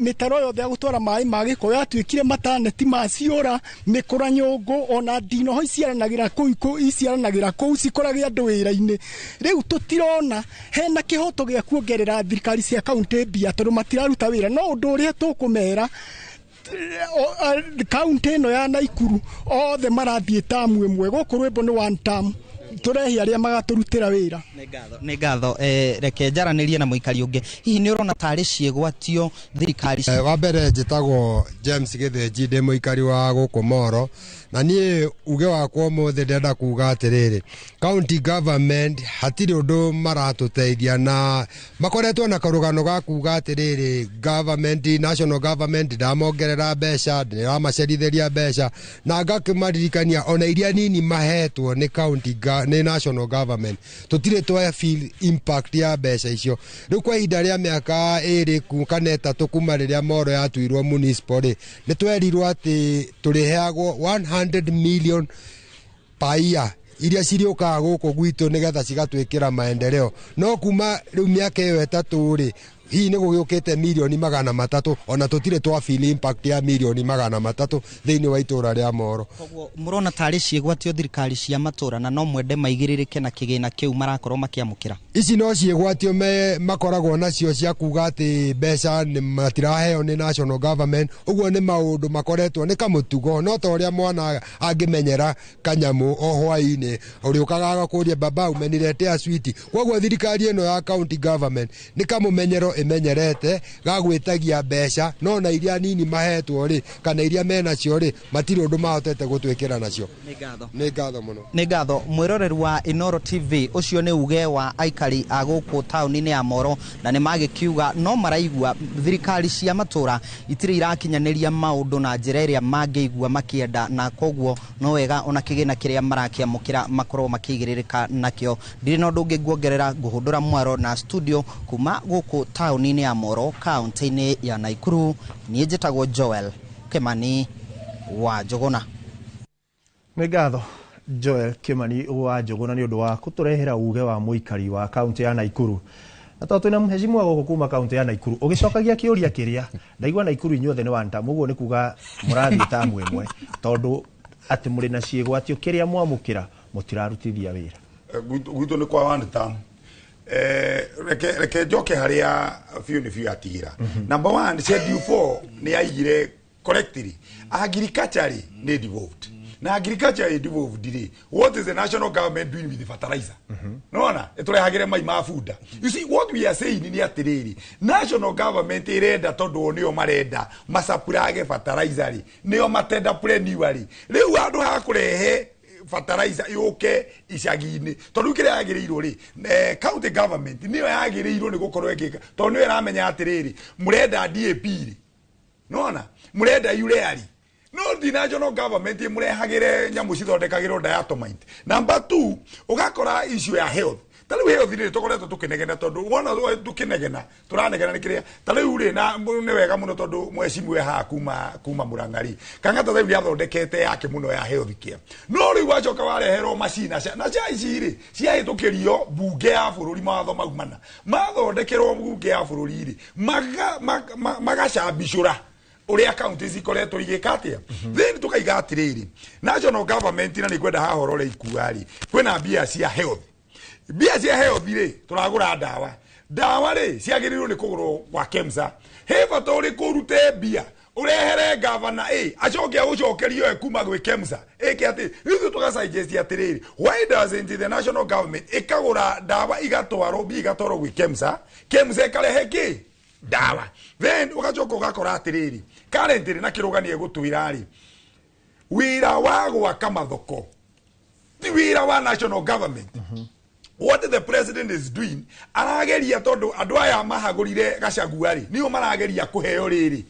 mĩtaro yothe ya gũtwara maĩ ma gĩko yatuĩkire mataneti maciũra, mĩkũra nyũngũ ona ndinoho iciaranagĩra kũu cikorage andũ wĩra-inĩ. Rĩu tũtirona hena kĩhoto gĩa kuongerera thirikari cia kaunti mbia, tondũ matiraruta wĩra. No ũndũ ũrĩa tũkũmera, kaunti ĩno ya Naikuru othe marathiĩ tamu ĩmwe, gũkũ rwĩmbo nĩ one term, tũrehe arĩa magatũrutĩra wĩra. Nĩ ngatho. Reke njaranĩrie na mũikari ũngĩ. Hihi nĩ ũrona tarĩ ciĩgwatio thirikari? Wa mbere njĩtagwo James Gĩthĩnji, ndĩ mũikari wa gũkũ Moro, na niĩ uge wakwa ũmũthĩ ndĩrenda kuga atĩrĩrĩ, county government hatirĩ ũndũ maratũteithia, na makoretwo na karũgano ga kuga atĩrĩrĩ, government, national government ndamongerera mbeca, ndĩramacerithĩria mbeca, na ngakĩmaririkania ona iria nini mahetwo nĩ county nĩ national government, tũtirĩ twa feel impact ya mbeca icio. Rĩu kwa ihinda rĩa mĩaka 2 kana 3 kuma rĩrĩa Moro yatuirwo municipal rĩ, nĩ twerirwo atĩ tũrĩheagwo 100 million per year iria cirĩũkaga gũkũ gwitũ nĩgetha cigatwĩkĩra maendeleo, no kuma rĩu mĩaka ĩyo 3 rĩ, hihi nĩ gũgĩũkĩte mirioni 300, ona tũtirĩ twa feel impact ya mirioni 300 thĩinĩ wa itũra rĩa Moro. Koguo mũrona tarĩ ciĩgwatio thirikari cia matũra, na no mwende maigĩrĩrĩke na kĩgĩna kĩu marakorwo makĩamũkĩra? Ici no ciĩgwatio me makoragwo nacio cia kuga atĩ mbeca nĩ matiraheo nĩ national government. Ũguo nĩ maũndũ makoretwo nĩ kamũtugo, no ta ũrĩa mwana angĩmenyera kanyamũ o hwaĩ-inĩ ũrĩũkaga agakũria, "Baba, umeniletea switi." Koguo thirikari ĩno ya county government nĩ kamũmenyero ĩmenyerete ga gwĩtagia mbeca, no na iria nini mahetwo rĩ, kana iria menacio rĩ, matirĩ ũndũ mahotete gũtwĩkĩra nacio. Nĩ ngatho. Nĩ ngatho mũno. Nĩ ngatho, mwĩroreri wa Inoro TV. Ũcio nĩ uge wa aikari a gũkũ taũni-inĩ ya Moro, na nĩ magĩkiuga no maraigua thirikari cia matũra itirĩ irakinyanĩria maũndũ na njĩra ĩrĩa mangĩigua makĩenda, na koguo no wega ona kĩgĩna kĩrĩa marakĩamũkĩra makorwo makĩigĩrĩrĩka nakĩo. Ndirĩ na ũndũ ũngĩ nguongerera, ngũhũndũra mwaro na studio kuma gũkũ taũni-inĩ ya Moro, kaunti-inĩ ya Naikuru. Niĩ njĩtagwo Joel Kimani wa Njũgũna. Nĩ ngatho, Joel Kimani wa Njũgũna, nĩ ũndũ wa kũtũrehera uge wa mũikari wa kaunti ya Naikuru. Na tondũ twĩna mheshimiwa gũkũ kuma kaunti ya Naikuru, ũgĩcokagia kĩũria kĩrĩa ndaigua, Naikuru inyuothe nĩ one term, ũguo nĩ kuga mũrathiĩ tamu ĩmwe, tondũ atĩ mũrĩ na ciĩgwatio, kĩrĩa mwamũkĩra mũtirarutithia wĩra. Gwitũ nĩ kwa one term. Reke njoke harĩa biũ nĩ biũ atigĩra. Number one, schedule 4 nĩ yaigire correctly agriculture rĩ nĩ devolved, na agriculture ĩ devolved rĩ, what is the national government doing with the fertilizer? Nona ĩtũrehagĩre mai ma bunda. You see, what we are saying nĩ atĩrĩrĩ, national government ĩrenda, tondũ o nĩo marenda macapurage fertilizer rĩ, nĩo matenderpreneur rĩ, rĩu handũ ha kũrehe fertilizer yũke icagi-inĩ, tondũ kĩrĩa yagĩrĩirwo rĩ, county government nĩyo yagĩrĩirwo nĩ gũkorwo ĩgĩka, tondũ nĩyo ĩramenya atĩrĩrĩ, mũrenda DAP rĩ, nona mũrenda urea rĩ, No the national government imurehagire nyamu cithondekagirwo diatomite. Number 2 ugakora issue ya health. Ta riu health rĩ tũkoretwo tũkĩnegena tondũ wona tũkĩnegena tũranegena nĩ kĩrĩa ta rĩu rĩ na nĩ wega mũno tondũ mheshimiwa haha kuma Murang'ari Kang'ata rĩu nĩathondekete yake mũno ya health care. No rĩu wacoka wareherwo macina na cia ici rĩ ciahĩtũkĩrio bunge ya bũrũri mawatho mau mana mathondekerwo bunge ya bũrũri rĩ magacambicũra uria counties ikoretwo igika atia. Then tukaiga atiriri national government na ni kwenda haha rore ikua ri kwina mbia cia health. Mbia cia health ri turagura ndawa. Ndawa ri ciagiriirwo ni kugurwo kwa KEMSA. He bata uri kurute mbia urehere governor a acoke agucokerio kuma gwi KEMSA eke ati ithu tugasuggest atiriri why doesn't the national government ikagura ndawa igatwarwo mbia igatwarwo gwi KEMSA, KEMSA ikarehe ki ndawa. Then ugacoka ugakora atiriri currently na kiruganie gutwira ri wira wa gwaka mathoko ti wira wa national government. What the president is doing arageria tondu andu aya mahagurire Gachagua ri nio marageria kuheo riri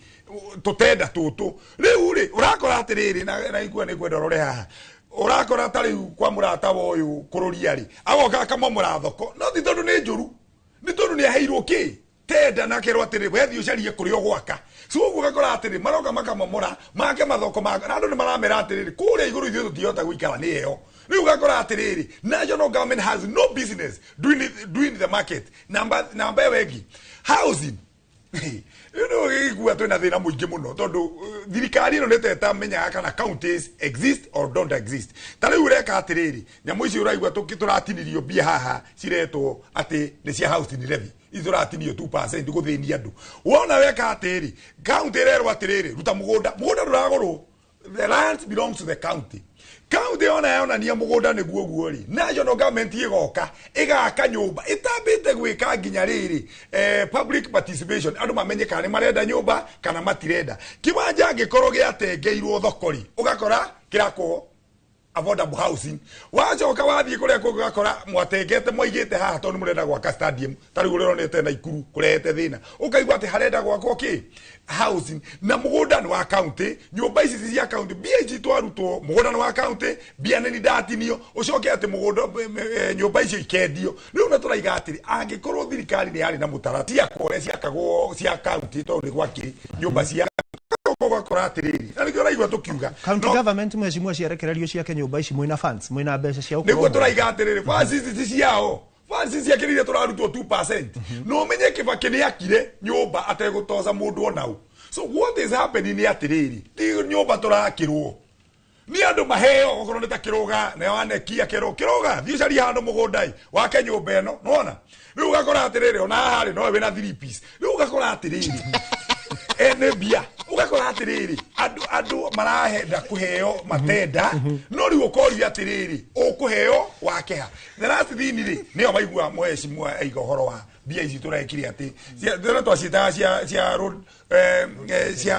tutenda tutu riu ri urakora atiriri na ikua ni kwenda rore haha urakora ta riu kwa murata wa uyu kururia ri agoka akamomora thoko no ti tondu ni njuru ni tondu ni aheirwo ki tenda na kerwo atiri wethi ucarie kuri ogwaka. So uguo gakora atiri maroka makamomora make mathoko ma na andu ni maramera atiriri kuria iguru ithuĩ tutihota guikara ni eo. Riu gakora atiriri national government has no business doing the market. Namba wengi housing igua twina thina muingi muno tondu thirikari ino nĩ tamenyaga kana counties exist or don't exist. Ta riu ureka atiriri nyamu ici uraigua tũratinirio mbia haha ciretwo ati nĩ cia housing levy ithuratinio 2% guthinia andu. Wona weka atiri county irerwo atiriri ruta mugunda mugunda nduragurwo, the land belongs to the county. County ona yonania mugunda niguo guo ri national government igoka igaka nyumba itambite gwika nginya riri public participation andu mamenye kana ni marenda nyumba kana matirenda. Kiwanja ngikorwo giatengeirwo thoko ri ugakora kirakwo affordable housing. Wacoka wathie kuria kungi ugakora mwatengete mwaigite haha tondu murenda gwaka stadium ta riu uronete Naikuru kurehete thina ukaigua ati harenda gwakwo ki housing na mugunda ni wa county. Nyumba ici cia county mbia ici twarutwo mugunda ni wa county mbia ni ndatinio ucoke ati mugunda nyumba icio ikendio. Riu na turaiga atiri angikorwo thirikari ni yari na mutarati akore ciakagwo cia county tondu ni gwakiri nyumba cia ugakora atiriri na nikio raigua tukiuga county government mheshimiwa ciarekererio ciake nyumba ici mwina funds mwina mbeca cia ukorwo niguo turaiga atiriri funds ici ti ciao funds ici ciakirire turarutwo 2%. No menye Kibaki ni akire nyumba ategutoca mundu onau. So what is happening ni atiriri ti nyumba turakirwo ni andu maheo okorwo ni ta Kiruga na wanekia Kiruga thiĩ ũcarie handũ mũgũnda wake nyũmba ĩno nĩwona. Rĩu ũgakora atĩrĩrĩ ona haha rĩ no wĩna 3 piece. Rĩu ũgakora atĩrĩrĩ ene mbia ugakora atiriri andu marahenda kuheo matenda no riu ukoria atiriri ukuheo wakeha. The last thing ri nio maigua mheshimiwa aiga uhoro wa mbia ici turekire ati cia twacitaga cia road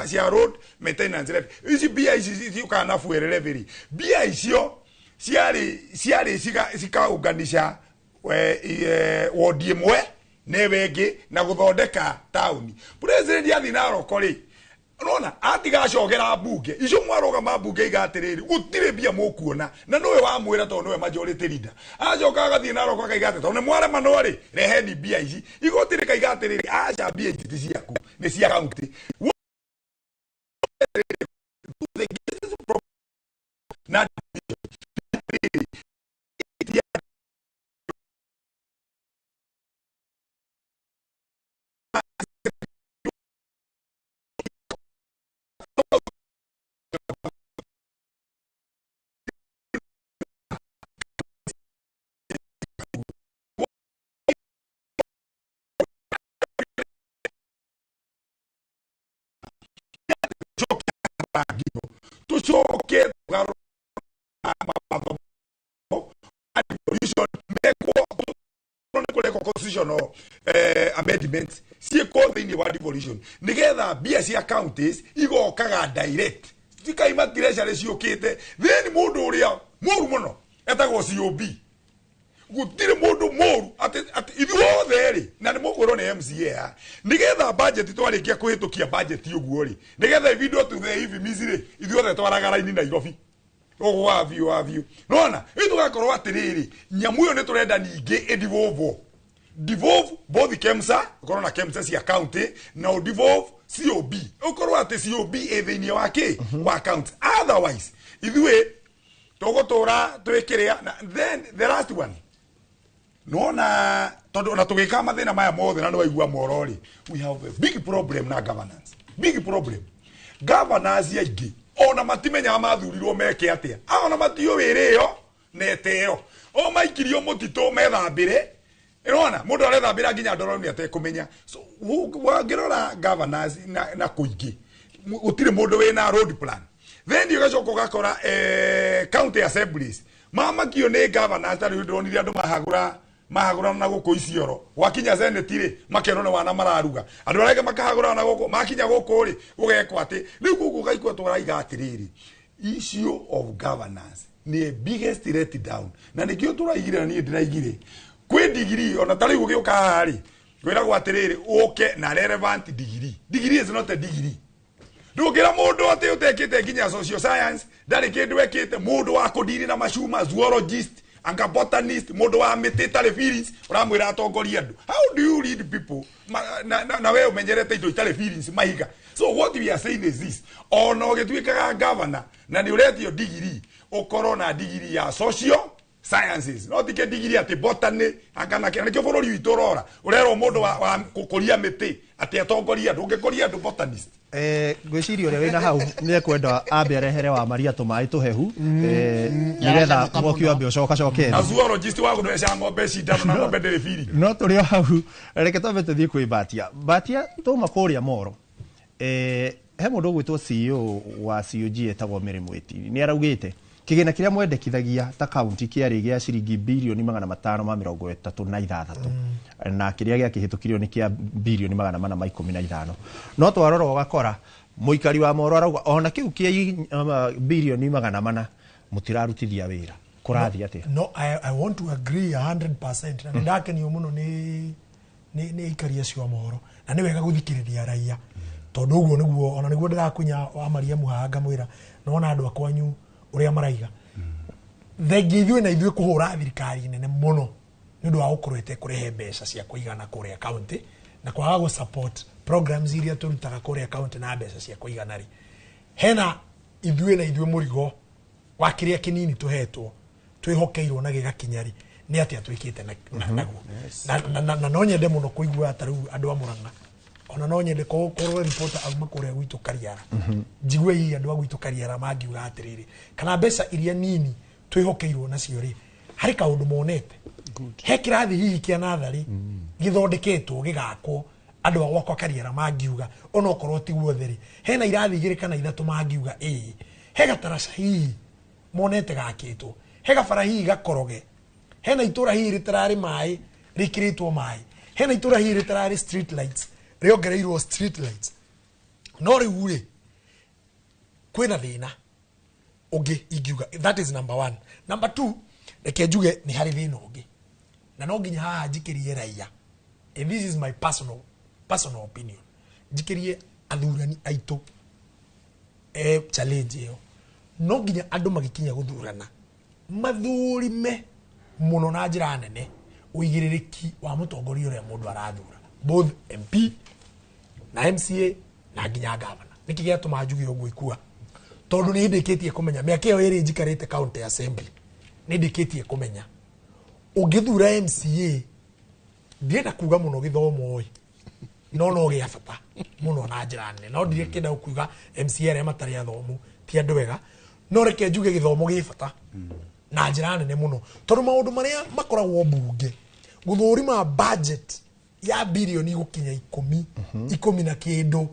cia road maintenance levy. Ici mbia ici ciukaga na fuel levy. Mbia icio ciarĩ cikaunganisha wodi ĩmwe newe ĩngĩ na guthondeka tauni. President athi Narok ri nona atigacogera bunge icio mwarugama bunge iga atiriri gutire mbia mukuona na niwe wamwira tondu niwe majority leader. Acoka agathie Narok akaiga ati tondu mwaremanwo ri reheni mbia ici igoti rikaiga atiriri aca mbia ici ti ciaku ni cia county. Na tucoke constitutional amendment ciĩkwo thĩinĩ wa devolution nigetha mbia cia counties igokaga direct cikaima treasury ciũkĩte. Then mũndũ ũrĩa mũru mũno etagwo COB. Gũtirĩ mũndũ mũru atĩ ithuothe rĩ na nĩ Tũkwĩrwo nĩ MCA nĩgetha budget twarĩkia kũhĩtũkia budget ũguo rĩ, nĩgetha ividwo to the hivi mizire ithuothe twaraga raini Nairobi ũguo wa biũ nona rĩu tũgakorwo atĩrĩrĩ, nyamũ ĩyo nĩ tũrenda ningĩ ĩdevolve devolve both KEMSA, ũkorwo na KEMSA cia county na ũdevolve COB, ũkorwo atĩ COB ĩ thĩinĩ wa kĩ wa county, otherwise ithuĩ tũgũtũra twĩkĩrĩa. Na then the last one, nona tondũ ona tũgĩka mathĩna maya mothe na nĩwaigua moro rĩ, we have a big problem na governance, big problem. Governors aingĩ ona matimenyaga mathurirwo meke atĩa, ona matiũĩ wĩra ĩyo na ĩtĩo, o maikirio mũtitũ methambĩre, ĩrona mũndũ arethambĩra nginya ndoro nĩ atekũmenya. So wangĩrora governors na kũingĩ gũtirĩ mũndũ wĩna road plan. Then ũgacoka ũgakora county assemblies mamakio nĩ governors, ta rĩu ndĩronire andũ mahagũrana na gũkũ Isiolo, gwakinya senate rĩ makerwo nĩ wana mararuga, andũ arĩa angĩ makahagũrana na gũkũ, makinya gũkũ rĩ gũgekwo atĩ rĩu gũkũ gaikwa tũraiga atĩrĩrĩ, issue of governance nĩ biggest let down, na nĩkĩo tũraigire na niĩ ndĩraigire kwĩ degree ona ta rĩu ũgĩũka haha rĩ kwĩragwo atĩrĩrĩ ũke na relevant degree. Degree is not a degree. Ndũngĩra mũndũ atĩ ũtekĩte nginya social science, ndarĩ kĩndũ ekĩte, mũndũ wa kũndiri na macuma, zoologist, anga botanist, mũndũ wa mĩtĩ ĩtarĩ feelings, ũramwĩra atongorie andũ. How do you lead people na we ũmenyerete indo itarĩ feelings mahiga? So what we are saying is this, ona ũgĩtuĩkaga governor na nĩ ũretio degree, ũkorwo na degree ya social sciences, no tike degree atĩ botany anga na nĩkĩo bũrũri witũ ũrora ũrerwo mũndũ wa gũkũria mĩtĩ atĩ atongorie andũ, ũngĩkũria andũ botanist. Ngwĩciria ũrĩa wĩna hau nĩ ekwenda ambe arehere wa Maria tũmaĩ tũhehu, nĩgetha mwaki wambe ũcokacoke na zoologist wa gũthece ng'ombe cindano na ng'ombe ndĩrĩ feeling. No tũrĩ o hau, reke twambe tũthiĩ kwĩ Mbatia. Mbatia tũma kũrĩa Moro, he mũndũ ũgwĩtwo CEO wa COG etagwo Mary Mwiti, nĩ araugĩte kĩgĩna kĩrĩa mwendekithagia ta kaunti kĩarĩ gĩa ciringi birioni 536 na kĩrĩa gĩakĩhĩtũkirio nĩ kĩa birioni 415, no twarora ũgakora mũikari wa Moro arauga ona kĩu kĩa birioni 400 mũtirarutithia wĩra. Kũrathiĩ atĩa? No, I want to agree 100% na nĩndakenio mũno nĩ aikari acio a Moro, na nĩ wega gũthikĩrĩria raia, tondũ ũguo nĩguo ona nĩguo ndĩrakunya wa Mariamu haha ngamwĩra nĩwona andũ a kwanyu ũrĩa maraiga. Thengia ithuĩ na ithuĩ kũhũra thirikari nene mũno nĩ ũndũ wa gũkorwo ĩtekũrehe mbeca cia kũigana kũrĩa county na kwaga gũ support programs iria tũrutaga kũrĩa county na mbeca cia kũigana rĩ, hena ithuĩ na ithuĩ mũrigo wa kĩrĩa kĩnini tũhetwo twĩhokeirwo na gĩgakinya rĩ, nĩ atĩa twĩkĩte naguo. Na no nyende mũno kũigua ta rĩu andũ a Murang'a, ona no nyende korwo reporter auma kũrĩa gwitũ Kariara, njigue hihi andũ a gwitũ Kariara mangiuga atĩrĩrĩ, kana mbeca iria nini twĩhokeirwo nacio rĩ, harĩ kaũndũ monete, he kĩrathi hihi kĩa natharĩ gĩthondeketwo gĩgakwo andũ a gwakwa Kariara mangiuga onokorwo ti guothe rĩ, hena irathi 2 kana 3 mangiuga ĩĩ, he gataraca hihi monete gakĩtwo, he gabara hihi gakoroge, hena itũra hihi rĩtararĩ maĩ rĩkĩrĩtwo maĩ, hena itũra hihi rĩtararĩ street lights rĩongereirwo street lights. No rĩu rĩ kwĩna thĩna ũngĩ ingiuga, that is number 1. Number 2, reke njuge nĩ harĩ thĩna ũngĩ na no nginya haha njikĩrie raia, and this is my personal opinion, njikĩrie athurani aitũ challenge ĩyo, no nginya andũ magĩkinya gũthurana mathurime mũno na njĩra nene ũigĩrĩrĩki wa mũtongoria ũrĩa mũndũ arathura, both MP na MCA na nginya governor. Nĩkĩ gĩatũma njuge ũguo ikua? Tondũ nĩ ndĩkĩtie kũmenya mĩaka ĩyo ĩrĩ njikarĩte county assembly, nĩ ndĩkĩtie kũmenya ũngĩthura MCA, ndienda kuga mũno gĩthomo ĩ, no gĩa bata mũno na njĩra nene, no ndirĩkĩenda kuga MCA arĩa matarĩ athomu ti andũ ega, no reke njuge gĩthomo gĩ bata na njĩra nene mũno, tondũ maũndũ marĩa makoragwo mbunge gũthũrima budget ya birioni gũkinya 10 10 na kĩndũ,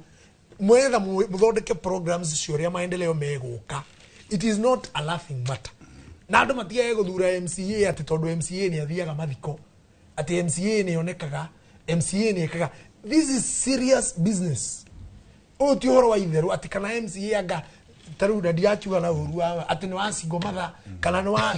mwetha mũthondeke programs cia ũrĩa maendeleo megũka, it is not a laughing matter. Na andũ matigage gũthura MCA atĩ tondũ MCA nĩ athiaga mathiko, atĩ MCA nĩ onekaga, MCA nĩ ekaga. This is serious business. Ũyũ ti ũhoro wa itherũ atĩ kana MCA anga Tarĩu na ndirakiuga na ũru wa atĩ nĩ wa single mother kana nĩ wa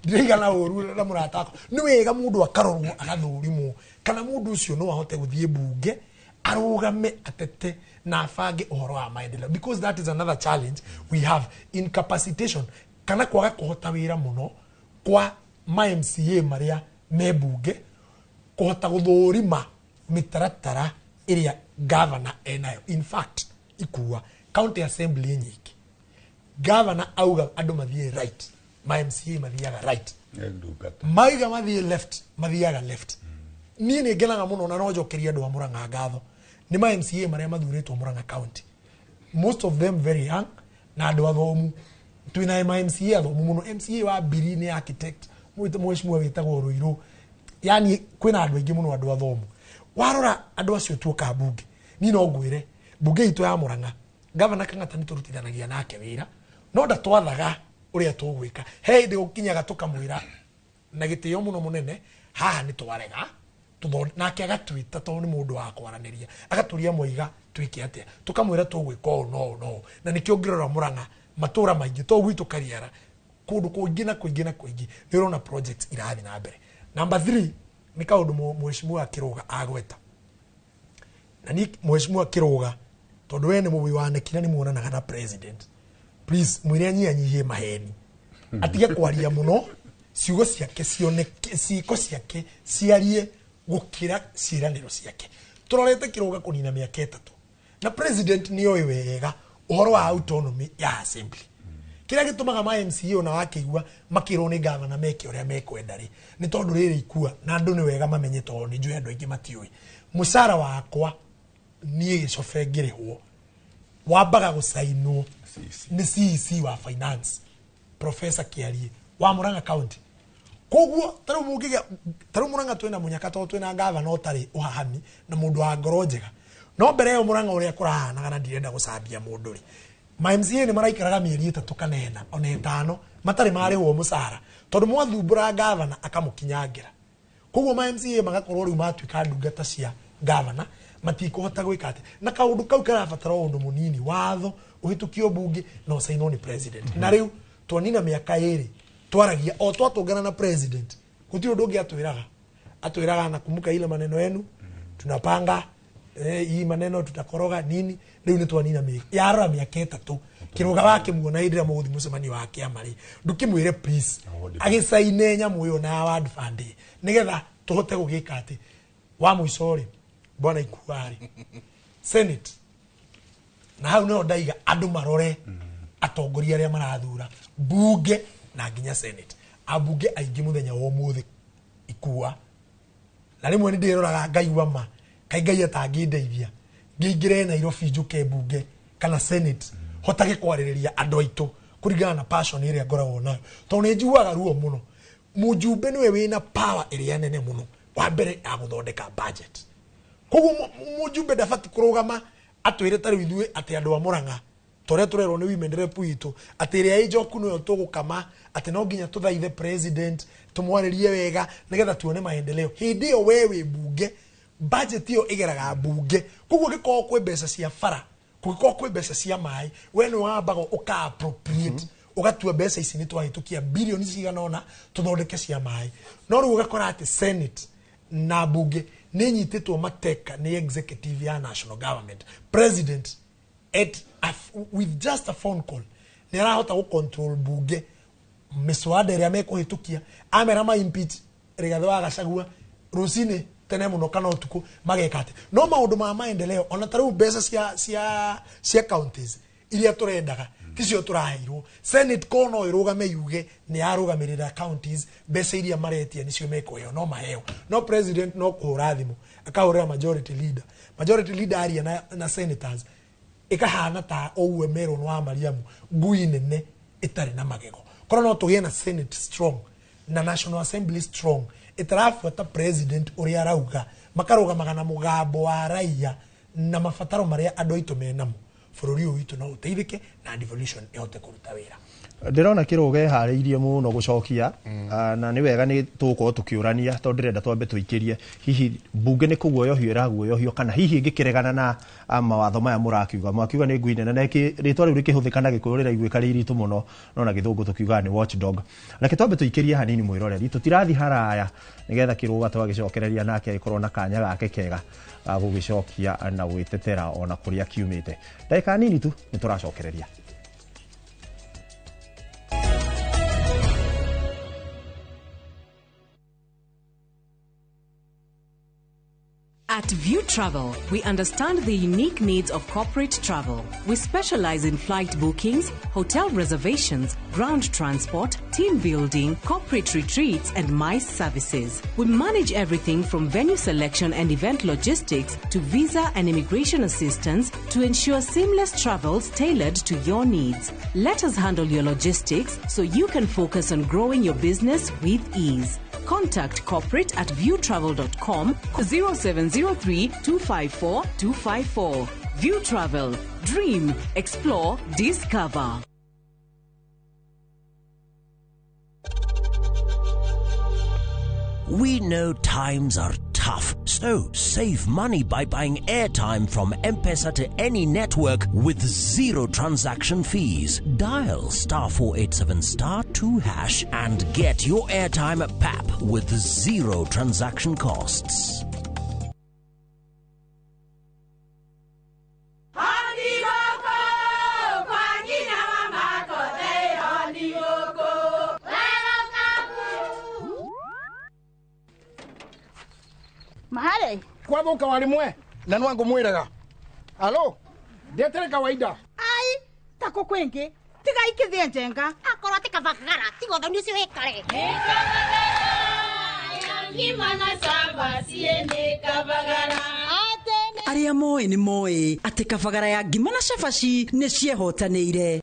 ndiraiga na ũru na mũrata wakwa. Nĩ wega mũndũ akarorwo, agathũrimwo kana mũndũ ũcio no ahote gũthiĩ mbunge, arũgame, atete na abange ũhoro wa maendeleo, because that is another challenge we have: incapacitation kana kwaga kũhota wĩra mũno kwa ma MCA marĩa me mbunge, kũhota gũthũrima mĩtaratara ĩrĩa gavana enayo. In fact, ikua county assembly nyingĩ, gavana auga andũ mathiĩ right, ma MCA mathiaga right. Ndungata. Maiga mathiĩ left, mathiaga left. Niĩ nĩ ngenaga mũno na no njokerie andũ a Murang'a ngatho nĩ ma MCA marĩa mathurĩtwo Murang'a County, most of them very young na andũ athomu. Twĩna ma MCA athomu mũno. MCA wa Mbiri nĩ architect, mheshimiwa wĩtagwo Rũirũ. Yani kwĩna andũ aingĩ mũno, andũ athomu. Warora andũ acio tuoka mbunge, niĩ no ngwĩre mbunge itũ ya Murang'a, gavana Kang'ata nĩ tũrutithanagia nake wĩra, no ndatwathaga ũrĩa tũgwĩka. He hĩndĩ gũkinyaga tũkamwĩra na gĩtĩo mũno, mũnene, haha nĩ twarega. Nake agatwĩta, tondũ nĩ mũndũ wa kwaranĩria, agatũria mwaiga twĩke atĩa, tũkamwĩra tũgwĩka ũũ no ũũ no ũũ. Na nĩkĩo ũngĩrora Murang'a matũra maingĩ to gwitũ Kariara, kũndũ kũingĩ na kũingĩ na kũingĩ nĩ ũrona projects irathiĩ na mbere. Number 3 nĩ kaũndũ mheshimiwa Kĩrũga agweta, na ni mheshimiwa Kĩrũga, tondũ we nĩ mũbui wa nekina, nĩ muonanaga na president, please mwĩre anyihanyihie maheni, atige kwaria mũno, ciugo ciake cioneke, ciĩko ciake ciarie gũkĩra ciĩranĩro ciake. Tũrorete Kĩrũga kũnina mĩaka 3 na president nĩ oĩ wega ũhoro wa autonomy ya assembly. Kĩrĩa gĩtũmaga ma MCA ona wakĩigua makĩrwo nĩ gavana meke ũrĩa mekwenda rĩ, nĩ tondũ rĩrĩ ikua na andũ nĩ wega mamenye, tondũ nĩ njũĩ andũ aingĩ matiũĩ. Mũcara wakwa niĩ gĩcobe ngĩrĩhwo wambaga gũcainwo nĩ CEC wa finance, Professor Kiarie wa Murang'a County. Koguo tarĩu mũngĩgĩa tarĩu Murang'a twĩna mũnyaka, tondũ twĩna gavana ũtarĩ ũhahami na mũndũ wa ngoro njega. No mbere ĩyo Murang'a ũrĩa kũrahanaga, na ndirenda gũcambia mũndũ rĩ, ma MCA nĩ maraikaraga mĩeri 3 kana 4 ona 5 matarĩ marĩhwo mũcara, tondũ mwathumbũra gavana akamũkinyangĩra. Koguo ma MCA magakorwo rĩu matuĩka ndungata cia gavana, matikũhota gwĩka atĩ na kaũndũ kau karabatara o ũndũ mũnini, watho ũhĩtũkio mbunge na ũcainwo nĩ president. Na rĩu twanina mĩaka 2 twaragia o twatũngana na president, gũtirĩ ũndũ ũngĩ atwĩraga. Atwĩraga, "Nakumbuka ile maneno yenu, tunapanga hii maneno, tutakoroga nini." Rĩu nĩ twanina yarora mĩaka 3. Kĩrũga wakĩmuona hĩndĩ ĩrĩa mũgũthiĩ mũcemanio wa kĩama rĩ, ndũkĩmwĩre please agĩcaine nyamũ ĩyo na ya ward fund, nĩgetha tũhote gũgĩka atĩ. Wa mũico rĩ, bwana ikua rĩ, senate, na hau nĩho ndaiga andũ marore atongoria arĩa marathura mbunge na nginya senate. Ambunge aingĩ mũthenya wa ũmũthĩ ikua, na rĩmwe nĩ ndĩroraga ngaigua ma kaĩ Ngai atangĩndeithia ngĩingĩre Nairobi, njũke mbunge kana senate, hotage kwarĩrĩria andũ aitũ kũringana na passion ĩrĩa ngoragwo nayo, tondũ nĩ njiguaga ruo mũno. Mũjumbe nĩwe wĩna power ĩrĩa nene mũno wa mbere ya gũthondeka budget. Koguo mũjumbe ndabati kũrũgama atwĩre ta rĩu ithuĩ atĩ andũ a Murang'a, torĩa tũrerwo nĩ women rep witũ atĩ ĩrĩa ĩ njoku nĩyo tũgũkama, atĩ no nginya tũthaithe president, tũmwarĩrie wega nĩgetha tuone maendeleo. Hĩndĩ ĩyo we wĩ mbunge, budget ĩyo ĩgeraga mbunge. Koguo gĩkorwo kwĩ mbeca cia bara, kũngĩkorwo kwĩ mbeca cia maĩ, we nĩ wambaga ũka appropriate, ũgatua mbeca ici nĩ twahĩtũkia bilioni cigana ũna tũthondeke cia maĩ. No rĩu ũgakora atĩ senate na mbunge nĩ nyitĩtwo mateka nĩ executive ya national government. President with just a phone call nĩ arahota gũ control mbunge, mĩswada ĩrĩa mekũhĩtũkia, amera ma impeach Rigathĩ wa Gachagua rũcinĩ tene mũno kana ũtukũ mageka atĩ. No maũndũ ma maendeleo, ona ta rĩu mbeca cia counties iria tũrendaga ticio tũraheirwo. Senate ko no ĩrũgame yuge nĩ yarũgamĩrĩra counties, mbeca iria maretia nĩcio mekũheo, no maheo. No president no kũhũra thimũ akahũrĩra majority leader, majority leader aria na senators, ĩkahana ta ũguo merwo nĩ wa Mariamu, ngui nene ĩtarĩ na magego. Korwo no tũgĩe na senate strong na national assembly strong, ĩtarabuata president ũrĩa arauga, makarũgamaga na mũgambo wa raia na mabataro marĩa andũ aitũ menamo, bũrũri ũyũ witũ no ũteithĩke na devolution ĩhote kũruta wĩra. Ndĩrona Kĩrũga eharĩirie mũno gũcokia, na nĩ wega nĩ tũgũkorwo tũkĩũrania tondũ ndĩrenda twambe tũikĩrie hihi mbunge nĩ kũguoyohio ĩraguoyohio kana hihi ĩngĩkĩregana na mawatho maya mũrakiuga. Mwakiuga nĩ ngui nene na rĩtwa rĩu rĩkĩhũthĩka na Gĩkũyũ rĩraiguĩka rĩ iritũ mũno, no na Gĩthũngũ tũkiugaga nĩ watchdog. Reke twambe tũikĩrie hanini mwĩroreri, tũtirathi haraya nĩgetha Kĩrũga twagĩcokereria nake agĩkorwo na kanya gake kega ga gũgĩcokia na gwĩtetera ona kũrĩa kiumĩte. Ndagĩka nini tu nĩ tũracokereria. At View Travel, we understand the unique needs of corporate travel. We specialize in flight bookings, hotel reservations, ground transport, team building, corporate retreats, and MICE services. We manage everything from venue selection and event logistics to visa and immigration assistance to ensure seamless travels tailored to your needs. Let us handle your logistics so you can focus on growing your business with ease. Contact corporate at viewtravel.com 0703 254 254. View Travel. Dream, explore, discover. We know times are tough, so save money by buying airtime from M-Pesa to any network with zero transaction fees. Dial *487 *2# and get your airtime at PAP with zero transaction costs. Mahare kwathuka warimwe na nwangu mwiraga alo ndetere kawaida ai tako kwingi tiga ikithie njenga akorwo ti Kabagara tiga uthoni ucio wikare Arĩa moĩ nĩ moĩ atĩ Kabagara ya ngima na cabaci nĩ ciehotanĩire.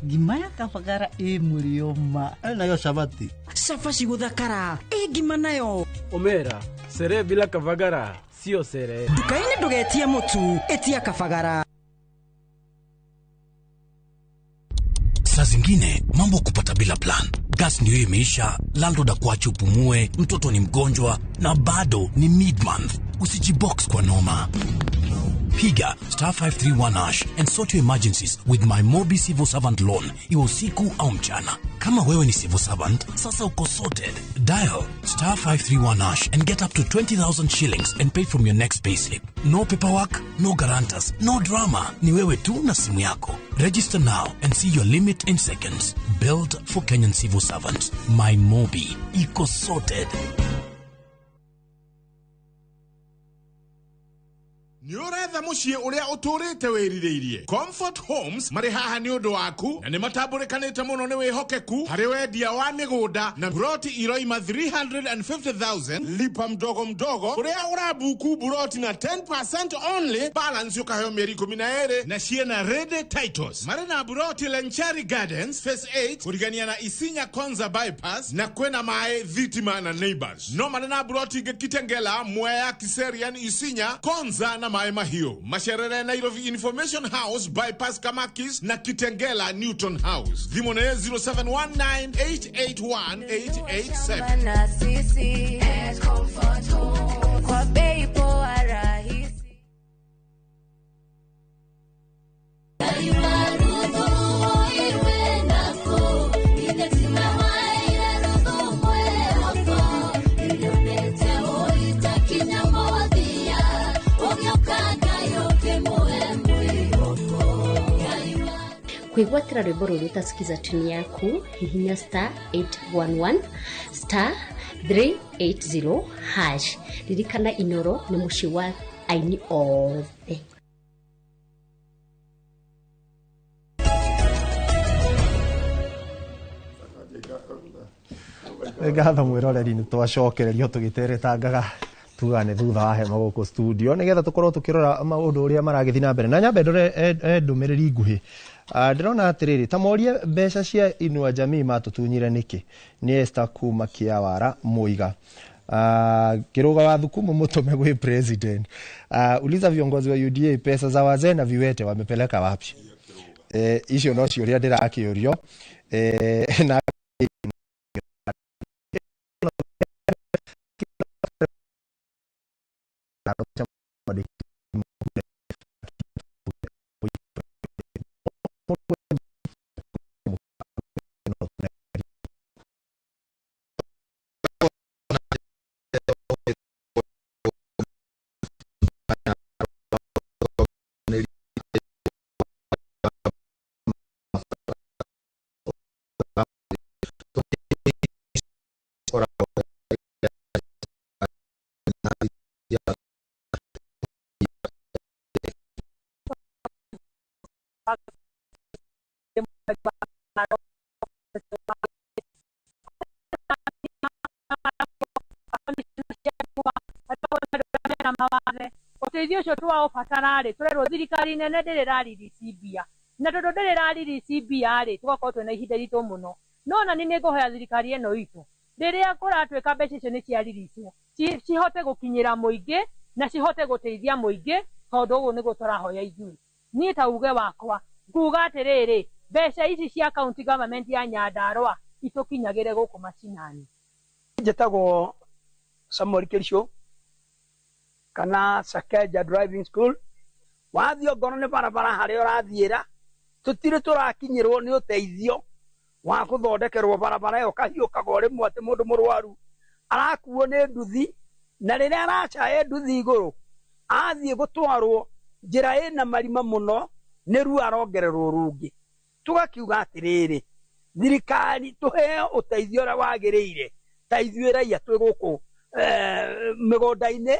Ngima ya Kabagara ĩ mũrĩo ma nayo cabaci. Cabaci gũthakara ĩ ngima nayo. Omera sere bila Kabagara sio sere. Nduka-inĩ ndũgetie mũtu, ĩtia Kabagara. Saa zingine mambo kupata bila plan. Gas ndio imeisha, landlord akuache upumue, mtoto ni mgonjwa na bado ni mid-month. Usijibox kwa noma. Piga *531# and sort your emergencies with my Mobi Civil Servant Loan. Iwe usiku au mchana. Kama wewe ni civil servant, sasa uko sorted. Dial *531# and get up to 20,000 shillings and pay from your next payslip. No paperwork, no guarantors, no drama. Ni wewe tu na simu yako. Register now and see your limit in seconds. Built for Kenyan civil servants. My Mobi. Iko sorted. Nĩ ũretha mũciĩ ũrĩa ũtũrĩte wĩrirĩirie. Comfort Homes marĩ haha nĩ ũndũ waku na nĩ matambũrĩkanĩte mũno nĩ wĩhokeku harĩ wendia wa mĩgũnda na buroti iroima 350,000 lipa mdogo mdogo ũrĩa ũrabuku buroti na 10% only balance ũkaheo mĩeri 12 na ciena ready titles. Marĩ na buroti Lenchari Gardens Phase 8 kũrigania na Isinya Konza bypass na kwĩna maĩ thitima na neighbors. No marĩ na buroti ingĩ Kitengela, Mwea, Kiserian, Isinya, Konza na Maĩ Mahiũ. Macerere Nairobi Information House bypass Kamakis na Kitengela Newton House. Thimũ nĩ 0719881887. Na sisi Comfort Home kwa bei poa rahisi. Kwĩgwatĩra rwĩmbo rũrũ utasikiza tuni yaku hihinya *811 *380#. Ririkana Inoro nĩ mũciĩ wa aini othe. Ngatho mwĩroreri nĩ twacokererio tũgĩteretangaga tugane thutha wa hema gũkũ studio nĩgetha tũkorwo tũkĩrora maũndũ ũrĩa maragĩthiĩ na mbere na nyambe ndore ndũmĩrĩri nguhĩ. Ndĩrona atĩrĩrĩ ta morie mbeca cia Inua Jamii matũtunyire nĩkĩ nĩ Esther kuma Kĩawara Mũiga. Kĩrũga wa Thukumu mũtũme gwĩ president. Uliza viongozi wa UDA pesa za wazee na viwete wamepeleka wapi? Icio no ciũria ndĩrakĩũrio na Ũteithio ũcio tũraũbatara rĩ, tũrerwo thirikari nene ndĩrĩ ĩraririci mbia, na tondũ ndĩrĩ ĩraririci mbia rĩ, tũgakorwo twĩna ihinda iritũ mũno. No na niĩ nĩngũhoya thirikari ĩno itũ, rĩrĩa kũratuĩka mbeca icio nĩ ciariricwo, cihote gũkinyĩra mũingĩ na cihote gũteithia mũingĩ, tondũ ũguo nĩguo tũrahoya ithuĩ. Niĩ ta uge wakwa nguga atĩrĩrĩ, mbeca ici cia county government ya Nyandarua itũkinyagĩre gũkũ macinani. Njĩtagwo Samuel Kĩricũ kana Sakeja Driving School. Wathiĩ ongorwo nĩ barabara harĩa ũrathiĩra, tũtirĩ tũrakinyĩrwo nĩ ũteithio wa gũthondekerwo barabara ĩyo. Kahiũkaga o rĩmwe atĩ mũndũ mũrwaru arakuo nĩ nduthi, na rĩrĩa aracaya nduthi igũrũ athiĩ gũtwarwo njĩra ĩna marima mũno, nĩ ruo arongererwo rũngĩ. Tũgakiuga atĩrĩrĩ, thirikari tũheo ũteithio ũrĩa wagĩrĩire ta ithuĩ raia twĩ gũkũ mĩgũnda-inĩ,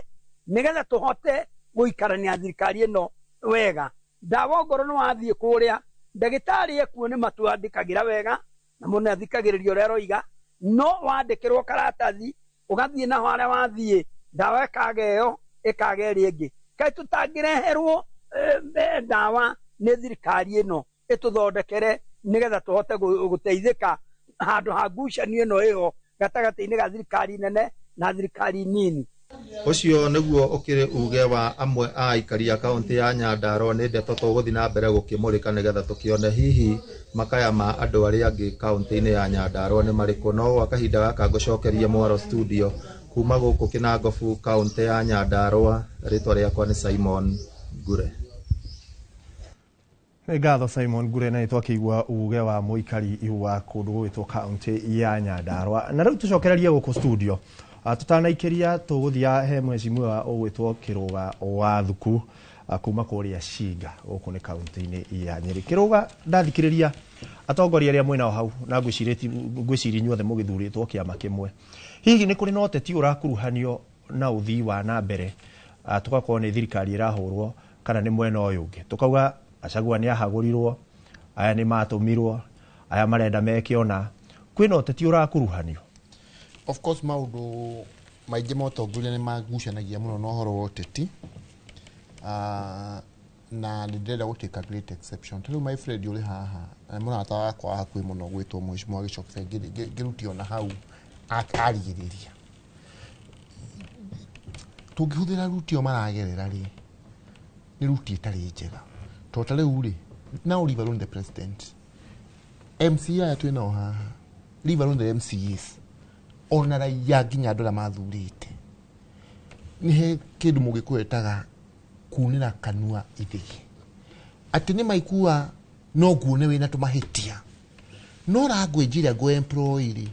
nĩgetha tũhote gũikarania thirikari ĩno wega. Ndawa ongorwo nĩ wathiĩ kũrĩa ndagĩtarĩ ekuo nĩ matwandĩkagĩra wega na mũndũ nĩ athikagĩrĩria ũrĩa aroiga, no wandĩkĩrwo karatathi ũgathiĩ naho harĩa wathiĩ ndawa ĩkaga ĩyo ĩkaga ĩrĩa ĩngĩ. Kaĩ tũtangĩreherwo ndawa nĩ thirikari ĩno ĩtũthondekere nĩgetha tũhote gũteithĩka handũ ha ngucanio ĩno ĩho gatagatĩ-inĩ ga thirikari nene na thirikari nini. Ũcio nĩguo ũkĩrĩ uge wa amwe a aikari a kaũntĩ ya Nyandarua. Nĩ ndeto tũgũthiĩ na mbere gũkĩmũrĩka nĩgetha tũkĩone hihi makaya ma andũ arĩa angĩ kaũntĩ-inĩ ya Nyandarua nĩ marĩkũ. No gwa kahinda gaka ngũcokerie mwaro studio kuma gũkũ Kĩnangobu kaũntĩ ya Nyandarua. Rĩtwa rĩakwa nĩ Simon Ngure. Nĩ ngatho Simon Ngure, na nĩ twakĩigua uge wa mũikari wa kũndũ gũgwĩtwo kaũntĩ ya Nyandarua. Na rĩu tũcokererie gũkũ studio. Tutanaikĩria tũgũthia he mheshimiwa ũgwĩtwo Kĩrũga wa Thuku kuma kũrĩa Cinga gũkũ nĩ kaũntĩ-inĩ ya Nyĩrĩ. Kĩrũga, ndathikĩrĩria atongoria arĩa mwĩnao hau na ngwĩciria inyuothe mũgĩthurĩtwo kĩama kĩmwe, hihi nĩ kũrĩ na ũteti ũrakuruhanio na ũthii wa na mbere, tũgakorwo nĩ thirikari ĩrahũrwo kana nĩ mwena ũyũ ũngĩ, tũkauga Gachagua nĩ ahagũrirwo, aya nĩ matũmirwo, aya marenda meke ona kwĩna ũteti ũrakuruhanio? Of course, maũndũ maingĩ ma ũtongoria nĩ magucanagia mũno na ũhoro wa ũteti, na nĩ ndĩrenda gũ take a great exception. Ta rĩu my friend ũrĩ haha na mũrata wakwa wa hakuhĩ mũno gwĩtwo Mheshimiwa Gĩcoke, ngĩrutia ona hau arigĩrĩria tũngĩhũthĩra ruti ĩyo maragerera rĩ, nĩ ruti ĩtarĩ njega, tondũ ta rĩu rĩ, now leave alone the president, MCA aya twĩ nao haha, leave alone the MCAs, ona raia nginya andũ arĩa mathurĩte, nĩ he kĩndũ mũgĩkũyũ etaga kunĩra kanua ithĩgi, atĩ nĩ maikua no nguone wĩna tũmahĩtia, no language ĩrĩa ngũ employ rĩ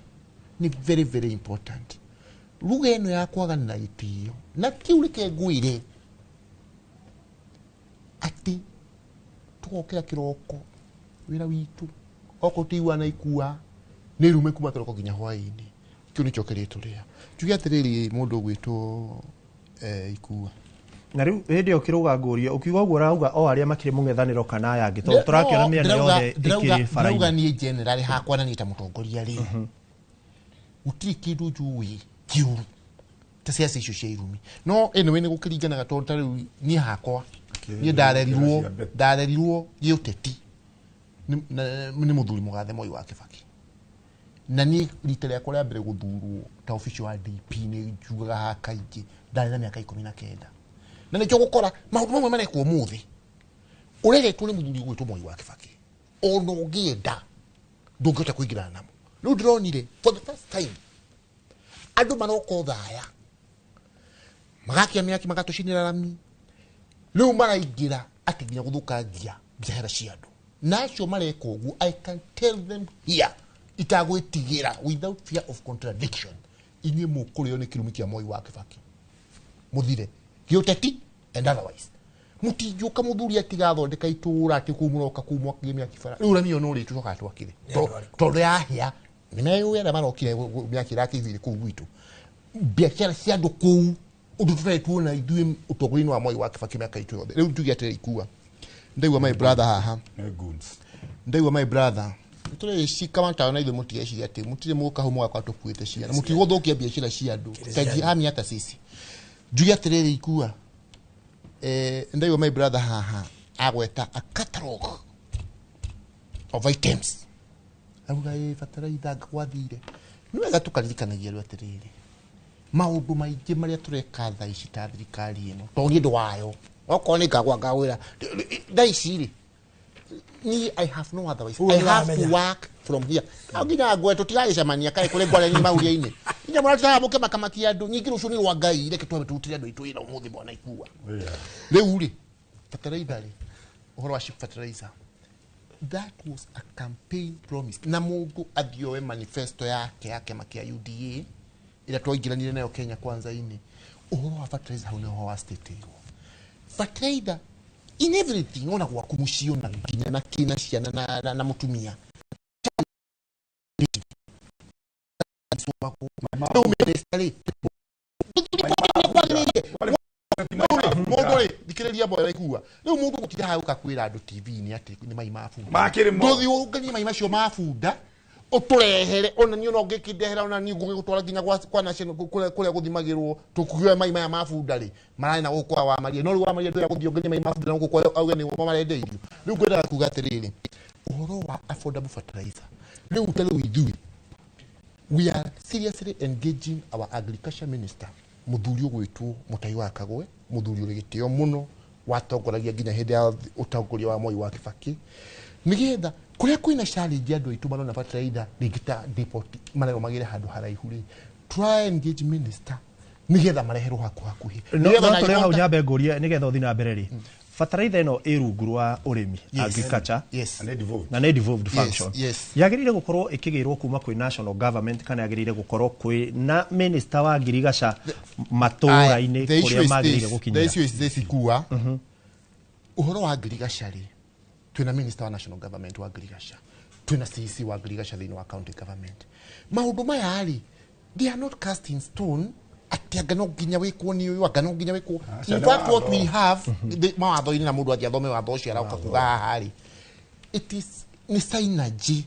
nĩ very very important. Ruga ĩno ya kwaganĩra gĩtĩo na kĩu reke ngwĩre atĩ tũgokĩra kĩroko wĩra witũ okorwo ti wana ikua nĩ rume kuma kĩroko nginya hwaĩ-inĩ, kĩu nĩkĩo kĩrĩa tũrĩa. Njuge atĩrĩrĩ, mũndũ ũgwĩtwo Ikua, na rĩu hĩndĩ ĩyo Kĩrũga ngũrie, ũkiuga ũguo ũrauga o arĩa makĩrĩ mũng'ethanĩro kana aya angĩ, tondũ tũrakĩona mĩena yothe ĩkĩrĩ ndĩrauga bara-inĩ? Niĩ generally hakwa na niĩ ta mũtongoria rĩ, gũtirĩ kĩndũ njũĩ kĩũru ta ciaca icio cia irumi, no anyway nĩ gũkĩringanaga, tondũ ta rĩu niĩ hakwa niĩ ndarerirwo gĩũteti nĩ mũthuri mũgathe Moi wa Kĩbakĩ, na niĩ rita rĩakwa rĩa mbere gũthurwo ta official wa DP, nĩ njugaga haha kaingĩ, ndarĩ na mĩaka 19, na nĩkĩo gũkora maũndũ mamwe marekwo ũmũthĩ ũreretwo nĩ mũthuri ũgwĩtwo Moi wa Kĩbakĩ. Ona ũngĩenda ndũngĩhota kũingĩrana namo. Rĩu ndĩronire for the first time andũ maroka Othaya magakia mĩaki magatũcinĩra rami, rĩu maraingĩra atĩ nginya gũthũkangia biacara cia andũ. Na acio mareka ũguo, I can tell them here itagwĩtigĩra, without fear of contradiction, inyuĩ mũkũrĩo nĩ kĩrumi kĩa Moi wa Kibaki mũthire gĩũteti and otherwise. Mũtingĩũka mũthuri atigathondeka itũũra atĩ kũu mũroka kũu mwakagie mĩaki bara. Rĩu rami ĩyo no rĩtũcokaga twakire tondũ yahĩa nĩ meyũĩ arĩa marokire mĩaki ĩrakĩiguire kũu gwitũ biacara cia andũ kũu ũndũ tũtarĩ tuona ithuĩ ũtongoria-inĩ wa Moi wa Kibaki mĩaka itũ yothe. Rĩu njuge atĩrĩ ikua ndaigua my brother haha, ndaigua my brother tũrĩcika matawa na ithuĩ mũtigeciria atĩ mũtirĩ mũka hau mũgakorwo tũkuĩte ciana, mũtigũthũkia biacara cia andũ tajihami hata sisi. Njuge atĩrĩrĩ ikua ndaigua my brother haha agweta a catalog of items, auga ĩ bataraitha gwathire. Nĩ wega tũkaririkanagia rĩu atĩrĩrĩ maũndũ maingĩ marĩa tũreka thaa ici ta thirikari ĩno tondũ niĩ ndĩ wayo, okorwo nĩ ngagwa ngawĩra thaa ici rĩ, ni I have no otherwise. I have to work from here. Nginya ngwe tũtigagĩcemania kaĩ kũrĩ ngwaranĩria mahuria-inĩ. Nginya mũratũraga mũke makamakia andũ nyingĩ rũciũ nĩ rwa Ngai, reke twambe tũrutĩre andũ aitũ wĩra ũmũthĩ bwana ikua. Rĩu rĩ fertilizer rĩ, ũhoro wa ship fertilizer, that was a campaign promise. Na mũndũ athiĩ oe manifesto yake ya kĩama kĩa UDA ĩrĩa twaingĩranire nayo Kenya Kwanza-inĩ, ũhoro wa fertilizer hau nĩho wa state-ĩrwo. Fertilizer in everything, ona gwaku mũciĩ ona nginya na kĩna ciana na mũtumia. Mũndũ rĩ thikĩrĩria mboya ikua rĩu mũndũ gũtinda haha gũka kwĩra andũ TV-inĩ atĩ nĩ mai ma bunda, ndũthiĩ ũnganie mai macio ma bunda ũtũrehere, ona niĩ ona ũngĩkĩndehera ona niĩ ngũgĩgũtwara nginya kwa national kũrĩa gũthimagĩrwo tũkuoe mai maya ma bunda rĩ mararĩ na gũkũ kwa Wamaria, no rĩu Wamaria ndũrĩa gũthiĩ ũnganie mai ma bunda na gũkũ kwa auge nĩo marendeirio. Rĩu ngwendaga kuga atĩrĩrĩ ũhoro wa affordable fertilizer rĩu ta rĩu ithuĩ we are seriously engaging our agriculture minister mũthuri ũgwĩtwo Mũtai wa Kagwe, mũthuri ũrĩ gĩtĩo mũno watongoragia nginya hĩndĩ ya ũtongoria wa Moi wa Kibaki, nĩgetha kũrĩa kwĩna challenge andũ aitũ marona fertilizer rĩngĩ ta depot marerwo magĩre handũ haraihu rĩ, try engage minister nĩgetha mareherwo hakuhakuhĩ. No tũrĩ hau nyambe ngũrie nĩgetha ũthiĩ na mbere rĩ, fertilizer ĩno ĩ rungu rwa ũrĩmi, agriculture na nĩ devolved function, yagĩrĩire gũkorwo ĩkĩgĩrwo kuma kwĩ national government kana yagĩrĩire gũkorwo kwĩ na minister wa ngirigaca matũũra-inĩ kũrĩa magĩrĩire gũkinyĩra? The issue is this ikua ũhoro wa ngirigaca rĩ, twĩna minister wa national government wa ngirigaca, twĩna CEC wa ngirigaca thĩinĩ wa county government. Maũndũ maya rĩ, they are not cast in stone atĩ anga no nginya wĩkwo nĩ ũyũ, anga no nginya wĩkwo. In fact what we have mawatho-inĩ na mũndũ athiĩ athome watho ũcio arauka kuga haha rĩ, it is nĩ synergy.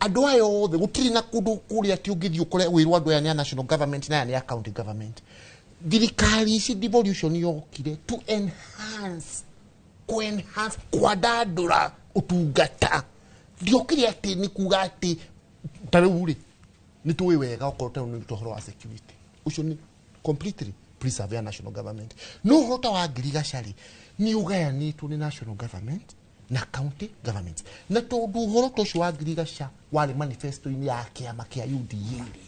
Andũ aya othe gũtirĩ na kũndũ kũrĩa atĩ ũngĩthiĩ ũkore wĩrwo andũ aya nĩ a national government na aya nĩ a county government. Thirikari ici devolution yokire to enhance, ku-enhance, kwandandũra ũtungata. Ndiokire atĩ nĩ kuga atĩ ta rĩu rĩ nĩ tũĩ wega okorwo ta rĩu nĩ ũhoro wa security ũcio nĩ completely preserve ya national government. No ũhoro ta wa ngirigaca rĩ nĩ ũgayanĩtwo nĩ national government na county government, na tondũ ũhoro ta ũcio wa ngirigaca warĩ manifesto-inĩ ya kĩama kĩa UDA rĩ,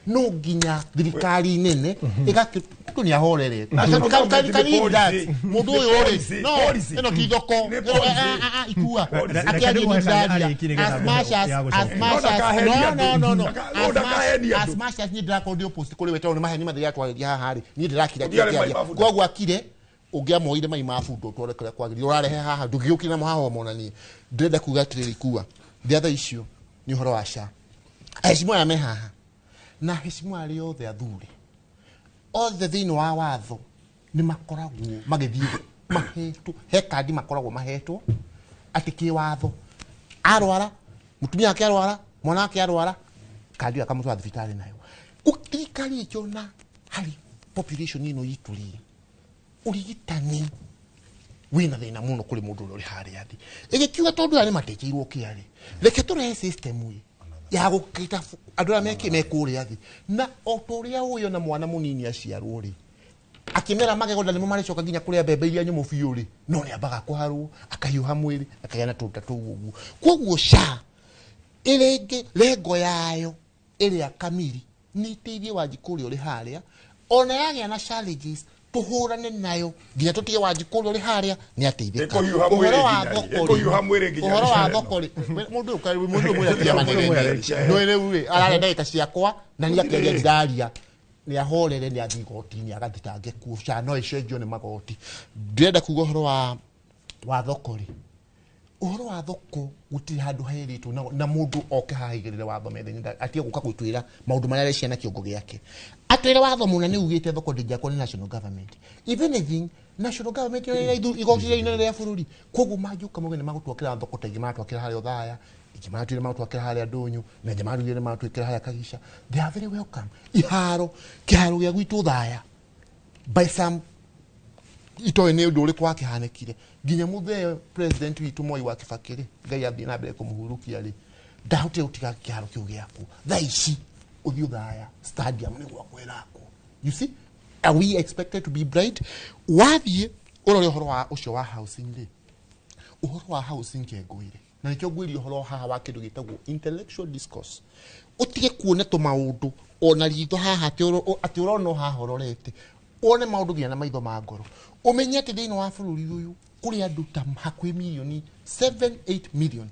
no nginya thirikari nene ĩgakĩ mũndũ nĩ ahorere mũndũ ũyũ rĩ no ĩno ti thoko ikua akĩaria nĩ ndĩraria as much as no no no as much as niĩ ndĩrakorwo ndĩ opposite kũrĩ we tondũ nĩ maheni matheri atwarĩria haha rĩ, niĩ ndĩrakira kĩaria koguo akire ũngĩamoire mai ma bunda ũtware kũrĩa kwagĩrĩire ũrarehe haha ndũngĩũkire namo haha monanie. Ndĩrenda kuga atĩrĩrĩ ikua the other issue nĩ ũhoro wa SHA. Aheshimiwa aya me haha na aheshimiwa arĩa othe athuri othe thĩinĩ wa watho nĩ makoragwo magĩthiĩ mahetwo he kandi makoragwo mahetwo atĩ kĩwatho arwara mũtumia wake arwara mwana wake arwara kandi ĩyo akamũtwara thibitarĩ nayo. Thirikari ĩkĩona harĩ population ĩno itũ rĩ ũrigitani wĩna thĩna mũno kũrĩ mũndũ ũrĩa ũrĩ harĩa thĩ, ĩgĩkiuga tondũ aya nĩ matekeirwo kĩa rĩ, reke tũrehe system ĩ ya gũkĩta andũ arĩa mekĩ mekũrĩa thĩ, na o ta ũrĩa ũyũ na mwana mũnini aciarwo rĩ Akĩmera magego na nĩmo marĩcoka nginya kũrĩa mbembe iria nyũmũ biũ rĩ, no nĩ ambaga kũharwo, akahiũha mwĩrĩ, akagĩa na tũruta tũu ũguo. Koguo SHA ĩrĩngĩ lengo yayo ĩrĩa kamiri nĩ ĩteithie Wanjikũ ũrĩa ũrĩ harĩa, ona yagĩa na challenges tũhũrane nayo nginya tũtige Wanjikũ ũrĩa ũrĩ harĩa nĩ ateithĩka. Ũhoro wa thoko rĩ, ũhoro wa thoko rĩ, mũndũ ũyũ mũndũ ũyũ mwĩra manegene no rĩu rĩ ararĩa ndagĩka ciakwa na nĩ akĩaria ndiraria nĩ ahorere nĩ athiĩ igoti-inĩ agathitange kuo. SHA no ĩcenjio nĩ magoti. Ndĩrenda kuga ũhoro wa thoko rĩ, ũhoro wa thoko gũtirĩ handũ herĩtwo na mũndũ oke haha aigĩrĩre watho metha-inĩ atige gũka gwĩtwĩra maũndũ marĩa arecia na kĩongo gĩake. Atwĩre watho mũna nĩ ugĩte thoko ndĩngĩakwo nĩ national government. If anything, national government yoera igoti rĩrĩa inene rĩa bũrũri. Koguo mangĩũka mauge nĩ magũtwakĩra thoko ta ingĩ maratwakĩra harĩa Othaya, ingĩ maratwĩra magũtwakĩra harĩa Ndũnyũ, na ingĩ maratwĩra maratwĩkĩra harĩa Kagica. They are very welcome. Iharo, kĩharo gĩa gwitũ Othaya by some itoĩ nĩ ũndũ ũrĩkũ wakĩhanĩkire nginya mũthee president witũ Moi wa Kibaki rĩ, Ngai athiĩ na mbere kũmũhurũkia rĩ, ndahotire gũtiga kĩharo kĩu gĩakwo. Thaa ici ũthiĩ Othaya stadium nĩ gwakwo ĩrakwo. You see, are we expected to be bright? Wathiĩ ũrore ũhoro wa ũcio wa housing rĩ, ũhoro wa housing kengũire na nĩkĩo ngwĩria ũhoro haha wa kĩndũ gĩtagwo intellectual discourse. Ũtige kuona tũmaũndũ ona ritho haha atĩ ũrona o haha ũrorete, wone maũndũ nginya na maitho ma ngoro. Ũmenye atĩ thĩinĩ wa bũrũri ũyũ kũrĩ andũ ta hakuhĩ mirioni 7 8 million,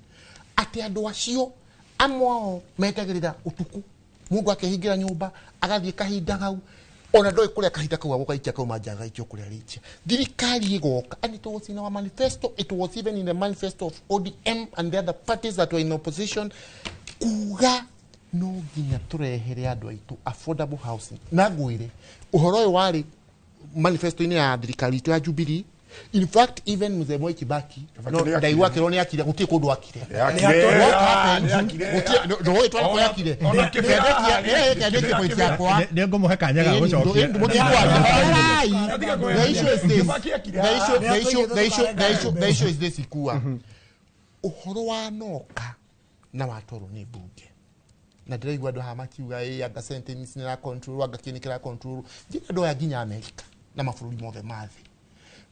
atĩ andũ acio amwe ao metagĩrĩra ũtukũ mũndũ akehingĩra nyũmba agathiĩ kahinda kau ona ndoĩ kũrĩa kahinda kau agũgaikia kauma nja agaikio kũrĩa rĩikia. Thirikari ĩgoka, and it was in our manifesto, it was even in the manifesto of ODM and the other parties that were in opposition, kuga no nginya tũrehere andũ aitũ affordable housing. Na ngwĩre ũhoro ũyũ warĩ manifesto-inĩ ya thirikari itũ ya Jubilee. In fact, even Mzee Mwai Kibaki no ndaigua akĩrwo nĩ akire, gũtirĩ kũndũ akire. Nĩ ngũmũhe kanya ga gũcokia. The issue is this, Ikua. Ũhoro wa noka na watwarwo nĩ mbunge na ndĩraigua andũ haha makiuga ĩ anga sentence nĩ control anga kĩni kĩra control. Njĩra andũ aya nginya America na mabũrũri mothe ma thĩ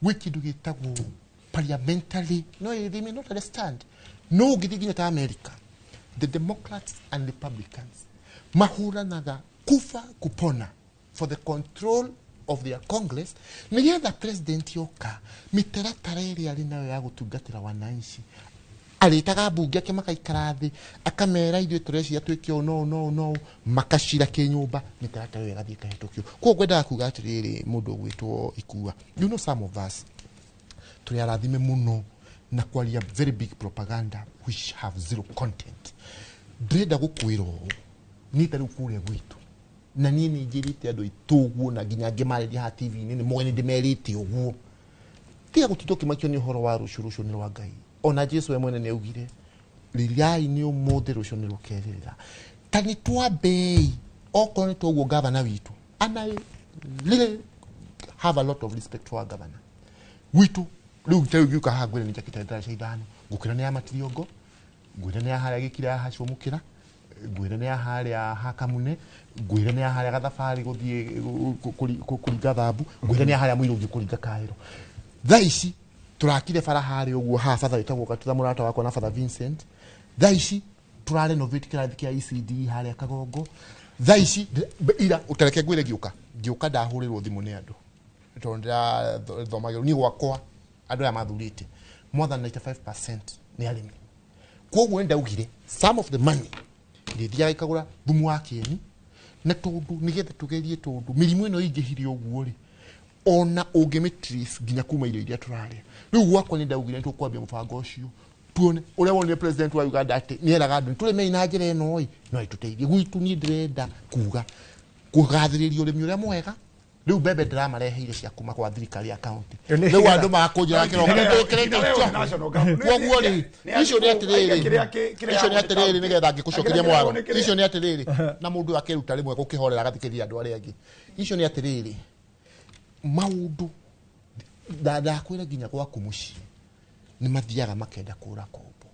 gwĩ kĩndũ gĩtagwo parliamentary, no they may not understand. No ũngĩthiĩ nginya ta America, the Democrats and Republicans mahũranaga kufa kupona for the control of their Congress nĩgetha president yoka mĩtaratara ĩrĩa arĩ nayo ya gũtungatĩra wananchi arĩtaga mbunge ake makaikara thĩ akamera ithuĩ tũreciria twĩke ũũ no no no, makacira kĩnyũmba mĩtaratara ĩyo ĩgathiĩ ĩkahĩtũkio. Koguo ngwendaga kuga atĩrĩrĩ, mũndũ ũgwĩtwo Ikua, you know some of us tũrĩ arathime mũno na kwaria very big propaganda which have zero content. Ndĩrenda gũkwĩra ũũ, niĩ ta rĩu kũrĩa gwitũ na niĩ nĩ njĩrĩte andũ aitũ ũguo na nginya ngĩmarĩria haha TV-inĩ nĩ moĩ nĩ ndĩmerĩte ũguo, tiga gũtinda ũkĩmakio nĩ ũhoro wa rũciũ, rũciũ nĩ rwa Ngai. Ona Jesu we mwene nĩ augire rĩriai nĩ ũmũthĩ rũciũ nĩ rũkerĩrĩra. Ta nĩ twambei okorwo nĩ toguo gavana witũ, and I really have a lot of respect for our governor witũ. Rĩu ta rĩu ngĩũka haha ngwĩre nĩ njakĩte ndaraca ithano, ngũkĩra nĩ ya Matiriongo, ngwĩre nĩ ya harĩa gĩkira ya Hacũmũkĩra, ngwĩre nĩ ya harĩa Hakamune, ngwĩre nĩ ya harĩa Gathabarĩ gũthiĩ kũringa Thambu, ngwĩre nĩ ya harĩa Mũirũngi kũringa Kaĩro. Thaa ici turakire bara harĩa ũguo haha batha wĩtagwo Gatutha mũrata wakwa na Father Vincent. Thaa ici tũrarenovate kĩrathi kĩa ECD harĩa Kagongo. Thaa ici ira ũtareke ngwĩre ngĩũka ndahũrĩrwo thimũ nĩ andũ tondũ ndĩrathomagĩrwo niĩ gwakwa andũ aya mathurĩte more than 95% nĩ arĩmi. Koguo ndaugire some of the money ndĩthiaga ikagũra thumu wa kĩeni na tondũ nĩgetha tũgerie, tondũ mĩrimũ ĩno ĩingĩhire ũguo rĩ, ona ũngĩmĩtrace nginya kuma irio iria tũrarĩa. Rĩu gwakwa nĩ ndaugire nĩ tũkwambia mũbango ũcio tuone ũrĩa wonire president wa Uganda atĩ nĩeraga andũ nĩtũrĩmei na njĩra ĩno ĩ no ĩtũteithie. Gwitũ niĩ ndĩrenda kuga kũgathĩrĩria ũrĩmi ũrĩa mwega. Rĩu mbembe ndĩramareheire cia kuma kwa thirikari ya county. Rĩu andũ makũnjĩra kĩroko twĩkĩrĩte icho. Koguo rĩ, icio nĩ atĩrĩrĩ, icio nĩ atĩrĩrĩ nĩgetha ngĩkũcokeria mwaro. Icio nĩ atĩrĩrĩ, na mũndũ akĩruta rĩmwe gũkĩhorera agathikĩrĩria andũ arĩa angĩ. Icio nĩ atĩrĩrĩ, maũndũ ndakwĩra nginya gwaku mũciĩ nĩ mathiaga makenda kũra kombo.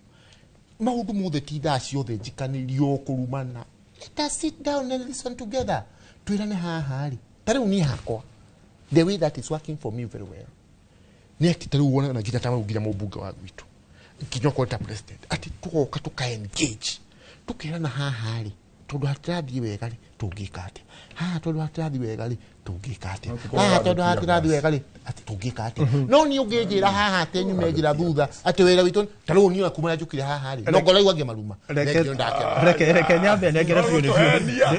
Maũndũ mothe ti thaa ciothe njikanĩrio kũrumana. Let us sit down and listen together. Twĩrane haha rĩ, ta rĩu niĩ hakwa The way that is working for me very well nĩ atĩ ta rĩu wona nginya ta nginya mũmbunge wa gwitũ nginya okorwo ta president atĩ tũgoka tũka engage tũkerana haha rĩ tondũ hatirathiĩ wega rĩ tũngĩka atĩa, haha tondũ hatirathiĩ wega rĩ tũngĩka atĩa, haha tondũ hatirathiĩ wega rĩ atĩ tũngĩka atĩa. No niĩ ũngĩnjĩra haha atĩ nyume njĩra thutha atĩ wĩra witũ ta rĩu niĩ kuma njũkire haha rĩ no ngoro igua maruma. Reke nyambe nengere biũ nĩ biũ.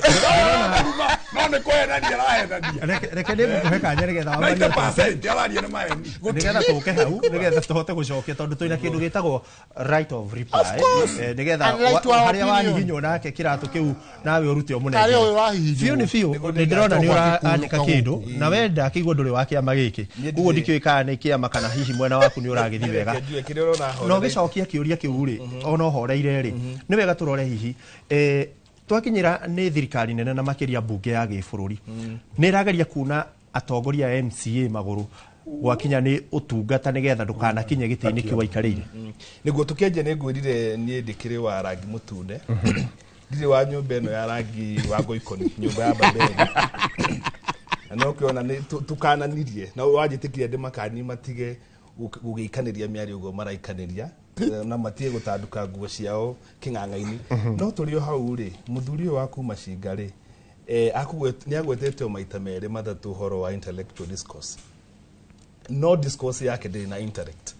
No nĩ kũhenania arahenania. Reke nĩ ngũkũhe kanya nĩgetha wamarie 90% araria nĩ maheni. Nĩgetha tũke hau nĩgetha tũhote gũcokia tondũ twĩna kĩndũ gĩtagwo right of reply, nĩgetha harĩa wahihinywo nake kĩratũ kĩu nawe ũrute ũmũnengere biũ nĩ biũ. Nĩ ndĩrona nĩ ũrandĩka kĩndũ na we ndakĩigua ndũrĩ wa kĩama gĩkĩ, koguo ndikĩũĩ kana nĩ kĩama kana hihi mwena waku nĩ ũragĩthiĩ wega. No gĩcokia kĩũria kĩu rĩ ona ũhoreire rĩ nĩ wega tũrore hihi twakinyĩra nĩ thirikari nene na makĩria mbunge ya gĩbũrũri nĩ ĩrageria kuna atongoria a MCA magũrũ gwakinya nĩ ũtungata nĩgetha ndũkanakinye gĩtĩ-inĩ kĩu waikarĩire. Nĩguo tũkĩanjia nĩ ngwĩrire niĩ ndĩkĩrĩ wa rangi mũtune, ndirĩ wa nyũmba ĩno ya rangi wa ngoikoni, nyũmba ya Babeli. Na no kĩona nĩ tũkananirie na wanjĩtĩkirie ndĩmakanie matige gũgĩikanĩria mĩario ũguo maraikanĩria na matige gũtanduka nguo ciao kĩng'ang'a-inĩ. No tũrĩ o hau rĩ, mũthuri ũyũ wa kuma Cinga rĩ nĩ agwetete o maita merĩ matatũ ũhoro wa intellectual discourse, no discourse yake ndĩrĩ na intellect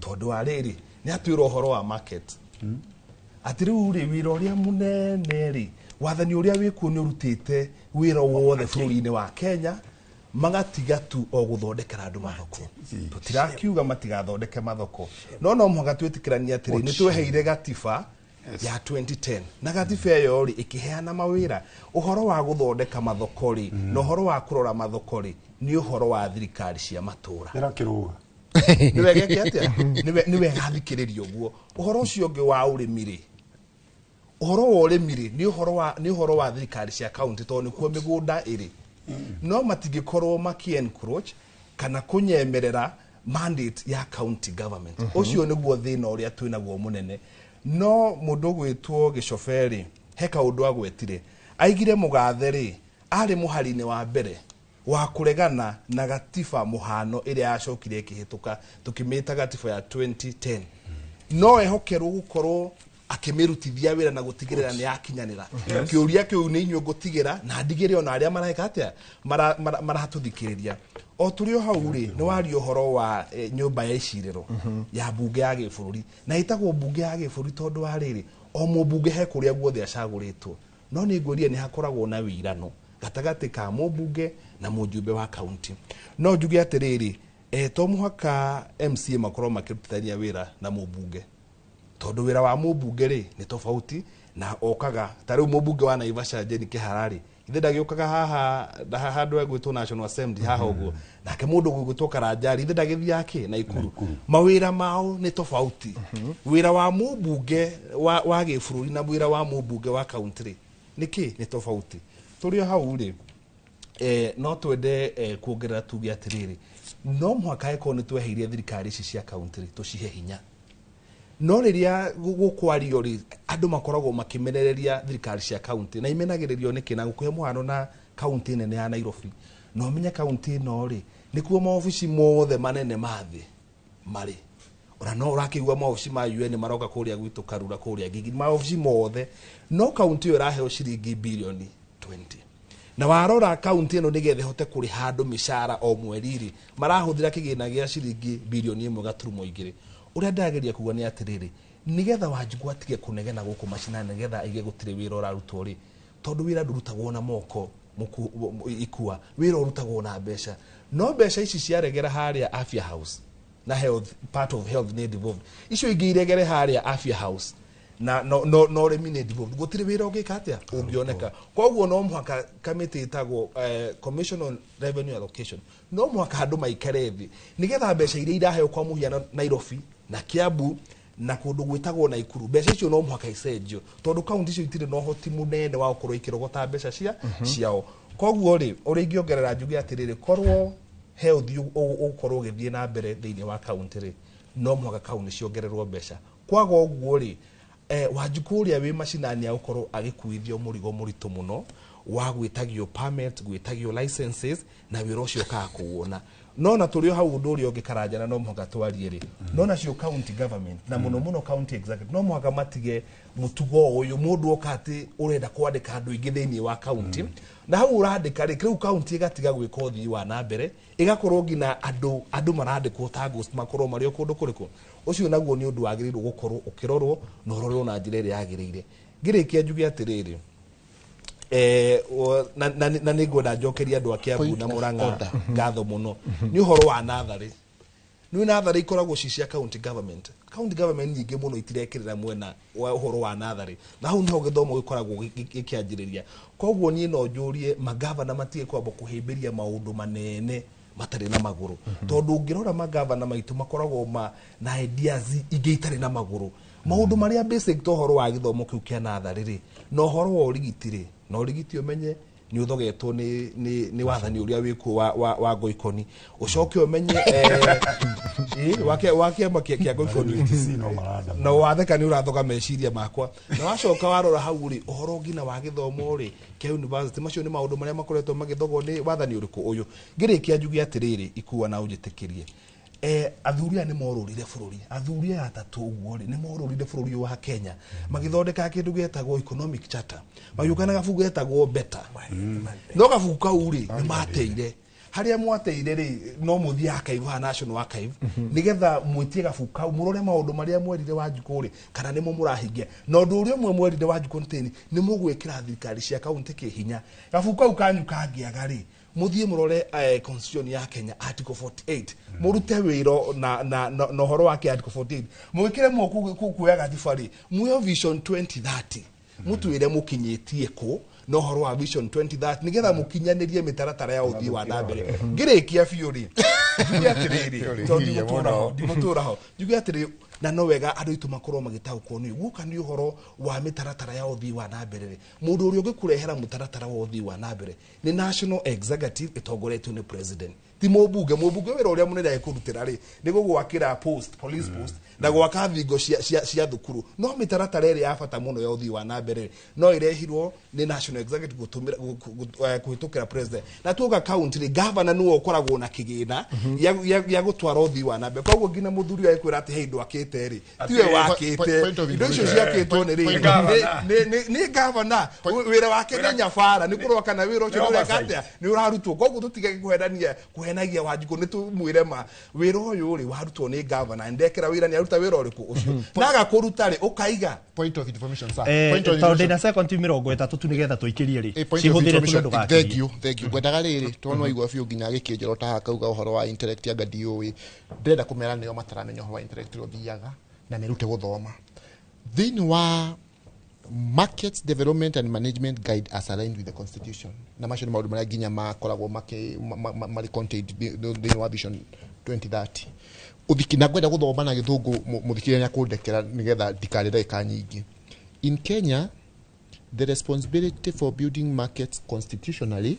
tondũ wa rĩrĩ nĩ atwĩra ũhoro wa market atĩ rĩu rĩ wĩra ũrĩa mũnene rĩ wathani ũrĩa wĩkuo nĩ ũrutĩte wĩra wothe bũrũri-inĩ wa Kenya magatiga tu o gũthondekera andũ mathoko. Tũtirakiuga matigathondeke mathoko, no no mũhaka twĩtĩkĩranie atĩrĩ nĩ tweheire gatiba ya 2010 na gatiba ĩyo rĩ ĩkĩheana mawĩra. Ũhoro wa gũthondeka mathoko rĩ na ũhoro wa kũrora mathoko rĩ nĩ ũhoro wa thirikari cia matũra. Nĩ wega atĩa? Nĩ wega thikĩrĩria ũguo. Ũhoro ũcio ũngĩ wa ũrĩmi rĩ, ũhoro wa ũrĩmi rĩ nĩ ũhoro wa thirikari cia kaunti tondũ nĩkuo mĩgũnda ĩrĩ. No matingĩkorwo maki encroach kana kũnyemerera mandate ya county government. Ũcio nĩguo thĩna ũrĩa twĩnaguo mũnene. No mũndũ ũgwĩtwo Gĩcobe rĩ he kaũndũ agwetire, aigire mũgathe rĩ arĩ mũhari-inĩ wa mbere wa kũregana na gatiba mũhano ĩrĩa yacokire ĩkĩhĩtũka tũkĩmĩta gatiba ya 2010. No ehokerwo gũkorwo akĩmĩrutithia wĩra na gũtigĩrĩra nĩ yakinyanĩra. Kĩũria kĩu nĩ inyuĩ ngũtigĩra na ndigĩre ona arĩa mareka atĩa maratũthikĩrĩria. O tũrĩ o hau rĩ nĩ waria ũhoro wa nyũmba ya icirĩro ya mbunge ya gĩbũrũri, na ĩtagwo mbunge ya gĩbũrũri tondũ wa rĩrĩ o mũmbunge he kũrĩa guothe acagũrĩtwo. No nĩ ngwĩrire nĩ hakoragwo na wĩirano gatagatĩ ka mũmbunge na mũjumbe wa kaunti. No njuge atĩrĩrĩ to mũhaka MCA makorwo makĩrutithania wĩra na mũmbunge tondũ wĩra wa mũmbunge rĩ nĩ tofauti na okaga ta rĩu mũmbunge wa Naivasha Jane Kĩhara rĩ ithe ndagĩũkaga haha handũ egwĩtwo National Assembly haha ũguo, nake mũndũ ũgwĩtwo Karanja rĩ ithe ndagĩthiaga kĩ Naikuru. Mawĩra mao nĩ tofauti. Wĩra wa mũmbunge wa gĩbũrũri na wĩra wa mũmbunge wa kaunti rĩ nĩkĩ nĩ tofauti. Tũrĩ o hau rĩ no twende kuongerera tuge atĩrĩrĩ no mũhaka ĩkorwo nĩ tweheirie thirikari ici cia kaunti rĩ tũcihe hinya. No rĩrĩa gũkwario rĩ andũ makoragwo makĩmenereria thirikari cia kaunti na imenagĩrĩrio nĩkĩ? Na gũkũhe mũhano na kaunti nene ya Nairobi, na ũmenye kaunti ĩno rĩ nĩkuo maobici mothe manene ma thĩ marĩ. Ona no ũrakĩigua maobici ma UN maroka kũrĩa gwitũ Karura kũrĩa Gigiri, maobici mothe. No kaunti ĩyo ĩraheo ciringi birioni 20 na warora kaunti ĩno nĩgetha ĩhote kũrĩha andũ mĩcara o mweri rĩ marahũthĩra kĩgĩna gĩa ciringi birioni 1.2. Ũrĩa ndĩrageria kuga nĩ atĩrĩrĩ nĩgetha Wanjikũ atige kũnegena gũkũ macinani nĩgetha aige gũtirĩ wĩra ũrarutwo rĩ, tondũ wĩra ndũrutagwo na moko ikua, wĩra ũrutagwo na mbeca. No mbeca ici ciaregera harĩa Afya House na health, part of health nĩ devolved, icio ingĩ iregere harĩa Afya House na no ũrĩmi nĩ devolved, gũtirĩ wĩra ũngĩka atĩa ũngĩoneka. Koguo no mũhaka kamĩtĩ ĩtagwo Commission on Revenue Allocation, no mũhaka andũ maikare thĩ nĩgetha mbeca iria iraheo kwa mũhiano Nairobi na Kiambu na kũndũ gwĩtagwo Naikuru, mbeca icio no mũhaka icenjio tondũ kaunti icio itirĩ na ũhoti mũnene wa gũkorwo ikĩrogota mbeca ciao. Koguo rĩ ũrĩa ingĩongerera njuge atĩrĩrĩ korwo he ũthiũ ũgũkorwo ũgĩthiĩ na mbere thĩinĩ wa kaunti rĩ no mũhaka kaunti ciongererwo mbeca. Kwaga ũguo rĩ Wanjikũ ũrĩa wĩ macinani agũkorwo agĩkuithio mũrigo mũritũ mũno wa gwĩtagio permit, gwĩtagio licenses, na wĩra ũcio ũkaga kũwona. No na tũrĩ o hau ũndũ ũrĩa ũngĩ Karanja no mũhaka twarie rĩ, no nacio county government na mũno mũno county executive no mũhaka matige mũtugo ũyũ mũndũ oka atĩ ũrenda kwandĩka andũ aingĩ thĩinĩ wa county, na hau ũrandĩka rĩ, rĩu county ĩgatiga gwĩka ũthii wa na mbere, ĩgakorwo nginya andũ marandĩkwo ta ghost, makorwo marĩ o kũndũ kũrĩkũ. Ũcio naguo nĩ ũndũ wagĩrĩirwo gũkorwo ũkĩrorwo na ũrorwo na njĩra ĩrĩa yagĩrĩire. Ngĩrĩkia njuge atĩrĩrĩ, na nĩ ngwenda njokerie andũ a Kiambu na Murang'a ngatho mũno nĩ ũhoro wa natharĩ. Nĩ natharĩ ikoragwo ci cia county government. County government nyingĩ mũno itirekĩrĩra mwena wa ũhoro wa natharĩ, na hau nĩho gĩthomo gĩkoragwo gĩkĩanjĩrĩria. Koguo niĩ no njũrie magavana matige kwamba kũhĩmbĩria maũndũ manene matarĩ na magũrũ, tondũ ũngĩrora magavana maitũ makoragwo na ideas ingĩ itarĩ na magũrũ. Maũndũ marĩa basic ta ũhoro wa gĩthomo kĩu kĩa natharĩ rĩ, na ũhoro wa ũrigiti rĩ, na ũrigiti ũmenye nĩ ũthogetwo nĩ wathani ũrĩa wĩkuo wa Ngoikoni. Ũcoke ũmenye wa kĩama kĩa Ngoikoni na watheka nĩ ũrathoga meciria makwa. Na wacoka warora hau rĩ, ũhoro nginya wa gĩthomo rĩ kĩa university, macio nĩ maũndũ marĩa makoretwo magĩthogwo nĩ wathani ũrĩkũ ũyũ. Ngĩrĩkia njuge atĩrĩrĩ, Ikua na ũnjĩtĩkĩrie, athuri aya nĩ morũrire bũrũri, athuri aya atatũ ũguo rĩ, nĩ morũrire bũrũri wa Kenya magĩthondeka kĩndũ gĩetagwo economic charter, magĩũka na gabuku getagwo Better. No gabuku kau rĩ, nĩ mateire harĩa mwateire rĩ, no mũthiĩ archive ha National Archive nĩgetha mwĩtie gabuku kau mũrore maũndũ marĩa mwerire Wanjikũ rĩ, kana nĩmo mũrahingia. Na ũndũ ũrĩa ũmwe mwerire Wanjikũ nĩ nĩ mũgwĩkĩra thirikari cia kaunti kĩhinya. Gabuku kau kanyu kangĩaga rĩ, muthie murore constitution ya Kenya article 48, murute wiro na uhoro wake article 48, mwikire moko kuoya gatiba ri, muyo vision 2030, mutwire mukinyitie ku na uhoro wa vision 2030 nigetha mukinyanirie mitaratara ya uthii wa na mbere. Ngirikia biũ ri, njuge atiriri, tondu ndigũtũra ho, njuge atiriri, na no wega andũ aitũ makorwo magĩtaũkwo nĩ guoka nĩ ũhoro wa mĩtaratara ya ũthii wa na mbere rĩ, mũndũ ũrĩa ũngĩkũrehera mũtaratara wa ũthii wa na mbere nĩ national executive ĩtongoretio nĩ president, ti mũmbunge. Mũmbunge wĩra ũrĩa mũnene ekũrutĩra rĩ nĩ gũgwakĩra post, police post, na gwaka thingo cia thukuru. No mĩtaratara ĩrĩa ya bata mũno ya ũthii wa na mbere no ĩrehirwo nĩ national executive kũhĩtũkĩra president. Na tuoka county rĩ, governor nĩwe ũkoragwo na kĩgĩna ya gũtwara ũthii wa na mbere. Koguo nginya mũthuri ũyũ ekwĩra atĩ he indo akĩte rĩ, tiwe wakĩte, indo icio ciakĩtwo nĩ rĩ nĩ governor. Wĩra wake nĩ nyabara, nĩ kũrora kana wĩra ũcio ũreka atĩa nĩ ũrarutwo. Koguo tũtige kũhenagia Wanjikũ, nĩ tũmwĩre ma wĩra ũyũ rĩ warutwo nĩ governor, ndekera wĩra nĩ aruta wĩra ũrĩkũ ũcio, na agakũruta rĩ ũkaiga. Point of information sir, tondũ ndĩna second 30 tu nĩgetha tũikĩrie rĩ, cihũthĩre tu ndũgakĩrie. Thank you. Ngwendaga rĩrĩ tondũ waigua biũ nginya gĩkĩnjoro ta hakauga ũhoro wa intellect anga ndiũĩ, ndĩrenda kũmera nĩo mataramenya ũhoro wa intellect ũrĩa ũthiaga na merute gũthoma. Thĩinĩ wa Market Development and Management Guide as aligned with the Constitution, na macio nĩ maũndũ marĩa nginya makoragwo marĩ contained thĩinĩ wa Vision 2030. Na ngwenda gũthoma na gĩthũngũ mũthikĩrĩria nĩakũndekera nĩgetha ndikarĩe ndagĩka nyingĩ. In Kenya, the responsibility for building markets constitutionally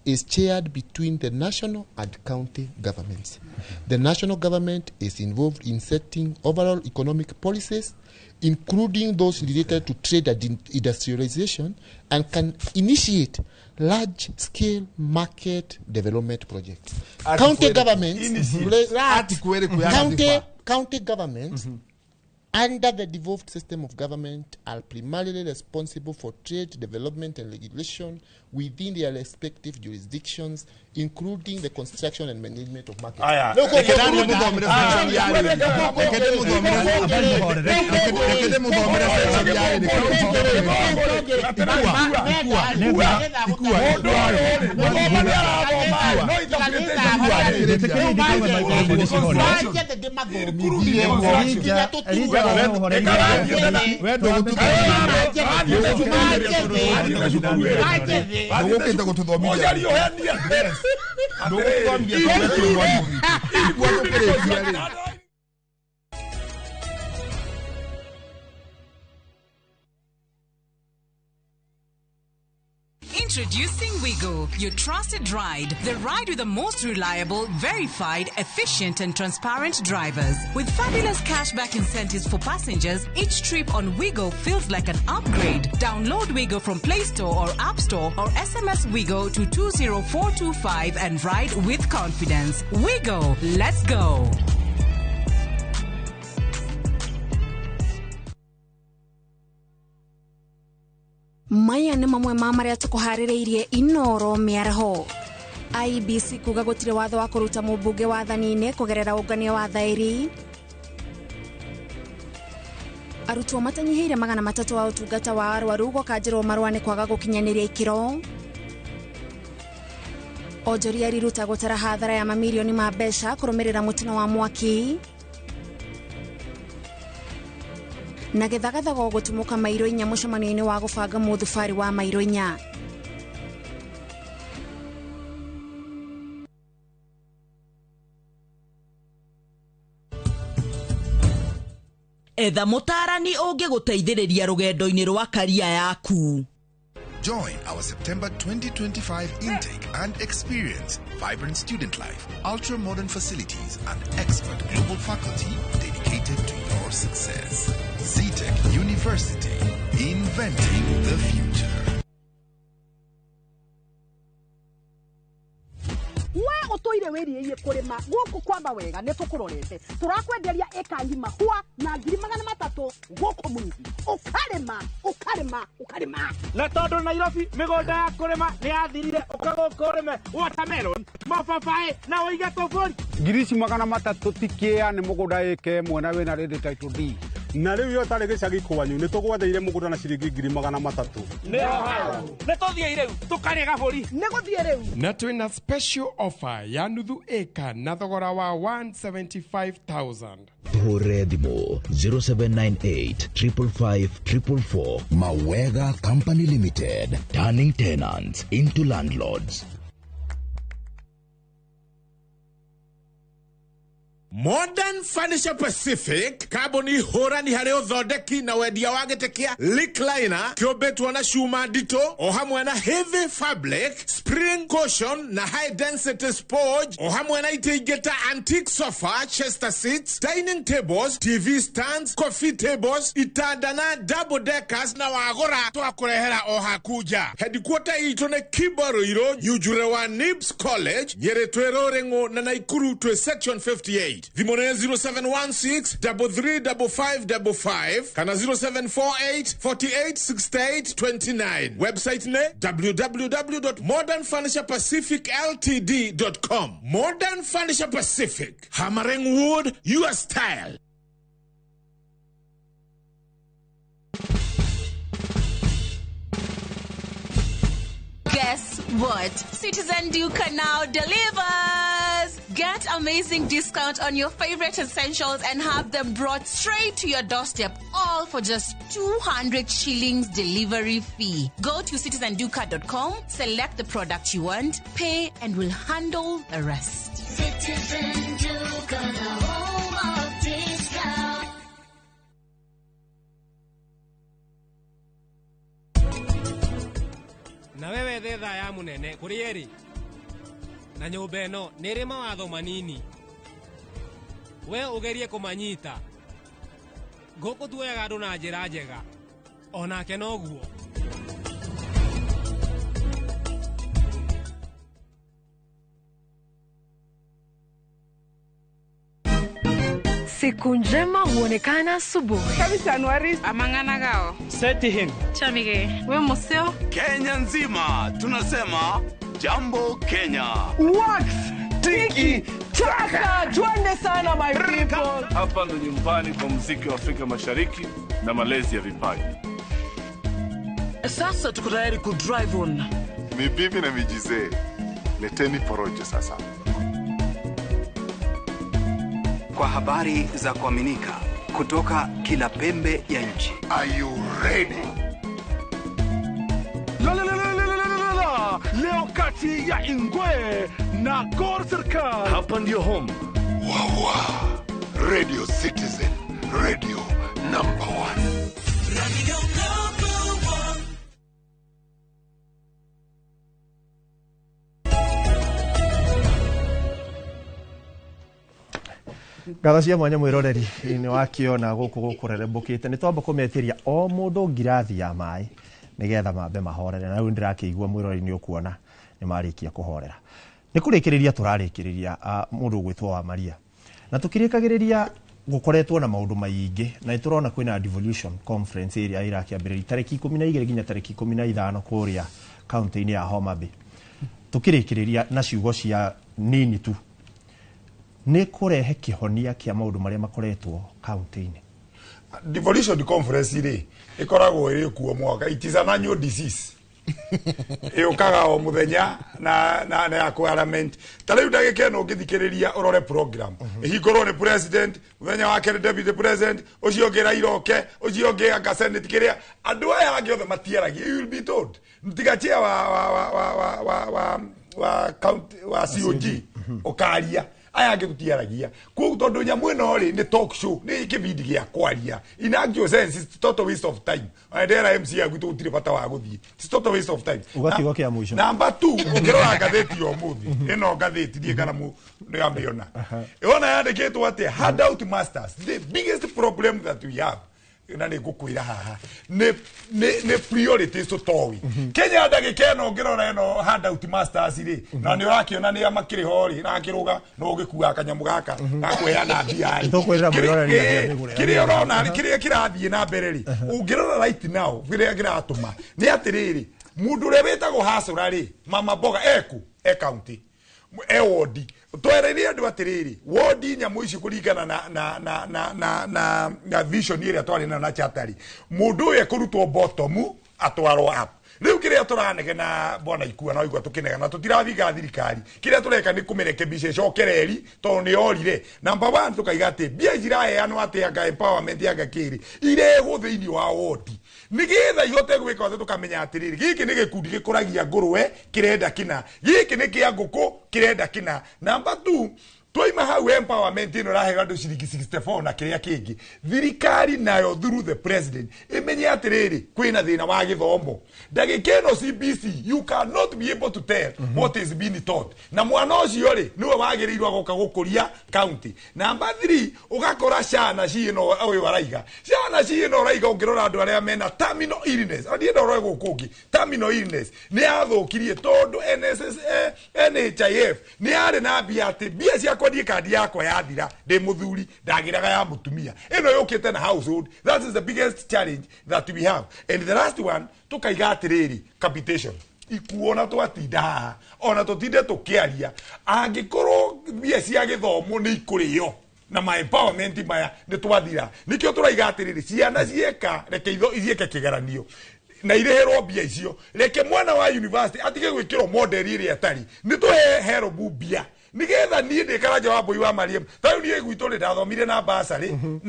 is shared between the national and county governments. The national government is involved in setting overall economic policies, including those related to trade and industrialization, and can initiate large-scale market development projects. County governments, county governments under the devolved system of government are primarily responsible for trade, development, and regulation within their respective jurisdictions, including the construction and management of markets. Introducing Wigo, your trusted ride. The ride with the most reliable, verified, efficient, and transparent drivers. With fabulous cashback incentives for passengers, each trip on Wigo feels like an upgrade. Download Wigo from Play Store or App Store or SMS Wigo to 20425 and ride with confidence. Wigo, let's go. Maya nĩ mamwe ma marĩa tũkũharĩrĩirie Inoro mĩaraho. IEBC kuga gũtirĩ watho wa kũruta mũmbunge wathani-inĩ kũgerera ũngania wa thaĩri. Arutwo matanyihĩire 300 wa ũtungata wa arwaru gũkanjĩrwo marũa nĩ kwaga gũkinyanĩria ikĩro. Onjoria riruta gũtara hathara ya mamirioni ma mbeca kũrũmĩrĩra mũtino wa mwaki. Na gĩthagathago gũtumũka mairo inya mũcemanio-inĩ wa gũbanga mũthubarĩ wa mairo inya. Etha mũtaarani ũngĩgũteithĩrĩria rũgendo-inĩ rwa karia yaku. Join our September 2025 intake and experience vibrant student life, ultra-modern facilities, and expert global faculty dedicated to your success. Zetech University, inventing the future. We utoire wiriie kurima guku kwa mawega ni tukurorete turakwenderia eka ngima hua na 300,000 guku mwingi ukarima ukarima ukarima na tondu Nairobi migunda ya kurima ni yathirire uka guku urime watermelon mababaĩ na uige tuburi 300,000 tikia ni mugunda eke mwena wina rindi title D na riu yo tari gicagi kwanyu ni tugwatheire mugunda na ciringi 300,000 ni tuthie riu tukarie gaburi ni guthie riu na twina special offer ya nuthu eka na thogora wa 175,000. Tuhure thimũ 0798 555 444. Mawega Company Limited, turning tenants into landlords. Modern Furniture Pacific kambuni hũrani harĩ ũthondeki na wendia wa gĩtĩ kĩa recliner kĩũmbĩtwo na cuma nditũ o hamwe na heavy fabric, spring cushion na high density sponge o hamwe na itĩ ingĩ ta antique sofa, chester seats, dining tables, TV stands, coffee tables, itanda na double deckers na wagũra twakũrehera o haku nja. Headquarter itũ nĩ Kibo Ruiru, Nyunjure wa Nibs College, Nyĩrĩ twĩ Rũrĩng'ũ na Naikuru twĩ section 58. Thimũ nĩ 0716 335555 kana 0748 48 68 29. Website nĩ www.modernfurniturepacificltd.com. Modern Furniture Pacific, hammering wood your style. Guess what? Citizen Duka now delivers! Get amazing discount on your favorite essentials and have them brought straight to your doorstep, all for just 200 shillings delivery fee. Go to citizenduka.com, select the product you want, pay, and we'll handle the rest. Citizen Duka, the home of discount. Na wewe thetha ya munene kuri eri na nyumba ĩno nĩ ĩrĩ mawatho manini we ũgerie kũmanyita gũkũ tuoyaga andũ na njĩra njega onake noguo. Siku njema huonekana asubuhi. Amang'ana Seti him. Chamige. We museo. Kenya nzima tunasema jambo Kenya. Wax tiki taka twende sana my people. Hapa ndo nyumbani kwa muziki wa Afrika Mashariki na malezi ya vipaji. Sasa tuko tayari ku drive on. Ni bibi na mijizee. Leteni porojo sasa. Kwa habari za kuaminika kutoka kila pembe ya nchi. Are you ready? La la la la la la la. Leo kati ya Ingwe na Gor Serikal. Hapa ndio home. Wawa. Radio Citizen, radio number 1. Radio number 1. Ngatho cia mwanya mwĩroreri nĩ wakĩona gũkũ gũkũrerembũkĩte, nĩ twamba kũmetĩria o mũndũ ngirathi ya maĩ nĩgetha mambe mahorere, na rĩu ndĩrakĩigua mwĩroreri nĩ ũkuona nĩ marĩkia kũhorera. Nĩ kũrĩkĩrĩria tũrarĩkĩrĩria mũndũ ũgwĩtwo wa Maria, na tũkĩrĩkagĩrĩria gũkoretwo na maũndũ maingĩ, na nĩ tũrona kwĩna devolution conference ĩrĩa ĩrakĩambĩrĩria tarĩki 12 nginya tarĩki 15 kũrĩa kaunti-inĩ ya Homa Bay. Tũkĩrĩkĩrĩria na ciugo cia nini tu, nĩ kũrehe kĩhonia kĩa maũndũ marĩa makoretwo kaunti-inĩ. Devolution conference rĩ, ĩkoragwo ĩrĩ kuo mwaka. It is an annual disease, ĩũkaga o mũthenya na ya parliament. Ta rĩu ndagĩka ĩno ũngĩthikĩrĩria ũrore program, ĩhingũrwo nĩ president, mũthenya wa kerĩ deputy president, ũcio ũngĩ Raila oke, ũcio ũngĩ anga senate, kĩrĩa andũ aya angĩ othe matiaragia. You will be told tiga chair wa county wa COG ũkaria, aya angĩ tũtiaragia. Koguo tondũ nyamũ ĩno rĩ, nĩ talk show, nĩ kĩbindi gĩa kwaria, in actual sense it's total waste of time. Ona ndera MC yaku tũgũtirĩ bata wa gũthiĩ, it's total waste of time. Uga kiugo kĩa mũico. Number 2, ũkĩrora ngathĩti ya ũmũthĩ ĩno, ngathĩti ndiĩ kana nĩ amĩona ĩona, yandĩkĩtwo atĩ handout masters, the biggest problem that we have, na nĩ ngũkwĩra haha nĩ priorities tũtoĩ Kenya ndagĩka ĩno. Ũngĩrora ĩno handout masters rĩ, na nĩ ũrakĩona nĩ makĩrĩ ho rĩ, na akĩrũga no ũgĩkuaga kanyamũ gaka gakũheana mbia rĩ. Tũkwĩrĩra mwĩroreri atĩ nĩgũrĩa. Kĩrĩa ũrona rĩ, kĩrĩa kĩrathiĩ na mbere rĩ, ũngĩrora right now kĩrĩa kĩratũma nĩ atĩrĩrĩ, mũndũ ũrĩa wĩtagwo hasũra rĩ, mama mboga eku e county e wodi, twereire andũ atĩrĩrĩ, wodi nyamũ ici kũringana na vision ĩrĩa twarĩ nayo na charter, mũndũ ũyũ ekũrutwo bottom atwarwo up. Rĩu kĩrĩa tũranegena, bwana Ikua, na igua tũkĩnegena, tũtirathinga thirikari. Kĩrĩa tũreka nĩ kũmĩrekebisha ĩcoke reri tondũ nĩ yorire. Number one, tũkaiga atĩ mbia ici iraheanwo atĩ anga empowerment anga kĩrĩ irehwo thĩinĩ wa wodi nĩgetha ihote gwĩka othe. Tũkamenya atĩrĩrĩ, gĩkĩ nĩ gĩkundi gĩkũragia ngũrwe kĩrenda kĩna, gĩkĩ nĩ kĩa ngũkũ kĩrenda kĩna. Number two, twaima hau, empowerment ĩno ĩraheo andũ ciringi 64 na kĩrĩa kĩngĩ, thirikari nayo through the president ĩmenye atĩrĩrĩ, kwĩna thĩna wa gĩthomo. Ndagĩka ĩno CBC, you cannot be able to tell what is being taught, na mwana ũcio rĩ, nĩwe wagĩrĩirwo agoka gũkũria county. Number 3, ũgakora ciana ciĩno ũyũ araiga, ciana ciĩno ũraiga, ũngĩrora andũ arĩa mena terminal illness, ndienda ũrore gũkũ ũngĩ, terminal illness nĩ yathũkirie tondũ NSS, NHIF nĩ yarĩ na mbia, atĩ mbia ciakwa niĩ kandi yakwa yathira ndĩ mũthuri ndagĩraga ya mũtumia, ĩno yũkĩte na household. That is the biggest challenge that we have. And the last one, tukaiga atĩrĩrĩ, capitation ikuona twatinda haha ona tũtinde tũkĩaria, angĩkorwo mbia cia gĩthomo nĩ ikũrĩo na ma empowerment maya, nĩ twathira. Nĩkĩo tũraiga atĩrĩrĩ, ciana cieka, reke itho cieke kĩgeranio na irĩhĩrwo mbia icio, reke mwana wa university atige gwĩkĩrwo model ĩrĩa ĩtarĩ, nĩ tũhe HELB mbia nigetha niĩ ndĩ Karanja wa Mbũi wa Mariam. Ta rĩu niĩ gwitũ rĩ, ndathomire na basarĩ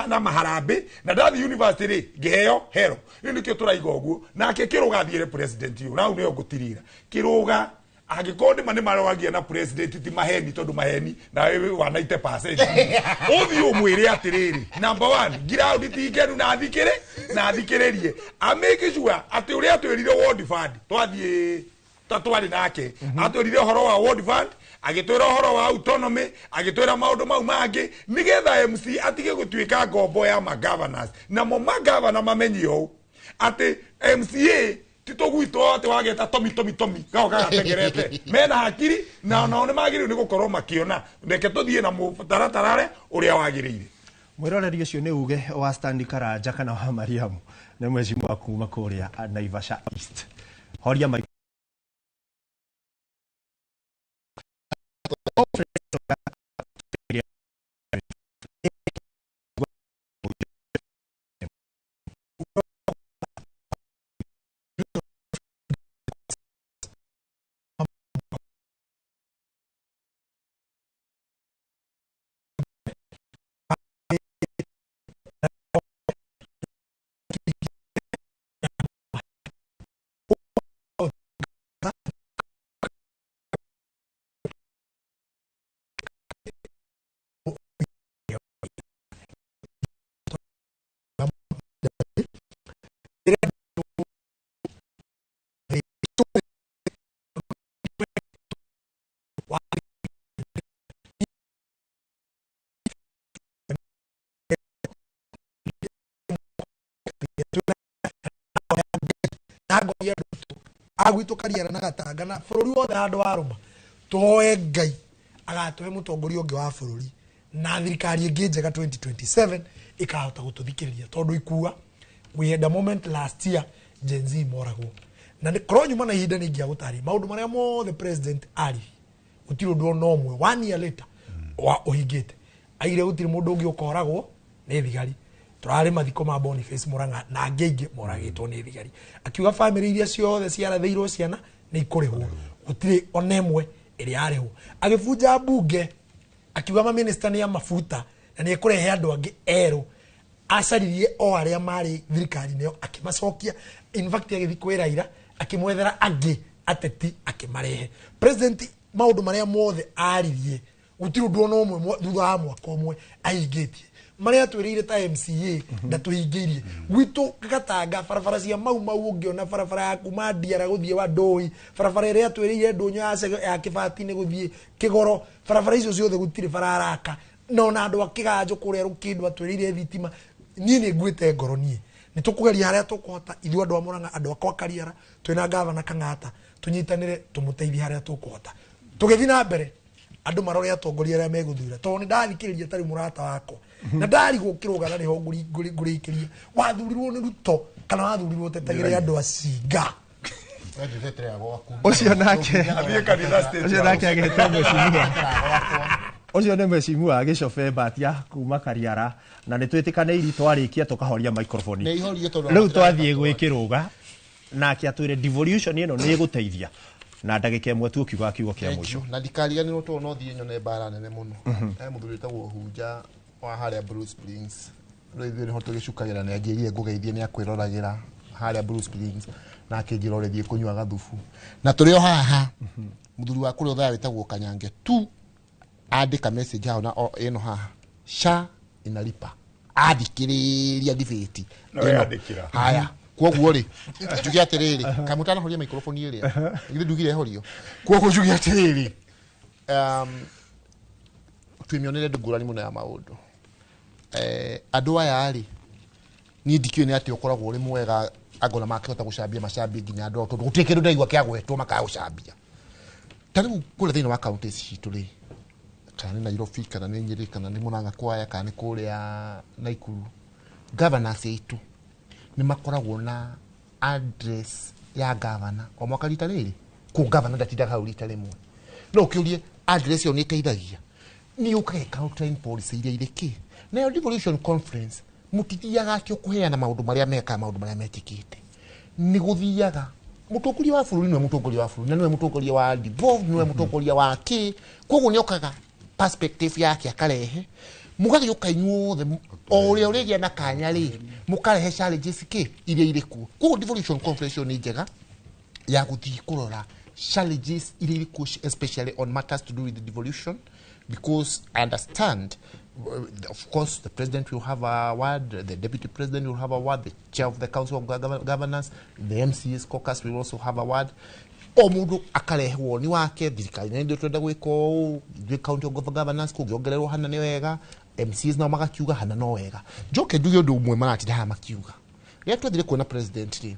na maharambĩ, na ndathiĩ university rĩ, ngĩheo hero. Rĩu nĩkĩo tũraiga ũguo. Nake Kĩrũga athiĩre president ũyũ, na hau nĩyo ngũtirira. Kĩrũga angĩkorwo nĩma nĩ maroagia na president, ti maheni, tondũ maheni nawe wa 90%, ũthiĩ ũmwĩre atĩrĩrĩ, number one, ground ti ngenu, na athikĩrĩ na athikĩrĩrie, amake sure atĩ ũrĩa atwĩrire ward fund, twathiĩ ta twarĩ nake, atwĩrire ũhoro wa ward fund, agĩtwĩra ũhoro wa autonomy, agĩtwĩra maũndũ mau mangĩ, nĩgetha MC atige gũtuĩka ngombo ya magovernors, namo magavana mamenye ũũ atĩ MCA ti tũgwitwo atĩ wageta tomi tomi tomi gao gagatengerete mena hakiri, na onao nĩ magĩrĩirwo nĩ gũkorwo makĩona. Reke tũthiĩ na mũtaratara ũrĩa wagĩrĩire. Mwĩroreri, ũcio nĩ uge wa Stanley Karanja kana wa Mariamu, nĩ mheshimiwa kuma kũrĩa Naivasha East. Horia mic. Na ngoria andũ agwitũ Kariara na Gatanga na bũrũri wothe handũ warũma, tũhoe Ngai agatũhe mũtongoria ũngĩ wa bũrũri na thirikari ĩngĩ njega 2027 ĩkahota gũtũthikĩrĩria, tondũ ikua we had a moment last year Gen Z moragwo na korwo nyuma na ihinda nĩ ingĩagũtarĩria maũndũ marĩa mothe president aririe, gũtirĩ ũndũ ona ũmwe one year later wa ũhingĩte. Aigire gũtirĩ mũndũ ũngĩ ũkoragwo nĩ thigari. Tũrarĩ mathiko ma Boniface Murang'a na angĩ aingĩ moragĩtwo nĩ thigari. Akiuga bamĩrĩ iria ciothe ciarathĩirwo ciana nĩ ikũrĩhwo, gũtirĩ ona ĩmwe ĩrĩa yarĩhwo. Agĩbunja mbunge akiuga maminista nĩ amabuta na nĩ ekũrehe andũ angĩ erũ. Acaririe o arĩa marĩ thirikari-inĩ ĩyo akĩmacokia. In fact agĩthiĩ kwĩ Raila akĩmwethera angĩ ateti akĩmarehe. President maũndũ marĩa mothe aririe gũtirĩ ũndũ ona ũmwe thutha wa mwaka ũmwe ahingĩtie. Marĩa atwĩrĩire ta MCA ndatũhingĩirie. Gwitũ Gatanga barabara cia Mau Mau ũngĩona barabara ya kuma Ndiara gũthiĩ Wandũi, barabara ĩrĩa atwĩrĩire ndũnyũ ya Kĩbati-inĩ gũthiĩ Kĩgoro, barabara icio ciothe gũtirĩ bara araka. Na ona andũ a Kĩganjo kũrĩa Rũkĩndũ atwĩrĩire thitima. Niĩ nĩ nguĩte ngoro niĩ. Nĩ tũkũgeria harĩa tũkũhota ithuĩ andũ a Murang'a, andũ akwa Kariara, twĩna gavana Kang'ata, tũnyitanĩre tũmũteithie harĩa tũkũhota. Tũgĩthiĩ na mbere andũ marore atongoria arĩa megũthura, tondũ nĩ ndathikĩrĩria tarĩ mũrata wakwa na ndarigwo kĩrũgana nĩho ngũrĩkĩria. Wathurirwo nĩ Ruto kana wathurirwo ũtetagĩre andũ acinga? Ũcio nake ũcio nake agĩte mheshimiwa ũcio nĩ mheshimiwa Gĩcobe Mbatia kuma Kariara, na nĩ twĩtĩkanĩirie twarĩkia tũkahoria microphone. Nĩ ihorie tondũ Rĩu twathiĩ gwĩ Kĩrũga nake atwĩre devolution ĩno nĩ ĩgũteithia na ndagĩka ĩmwe tu ũkiuga kiugo kĩa mũico. Na ndikariganĩrwo tondũ no thiĩ nyone mbara nene mũno. He mũthuri wĩtagwo Hunja wa harĩa Blue Springs, rĩu ithuĩ nĩho tũgĩcukagĩra, nĩ anjĩrire ngũgeithie nĩ akwĩroragĩra harĩa Blue Springs, na akĩnjĩra ũrĩthiĩ kũnyua gathubu. Na tũrĩ o haha mũthuri wa kũrĩa ũthaa wĩtagwo Kanyange tu andĩka message hau na ĩno haha SHA inalipa, athikĩrĩria debate No yandĩkĩra. Haya, koguo rĩ njuge atĩrĩrĩ, kamũtanahoria microphone ĩrĩa githĩ ndugire horio, koguo njuge atĩrĩrĩ, twĩmĩonere ngũrani mũno ya maũndũ. Andũ aya rĩ niĩ ndikĩũĩ nĩ atĩ ũkoragwo ũrĩ mwega angona makĩhota gũcambia macambie nginya andũ ao, tondũ gũtirĩ kĩndũ ndaigua kĩa gwetwo makaga gũcambia. Ta rĩu kũrĩa thĩinĩ wa kaũntĩ ici citũ rĩ, kana nĩ Nairobi kana nĩ Nyĩrĩ kana nĩ Mũrang'a Kwaya kana nĩ kũrĩa Naikuru, governors aitũ nĩ makoragwo na address ya governor o mwaka rita rĩrĩ. Kũ governor ndatindaga hau rita rĩmwe, no ũkĩũrie address ĩyo nĩ ĩteithagia nĩ ũkaga outline policy iria irĩ kĩ. Nayo devolution conference mũtithiaga atĩ ũkũheana maũndũ marĩa mekaga, maũndũ marĩa metĩkĩte, nĩ gũthiaga mũtongoria wa bũrũri nĩwe mũtongoria wa bũrũri na nĩwe mũtongoria wa devolved, nĩwe mũtongoria wa kĩ, koguo nĩ okaga perspective yake akarehe, mũgagĩũka inyuothe o ũrĩa ũrĩgĩa na kanya rĩ mũkarehe challenges kĩ iria irĩ kuo. Koguo devolution conference ĩyo nĩ njega ya gũthiĩ kũrora challenges iria irĩ kuo, especially on matters to do with the devolution, because I understand, of course, the president will have a word, the deputy president will have a word, the chair of the council of governors, the MCAs caucus will also have a word. O mũndũ akarehe woni wake, thirikari nĩ twenda gwĩka ũũ, ithuĩ county of governance kũngĩongererwo hana nĩ wega, MCAs nao magakiuga hana no wega. Njoke njuge ũndũ ũmwe maratinda haha makiuga. Rĩrĩa twathire kuona president rĩ,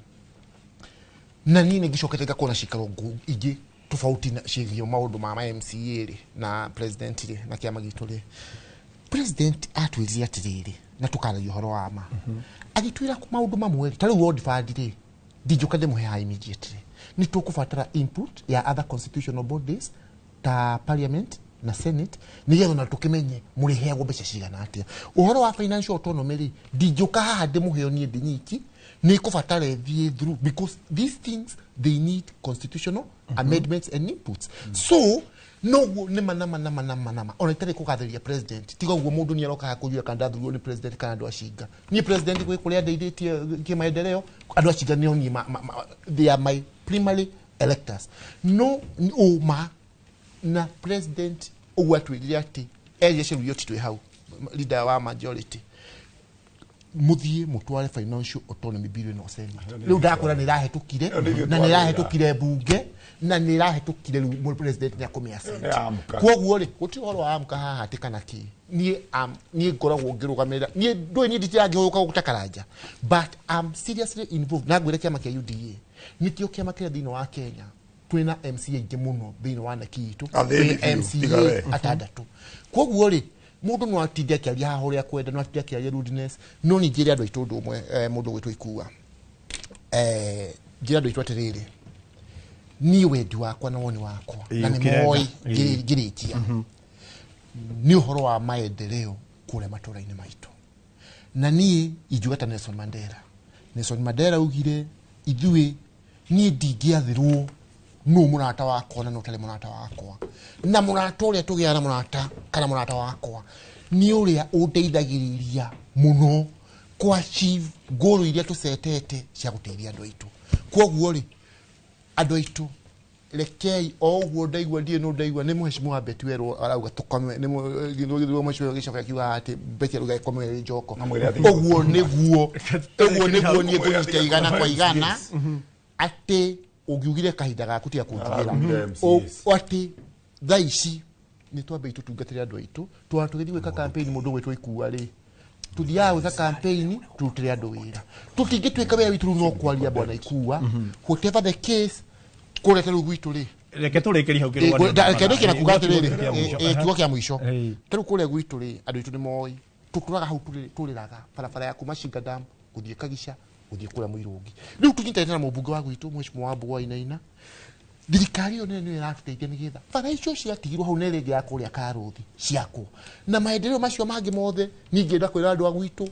na niĩ nĩ ngĩcokete ngakuona cikaro ingĩ tofauti na ciĩgiĩ maũndũ ma MCA rĩ na president rĩ na kĩama gitũ rĩ. President atwĩrire atĩrĩrĩ, na tũkaragia ũhoro wa ma, agĩtwĩra maũndũ mamwe rĩ, ta rĩu ward fund rĩ, ndingĩũka ndĩmũhe haha immediately, nĩ tũkũbatara input ya other constitutional bodies ta parliament na senate nĩgetha ona tũkĩmenye mũrĩheagwo mbeca cigana atĩa. Ũhoro wa financial autonomy rĩ, ndingĩũka haha ndĩmũheo niĩ ndĩ nyiki, nĩ kũbatara ĩthiĩ through, because these things they need constitutional amendments and inputs. So noguo nĩ ma nama nama nama nama ona itarĩ kũgathĩrĩria president, tiga ũguo mũndũ nĩ aroka haha kũnjũria kana ndathurirwo nĩ president kana andũ acinga. Niĩ president gwĩ kũrĩa ndeithĩtie kĩmaendeleo, andũ acinga nĩo niĩ they are my primary electors. No ũma na president ũguo atwĩrire atĩ erire Cheruiyot twĩ hau leader wa majority, muthie mutware financial autonomy bill ĩno Senate. Rĩu ndakwĩra nĩ ĩrahetũkire, na nĩ ĩrahetũkire bunge, na nĩ ĩrahetũkire rĩu president nĩ akũmĩa assent. Koguo rĩ gũtirĩ ũhoro wa amka haha atĩ kana kĩ. Niĩ niĩ ngoragwo ngĩrũgamĩrĩra, niĩ ndũĩ niĩ nditirangĩhũyũka gũta Karanja, but I'm seriously involved. Na ngwĩre kĩama kĩa UDA Nĩkĩo kĩama kĩrĩa thĩinĩ wa Kenya twĩna MCA aingĩ mũno thĩinĩ wa NEC itũ, Athĩni twĩ biũ, tiga we. MCA atandatũ. Koguo rĩ, mũndũ no atinde akĩaria haha ũrĩa kwenda, no atinde akĩaria rudeness, no ningĩ njĩre andũ aitũ ũndũ ũmwe, mũndũ ũgwĩtwo Ikua, njĩre andũ aitũ atĩrĩrĩ, niĩ wendi wakwa na woni wakwa na nĩ ũkĩrenda. moĩ ngĩrĩkia nĩ ũhoro wa maendeleo kũrĩa matũra-inĩ maitũ. Na niĩ ingiuga ta Nelson Mandela, Nelson Mandela augire ithuĩ, niĩ ndingĩathirwo nũ mũrata wakwa na nũ ũtarĩ mũrata wakwa, na mũrata ũrĩa tũgĩaga na mũrata kana mũrata wakwa nĩ ũrĩa ũndeithagĩrĩria mũno kũ achieve goal iria tũcetete cia gũteithia andũ aitũ. Koguo rĩ, andũ aitũ, rekei o ũguo ndaigua, ndiĩ nũ ndaigua nĩ mheshimiwa Betty Werũ arauga tũkome, nĩ mheshimiwa gĩcoka akiuga atĩ Betty arauga ĩkome ĩrĩ njoko. Ũguo nĩguo, ũguo nĩguo niĩ ngũnyita igana kwa igana atĩ ũngiugire kahinda gaku tiga kũnjugĩra Ararugire MCAs. atĩ thaa ici nĩ twambei tũtungatĩre andũ aitũ. Twana tũgĩthiĩ gwĩka campaign, mũndũ ũgwĩtwo Ikua rĩ, tuthiaga gwĩka campaign tũrutĩre andũ wĩra, tũtingĩtuĩka wĩra witũ rĩu no kwaria bwana Ikua. Whatever the case, kũrĩa ta rĩu gwitũ rĩ, Reke tũrĩkĩrie hau kĩrũgano. Reke ndĩkie na kuga atĩrĩrĩ, Kiugo kĩa mũico. kiugo kĩa mũico, ta rĩu kũrĩa gwitũ rĩ, andũ aitũ nĩ moĩ tũtũraga hau, tũrĩraga barabara ya kuma Shinga Dam gũthiĩ Kagica gũthiĩ kũrĩa Mũirũngi. Rĩu tũnyitanĩte na mũmbunge wa gwitũ mheshimiwa wa Mbugu wa Wainaina, thirikari ĩyo nene nĩyo ĩratũteithia nĩgetha bara icio ciatigirwo hau na ĩrĩa ĩngĩ ya kũrĩa Karũthi ciakwo na maendeleo macio mangĩ mothe. Ningĩenda kwĩra andũ a gwitũ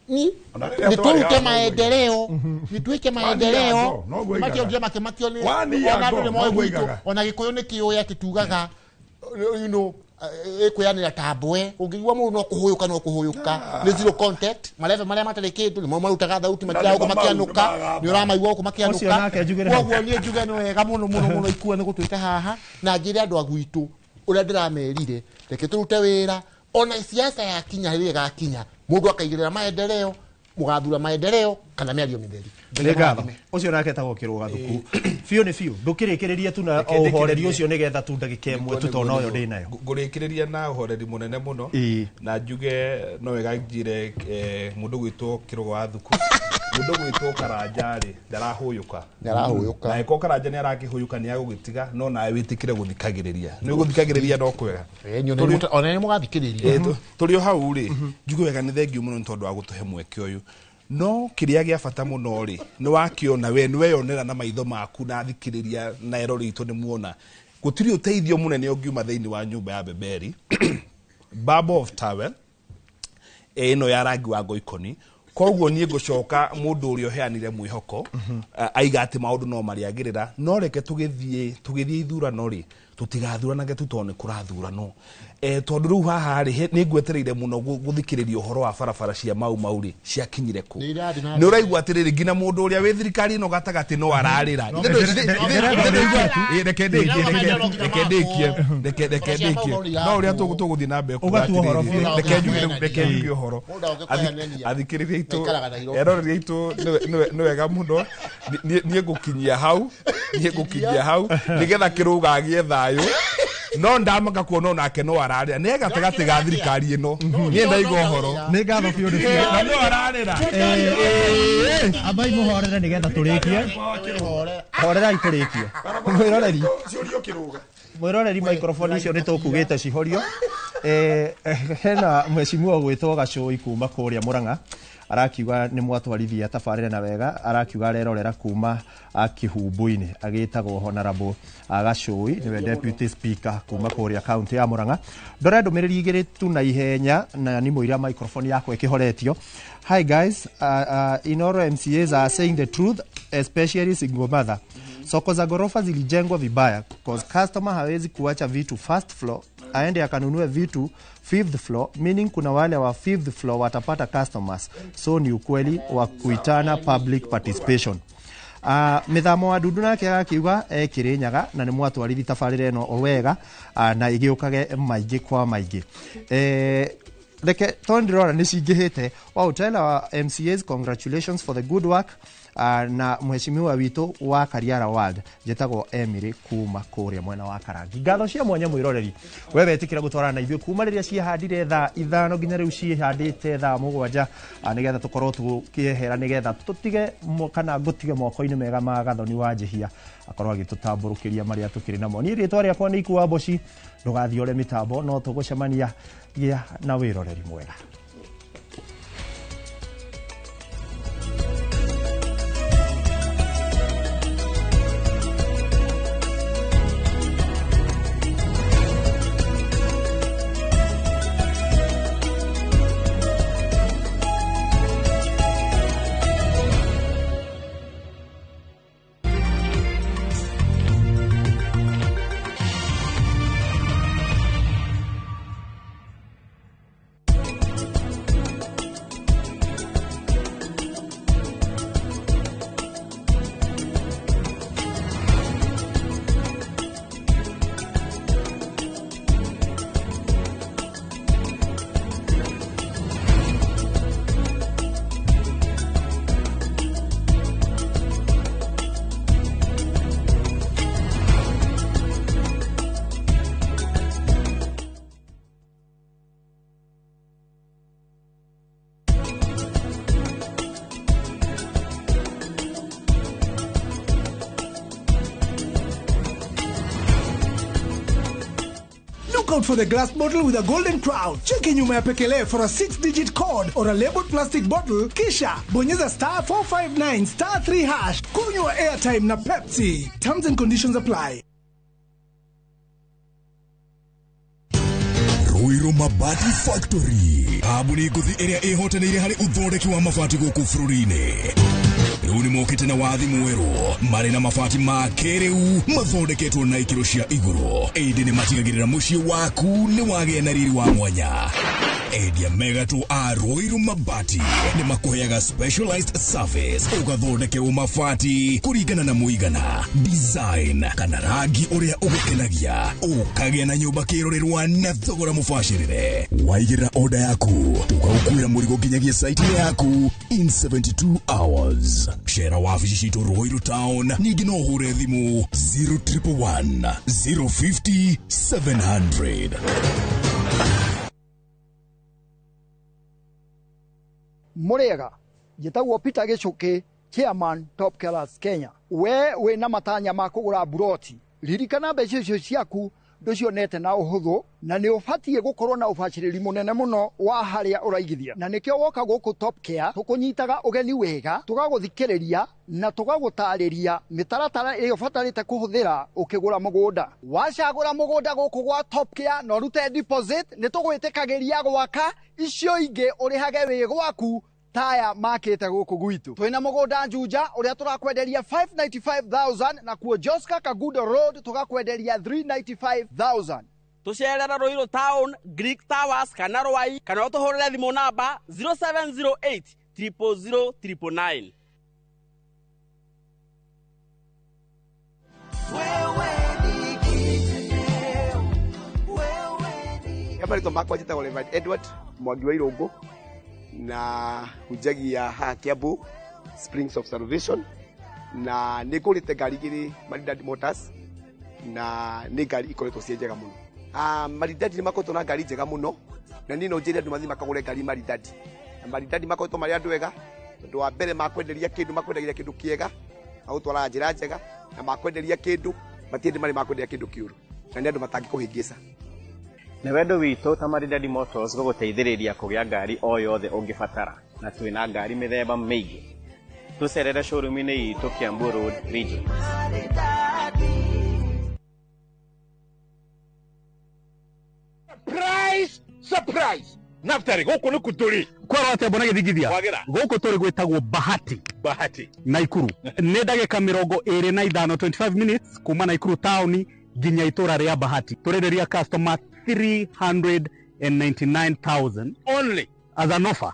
ni Ona rĩrĩa nĩ twarĩ tũrute haha maendeleo, nĩ twĩke maendeleo. Yango, noguo aigaga. Mationire makĩmakio nĩ Wani ona andũ yango, nĩ moĩ noguo gwitũ aigaga. ona Gĩkũyũ nĩ kĩũĩ atĩ tugaga ĩkwĩanĩra ta mbwe, ũngĩigua mũndũ no kũhũyũka, no kũhũyũka nĩ zero contact, marebe marĩa matarĩ kĩndũ nĩmo marutaga thauti, matiraga gũkũ nĩmo makĩanũka, mau, nĩ ũramaigua gũkũ Ũcio makĩanũka. nake njugĩre hau. Koguo niĩ njuge nĩ wega mũno mũno mũno Ikua nĩ gũtwĩta haha, na njĩre andũ a gwitũ ũrĩa ndĩramerire, reke tũrute wĩra, ona siasa yakinya rĩrĩa ĩgakinya, mũndũ akaigĩrĩra maendeleo, mũgathura maendeleo kana mĩario mĩtheri. Nĩ ngatho. Ũcio nake etagwo Kĩrũga Thuku. Biũ nĩ biũ, ndũkĩrĩkĩrĩrie tu na Reke o ũhoreri ndĩkĩrĩrie. ũcio nĩgetha tu ndagĩka ĩmwe tu tondũ noyo ndĩ nayo. Ngũrĩkĩrĩria na ũhoreri mũnene mũno na njuge no wega njire mũndũ gwĩtwo Kĩrũga wa Thuku, mũndũ gwĩtwo Karanja rĩ, ndarahũyũka. Ndarahũyũka. Na ĩko Karanja nĩ arakĩhũyũka, nĩ agũgĩtiga, no nawe wĩtĩkĩre gũthikagĩrĩria, nĩ ũgũthikagĩrĩria no kwega. Ona nĩ mũgathikĩrĩria. Tũrĩ o hau rĩ, njuge wega nĩ thengiũ mũno nĩ tondũ wa gũtũhe mweke ũyũ, no kĩrĩa gĩa bata mũno rĩ, nĩ wakĩona we, nĩ weyonera na maitho maku, na thikĩrĩria na erori itũ nĩ muona gũtirĩ ũteithio mũnene ũngiuma thĩinĩ wa nyũmba ya Beberi Bubble of towel ĩno ya rangi wa ngoikoni. Koguo niĩ ngũcoka mũndũ ũrĩa ũheanire mwĩhoko, aiga atĩ maũndũ no marĩagĩrĩra, no reke tũgĩthiĩ ithurano rĩ, tũtigathuranage tu tondũ nĩ kũrathuranwo, tondũ rĩu haha rĩ, nĩ ngwetereire mũno gũthikĩrĩria ũhoro wa barabara cia Mau Mau rĩ, ciakinyire kũ. Nĩ irathiĩ na Nĩ ũraigua atĩrĩrĩ, nginya mũndũ ũrĩa wĩ thirikari ĩno gatagatĩ no ararĩra. Reke ndĩkie, reke ndĩkie, reke ndĩkie, no ũrĩa tũgũthiĩ na mbere kuga Ũgatua ũhoro atĩrĩrĩ, biũ. reke njuge ũhoro. Mũndũ oke kwehanania. Athikĩrĩria aitũ, Maikaraga Nairobi. eroreri aitũ, nĩ wega mũno. Niĩ ngũkinyia hau, niĩ ngũkinyia hau nĩgetha Kĩrũga agĩe thayũ, no ndamaka kuona onake no ararĩra, nĩ gatagatĩ ga thirikari ĩno, niĩ ndaiga ũhoro. Nĩ ngatho biũ nĩ biũ. Na no ararĩra. Ambai mũhorere nĩgetha tũrĩkie. Horerai tũrĩkie. Mwĩroreri. Ciũrio Kĩrũga. Mwĩroreri, microphone icio nĩ tũkugĩte cihorio. Hena mheshimiwa ũgwĩtwo Gacũi kuma kũrĩa Mũrang'a, arakiuga nĩ mwatwarithia tabarĩra na wega, arakiuga arerorera kuma Kĩhumbu-inĩ, agĩtagwo Honorable Gacũi, nĩwe deputy speaker kuma kũrĩa kaunti ya Mũrang'a. Ndore ndũmĩrĩri igĩrĩ tu na ihenya na nĩ mũira microphone yakwa ĩkĩhoretio. Hi guys, Inoro MCAs are saying the truth, especially single mother. Soko za ghorofa zilijengwa vibaya cause customer hawezi kuacha vitu first floor aende akanunue vitu fifth floor, meaning kuna wale wa fifth floor watapata customers. So ni ukweli wa kuitana public participation. Mithamo wa Ndundu nake agakiuga Kirinyaga na nĩ mwatwarithi tabarĩra ĩno o wega, na ĩgĩũkage maingĩ kwa maingĩ. Reke tondũ ndĩrona nĩ cingĩhĩte. Wow, tell our MCAs congratulations for the good work. Na mheshimiwa witũ wa Kariara World njĩtagwo Emily kuma kũrĩa mwena wa Karangi. Ngatho cia mwanya mwĩroreri we wetĩkĩra gũtwarana na ithuĩ kuma rĩrĩa ciĩhandire thaa 5 nginya rĩu ciĩhandĩte thaa 7, nĩgetha tũkorwo tũkĩehera, nĩgetha tũtige kana ngũtige moko-inĩ mega ma Gathoni wa Njĩhia akorwo agĩtũtambũrũkĩria marĩa tũkĩrĩ namo. Niĩ rĩtwa rĩakwa nĩ Ikua Mboci. Ndũgathiore mĩtambo, no tũgũcemania. Gĩa na wĩroreri mwega. Look out for the glass bottle with a golden crown. Cheki nyuma ya pekele for a 6-digit code or a labeled plastic bottle. Kisha bonyeza *459*3#. Kunywa airtime na Pepsi. Terms and conditions apply. Ruiru Mabati Factory, kambuni ngũthi ĩrĩa ĩhotanĩire harĩ ũthondeki wa mabati gũkũ bũrũri-inĩ. Rĩu nĩ mokĩte na wathi mwerũ marĩ na mabati ma kĩrĩu mathondeketwo na ikĩro cia igũrũ, ĩndĩ nĩ matigagĩrĩra mũciĩ waku nĩ wagĩa na riri wa mwanya. Endia megatũ a Ruiru Mabati nĩ makũheaga specialized service, ũgathondekerwo mabati kũringana na mũigana, design kana rangi ũrĩa ũgũkenagia, ũkagĩa na nyũmba kĩrorerwa na thogora mũbacĩrĩre. Waigĩrĩra order yaku tũgagũkuĩra mũrigo nginyagia site yaku in 72 hours. Cera wabici citũ Ruiru Town, ningĩ no ũhũre thimũ 0111 050 700. Mũrĩega, njĩtagwo Peter Gĩchũkĩ, chairman Top Killers Kenya. We wĩna matanya ma kũgũra buroti, ririkana mbeca icio ciaku ndũcionete na ũhũthũ, na nĩ ũbatiĩ gũkorwo na ũbacĩrĩri mũnene mũno wa harĩa ũraigithia, na nĩkĩo woka gũkũ Top Care tũkũnyitaga ũgeni wega, tũgagũthikĩrĩria na tũgagũtarĩria mĩtaratara ĩrĩa ũbatarĩte kũhũthĩra ũkĩgũra mũgũnda. Wacagũra mũgũnda gũkũ gwa Top Care na ũrute deposit, nĩ tũgwĩtĩkagĩria gwaka icio ingĩ ũrĩhage wĩ gwaku taya makĩte gũkũ gwitũ. Twĩna mũgũnda Juja ũrĩa tũrakwenderia 595,000, na kuo Joska Kagudo Road tũgakwenderia 395,000. Tũcerera Ruiru Town, Greek Towers kana Rwai, kana ũtũhũrĩre thimũ namba 0708 000 999. Marĩtwa makwa njĩtagwo Reverend Edward Mwangi wa Irũngũ, na hunjagia haha Kiambu Springs of Salvation, na nĩ ngũrĩte ngari igĩrĩ Maridadi Motors, na nĩ ngari ikoretwo ciĩ njega mũno. Maridadi nĩ makoretwo na ngari njega mũno, na niĩ no njĩre andũ mathiĩ makagũre ngari Maridadi. Na Maridadi makoretwo marĩ andũ ega, tondũ wa mbere makwenderia kĩndũ, makwendagia kĩndũ kĩega, magũtwaraga njĩra njega, na makwenderia kĩndũ matiendĩ marĩ makwenderia kĩndũ kĩũru, na nĩ andũ matangĩkũhĩngĩca. Nĩ wendo witũ ta Maridadi Motors gũgũteithĩrĩria kũgĩa ngari o yothe ũngĩbatara, na twĩna ngari mĩthemba mĩingĩ. Tũcerere showroom-inĩ itũ Kiambu Road Region. Surprise! Surprise! Naftari, gũkũ nĩ kũ tũrĩ? Kwerwo atĩa mbona gĩthingithia? Kwagĩra. Gũkũ tũrĩ gwĩtagwo Bahati. Bahati. Naikuru. Nĩ ndagĩka 25, 25 minutes kuma Naikuru town nginya itũra rĩa Bahati. Tũrenderia customer 399,000 only as an offer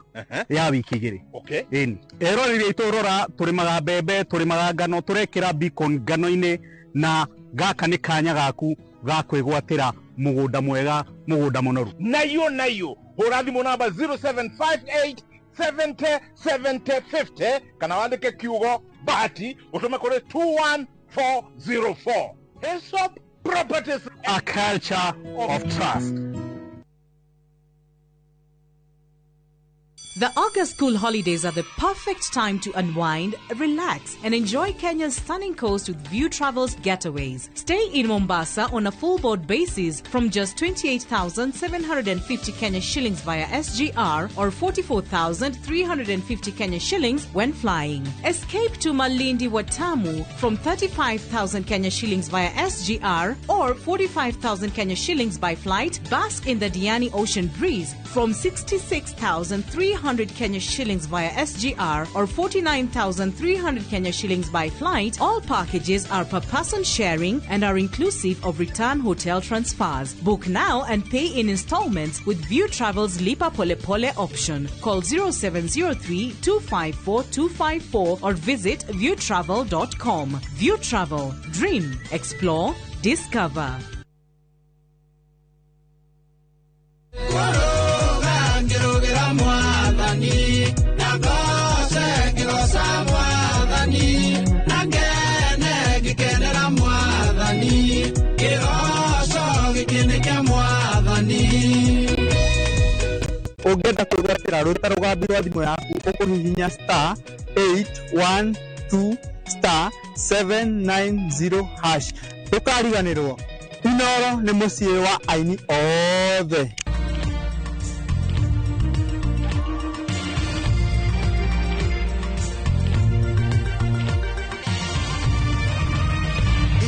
ya wiki 2. Okay. Ĩni. Eroreri aitũ rora, tũrĩmaga mbembe, tũrĩmaga ngano, tũrekĩra beacon ngano-inĩ, na gaka nĩ kanya gaku ga kwĩgwatĩra mũgũnda mwega, mũgũnda mũnoru. Nayo nayo, hũra thimũ namba 0758 70 70 50 kana wandĩke kiugo bahati ũtũme kũrĩ 21404. Hillsop Properties, a culture of trust. The August school holidays are the perfect time to unwind, relax, and enjoy Kenya's stunning coast with View Travels getaways. Stay in Mombasa on a full board basis from just 28,750 Kenya shillings via SGR or 44,350 Kenya shillings when flying. Escape to Malindi Watamu from 35,000 Kenya shillings via SGR or 45,000 Kenya shillings by flight. Bask in the Diani Ocean breeze from 66,300 Kenya shillings via SGR or 49,300 Kenya shillings by flight. All packages are per person sharing and are inclusive of return hotel transfers. Book now and pay in installments with View Travel's Lipa Pole Pole option. Call 0703 254 254 or visit viewtravel.com. View Travel. Dream, explore, discover. Ũngĩenda kwĩgwatĩra rwĩ ta rũgambi rwa thimũ yaku ũkũhihinya star 812 star 790 hash. Ndũkariganĩrwo, Inooro nĩ mũciĩ wa aini othe.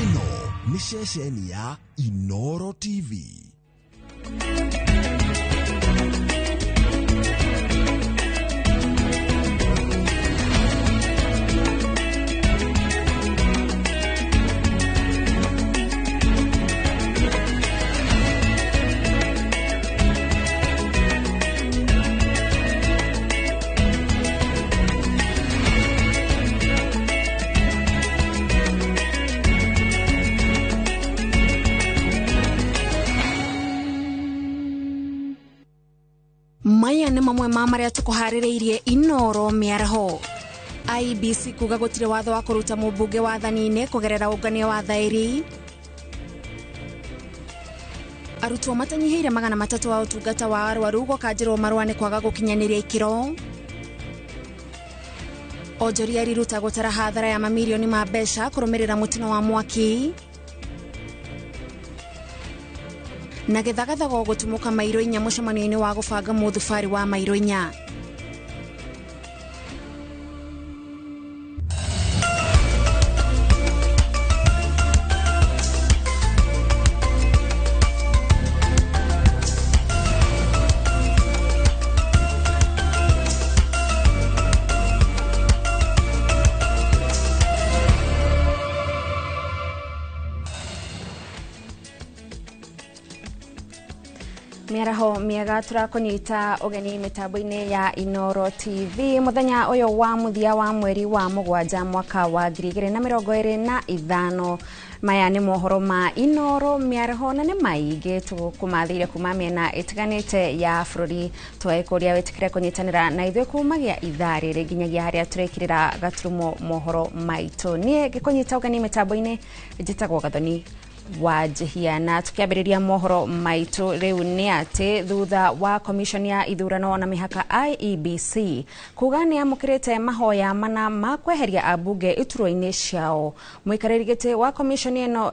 Ĩno nĩ ceceni ya Inooro TV. Maya nĩ mamwe ma marĩa tũkũharĩrĩirie Inooro mĩaraho. IEBC kuga gũtirĩ watho wa kũruta mũmbunge wathani-inĩ kũgerera ũngania wa thaĩri. Arutwo matanyihĩire 300 wa ũtungata wa arwaru gũkanjĩrwo marũa nĩ kwaga gũkinyanĩria ikĩro. Onjoria riruta gũtara hathara ya mamirioni ma mbeca kũrũmĩrĩra mũtino wa mwaki. Na gĩthagathago gũtumũka mairo inya mũcemanio-inĩ wa gũbanga mũthubarĩ wa mairo inya. Mĩaraho mĩega tũrakũnyita ũgeni mĩtambo-inĩ ya Inooro TV mũthenya ũyũ wa mũthia wa mweri wa mũgwanja mwaka wa 2025. Maya nĩ mohoro ma Inooro mĩaraho na nĩ maingĩ tũkũmathĩire kuma mĩena ĩtiganĩte ya bũrũri. Tũgagĩkũria wĩtĩkĩre kũnyitanĩra na ithuĩ kumagia ithaa rĩrĩ nginyagia harĩa tũrekĩrĩra gaturumo mohoro maitũ. Niĩ ngĩkũnyita ũgeni mĩtambo-inĩ njĩtagwo Gathoni Wanjihia. Na tukiambĩrĩria mohoro maitũ rĩu nĩ atĩ thutha wa commission ya ithurano na mĩhaka IEBC kuga nĩ amũkĩrĩte mahoya mana ma kweheria ambunge iturwa-inĩ ciao. Mũikarĩri gĩtĩ wa commission ĩno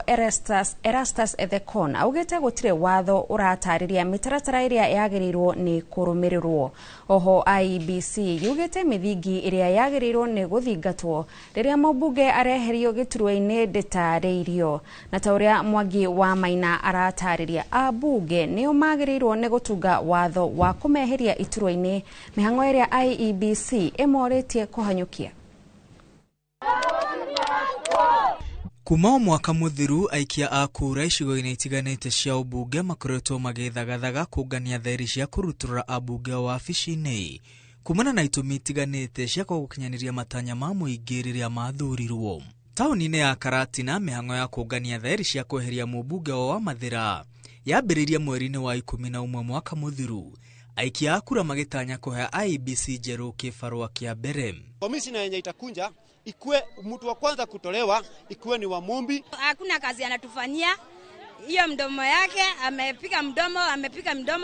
Erastus Ethekon augĩte gũtirĩ watho ũratarĩria mĩtaratara ĩrĩa yagĩrĩirwo nĩ kũrũmĩrĩrwo. Oho IEBC yugĩte mĩthingi ĩrĩa yagĩrĩirwo nĩ gũthingatwo rĩrĩa mũmbunge areherio gĩturwa-inĩ ndĩtarĩirio. Na ta ũrĩa Mwangi wa Maina aratarĩria, ambunge nĩo magĩrĩirwo nĩ gũtunga watho wa kũmeheria iturwa-inĩ mĩhang'o ĩrĩa IEBC ĩmorĩtie kũhanyũkia. Kuma o mwaka mũthiru aikia a kura icigo-inĩ itiganĩte cia ũmbunge makoretwo magĩthagathaga kũngania thaĩri cia kũrutũrũra ambunge wabici-inĩ kumana na itũmi itiganĩte cia kwaga gũkinyanĩria matanya ma mũingĩ rĩrĩa mathurirwo. Taũni-inĩ ya Karatina mĩhang'o ya kũngania thaĩri cia kweheria mũmbunge wa Mathĩra yambĩrĩirie mweri-inĩ wa 11 mwaka mũthiru. Aikia a kura magĩtanya kũhe IEBC njerũ kĩbarũa kĩa mbere. Komishina yenye itakunja ikue mtu wa kwanza kutolewa ikuwe ni Wamumbi. Hakuna kazi anatufanyia. Hiyo mdomo yake amepiga mdomo,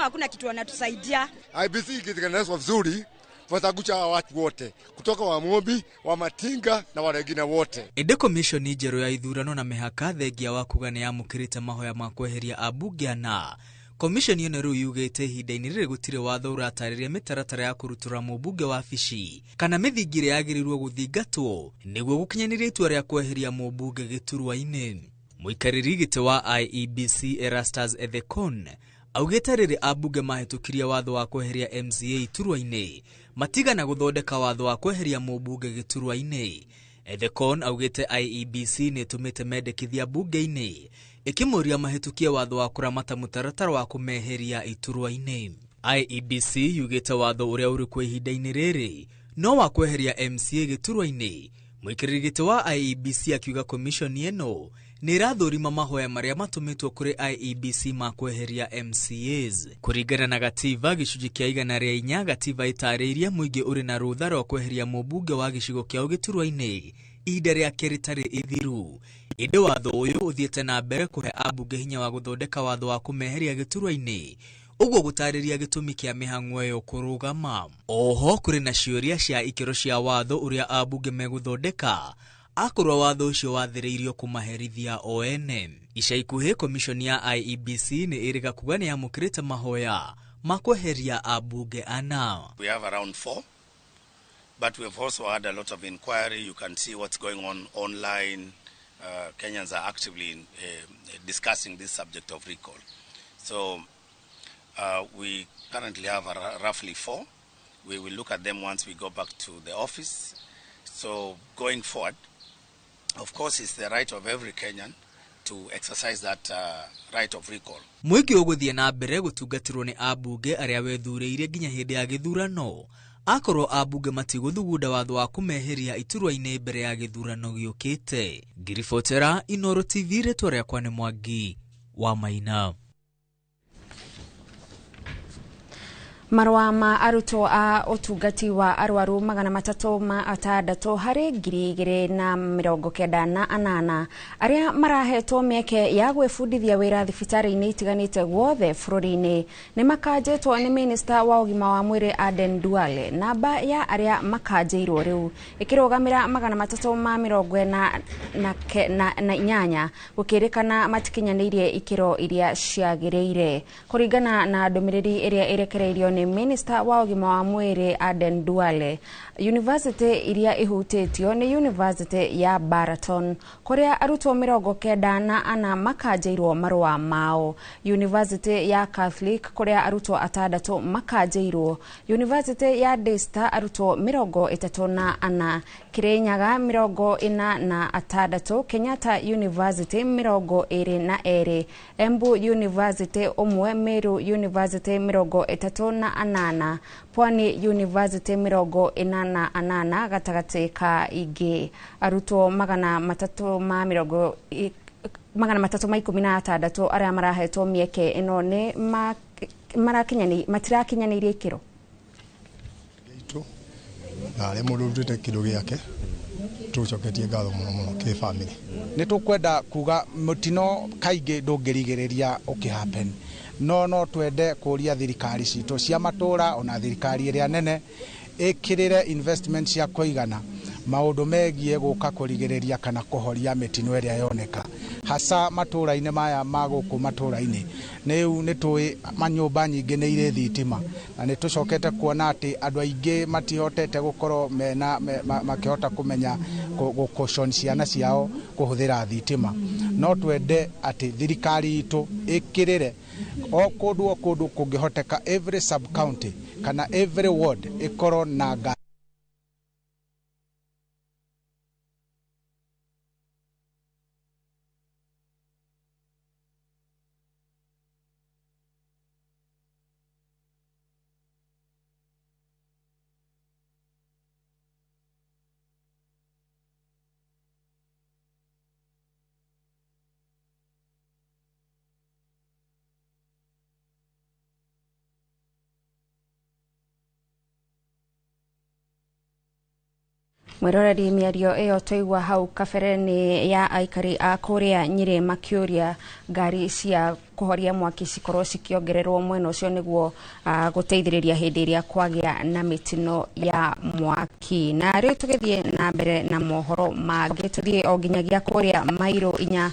hakuna kitu anatusaidia. IEBC ikitengenezwa vizuri watagucha watu wote kutoka Wamumbi, Wamatinga na wale wote. Ĩndĩ komishoni njerũ ya ithurano na mĩhaka thengia wa kuga nĩ yamũkĩrĩte mahoya ma kweheria ambunge ana. Komishoni ĩno rĩu yugĩte ihinda-inĩ rĩrĩ gũtirĩ watho ũratarĩria mĩtaratara ya kũrutũra mũmbunge wabici kana mĩthingi ĩrĩa yagĩrĩirwo gũthingatwo nĩguo gũkinyanĩria itua rĩa kweheria mũmbunge gĩturwa-inĩ. Mũikarĩri gĩtĩ wa IEBC Erastus Ethekon augĩte rĩrĩ ambunge mahĩtũkirie watho wa kweheria MCA iturwa-inĩ matigana gũthondeka watho wa kweheria mũmbunge gĩturwa-inĩ. Ethekon augĩte IEBC nĩ ĩtũmĩte mendekithia bunge-inĩ ĩkĩmũria mahĩtũkie watho wa kũramata mũtaratara wa kũmeheria iturwa-inĩ. IEBC yugĩte watho ũrĩa ũrĩ kuo ihinda-inĩ rĩrĩ no wa kweheria MCA gĩturwa-inĩ. Mũikarĩri gĩtĩ wa IEBC akiuga komishoni ĩno nĩ ĩrathũrima mahoya marĩa matũmĩtwo kũrĩ IEBC ma kweheria MCAs. Kũringana na gatiba gĩcunjĩ kĩa 104 gatiba ĩtarĩirie mũingĩ ũrĩ na rũtha rwa kweheria mũmbunge wa gĩcigo kĩao gĩturwa-inĩ ihinda rĩake rĩtarĩ ithiru. Ĩndĩ watho ũyũ ũthiĩte na mbere kũhe ambunge hinya wa gũthondeka watho wa kũmeheria gĩturwa-inĩ, ũguo gũtarĩria gĩtũmi kĩa mĩhang'o ĩyo kũrũgama. Oho kũrĩ na ciũria cia ikĩro cia watho ũrĩa ambunge megũthondeka akorwo watho ũcio wathĩrĩirio kũmaherithia o ene. Ica ikuhĩ komishoni ya IEBC nĩ ĩrĩga kuga nĩ yamũkĩrĩte mahoya ma kweheria ambunge ana. We have around 4, but we have also had a lot of inquiry. You can see what's going on online. Kenyans are actively discussing this subject of recall. So we currently have roughly 4. We will look at them once we go back to the office. So going forward, of course, it's the right of every Kenyan to exercise that right of recall. Mũingĩ ũgũthiĩ na mbere gũtungatĩrwo nĩ ambunge arĩa wethurĩire nginya hĩndĩ ya gĩthurano akorwo ambunge matigũthugunda watho wa kũmeheria iturwa-inĩ mbere ya gĩthurano gĩũkĩte. Ngiribotera Inooro TV, rĩtwa rĩakwa nĩ Mwangi wa Maina. Marũa ma arutwo a ũtungati wa arwaru 360 harĩ 2098 arĩa marahetwo mĩeke ya gwĩbundithia wĩra thibitarĩ-inĩ itiganĩte guothe bũrũri-inĩ nĩ makanjĩtwo nĩ minista wa ũgima wa mwĩrĩ Aden Duale. Namba ya arĩa makanjĩirwo rĩu ĩkĩrũgamĩra 348 gũkĩrĩkana matikinyanĩirie ikĩro iria ciagĩrĩire kũringana na ndũmĩrĩri ĩrĩa ĩrekereirio nĩ minista wa ũgima wa mwĩrĩ Aden Duale. University iria ihutĩtio nĩ University ya Baraton kũrĩa arutwo 94 makanjĩirwo marũa mao, University ya Catholic kũrĩa arutwo 6 makanjĩirwo, University ya Daystar arutwo 34, Kirinyaga 46, Kenyatta University 22, Embu University 1, Meru University 38, Pwani University 48 gatagatĩ ka ingĩ. Arutwo 316 arĩa marahetwo mĩeke ĩno nĩ matirakinyanĩirie ikĩro. Na arĩa mũndũ ũrutĩte kĩndũ gĩake tũcoketie ngatho mũno mũno kĩ family. Nĩ tũkwenda kuga mũtino kaingĩ ndũngĩrigĩrĩria ũkĩhappen, no twende kũria thirikari citũ cia matũra ona thirikari ĩrĩa nene ĩkĩrĩre investment cia kũigana maũndũ megiĩ gũka kũrigĩrĩria kana kũhoria mĩtino ĩrĩa yoneka hasa matũra-inĩ maya ma gũkũ matũra-inĩ. Rĩu nĩ tũĩ manyũmba nyingĩ nĩ irĩ thitima na nĩ tũcokete kuona atĩ andũ aingĩ matihotete gũkorwo mena makĩhota kũmenya gũcaution ciana ciao kũhũthĩra thitima. No twende atĩ thirikari itũ ĩkĩrĩre o kũndũ kũngĩhoteka every sub county kana every ward ĩkorwo na Mwiroreri, mĩario ĩyo twaigua hau kabere nĩ ya aikari a kũrĩa Nyĩrĩ makĩũria ngari cia kũhoria mwaki cikorwo cikĩongererwo mwena ũcio nĩguo gũteithĩrĩria hĩndĩ ĩrĩa kwagĩa na mĩtino ya mwaki. Na rĩu tũgĩthiĩ na mbere na mohoro mangĩ, tũthiĩ o nginyagia kũrĩa Mairũ inya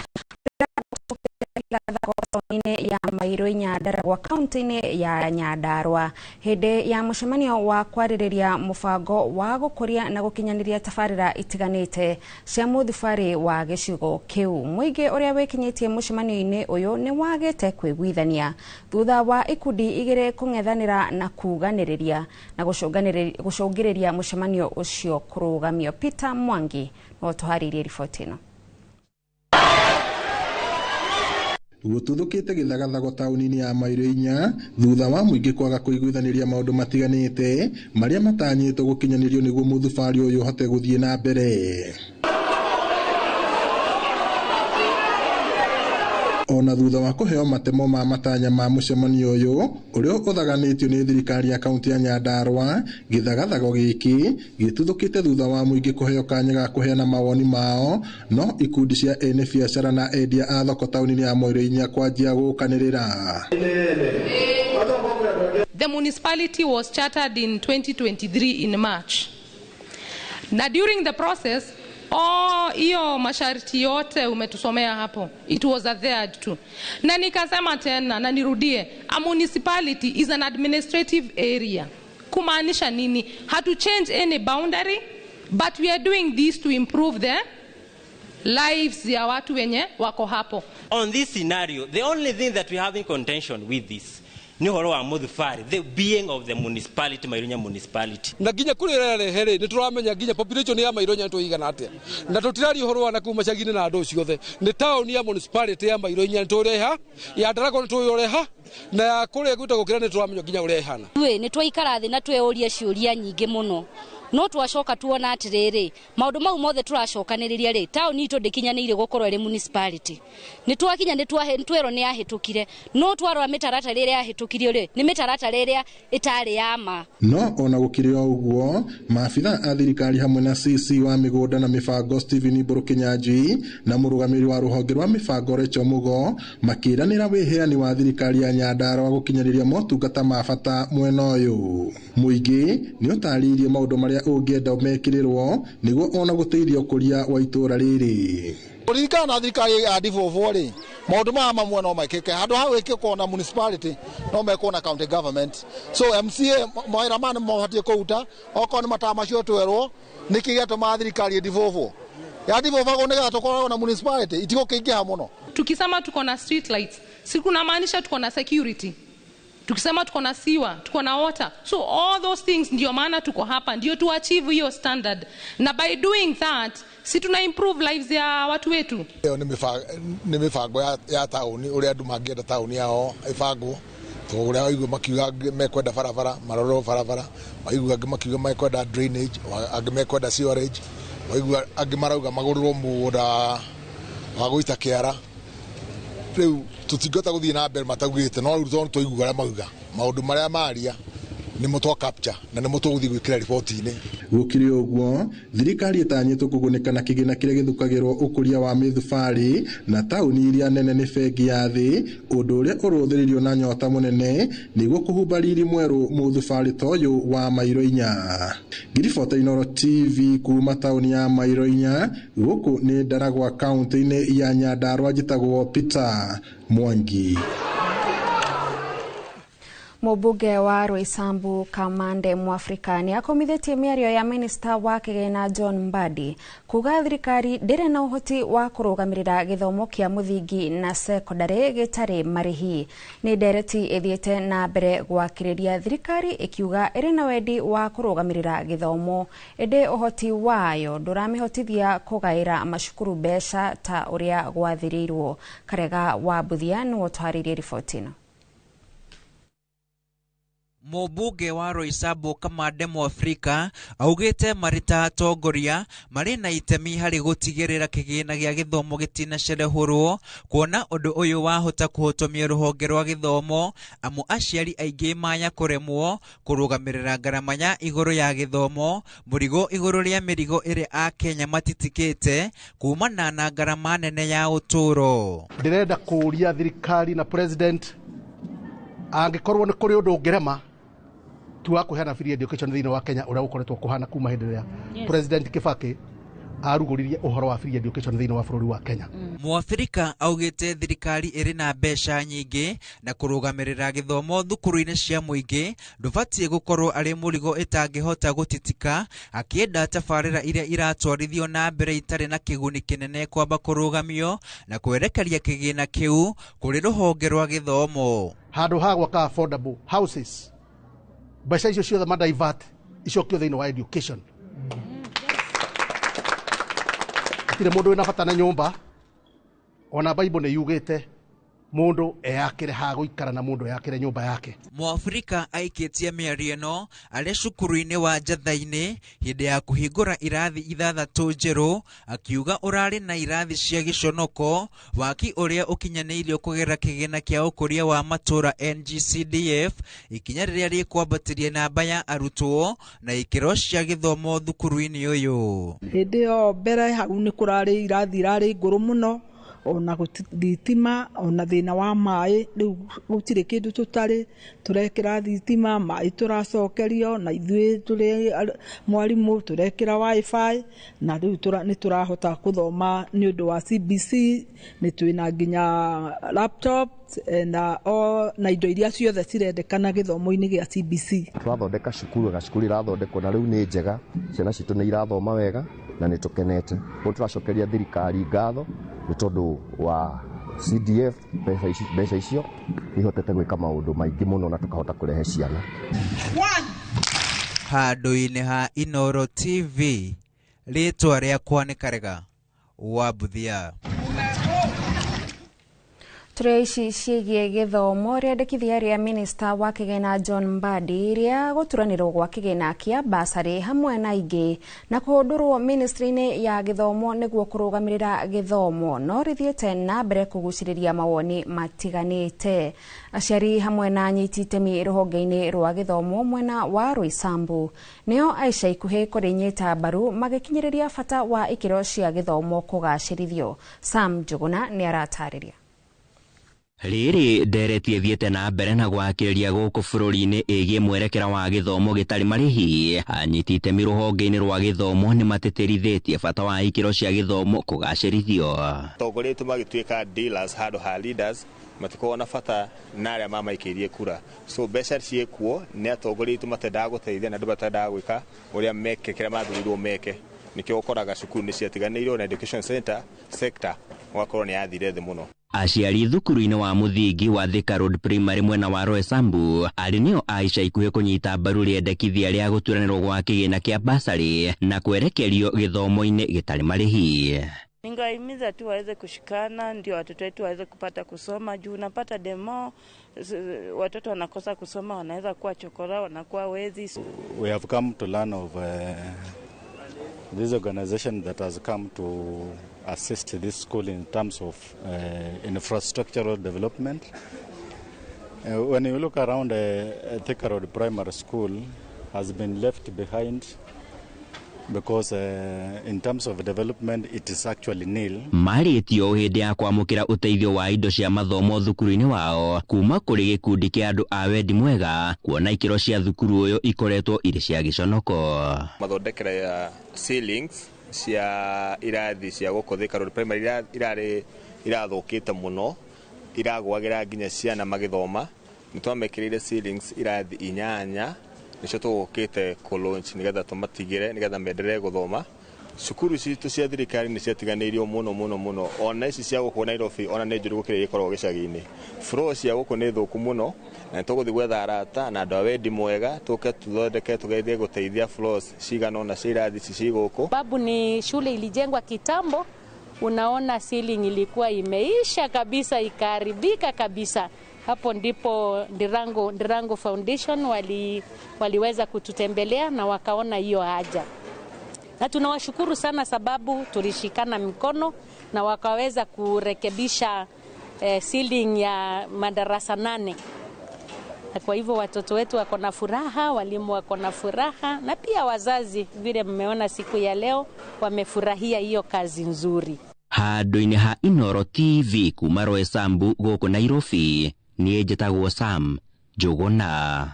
taũni-inĩ ya Mairũ inya Ndaragwa kaunti-inĩ ya Nyandarua hĩndĩ ya mũcemanio wa kwarĩrĩria mũbango wa gũkũria na gũkinyanĩria tabarĩra itiganĩte cia mũthubarĩ wa gĩcigo kĩu. Mũingĩ ũrĩa wĩkinyĩtie mũcemanio-inĩ ũyũ nĩ wagĩte kwĩguithania thutha wa ikundi igĩrĩ kũng'ethanĩra na kuganĩrĩria na gũcũngĩrĩria mũcemanio ũcio kũrũgamio. Peter Mwangi no tũharĩirie riboti ĩno. Gũtuthũkĩte gĩthagathago taũni-inĩ ya Mairũ inya thutha wa mũingĩ kwaga kũiguithanĩria maũndũ matiganĩte marĩa matanyĩtwo gũkinyanĩrio nĩguo mũthubarĩ ũyũ ũhote gũthiĩ na mbere. Ona thutha wa kũheo matemo ma matanya ma mũcemanio ũyũ ũrĩa ũthaganĩtio nĩ thirikari ya kaunti ya Nyandarua, gĩthagathago gĩkĩ gĩtuthũkĩte thutha wa mũingĩ kũheo kanya ga kũheana mawoni mao, no ikundi cia ene biacara na endia a thoko taũni-inĩ ya Mairũ inya kwanjia gũkanĩrĩra. The municipality was chartered in 2023 in March. Na during the process, hiyo masharti yote umetusomea hapo, it was adhered to. Na nikasema tena na nirudie, a municipality is an administrative area. Kumaanisha nini? Hatu change any boundary, but we are doing this to improve the lives ya watu wenye wako hapo. On this scenario, the only thing that we have in contention with this ni horo wa muthubari, the being of the municipality, Mairunya municipality. Na nginya kuri rehe ri ni turamenya nginya population ya Mairunya tuigana atia, na tutiraria horo wa na kuma cagini na andu ciothe ni town ya municipality ya Mairunya tureha ya Ndaragwa tuyoreha na ya kuria gwitagwo kira ni turamenya nginya urehana. Twe ni twaikara thi na tweuria ciuria nyingi muno, no twacoka tuona atiriri maundu mau mothe turacokaniriria ri tauni itu ndikinyaniire gukorwo iri municipality. Ni twakinya ni twerwo ni yahitukire, no twarora mitaratara iria yahitukirio ri ni mitaratara iria itari ya ma. No ona gukiri o uguo, maabitha a thirikari hamwe na CC wa migunda na mibango Stephen Mburu Kinyanjui na murugamiri wa ruhonge rwa mibango Rachel Mugo makiranira wiheani wa thirikari ya Nyandarua gukinyaniria motungata ma bata mwena uyu. Muingi ni utariirie maundu maria ũngĩenda mekĩrĩrwo nĩguo ona gũteithia ũkũria wa itũra rĩrĩ. Kũririkana na thirikari ya devolve rĩ, maũndũ maya mamwe no mekĩke handũ ha gwĩkĩkwo na municipality no mekwo na county government. So MCA mawĩra maya nĩ mabatiĩ kũruta, okorwo nĩ mataa macio twerwo nĩkĩ gĩatũmaga thirikari ĩdevolve ya devolve nĩgetha tũkoragwo na municipality itigũkĩingĩha mũno. Tukisema tuko na street lights, si kunamaanisha tuko na security. Tukisema tuko na sewer, tuko na water. So all those things ndio maana tuko hapa, ndio tu achieve hiyo standard. Na by doing that, si tuna improve lives ya watu wetu. Iyo ni mibango ya tauni uria andu mangienda tauni yao ibangwo. To uria waigua makiuga mekwenda barabara, marorwo barabara, waigua angĩ makiuga mekwenda drainage, angĩ mekwenda sewerage, waigua angĩ marauga magũrĩrwo mũgũnda wa gũita kĩara. Rĩu tũtingĩhota gũthiĩ na mbere mataugĩte, no rĩu tondũ twaigua ũrĩa mauga maũndũ marĩa maria nĩmo twa capture na nĩmo tũgũthiĩ gwĩkĩra riboti-inĩ. Gũkĩrĩ ũguo, thirikari ĩtanyĩtwo kũgunĩka na kĩgĩna kĩrĩa gĩthukagĩrwo ũkũria wa mĩthubarĩ na taũni iria nene nĩ bengi ya thĩ, ũndũ ũrĩa ũrũthĩrĩirio na nyota mũnene nĩguo kũhumba riri mwerũ mũthubarĩ ta ũyũ wa Mairũ inya. Ngiribota Inooro TV kuma taũni ya Mairũ inya, gũkũ nĩ Ndaragwa kaunti-inĩ ya Nyandarua, njĩtagwo Peter Mwangi. Mũmbunge wa Roysambu Kamande Mwafrika nĩ akomithĩtie mĩario ya minista wa kĩgĩna John Mbadi kuga thirikari ndĩrĩ na ũhoti wa kũrũgamĩrĩra gĩthomo kĩa mũthingi na sekondarĩ gĩtarĩ marĩhi. Nĩ ndereti ĩthiĩte na mbere gwakĩrĩria thirikari ĩkiuga ĩrĩ na wendi wa kũrũgamĩrĩra gĩthomo, ĩndĩ ũhoti wayo ndũramĩhotithia kũgaĩra macukuru mbeca ta ũrĩa gwathĩrĩirwo. Karega wa Mbuthia nĩwe ũtwarĩirie riboti ĩno. Mũmbunge wa Roysambu Kamande Mũafrika augĩte marĩ ta atongoria marĩ na itemi harĩ gũtigĩrĩra kĩgĩna gĩa gĩthomo gĩtinacerehũrwo, kuona ũndũ ũyũ wahota kũhotomia rũhonge rwa gĩthomo, amu aciari aingĩ maya kũremwo kũrũgamĩrĩra ngarama ya igũrũ ya gĩthomo, mũrigo igũrũ rĩa mĩrigo ĩrĩa Akenya matitikĩte kumana na ngarama nene ya ũtũũro. Ndĩrenda kũũria thirikari na president, angĩkorwo nĩ kũrĩ ũndũ ũngĩrema tu wa kũheana free education thĩinĩ wa Kenya ũrĩa ũkoretwo kũhana kuma hĩndĩ ĩrĩa President Kibaki arugũririe ũhoro wa free education thĩinĩ wa bũrũri wa Kenya. Mũafrika augĩte thirikari ĩrĩ na mbeca nyingĩ na kũrũgamĩrĩra gĩthomo thukuru-inĩ cia mũingĩ ndũbatiĩ gũkorwo arĩ mũrigo ĩtangĩhota gũtitika, akĩenda tabarĩra iria iratwarithio na mbere itarĩ na kĩguni kĩnene kwamba kũrũgamio na kwerekeria kĩgĩna kĩu kũrĩ rũhonge rwa gĩthomo. Handũ ha gwaka affordable houses, mbeca icio ciothe ma divert icokio thĩinĩ wa education. Gũtirĩ mũndũ wĩna bata na nyũmba, ona Bible nĩ yugĩte mũndũ eyakĩre ha gũikara na mũndũ eyakĩre nyũmba yake. Mũafrika aikĩtie mĩario ĩno arĩ cukuru-inĩ wa Njatha-inĩ hĩndĩ ya kũhingũra irathi 6 njerũ, akiuga ũrarĩ na irathi cia gĩconoko, waki ũrĩa ũkinyanĩirio kũgerera kĩgĩna kĩa ũkũria wa matũũra NGCDF, ikinya rĩrĩa rĩkwambatĩria namba ya arutwo na ikĩro cia gĩthomo thukuru-inĩ ũyũ. Hĩndĩ ĩyo mbere hau nĩ kũrarĩ irathi irarĩ ngũrũ mũno, ona thitima ona thĩna wa maĩ, rĩu gũtirĩ kĩndũ tũtarĩ, tũrekĩra thitima, maĩ tũracokerio, na ithuĩ tũrĩ mwarimũ tũrekĩra wifi, na rĩu nĩ tũrahota kũthoma nĩ ũndũ wa CBC, nĩ twĩna nginya laptop na indo iria ciothe cirendekana gĩthomo-inĩ gĩa CBC. Tũrathondeka cukuru, gacukuru irathondekwo na rĩu nĩ njega, ciana citũ nĩ irathoma wega na nĩ tũkenete. Koguo tũracokeria thirikari ngatho nĩ tondũ wa CDF, mbeca icio ihotete gwĩka maũndũ maingĩ mũno na tũkahota kũrehe ciana. Handũ-inĩ ha Inooro TV, rĩtwa rĩakwa nĩ Karega wa Mbuthia. Tũrĩa ici ciĩgiĩ gĩthomo, rĩandĩkithia rĩa minista wa kĩgĩna John Mbadi rĩa gũturanĩrwo gwa kĩgĩna kĩa basarĩ hamwe na ingĩ na kũhũndũrwo ministry-inĩ ya gĩthomo nĩguo kũrũgamĩrĩra gĩthomo no rĩthiĩte na mbere kũgucĩrĩria mawoni matiganĩte. Aciari hamwe na anyiti itemi rũhonge-inĩ rwa gĩthomo mwena wa Roysambu nĩo aica ikuhĩ kũrĩnyita mbaru magĩkinyĩrĩria bata wa ikĩro cia gĩthomo kũgacĩrithio. Sam Njuguna nĩ aratarĩria. Rĩrĩ ndereti ĩthiĩte na mbere na gwakĩrĩria gũkũ bũrũri-inĩ ĩgiĩ mwerekera wa gĩthomo gĩtarĩ marĩhi. Anyiti itemi rũhonge-inĩ rwa gĩthomo nĩ matĩtĩrithĩtie bata wa ikĩro cia gĩthomo kũgacĩrithio. Atongoria aitũ magĩtuĩka dealers handũ ha leaders, matikoragwo na bata na arĩa mamaikĩirie kura. So mbeca ciĩkuo nĩ atongoria aitũ matendaga gũteithia na andũ matendaga gwĩka ũrĩa meke kĩrĩa mathurirwo meke. Nĩkĩo ũkoraga cukuru nĩ ciatiganĩirio na education center sector ũgakorwo nĩ yathire thĩ mũno. Aciari thukuru-inĩ wa mũthingi wa Thika Road Primary mwena wa Roysambu arĩ nĩo a ica ikuhĩ kũnyita mbaru rĩendekithia rĩa gũturanĩrwo gwa kĩgĩna kĩa basarĩ na kwerekerio gĩthomo-inĩ gĩtarĩ marĩhi. Ningewahimiza tu waweze kushikana ndio watoto wetu waweze kupata kusoma, juu unapata demo watoto wanakosa kusoma, wanaweza kuwa chokora, wanakuwa wezi. We have come to learn of this organization that has come to assist this school in terms of infrastructural development. When you look around, Thika Road Primary School has been left behind because in terms of development it is actually nil. Marĩtio hĩndĩ ya kwamũkĩra ũteithio wa indo cia mathomo thukuru-inĩ wao kuma kũrĩ gĩkundi kĩa andũ a wendi mwega, kuona ikĩro cia thukuru ũyũ ikoretwo irĩ cia gĩconoko. Mathondekera ya ceilings cia irathi cia gũkũ Thika Road Primary irarĩ irathũkĩte mũno, iragwagĩra nginya ciana magĩthoma. Nĩ twamekĩrĩire ceilings irathi 8 nĩcio tũgũkĩte kũ launch nĩgetha tũmatigĩre nĩgetha menderee gũthoma. Cukuru citũ cia thirikari nĩ ciatiganĩirio mũno mũno mũno, ona ici cia gũkũ Nairobi ona nĩ njũru gũkĩra iria ikoragwo gĩcagi-inĩ. Floor cia gũkũ nĩ thũku mũno na nĩ tũgũthiĩ gwetha arata na andũ a wendi mwega tũke tũthondeke tũgerie gũteithia floors cigana ũna cia irathi ici ci gũkũ. Babu ni shule ilijengwa kitambo, unaona ceiling ilikuwa imeisha kabisa, ikaharibika kabisa. Hapo ndipo Ndirango Foundation waliweza kututembelea na wakaona hiyo haja. Na tunawashukuru sana sababu tulishikana mikono na wakaweza kurekebisha ceiling ya madarasa 8. Na kwa hivyo watoto wetu wako na furaha, walimu wako na furaha, na pia wazazi vile mmeona siku ya leo wamefurahia hiyo kazi nzuri. Handũ-inĩ ha Inooro TV kuma Roysambu gũkũ Nairobi, niĩ njĩtagwo Sam Njũgũna.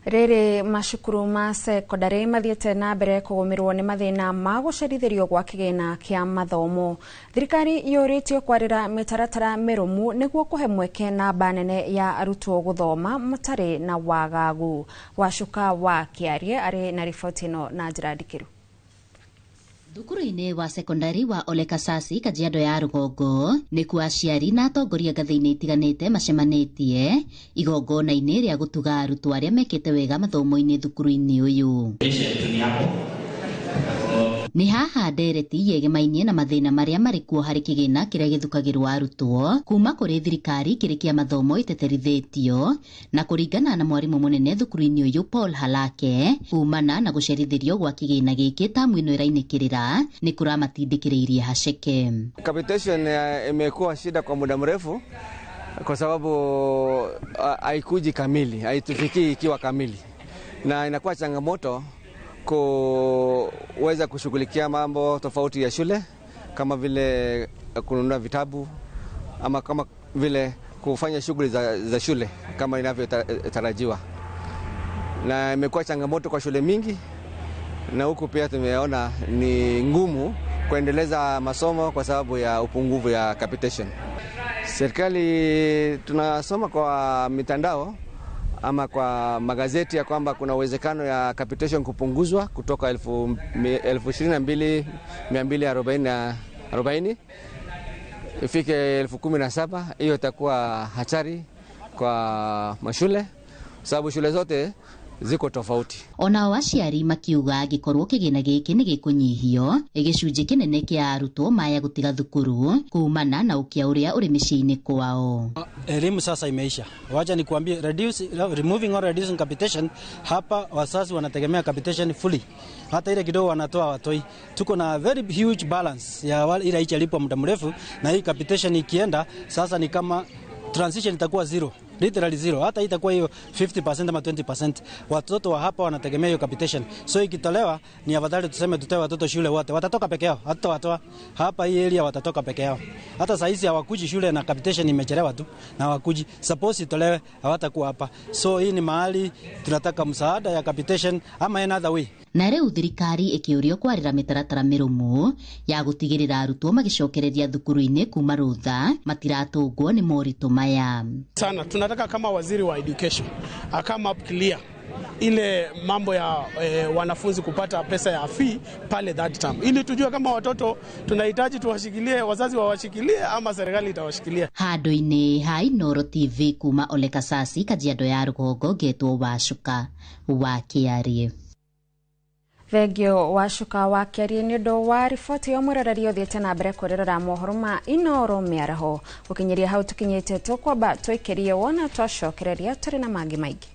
Rĩrĩ macukuru ma sekondari mathiĩte na mbere kũgũmĩrwo nĩ mathĩna ma gũcerithĩrio gwa kĩgĩna kĩa mathomo. Thirikari yũrĩtio kwarĩra mĩtaratara mĩrũmu nĩguo kũhe mweke namba nene ya arutwo gũthoma matarĩ na wagagu. Wacuka wa Kĩarie arĩ na riboti ĩno na njĩra ndikĩru. Thukuru-inĩ wa sekondari wa Ole Kasasi Kajiado ya rũgongo nĩkuo aciari na atongoria ngathĩ-inĩ itiganĩte macemanĩtie igongona-inĩ rĩa gũtuga arutwo arĩa mekĩte wega mathomo-inĩ thukuru-inĩ ũyũ. Nĩ haha ndereti yegemainie na mathĩna marĩa marĩ kuo harĩ kĩgĩna kĩrĩa gĩthukagĩrwo arutwo kuma kũrĩ thirikari kĩrĩ kĩa mathomo ĩteterithĩtio na kũringana na mwarimũ mũnene thukuru-inĩ ũyũ Paul Halake kumana na gũcerithĩrio gwa kĩgĩna gĩkĩ tamu ĩno ĩrainĩkĩrĩra nĩ kũramatindĩkĩrĩirie haceke. Capitation imekuwa shida kwa muda mrefu kwa sababu haikuji kamili, haitufikii ikiwa kamili, na inakuwa changamoto kuweza kushughulikia mambo tofauti ya shule kama vile kununua vitabu ama kama vile kufanya shughuli za shule kama inavyotarajiwa. Na imekuwa changamoto kwa shule mingi, na huku pia tumeona ni ngumu kuendeleza masomo kwa sababu ya upungufu ya capitation. Serikali tunasoma kwa mitandao ama kwa magazeti ya kwamba kuna uwezekano ya capitation kupunguzwa kutoka 22,240 ifike 17,000. Hiyo itakuwa hatari kwa mashule sababu shule zote ziko tofauti. Onao aciari makiuga angĩkorwo kĩgĩna gĩkĩ nĩ gĩkũnyihio gĩcunjĩ kĩnene kĩa arutwo maya gũtiga thukuru kumana na ũkĩa ũrĩa ũrĩ mĩciĩ-inĩ kwao. Elimu sasa imeisha. Wacha nikuambie, removing or reducing capitation, hapa wazazi wanategemea capitation fully. Hata ile kidogo wanatoa watoi. Tuko na very huge balance ya ile haichalipwa muda mrefu, na hii capitation ikienda sasa ni kama transition itakuwa zero. Literally zero. Hata itakuwa hiyo 50% ama 20%. Watoto wa hapa wanategemea hiyo capitation. So ikitolewa ni afadhali tuseme tutoe watoto shule wote. Watatoka peke yao. Hata watoa hapa hii area watatoka peke yao. Hata saa hizi hawakuji shule na capitation imechelewa tu na hawakuji. Suppose itolewe hawatakuwa hapa. So hii ni mahali tunataka msaada ya capitation ama another way. Na rĩu thirikari ĩkĩũrio kwarĩra mĩtaratara mĩrũmu ya gũtigĩrĩra arutwo magĩcokereria thukuru-inĩ kuma rũtha matiratũngwo nĩ moritũ maya. Sana tunataka kama waziri wa education akama up clear ile mambo ya wanafunzi kupata pesa ya fee pale that term, ili tujue kama watoto tunahitaji tuwashikilie, wazazi wawashikilie ama serikali itawashikilia. Handũ-inĩ ha Inooro TV kuma Ole Kasasi Kajiado ya rũgongo ngetwo Wacuka wa Kĩarie. Thengio Wacuka wa Kĩarie nĩ ũndũ wa riboti ĩyo. Mwĩroreri ũthiĩte na mbere kwĩrorera mohoro ma Inooro mĩaraho. Gũkinyĩria hau tũkinyĩte tũkwamba tũikĩrie wona twacokereria tũrĩ na mangĩ maingĩ.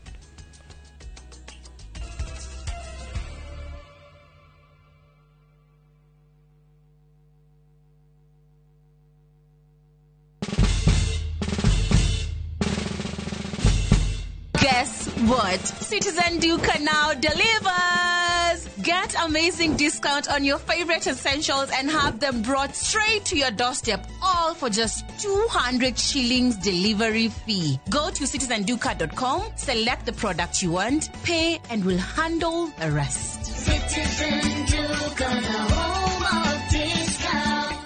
Guess what? Citizen Duka now delivers! Get amazing discount on your favorite essentials and have them brought straight to your doorstep, all for just 200 shillings delivery fee. Go to citizenduka.com, select the product you want, pay, and we'll handle the rest. Citizen Duka, the home of discount.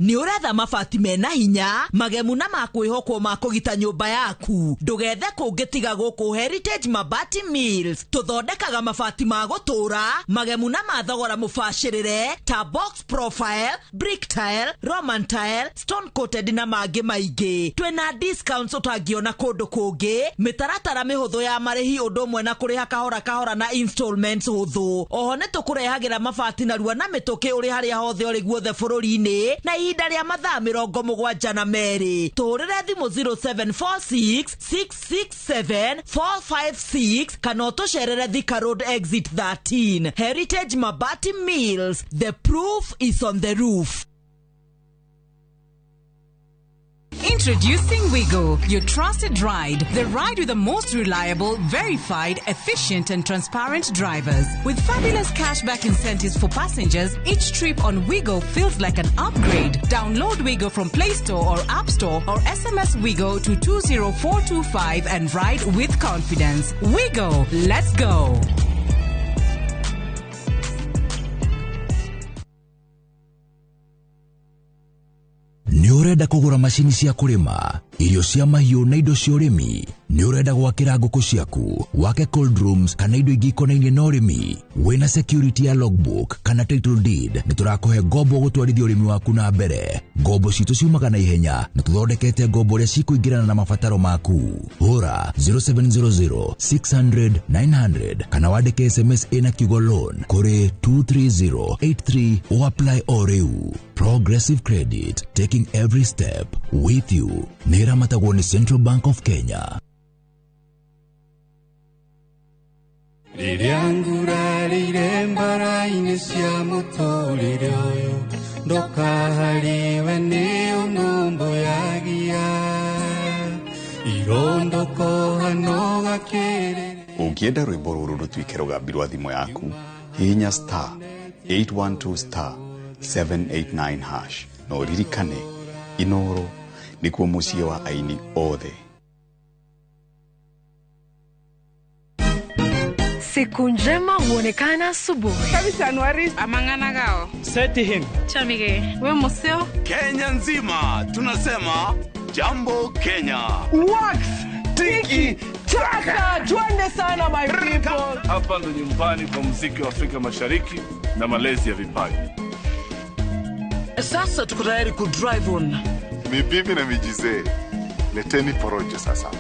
Nĩ ũretha mabati mena hinya, magemu na ma kwĩhokwo ma kũgita nyũmba yaku. Ndũgethe kũngĩ tiga gũkũ Heritage Mabati Mills. Tũthondekaga mabati ma gũtũũra, magemu na ma thogora mũbacĩrĩre ta box profile, brick tile, Roman tile, stone coated na mangĩ maingĩ. Twĩna discounts ũtangĩona kũndũ kũngĩ, mĩtaratara mĩhũthũ ya marĩhi ũndũ ũmwe na kũrĩha kahora kahora na installments hũthũ. Oho nĩ tũkũrehagĩra mabati narua na mĩtũkĩ ũrĩ harĩa hothe ũrĩ guothe bũrũri-inĩ na ihinda rĩa mathaa 72. Tũhũrĩre thimũ 0746 667 456 kana ũtũcerere Thika Road Exit 13. Heritage Mabati Mills, the proof is on the roof. Introducing Wigo, your trusted ride. The ride with the most reliable, verified, efficient and transparent drivers. With fabulous cashback incentives for passengers, each trip on Wigo feels like an upgrade. Download Wigo from Play Store or App Store or SMS Wigo to 20425 and ride with confidence. Wigo, let's go. Nĩ ũrenda kũgũra macini cia kũrĩma, irio cia mahiũ na indo cia ũrĩmi? Nĩ ũrenda gwakĩra ngũkũ ciaku, wake cold rooms kana indo ingĩ ikonainie na ũrĩmi? Wĩna security ya logbook kana title deed, nĩ tũrakũhe ngombo gũtwarithia ũrĩmi waku na mbere. Ngombo citũ ciumaga na ihenya na tũthondekete ngombo ũrĩa cikũingĩrana na mabataro maku. Hũra 0700 600 900 kana wandĩke SMS ĩna kiugo loan kũrĩ 23083 o apply o rĩu. Progressive Credit, taking every step with you. Nĩ ĩramatagwo nĩ Central Bank of Kenya. Rĩrĩa ngurarĩire mbara-inĩ cia mũtũrĩre ũyũ, ndũkaharĩwe nĩ ũnũmbũyagia. Irondũkũhano gakĩrĩrĩ. Ũngĩenda rwĩmbo rũrũ rũtuĩke rũgambi rwa thimũ yaku, hihinya star 812 star 789 hash na ũririkane Inoro nĩkuo mũciĩ wa aini othe. Siku njema huonekana asubuhi. Kabisa amangana gao. Seti him. Chamige. We museo. Kenya nzima tunasema jambo Kenya. Wax tiki taka. Twende sana my people. Hapa ndo nyumbani kwa muziki wa Afrika Mashariki na malezi ya vipaji. Sasa tuko tayari ku drive on. Mibibi na mijizee, leteni porojo sasa.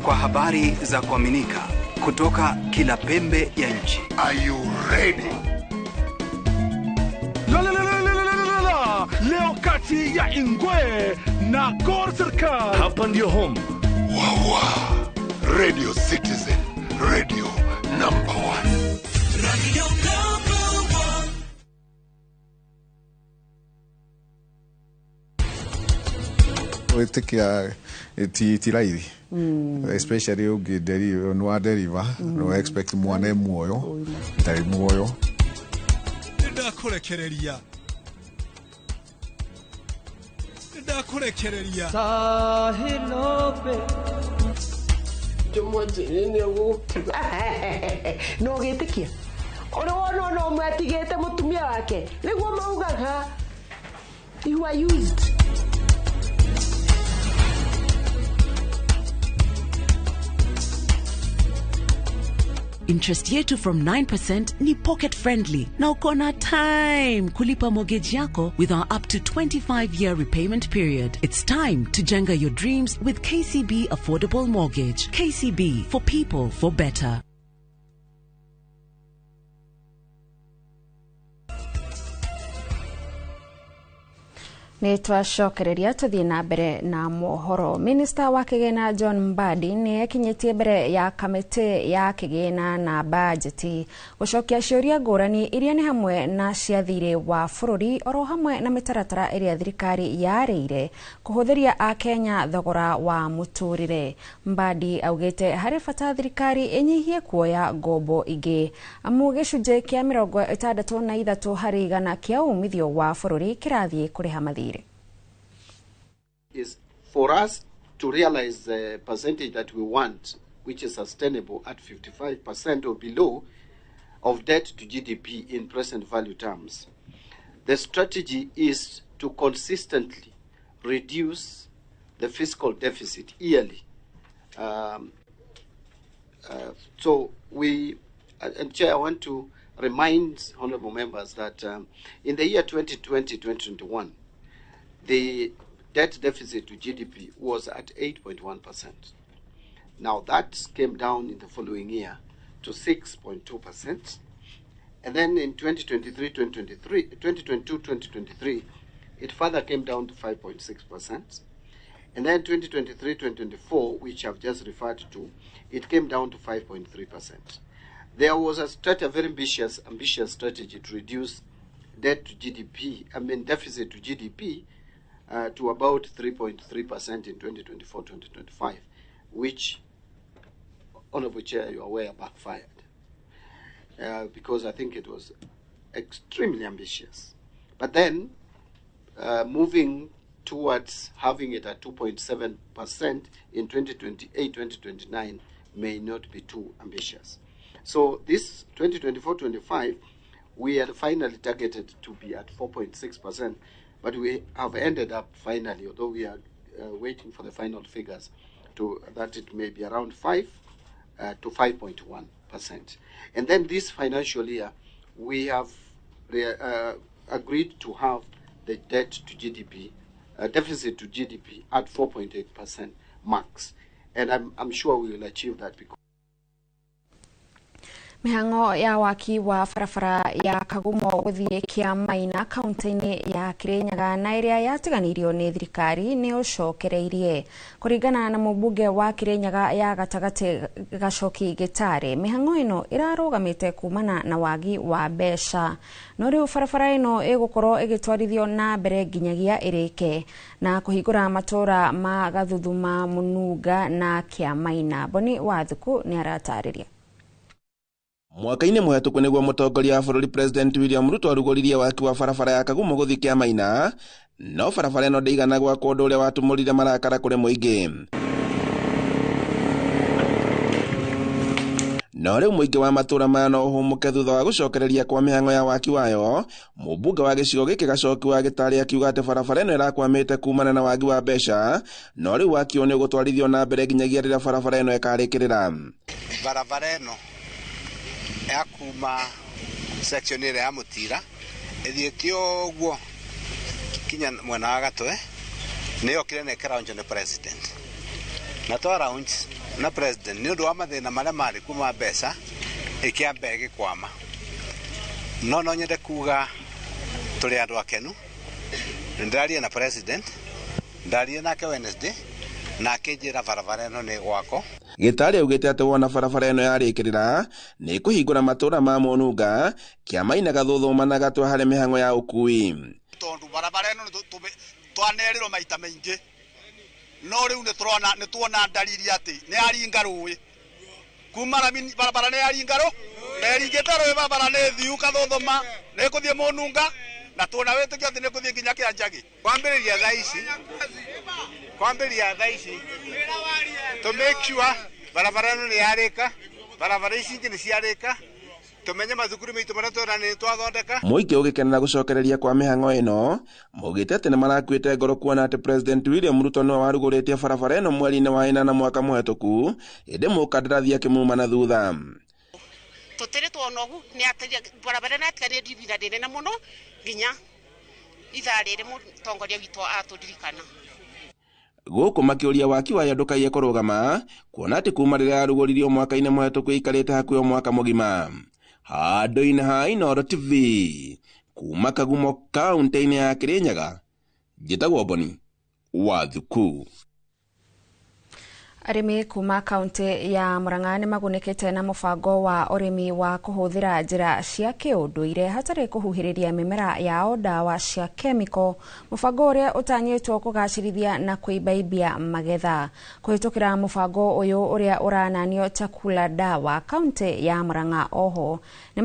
Kwa habari za kuaminika kutoka kila pembe ya nchi. Are you ready? La la la la la la la. Leo kati ya Ingwe na Gor Serikal. Hapa ndio home. Wawa. Radio Citizen, radio number 1. Radio number 1. Wĩtĩkia ti raithi, especially ũngĩ nĩ deliver no expect mwana muoyo ndarĩ muoyo. Nĩndakũrekereria nĩndakũrekereria no gĩtĩkia ũrĩ wona ona ũmwe atigĩte mũtumia wake nĩguo maugaga you are used. Interest yetu from 9% ni pocket friendly na uko na time kulipa mortgage yako with our up to 25-year repayment period. It's time to jenga your dreams with KCB Affordable Mortgage. KCB, for people, for better. Nĩ twacokereria tũthiĩ na mbere na mohoro. Minista wa kĩgĩna John Mbadi nĩ ekinyĩtie mbere ya kamĩtĩ ya kĩgĩna na bajeti gũcokia ciũria ngũrani iria nĩ hamwe na cia thirĩ wa bũrũri oro hamwe na mĩtaratara ĩrĩa thirikari yarĩire kũhũthĩria akenya thogora wa mũtũrĩre. Mbadi augĩte harĩ bata thirikari ĩnyihie kuoya ngombo ingĩ amu gĩcunjĩ kĩa 63 harĩ igana kĩa umithio wa bũrũri kĩrathiĩ kũrĩha mathirĩ. Is for us to realize the percentage that we want, which is sustainable at 55% or below of debt to GDP in present value terms. The strategy is to consistently reduce the fiscal deficit yearly. So we, and Chair, I want to remind honorable members that in the year 2020-2021, the debt deficit to GDP was at 8.1%. Now that came down in the following year to 6.2%. And then in 2022-2023, it further came down to 5.6%. And then 2023-2024, which I've just referred to, it came down to 5.3%. There was a very ambitious strategy to reduce debt to GDP, I mean deficit to GDP, to about 3.3% in 2024-2025, which, Honorable Chair, you are aware, backfired. Because I think it was extremely ambitious. But then, moving towards having it at 2.7% in 2028-2029 may not be too ambitious. So this 2024-25, we had finally targeted to be at 4.6%, but we have ended up finally, although we are waiting for the final figures, to that it may be around 5 to 5.1%. And then this financial year, we have agreed to have the debt to GDP, deficit to GDP at 4.8% max. And I'm sure we will achieve that because Mihango ya waki wa barabara ya Kagumo guthie Kiamaina kaunti-ini ya Kirinyaga na iria yatiganirio ni thirikari ni ucokereirie. Kuringana na mũmbunge wa Kirinyaga ya gatagati Gacoki Gitari, mihango ino irarugamite kumana na wagi wa mbeca, no riu barabara ino igukorwo igitwarithio na mbere nginyagia irike na kuhingura matura ma Gathuthuma, Mununga na Kiamaina. Boni Wathuku ni aratariria. Mwaka-inĩ mũhetũku nĩguo mũtongoria wa bũrũri President William Ruto arugũririe waki wa barabara ya Kagumo gũthiĩ Kĩamaina, no barabara ĩno ndĩigana gwakwo ũndũ ũrĩa watumũrire marakara kũrĩ mũingĩ. No rĩu mũingĩ wa matũũra maya no ũhũmũke thutha wa gũcokereria kwa mĩhang'o ya waki wayo. Mũmbunge wa gĩcigo gĩkĩ Gacoki wa Gĩtarĩ akiuga atĩ barabara ĩno ĩrakwamĩte kumana na wagi wa mbeca, no rĩu waki ũyũ nĩ ũgũtwarithio na mbere nginyagia rĩrĩa barabara ĩno ĩkarĩkĩrĩra. Barabara ĩno ya kuma section ĩrĩa ya Mũtira ĩthiĩte ũguo kinya mwena wa Gatwe nĩyo kĩrĩa na ĩkĩraunjwo nĩ president, na twa launch na president nĩ ũndũ wa mathĩna marĩa marĩ kuma mbeca ĩkĩamba ĩgĩkwama. No nyende kuga tũrĩ andũ akenu. Nĩndĩraria na president, ndaria nake Wednesday na akĩnjĩra barabara ĩno nĩ gwakwo. Gĩtarĩ augĩte atĩ wona barabara ĩno yarĩkĩrĩra nĩ kũhingũra matũũra ma Mũnunga, Kĩamaina, Gathuthuma na Gatwe harĩ mĩhang'o ya ũkuui. Tondũ barabara ĩno twanerĩrwo maita maingĩ, no rĩu nĩ tuona ndariri atĩ nĩ yaringa rũĩ kuma barabara nĩ yaringa rũ na ĩringĩte rũĩ, barabara nĩ thiu Kathuthuma, nĩ ĩkũthiĩ Mũnunga na tuona wĩtĩkio atĩ nĩ ĩkũthiĩ nginya Kĩanjagi. Kwambĩrĩria thaa ici to make sure barabara ĩno nĩ yarĩka, barabara ici ingĩ nĩ ciarĩka, tumenye mathukuru maitũ marĩa twĩra nĩ twathondeka. Mũingĩ ũgĩkenera gũcokereria kwa mĩhang'o ĩno, maugĩte atĩ nĩ marakuĩte ngoro kuona atĩ President William Ruto nĩwe warugũrĩtie barabara ĩno mweri-inĩ wa ĩnana mwaka mũhetũku, ĩndĩ mũkandarathi akĩmuma na thutha. Tũtirĩ tuona ũguo nĩ barabara ĩno yatiganĩrio ihinda rĩnene mũno nginya ithaa rĩrĩ mũtongoria witũ atũririkana. Gũkũ makĩũria waki wayo ndũkaiye kũrũgama kuona atĩ kuma rĩrĩa yarugũririo mwaka-inĩ mũhetũku ĩikarĩte hakuhĩ mwaka mũgima. Handũ-inĩ ha Inooro TV kuma Kagumo kaunti-inĩ ya Kirinyaga, njĩtagwo Boni Wathuku. Arĩmi kuma kaunti ya Murang'a nĩ magunĩkĩte na mũbango wa ũrĩmi wa kũhũthĩra njĩra cia kĩũndũire hatarĩ kũhuhĩrĩria mĩmera yao ndawa cia kemiko, mũbango ũrĩa ũtanyĩtwo kũgacĩrithia na kũimbaimbia magetha. Kũhĩtũkĩra mũbango ũyũ ũrĩa ũrananio Chakula Dawa, kaunti ya Murang'a oho nĩ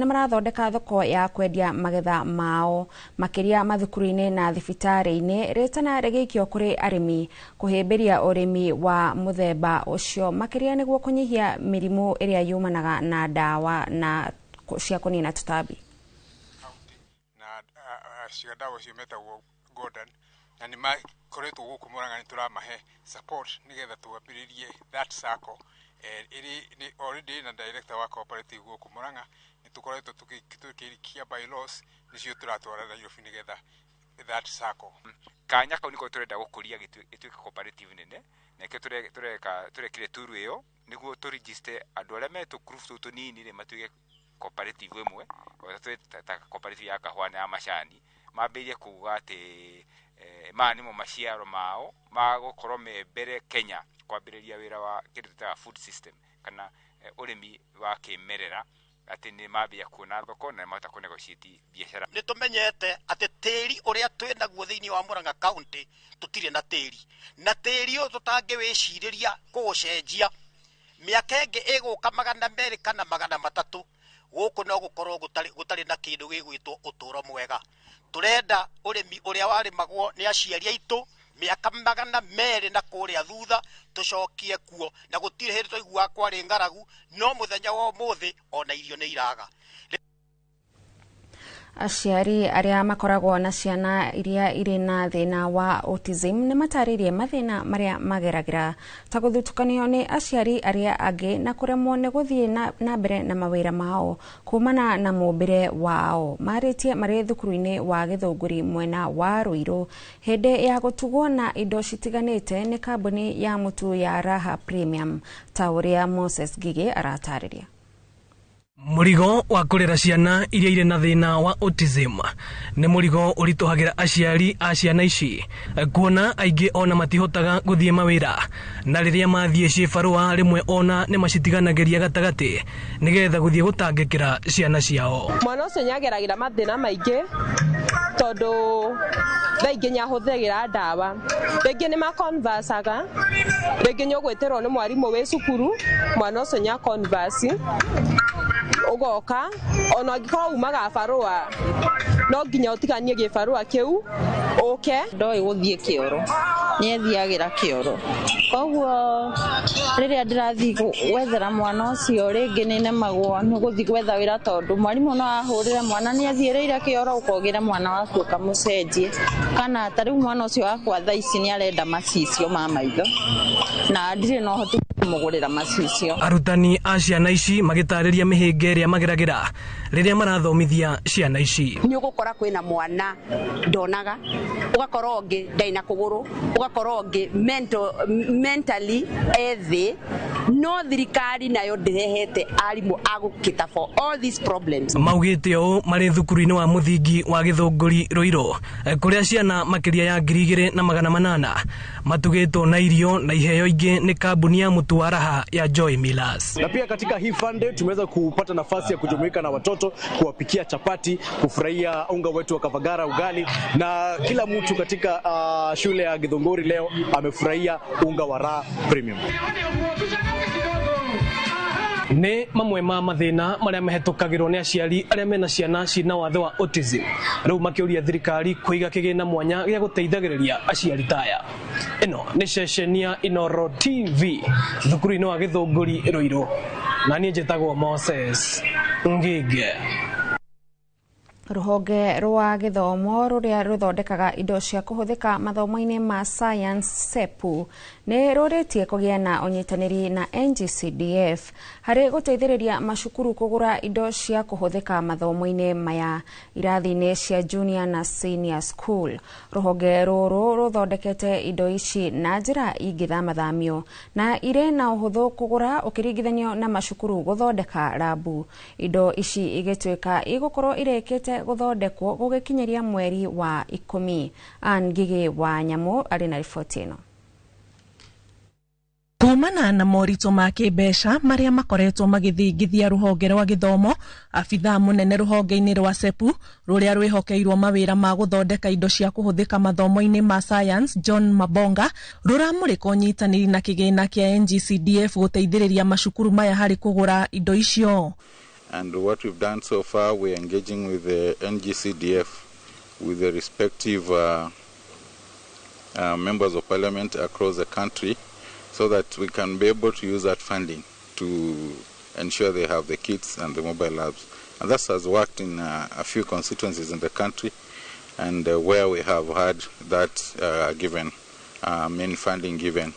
marathondeka thoko ya kwendia magetha mao makĩria mathukuru-inĩ na thibitarĩ-inĩ, rĩtana rĩgĩikio kũrĩ arĩmi kũhĩmbĩria ũrĩmi wa mũthemba ũcio makĩria nĩguo kũnyihia mĩrimũ ĩrĩa yumanaga na ndawa na cia kũnina tũtambi. washikadau acio metagwo Gordon, na nĩ makoretwo gũkũ Murang'a nĩ tũramahe support nĩgetha twambĩrĩrie that sacco. Ĩrĩ nĩ already na director wa cooperative gũkũ Murang'a, nĩ tũkoretwo tũkĩrikia bylaws nĩcio tũratwara Nairobi nĩgetha that sacco. Kanya kau niko turenda gukuria gituike cooperative nene, na ikio tureka turekire turu iyo niguo tu register andu aria me tũgroup tũtũ tũnini rĩ matuike cooperative ĩmwe, ta cooperative ya kahũa na ya macani, mambĩrĩrie kuga atĩ maya nĩmo maciaro mao magũkorwo me mbere Kenya kwambĩrĩria wĩra wa kĩndũ twĩtaga food system kana ũrĩmi wa kĩmerera, atĩ nĩ mambia kuona thoko na nĩ mahota kũnegotiate biacara. Nĩ tũmenyete atĩ tĩri ũrĩa twĩ naguo thĩinĩ wa Murang'a County tũtirĩ na tĩri, na tĩri ũyũ tũtangĩwĩcirĩria kũũcenjia mĩaka ĩngĩ ĩgũka 200 kana 300 gũkũ no gũkorwo gũtarĩ na kĩndũ gĩgwĩtwo ũtũro mwega. Tũrenda ũrĩmi ũrĩa warĩmagwo nĩ aciari aitũ mĩaka 200 na kũrĩa thutha tũcokie kuo, na gũtirĩ hĩndĩ twaiguaga kwarĩ ng'aragu, no mũthenya wa ũmũthĩ ona irio nĩ iraga. Aciari arĩa makoragwo na ciana iria irĩ na thĩna wa autism nĩ matarĩirie mathĩna marĩa mageragĩra ta gũthutũkanio nĩ aciari arĩa angĩ na kũremwo nĩ gũthiĩ na mbere na mawĩra mao kumana na mũmbĩre wao. Marĩtie marĩ thukuru-inĩ wa Gĩthũngũri mwena wa Ruiru hĩndĩ ya gũtugwo na indo citiganĩte nĩ kambuni ya mũtu ya Raha Premium, ta ũrĩa Moses Ngigĩ aratarĩria. Mũrigo wa kũrera ciana iria irĩ na thĩna wa autism nĩ mũrigo ũritũhagĩra aciari a ciana ici, kuona aingĩ ona matihotaga gũthiĩ mawĩra, na rĩrĩa mathiĩ cibarũa rĩmwe ona nĩ macitiganagĩria gatagatĩ nĩgetha gũthiĩ gũtangĩkĩra ciana ciao. Mwana ũcio nĩageragĩra mathĩna maingĩ tondũ thaa ingĩ nĩahũthagĩra ndawa, rĩngĩ nĩ maconversaga, rĩngĩ nĩ ũgwĩtĩrwo nĩ mwarimũ wĩ cukuru, mwana ũcio nĩ aconverse ugoka ona angĩkorwo umaga barũa no nginya ũtiganie gĩbarũa kĩu ũke. Ndoĩ gũthiĩ kĩoro, nĩethiagĩra kĩoro, koguo rĩrĩa ndĩrathiĩ gwethera mwana ũcio rĩngĩ nĩnemagwo nĩ gũthiĩ gwetha wĩra tondũ mwarimũ no ahũrĩre mwana nĩathiĩrĩire kĩoro, ũkogĩra mwana waku ũkamũcenjie, kana ta rĩu mwana ũcio wakwa thaa ici nĩarenda macicio ma maitho na ndirĩ na ũhoti kũmũgũrĩra macicio. Arutani a ciana ici magĩtarĩria mĩhĩnga ĩrĩa mageragĩra rĩrĩa marathomithia ciana ici. Nĩ ũgũkora kwĩna mwana ndonaga, ũgakora ũngĩ ndarĩ na kũgũrũ, ũgakora ũngĩ mentally ethĩ, no thirikari nayo ndĩrehete arimũ a gũkĩta for all these problems. Maugĩte ũũ marĩ thukuru-inĩ wa mũthingi wa Gĩthũngũri Ruiru, kũrĩa ciana makĩria ya 2800 matugĩtwo na irio na iheo ingĩ nĩ kambuni ya mũtu wa Raha ya Joy Millers. Na pia katika hii fun day tumeweza kupata nafasi ya kujumuika na watoto, kuwapikia chapati, kufurahia unga wetu wa Kavagara ugali, na kila mtu katika shule ya Githunguri leo amefurahia unga wa Raha Premium. Nĩ mamwe ma mathĩna marĩa mahĩtũkagĩrwo nĩ aciari arĩa mena ciana cina wathe wa autism, rĩu makĩũria thirikari kũiga kĩgĩna mwanya gĩa gũteithagĩrĩria aciari ta aya. Ĩno nĩ ceceni ya Inooro TV thukuru-inĩ wa Gĩthũngũri Ruiru, na niĩ njĩtagwo Moses Ngige. Rũhonge rwa gĩthomo rũrĩa rũthondekaga indo cia kũhũthĩka mathomo-inĩ ma science SEPU nĩ rũrĩtie kũgĩa na ũnyitanĩri na NGCDF harĩ gũteithĩrĩria macukuru kũgũra indo cia kũhũthĩka mathomo-inĩ maya irathi-inĩ cia junior na senior school. Rũhonge rũrũ rũthondekete indo ici na njĩra ingĩthamathamio na irĩ na ũhũthũ kũgũra ũkĩringithanio na macukuru gũthondeka rabu. Indo ici igĩtuĩka igũkorwo irĩkĩte gũthondekwo gũgĩkinyĩria mweri wa 10. Ann Ngigĩ wa Nyamũ arĩ na riboti ĩno. Kumana na moritũ ma kĩmbeca marĩa makoretwo magĩthingithia rũhonge rwa gĩthomo, abithaa mũnene rũhonge-inĩ rwa SEPU rũrĩa rwĩhokeirwo mawĩra ma gũthondeka indo cia kũhũthĩka mathomo-inĩ ma science John Mabonga rũramũrĩka ũnyitanĩri na kĩgĩna kĩa NGCDF gũteithĩrĩria macukuru maya harĩ kũgũra indo icio. And what we've done so far, we're engaging with the NGCDF, with the respective members of parliament across the country, so that we can be able to use that funding to ensure they have the kits and the mobile labs. And that has worked in a few constituencies in the country. and where we have had that given, main funding given.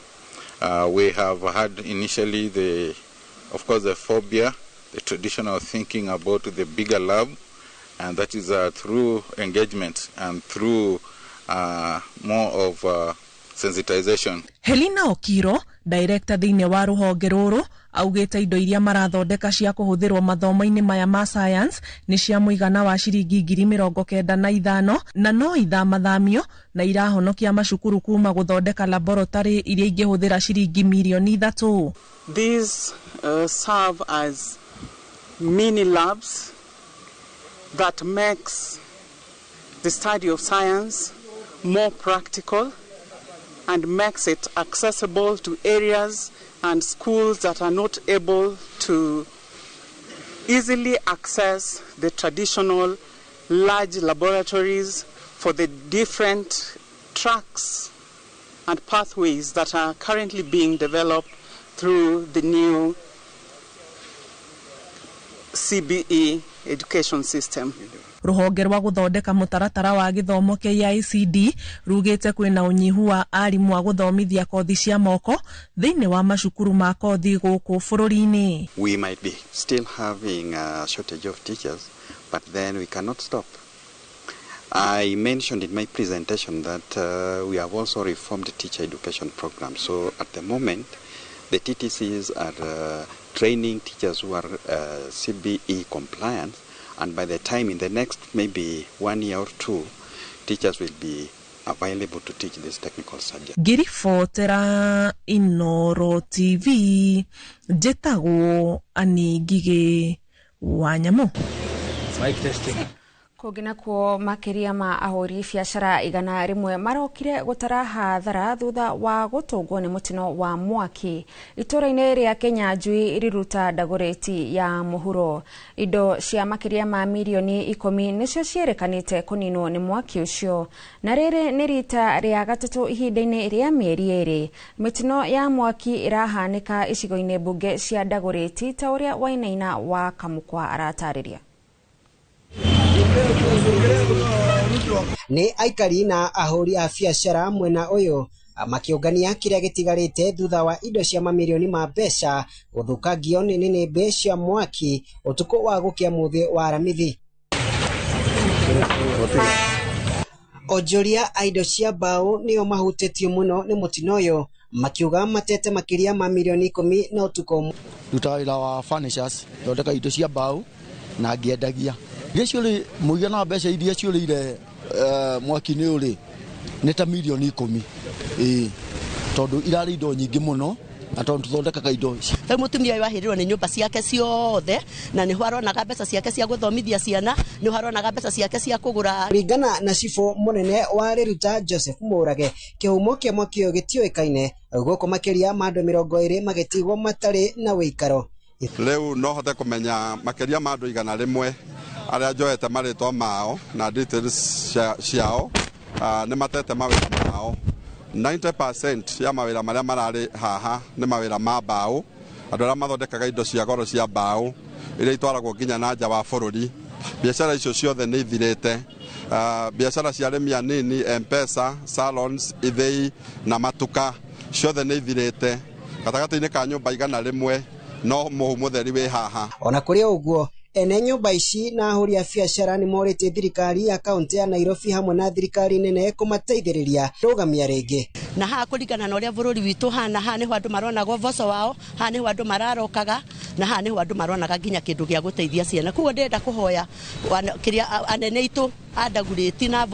We have had initially the, of course, the phobia, the traditional thinking about the bigger lab, and that is through engagement and through more of sensitization. Helena Okiro, director thĩinĩ wa rũhonge rũrũ, augĩte indo iria marathondeka cia kũhũthĩrwo mathomo-inĩ maya ma science nĩ cia mũigana wa ciringi 95,000 na no ithamathamio na irahonokia macukuru kuma gũthondeka laboratory iria ingĩhũthĩra ciringi mirioni 3. These serve as mini labs that makes the study of science more practical and makes it accessible to areas and schools that are not able to easily access the traditional large laboratories for the different tracks and pathways that are currently being developed through the new CBE education system. Ruhonge rwa guthondeka mutaratara wa githomo KICD rugite kwina unyihu wa arimu a guthomithia kothi cia moko thiini wa macukuru ma kothi guku bururi-ini. We might be still having a shortage of teachers, but then we cannot stop. I mentioned in my presentation that we have also reformed the teacher education program. So at the moment, the TTCs are training teachers who are CBE compliant, and by the time in the next maybe 1 year or two, teachers will be available to teach this technical subject. Ngiribotera Inoro TV, njĩtagwo Annie Ngigĩ wa Nyamũ. Mic testing. Kũngĩ nakuo makĩria ma ahũri biacara 100 marokire gũtara hathara thutha wa gũtũngwo nĩ mũtino wa mwaki itũra-inĩ rĩa Kenya Njui riruta Dagoretti ya mũhuro. Indo cia makĩria ma mirioni 10 nĩcio ciĩrĩkanĩte kũninwo nĩ mwaki ũcio, na rĩrĩ nĩ rita rĩa gatatũ ihinda-inĩ rĩa mĩeri 2 mĩtino ya mwaki ĩrahanĩka icigo-inĩ mbunge cia Dagoretti ta ũrĩa Wainaina wa Kamukwa aratarĩria. Nĩ aikari na ahũri a biacara mwena ũyũ makĩũngania kĩrĩa gĩtigarĩte thutha wa indo cia mamirioni ma mbeca gũthũkangio nĩ nĩnĩmbĩ cia mwaki ũtukũ wa gũkĩa mũthĩ wa Aramithi. Onjoria a indo cia mbaũ nĩo mahutĩtio mũno nĩ mũtino ũyũ, makiuga matete makĩria ma mirioni 10 na ũtukũ ũmwe. Ndutaga wĩra wa furnitures, thondeka indo cia mbaũ na ngĩendagia. Iria ciũrĩ mũigana wa mbeca iria ciũrĩire mwaki-inĩ ũyũ rĩ nĩ ta mirioni 10, ĩĩ, tondũ irarĩ indo nyingĩ mũno na tondũ tũthondekaga indo. Rĩu mũtumia ũyũ ahĩrĩrwo nĩ nyũmba ciake ciothe, na nĩho aronaga mbeca ciake cia gũthomithia ciana, nĩho aronaga mbeca ciake cia kũgũra. Kũringana na cibũ mũnene wa Riruta Joseph Mũrage, kĩhumo kĩa mwaki ũyũ gĩtiũĩkaine, gũkũ makĩria ma andũ 20 magĩtigwo matarĩ na wĩikaro. Rĩu no hote kũmenya makĩria ma andũ 100 arĩa njoete marĩtwa mao na details ciao, nĩ matete mawĩra mao. 90% ya mawĩra marĩa mararĩ haha nĩ mawĩra ma mbaũ, andũ arĩa mathondekaga indo cia goro cia mbaũ iria itwaragwo nginya na nja wa bũrũri. Biacara icio ciothe nĩ ithirĩte. Biacara cia arĩmi anini, M-Pesa, salons, ithĩi na matuka ciothe nĩ ithirĩte. Gatagatĩ-inĩ ka nyũmba 100 no mũhu mũtheri wĩ haha. Ona kũrĩ ũguo, ene nyũmba ici na ahũri a biacara nĩ morĩtie thirikari ya kaũntĩ ya Nairobi hamwe na thirikari nene kũmateithĩrĩria rũgamia rĩngĩ. Na haha kũringana na ũrĩa bũrũri witũ hana, haha nĩho andũ maronaga ũboco wao, haha nĩho andũ mararokaga, na haha nĩho andũ maronaga nginya kĩndũ gĩa gũteithia ciana. Koguo ndĩrenda kũhoya kĩrĩa anene aitũ a Dagoretti na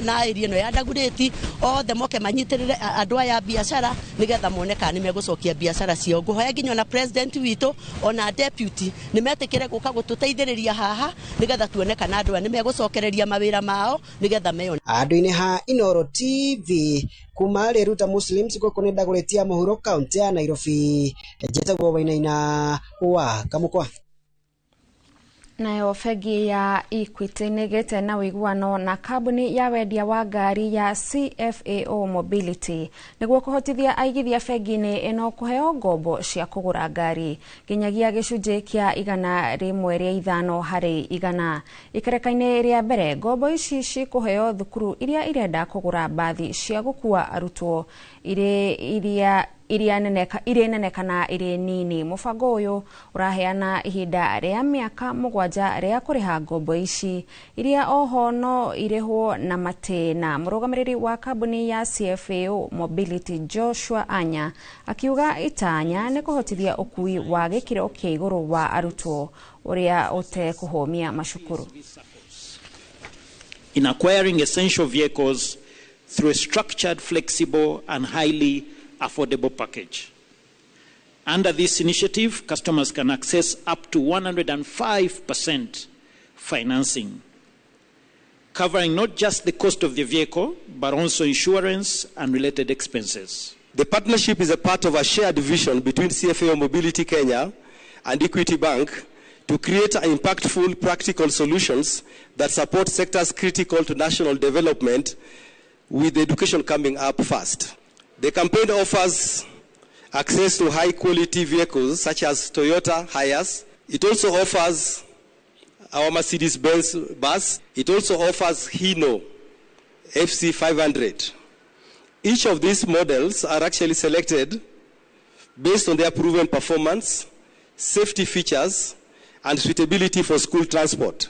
area ĩno ya Dagoretti othe moke manyitĩrĩre andũ aya a biacara nĩgetha mone kana nĩmegũcokia biacara ciao. Ngũhoya nginya ona president witũ ona deputy nĩmetĩkĩre gũka gũtũteithĩrĩria haha nĩgetha tuone kana andũ aya nĩmegũcokereria mawĩra mao nĩgetha meyone. Andũ-inĩ ha Inoro TV kuma Riruta Muslims gũkũ nĩ Dagoretti ya mũhuro kaũntĩ ya Nairobi, njĩtagwo Wainaina wa Kamukwa. Nayo bengi ya Equity nĩgĩte na ũiguano na kambuni ya wendia wa ngari ya CFAO Mobility nĩguo kũhotithia aigithia bengi-inĩ ĩno kũheo ngombo cia kũgũra ngari nginyagia gĩcunjĩ kĩa 105 harĩ 100. Ikereka-inĩ rĩa mbere ngombo ici cikũheo thukuru iria irenda kũgũra mbathi cia gũkua arutwo iria nene kana irĩ nini. Mũbango ũyũ ũraheana ihinda rĩa mĩaka 7 rĩa kũrĩha ngombo ici iria oho no irĩhwo na matĩna. Mũrũgamĩrĩri wa kambuni ya CFAO Mobility Joshua Anya akiuga itanya nĩ kũhotithia ũkui wa gĩkĩro kĩa igũrũ wa arutwo ũrĩa ũtekũhũmia macukuru. In acquiring essential vehicles through a structured, flexible and highly affordable package. Under this initiative, customers can access up to 105% financing, covering not just the cost of the vehicle, but also insurance and related expenses. The partnership is a part of a shared vision between CFAO Mobility Kenya and Equity Bank to create impactful, practical solutions that support sectors critical to national development, with education coming up first. The campaign offers access to high-quality vehicles such as Toyota Hiace. It also offers our Mercedes-Benz bus. It also offers Hino FC 500. Each of these models are actually selected based on their proven performance, safety features, and suitability for school transport.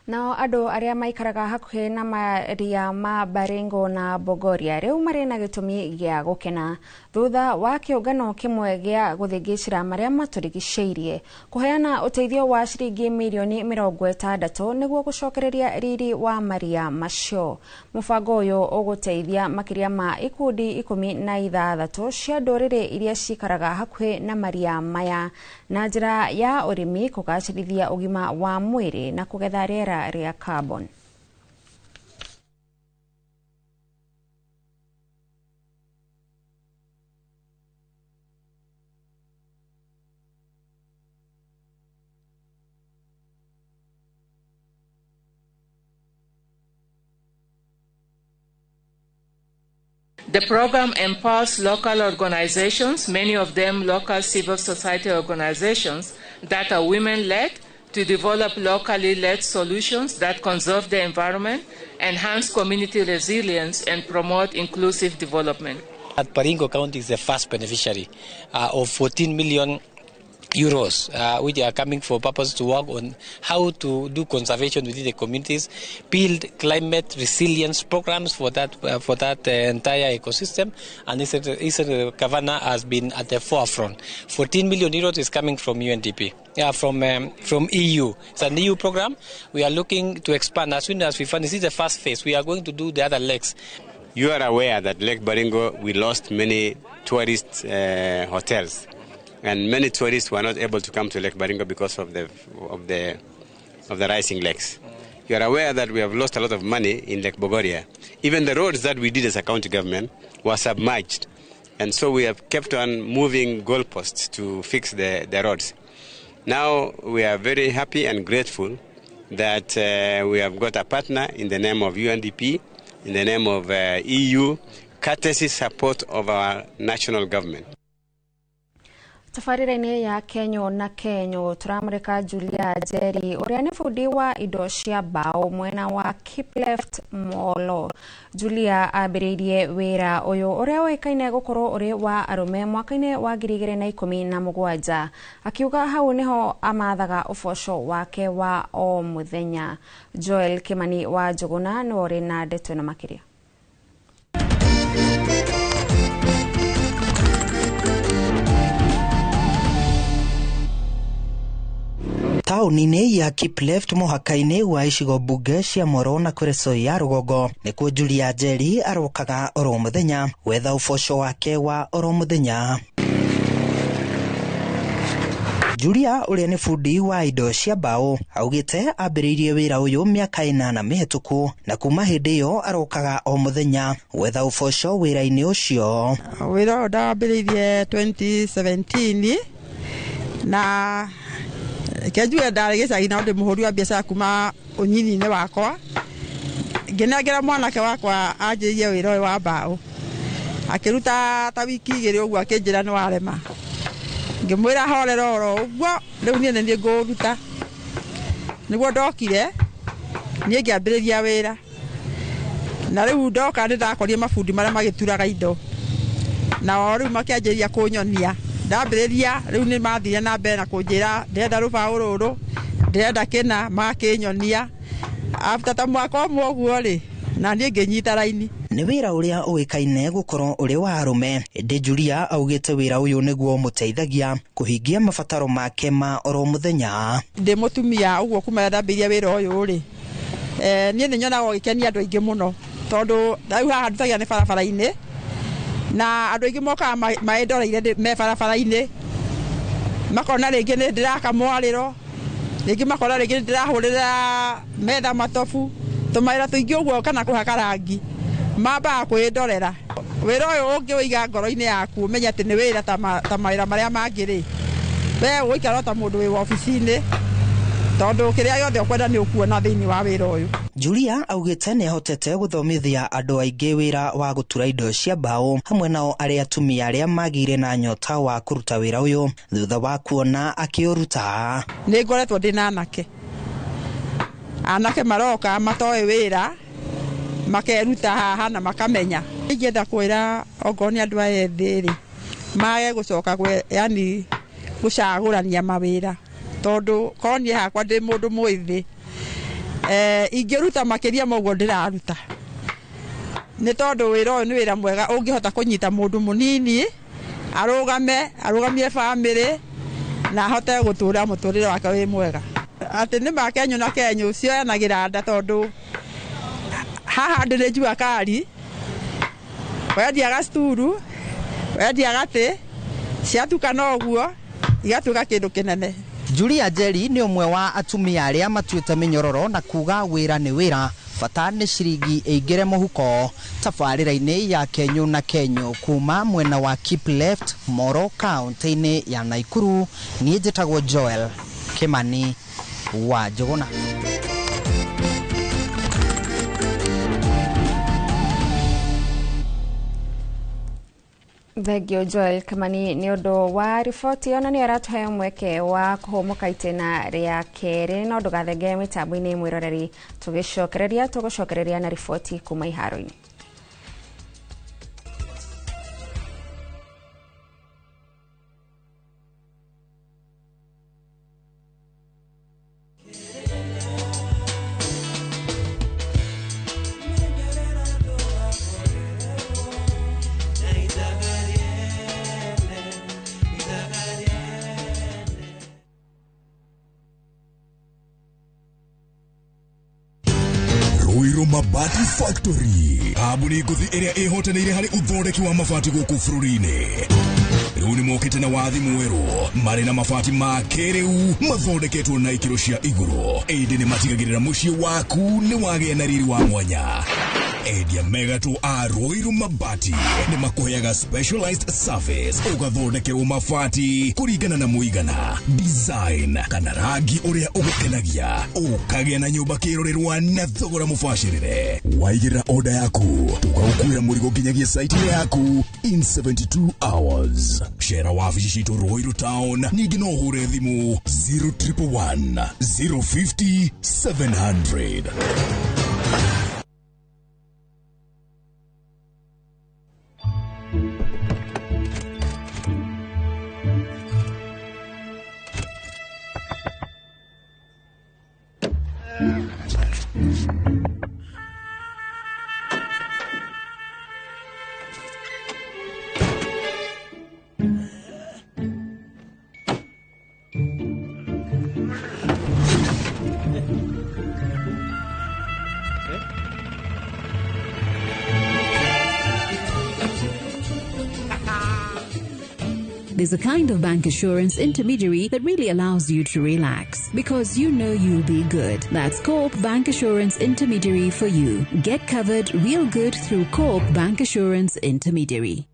Nao andũ arĩa maikaraga hakuhĩ na maria ma Baringo na Bogoria rĩu marĩ na gĩtũmi gĩa gũkena thutha wa kĩũngano kĩmwe gĩa gũthĩngĩcĩra marĩa matũrigicĩirie kũheana ũteithio wa ciringi mirioni 60 nĩguo gũcokereria riri wa maria macio. Mũbango ũyũ ũgũteithia makĩria ma ikundi 16 cia ndũrĩrĩ iria cikaraga hakuhĩ na maria maya na njĩra ya ũrĩmi, kũgacĩrithia ũgima wa mwĩrĩ na kũgetha rĩera rĩa carbon. The program empowers local organizations, many of them local civil society organizations that are women-led, to develop locally led solutions that conserve the environment, enhance community resilience, and promote inclusive development. At Baringo County is the first beneficiary of 14 million euros, which are coming for purpose to work on how to do conservation within the communities, build climate resilience programs for that entire ecosystem, and this Governor has been at the forefront. 14 million euros is coming from UNDP, from EU. It's an EU program. We are looking to expand as soon as we fund. This is the first phase. We are going to do the other legs. You are aware that Lake Baringo, we lost many tourist hotels. And many tourists were not able to come to Lake Baringo because of the rising lakes. You are aware that we have lost a lot of money in Lake Bogoria. Even the roads that we did as a county government were submerged. And so we have kept on moving goalposts to fix the roads. Now we are very happy and grateful that we have got a partner in the name of UNDP, in the name of EU, courtesy support of our national government. Tabarĩra-inĩ ya Kenyo na Kenyo tũramũrĩka Julia Njeri ũrĩa nĩ bundi wa indo cia mbaũ mwena wa Kipleft Molo. Julia ambĩrĩirie wĩra ũyũ ũrĩa ũĩkaine gũkorwo ũrĩ wa arũme mwaka-inĩ wa 2017 akiuga hau nĩho amathaga ũboco wake wa o mũthenya. Joel Kimani wa Njũgũna nĩwe ũrĩ na ndeto ĩno makĩria. Taũni-inĩ ya Kipleft mũhaka-inĩ wa icigo mbunge cia Moro na Kuresoi ya rũgongo nĩkuo Julia Njeri arokaga oro mũthenya gwetha ũboco wake wa oro mũthenya. Julia ũrĩa nĩ bundi wa indo cia mbaũ augĩte ambĩrĩirie wĩra ũyũ mĩaka 8 mĩhetũku na kuma hĩndĩ ĩyo arokaga o mũthenya gwetha ũboco wĩra-inĩ ũcio. Wĩra ũyũ ndawambĩrĩirie 2017 na Kenjuge ndarĩ gĩcagi na ndĩ mũhũri wa biacara kuma ũnyinyi-inĩ wakwa. Ngĩnengera mwanake wakwa anjĩrĩrie wĩra ũyũ wa mbaũ. Akĩruta ta wiki 2 ũguo akĩnjĩra nĩ warema. Ngĩmwĩra horera oro ũguo rĩu niĩ nĩ niĩ ngũũruta. Nĩguo ndokire niĩ ngĩambĩrĩria wĩra. Na rĩu ndoka nĩ ndakorire mabundi marĩa magĩturaga indo. Nao rĩu makĩanjĩrĩria kũnyonia. Ndambĩrĩria rĩu nĩ mathire na mbere na kũnjĩra ndĩrenda rũbaũ rũrũ, ndĩrenda kĩna, makĩnyonia. After ta mwaka ũmwe ũguo rĩ, na niĩ ngĩnyita raini. Nĩ wĩra ũrĩa ũĩkaine gũkorwo ũrĩ wa arũme, ĩndĩ Julia augĩte wĩra ũyũ nĩguo ũmũteithagia kũhingia mabataro make ma oro mũthenya. Ndĩ mũtumia ũguo kuma ndambĩrĩria wĩra ũyũ rĩ, niĩ nĩ nyonaga ũgĩkenia andũ aingĩ mũno tondũ rĩu haha ndutagia nĩ barabara-inĩ na andũ aingĩ mokaga maĩndoreire me barabara-inĩ, makona rĩngĩ nĩ ndĩraka mwarĩro, rĩngĩ makona rĩngĩ nĩ ndĩrahũrĩra metha matobu, tũmawĩra tũingĩ ũguo kana kũhaka rangi, mambaga kwĩndorera. Wĩra ũyũ ũngĩũiga ngoro-inĩ yaku ũmenye atĩ nĩ wĩra ta mawĩra marĩa mangĩ rĩ, we ũgũikara ta mũndũ wĩ wabici-inĩ tondũ kĩrĩa gĩothe ũkwenda nĩ ũkuona thĩinĩ wa wĩra ũyũ. Julia augĩte nĩ ahotete gũthomithia andũ aingĩ wĩra wa gũtura indo cia mbaũ hamwe nao arĩa atumia arĩa magĩire na nyota wa kũruta wĩra ũyũ thutha wa kuona akĩũruta. Nĩ ngoretwo ndĩ na anake. Anake maroka matoĩ wĩra makeruta haha na makamenya. Ingĩenda kwĩra ongorwo nĩ andũ aya ethĩ rĩ, mage gũcoka yani gũcagũrania mawĩra tondũ korwo niĩ hakwa ndĩ mũndũ mwĩthĩ, ingĩruta makĩria ma ũguo ndĩraruta. Nĩ tondũ wĩra ũyũ nĩ wĩra mwega ũngĩhota kũnyita mũndũ mũnini arũgame, arũgamie bamĩrĩ na ahote gũtũra mũtũrĩre wake wĩ mwega. Atĩ nĩ ma kenyũ na kenyũ cioyanagĩra nda tondũ haha ndĩrĩ jua kari, wendiaga sturu, wendiaga gatĩ, ciatukana ũguo igatuĩka kĩndũ kĩnene. Julia Njeri nĩ ũmwe wa atumia arĩa matuĩte mĩnyororo na kuga wĩra nĩ wĩra, bata nĩ ciringi ĩingĩre mũhuko. Tabarĩra-inĩ ya Kenyũ na Kenyũ kuma mwena wa Keep Left Moro kaunti-inĩ ya Naikuru, niĩ njĩtagwo Joel Kimani wa Njũgũna. Thengio Joel Kimani nĩ ũndũ wa riboti ĩyo, na nĩ aratũhe mweke wa kũhũmũka itĩna rĩa kerĩ, no ndũgathenge mĩtambo-inĩ mwĩroreri, tũgĩcokereria tũgũcokereria na riboti kuma iharo-inĩ. Mabati Factory kambuni ngũthi ĩrĩa ĩhotanĩire harĩ ũthondeki wa mabati gũkũ bũrũri-inĩ. Rĩu nĩ mokĩte na wathi mwerũ marĩ na mabati ma kĩrĩu mathondeketwo na ikĩro cia igũrũ, ĩndĩ nĩ matigagĩrĩra mũciĩ waku nĩ wagĩa na riri wa mwanya. Endia megatũ a Ruiru Mabati nĩ makũheaga specialized service ũgathondekerwo mabati kũringana na mũigana, design kana rangi ũrĩa ũgũkenagia, ũkagĩa na nyũmba kĩrorerwa na thogora mũbacĩrĩre. Waigĩrĩra order yaku tũgagũkuĩra mũrigo nginyagia site yaku in 72 hours. Cera wabici citũ Ruiru Town, ningĩ no ũhũre thimũ 0111 050 700. There's a kind of bank assurance intermediary that really allows you to relax because you know you'll be good. That's Co-op Bank Assurance Intermediary for you. Get covered real good through Co-op Bank Assurance Intermediary.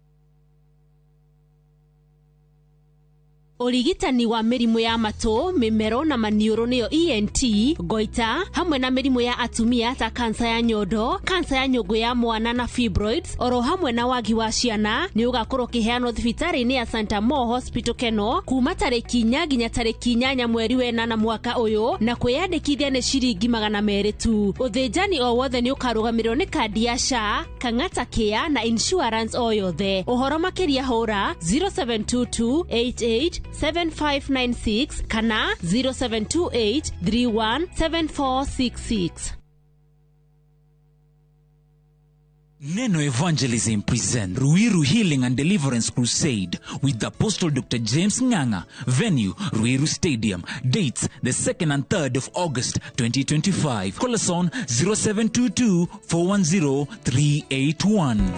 Ũrigitani wa mĩrimũ ya matũ, mĩmero na maniũrũ nĩyo ENT, goita, hamwe na mĩrimũ ya atumia ta kansa ya nyondo, kansa ya nyũngũ ya mwana na fibroids, oro hamwe na wagi wa ciana nĩ ũgakorwo ũkĩheanwo thibitarĩ-inĩ ya Santa Mo Hospital Keno kuma tarĩki 4 nginya tarĩki 8 mweri wa 8 mwaka ũyũ, na kwĩyandĩkithia nĩ ciringi 200 tu. Ũthĩnjani o wothe nĩ ũkarũgamĩrĩrwo nĩ kandi ya SHA, Kang'ata Care na insurance o yothe. Ũhoro makĩria hũra 0722 88 7596 kana 0728 317466. Neno Evangelism present Ruiru Healing and Deliverance Crusade with Apostle Dr. James Nganga. Venue, Ruiru Stadium. Dates, the 2nd and 3rd of August 2025. Call us on 0722 410 381.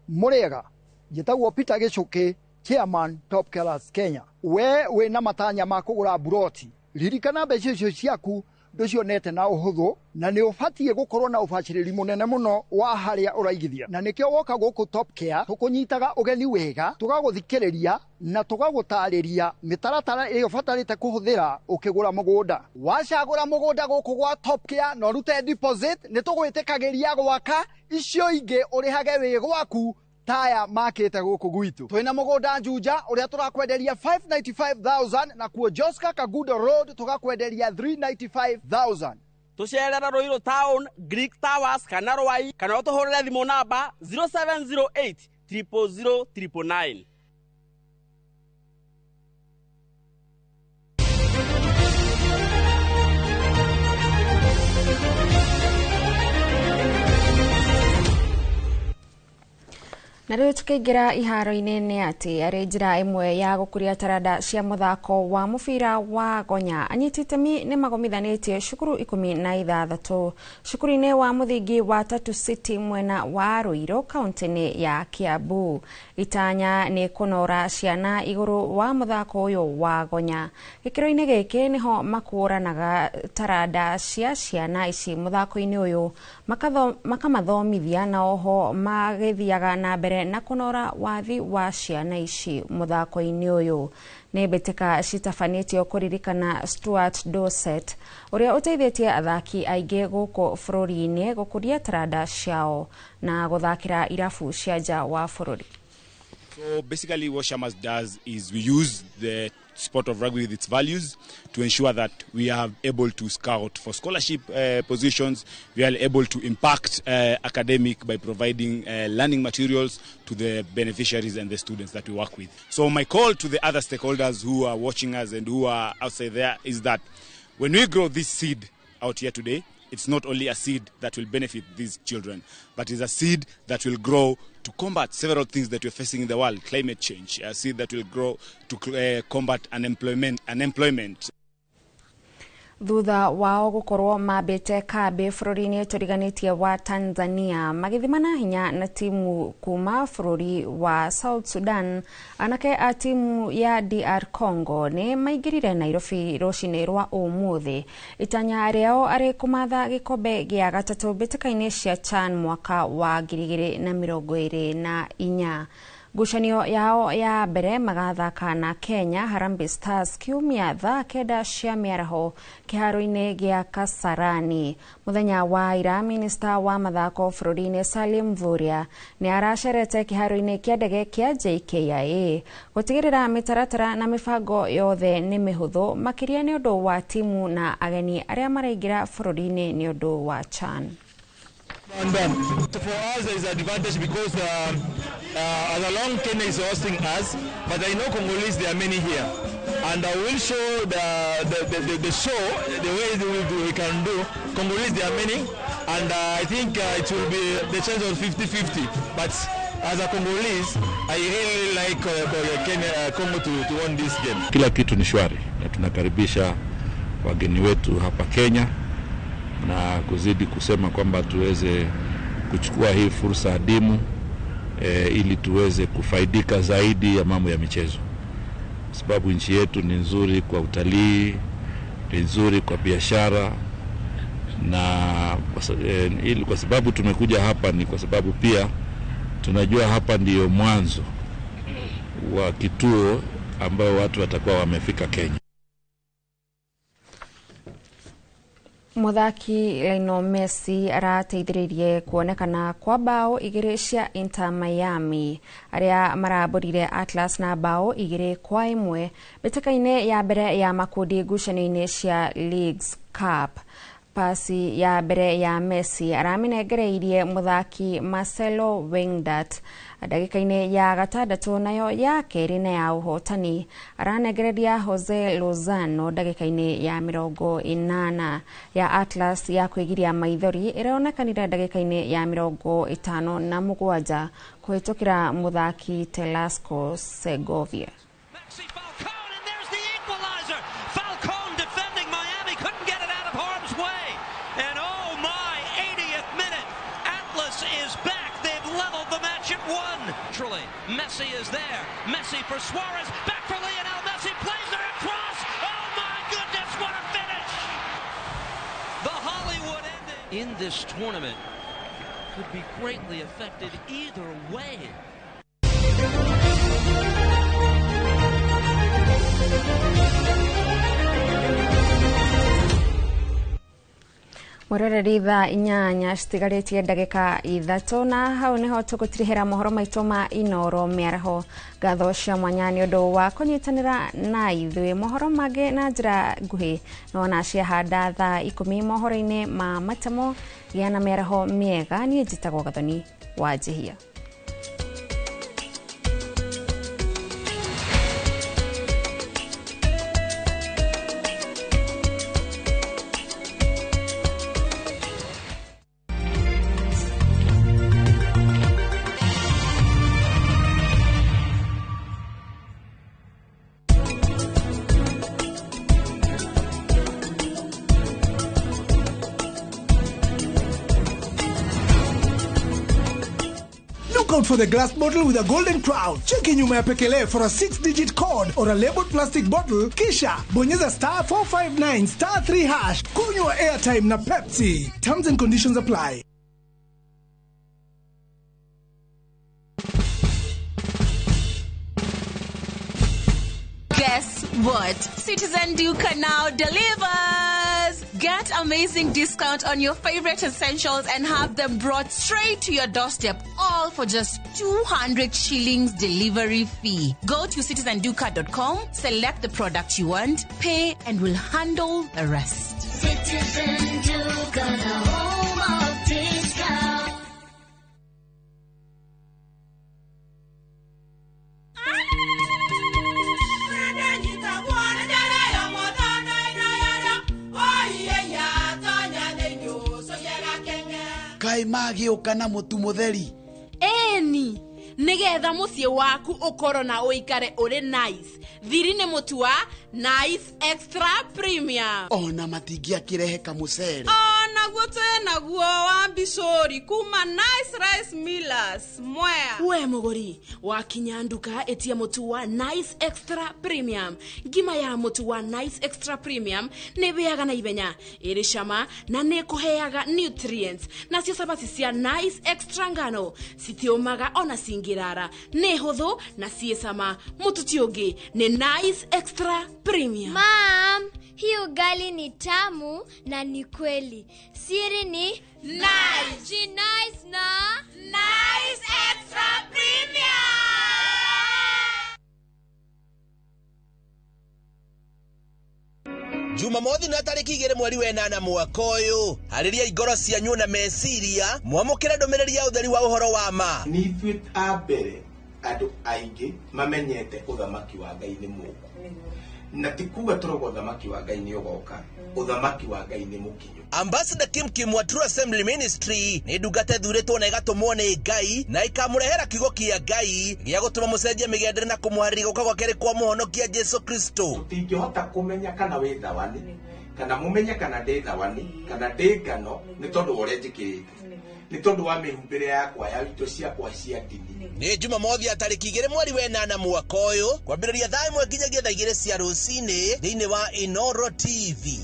Murega njĩtagwo Peter Gichuki, chairman Top Killers Kenya. We wĩna matanya ma kũgũra buroti, ririkana mbeca icio ciaku ndũcionete na ũhũthũ, na nĩ ũbatiĩ gũkorwo na ũbacĩrĩri mũnene mũno wa harĩa ũraigithia, na nĩkĩo woka gũkũ Top Care tũkũnyitaga ũgeni wega, tũgagũthikĩrĩria na tũgagũtarĩria mĩtaratara ĩrĩa ũbatarĩte kũhũthĩra ũkĩgũra mũgũnda. Wacagũra mũgũnda gũkũ gwa Top Care na ũrute deposit, nĩ tũgwĩtĩkagĩria gwaka icio ingĩ ũrĩhage wĩ gwaku taya makĩte gũkũ gwitũ. Twĩna mũgũnda Juja ũrĩa tũrakwenderia 595,000 na kuo Joska Kagudo Road tũgakwenderia 395,000. Tũcerera Ruiru Town, Greek Towers kana Rwai, kana ũtũhũrĩre thimũ namba 0708 000 999. Na rĩu tukĩingĩra iharo-inĩ nĩ atĩ arĩ njĩra ĩmwe ya gũkũria taranda cia mũthako wa mũbira wa gonya, anyiti itemi nĩ magomithanĩtie cukuru 16 cukuru-inĩ wa mũthingi wa Tatu City mwena wa Ruiru kaunti-inĩ ya Kiambu. Itanya nĩ kũnora ciana igũrũ wa mũthako ũyũ wa gonya. Gĩkĩro-inĩ gĩkĩ nĩho makũranaga taranda cia ciana ici mũthako-inĩ ũyũ, makamathomithia na oho magĩthiaga na mbere na kũnora wathi wa ciana ici mũthako-inĩ ũyũ. Nĩ mbĩtĩka citabanĩtio kũririkana Stuart Dorset ũrĩa ũteithĩtie athaki aingĩ gũkũ bũrũri-inĩ gũkũria taranda ciao na gũthakĩra irabu cia nja wa bũrũri. So basically what Shamas does is we use the sport of rugby with its values to ensure that we are able to scout for scholarship positions, we are able to impact academic by providing learning materials to the beneficiaries and the students that we work with. So my call to the other stakeholders who are watching us and who are outside there is that when we grow this seed out here today, it's not only a seed that will benefit these children, but it's a seed that will grow to combat several things that we're facing in the world, climate change, a seed that will grow to combat unemployment. Thutha wao gũkorwo mambĩte kambĩ bũrũri-inĩ tũriganĩtie wa Tanzania magĩthimana hinya na timu kuma bũrũri wa South Sudan, anake a timu ya DR Congo nĩ maingĩrire Nairobi rũcinĩ rwa ũmũthĩ. Itanya rĩao arĩ kũmatha gĩkombe gĩa gatatũ mbĩtĩka-inĩ cia CHAN mwaka wa 2024. Ngucanio yao ya mbere magathaka na Kenya Harambee Stars kiumia thaa 9 cia mĩaraho kĩharo-inĩ gĩa Kasarani. Mũthenya wa ira, minista wa mathako bũrũri-inĩ Salim Mvurya nĩ aracerete kĩharo-inĩ kĩa ndege kĩa JKIA gũtigĩrĩra mĩtaratara na mĩbango yothe nĩ mĩhũthũ makĩria nĩ ũndũ wa timu na ageni arĩa maraingĩra bũrũri-inĩ nĩ ũndũ wa CHAN. And for us there is advantage because as along Kenya is hosting us, but I know Congolese, there are many here, and I will show the show the way we can do. Congolese, there are many, and I think it will be the chance of 50-50. But as a Congolese, I really like Kenya, Congo to win this game. Kila kitu ni shwari na tunakaribisha wageni wetu hapa Kenya na kuzidi kusema kwamba tuweze kuchukua hii fursa adimu ili tuweze kufaidika zaidi ya mambo ya michezo, sababu nchi yetu ni nzuri kwa utalii, ni nzuri kwa biashara, na ili kwa sababu tumekuja hapa ni kwa sababu pia tunajua hapa ndiyo mwanzo wa kituo ambao watu watakuwa wamefika Kenya. Muthaki Lionel Messi arateithĩrĩirie kuonekana kwa bao 2 cia Inter Miami arĩa marambũrire Atlas na bao 2-1 mbĩtĩka-inĩ ya mbere ya makundi ngucanio-inĩ cia Leagues Cup. Pasi ya mbere ya Messi aramĩnengereirie muthaki Marcelo Wijndert ndagĩka-inĩ ya 6, nayo ya kerĩ na ya ũhotani aranengereria Jose Lozano ndagĩka-inĩ ya 80. Ya Atlas ya kwĩgiria maithori ĩronekanire ndagĩka-inĩ ya 57 kũhĩtũkĩra muthaki Telasco Segovia. Messi is there. Messi for Suarez. Back for Lionel Messi. Plays it across. Oh my goodness, what a finish! The Hollywood ending in this tournament could be greatly affected either way. Mwĩroreri thaa 8 citigarĩtie ndagĩka 3 na hau nĩho tũgũtirihĩra mohoro maitũ ma Inooro mĩaraho. Ngatho cia mwanya nĩ ũndũ wa kũnyitanĩra na ithuĩ. Mohoro mangĩ na njĩra nguhĩ nĩwona ciahanda thaa 10 mohoro-inĩ ma matemo. Gĩa na mĩaraho mĩega. Niĩ njĩtagwo Gathoni wa Njihia. Out for the glass bottle with a golden crown. Cheki nyuma ya pekele for a 6-digit code or a labeled plastic bottle. Kisha bonyeza *459 *3#. Kunywa airtime na Pepsi. Terms and conditions apply. Guess what? Citizen Duka now delivers! Get amazing discount on your favorite essentials and have them brought straight to your doorstep, all for just 200 shillings delivery fee. Go to citizenduka.com, select the product you want, pay, and we'll handle the rest. Citizen Duka, the home of discount. Kai magĩũka na mũtu mũtheri. Eni, nĩgetha mũciĩ waku ũkorwo na ũikare ũrĩ nice. Thiri nĩ mũtu wa Nice Extra Premium. Ona matingĩakĩrehe kamũcere. Onaguo twĩnaguo wa mbicũri kuma Nice Rice Millers Mwea. We mũgũri, wakinya nduka ĩtia mũtu wa Nice Extra Premium. Ngima ya mũtu wa Nice Extra Premium nĩ ĩhĩaga na ihenya, ĩrĩ cama na nĩ ĩkũheaga nutrients. Nacio cabaci cia Nice Extra ngano citiũmaga ona cingĩrara, nĩ hũthũ na ciĩ cama. Mũtu ti ũngĩ nĩ Nice Extra Premium. Mom, hii ugali ni tamu na ni kweli. Siri ni Nice. Nice na Nice Extra Premium. Jumamothi na tariki 2 mweri wa 8 mwaka ũyũ, harĩria ngoro cianyu na meciria mwamũkĩre ndũmĩrĩri ya ũtheri wa ũhoro wa ma. Nĩ ithuĩ a mbere andũ aingĩ mamenyete ũthamaki wa Ngai nĩ mũũku, na ti kuga tũrauga ũthamaki wa Ngai nĩ ũgoka, ũthamaki wa Ngai nĩ mũkinyu. Ambassador Kim Kim wa True Assembly Ministry nĩ ndungata ĩthurĩtwo na ĩgatũmwo nĩ Ngai na ĩkamũrehera kiugo kĩa Ngai gĩa gũtũma mũcenjie mĩgendere na kũmũharĩria gũka gwa kerĩ kwa mũhonokia Jesu Kristo. Tũtingĩhota kũmenya kana wĩ thawani, kana mũmenye kana ndĩ thawani, kana ndĩ ngano, nĩ tondũ wa ũrĩa njĩkĩrĩte. Nĩ tondũ wa mĩhumbĩre yakwa ya indo ciakwa cia ndini. Nĩ Jumamothi ya tarĩki 2 mweri wa 8 mwaka ũyũ, kwambĩrĩria thaa 1 nginyagia thaa 2 cia rũcinĩ thĩinĩ wa Inoro TV.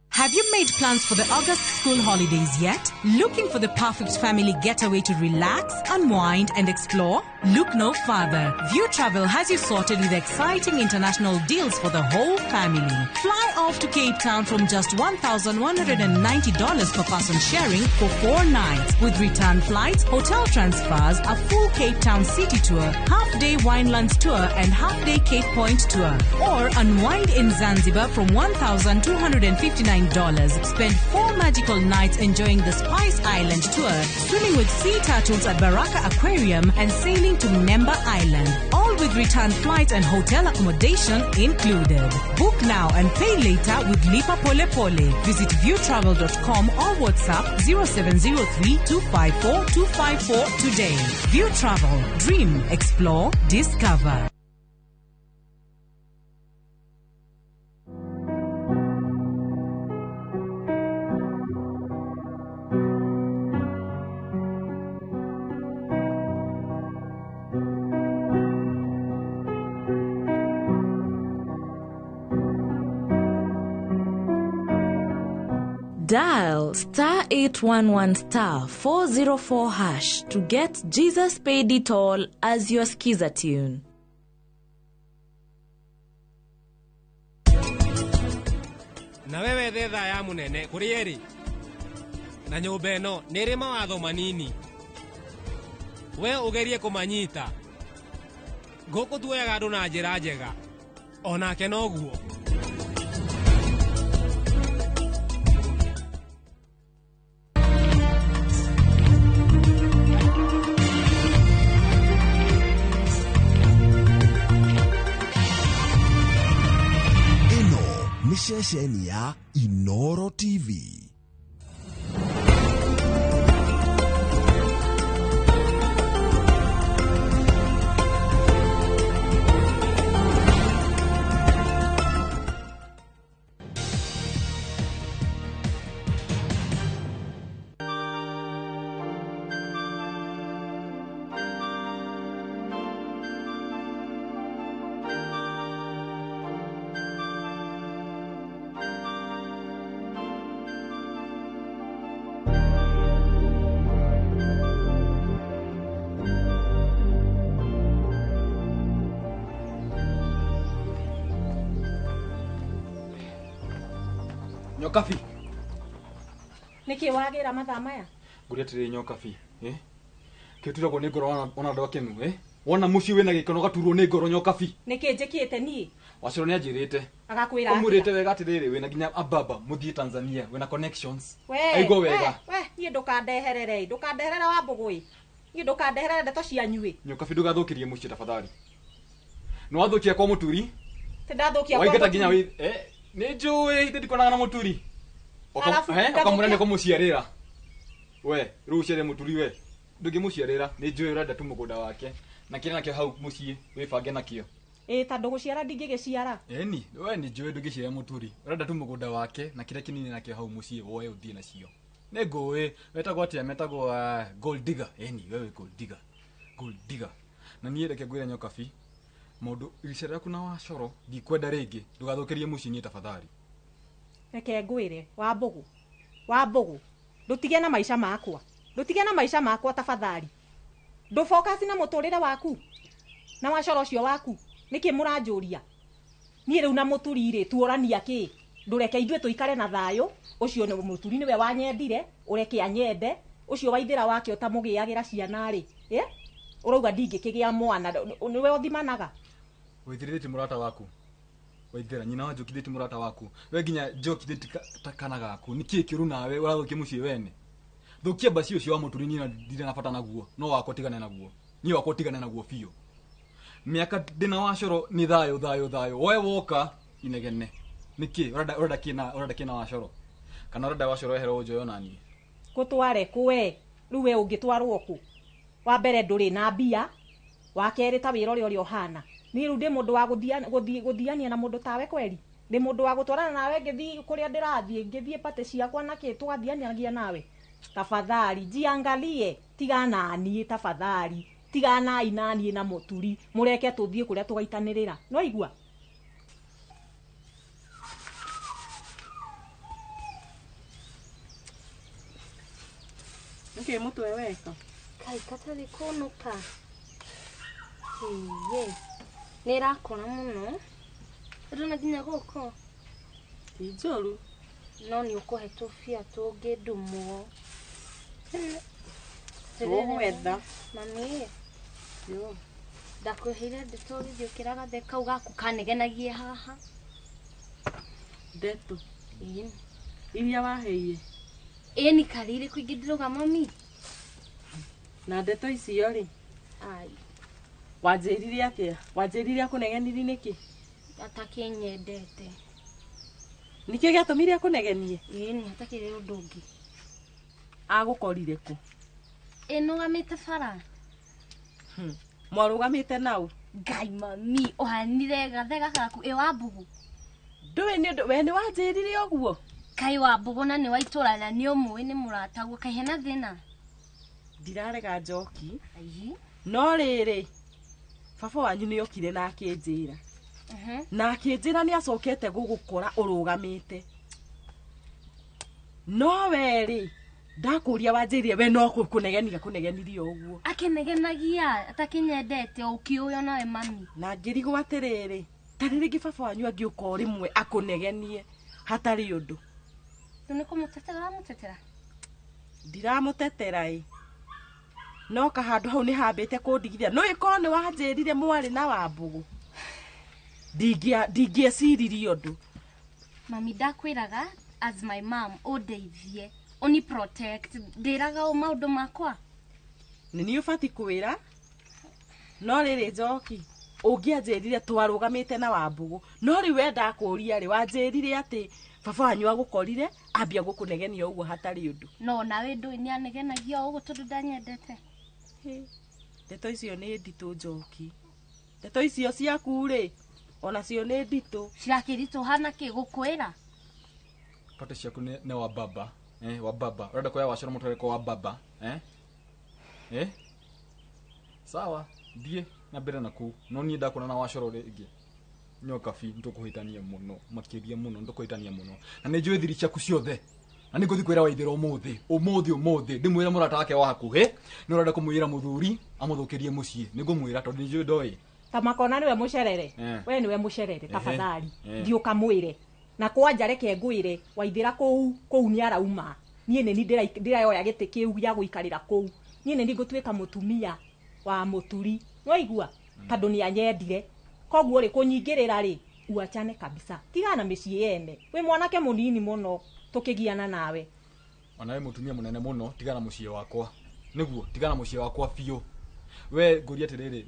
Have you made plans for the August school holidays yet? Looking for the perfect family getaway to relax, unwind, and explore? Look no further. View Travel has you sorted with exciting international deals for the whole family. Fly off to Cape Town from just $1,190 per person sharing for 4 nights, with return flights, hotel transfers, a full Cape Town city tour, half-day Winelands tour, and half-day Cape Point tour. Or unwind in Zanzibar from $1,259. Spend 4 magical nights enjoying the Spice Island tour, swimming with sea turtles at Baraka Aquarium, and sailing to Mnemba Island. All with return flights and hotel accommodation included. Book now and pay later with Lipa Pole Pole. Visit viewtravel.com or WhatsApp 0703 254 254 today. View Travel. Dream, explore, discover. Dial star 811 star 404 hash to get Jesus Paid It All as your skiza tune. Na wewe thetha ya munene kuri eri na nyumba ino ni ri mawatho manini we ugerie kumanyita guku tuoyaga andu na njira njega onake noguo. Ceceni ya Inoro TV. Nyokabi. Niki wagira mathaa maya? Nguria atĩrĩrĩ Nyokabi, eh? Kĩturagwo nĩ ngoro ona andũ akenu, eh? Wona mũciĩ wĩna gĩkeno gaturwo nĩ ngoro Nyokabi. Nĩkĩ njĩkĩte niĩ? Wacoro nĩanjĩrĩte. Agakwĩra atĩa? Ũmwĩrĩte wega atĩrĩrĩ wĩna nginya ababa mũthiĩ Tanzania wĩna connections. We, Aigua wega. We, niĩ ndũkandeherere, ndũkandeherere wa mbũgũĩ. Niĩ ndũkandeherere ndeto cianyu ĩ. Nyokabi ndũgathũkĩrie mũciĩ tafadhali. Nĩwathũkia kwa mũturi? Ti ndathũkia kwa Waingata nginya mũturi. wĩ eh nĩ njũĩ ithe ndikonaga na mũturi. Arabu Okamũra nĩ kũmũciarĩra. We, rĩu ũciare mũturi we. Ndũngĩmũciarĩra, nĩ njũĩ ũrenda tu mũgũnda wake. Na kĩrĩa nakĩo hau mũciĩ wĩbange nakĩo. Ĩ ta ndũgũciara ndingĩgĩciara. Ĩni, we nĩ njũĩ ndũngĩciara mũturi. Ũrenda tu mũgũnda wake na kĩrĩa kĩnini nakĩo hau mũciĩ woe ũthiĩ nacio. Nĩ ngũĩ, wetagwo atĩa? Metagwo gold digger. Ĩni, wewe gold digger. Gold digger. Na niĩ reke ngwĩre Nyokabi, mũndũ ricera rĩaku na wacoro ndikwenda rĩngĩ, ndũgathũkĩrie mũciĩ niĩ tafadhali. Reke ngwĩre wa mbũgũ. Wa mbũgũ. Ndũtige na maica makwa. Ndũtige na maica makwa tafadhali. Ndũfocus na mũtũrĩre waku. Na wacoro ũcio waku. Nĩkĩ mũranjũria? Niĩ rĩu na mũturi rĩ tuorania kĩ? Ndũreke ithuĩ tũikare na thayũ. Ũcio nĩ mũturi nĩwe wanyendire, ũreke anyende. Ũcio waithĩra wake ũtamũgĩagĩra ciana rĩ. Eh? Ũrauga ndingĩkĩgĩa mwana, nĩwe ũthimanaga. Waithĩrĩte mũrata waku. Waithĩra nyina wa Njoki ti mũrata waku. We nginya Njoki ti ta kana gaku. Nĩkĩ kĩũru nawe ũrathũkia mũciĩ wene? Thũkia mbaci ũcio wa mũturi niĩ ndirĩ na bata naguo. No wakwa tigane naguo. Niĩ wakwa tigane naguo biũ. Mĩaka ndĩna wacoro nĩ thayũ thayũ thayũ. We woka inegene. Nĩkĩ ũrenda kĩ na ũrenda kĩ na wacoro? Kana ũrenda wacoro ehere ũnjoe ona niĩ? Ngũtware kũ we? Rĩu we ũngĩtwarwo kũ? Wa mbere ndũrĩ na mbia, wa kerĩ ta wĩra ũrĩa ũhana. Niĩ rĩu ndĩ mũndũ wa gũthiania na mũndũ tawe kweri. Ndĩ mũndũ wa gũtwarana nawe ngĩthiĩ kũrĩa ndĩrathiĩ, ngĩthiĩ pate ciakwa na kĩ tũgathianagia nawe. Tafadhali jiangalie, tigana niĩ tafadhali, tiganai na niĩ na Mũturi, mũreke tũthiĩ kũrĩa tũgaitanĩrĩra. No igua? Nĩkĩ mũtwe weka? Kai katarĩ kũnũka. Ĩĩ. Nĩ ĩrakũra mũno. Ndũrona nginya gũkũ? Ti njũru. No nĩ ũkũhe tũbia tũngĩndumwo. Tũgwetha. Mami. Yo. Ndakwĩhĩire ndeto ũgĩthiĩ ũkĩra gathe kau gaku kanegenagie haha. Ndeto? Ĩĩ. Iria waheire? Ĩĩ nĩ karĩ irĩkũ ingĩ ndĩrauga mami? Na ndeto icio rĩ? Ai. Wanjĩrire atĩa? Wanjĩrire akũnegenirie nĩkĩ? Atakĩnyendete. Nĩkĩo gĩatũmire akũnegenie? Ĩĩ nĩ hatakĩrĩ ũndũ ũngĩ. Agũkorire kũ? Ĩ nũgamĩte bara. Mwarũgamĩte nau? Ngai mami, ũhanire gathe gaka gaku ĩ Wambũgũ. Ndũĩ nĩ ũndũ we nĩ wanjĩrire ũguo? Kai Wambũgũ na nĩ wa itũra na nĩ ũmũĩ nĩ mũrataguo, kaĩ hena thĩna? Ndirarega njoki. Ai. No rĩrĩ, baba wanyu nĩ okire na akĩnjĩra. Na akĩnjĩra nĩ acokete gũgũkora ũrũgamĩte. No we rĩ, ndakũria wanjĩrire we no kũnegenia kũnegenirie ũguo. Akĩnegenagia atakĩnyendete ũkĩũĩ onawe mami. Na ngĩrigwo atĩrĩrĩ, ta rĩngĩ baba wanyu angĩũka o rĩmwe akũnegenie hatarĩ ũndũ. Rĩu nĩ kũmũtetera ũramũtetera? Ndiramũtetera ĩ. No kahandũ hau nĩ hambĩte kũndigithia. No ĩkorwo nĩ wanjĩrire mwarĩ na Wambũgũ. Ndingĩeciririe ũndũ. Mami ndakwĩraga as my mom ũndeithie, ũni protect, ndĩraga o maũndũ makwa. Nĩ niĩ ũbatiĩ kwĩra. No rĩrĩ njoki, ũngĩanjĩrire twarũgamĩte na Wambũgũ. No rĩu we ndakũria rĩ, wanjĩrire atĩ baba wanyu agũkorire ambia gũkũnegenia ũguo hatarĩ ũndũ. No nawe ndũĩ nĩ anegenagia o ũguo tondũ ndanyendete. Ndeto icio nĩ nditũ njoki. Ndeto icio ciaku rĩ, onacio nĩ nditũ. Cirakĩritũha nakĩ gũkwĩra? Pate ciaku nĩ wa baba. Wa baba. Ũrenda kuoya wacoro mũtwarĩko wa baba. Sawa, thiĩ na mbere na kũu. No niĩ ndakuona na wacoro rĩngĩ. Nyoka bi, nĩtũkũhĩtania mũno, makĩria mũno, nĩtũkũhĩtania mũno. Na nĩ njũĩ thiri ciaku ciothe. Na nĩ ngũthiĩ kwĩra Waithĩra ũmũthĩ, ũmũthĩ ũmũthĩ, ndĩmwĩre mũrata wake wa hakuhĩ, nĩ ũrenda kũmwĩra mũthuri amũthũkĩrie mũciĩ. Nĩ ngũmwĩra tondũ nĩ njũĩ ndoĩ. Ta makona nĩwe mũcerere. We nĩwe mũcerere tafadhali. Thiĩ ũkamwĩre. Na kwanja reke ngwĩre Waithĩra kũu kũu nĩ arauma. Niĩ nĩ ndĩrayoya gĩtĩ kĩu gĩa gũikarĩra kũu. Niĩ nĩ ngũtuĩka mũtumia wa Mũturi. Nĩwaigua? Tondũ nĩ anyendire. Koguo rĩ kũnyingĩrĩra rĩ uachane kabisa. Tigana mĩciĩ yene. Wĩ mwanake mũnini mũno tũkĩgiana nawe. Onawe mũtumia mũnene mũno, tigana mũciĩ wakwa. Nĩguo tigana mũciĩ wakwa biũ. We ngũria atĩrĩrĩ,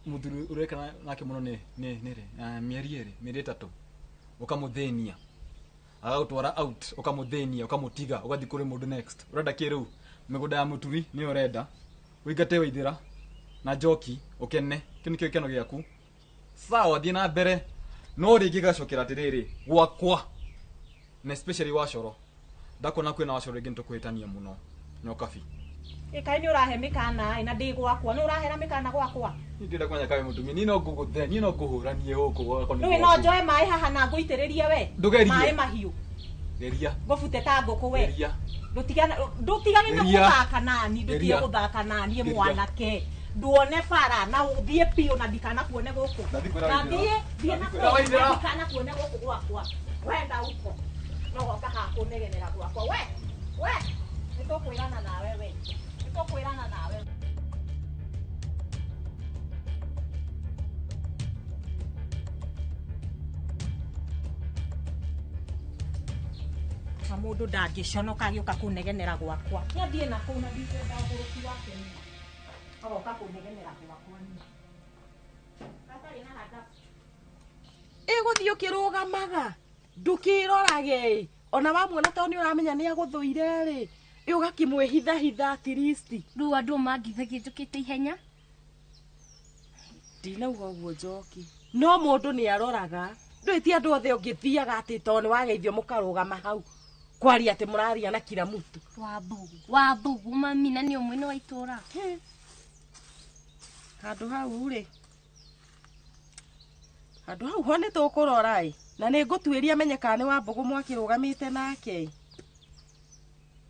mũthuri ũreka nake mũno nĩ nĩ rĩ, mĩeri ĩrĩ, mĩeri ĩtatũ. Ũkamũthĩnia. Agagũtwara out, ũkamũthĩnia, ũkamũtiga, ũgathiĩ kũrĩ mũndũ next. Ũrenda kĩ rĩu? Mĩgũnda ya Mũturi nĩyo ũrenda. Ũingate Waithĩra na njoki ũkene. Kĩu nĩkĩo gĩkeno gĩaku. Sawa, thiĩ na mbere. No rĩngĩ gacokera atĩrĩrĩ, gwakwa na especially wacoro. Ndakuona kwĩna wacoro rĩngĩ nĩtũkũhĩtania mũno. Nyoka bi. Ĩ kaĩ nĩ ũrahe mĩkana ĩ na ndĩ gwakwa, nĩ ũrahera mĩkana gwakwa? Niĩ ndĩrenda kũmenya kaĩ mũtumia, niĩ no ngũgũthe, niĩ no ngũhũranie gũkũ gwakwa nĩ Rĩu no gwaku. njoe maĩ haha na ngũitĩrĩrie we. Ndũgerie. Maĩ mahiũ. Geria. Ngũbute ta ngũkũ we. Geria. Ndũtigane na Geria. gũthaka nani, ndũtige Geria. gũthaka nani Geria. mwanake. Nduone bara na ũthiĩ biũ na ndikanakuone gũkũ. Ndathiĩ kwĩra Na Waithĩra. thiĩ na Ndathiĩ kwĩra kũu, na Waithĩra. ndikanakuone gũkũ gwakwa. Wenda huko. No goka haha kũnegenera gwakwa. We, we, nĩtũkwĩrana nawe we. Nĩtũkwĩrana nawe. Na mũndũ ndangĩconoka agĩũka kũnegenera gwakwa. Nĩ athiĩ na kũu na ndikwenda ũgũrũki wake niĩ. Agoka kũnegenera gwakwa niĩ. Gatarĩ na handabu. Ĩgũthiĩ ũkĩrũgamaga, ndũkĩrorage ĩ. Ona wamuona tondũ nĩ ũramenya nĩ agũthũire rĩ, ĩ ũgakĩmwĩhithahitha at least. Rĩu andũ mangithagia njũkĩte ihenya. Ndinauga ũguo njoki. No mũndũ nĩ aroraga. Ndũĩ ti andũ othe ũngĩthiaga atĩ tondũ nĩ wageithio mũkarũgama hau kwaria atĩ mũraria na kila mtu. Wambugu mami na nĩ ũmwe nĩ wa itũra. Handũ hau rĩ, handũ hau ho nĩ tũkũrora ĩ, na nĩ ngũtuĩria menye kana nĩ Wambũgũ mwakĩrũgamĩte nake.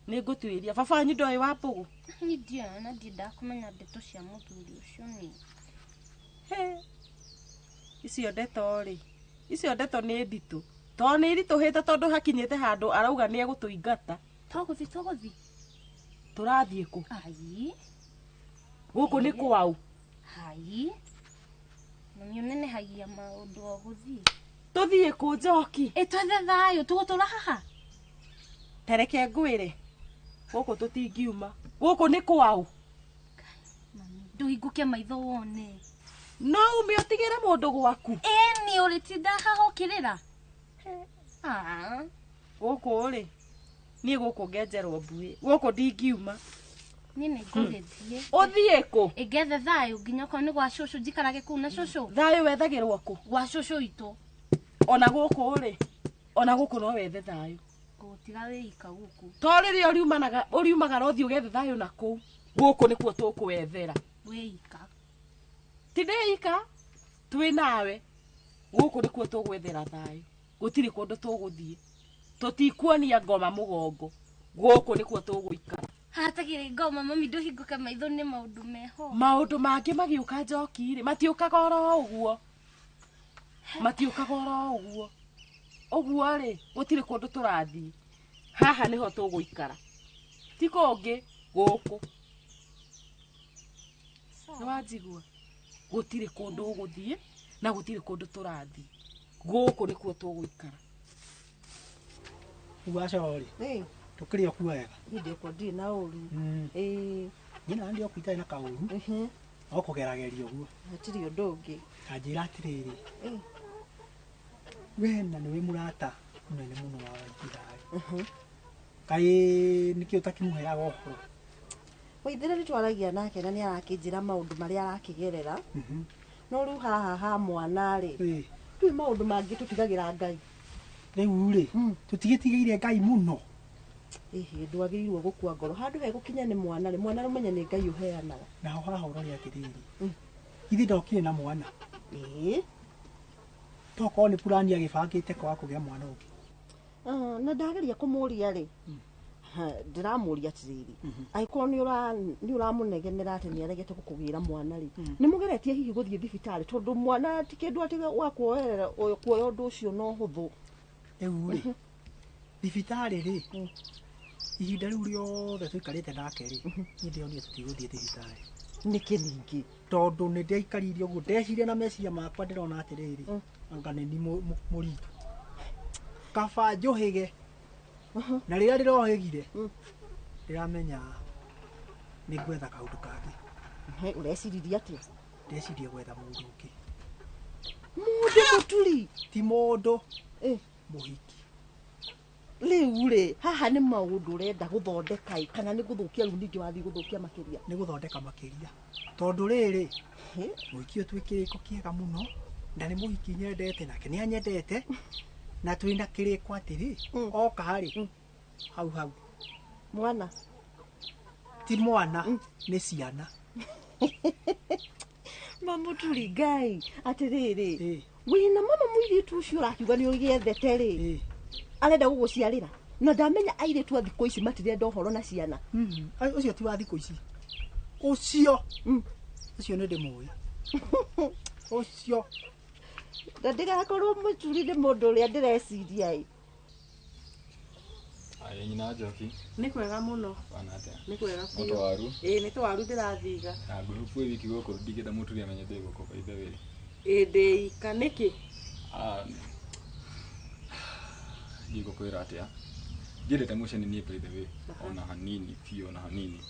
Nĩ ngũtuĩria baba wanyu ndoĩ Wambũgũ. Niĩ ndiũĩ na ndiendaga kũmenya ndeto cia mũthuri ũcio niĩ. Icio ndeto rĩ, icio ndeto nĩ nditũ, tondũ nĩ iritũhĩte tondũ hakinyĩte handũ arauga nĩ egũtũingata. Tũgũthiĩ. Tũrathiĩ kũ? Ai. Gũkũ nĩ kwau? Hai. Mami ũnenehagia maũndũ o gũthiĩ. Tũthiĩ kũ Njoki? Ĩ twethe thayũ, tũgũtũra haha? Tereke ngwĩre, gũkũ tũtingiuma. Gũkũ nĩ kwau? Mami, ndũhingũke maitho wone. No ume ũtigĩre mũndũ gwaku? Ĩni ũrĩtinda haha ũkĩrĩra. Gũkũ rĩ, niĩ gũkũ ngenjerwo mbuĩ. Gũkũ ndingiuma. Niĩ nĩ ngũgĩthiĩ. Ũthiĩ kũ? Ngethe thayũ nginya okorwo nĩ gwa cũcũ njikarage kũu na cũcũ. Thayũ wethagĩrwo kũ? Gwa cũcũ witũ. Ona gũkũ rĩ, ona gũkũ no wethe thayũ. Gũtiga wĩika gũkũ. To rĩrĩa ũriumagara ũthiĩ ũgethe thayũ na kũu. Gũkũ nĩkuo tũkũwethera. Wĩika. Ti ndĩika, twĩ nawe. Gũkũ nĩkuo tũgwethera thayũ. Gũtirĩ kũndũ tũgũthiĩ. Tũtikuonia ngoma mũgongo. Gũkũ nĩkuo tũgũikara. Hatagĩrĩ ngoma mami ndũhingũke maitho nĩ maũndũ meho. Maũndũ mangĩ magĩũka Njoki rĩ, matiũkaga oro ũguo. Matiũkaga oro ũguo. Ũguo rĩ, gũtirĩ kũndũ tũrathiĩ. Haha nĩho tũgũikara. Ti kũngĩ, gũkũ. Nĩ wanjigua? Gũtirĩ kũndũ ũgũthiĩ na gũtirĩ kũndũ tũrathiĩ. Gũkũ nĩkuo tũgũikara. Rĩu aco rĩ, tũkĩrĩ o kuo wega. Niĩ ndĩ ndirĩ na ũru. Ĩĩ. Niĩ na ndĩ o kuo itarĩ na kaũru. No kũgerageria ũguo. Hatirĩ ũndũ ũngĩ. Ta njĩra atĩrĩrĩ. We na nĩwe mũrata mũnene mũno wa Waithira. Kaĩ nĩkĩ ũtakĩmũheaga ũhoro? Waithira nĩ twaragia nake na nĩ arakĩnjĩra maũndũ marĩa arakĩgerera. No rĩu haha ha mwana rĩ, rĩu maũndũ mangĩ tũtigagĩra Ngai. Rĩu rĩ, tũtigĩtigĩire Ngai mũno. Ĩhĩ, ndwagĩrĩirwo gũkua ngoro. Handũ hegũkinya nĩ mwana rĩ, mwana ũmenye nĩ Ngai ũheanaga. Naho haha ũrore atĩrĩrĩ, ithe ndokire na mwana. Ĩĩ. Tokorwo nĩ purani agĩbangĩte kwaga kũgĩa mwana ũngĩ. Na ndageria kũmũria rĩ, ndĩramũria atĩrĩrĩ, angĩkorwo nĩ ũramũnegenera atĩ nĩ aregete gũkũgĩra mwana rĩ, nĩ mũgeretie hihi gũthiĩ thibitarĩ tondũ mwana ti kĩndũ atĩ wa kuoerera kuoya ũndũ ũcio no hũthũ. Rĩu rĩ, thibitarĩ rĩ, ihinda rĩu rĩothe tũikarĩte nake rĩ, niĩ ndĩronire tũtigũthiĩ thibitarĩ. Nĩkĩ ningĩ? Tondũ nĩ ndaikarire ũguo ndeciria na meciria makwa ndĩrona atĩrĩrĩ, anga nĩ ni mũritũ. Kaba njũhĩge. Na rĩrĩa ndĩrohĩgire, ndĩramenya nĩ ngwetha kaũndũ kangĩ. Ũreciririe atĩa? Ndeciria gwetha mũndũ ũngĩ. Mũndũ mũturi? Ti mũndũ, mũhiki. Rĩu rĩ, haha nĩ maũndũ ũrenda gũthondeka ĩ, kana nĩ gũthũkia rĩu ningĩ wathiĩ gũthũkia makĩria? Nĩ gũthondeka makĩria. Tondũ rĩrĩ, mũhiki ũyũ twĩ kĩrĩko kĩega mũno, na nĩ mũhiki nyendete nake nĩ anyendete, na twĩna kĩrĩko atĩrĩ, oka rĩ, hau hau. Mwana? Ti mwana, nĩ ciana. Mamũturi Ngai, atĩrĩrĩ, wĩna mama mũirĩtu ũcio ũrakiuga nĩ ũgĩethete rĩ, arenda gũgũciarĩra. Na ndamenya airĩtu a thikũ ici matirenda ũhoro na ciana. Ũcio ti wa thikũ ici. Ũcio. Ũcio nĩ ndĩmũĩ. Ũcio. Na ndigakorwo mũturi nĩ mũndũ ũrĩa ndĩreciria ĩ. Aya nyina Njoki. Nĩ kwega mũno. Bana atĩa? Nĩ kwega biũ. No twaru? Ĩĩ nĩ twaru ndĩrathiga. Na ngũrũpu ĩ wiki gũkũ ndingĩenda mũturi amenye ndĩ gũkũ by the way. Ĩĩ ndĩika nĩkĩ? Ndigũkwĩra atĩa. Ndiendete mũcene niĩ by the way. Ona hanini biũ ona hanini.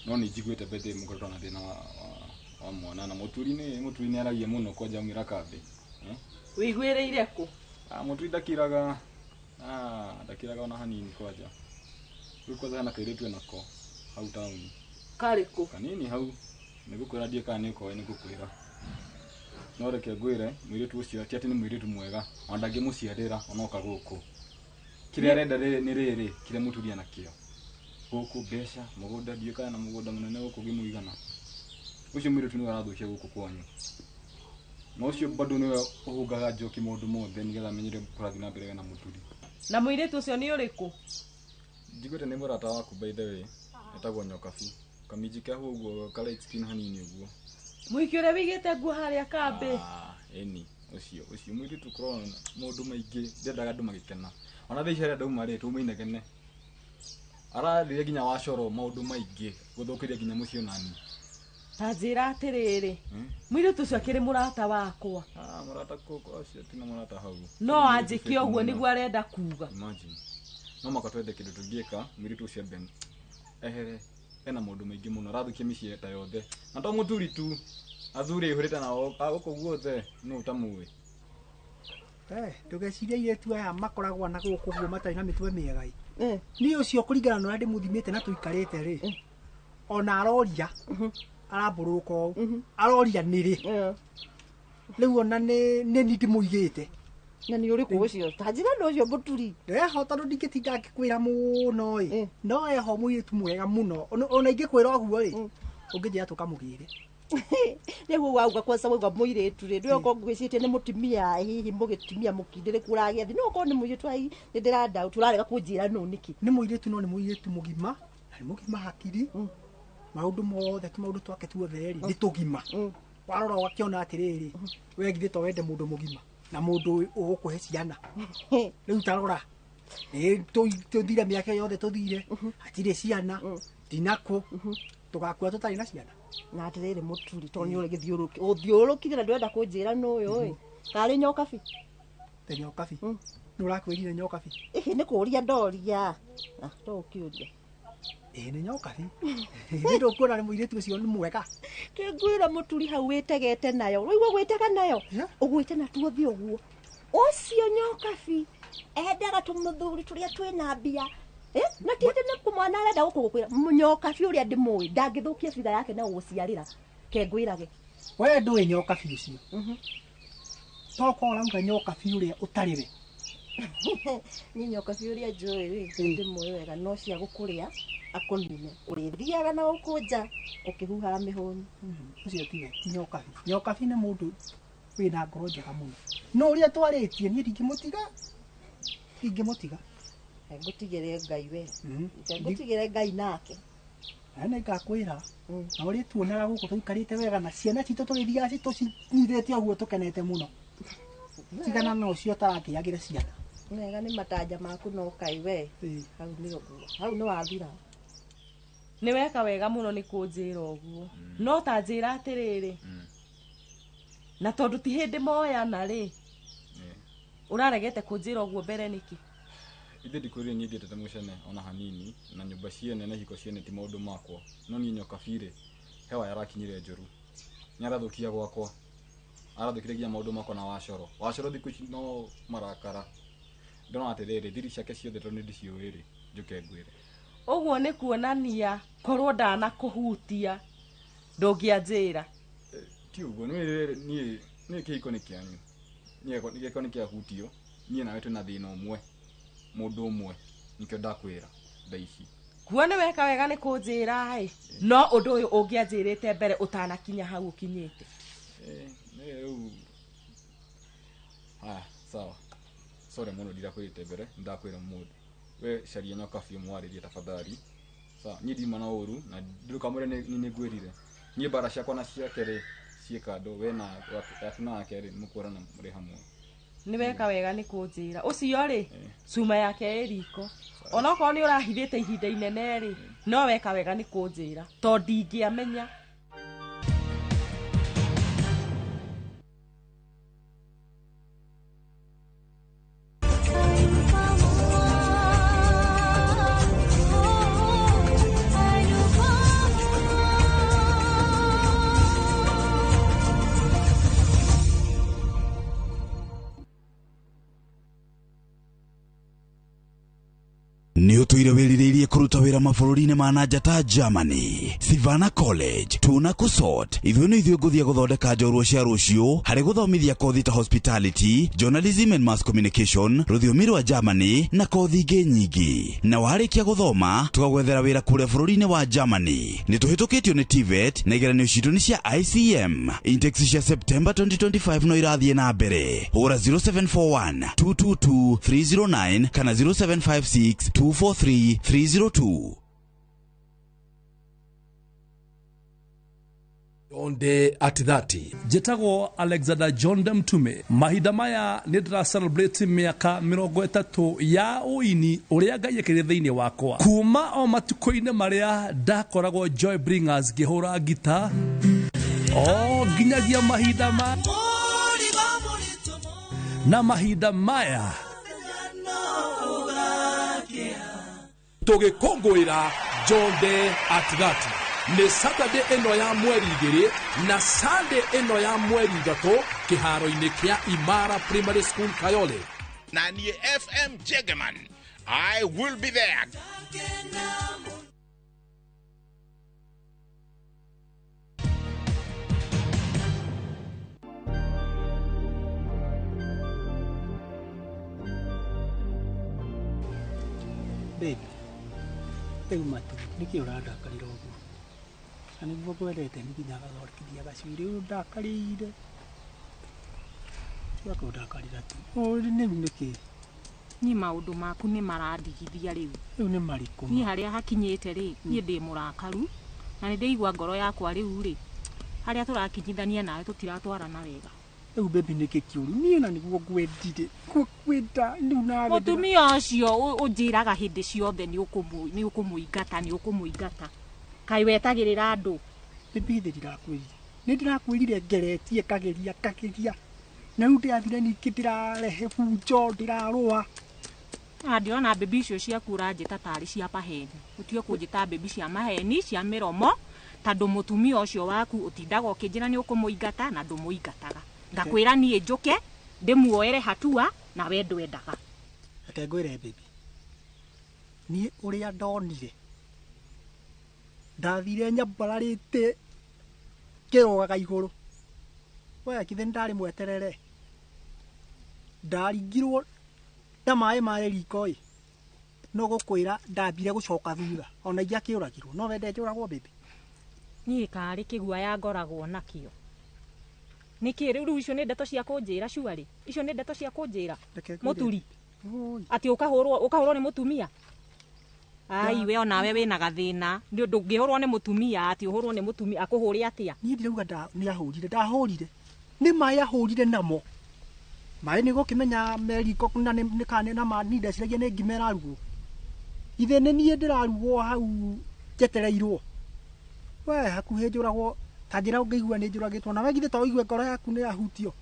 No nĩ njiguĩte by the way mũkoretwo na thĩna wa mwana na mũturi nĩ aragia mũno kwanja aumĩra kambĩ. Wĩiguĩrĩire kũ? Mũturi ndakiraga. Ndakiraga ona hanini kwanja. Rĩu kwanza hena kairĩtu enako hau taũni. Karĩ kũ? Kanini hau. Nĩngũkwĩra ndiĩ kana nĩũkoĩ nĩngũkwĩra. No reke ngwĩre mũirĩtu ũcio ti atĩ nĩ mũirĩtu mwega ona ndangĩmũciarĩra onoka gũkũ. Kĩrĩa arenda nĩ rĩrĩ kĩrĩa mũturi anakĩo. Gũkũ mbeca mũgũnda ndiũĩ kana na mũgũnda mũnene gũkũ ũngĩmũigana. Ũcio mũirĩtu nĩwe arathũkia gũkũ kwanyu. Na ũcio bado nĩwe ũhũngaga Njoki maũndũ mothe nĩgetha amenyere kũrathiĩ na mbere na mũturi. Na mũirĩtu ũcio nĩ ũrĩkũ? Njiguĩte nĩ mũrata waku by the way, etagwo Nyokabi. Kamiji keho ũguo ka light skin hanini ũguo. Mũhiki ũrĩa wĩigĩte nguo harĩa kambĩ. Ĩni ũcio ũcio mũirĩtu ũkoragwo na maũndũ maingĩ ndendaga andũ magĩkena. Ona thaa ici harĩa ndauma rĩ tuma inegene. Ararĩria nginya wacoro maũndũ maingĩ gũthũkĩria nginya mũciĩ onani. Ta njĩra atĩrĩrĩ, mũirĩtu ũcio akĩrĩ mũrata wakwa. Mũrata kũkũ ũcio ti na mũrata hau. No anjĩke ũguo nĩguo arenda kuga. Imagine. No mũhaka twethe kĩndũ tũngĩka mũirĩtu ũcio ambe ehere ena maũndũ maingĩ mũno arathũkia mĩciĩ ta yothe. Na to mũturi tu athuri aihũrĩte nao gũkũ guothe nũ ũtamũĩ. Ndũgecirie airĩtu aya makoragwo na gũkũ ũguo matarĩ na mĩtwe mĩega ĩ. Niĩ ũcio kũringana na ũrĩa ndĩmũthimĩte na tũikarĩte rĩ, ona aroria arambũrũka ũũ aroria nĩrĩ rĩu ona nĩ niĩ ndĩmũigĩte. Na nĩ ũrĩkũ ũcio? Ta njĩra nĩ ũcio mũturi. Eho tondũ ndingĩtinda ngĩkwĩra mũno ĩ, no eho mũirĩtu mwega mũno ona ingĩkwĩra ũguo rĩ, ũngĩnjĩra tũkamũgĩre. Rĩu wauga kwanza wauga mũirĩtu rĩ, ndũĩ okorwo ngwĩcirĩtie nĩ mũtumia hihi mũgĩtumia mũkindĩrĩku ũragĩa thĩ, no okorwo nĩ mũirĩtu ai nĩ ndĩranda ũrarega kũnjĩra nũ nĩkĩ? Nĩ mũirĩtu no nĩ mũirĩtu mũgima, na nĩ mũgima hakiri, maũndũ mothe tũmaũndũ twake tuothe rĩ nĩ tũgima. Warora ũgakĩona atĩrĩrĩ, we githĩ to wende mũndũ mũgima na mũndũ ũgũkũhe ciana. Rĩu tarora tũthire mĩaka yothe tũthire hatirĩ ciana ndinakũ tũgakua tũtarĩ na ciana. Na atĩrĩrĩ mũturi tondũ nĩ ũrĩ ũthiũrũrũkire na ndũrenda kũnjĩra nũ ũyũ ĩ, karĩ Nyokabi? Te Nyokabi? Nĩ ũrakwĩrire Nyokabi? Ĩhĩ nĩ kũũria ndoria. To ũkĩũria. Ĩĩ nĩ Nyokabi. Nĩ ndũkuona nĩ mũirĩtu ũcio nĩ mwega. Kĩngwĩra mũturi hau wĩtegete nayo. Ũraigua gwĩtega nayo? Ũgwĩte na tuothe ũguo. Ũcio Nyokabi endaga tũmũthuri tũrĩa twĩna mbia. Na ti atĩ nĩ mwana arenda gũkũgũkwĩra Nyokabi ũrĩa ndĩmũĩ ndangĩthũkia biga yake na gũgũciarĩra. Kengwĩrage. We ndũĩ Nyokabi ũcio. Tokorwo ũrauga Nyokabi ũrĩa ũtarĩ we. Niĩ Nyokabi ũrĩa njũĩ rĩ, ndĩmũĩ wega no cia gũkũrĩa akũnine. Ũrĩthiaga na gũkũ nja ũkĩhuhaga mĩhũmũ. Ũcio tiwe, ti Nyokabi. Nyokabi nĩ mũndũ wĩna ngoro njega mũno. No ũrĩa twarĩtie niĩ ndingĩmũtiga. Ndingĩmũtiga. Ngũtigĩre Ngai we. Ngũtigĩre Ngai nake. Na nĩ ngakwĩra na ũrĩa tuonaga gũkũ tũikarĩte wega na ciana citũ tũgĩthiaga tũcinyitĩte ũguo tũkenete mũno. Tigana na ũcio ũtarakĩagĩra ciana. Wega nĩ matanja maku no kai we. Hau nĩ ũguo. Hau nĩ wathira. Nĩ weka wega mũno nĩ kũnjĩra ũguo. No ta njĩra atĩrĩrĩ, na tondũ ti hĩndĩ moyana rĩ, ũraregete kũnjĩra ũguo mbere nĩkĩ? Ithe ndikwĩrire niĩ ndiendete mũcene ona hanini na nyũmba ciene na ihiko ciene ti maũndũ makwa. No niĩ Nyokabi rĩ, hewa yarakinyire njũru. Nĩ arathũkia gwakwa. Arathũkirie nginya maũndũ makwa na wacoro. Wacoro thikũ ici no marakara. Ndona atĩrĩrĩ, thiri ciake ciothe tondũ nĩ ndĩciũĩ rĩ, njũke ngwĩre. Ũguo nĩ kuonania korwo ndanakũhutia ndũngĩanjĩra. Ti ũguo, niĩ kĩhiko nĩ kĩanyu. Niĩ gĩko nĩ kĩahutio, niĩ nawe twĩna thĩna ũmwe. Mũndũ ũmwe nĩkĩo ndakwĩra thaa ici. Kuo nĩ weka wega nĩ kũnjĩra ĩ, no ũndũ ũyũ ũngĩanjĩrĩte mbere ũtanakinya hau ũkinyĩte. Rĩu haya sawa, sorry mũno ndirakwĩrĩte mbere, ndakwĩra ũmũthĩ. We caria Nyokabi ũmwarĩrie tafadhali. Sawa, niĩ ndiuma na ũru na ndũkamwĩre nĩ ngwĩrire. Niĩ mbara ciakwa na ciake rĩ ciĩ kando, we na yaku na yake rĩ mũkũrana mũrĩ hamwe. Nĩ weka wega nĩ kũnjĩra. Ũcio rĩ, cuma yake ĩ riko. Onokorwo nĩ ũrahithĩte ihinda inene rĩ, no weka wega nĩ kũnjĩra tondũ ndingĩamenya. Nĩ Ũtũire wĩrirĩirie kũruta wĩra mabũrũri-inĩ ma nanja ta Germany, Sivana College, tuna kusot. Ithuĩ nĩ ithuĩ ngũthiĩ gũthondeka njorua cia rũciũ harĩ gũthomithia kothi ta hospitality, journalism and mass communication, rũthiomi rwa Germany na kothi ingĩ nyingĩ. Na warĩkia gũthoma tũgagwethera wĩra kũrĩa bũrũri-inĩ wa Germany. Nĩ tũhĩtũkĩtio nĩ TVET na igeranio citũ nĩ cia ICM. Intakes cia September 2025 no irathiĩ na mbere. Hũra 0741 222 309 kana 0756 243 302. Jonde at 30 njĩtagwo Alexander John Mtume. Mahinda maya nĩ ndĩra celebrate mĩaka 30 ya ũini ũrĩa Ngai ekĩrire thĩinĩ wakwa, kuma o matukũ-inĩ marĩa ndakoragwo Joy Bringers ngĩhũra ngita o nginyagia mahinda ma na mahinda maya tũgĩkũngũĩra Jonde at 30 nĩ Saturday ĩno ya mweri 2 na Sunday ĩno ya mweri 3 kĩharo-inĩ kĩa Imara Primary School Kayole. Na niĩ FM Jegeman, I will be there. Baby, rĩu matu nĩkĩ ũrandakarĩra ũguo? Na nĩguo ngwendete nĩ nginya gathondekithia gacui rĩu ndakarĩire. Tiga kũndakarĩra tu. Rĩu nĩkĩ? Niĩ maũndũ maku nĩ marandigithia rĩu. Rĩu nĩ marĩkũ? Niĩ harĩa hakinyĩte rĩ, niĩ ndĩ mũrakaru na nĩ ndĩigua ngoro yakwa rĩu rĩ, harĩa tũrakinyithania nawe tũtiratwarana wega. Rĩu baby nĩkĩ kĩũru? Niĩ na nĩguo ngwendire. Ngũkwenda rĩu nawe. Mũtumia ũcio ũnjĩraga hĩndĩ ciothe nĩ ũkũmũingata, nĩ ũkũmũingata. Kaĩ wetagĩrĩra andũ? Baby thĩ ndirakwĩrire. Nĩ ndĩrakwĩrire ngeretie kageria kageria. Na rĩu ndĩrathire ningĩ ndĩrarehe bunjo ndĩrarũa. Na ndĩrona mbembe icio ciaku ũranjĩta tarĩ cia maheni. Ũtige kũnjĩta mbembe cia maheni cia mĩromo tondũ mũtumia ũcio waku ũtindaga ũkĩnjĩra nĩ ũkũmũingata na ndũmũingataga. Ngakwĩra niĩ njũke ndĩmuoere hatua na we ndwendaga. Reke ngwĩre baby, niĩ ũrĩa ndonire ndathire nyambararĩte kĩrũgaga igũrũ. We kithe ndarĩ mweterere. Ndaringirwo na maĩ marĩ riko ĩ. No gũkwĩra ndambire gũcoka thutha ona ingĩakĩũragirwo no wende njũragwo baby. Niĩ karĩ kĩguoya ngoragwo nakĩo. Nĩkĩ rĩu icio nĩ ndeto cia kũnjĩra cuarĩ? Icio nĩ ndeto cia kũnjĩra mũturi atĩ ũkahũrwo nĩ mũtumia? Ai we onawe wĩna gathĩna nĩ ũndũ ũngĩhũrwo nĩ mũtumia atĩ ũhũrwo nĩ mũtumia akũhũre atĩa? Niĩ ndirauga nĩ ahũrire, ndahũrire. Nĩ maĩ ahũrire namo. Maĩ nĩ gũkĩmenya me riko na nĩ kana na ma niĩ ndeciragia nĩ ngima ĩrarugwo. Ithe nĩ niĩ ndĩrarugwo hau njetereirwo. We hakuhĩ njũragwo ta njĩra ũngĩigua nĩ njũragĩtwo na we githĩ to ũigue ngoro yaku nĩ yahutio.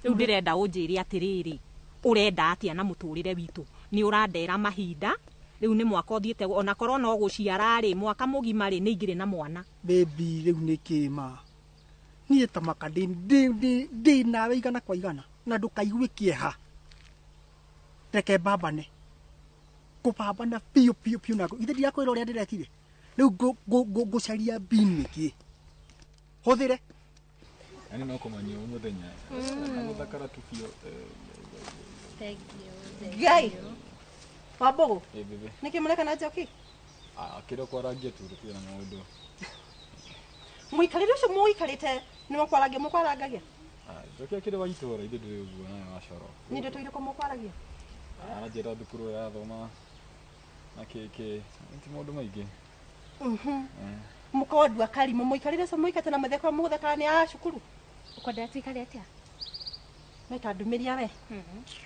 Rĩu ndĩrenda ũnjĩre atĩrĩrĩ, ũrenda atĩa na mũtũrĩre witũ? Nĩ ũrandera mahinda rĩu nĩ mwaka ũthiĩte ona korwo no gũciara rĩ, mwaka mũgima rĩ nĩ ingĩrĩ na mwana. Baby rĩu nĩ kĩma. Niĩ ta maka ndĩ nawe igana kwa igana na ndũkaigue kĩeha. Reke mbambane. Ngũbambana biũ biũ biũ na ithe ndirakwĩra ũrĩa ndĩrekire. Rĩu ngũcaria mbini nĩkĩ? Hũthĩre. Yaani no kũmanyia mũthenya. Na gũthakara tu biũ. Thank you. Ngai. Wambũgũ. Ĩ baby. Nĩkĩ mũreka na Njoki? Akĩrĩ kwarangia tu tũtirĩ na maũndũ. Mũikarĩre ũcio mũikarĩte nĩ mũkwaragia mũkwarangagia? Njoki akĩrĩ wa itũũra ithuĩ ndũrĩ ũguo nawe wacoro. Niĩ ndũtũire kũ mũkwaragia? Aranjĩra thukuru ĩrathoma na kĩ ti maũndũ maingĩ. Mũkondua karimũ mũikarĩre ũcio mũikarĩte na mũtheko mũthekaga nĩ a cukuru. Ũkwenda tuikare atĩa? Meta ndumĩria we.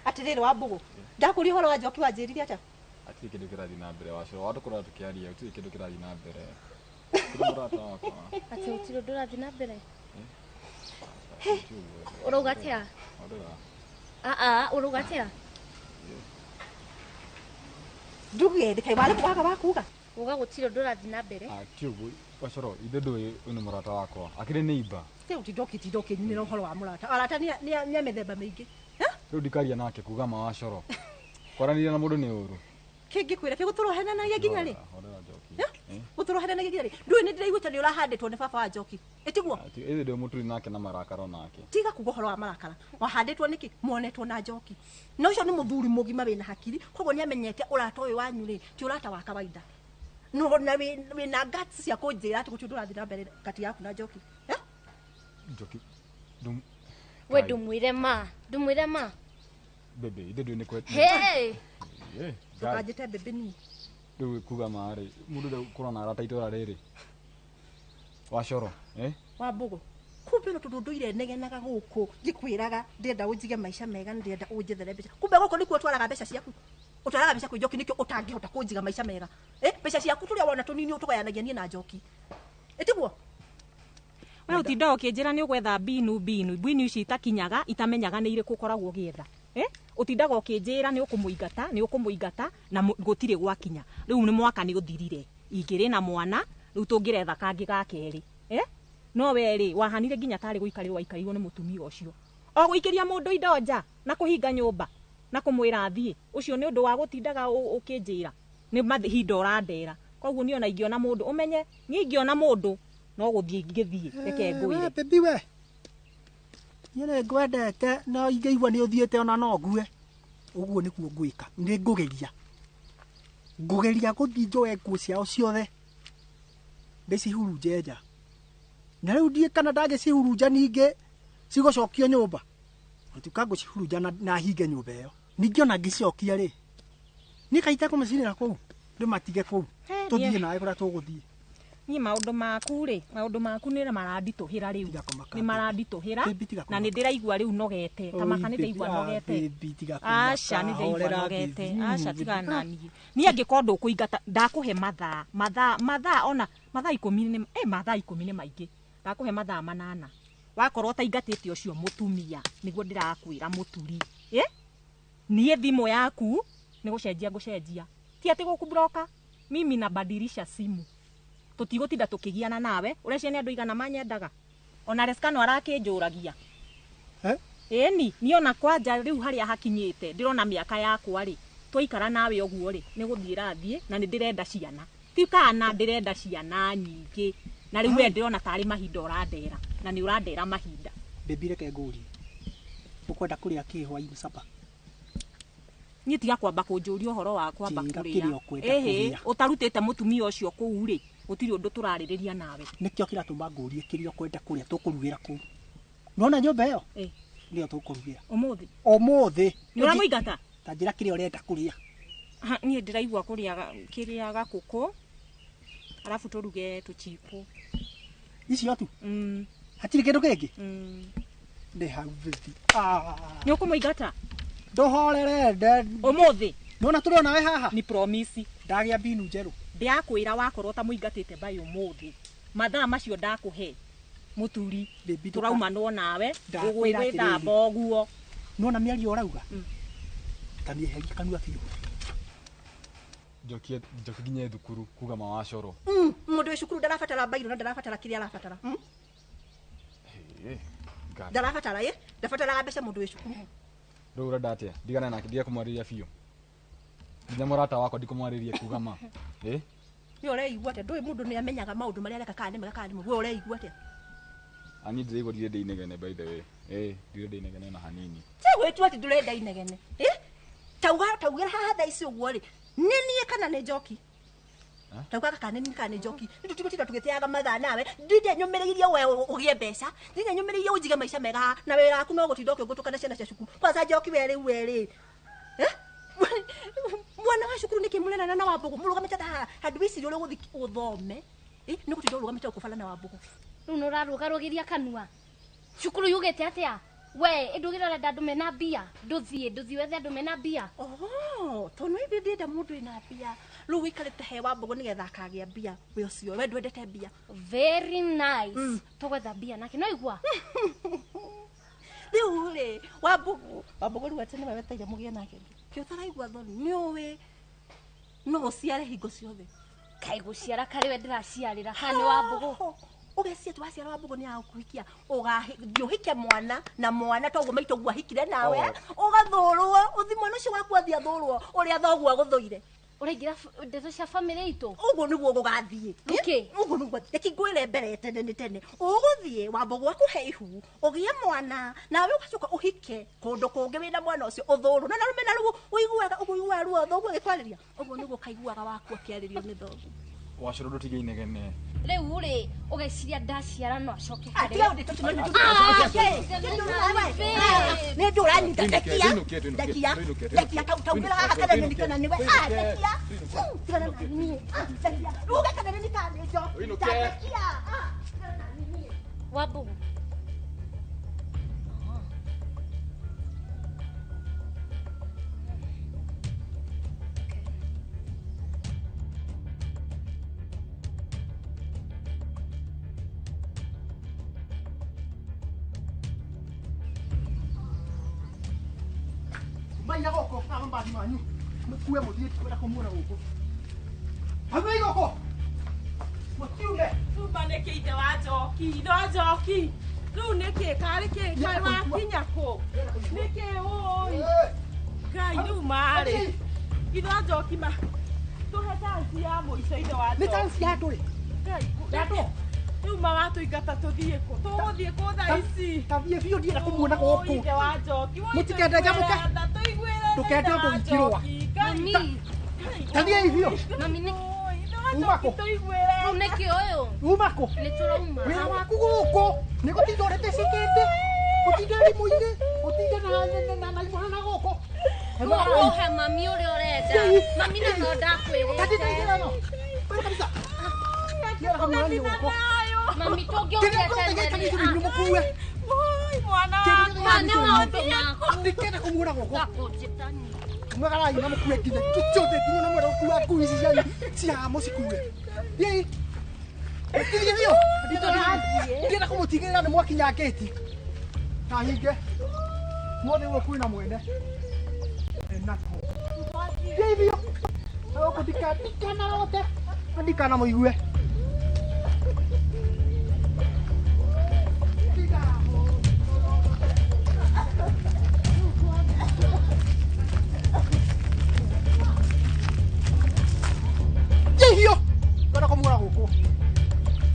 Atĩrĩrĩ Wambũgũ, ndakũria ũhoro wa Njoki wanjĩrire atĩa? Hatirĩ kĩndũ kĩrathiĩ na mbere wacoro, watũkorwo tũkĩaria gũtirĩ kĩndũ kĩrathiĩ na mbere. Kĩrĩ mũrata wakwa. Atĩ gũtirĩ ũndũ ũrathiĩ na mbere? Ũrauga atĩa? Ũrauga atĩa? Nduge ndĩkaĩ warĩ waga wa kuga. Uga gũtirĩ ũndũ ũrathiĩ na mbere. Ti ũguo wacoro, ithe ndũĩ ũyũ nĩ mũrata wakwa. Akĩrĩ neighbor. Rĩu tinda ũkĩnyinĩra ũhoro wa mũrata. Arata nĩ a mĩthemba mĩingĩ. Rĩu ndikaria nake kuga ma wacoro. Kwaranĩria na mũndũ nĩ ũru. Kĩngĩkwĩra kĩgũtũrohenanagia nginya rĩ? Gũtũrohenanagia nginya rĩ? Ndũĩ nĩ ndĩraiguĩte nĩ ũrahandĩtwo nĩ baba wa Njoki. Ĩtiguo? Ĩthĩ ndĩ mũturi nake na marakara nake. Tiga kuga ũhoro wa marakara. Wahandĩtwo nĩkĩ? Monetwo na Njoki. Na ũcio nĩ mũthuri mũgima wĩna hakiri, koguo nĩ amenyete ũrata ũyũ wanyu rĩ, ti ũrata wa kawaida. No na wĩna guts cia kũnjĩra atĩ gũtirĩ ũndũ ũrathiĩ na mbere kati yaku na Njoki. Njoki. We ndũmwĩre ma. Ndũmwĩre ma. Bebe, ithe ndũĩ nĩ kwe. Hey! Ndũkanjĩte bebe niĩ. Rĩu kuga ma rĩ, mũndũ ũrĩa ũkoragwo na arata itũra rĩrĩ. Wacoro, eh? Wambũgũ. Kumbe no tondũ ndũire negenaga gũkũ ngĩkwĩraga ndĩrenda ũnjige maica mega ndĩrenda ũnjethere mbeca. Kumbe gũkũ nĩkuo ũtwaraga mbeca ciaku. Ũtwaraga mbeca kwĩ Njoki nĩkĩo ũtangĩhota kũnjiga maica mega. Mbeca ciaku tũrĩa wona tũnini ũtũgayanagia niĩ na Njoki. Ĩtiguo? We ũtinda ũkĩnjĩra nĩ ũgwetha mbinu mbinu mbinu ici itakinyaga itamenyaga nĩ irĩkũ ũkoragwo ũgĩetha. Ũtindaga ũkĩnjĩra nĩ ũkũmũingata nĩ ũkũmũingata na gũtirĩ gwakinya. Rĩu nĩ mwaka nĩ ũthirire. Ingĩrĩ na mwana rĩu tũngĩretha kangĩ ga kerĩ. No we rĩ wahanire nginya tarĩ gũikarĩrwo waikarĩirwo nĩ mũtumia ũcio. O gũikĩria mũndũ indo nja na kũhinga nyũmba na kũmwĩra athiĩ. Ũcio nĩ ũndũ wa gũtindaga ũkĩnjĩra nĩ mahinda ũrandera. Koguo niĩ ona ingĩona mũndũ ũmenye niĩ ingĩona mũndũ no gũthiĩ ingĩthiĩ reke ngwĩre. We baby we. Niĩ nĩ ngwendete na ingĩigua nĩ ũthiĩte ona no ngue. Ũguo nĩguo ngwĩka. Nĩ ngũgeria. Ngũgeria gũthiĩ njoe nguo ciao ciothe. Ndĩcihurunje nja. Na rĩu ndiĩ kana ndangĩcihurunja ningĩ cigũcokio nyũmba. Gũtuĩka ngũcihurunja na hinge nyũmba ĩyo. Ningĩ ona ngĩcicokia rĩ, niĩ kaĩ itekũmacinĩra kũu, ndĩmatige kũu. Tũthiĩ nawe kũrĩa tũgũthiĩ. Niĩ maũndũ maku rĩ, maũndũ maku nĩ maranditũhĩra rĩu. Nĩ maranditũhĩra na nĩ ndĩraigua rĩu nogete. Ta maka nĩ ndĩraigua nogete. Aca nĩ ndĩraigua nogete. Aca tigana na niĩ. Niĩ angĩkorwo ndũkũingata ndakũhe mathaa, mathaa, mathaa ona mathaa ikũmi nĩ mathaa ikũmi nĩ maingĩ. Ndakũhe mathaa 8. Wakorwo ũtaingatĩte ũcio mũtumia nĩguo ndĩrakwĩra mũturi. Niĩ thimũ yaku nĩ gũcenjia ngũcenjia. Ti atĩ gũkũbloka. Mimi nabadilisha simu. Tũtigũtinda tũkĩgiana nawe ũreciria nĩ andũ igana manyendaga. Ona Reskano arakĩnjũragia. Ĩni niĩ ona kwanja rĩu harĩa hakinyĩte ndĩrona mĩaka yakwa rĩ twaikara nawe ũguo rĩ nĩ gũthiĩ rathiĩ na nĩ ndĩrenda ciana. Ti kana ndĩrenda ciana nyingĩ. Na rĩu we ndĩrona tarĩ mahinda ũrandera na nĩ ũrandera mahinda. Baby reke ngũrie. Ũkwenda kũrĩa kĩ hwaĩ-inĩ supper? Niĩ tiga kwamba kũnjũria ũhoro wa kwamba kũrĩa. Ĩhĩ ũtarutĩte mũtumia ũcio kũu rĩ gũtirĩ ũndũ tũrarĩrĩria nawe. Nĩkĩo kĩratũma ngũrie kĩrĩa ũkwenda kũrĩa tũkũrugĩra kũu. Nĩwona nyũmba ĩyo? Nĩyo tũkũrugĩra. Ũmũthĩ? Ũmũthĩ. Nĩ ũramũingata? Ta njĩra kĩrĩa ũrenda kũrĩa. Niĩ ndĩraigua kũrĩa kĩrĩa gakũkũ arabu tũruge tũchipo. Icio tu? Hatirĩ kĩndũ kĩngĩ? Ndĩ hau baby. Nĩ ũkũmũingata? Ndũhorere ũmũthĩ. Nĩwona tũrĩ onawe haha? Ni promise. Ndagĩa mbinu njerũ. Ndĩrakwĩra wakorwo ũtamũingatĩte by ũmũthĩ. Mathaa macio ndakũhe mũturi tũraumanwo nawe ũgwĩthamba ũguo. Nĩwona mĩario ũrauga? Ta mĩeherie kanua biũ. Njoki njoki nginya thukuru kuga mawacoro. Mũndũ wĩ cukuru ndarabatara mbairũ na ndarabatara kĩrĩa arabatara. Ndarabatara ĩ? Ndabataraga mbeca mũndũ wĩ cukuru. Rĩu ũrenda atĩa? Ndigane nake ndige kũmwarĩria biũ. Nginya mũrata wakwa ndikũmwarĩria kuga ma. Nĩ ũreigua atĩa? Ndũĩ mũndũ nĩ amenyaga maũndũ marĩa areka kana nĩ mega kana nĩ moru. We ũreigua atĩa? Ani ndĩraigua ndirenda inegene by the way. Ndirenda inegene ona hanini. Ti gwĩtua atĩ ndũrenda inegene. Tauga taugĩra haha thaa ici ũguo rĩ, nĩ niĩ kana nĩ Njoki? Tauga kana nĩ niĩ kana nĩ Njoki? Nĩ tũtigũtinda tũgĩteaga mathaa nawe. Ndinde nyũmĩrĩirie we ũgĩe mbeca. Ndinde nyũmĩrĩirie ũnjige maica mega haha na wĩra waku no gũtinda ũkĩngũtũka na ciana cia cukuru. Kwanza Njoki we rĩu we rĩ. Mwana wa cukuru nĩkĩ mũrenana na Wambũgũ? Mũrũgamĩte ta haha handũ wĩcirie ũrĩa ũgũthiĩ ũthome. Nĩ gũtinda ũrũgamĩte ũkũbara na Wambũgũ. Rĩu nĩ ũrarũgarũgĩria kanua. Cukuru yugĩte atĩa? We ndũgĩra ũrenda andũ mena mbia. Ndũthiĩ wethe andũ mena mbia. Oho, tondũ ithuĩ ndĩrenda mũndũ wĩna mbia. Rĩu ũikarĩte he Wambũgũ nĩgetha akagĩa mbia. We ũcio, we ndwendete mbia. Very nice. Tũgwetha mbia nake no igua. Rĩu rĩ, Wambũgũ, Wambũgũ rĩu atĩ nĩwe wetereire mũgĩe nake. Kĩ ũtaraigua thoni? Nĩ ũĩ no ũciare hingo ciothe. Kaĩ gũciara karĩ we ndĩraciarĩra kana nĩ Wambũgũ? Ũgeciria atĩ waciara Wambũgũ nĩ agũkũhikia. Ũgathiĩ ũhike mwana na mwana toguo maitũ ũguo ahikire nawe. Ũgathũrwo, ũthi mwana ũcio waku athiĩ athũrwo ũrĩa thoguo agũthũire. Ũraingĩra ndeto cia bamĩrĩ itũ. Ũguo nĩguo gũgathiĩ. Nĩkĩ? Ũguo nĩguo. Reke ngwĩre mbere tene nĩ tene. Ũgũthiĩ wambo gwaku he ihu, ũgĩe mwana, nawe ũgacoka ũhike kũndũ kũngĩ wĩna mwana ũcio ũthũrwo. Na narume na ruo ũiguaga ũguo ũiguaga ruo thoguo agĩkwarĩria. Ũguo nĩguo kaiguaga waku akĩarĩrio nĩ thoguo. Wacoro ndũtige inegene. Rĩu rĩ, ũgeciria ndaciara no acoke Ah, tiga ũndĩ tũtũ nĩ ndũ ũranyita ndekia ndekia ndekia taumĩra haha kana nĩ kana nĩwe. Ah, ndekia tigana na niĩ. Ah, ndekia ruge kana nĩ kana nĩ njo ndekia. Ah, tigana na niĩ. Wambũgũ. Maina goko na mbathi manyu mukue muthie kwenda kumuona guku hau igoko mutiume Tuma nĩkĩ ithe wa Njoki, ithe wa Njoki. Rĩu nĩkĩ karĩ kĩ karĩ wakinya kũ? Nĩkĩ ũĩ? Ngai rĩu marĩ. Ithe wa Njoki ma. Tũhe chance ya mũico ithe wa Njoki. Nĩ chance ya ndũrĩ. Ngai ya Rĩu maratũingata tũthiĩ kũ? Tũgũthiĩ kũ thaa ici? Tathiĩ biũ ndienda kũmuona gũkũ. Ithe wa Njoki. Mũtikende njamũke. Ndũkende ũndũ ingĩrũa. Mami. Tathiĩ biũ. Mami nĩ Uma kũ? Rĩu nĩkĩ ũyũ? Uma kũ? Nĩ tũrauma. Wĩra waku gũkũ nĩ gũtinda ũretecekete, gũtinda thimũ-inĩ, gũtinda na imwana na gũkũ. Ũhe mami ũrĩa ũrenda. Mami na no ndakwĩrĩte. Tathiĩ no. Kwenda kabisa. Mami tũngĩokire tene nĩ mũkue. Mwana wakwa nĩ maũndũ maku. Ndikenda kũmuona gũkũ. Ndakũnjĩtania. Mwagarai na mũkue nginya tũthiĩ nginya na mwera gũkua ngui ici cianyu cia mũcikue. Thiĩi. Thiĩ biũ. Ndienda kũmũtigĩrĩra nĩ mwakinya ngĩti. Na hinge. Mwothe ũguo kwĩna mwene. Enako. Thiĩi biũ. Na gũkũ ndikanarote. Na ndikanamũigue. Hiyo. Kana kũmuona gũkũ.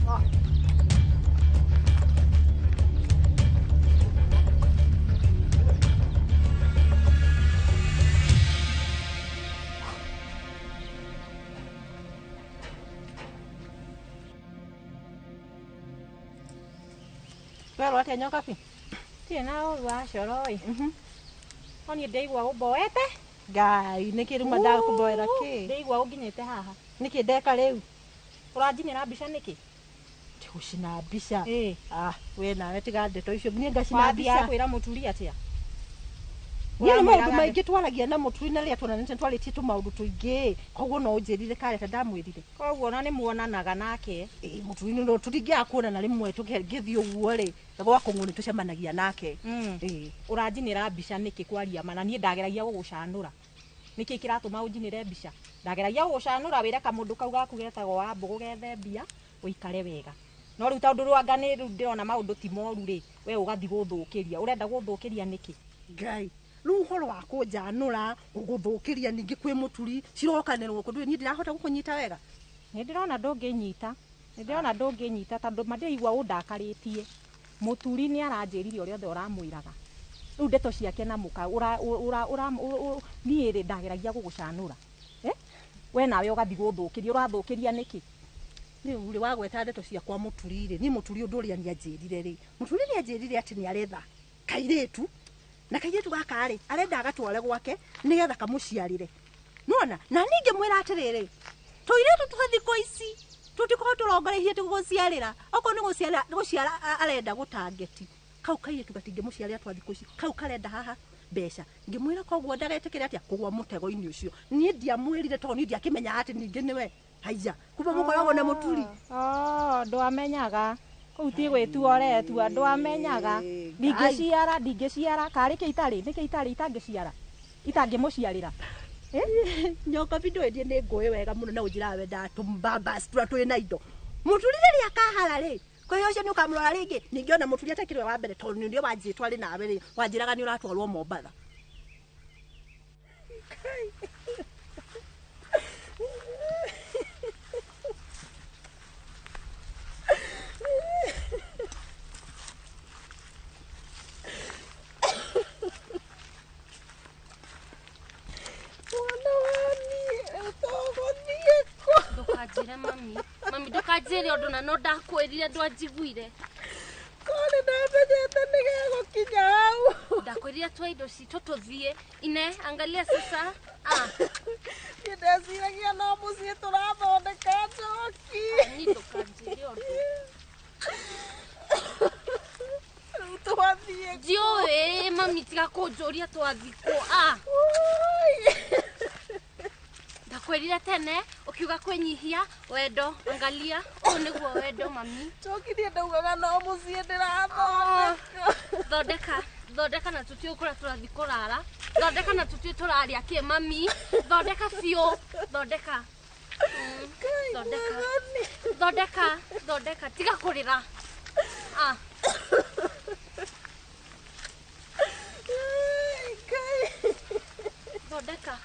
Ah. Werwo atĩa Nyokabi? Ndirĩ na ũru wa coro ĩ. No niĩ ndĩraigua ũmboete. Ngai, nĩkĩ rĩu ndakũmboera kĩ? Ndĩraigua ũnginyĩte haha. Nĩkĩ ndeka rĩu? Ũranjinĩra mbica nĩkĩ? Ndigũcina mbica. Ah, we nawe tiga ndeto icio. Niĩ ngacina mbica. Wathiaga kwĩra mũturi atĩa? Niĩ nĩ maũndũ maingĩ twaragia na mũturi na rĩrĩa tuonanĩte twarĩtie tũmaũndũ tũingĩ. Koguo no ũnjĩrire kareta ndamwĩrire. Koguo ona nĩ muonanaga nake. Ĩĩ mũturi no tũtingĩaga kuonana rĩmwe tũgĩthiĩ ũguo rĩ, gwakũng'wo nĩ tũcemanagia nake. Ĩĩ. Ũranjinĩra mbica nĩkĩ kwaria ma na niĩ ndageragia gũgũcanũra. Nĩkĩ kĩratũma ũnjinĩre mbica? Ndageragia gũgũcanũra wĩre kamũndũ kau gaku getagwo Wambũgũ gethe mbia ũikare wega. No rĩu tondũ rwanga nĩ rĩu ndĩrona maũndũ ti moru rĩ, we ũgathiĩ gũthũkĩria. Ũrenda gũthũkĩria nĩkĩ? Ngai, rĩu ũhoro wa kũnjanũra, gũgũthũkĩria ningĩ kwĩ mũturi, cirokanĩrwo kũ ndũĩ niĩ ndirahota gũkũnyita wega. Nĩ ndĩrona ndũngĩnyita. Nĩ ndĩrona ndũngĩnyita tondũ ma ndĩraigua ũndakarĩtie. Mũturi nĩ aranjĩrire ũrĩa othe ũramwĩraga. Rĩu ndeto ciake na mũka niĩ rĩ ndageragia gũgũcanũra. We nawe ũgathiĩ gũthũkĩria, ũrathũkĩria nĩkĩ? Rĩu rĩ wagweta ndeto ciakwa mũturi rĩ, niĩ mũturi ũndũ ũrĩa nĩanjĩrire rĩ, mũturi nĩanjĩrire atĩ nĩaretha kairĩtu, na kairĩtu gaka rĩ, arenda agatware gwake nĩgetha kamũciarĩre. Nĩwona? Na niĩ ngĩmwĩra atĩrĩrĩ, tũirĩtu twa thikũ ici tũtikoragwo tũrongoreirie gũciarĩra, okorwo nĩ gũciara arenda gũtangeti. Kau kairĩtu gatingĩmũciarĩra twa thikũ ici, kau karenda haha mbeca. Ngĩmwĩra koguo ndagetĩkĩre atĩa kũgũa mũtego-inĩ ũcio. Niĩ ndiamwĩrire tondũ niĩ ndiakĩmenyaga atĩ ningĩ nĩwe. Haiya, kumbe mũkoragwo na mũturi. Ndwamenyaga. Kũu ti gwĩtua ũretua, ndwamenyaga. Ndingĩciara, ndingĩciara, karĩ kĩ itarĩ, nĩkĩ itarĩ itangĩciara. Itangĩmũciarĩra. Nyokabi ndũĩ niĩ nĩ ngũĩ wega mũno na ũnjĩraga wendaga tũmbambas tũrĩa twĩ na indo. Mũturi rĩrĩa akahara rĩ, kwa hiyo ũcio nĩ ũkamũrora rĩngĩ. Ningĩ ona mũturi atakĩrĩ we wa mbere tondũ nĩwe wanjĩtwo arĩ nawe rĩ, wanjĩraga nĩ ũratwarwo Mombatha. Ndũkanjĩre mami. Mami ndũkanjĩre ũndũ na no ndakwĩrire ndwanjiguire. Kore ndamenyete nĩgegũkinya hau. Ndakwĩrire twa indo citũ tũthiĩ. Ine, angalia sasa. Ah. Niĩ ndeciragia no mũciĩ tũrathondeka Njoki. Ni ndũkanjĩre ũndũ. Rĩu twathiĩ kũ? Ndiũĩ mami tiga kũnjũria twathiĩ kũ. Ah. Ndakwĩrire tene ũkiuga kwĩnyihia wendo, angalia ũũ nĩguo wendo mami. Njoki niĩ ndaugaga no mũciĩ ndĩrathondeka. Thondeka, thondeka na tũtiũĩ kũrĩa tũrathiĩ kũrara. Thondeka na tũtiũĩ tũrarĩa kĩ mami. Thondeka biũ, thondeka. Thondeka. Thondeka, thondeka, tiga kũrĩra. Ah. Thondeka.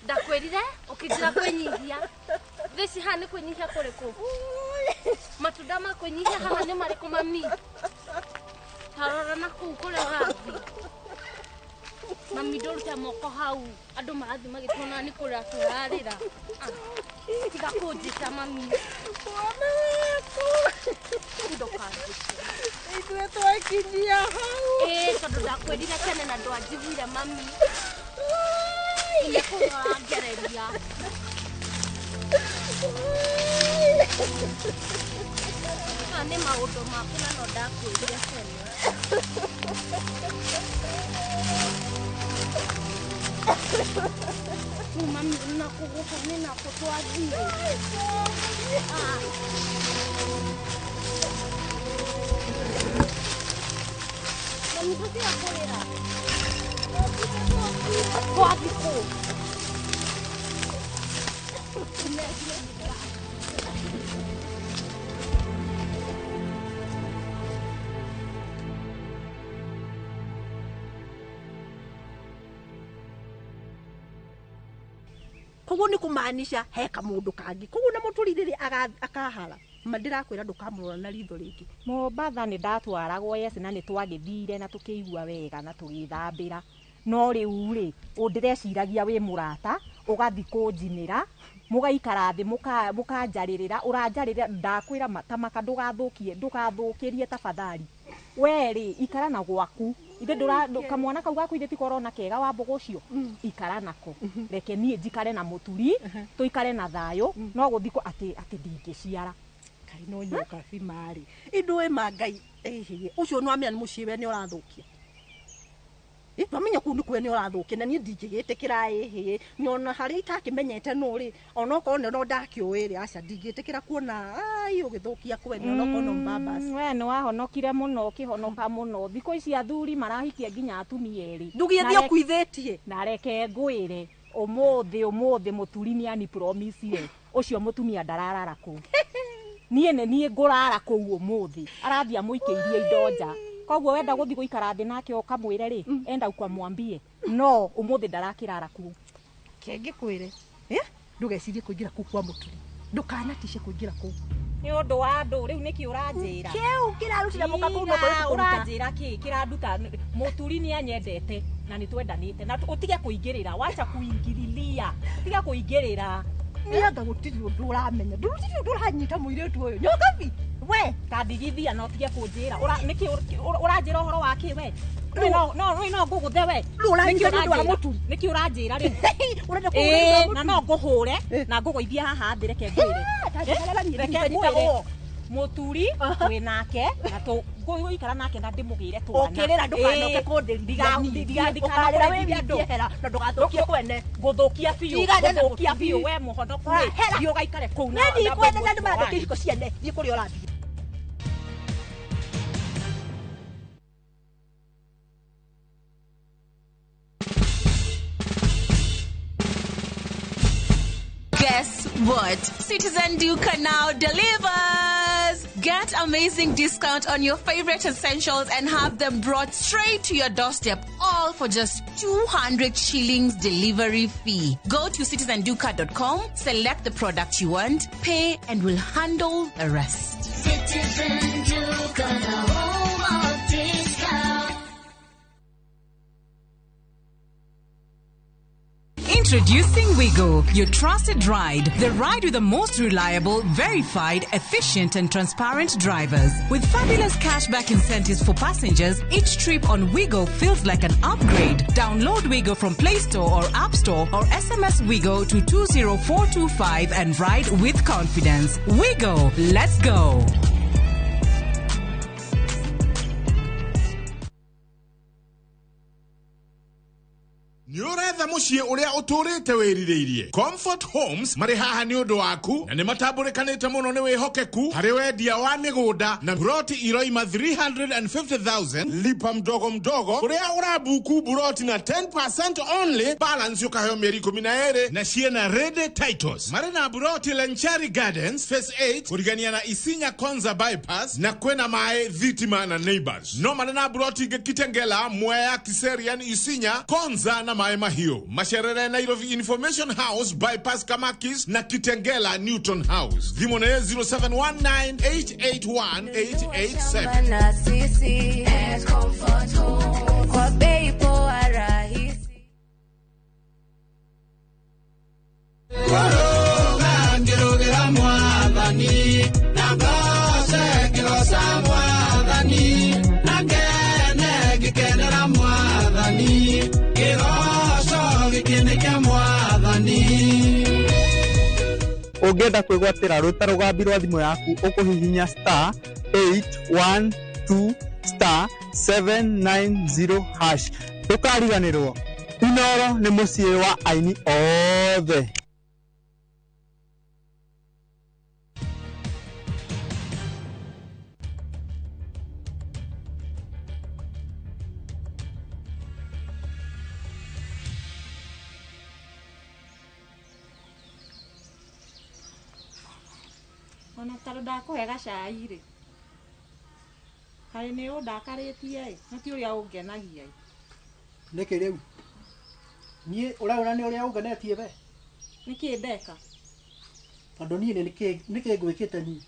Ndakwĩrire ũkĩnjĩra kwĩnyihia. Theci haha nĩ kwĩnyihia kũrĩkũ? Matunda ma kwĩnyihia haha nĩ marĩkũ mami? Tarora na kũu kũrĩa ũrathiĩ. Mami ndũrute moko hau. Andũ marathiĩ magĩtuona nĩ kũrĩra tũrarĩra. Tiga kũnjĩta mami. Mwana wakwa. Ndũkanjĩte. Ithuĩ twakinyia hau. Ĩĩ tondũ ndakwĩrire tene na ndwanjiguire mami. Nĩ kũrora ngereria. Maya nĩ maũndũ maku na no ndakwĩrire tene. Rĩu mami nakũgũkũ nĩ nakũ twathiĩ. Ah. Mami ndũtiga kũrĩra. Twathiĩ kũ? Koguo nĩ kũmaanisha he kamũndũ kangĩ. Koguo na mũtũri rĩrĩ akahara. Ma ndĩrakwĩra ndũkamũrora na ritho rĩngĩ. Mombatha nĩ ndatwaragwo yes na nĩ twagĩthire na tũkĩigua wega na tũgĩthambĩra. No rĩu rĩ, ndĩreciragia wĩ mũrata, ũgathi kũnjinĩra, mũgaikara thĩ mũkanjarĩrĩra, ũranjarĩrĩra ndakwĩra tamaka ndũgathũkie, ndũgathũkĩrie tafadhali. We rĩ, ikara na gwaku. Ithe ndũra kamwana kau gaku ithe ti korona kega wa mbũgũ ũcio. Ikara nako. Reke niĩ njikare na mũturi, tũikare na thayũ, no gũthiĩ atĩ atĩ ndingĩciara. Kaĩ no nyoka bimarĩ. Indũĩ ma Ngai, ũcio nĩwamenya nĩ mũciĩ we nĩ ũrathũkia. Twamenya kũu nĩ kwene ũrathũkia na niĩ ndingĩgĩtĩkĩra ĩhĩ nyona harĩa itakĩmenyete nũ rĩ onokorwo no ndakĩũĩ rĩ aca ndingĩtĩkĩra kuona ai ũgĩthũkia kwene onokorwo no mbambas. We nĩ wahonokire mũno ũkĩhonoka mũno. Thikũ ici athuri marahikia nginya atumia erĩ. Ndũgĩthiĩ ũkuithĩtie. Na reke ngwĩre ũmũthĩ ũmũthĩ mũturi nĩ ani promise ũcio mũtumia ndararara kũu. Niĩ nĩ niĩ ngũrara kũu ũmũthĩ. Arathiĩ amũikĩirie indo nja. Koguo wenda gũthiĩ gũikara thĩ nake ũkamwĩre rĩ, enda ukamwambie no ũmũthĩ ndarakĩrara kũu. Ke ngĩkwĩre, ndũgecirie kũingĩra kũu kwa mũturi. Ndũkanatice kũingĩra kũu. Nĩ ũndũ wa andũ rĩu nĩkĩ ũranjĩra? Kĩu kĩrarutire mũka kũu no kũrĩ kũruta. Ũranjĩra kĩ? Kĩranduta mũturi nĩ anyendete na nĩ twendanĩte na ũtige kũingĩrĩra, wacha kuingililia. Tiga kũingĩrĩra. Nĩ anga gũtirĩ ũndũ ũramenya. Ndũtirĩ ũndũ ũranyita mũirĩtu ũyũ. Nyokabi. We kandigithia no tige kũnjĩra. Nĩkĩ ũranjĩra ũhoro wa kĩ we? No no no ngũgũthe we. Rĩu ũranyita nĩ ũndũ wa mũturi. Nĩkĩ ũranjĩra rĩu? Ũrenda kũhũra na no ngũhũre na ngũgũithia haha thĩ reke ngwĩre. Reke ngwĩre. Mũturi wĩ nake na tũgũikara nake na ndĩmũgĩre twana. Ũkĩrĩra ndũkanoke kũndĩrithia. Ũkarĩra wĩ wiki ehera na ndũgathũkie kwene. Ngũthũkia biũ. Ngũthũkia biũ we mũhonoku rĩ. Thiĩ ũgaikare kũu na. Niĩ ndikwenda na andũ marathũkia ihiko ciene. Thiĩ kũrĩa ũrathiĩ. Guess what? Citizen Duka now delivers! Get amazing discount on your favorite essentials and have them brought straight to your doorstep, all for just 200 shillings delivery fee. Go to citizenduka.com, select the product you want, pay, and we'll handle the rest. Citizen Duka, the home of discount. Introducing Wigo, your trusted ride. The ride with the most reliable, verified, efficient, and transparent drivers. With fabulous cashback incentives for passengers, each trip on Wigo feels like an upgrade. Download Wigo from Play Store or App Store or SMS Wigo to 20425 and ride with confidence. Wigo, let's go. Nĩ ũretha mũciĩ ũrĩa ũtũrĩte wĩrirĩirie. Comfort Homes marĩ haha nĩ ũndũ waku na nĩ matambũrĩkanĩte mũno nĩ wĩhokeku harĩ wendia wa mĩgũnda na buroti iroima 350,000 lipa mdogo mdogo ũrĩa ũrabuku buroti na 10% only, balance ũkaheo mĩeri 12 na ciĩna ready titles. Marĩ na buroti Lenchari Gardens Phase 8 kũrigania na Isinya Konza bypass na kwĩna maĩ, thitima na neighbors. No marĩ na buroti ingĩ Kitengela, Mwea, Kiserian, Isinya, Konza na Maĩ Mahiũ. Macerere Nairobi Information House bypass Kamakis na Kitengela Newton House. Thimũ nĩ 0719881887. Na sisi Comfort Home kwa bei poa rahisi. Ngĩrũgĩra mwathani na ngooce ngĩgooca mwathani na ngene ngĩkenera mwathani kĩgooco gĩkĩ nĩ kĩa mwathani. Ũngĩenda kwĩgwatĩra rũta rũgambi rwa thimũ yaku ũkũhihinya star 812 star 790 hash. Ndũkariganĩrwo, Inoro nĩ mũciĩ wa aini othe. Ona tondũ ndakũhe gacai rĩ, kaĩ nĩ ũndakarĩtie ĩ, na ti ũrĩa ũngenagia ĩ. Nĩkĩ rĩu? Niĩ ũraona nĩ ũrĩa ũngenetie we? Nĩkĩ ndeka? Tondũ niĩ nĩkĩ ngwĩkĩte niĩ?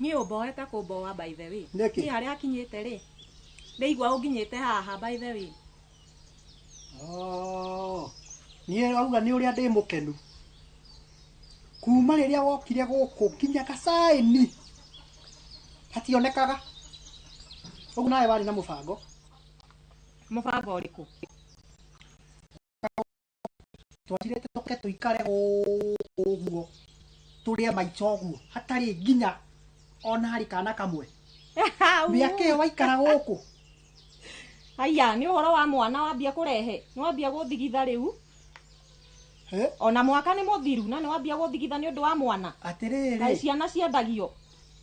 Niĩ ũmboete kũmboa by the way. Nĩkĩ? Niĩ harĩa hakinyĩte rĩ, ndĩigua ũnginyĩte haha by the way. Oh, niĩ auga nĩ ũrĩa ndĩ mũkenu. Kuma rĩrĩa wokire gũkũ nginya gacaini hationekaga. Ũguo nawe warĩ na mũbango. Mũbango ũrĩkũ? Twatire tũke tũikare gũkũ ũguo tũrĩe maica ũguo hatarĩ nginya ona harĩ kana kamwe. Mĩaka ĩyo waikara gũkũ. Haiya, nĩ ũhoro wa mwana wambia kũrehe, nĩ wambia gũthigitha rĩu. Ona mwaka nĩ mũthiru na nĩ wambia gũthigitha nĩ ũndũ wa mwana. Atĩrĩrĩ. Kaĩ ciana ciendagio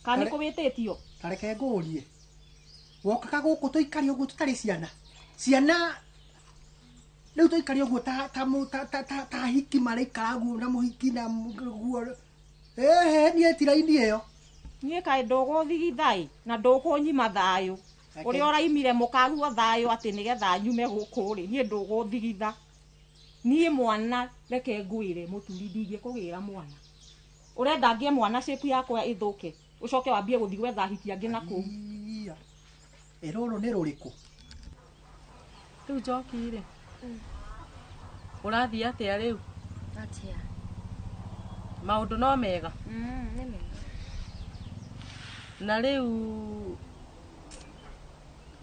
kana nĩ kũwĩtĩtio? Ta reke ngũrie. Wokaga gũkũ tũikare ũguo tũtarĩ ciana. Ciana rĩu tũikare ũguo ta ta ta ta ta hiki maraikara ũguo na mũhiki na guo. Ehe, niĩ ti raini ĩyo. Niĩ kaĩ ndũgũthigitha ĩ na ndũkũnyima thayũ. Ũrĩa ũraimire mũkaguo thayũ atĩ nĩgetha nyume gũkũ rĩ, niĩ ndũgũthigitha. Niĩ mwana reke ngwĩre mũturi ndingĩkũgĩra mwana. Ũrenda ngĩe mwana shape yakwa ĩthũke, ũcoke wambie gũthiĩ gwetha hiki angĩ na kũu. Ĩ rũrũ nĩ rũrĩkũ? Rĩu Njoki rĩ, ũrathiĩ atĩa rĩu? Atĩa? Maũndũ no mega? Nĩ mega. Na rĩu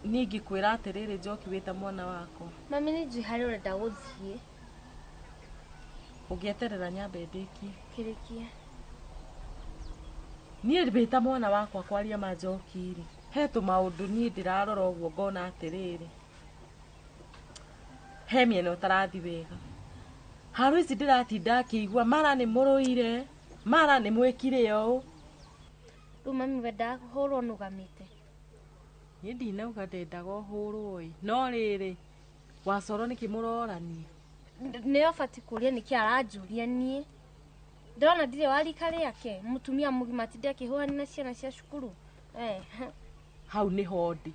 niĩ ingĩkwĩra atĩrĩrĩ Njoki wĩ ta mwana wakwa. Mami nĩ njũĩ harĩa ũrenda gũthiĩ. Ũngĩeterera nyambe ndĩkie. Kĩrĩkie. Niĩ wĩ ta mwana wakwa kwaria ma Njoki rĩ, he tũmaũndũ niĩ ndĩrarora ũguo ngona atĩrĩrĩ, he mĩena ũtarathi wega. Haro ici ndĩratinda ngĩigua mara nĩ mũrũire, mara nĩ mwĩkire ũũ. Rĩu mami wendaga kũhũrwo nũgamĩte? Niĩ ndinauga ndendaga ũhũrwo ĩ, no rĩrĩ, wacoro nĩkĩ mũrorania? Nĩyo batiĩ kũũria nĩkĩ aranjũria niĩ. Ndĩrona ndirĩ wa rika rĩake, mũtumia mũgima atinde akĩhũrania na ciana cia cukuru. Hau nĩho ndĩ.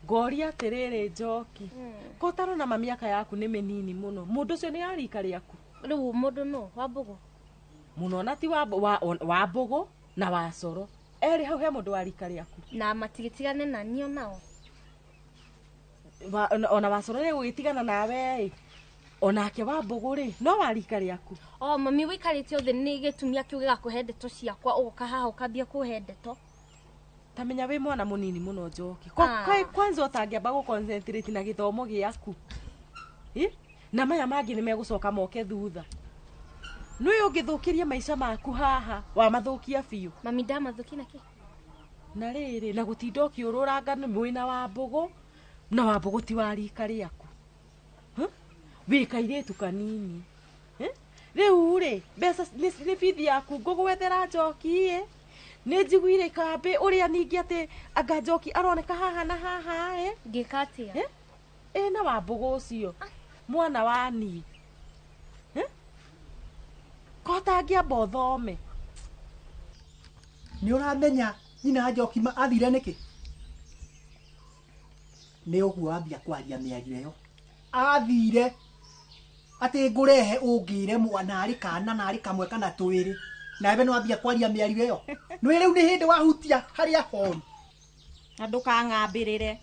Ngoria atĩrĩrĩ Njoki, ko ũtarona ma mĩaka yaku nĩ mĩnini mũno, mũndũ ũcio nĩ wa rika rĩaku? Rĩu mũndũ nũ? Wambũgũ? Mũno na ti Wambũgũ na Wacoro. Erĩ hau he mũndũ wa rika rĩaku. Na matigĩtigane na niĩ onao. Ona Wacoro nĩ egũgĩtigana nawe ĩ. Onake Wambũgũ rĩ no wa rika rĩaku. O mami wĩikarĩte ũthĩ nĩ gĩtumia kĩu gĩgakũhe ndeto ciakwa ũgoka haha ũkambia kũhe ndeto. Tamenya wĩ mwana mũnini mũno Njoki. Ah. Kwanza ũtangĩamba gũ concentrate na gĩthomo gĩaku. Na maya mangĩ nĩ megũcoka moke thutha. Nĩũĩ ũngĩthũkĩria maica maku haha wamathũkia biũ. Mami ndamathũkia na kĩ? Na rĩrĩ na gũtinda ũkĩũrũranga nĩ mwĩna Wambũgũ na Wambũgũ ti wa rika rĩaku. Wĩ kairĩtu kanini. Rĩu rĩ mbeca nĩ bithi yaku ngũgwethera Njoki ĩ. Nĩ njiguire kambĩ ũrĩa ningĩ atĩ anga Njoki aroneka haha na haha ĩ. Ngĩka atĩa? Ĩ na Wambũgũ ũcio mwana wa niĩ. Ko ũtangĩamba ũthome. Nĩ ũramenya nyina Njoki athire nĩkĩ? Nĩ ũguo ambia kwaria mĩario ĩyo. Athire atĩ ngũrehe ũngĩre mwana arĩ kana na arĩ kamwe kana twĩrĩ. Nawe no ambia kwaria mĩario ĩyo. Nĩ rĩu nĩ hĩndĩ wahutia harĩa horu. Na ndũkang'ambĩrĩre.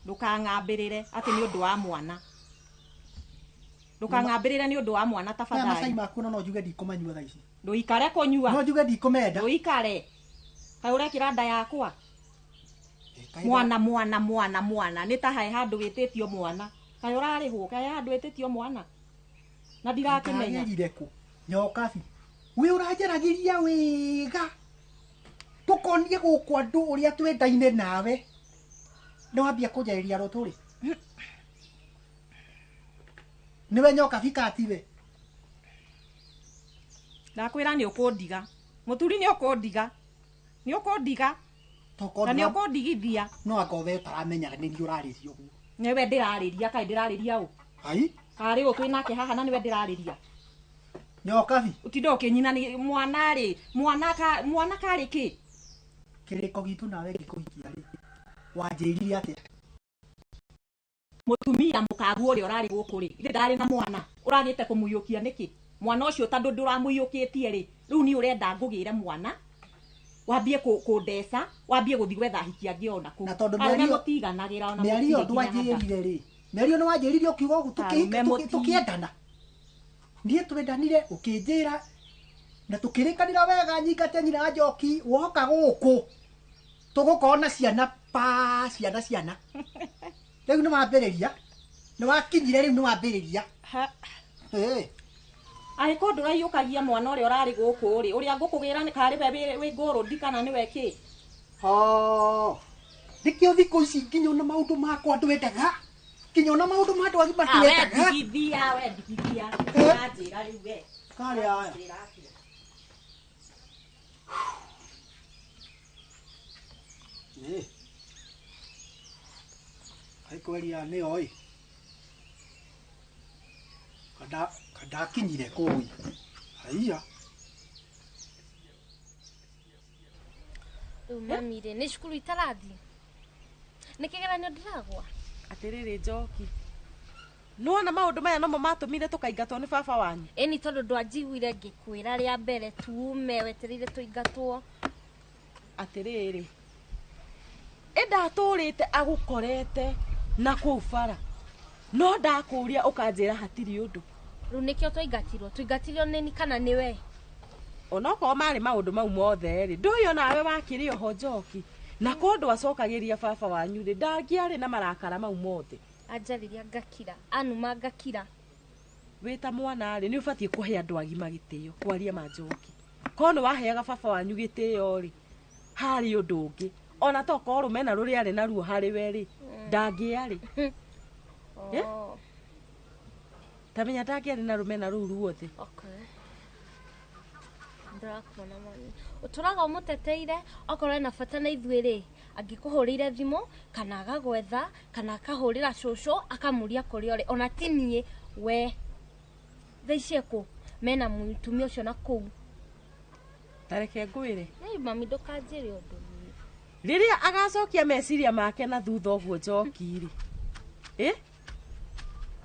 Ndũkang'ambĩrĩre atĩ nĩ ũndũ wa mwana. Ndũkang'ambĩrĩre nĩ ũndũ wa mwana tafadhali. Macai maku no njuge ndikũmanyua thaa ici. Ndũikare kũnyua. No njuge ndikũmenda. Ndũikare. Kaĩ ũrekĩra nda yakwa? Mwana mwana mwana mwana nĩ ta hae handũ wĩtĩtio mwana. Kaĩ ũrarĩhwo kaĩ handũ wĩtĩtio mwana. Na ndirakĩmenya. Ndagĩrire kũ? Nyokabi. Wĩ ũranjaragĩria wega. Tũkonie gũkũ andũ ũrĩa twendaine nawe. Nĩ wambia kũnjarĩria rũtũrĩ. Nĩwe Nyokabi katiwe. Ndakwĩra nĩ ũkũndiga. Mũturi nĩ ũkũndiga. Nĩ ũkũndiga. Na nĩ ũkũndigithia. No anga we ũtaramenya nĩ niĩ ũrarĩria ũguo. Nĩwe ndĩrarĩria kaĩ ndĩrarĩria ũ? Ai? Karĩ ũ twĩ nake haha na nĩwe ndĩrarĩria. Nyokabi. Ũtinde ũkĩnyina nĩ mwana rĩ, mwana karĩ kĩ? Kĩrĩko gitũ nawe ngĩkũhikia rĩ. Wanjĩrire atĩa? Mũtumia mũkagu ũrĩa ũrarĩ gũkũ rĩ, ithe ndarĩ na mwana, ũragĩte kũmũiyũkia nĩkĩ? Mwana ũcio tondũ ndũramũiyũkĩtie rĩ, rĩu niĩ ũrenda ngũgĩre mwana. Wambie kũndeca, wambie gũthiĩ gwetha hiki angĩ ona kũu. Na tondũ Arũme mĩario mũtiganagĩra ona mĩario mũtirĩ nginya handa. ndwanjĩrire rĩ. Mĩario nĩ wanjĩrire ũkiuga ũguo Arũme tũkĩendana. Niĩ twendanire ũkĩnjĩra na tũkĩrĩkanĩra wega nyingate nyina Njoki woka gũkũ. Tũgũkorwo na ciana pa ciana ciana. Rĩu nĩ wambĩrĩria. Nĩ wakinyire rĩu nĩ wambĩrĩria. Angĩkorwo ndũraiyũkagia mwana ũrĩa ũrarĩ gũkũ rĩ, ũrĩa ngũkũgĩra nĩ karĩ we wĩ ngũrũndi kana nĩwe kĩ? Oh. Nĩkĩo thikũ ici nginya ona maũndũ makwa ndwendaga. Nginya ona maũndũ ma andũ agima Ah, we ndwendaga. ndigithia, we ndigithia. Ũranjĩra rĩu we. Karĩ aya. Ũranjĩra atĩa? Nĩ. Kaĩ kweria nĩyo ĩ. Kandakinyire kũu. Haiya. Rĩu mami rĩ nĩ cukuru itarathiĩ. Nĩ kĩgeranio ndĩragwa. Atĩrĩrĩ Njoki. Nĩwona maũndũ maya nomo matũmire tũkaingatwo nĩ baba wanyu. Ĩni tondũ ndwanjiguire ngĩkwĩra rĩa mbere tuume wetereire tũingatwo. Atĩrĩrĩ. Ĩ ndatũrĩte agũkorete na kũu bara. No ndakũria ũkanjĩra hatirĩ ũndũ. Rĩu nĩkĩo twaingatirwo. Tũingatirwo nĩ kana nĩ we? Onokorwo marĩ maũndũ mau mothe rĩ, ndũĩ onawe wakĩrĩ oho Njoki. Na korwo ndwacokagĩria baba wanyu rĩ, ndangĩarĩ na marakara mau mothe. Anjarĩria ngakira, anuma ngakira. Wĩ ta mwana rĩ, nĩ ũbatiĩ kũhe andũ agima gĩtĩo, kwaria ma Njoki. Korwo nĩ waheaga baba wanyu gĩtĩo rĩ, harĩ ũndũ ũngĩ. Ona tokorwo rũmena rũrĩa arĩ naruo harĩ we rĩ, ndangĩarĩ. Oh. Tamenya ndangĩarĩ na rũmena rũu ruothe. Okay. Ndĩrakuona mami. Ũtũraga ũmũteteire okorwo ena bata na ithuĩ rĩ, angĩkũhũrĩire thimũ kana agagwetha kana akahũrĩra cũcũ akamũria kũrĩa ũrĩ ona ti niĩ we. Thaa ici ekũ mena mũtumia ũcio na kũu. Tareke ngwĩre. Ĩ mami ndũkanjĩre ũndũ niĩ. Rĩrĩa agacokia meciria make na thutha ũguo Njoki rĩ. Ĩ?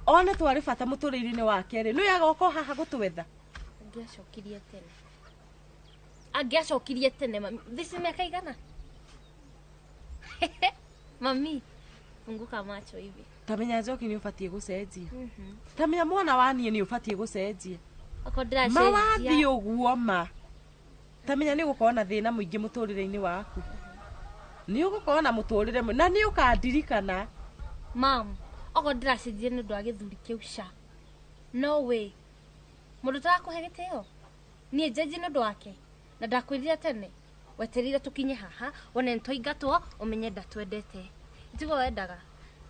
One twarĩ bata mũtũrĩre-inĩ wake rĩ, nĩwe agoka haha gũtwetha. Angĩacokirie tene. Angĩacokirie tene mami. This miaka igana? Mami, funguka macho hivi. Tamenya Njoki nĩ ũbatiĩ gũcenjia. Tamenya mwana wa niĩ nĩ ũbatiĩ gũcenjia. Okorwo ndĩracenjia. Ma wathiĩ ũguo ma. Tamenya nĩ ũgũkorwo na thĩna mũingĩ mũtũrĩre-inĩ waku. Nĩ ũgũkorwo na mũtũrĩre na nĩ ũkandirikana. Mam, okorwo ndĩracenjia nĩ ũndũ wa gĩthuri kĩu ca. No way. Mũndũ ũtarakũhe gĩtĩo. Niĩ njenjie nĩ ũndũ wake. Na ndakwĩrire tene. Weterire tũkinye haha, wone nĩtwaingatwo, ũmenye ndatwendete. Tiguo wendaga.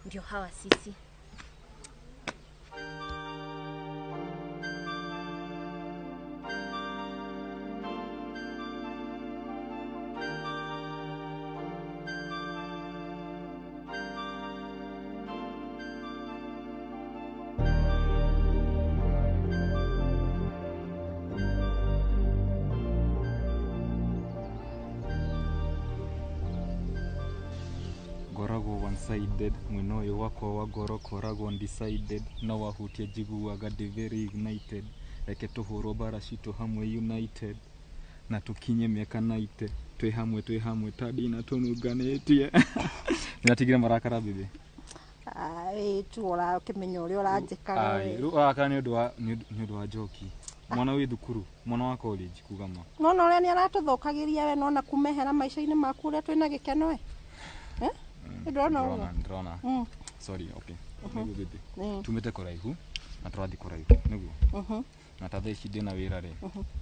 Ndio hawa sisi. Ngoragwo one-sided, mwena ũyũ wakwa wa ngoro koragwo undecided, no wahutia njiguaga ndĩ very ignited, reke tũhũrwo mbara citũ hamwe united, na tũkinye mĩaka 90, twĩ hamwe ta ndina tũnunganĩtie. Nĩratigire marakara bibi. Ai tu ũrakĩmenya ũrĩa ũranjĩkaga we. Rĩu ũrakara nĩ ũndũ wa Njoki. Mwana wĩ thukuru, mwana wa college kuga ma. Nona ũrĩa nĩ aratũthũkagĩria we nona kumehera maica-inĩ maku ũrĩa twĩna gĩkeno we. Ndĩrona ũguo. Ndĩrona. Sorry, okay. Nĩguo bibi. Tumĩte kũraihu na tũrathiĩ kũraihu, nĩguo. Na ta thaa ici ndĩna wĩra rĩ,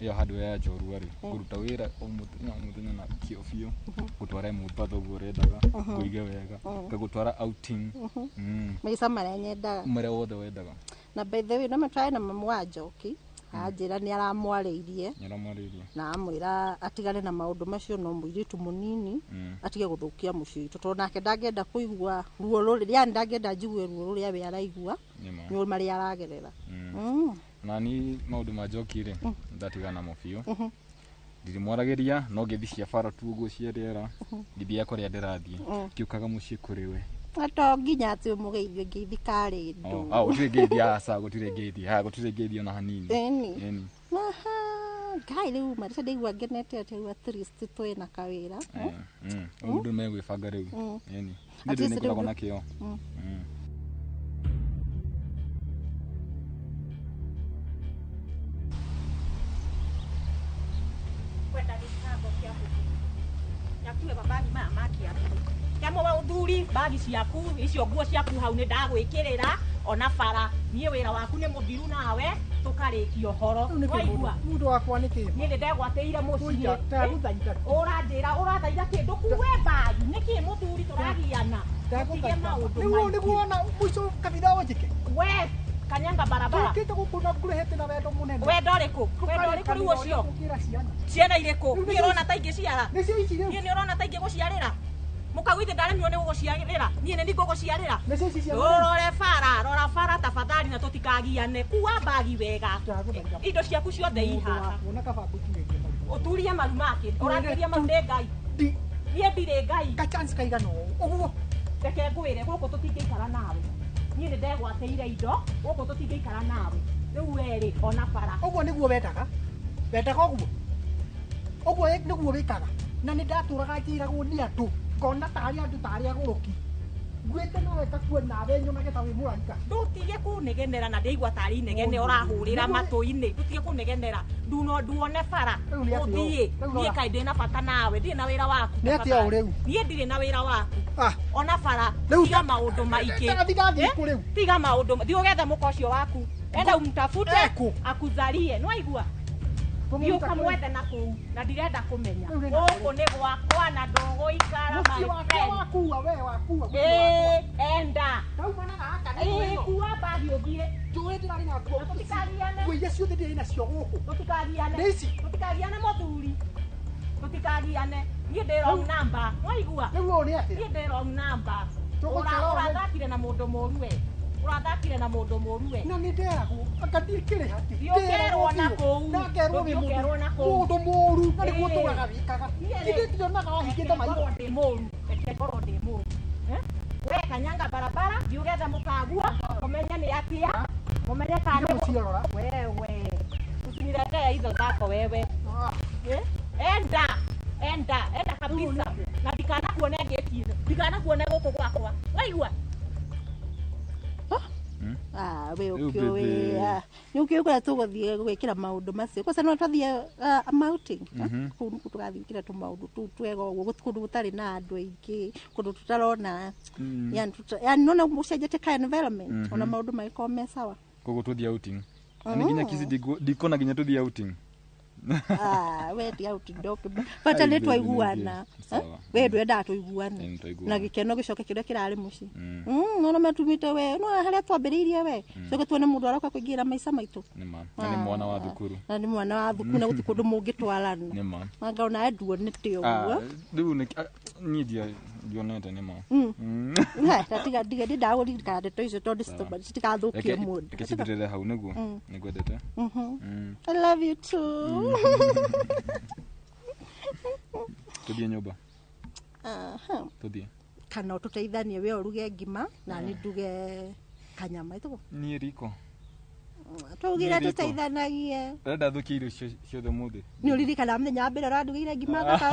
ĩyo handũ ya njorua rĩ, ngũruta wĩra o mũthenya na kĩo biũ, ngũtware Mombatha ũguo ũrendaga, ngũige wega, ngagũtwara outing. Maica marĩa nyendaga. Marĩa wothe wendaga. Na by the way, no twarĩ na mamu wa Njoki, anjĩra nĩ aramwarĩirie. Na amwĩra atigane na maũndũ macio no mũirĩtu mũnini atige gũthũkia mũciĩ witũ tondũ nake ndangĩenda kũigua ruo rũrĩ, yani ndangĩenda njigue ruo rũrĩa we araigua nĩ marĩa aragerera. Na ni maũndũ ma Njoki rĩ, ndatigana namo biũ. Ndirimwaragĩria no ngeithi cia bara tu ũguo cia rĩera, ngĩthiaga kũrĩa ndĩrathiĩ, ngĩũkaga mũciĩ kũrĩ we. To nginya atĩ ũmũgeithie ngeithi karĩ ndũ. Gũtirĩ ngeithi aca, gũtirĩ ngeithi. Ha, gũtirĩ ngeithi ona hanini. Ĩni. Aha, Ngai rĩu Marisa ndaigua ngenete atĩ rĩu at least twĩna kawĩra. Ũndũ megwĩbanga rĩu. Ĩni. Nĩ nĩngoragwo na kĩo. Kwenda gĩcango kĩa mũthuri. Nyakue mabagi maya ma kĩambu. Kĩamũ wa ũthuri, bagi ciaku, icio nguo ciaku hau nĩ ndagwĩkĩrĩra ona bara. Niĩ wĩra waku nĩ mũthiru nawe tũkarĩkia ũhoro. Waigua? Mũndũ wakwa nĩ kĩ? Niĩ nĩ ndegwatĩire mũciĩ. Ũranjĩra ũrathaitha kĩ? Ndũkue bagi. Nĩkĩ mũthuri tũragiana? Tũtige maũndũ maingĩ. Nĩguo wona mũico kabitha ũnjĩke. We kanyanga barabara. Tũkĩte gũkũ na ngũrehete na wendo mũnene. Wendo ũrĩkũ? Wendo ũrĩkũ rĩu ũcio? Ciana irĩkũ? Niĩ ũrona ta ingĩciara? Niĩ nĩ ũrona ta ingĩgũciarĩra? Mũkagwithe ndaremirwo nĩ gũgũciarĩra. Niĩ nĩ ngũgũciarĩra. Rore bara, rora bara tafadhali na tũtikagiane. Kua bagi wega. Indo ciaku ciothe i haha. Ũturie maru make. Ũraturia maru nĩ Ngai. Niĩ ndirĩ Ngai. Ka chance kaigana ũguo. Reke ngwĩre gũkũ tũtingĩikara nawe. Niĩ nĩ ndegwatĩire indo, gũkũ tũtingĩikara nawe. Rĩu werĩ ona bara. Ũguo nĩguo wendaga. Wendaga ũguo. Ũguo nĩguo wĩkaga. Na nĩ ndatũraga njĩragwo nĩ andũ. Ngona tarĩ andũ tarĩ agũrũki. Ngwĩte nawe ngakua nawe nyonage ta wĩ mũraika. Ndũtige kũnegenera na ndĩigua tarĩ inegene ũrahũrĩra matũ-inĩ. Ndũtige kũnegenera. Nduno nduone bara. Ũthiĩ. Niĩ kaĩ ndĩ na bata nawe. Ndirĩ na wĩra waku. Nĩ atĩa ũ rĩu? Niĩ ndirĩ na wĩra waku. Ona bara. Tiga maũndũ maingĩ. Tiga maũndũ. Thiĩ ũgethe mũka ũcio waku. Enda umtafute akuzarie. Nĩwaigua? Thiĩ ũkamwethe na kũu na ndirenda kũmenya. Gũkũ nĩ gwakwa na ndũgũikara my friend. Wakua we wakua. Enda. Kua bagi ũthiĩ. Njũĩ ndĩrarĩ na nguo. Tũtikagiane. Nguo iria ciothe ndĩrĩ nacio gũkũ. Tũtikagiane. Nĩ ici. Tũtikagiane mũthuri. Tũtikagiane. Niĩ ndĩ wrong number. Waigua? Rĩu ũũ nĩ atĩa? Niĩ ndĩ wrong number. Ũrathakire na mũndũ mũũru we. Ũrathakire na mũndũ mũũru we. Na nĩ nderagwo anga ndikĩrĩ hati. Ũkerwo na kũu. Na ngerwo wĩ mũndũ mũũru na nĩguo tũraga wĩkaga. Ithe ndionaga wahingĩte maitho. Ndĩ mũũru. Reke ngorwo ndĩ mũũru. We kanyanga barabara, thiĩ ũgethe mũkagua, ũmenye nĩ atĩa, ũmenye kana wewe. Usiniletee hizo zako wewe. Enda, enda, enda kabisa. Na ndikanakuone ngĩti-inĩ, ndikanakuone gũkũ gwakwa. Waigua? Ah, we Rĩu ũkĩũĩ baby. Ah, nĩ ũkĩũĩ kũrĩa tũgũthiĩ gwĩkĩra maũndũ macio kwaca no twathiĩ outing kũu nĩkuo tũgathiĩ gwĩkĩra tũmaũndũ tũu twega ũguo kũndũ gũtarĩ na andũ aingĩ, kũndũ tũtarona yani yani nona ũcenjetie ka environment ona maũndũ magĩkorwo me sawa. Koguo tũthiĩ outing. Na nĩ nginya Kisii ndikona nginya tũthiĩ outing. Ah, we ti outing ndokĩ bata Ai, nĩ baby, twaiguana. nĩngĩ. Sawa. We ndwendaga tũiguane Ĩĩ, nĩtwaiguana. na gĩkeno gĩcoke kĩrĩa kĩrarĩ mũciĩ. Nona matumĩte we nona harĩa twambĩrĩirie we coke tuone mũndũ aroka kũingĩra maica maitũ. Nĩ ma. Na nĩ mwana wa thukuru. Na nĩ mwana wa thukuru na gũtirĩ kũndũ mũngĩtwarana. Nĩ ma. Anga ona nduonete ũguo. Ah, rĩu nĩ niĩ ndionete nĩ ma. He, ta tiga ndiga ndindagũririkana ndeto icio tondũ citigathũkie mũndũ. Reke cithirĩre hau nĩguo. Nĩngwendete. I love you too. Tũthiĩ nyũmba. Aha. Tũthiĩ. Kana ũtũteithanie we ũruge ngima na niĩ nduge kanyama ĩtũguo. Niĩ riko. Twaugire Niĩ riko. tũteithanagie. Ũrenda thũkie irio ciothe ũmũthĩ. Nĩ ũririkanaga mũthenya wa mbere ũrandugĩire ngima thaka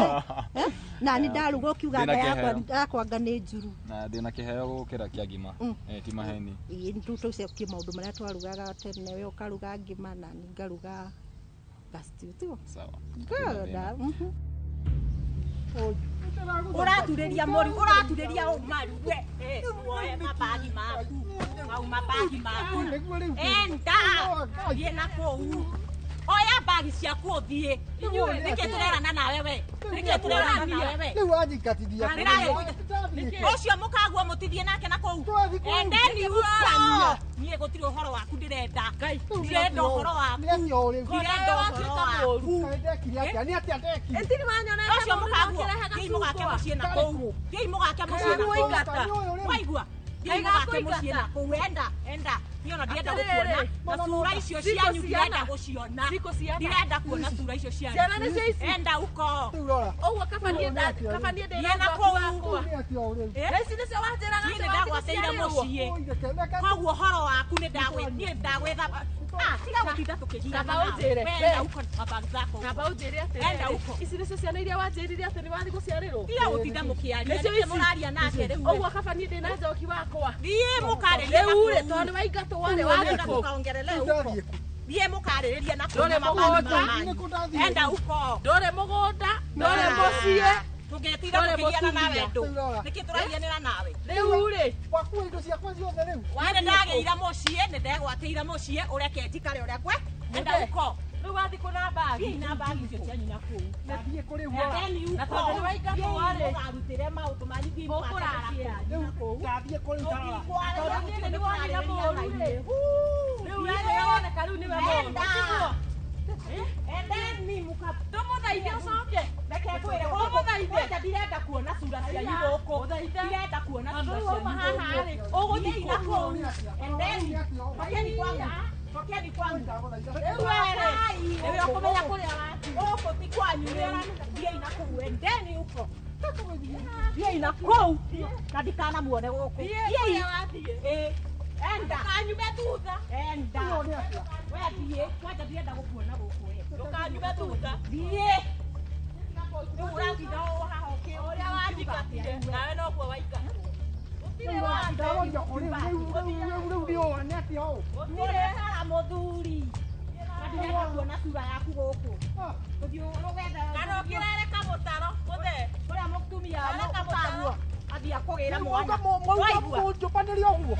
we? Eh? Na niĩ ndaruga ũkiuga Ndĩna anga yakwa kĩheo. yakwa anga nĩ njuru. Na ndĩna kĩheo gũkĩra kĩa ngima. Eh, ti maheni. Ĩĩ, nĩ tũcokie maũndũ marĩa twarugaga tene, we ũkaruga ngima na niĩ ngaruga gastew tiguo? Sawa. Good. Ũraturĩria mũri, ũraturĩria ũũ maru we. Woe mabagi maku, mau mabagi maku. Enda, thiĩ na kũu. Oya bagi ciaku ũthiĩ. Nĩkĩ tũrerana nawe we? Nĩkĩ tũrerana nawe we? Rĩu wanjingatithia Ũcio mũkaguo mũtithie nake na kũu. Endeni huko. Niĩ gũtirĩ ũhoro waku ndĩrenda. Ndirenda ũhoro waku. Ndirenda ũhoro waku. Ũcio mũkaguo, thiĩi mũgake mũciĩ na kũu. Thiĩi mũgake mũciĩ na kũu. Waigua? Thiĩi mũgake mũciĩ na kũu. Enda, enda. Niĩ ona ndirenda gũkuona. Na cura icio cianyu ndirenda gũciona. Ndirenda kuona cura icio cianyu. Ciana nĩcio ici? Enda uko. Ũguo kaba niĩ Thiĩ ndĩ na kũu. Na ici nĩcio wanjĩraga Niĩ atĩ nĩ ndagwatĩire mũciĩ. Koguo ũhoro waku nĩ niĩ ndagwetha. Ah, tiga gũtinda tũkĩgiana Kaba nawe. ũnjĩre. Wenda uko na mabagi zako huko. Kaba ũnjĩre atĩrĩrĩ, Enda uko. ici nĩcio ciana iria wanjĩrire atĩ nĩ wathiĩ gũciarĩrwo. Tiga gũtinda mũkĩaria. Nĩcio Nĩkĩ ici? mũraria nake rĩu? Ũguo kaba niĩ ndĩna njoki wakwa. Thiĩ mũkarĩrie na Rĩu rĩ, kũu. tondũ nĩ waingatwo rĩ, wathiĩ kũ? Mũkaongerere huko. Thiĩ mũkarĩrĩrie na kũu Ndũrĩ na mabagi mũgũnda. manyu. Enda uko. Ndũrĩ mũgũnda, ndũrĩ mũciĩ. Tũngĩtinda Ndũrĩ tũkĩgiana nawe mũtumia. ndũ. Nĩkĩ tũragianĩra nawe? Rĩu rĩ, wakua indo ciakwa ciothe rĩu. Niĩ nĩ ndagĩire mũciĩ, nĩ ndegwatĩire mũciĩ, ũreke njikare ũrĩa kwe. Enda uko. Rĩu wathiĩ kũ na bagi? Thiĩi na bagi icio cianyu na kũu. Nathiĩ kũ rĩu? Endeni Na uko. tondũ nĩ waingatwo Thiĩi rĩ. mũkarutĩre maũndũ manyu, thiĩi Ũkũrara mũgake kũ? mũciĩ na kũu. Ndathiĩ kũ rĩu tarora? Tondũ niĩ nĩ wonire mũũru rĩ. Rĩu we nĩwe woneka rĩu nĩwe mũũru. Enda. Tiguo? Endeni muka Tũmũthaithe ũcoke. Reke ngwĩre, Ũmũthaithe. kwanja ndirenda kuona cura cianyu gũkũ. Ndirenda kuona Tondũ cura rĩu wauma cianyu haha rĩ, gũkũ. ũgũthiĩ Thiĩi na kũ? kũu. Endeni. Cokeni kwangu. Cokeni kwangu. Rĩu we rĩ, nĩwe ũkũmenya kũrĩa wathiĩ. Gũkũ ti kwanyu rĩu. Thiĩi na kũu. Endeni huko. Thiĩi na kũu. Na ndikanamuone gũkũ. Thiĩ Thiĩi. kũrĩa wathiĩ. Ĩĩ. Enda. Ndũkanyume thutha. Enda. We thiĩ. Kwanja ndirenda gũkuona gũkũ we. Ndũkanyume thutha. Thiĩ. Rĩu ũratinda o haha Ũrĩa wanjingatire, nawe noguo waingata. Gũtirĩ watho. Ndaroria kũ rĩu rĩu rĩu rĩu nĩ nĩ atĩa ũũ? Gũtirĩ hara mũthuri. Na ndirenda kuona sura yaku gũkũ. Gũthiĩ ũgetha. Kana ũkĩrere kamũtaro, mũthee. Kũrĩa mũtumia Rere kamũtaro. mũkaguo athiĩ akũgĩra Rĩu mwana. mwauga Waigua? mũnjũmbanĩre ũguo?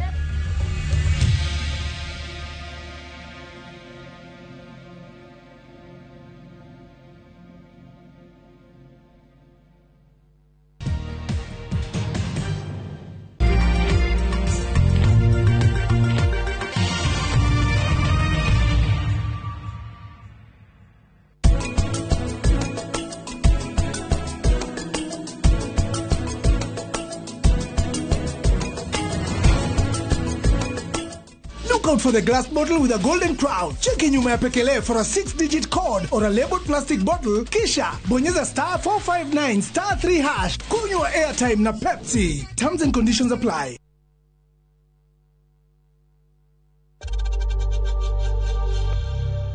Look out for the glass bottle with a golden crown. Cheki nyuma ya pekele for a 6-digit code or a labeled plastic bottle. Kisha bonyeza star 459 star 3 hash. Kunywa airtime na Pepsi. Terms and conditions apply.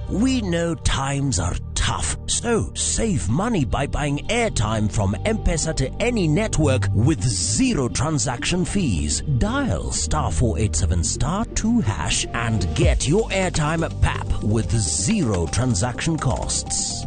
We know times are tough. tough. So save money by buying airtime from M-Pesa to any network with zero transaction fees. Dial star 487 star 2 hash and get your airtime at PAP with zero transaction costs.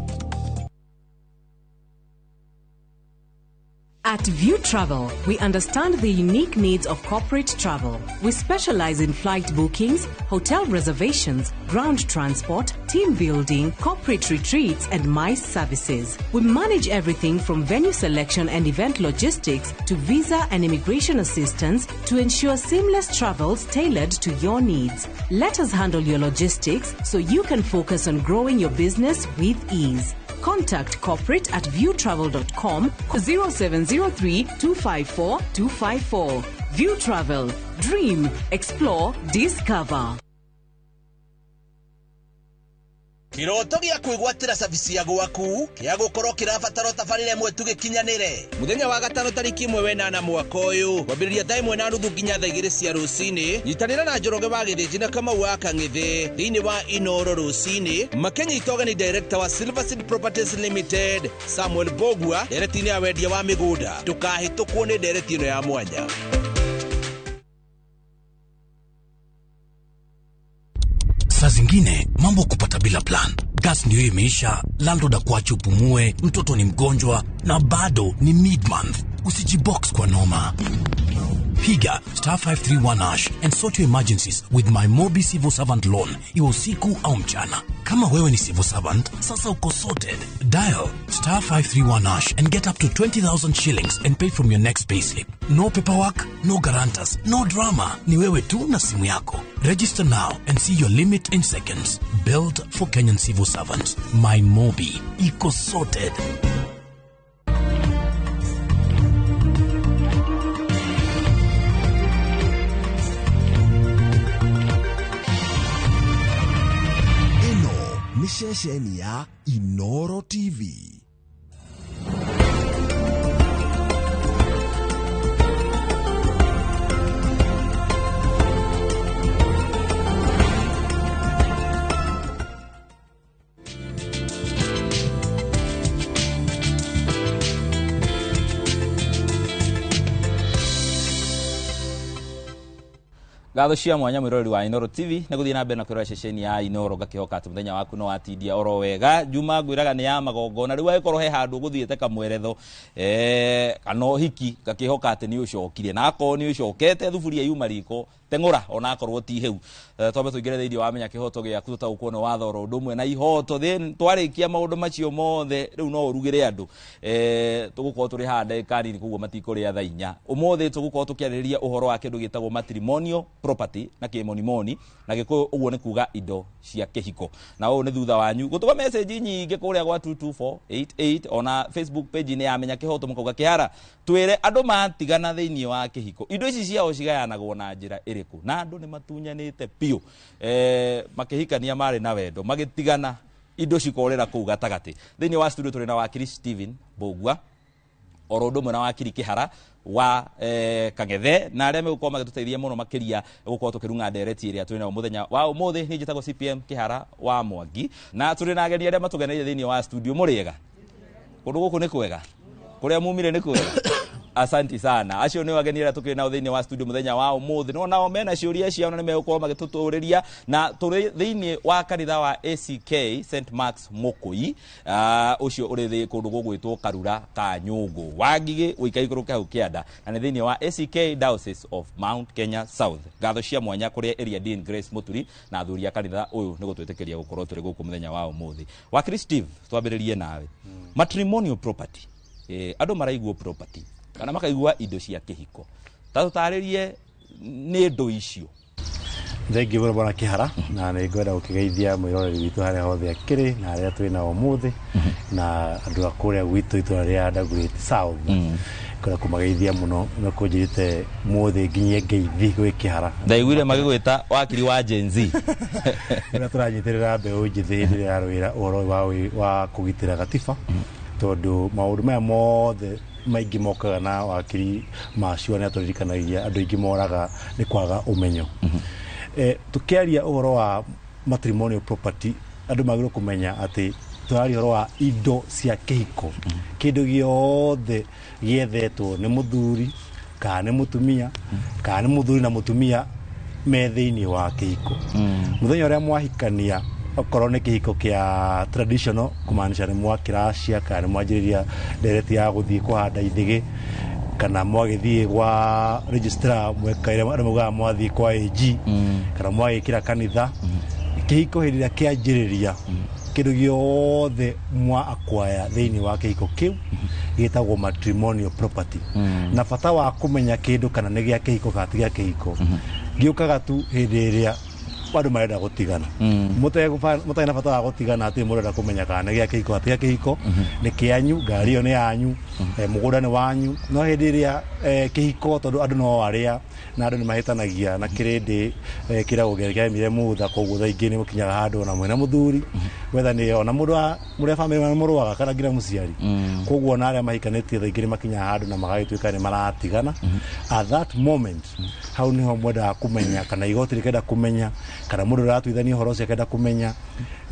At View Travel, we understand the unique needs of corporate travel. We specialize in flight bookings, hotel reservations, ground transport, team building, corporate retreats, and MICE services. We manage everything from venue selection and event logistics to visa and immigration assistance to ensure seamless travels tailored to your needs. Let us handle your logistics so you can focus on growing your business with ease. Contact corporate at viewtravel.com 0703 254 254. View Travel. Dream, explore, discover. Kiroto gĩa kwĩgwatĩra cabici ya gwaku kĩa gũkorwo kĩrabatara tabarĩra ĩmwe tu gĩkinyanĩre. Mũthenya wa gatano tarĩki 1 wenana mwaka ũyũ kwambĩrĩria thaa 1:30 nginya thaa 2 cia rũcinĩ. Nyitanĩra na Njoroge wa Gĩthĩnji na Kamau wa Kang'ithĩ thĩinĩ wa Inoro rũcinĩ makĩnyita ũgeni director wa Silver Seed Properties Limited Samuel Bogua ndereti-inĩ ya wendia wa mĩgũnda. Ndũkahĩtũkwo nĩ ndereti ĩno ya mwanya. Saa zingine mambo kupata bila plan. Gas ndio imeisha, landlord akuache upumue, mtoto ni mgonjwa na bado ni mid-month. Usijibox kwa noma. Piga star 531 hash and sort your emergencies with my Mobi Civil Servant Loan, iwe usiku au mchana. Kama wewe ni civil servant, sasa uko sorted. Dial star 531 hash and get up to 20,000 shillings and pay from your next payslip. No paperwork, no guarantors, no drama. Ni wewe tu na simu yako. Register now and see your limit in seconds. Built for Kenyan civil servants. My Mobi. Iko sorted. Nĩ ceceni ya Inoro TV. Ngatho cia mwanya mwiroreri wa Inoro TV na guthie na mbere na kwirora ceceni ya Inoro ngakihoka ati muthenya waku no watindia oro wega. Juma ngwiraga ni ya magongona riu agikorwo he handu guthiete kamweretho kana uhiki ngakihoka ati ni ucokire na akorwo ni ucokete thuburia yuma riko teng'ura ona akorwo ti heu. Twambe tuingire thiini wa menya kihoto giaku tutaukwo ni watho oro undu umwe na ihoto then twarikia maundu macio mothe riu no urugire andu tugukorwo turi haha ndagika nini koguo matikuria thaa 4. Umuthi tugukorwo tukiarĩrĩria uhoro wa kindu gitagwo matrimonial property na kimonimoni na gikuyu uguo ni kuga indo cia kihiko na ũũ nĩ thutha wanyu gũtũma message nyingĩ kũrĩa gwa 22488 ona Facebook page ni ya menya kihoto mukauga kihara twire andu matigana thiini wa kihiko indo ici ciao cigayanagwo na njira ĩrĩkũ na andu nĩ matunyanĩte biũ makĩhikania marĩ na wendo magĩtigana indo cikorera kũu gatagatĩ. Thĩinĩ wa studio tũrĩ na wakiri Steven Mbũgua oro ũndũ ũmwe na wakiri Kihara wa Kang'ethe na arĩa megũkorwo magĩtũteithia mũno makĩria gũkorwo tũkĩrung'a ndereti ĩrĩa twĩ nayo mũthenya wa ũmũthĩ. Niĩ njĩtagwo CPM Kihara wa Mwangi na tũrĩ na ageni arĩa matũgeneire thĩinĩ wa studio. Mũrĩega? Kũndũ gũkũ nĩ kwega? Kũrĩa mumire nĩ kwega? Asanti sana. Acio nĩ ageni arĩa tũkĩrĩ nao thĩinĩ wa studio mũthenya wa ũmũthĩ. No nao mena ciũria ciao na nĩ megũkorwo magĩtũtũrĩria na tũrĩ thĩinĩ wa kanitha wa ACK St Mark's Mũkũi ũcio ũrĩ thĩ kũndũ gũgwĩtwo Karura ka Nyũngũ Wangigĩ ũikaikũrũke hau kĩanda na nĩ thĩinĩ wa ACK Diocese of Mount Kenya South. Ngatho cia mwanya kũrĩ Area Dean Grace Mũturi na athuri a kanitha ũyũ nĩ gũtwĩtĩkĩria gũkorwo tũrĩ gũkũ mũthenya wa ũmũthĩ. Wakiri Steve, twambĩrĩrie nawe. Matrimonial property, andũ maraigua property kana makaigua indo cia kihiko, ta tũtarĩrie nĩ indo icio. Thengiũ mũno bwana Kihara na nĩ ngwenda gũkĩgeithia mwĩroreri witũ harĩa hothe akĩrĩ na arĩa twĩ nao ũmũthĩ na andũ a kũrĩa gwitũ itũra rĩa Dagoretti South. Ngwenda kũmageithia mũno na kũnjĩrĩte mũthĩ nginyie ngeithi gwĩ Kihara. Ndaiguire magĩgwĩta wakiri wa Gen Z. Ũrĩa tũranyitĩrĩra mbeũ njĩthĩ hĩndĩ ĩrĩa yarũĩra ũhoro wa kũgitĩra gatiba tondũ maũndũ maya mothe maingĩ mokaga na wakiri macio nĩ atũririkanagia andũ aingĩ moraga nĩ kwaga ũmenyo. Tukiaria ũhoro wa matrimonial property andũ magĩrĩirwo kũmenya atĩ Tũraria ũhoro wa indo cia kĩhiko, kĩndũ gĩothe gĩethetwo nĩ mũthuri kana nĩ mũtumia, kana nĩ mũthuri na mũtumia me thĩinĩ wa kĩhiko. Mũthenya ũrĩa mwahikania, okorwo nĩ kĩhiko kĩa traditional, kũmaanisha nĩ mwakĩracia kana nĩ mwanjĩrĩria ndereti ya gũthiĩ kũhanda ithĩgĩ, kana mwagĩthiĩ gwa registrar, mwekaire andũ maugaga mwathiĩ kwa AG, kana mwagĩkĩra kanitha, kĩhiko hĩndĩ ĩrĩa kĩanjĩrĩria, kĩndũ gĩothe mwa acquire thĩinĩ wa kĩhiko kĩu gĩtagwo matrimonial property. Na bata wa kũmenya kĩndũ kana nĩ gĩa kĩhiko kana ti gĩa kĩhiko gĩũkaga tu hĩndĩ ĩrĩa andũ marenda gũtigana. Mũtarĩ na bata wa gũtigana, atĩ mũrenda kũmenya kana nĩ gĩa kĩhiko kana ti gĩa kĩhiko, nĩ kĩanyu, ngari ĩyo nĩ yanyu, mũgũnda nĩ wanyu. No hĩndĩ ĩrĩa kĩhiko, tondũ andũ no arĩa na andũ nĩ mahĩtanagia na kĩrĩndĩ, kĩragwo kĩaremire mutha, koguo thaa ingĩ nĩ mũkinyaga handũ ona mwĩna mũthuri wetha nĩ ona mũndũ wa mũrĩa bamĩrĩ mũrũaga kana nginya mũciari. Koguo ona arĩa mahikanĩtie thaa ingĩ nĩ makinyaga handũ na magagĩtuĩka nĩ maratigana. At that moment, hau niho mwendaga kũmenya, kana igoti rĩkenda kũmenya, kana mũndũ ũratuithania ũhoro ũcio akenda kũmenya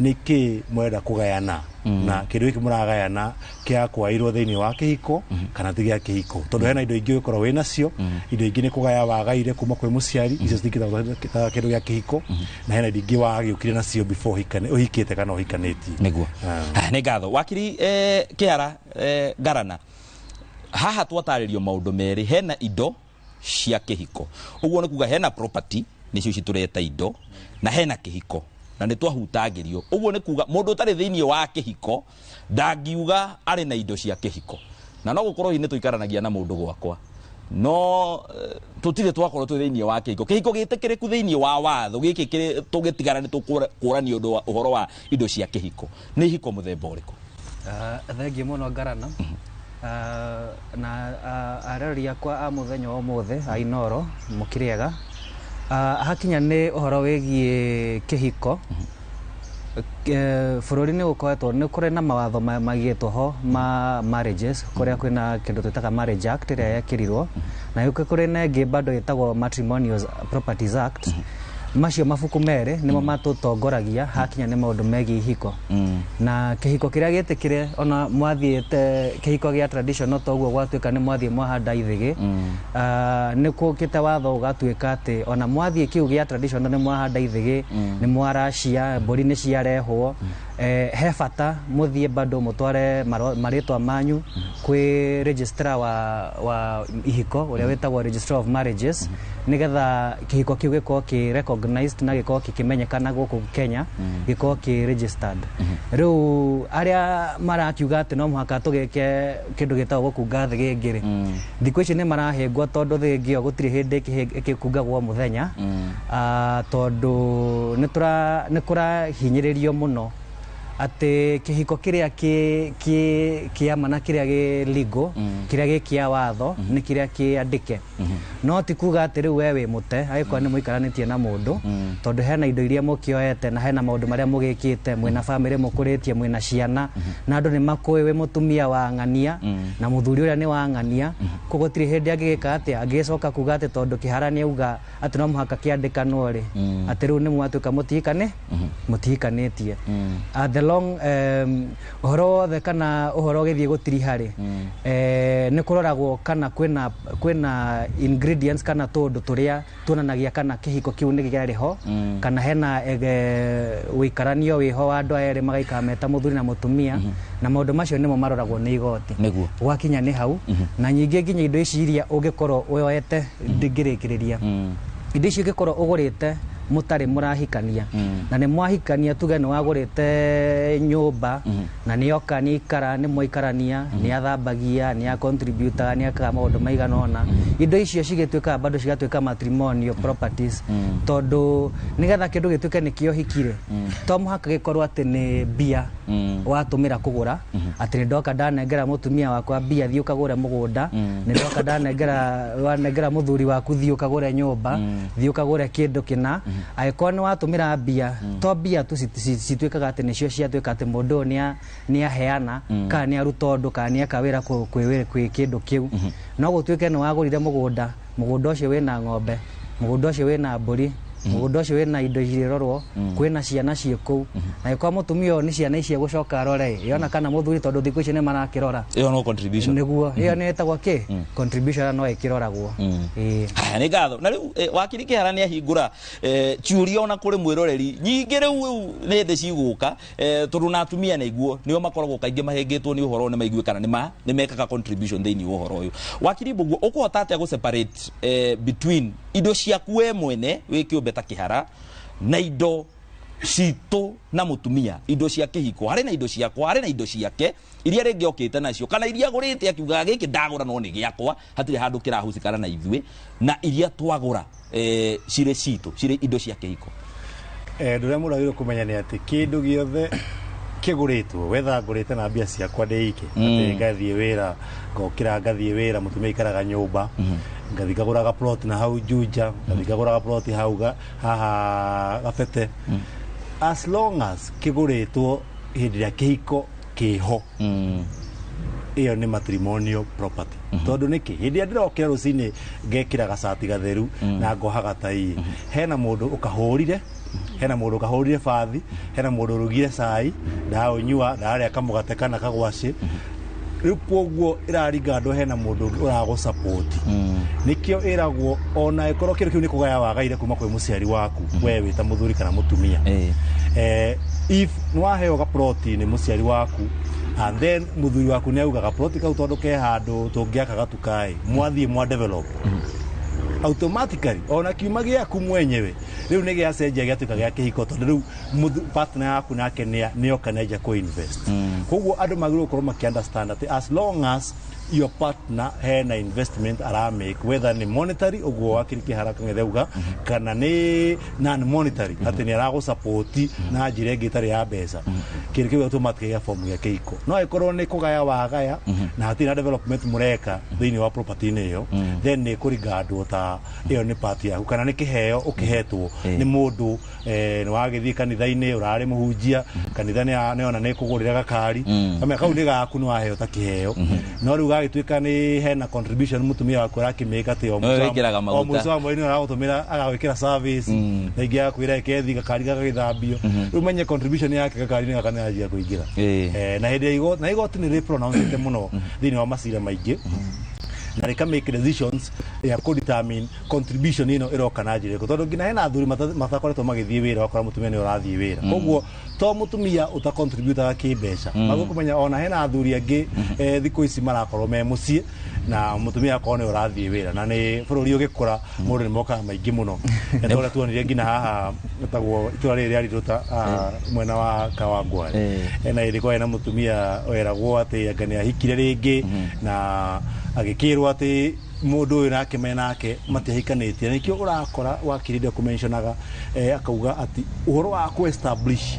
nĩkĩ mwenda kũgayana, na kĩndũ gĩkĩ mũragayana kĩakwairwo thĩinĩ wa kĩhiko kana ti gĩa kĩhiko, tondũ hena indo ingĩ ũgĩkorwo wĩ nacio, indo ingĩ nĩ kũgaya wagaire kuma kwĩ mũciari, icio citingĩtagwo kĩndũ gĩa kĩhiko, na hena indo ingĩ wagĩũkire nacio before ũhikane, ũhikĩte kana ũhikanĩtie. Nĩguo. Nĩ ngatho wakiri Kĩhara Ngarana. Haha twatarĩrio maũndũ merĩ: hena indo cia kĩhiko, ũguo nĩ kuga hena property, nĩcio ici tũreta indo, na hena kĩhiko, na nĩ twahutangĩrio, ũguo nĩ kuga mũndũ ũtarĩ thĩinĩ wa kĩhiko ndangiuga arĩ na indo cia kĩhiko. Na no gũkorwo hihi nĩ tũikaranagia na mũndũ gwakwa, no tũtirĩ twakorwo twĩ thĩinĩ wa kĩhiko. Kĩhiko gĩtĩkĩrĩku thĩinĩ wa watho gĩkĩ tũgĩtigana nĩ tũkũrania ũndũ wa ũhoro wa indo cia kĩhiko nĩ ihiko mũthemba ũrĩkũ? Thengiũ mũno Ngarana. Na arori akwa a mũthenya wa ũmũthĩ a Inoro, mũkĩrĩega. Hakinya nĩ ũhoro wĩgiĩ kĩhiko, bũrũri nĩ ũkoretwo nĩ kũrĩ na mawatho maigĩtwo ho ma marriages, kũrĩa kwĩna kĩndũ twĩtaga Marriage Act ĩrĩa yekĩrirwo, na gũkĩ kũrĩ na ĩngĩ bado ĩtagwo Matrimonial Properties Act. Macio mabuku merĩ nĩmo matũtongoragia hakinya nĩ maũndũ megiĩ ihiko. Na kĩhiko kĩrĩa gĩtĩkĩre, ona mwathiĩte kĩhiko gĩa traditional, toguo gwatuĩka nĩ mwathiĩ mwahanda ithĩgĩ, nĩ kũkĩte watho ũgatuĩka atĩ ona mwathiĩ kĩu gĩa traditional, nĩ mwahanda ithĩgĩ, nĩ mwaracia, mbũri nĩ ciarehwo, he bata mũthiĩ bado mũtware marĩtwa manyu kwĩ registrar wa ihiko ũrĩa wĩtagwo registrar of marriages, nĩgetha kĩhiko kĩu gĩkorwo kĩ recognized na gĩkorwo gĩkĩmenyekana gũkũ Kenya, gĩkorwo kĩ registered. Rĩu arĩa marakiuga atĩ no mũhaka tũgĩke kĩndũ gĩtagwo gũkunga thĩgĩngĩ rĩ, thikũ ici nĩ marahĩngwo, tondũ thĩgĩngĩ ĩyo gũtirĩ hĩndĩ ĩkĩkungagwo mũthenya. Tondũ nĩ kũrahinyĩrĩrio mũno atĩ kĩhiko kĩrĩa kĩ kĩama na kĩrĩa gĩ legal, kĩrĩa gĩ kĩa watho, nĩ kĩrĩa kĩandĩke. No ti kuga atĩ rĩu we wĩ mũte angĩkorwo nĩ mũikaranĩtie na mũndũ, tondũ hena indo iria mũkĩoete na hena maũndũ marĩa mũgĩkĩte, mwĩna bamĩrĩ mũkũrĩtie, mwĩna ciana, na andũ nĩ makũĩ wĩ mũtumia wa ng'ania na mũthuri ũrĩa nĩ wa ng'ania. Koguo gũtirĩ hĩndĩ angĩgĩka atĩa, angĩgĩcoka kuga atĩ tondũ kĩhara nĩ auga atĩ no mũhaka kĩandĩkanwo rĩ, atĩ rĩu nĩ mwatuĩka mũtihikane mũtihikanĩtie. The long ũhoro wothe kana ũhoro ũgĩthiĩ gũtiriha rĩ, nĩ kũroragwo kana kwĩna ingredients kana tũndũ tũrĩa tuonanagia kana kĩhiko kĩu nĩ kĩarĩ ho, kana hena ũikaranio wĩho wa andũ aya erĩ magaikara meta mũthuri na mũtumia, na maũndũ macio nĩmo maroragwo nĩ igoti gwakinya nĩ hau. Na nyingĩ nginya indo ici iria ũngĩkorwo woete, ndingĩrĩkĩrĩria, indo ici ũngĩkorwo ũgũrĩte mũtarĩ mũrahikania na nĩ mwahikania, tuge nĩ wagũrĩte nyũmba na nĩ oka nĩ ikara, nĩ mwaikarania, nĩ athambagia, nĩ acontributaga, nĩ akaga maũndũ maigana ũna, indo icio cigĩtuĩkaga bado cigatuĩka matrimonial properties. Tondũ nĩgetha kĩndũ gĩtuĩke nĩ kĩohikire, to mũhaka gĩkorwo atĩ nĩ mbia watũmĩra kũgũra, atĩ nĩ ndoka ndanengera mũtumia wakwa mbia, thiĩ ũkagũre mũgũnda, nĩ ndoka ndanengera wanengera mũthuri waku, thiĩ ũkagũre nyũmba, thiĩ ũkagũre kĩndũ kĩna. Angĩkorwo nĩ watũmĩra mbia, to mbia tu cituĩkaga atĩ nĩcio ciatuĩka atĩ mũndũ ũyũ nĩ aheana kana nĩ aruta ũndũ kana nĩ eka wĩra kwĩ kĩndũ kĩu. No gũtuĩke nĩ wagũrire mũgũnda, mũgũnda ũcio wĩna ng'ombe, mũgũnda ũcio wĩna mbũri, Mũgũnda ũcio wĩna indo irĩrorwo, kwĩna ciana ciĩ kũu, na ĩkorwo mũtumia ũyũ nĩ ciana ici egũcoka arore yona kana mũthuri, tondũ thikũ ici nĩ marakĩrora. Ĩyo no contribution. Nĩguo, ĩyo nĩ ĩtagwo kĩ contribution na no ĩkĩroragwo. Ĩĩ. Haya, nĩ ngatho. Na rĩu wakiri Kĩhara nĩ ahingũra ciũria ona kũrĩ mwĩroreri nyingĩ. Rĩu nĩ hĩndĩ cigũka, tondũ na atumia na iguo nĩo makoragwo kaingĩ mahĩngĩtwo nĩ ũhoro, nĩ maigue kana nĩ mekaga contribution thĩinĩ wa ũhoro ũyũ. Wakiri Mbũguo, ũkũhota atĩa gũ separate between indo ciaku we mwene wĩ kĩũmbe ta Kĩhara na indo citũ na mũtumia, indo cia kĩhiko? Harĩ na indo ciakwa, harĩ na indo ciake iria rĩngĩ okĩte nacio kana iria agũrĩte akiugaga gĩkĩ ndagũra no nĩ gĩakwa, hatirĩ handũ kĩrahucikana na ithuĩ, na iria twagũra cirĩ citũ, cirĩ indo cia kĩhiko. Ũndũ ũrĩa mũndũ agĩrĩirwo kũmenya nĩ atĩ kĩndũ gĩothe kĩgũrĩtwo, wetha ngũrĩte na mbia ciakwa ndĩ ike, atĩ ngathiĩ wĩra, ngokĩra ngathiĩ wĩra, mũtumia aikaraga nyũmba, ngathiĩ ngagũraga plot na hau Juja, ngathiĩ ngagũraga plot hau haha Gabete, as long as kĩgũrĩtwo hĩndĩ ĩrĩa kĩhiko kĩho, ĩyo nĩ matrimonial property. Tondũ nĩkĩ? Hĩndĩ ĩrĩa ndĩrokĩra rũcinĩ ngekĩra gacati gatheru na ngoha gatai, hena mũndũ ũkahũrire, hena mũndũ ũkahũrire bathi, hena mũndũ ũrugire cai ndaũnyua, ndarĩa kamũgate kana kagwacĩ. Rĩu koguo ĩraringa andũ, hena mũndũ ũngĩ ũragũ-support. Nĩkĩo ĩragwo ona ĩkorwo kĩndũ kĩu nĩ kũgaya wagaire kuma kwĩ mũciari waku, we wĩ ta mũthuri kana mũtumia, if nĩ waheo gaploti nĩ mũciari waku and then mũthuri waku nĩ auga gaploti kau tondũ ke handũ tũngĩaka gatukaĩ, mwathiĩ mwa develop, automatically ona kiuma gĩaku mwenyewe rĩu nĩ gĩacenjia, gĩatuĩka gĩa kĩhiko, tondũ rĩu partner yaku nake nĩoka nĩanjia kũ-invest. Koguo andũ magĩrĩirwo gũkorwo makĩ-understand atĩ as long as your partner hena investment aramake, whether nĩ monetary ũguo wakiri Kĩhara Kang'ethe auga, kana nĩ non monetary, atĩ nĩ aragũ-support na njĩra ĩngĩ ĩtarĩ ya mbeca, kĩndũ kĩu automatically gĩa form gĩa kĩhiko. No ĩkorwo nĩ kũgaya wagaya na hatirĩ na development mũreka thĩinĩ wa property-inĩ ĩyo, then nĩ kũringandwo ta ĩyo nĩ part yaku kana nĩ kĩheo ũkĩhetwo nĩ mũndũ, nĩ wagĩthiĩ kanitha-inĩ, ũrarĩ mũhunjia kanitha, nĩona nĩ kũgũrĩra gakari, kamenya kau nĩ gaku, nĩ waheo ta kĩheo. No rĩu gagĩtuĩka nĩ hena contribution mũtumia waku arakĩmĩka atĩ o No wĩkĩraga o maguta. mũico wa mweri nĩ aragũtũmĩra agagwĩkĩra service na ingĩ agakwĩra ĩkethi gakari gagagĩthambio, rĩu menye contribution yake gakari-inĩ gaka nĩ yanjia kũingĩra. Na hĩndĩ ya igoti, na igoti nĩ rĩ-pronounce mũno thĩinĩ wa macira maingĩ na rĩka make decisions ya kũ determine contribution ĩno ĩroka na njĩra ĩrĩkũ, tondũ nginya hena athuri matakoretwo magĩthiĩ wĩra, wakora mũtumia nĩ ũrathiĩ wĩra. Koguo to mũtumia ũtacontributaga kĩmbeca, magwo kũmenya ona hena athuri angĩ thikũ ici marakorwo me mũciĩ na mũtumia akorwo nĩ ũrathiĩ wĩra. Na nĩ bũrũri ũgĩkũra, mũndũ nĩ mokaga maingĩ mũno. Na ta ũrĩa tuonire nginya haha ĩtagwo itũra rĩrĩ rĩa Rirũta, haha mwena wa Kawangware, na hĩndĩ kwarĩ na mũtumia weragwo atĩ anga nĩ ahikire rĩngĩ na agĩkĩrwo atĩ mũndũ ũyũ nake menake matiahikanĩtie. Na nĩkĩo ũrakora wakiri ndĩ kũmentionaga, akauga atĩ ũhoro wa kũ establish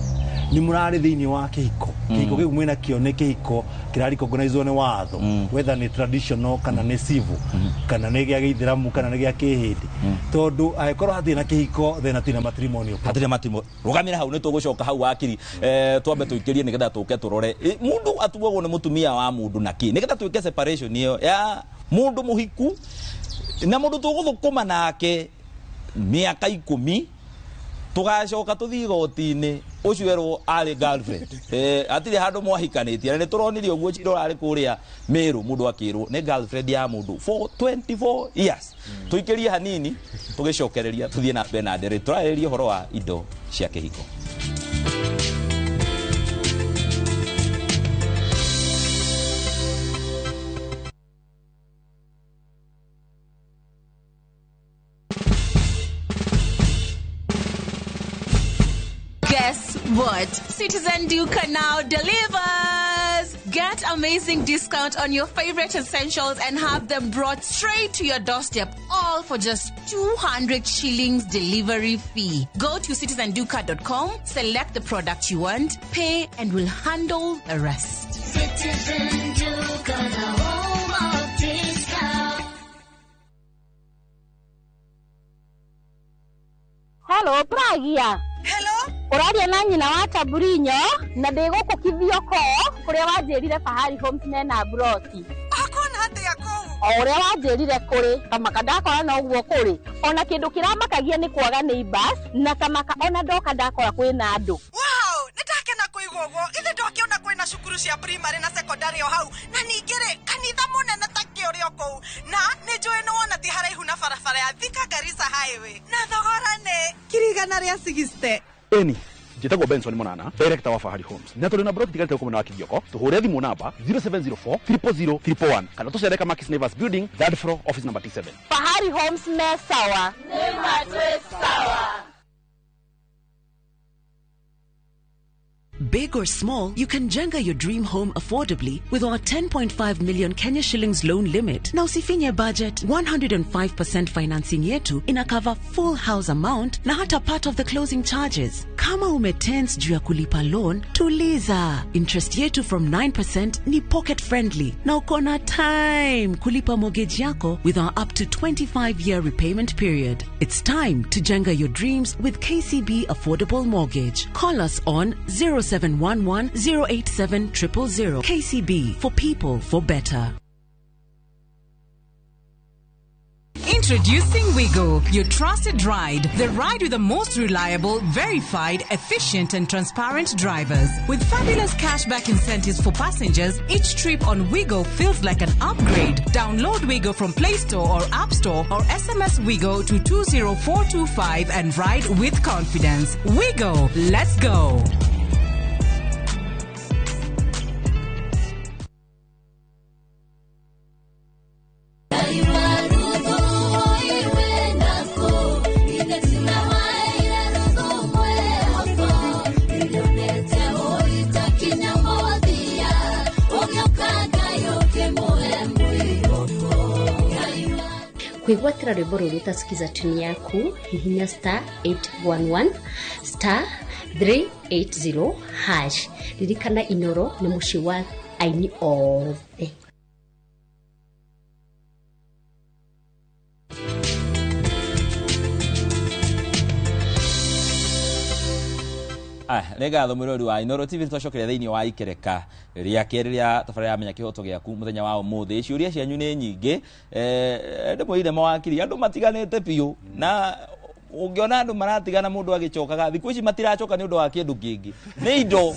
nĩ mũrarĩ thĩinĩ wa kĩhiko, kĩhiko kĩu mwĩna kĩo nĩ kĩhiko kĩrarecognizwo nĩ watho, whether nĩ traditional kana nĩ civil kana nĩ gĩa gĩithĩramu kana nĩ gĩa kĩhĩndĩ, tondũ angĩkorwo hatirĩ na kĩhiko, then hatirĩ na matrimonial. Hatirĩ matrimonial. Rũgamĩra hau, nĩ tũgũcoka hau wakiri. Twambe tũikĩrie nĩgetha tũke tũrore mũndũ atuagwo nĩ mũtumia wa mũndũ na kĩ, nĩgetha twĩke separation ĩyo ya mũndũ mũhiku na mũndũ tũgũthũkũma nake mĩaka 10, tũgacoka tũthiĩ igoti-inĩ, ũcio erwo arĩ girlfriend, hatirĩ handũ mwahikanĩtie. Na nĩ tũronire ũguo cira ũrarĩ kũrĩa Meru, mũndũ akĩrwo nĩ girlfriend ya mũndũ for 24 years. Tũikĩrie hanini, tũgĩcokereria tũthiĩ na mbere na ndere tũrarĩrĩria ũhoro wa indo cia kĩhiko. Guess what? Citizen Duka now delivers! Get amazing discount on your favorite essentials and have them brought straight to your doorstep, all for just 200 shillings delivery fee. Go to citizenduka.com, select the product you want, pay, and we'll handle the rest. Citizen Duka, the home of discount. Hello, Pragia. Hello. Ũraria na nyina wa Taburinyo na ndĩ gũkũ Kithioko kũrĩa wanjĩrire Fahari Homes mena broti. Akona atĩa kũu? O ũrĩa wanjĩrire kũrĩ kamaka ndakora noguo kũrĩ. Ona kĩndũ kĩramakagia nĩ kwaga neighbors na kamaka ona ndoka ndakora kwĩna andũ. Wow, nĩ ndakena kũigua ũguo. Ithe ndokĩona kwĩna cukuru cia primary na secondary o hau, na ningĩ rĩ kanitha mũnene ta kĩ ũrĩ o kũu, na nĩ njũĩ nĩ wona ti haraihu na barabara ya Thika Garissa Highway, na thogora nĩ 160,000. Eni njĩtagwo Benson Monana, director wa Fahari Homes, na tũrĩ na broti tigarĩte gũkũ mwena wa Kithioko. Tũhũre thimũ namba 0704 000 111 kana tũcere Kamakis Neighbors Building, third floor, office number T7. Fahari Homes me sawa. Nĩ matwĩ sawa. Big or small, you can jenga your dream home affordably with our 10.5 million Kenya shillings loan limit. Na usifinye budget, 105% financing yetu ina cover full house amount na hata part of the closing charges. Kama umetense juu ya kulipa loan, tuliza. Interest yetu from 9% ni pocket friendly na uko na time kulipa mortgage yako with our up to 25-year repayment period. It's time to jenga your dreams with KCB Affordable Mortgage. Call us on 0711 087 000. KCB, for people, for better. Introducing Wigo, your trusted ride. The ride with the most reliable, verified, efficient, and transparent drivers. With fabulous cashback incentives for passengers, each trip on Wigo feels like an upgrade. Download Wigo from Play Store or App Store or SMS Wigo to 20425 and ride with confidence. Wigo, let's go. Kwĩgwatĩra rwĩmbo rũrũ ũtasikiza tuni yaku, hihinya star 811 star 380 hash. Ririkana Inoro nĩ mũciĩ wa aini othe. Nĩ ngatho mwĩrori wa Inoro TV, twacokeria thĩinĩ wa ikereka rĩa kerĩ rĩa tabarĩra ya Menya Kĩhoto Gĩaku mũthenya wa ũmũthĩ. Ciũria cianyu nĩ nyingĩ, ndĩmwĩrire mawakiri andũ matiganĩte biũ, na ũngĩona andũ maratigana mũndũ agĩcokaga thikũ ici matiracoka nĩ ũndũ wa kĩndũ kĩngĩ, nĩ indo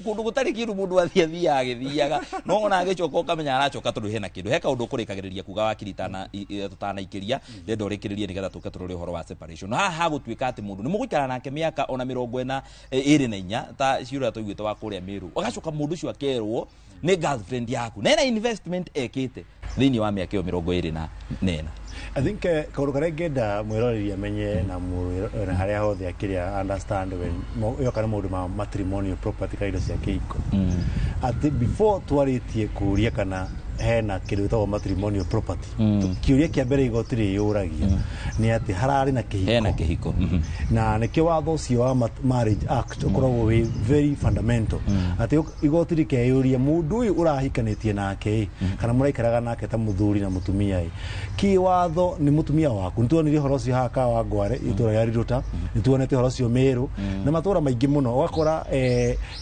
kũndũ gũtarĩ kĩndũ mũndũ athiathiaga agĩthiaga, no ona agĩcoka ũkamenya aracoka tondũ hena kĩndũ. He kaũndũ ũkũrĩkagĩrĩria kuga wakiri tũtanaikĩria, ndĩrenda ũrĩkĩrĩrie nĩgetha tũke tũrore ũhoro wa separation. Haha hagũtuĩka atĩ mũndũ nĩ mũgũikara nake mĩaka ona 44 ta ciũria tũiguĩte wa kũrĩa Meru, ũgacoka mũndũ ũcio akerwo nĩ girlfriend yaku na ena investment ekĩte thĩinĩ wa mĩaka ĩyo 44. I think kaũndũ karĩa ngenda mwĩroreri amenye na harĩa hothe akĩrĩa understand when yoka nĩ maũndũ ma matrimonial property kana indo cia kĩhiko, atĩ before twarĩtie kũria kana hena kĩndũ gĩtagwo matrimonial property, kĩũria kĩa mbere igoti rĩyũragia nĩ atĩ hararĩ na kĩhiko, hena kĩhiko, na nĩkĩo watho ũcio wa Marriage Act ũkoragwo wĩ very fundamental, atĩ igoti rĩkeyũria mũndũ ũyũ ũrahikanĩtie nake kana mũraikaraga nake ta mũthuri na mũtumia ĩ, kĩwatho nĩ mũtumia waku. Nĩ tuonire ũhoro ũcio haha Kawangware itũra rĩa Riruta, nĩ tuonete ũhoro ũcio Meru na matũra maingĩ mũno, ũgakora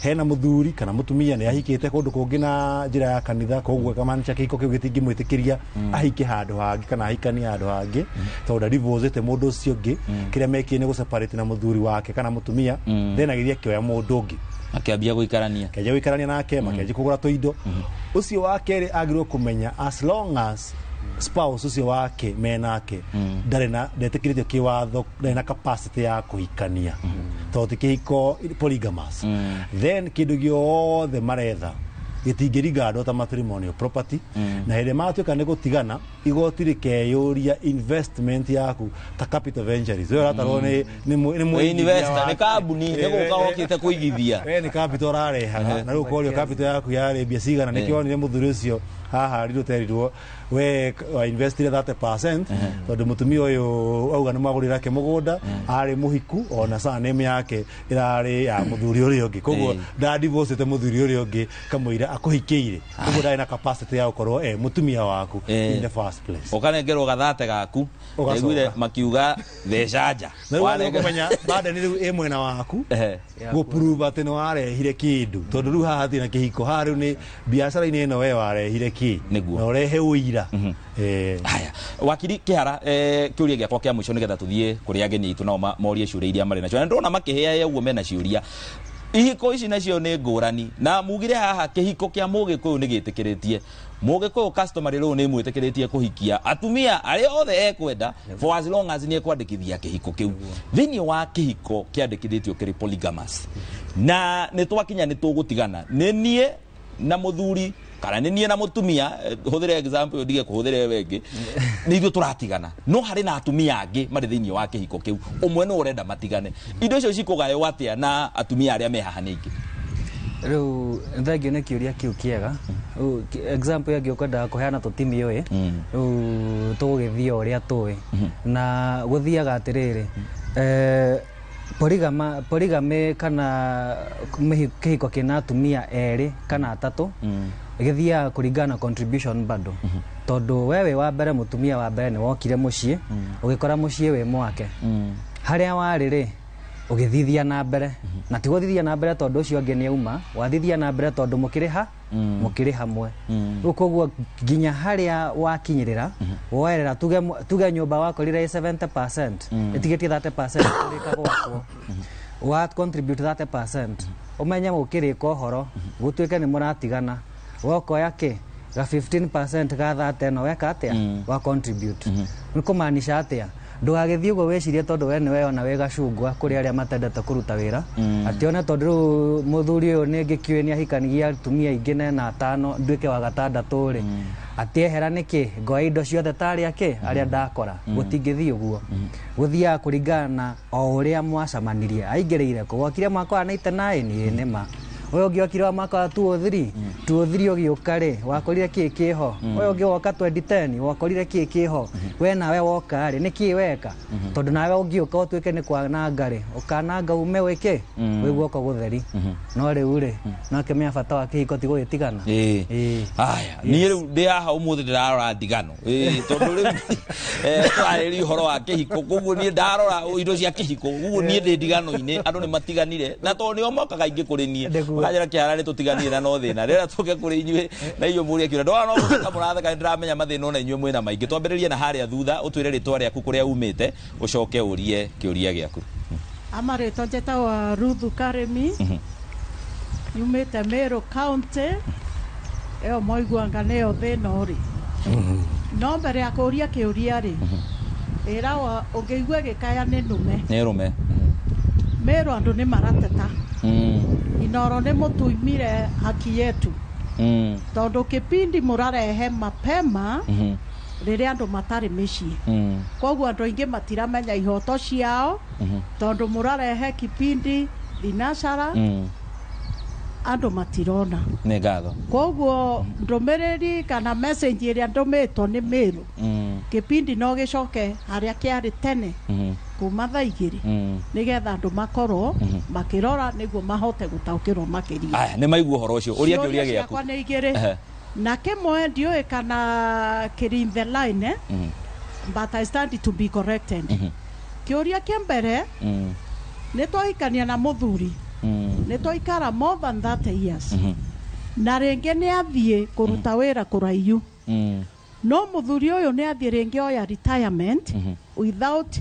hena mũthuri kana mũtumia nĩ ahikĩte kũndũ kũngĩ na njĩra ya kanitha, koguo ĩkamaanisha kĩhiko kĩu gĩtingĩmwĩtĩkĩria ahike handũ hangĩ kana ahikanie handũ hangĩ tondũ ndadivorcĩte mũndũ ũcio ũngĩ. Kĩrĩa mekire nĩ gũseparate na mũthuri wake kana mũtumia, then agĩthiĩ akĩoya mũndũ ũngĩ akĩambia gũikarania, akĩambia gũikarania nake, makĩanjia kũgũra tũindo. Ũcio wa kerĩ agĩrĩirwo kũmenya as long as spouse ũcio wake menake ndarĩ na ndetĩkĩrĩtio kĩwatho, ndarĩ na capacity ya kũhikania tondũ ti kĩhiko polygamous, then kĩndũ gĩothe maretha gĩtingĩringandwo ta matrimonial property. Na hĩndĩ matuĩka nĩ gũtigana, igoti rĩkeyũria investment yaku ta capital ventures, we ũratarwo nĩ investor, nĩ kambuni nĩ gũka wokĩte kũigithia, we nĩ capital ũrarehaga, na rĩu ũkorio capital yaku yarĩ mbia cigana. Nĩkĩo wonire mũthuri ũcio haha Riruta we wa investire 30% tondũ mũtumia ũyũ auga nĩ mwagũrĩra ke mũgũnda, arĩ mũhiku ona surname yake ĩrarĩ ya mũthuri ũrĩa ũngĩ, koguo ndadivorcĩte mũthuri ũrĩa ũngĩ kamũira Akũhikĩire ũguo ndarĩ na capacity ya gũkorwo e mũtumia waku in the first place. Ũkanengerwo gathate gaku. Ũgacoka. Ndaiguire makiuga theca nja. Na rĩu kũmenya burden rĩu ĩ mwena waku gũprove atĩ nĩ warehire kĩndũ, tondũ rĩu haha hatirĩ na kĩhiko, haha rĩu nĩ biacara-inĩ ĩno we warehire kĩ na ũrehe ũira. Haya, wakiri Kĩhara, kĩũria gĩakwa kĩa mũico nĩgetha tũthiĩ kũrĩ ageni aitũ nao morie ciũria iria marĩ nacio, na ndĩrona makĩhĩa ũguo mena ciũria. Ihiko ici nacio nĩ ngũrani, na mugire haha kĩhiko kĩa Mũgĩkũyũ nĩ gĩtĩkĩrĩtie Mũgĩkũyũ customary rĩu nĩ mwĩtĩkĩrĩtie kũhikia atumia arĩa othe ekwenda for as long as nĩ ekwandĩkithia kĩhiko kĩu. Thĩinĩ wa kĩhiko kĩandĩkithĩtio kĩrĩ polygamous, na nĩ twakinya nĩ tũgũtigana, nĩ niĩ na mũthuri kana nĩ niĩ na mũtumia, hũthĩre example ndige kũhũthĩra ĩyo ĩngĩ, nĩ ithuĩ tũratigana, no harĩ na atumia angĩ marĩ thĩinĩ wa kĩhiko kĩu, ũmwe nĩ ũrenda matigane. Indo icio cikũgaywo atĩa na atumia arĩa me haha nĩ aingĩ? Rĩu thengio nĩ kĩũria kĩu kĩega. Rĩu example ĩngĩ ũkwendaga kũheana tũtimĩũĩ, rĩu tũgũgĩthiĩ o ũrĩa tũĩ na gũthiaga atĩrĩrĩ, polygamy kana kĩhiko kĩna atumia erĩ kana atatũ gĩthiaga kũringana na contribution bado, tondũ we wĩ wa mbere, mũtumia wa mbere nĩ wokire mũciĩ ũgĩkora mũciĩ wĩ mwake, harĩa warĩ rĩ ũgĩthithia na mbere, na ti gũthithia na mbere tondũ ũcio ũngĩ nĩ auma, wathithia na mbere tondũ mũkĩrĩ mũkĩrĩ hamwe. Rĩu koguo nginya harĩa wakinyĩrĩra woerera, tuge nyũmba wakorire ĩ 70% ĩtigĩtie 30% kũrĩka gwakwo, wa contribute 30%, ũmenye mũkĩrĩka ũhoro gũtuĩke nĩ mũratigana, wokoya kĩ ga 15% ga 30 ĩno weka atĩa wa contribute. Nĩ kũmaanisha atĩa? Ndũgagĩthiĩ ũguo wĩcirie tondũ we nĩwe ona wĩ gacungwa kũrĩ arĩa matendete kũruta wĩra, atĩ one tondũ rĩu mũthuri ũyũ nĩ ngĩkiũĩ nĩ ahikanigia atumia aingĩ na ena atano nduĩke wa gatandatũ rĩ, atĩ ehera nĩkĩ ngoya indo ciothe tarĩ akĩ arĩa ndakora. Gũtingĩthiĩ ũguo, gũthiaga kũringana na o ũrĩa mwacemanirie. Aingĩrĩire kũ wokire mwaka wa 99 ĩĩ nĩma, ũyũ ũngĩ okire wa mwaka wa 2003 2003 ũgĩũka rĩ wakorire kĩ kĩho, ũyũ ũngĩ woka 2010 wakorire kĩ kĩho, we nawe woka rĩ nĩkĩ weka, tondũ nawe ũngĩũka ũtuĩke nĩ kwananga rĩ ũkananga ume wĩkĩ wĩ guoko gũtheri. No rĩu rĩ no kĩmenya bata wa kĩhiko ti gũgĩtigana. Haya, niĩ rĩu ndĩ haha ũmũthĩ ndĩrarora ndigano, tondũ rĩu twarĩria ũhoro wa kĩhiko, koguo niĩ ndarora indo cia kĩhiko, koguo niĩ ndĩ ndigano-inĩ, andũ nĩ matiganire, na tondũ nĩo mokaga aingĩ kũrĩ niĩ makanjĩra Kĩhara nĩ tũtiganire na no thĩna rĩrĩa tũke kũrĩ inyuĩ na inyuĩ mũrie kĩũria, ndona no mũtheka mũratheka, nĩ ndĩramenya mathĩna ona inyuĩ mwĩna maingĩ. Twambĩrĩrie na harĩa thutha, ũtwĩre rĩtwa rĩaku kũrĩa umĩte, ũcoke ũrie kĩũria gĩaku. Amarĩtwa njĩtagwo Ruthu Karĩmi, nyumĩte Meru County, ĩyo moiguanga nĩyo thĩna ũrĩ. No mbere ya kũũria kĩũria rĩ, ĩrawa ũngĩigua gĩkaya nĩ nũme. Nĩ rũme. Meru andũ nĩ marateta. Inoro nĩ mũtuimire haki yetu, tondũ kĩpindi mũrarehe mapema rĩrĩa andũ matarĩ mĩciĩ, koguo andũ aingĩ matiramenya ihoto ciao, tondũ mũrarehe kipindi thinacara andũ matirona. Nĩ ngatho. Koguo ndũmĩrĩri kana message ĩrĩa ndũmĩtwo nĩ Meru, kĩpindi no gĩcoke harĩa kĩarĩ tene kuma thaa igĩrĩ, nĩgetha andũ makorwo makĩrora nĩguo mahote gũtaũkĩrwo makĩria. Aya, nĩ maigua ũhoro ũcio, ũria kĩũria gĩaku. Ciakwa nĩ igĩrĩ, na kĩmwe ndiũĩ kana kĩrĩ in the line, but I stand to be corrected. Kĩũria kĩa mbere, nĩ twahikania na mũthuri, nĩ twaikara more than 30 years, na rĩngĩ nĩ athiĩ kũruta wĩra kũraihu, no mũthuri ũyũ nĩ athiĩ rĩngĩ oya retirement without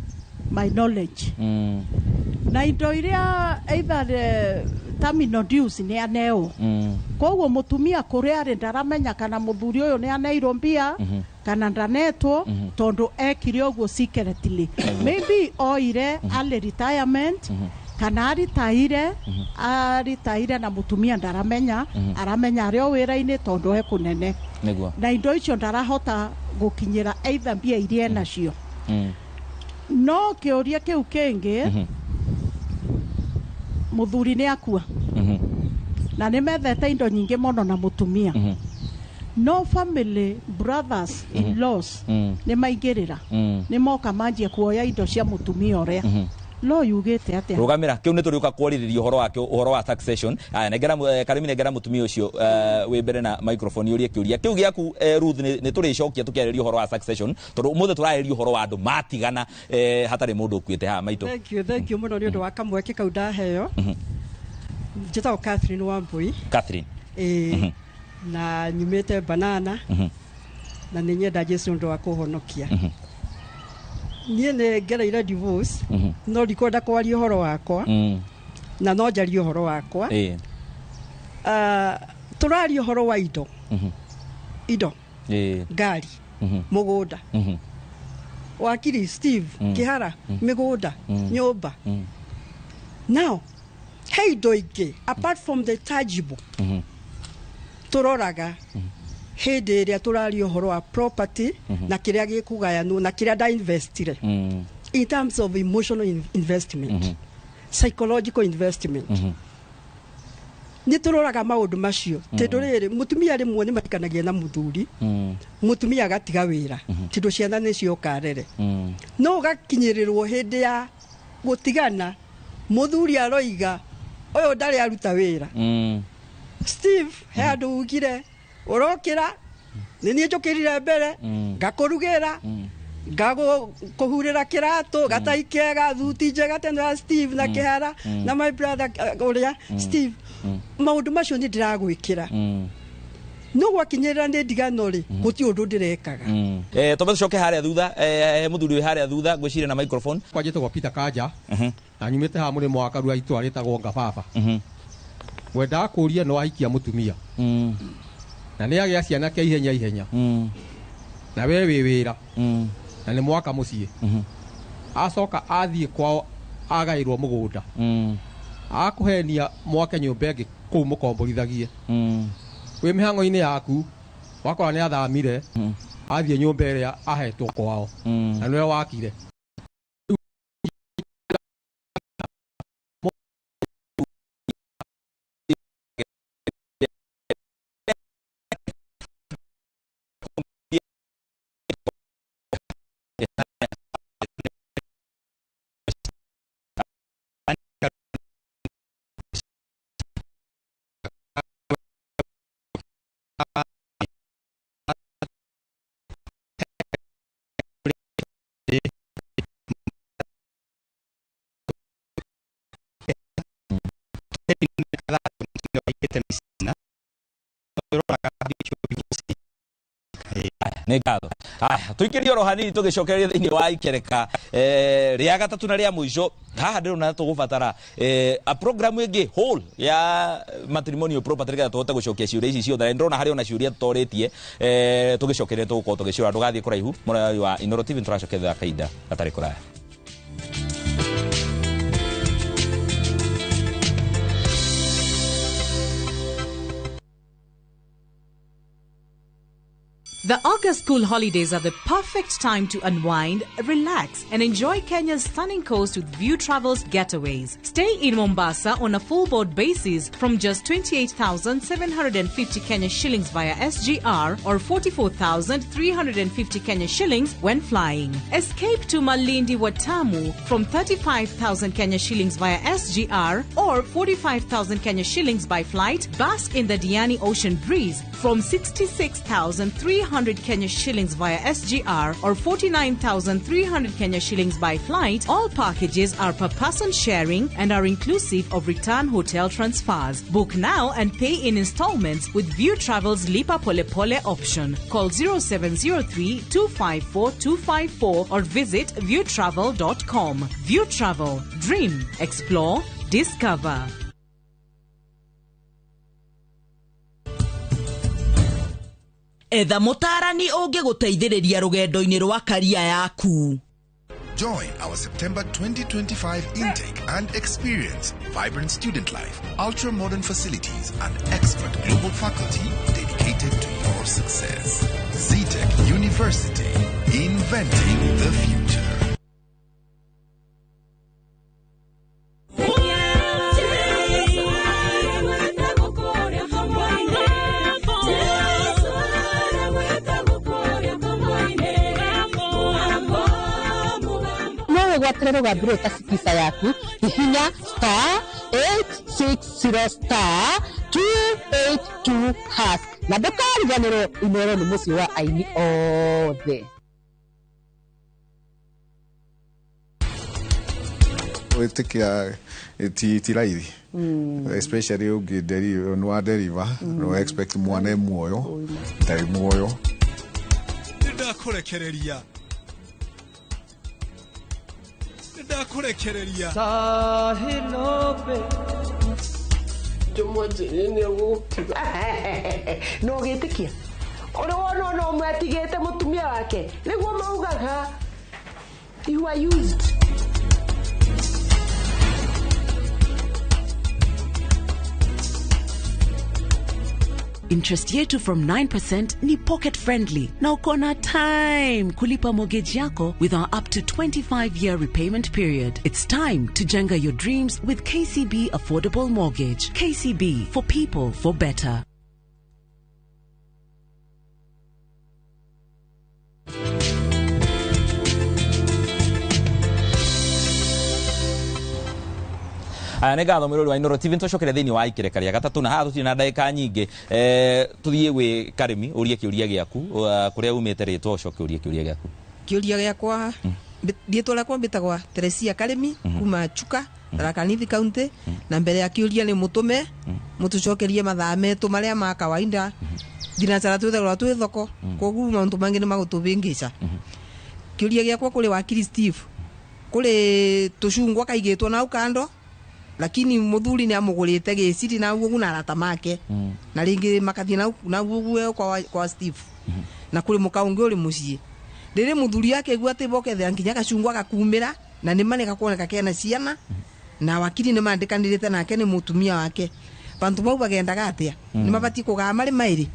my knowledge, na indo iria either terminal dues nĩ aneo, koguo mũtumia kũrĩa arĩ ndaramenya kana mũthuri ũyũ nĩ aneirwo mbia kana ndanetwo, tondũ ekire ũguo secretly, maybe oire early retirement kana aritaire na mũtumia ndaramenya, aramenya arĩ o wĩra-inĩ tondũ e kũnene, na indo icio ndarahota gũkinyĩra either mbia iria enacio. No kĩũria kĩu kĩngĩ, mũthuri nĩ akua na nĩ methete indo nyingĩ mũno na mũtumia, no family brothers in laws nĩ maingĩrĩra, nĩ moka manjia kuoya indo cia mũtumia ũrĩa, Law yugĩte atĩa? Rugamira kiu nituriuka kwaririria uhoro wakio, uhoro wa taxation. Aya, nengera Karimi, nengera mutumia ucio wi mbere na microphone urie kiuria kiu giaku. Ruth, ni turicokia tukiarĩria uhoro wa succession, tondu umuthi turarĩria uhoro wa andu matigana hatari mundu ukuite haha maitũ. Thank you, thank you mũno nĩ ũndũ wa kamweke kau ndaheo. Njĩtagwo Catherine Wambui. Catherine. Ĩĩ, na nyumĩte Banana, na nĩ nyenda Jesu ũndũ wa kũhonokia. Niĩ nĩ ngereire divorce, no ndikwenda kwaria ũhoro wakwa, na no njarie ũhoro wakwa. Ah, tũraria ũhoro wa indo, indo, ngari, mũgũnda, wakiri Steve, Kĩhara, mĩgũnda, nyũmba. Now he indo ingĩ apart from the tangible tũroraga hĩndĩ ĩrĩa tũraria ũhoro wa property na kĩrĩa gĩkũgayanwo na kĩrĩa ndainvestire in terms of emotional investment, psychological investment. Nĩ tũroraga maũndũ macio, tondũ rĩrĩ, mũtumia rĩmwe nĩ matikanagia na mũthuri, mũtumia agatiga wĩra tondũ ciana nĩ cioka rere, no ũgakinyĩrĩrwo hĩndĩ ya gũtigana, mũthuri aroiga ũyũ ndarĩ aruta wĩra. Steve, he handũ ugire ũrokĩra nĩ niĩ njũkĩrire mbere, ngakũrugĩra, ngagũkũhurĩra kĩratũ gatai kega, thuti njega teno ya Steve na Kĩhara na my brother ũrĩa Steve, maũndũ macio nĩ ndĩragwĩkĩra, no gwakinyĩrĩra nĩ ndigano rĩ, gũtirĩ ũndũ ndĩrekaga. Twambe tucoke harĩa thutha, mũthuri wĩ harĩa thutha ngwĩciria na microphone. Kwa njĩtagwo Peter Kanja, na nyumĩte haha mũrĩmo wa Karua, itũra rĩtagwo Ngababa. Ngwendaga kũũria, no ahikia mũtumia na nĩ agĩa ciana kĩa ihenya ihenya, na we wĩ wĩra na nĩ mwaka mũciĩ, acoka athiĩ kwao agaĩrwo mũgũnda, akũhenia mwake nyũmba ĩngĩ kũu mũkomborithagie, wĩ mĩhang'o-inĩ yaku wakora nĩ athamire athiĩ nyũmba ĩrĩa ahetwo kwao na nĩwe wakire. Nĩ ngatho. Aya, tũikĩrie oro hanini tũgĩcokereria thĩinĩ wa ikereka rĩa gatatũ na rĩa mũico. Haha ndĩrona tũgũbatara a program ĩngĩ whole ya matrimonial property nĩgetha tũhote gũcokia ciũria ici ciothe. Ndĩrona harĩ ona ciũria tũtorĩtie, tũgĩcokereria tũgũkorwo tũgĩciũra. Ndũgathiĩ kũraihu, mũrori wa Inooro TV, nĩtũracokerera kahinda gatarĩ kũraya. The August school holidays are the perfect time to unwind, relax, and enjoy Kenya's stunning coast with View Travels getaways. Stay in Mombasa on a full board basis from just 28,750 Kenya shillings via SGR or 44,350 Kenya shillings when flying. Escape to Malindi Watamu from 35,000 Kenya shillings via SGR or 45,000 Kenya shillings by flight. Bask in the Diani Ocean breeze from 66,300 Kenya shillings via SGR or 49,300 Kenya shillings by flight. All packages are per person sharing and are inclusive of return hotel transfers. Book now and pay in installments with View Travel's Lipa Pole Pole option. Call 0703 254 254 or visit viewtravel.com. View Travel. Dream, explore, discover. Etha mũtaarani ũngĩgũteithĩrĩria rũgendo-inĩ rwa karia yaku. Join our September 2025 intake and experience vibrant student life, ultra-modern facilities, and expert global faculty dedicated to your success. Zetech University, inventing the future. wĩgwatĩre rũgambi rũrũ ta sikiza yaku, hihinya star 860 star 282 hash na ndũkariganĩrwo Inoro nĩ mũciĩ wa aini othe. Gwĩtĩkĩra ti raithi, especially ũngĩ nĩ wa deliver no expect mwana e muoyo, ndarĩ muoyo. Nĩndakũrekereria, nĩndakũrekereria. No gĩtĩkia ũrĩ wona ona ũmwe atigĩte mũtumia wake nĩguo maugaga you are used. Interest yetu from 9% ni pocket friendly na uko na time kulipa mortgage yako with our up to 25-year repayment period. It's time to jenga your dreams with KCB Affordable Mortgage. KCB, for people, for better. Aya nĩ ngatho mwĩrori wa Inooro TV, nĩtũcokere thĩinĩ wa ikereka rĩa gatatũ na haha tũtirĩ na ndagĩka nyingĩ. Tũthiĩ gwĩ Karĩmi ũrie kĩũria gĩaku, kũrĩa umĩte, rĩtwa ũcoke ũrie kĩũria gĩaku. Kĩũria gĩakwa, rĩtwa rĩakwa mbĩtagwa Teresia Karĩmi kuma Chuka, Tharaka Nithi County, na mbere ya kĩũria nĩ mũtũme mũtũcokerie mathaa metũ marĩa ma kawaida. Thinacara twĩthagĩrwo twĩ thoko, koguo maũndũ mangĩ nĩ magũtũvĩngĩca. Kĩũria gĩakwa kũrĩ wakiri Steve, kũrĩ tũcungwa kaigĩtwo nau kando, lakini muthuri ni amugurite giciri na uguo na arata make na ringi makathie na uguo kwa Steve na kuri muka ungi uri mucii riri muthuri akigua ati bokethera nginya gacungwa gakumira na ni mane gakuoneka kena ciana na wakiri ni mandikanirite nake ni mutumia wake bantu bau bagendaga atia ni mabati kugaa mari mairi.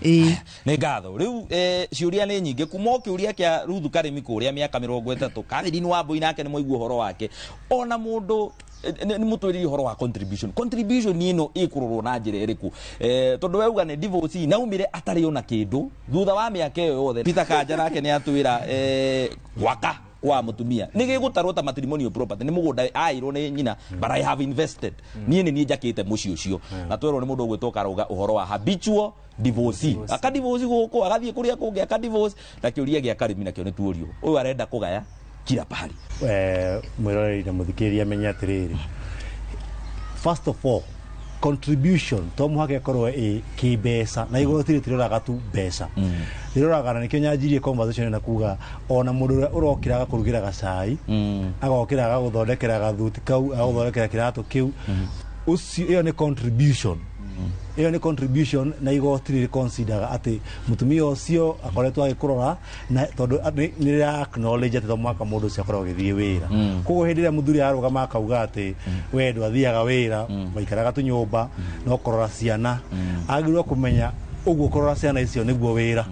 Nĩ ngatho rĩu ciũria nĩ nyingĩ kuma o kĩũria kĩa Ruthu Karĩmi kũrĩa mĩaka 30 Catherine Wambui nake nĩ mwaigua ũhoro wake ona mũndũ nĩ mũtwĩrire ũhoro wa contribution ĩno ĩkũrorwo na njĩra ĩrĩkũ, tondũ weuga nĩ divorce naumire atarĩ ona kĩndũ thutha wa mĩaka ĩyo yothe. Peter Kanja nake nĩ atwĩra gwaka kwa mutumia nĩ gĩgũtarwo ta matrimonial property, nĩ mũgũnda airwo nĩ nyina, but I have invested, niĩ nĩ niĩ njakĩte mũciĩ ũcio. Na twerwo nĩ mũndũ ũgwĩtwo Karũga ũhoro wa habitual divorce, aka divorce gũkũ agathiĩ kũrĩa kũngĩ aka divorce, na kĩũria gĩa Karĩmi nakĩo nĩ tuorio ũyũ arenda kũgaya kila pahali. Mwĩroreri na mũthikĩrĩria menye atĩrĩrĩ, first of all contribution to mũhaka ĩkorwo ĩ kĩmbeca na igoti rĩtiroraga tu mbeca, rĩroraga na nĩkĩo nyanjirie conversation na kuga ona mũndũ ũrĩa ũrokĩra agakũrugĩra gacai, agokĩra agagũthondekera gathuti kau, agagũthondekera kĩratũ kĩu, ũcio ĩyo nĩ contribution. Ĩyo nĩ contribution na igoti rĩrĩ consideraga atĩ mũtumia ũcio akoretwo agĩkũrora na tondũ nĩ rĩra acknowledge atĩ to mũhaka mũndũ ũcio akorwo agĩthiĩ wĩra. Koguo hĩndĩ ĩrĩa mũthuri arũgama akauga atĩ we ndwathiaga wĩra, waikaraga tu nyũmba no kũrora ciana, agĩrĩirwo kũmenya ũguo kũrora ciana icio nĩguo wĩra.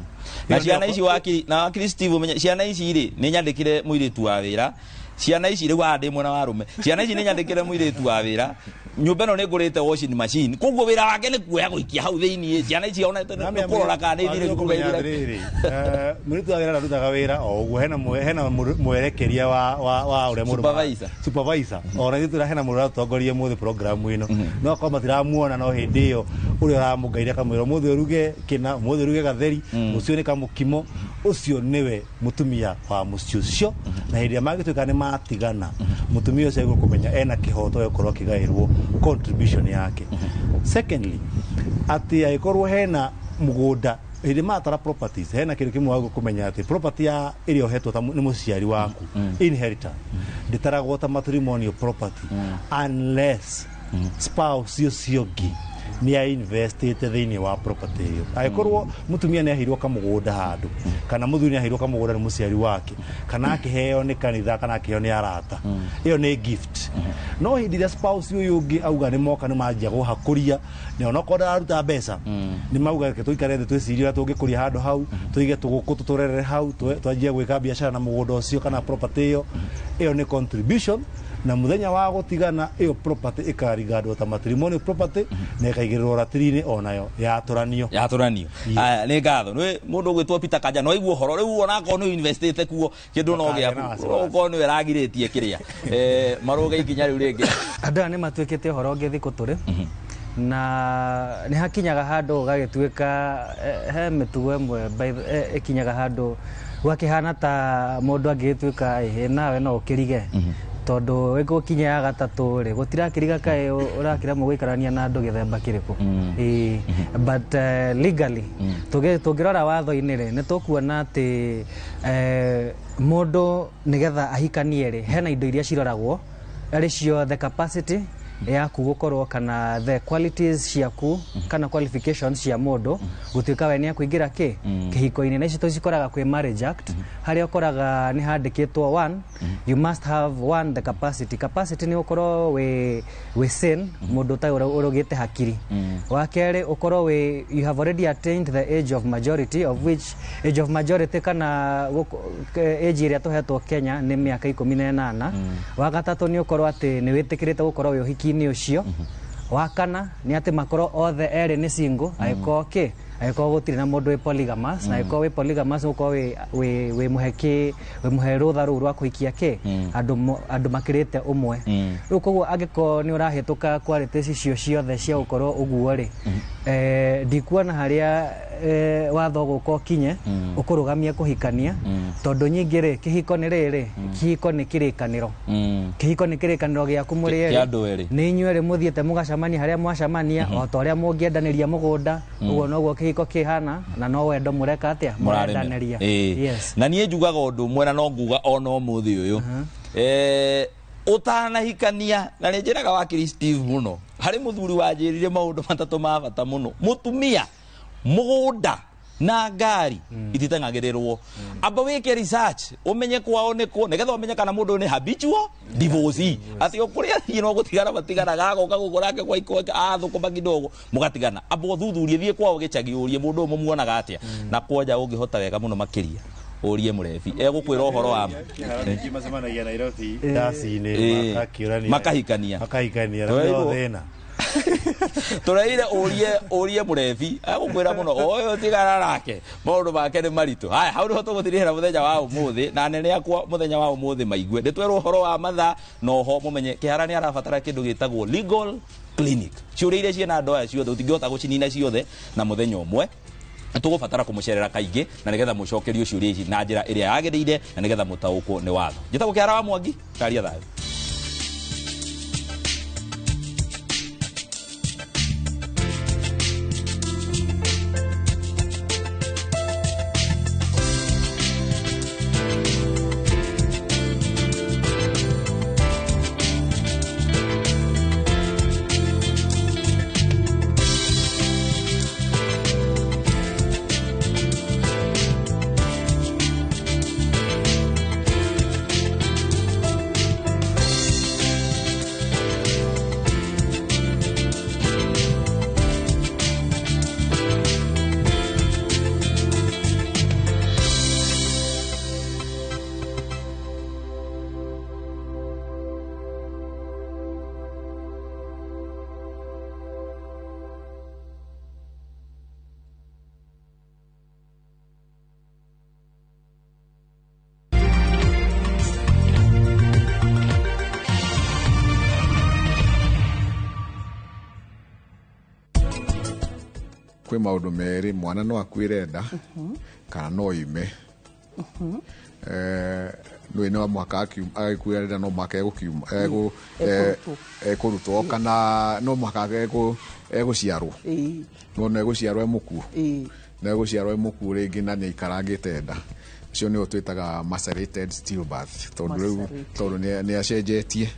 Na ciana ici wakiri na wakiri Steve ũmenye ciana ici rĩ nĩ nyandĩkire mũirĩtu wa wĩra, ciana ici rĩu haha ndĩ mwena wa arũme, ciana ici nĩ nyandĩkire mũirĩtu wa wĩra, nyũmba ĩno nĩ ngũrĩte washing machine, koguo wĩra wake nĩ kuoya gũikia hau thĩiniĩ, ciana ici ona nĩ kũrora kana nĩ ithire cukuru. Mũirĩtu wa wĩra ndarutaga wĩra o ũguo, hena mwerekeria wa ũrĩa mũndũ supervisor ona ithuĩ hena mũndũ ũratongoria mũthĩ program ĩno, no akorwo matiramuona, no hĩndĩ ĩyo ũrĩa ũramũngaire akamwĩra ũmũthĩ ũruge kĩna, ũmũthĩ ũruge gatheri, ũcio nĩ kamũkimo, ũcio nĩwe mũtumia wa mũciĩ ũcio. Na hĩndĩ ĩrĩa mangĩtuĩka nĩ matigana, mũtumia ũcio agĩrĩirwo kũmenya ena kĩhoto gĩa gũkorwo akĩgaĩrwo contribution yake. Secondly, atĩ angĩkorwo hena mũgũnda hĩndĩ matara properties, hena kĩndũ kĩmwe wagĩrĩirwo kũmenya atĩ property ya ĩrĩa ũhetwo ta nĩ mũciari waku, inheritance, ndĩtaragwo ta matrimonial property unless spouse ũcio ũngĩ nĩ ainvestĩte thĩinĩ wa property ĩyo. Angĩkorwo mũtumia nĩ aheirwo kamũgũnda handũ, kana mũthuri nĩ aheirwo kamũgũnda nĩ mũciari wake, kana akĩheo nĩ kanitha, kana akĩheo nĩ arata, ĩyo nĩ gift. No hĩndĩ ĩrĩa spouse ũyũ ũngĩ auga nĩ moka nĩ manjia gũhakũria, na onokorwo ndararuta mbeca, nĩ mauga reke tũikare thĩ twĩcirie ũrĩa tũngĩkũria handũ hau, tũige tũgũkũ tũtũrerere hau, twanjie gwĩka biacara na mũgũnda ũcio kana property ĩyo, Ĩyo nĩ contribution, na mũthenya wa gũtigana ĩyo property ĩkarigandwo ta matrimonial property na ĩkaigĩrĩrwo ratiri-inĩ onayo yatũranio. Yatũranio. Aya, nĩ ngatho. Nĩ mũndũ ũgwĩtwo Peter Kanja no aigua ũhoro rĩu, onakorwo nĩ investĩte kuo kĩndũ no Ndũkagĩe na gĩaku, wasiwasi. okorwo nĩwe ĩragirĩtie kĩrĩa marũge ikinya rĩu rĩngĩ. Andũ aya nĩ matuĩkĩte ũhoro ũngĩ thikũ tũrĩ na nĩ hakinyaga handũ gũgagĩtuĩka he mĩtugo ĩmwe ĩkinyaga handũ gũgakĩhana ta mũndũ angĩgĩtuĩka ĩhĩ nawe no ũkĩrige, tondũ ĩgũkinya ya gatatũ rĩ, gũtirakĩriga kaĩ ũrakĩremwo gũikarania na andũ gĩthemba kĩrĩkũ. Ĩĩ, but legally tũngĩrora watho-inĩ rĩ, nĩ tũkuona atĩ mũndũ nĩgetha ahikanie rĩ, hena indo iria ciroragwo arĩ cio the capacity yaku gũkorwo kana the qualities ciaku kana qualifications cia mũndũ gũtuĩka we nĩ akũingĩra kĩ kĩhiko-inĩ. Na ici tũcikoraga kwĩ Marriage Act, harĩa ũkoraga nĩ handĩkĩtwo one, you must have one, the capacity. Capacity nĩ ũkorwo wĩ sane, mũndũ ũtarĩ ũrũgĩte hakiri. Wa kerĩ, ũkorwo wĩ you have already attained the age of majority, of which age of majority kana age ĩrĩa tũhetwo Kenya nĩ mĩaka 18. Wa gatatũ nĩ ũkorwo atĩ nĩ wĩtĩkĩrĩte gũkorwo wĩ ũhiki-inĩ ũcio. Wa kana nĩ atĩ makorwo othe erĩ nĩ single, angĩkorwo kĩ angĩkorwo gũtirĩ na mũndũ wĩ polygamous, na angĩkorwo wĩ polygamous ũkorwo wĩ mũhe kĩ wĩ mũhe rũtha rũu rwa kũhikia kĩ andũ makĩrĩte ũmwe. Rĩu koguo angĩkorwo nĩ ũrahĩtũka qualities icio ciothe cia gũkorwo ũguo rĩ, ndikuona harĩa watho gũka ũkinye ũkũrũgamia kũhikania, tondũ nyingĩ rĩ, kĩhiko nĩ rĩrĩ, kĩhiko nĩ kĩrĩkanĩro. Kĩhiko nĩ kĩrĩkanĩro gĩaku mũrĩ Kĩa andũ erĩ. Nĩ inyuĩ erĩ mũthiĩte mũgacemania harĩa mwacemania, o ta ũrĩa mũngĩendanĩria mũgũnda, ũguo noguo kĩhiko kĩhana, na no wendo mũreka atĩa, mũrendanĩria. Ĩĩ. Yes. Na niĩ njugaga ũndũ ũmwe na no nguga ona ũmũthĩ ũyũ, ũtanahikania, na nĩ njĩraga wakiri Steve mũno, harĩ mũthuri wanjĩrire maũndũ matatũ ma bata mũno: mũtumia, mũgũnda na ngari ititeng'agĩrĩrwo. Amba wĩke research ũmenye kwao nĩkũ, nĩgetha ũmenye kana mũndũ ũyũ nĩ habitual divorcee, atĩ o kũrĩa athiĩ no gũtigana matiganaga, agoka gũkũ nake kwa iko athũkũma kidogo mũgatigana. Amba ũthuthurie, thiĩ kwao gĩcagi ũrie mũndũ ũyũ mũmuonaga atĩa, na kwanja ũngĩhota wega mũno makĩria ũrie mũrebi egũkwĩra ũhoro wa ma. Kĩhara macemanagia Nairobi ndaci-inĩ, makakĩũrania, makahikania. Makahikania na Tũreirwo. no thĩna. Tũreire ũrie mũrebi agũkwĩra mũno ũyũ tigana nake, maũndũ make nĩ maritũ. Haya, hau nĩho tũgũtirihĩra mũthenya wa ũmũthĩ, na anene akwa mũthenya wa ũmũthĩ maigue nĩ twerwo ũhoro wa mathaa, na oho mũmenye kĩhara nĩ arabatara kĩndũ gĩtagwo legal clinic. Ciũria iria ciĩna andũ aya ciothe ũtingĩhota gũcinina ciothe na mũthenya ũmwe, tũgũbatara kũmũcerera kaingĩ na nĩgetha mũcokerio ciũria ici na njĩra ĩrĩa yagĩrĩire, na nĩgetha mũtaũkwo nĩ watho. Njĩtagwo Kĩhara wa Mwangi, karia thayũ. Kwĩ maũndũ merĩ, mwana no akuĩre nda kana no ime. Nĩ no mũhaka agĩkuĩra nda, no mũhaka egũkiuma ekũrutwo, kana no mũhaka egũciarwo, no no egũciarwo e mũkuũ, no egũciarwo e mũkuũ rĩngĩ na nĩ aikarangĩte nda. Ũcio nĩo twĩtaga macerated stillbirth, tondũ rĩu Macerated. tondũ nĩ acenjetie.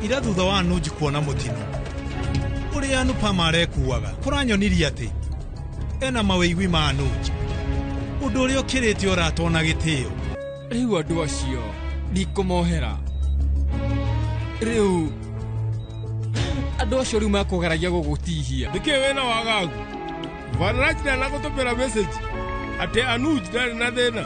Ira thutha wa Anuj kuona mũtino ũrĩa Anupama arekuaga kũranyonirie atĩ ena mawĩigwi ma Anuj, ũndũ ũrĩa ũkĩrĩte ũratona gĩtĩo. Rĩu andũ acio ndikũmohera rĩu. Andũ acio rĩu makũgeragia gũgũtihia. Nĩkĩ wĩna wagagu? Vanraj ndanagũtũmĩra message atĩ Anuj ndarĩ na thĩna.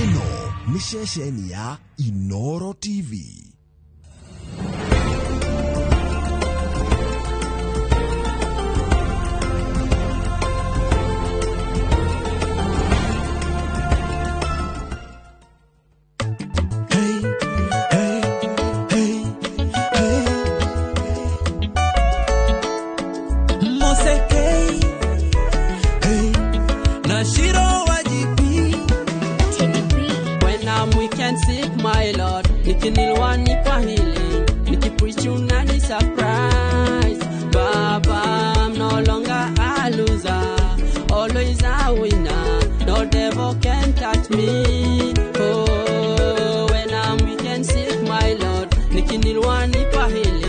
Ĩno nĩ ceceni ya Inoro TV. Mosekei, hey, Nashiro wajipi. When I'm weak and sick, my Lord, nikinilwa nipa healing, nikipreach unani surprise. Baba, I'm no longer a loser, always a winner. No devil can touch me. Oh, when I'm weak and sick, my Lord, nikinilwa nipa healing.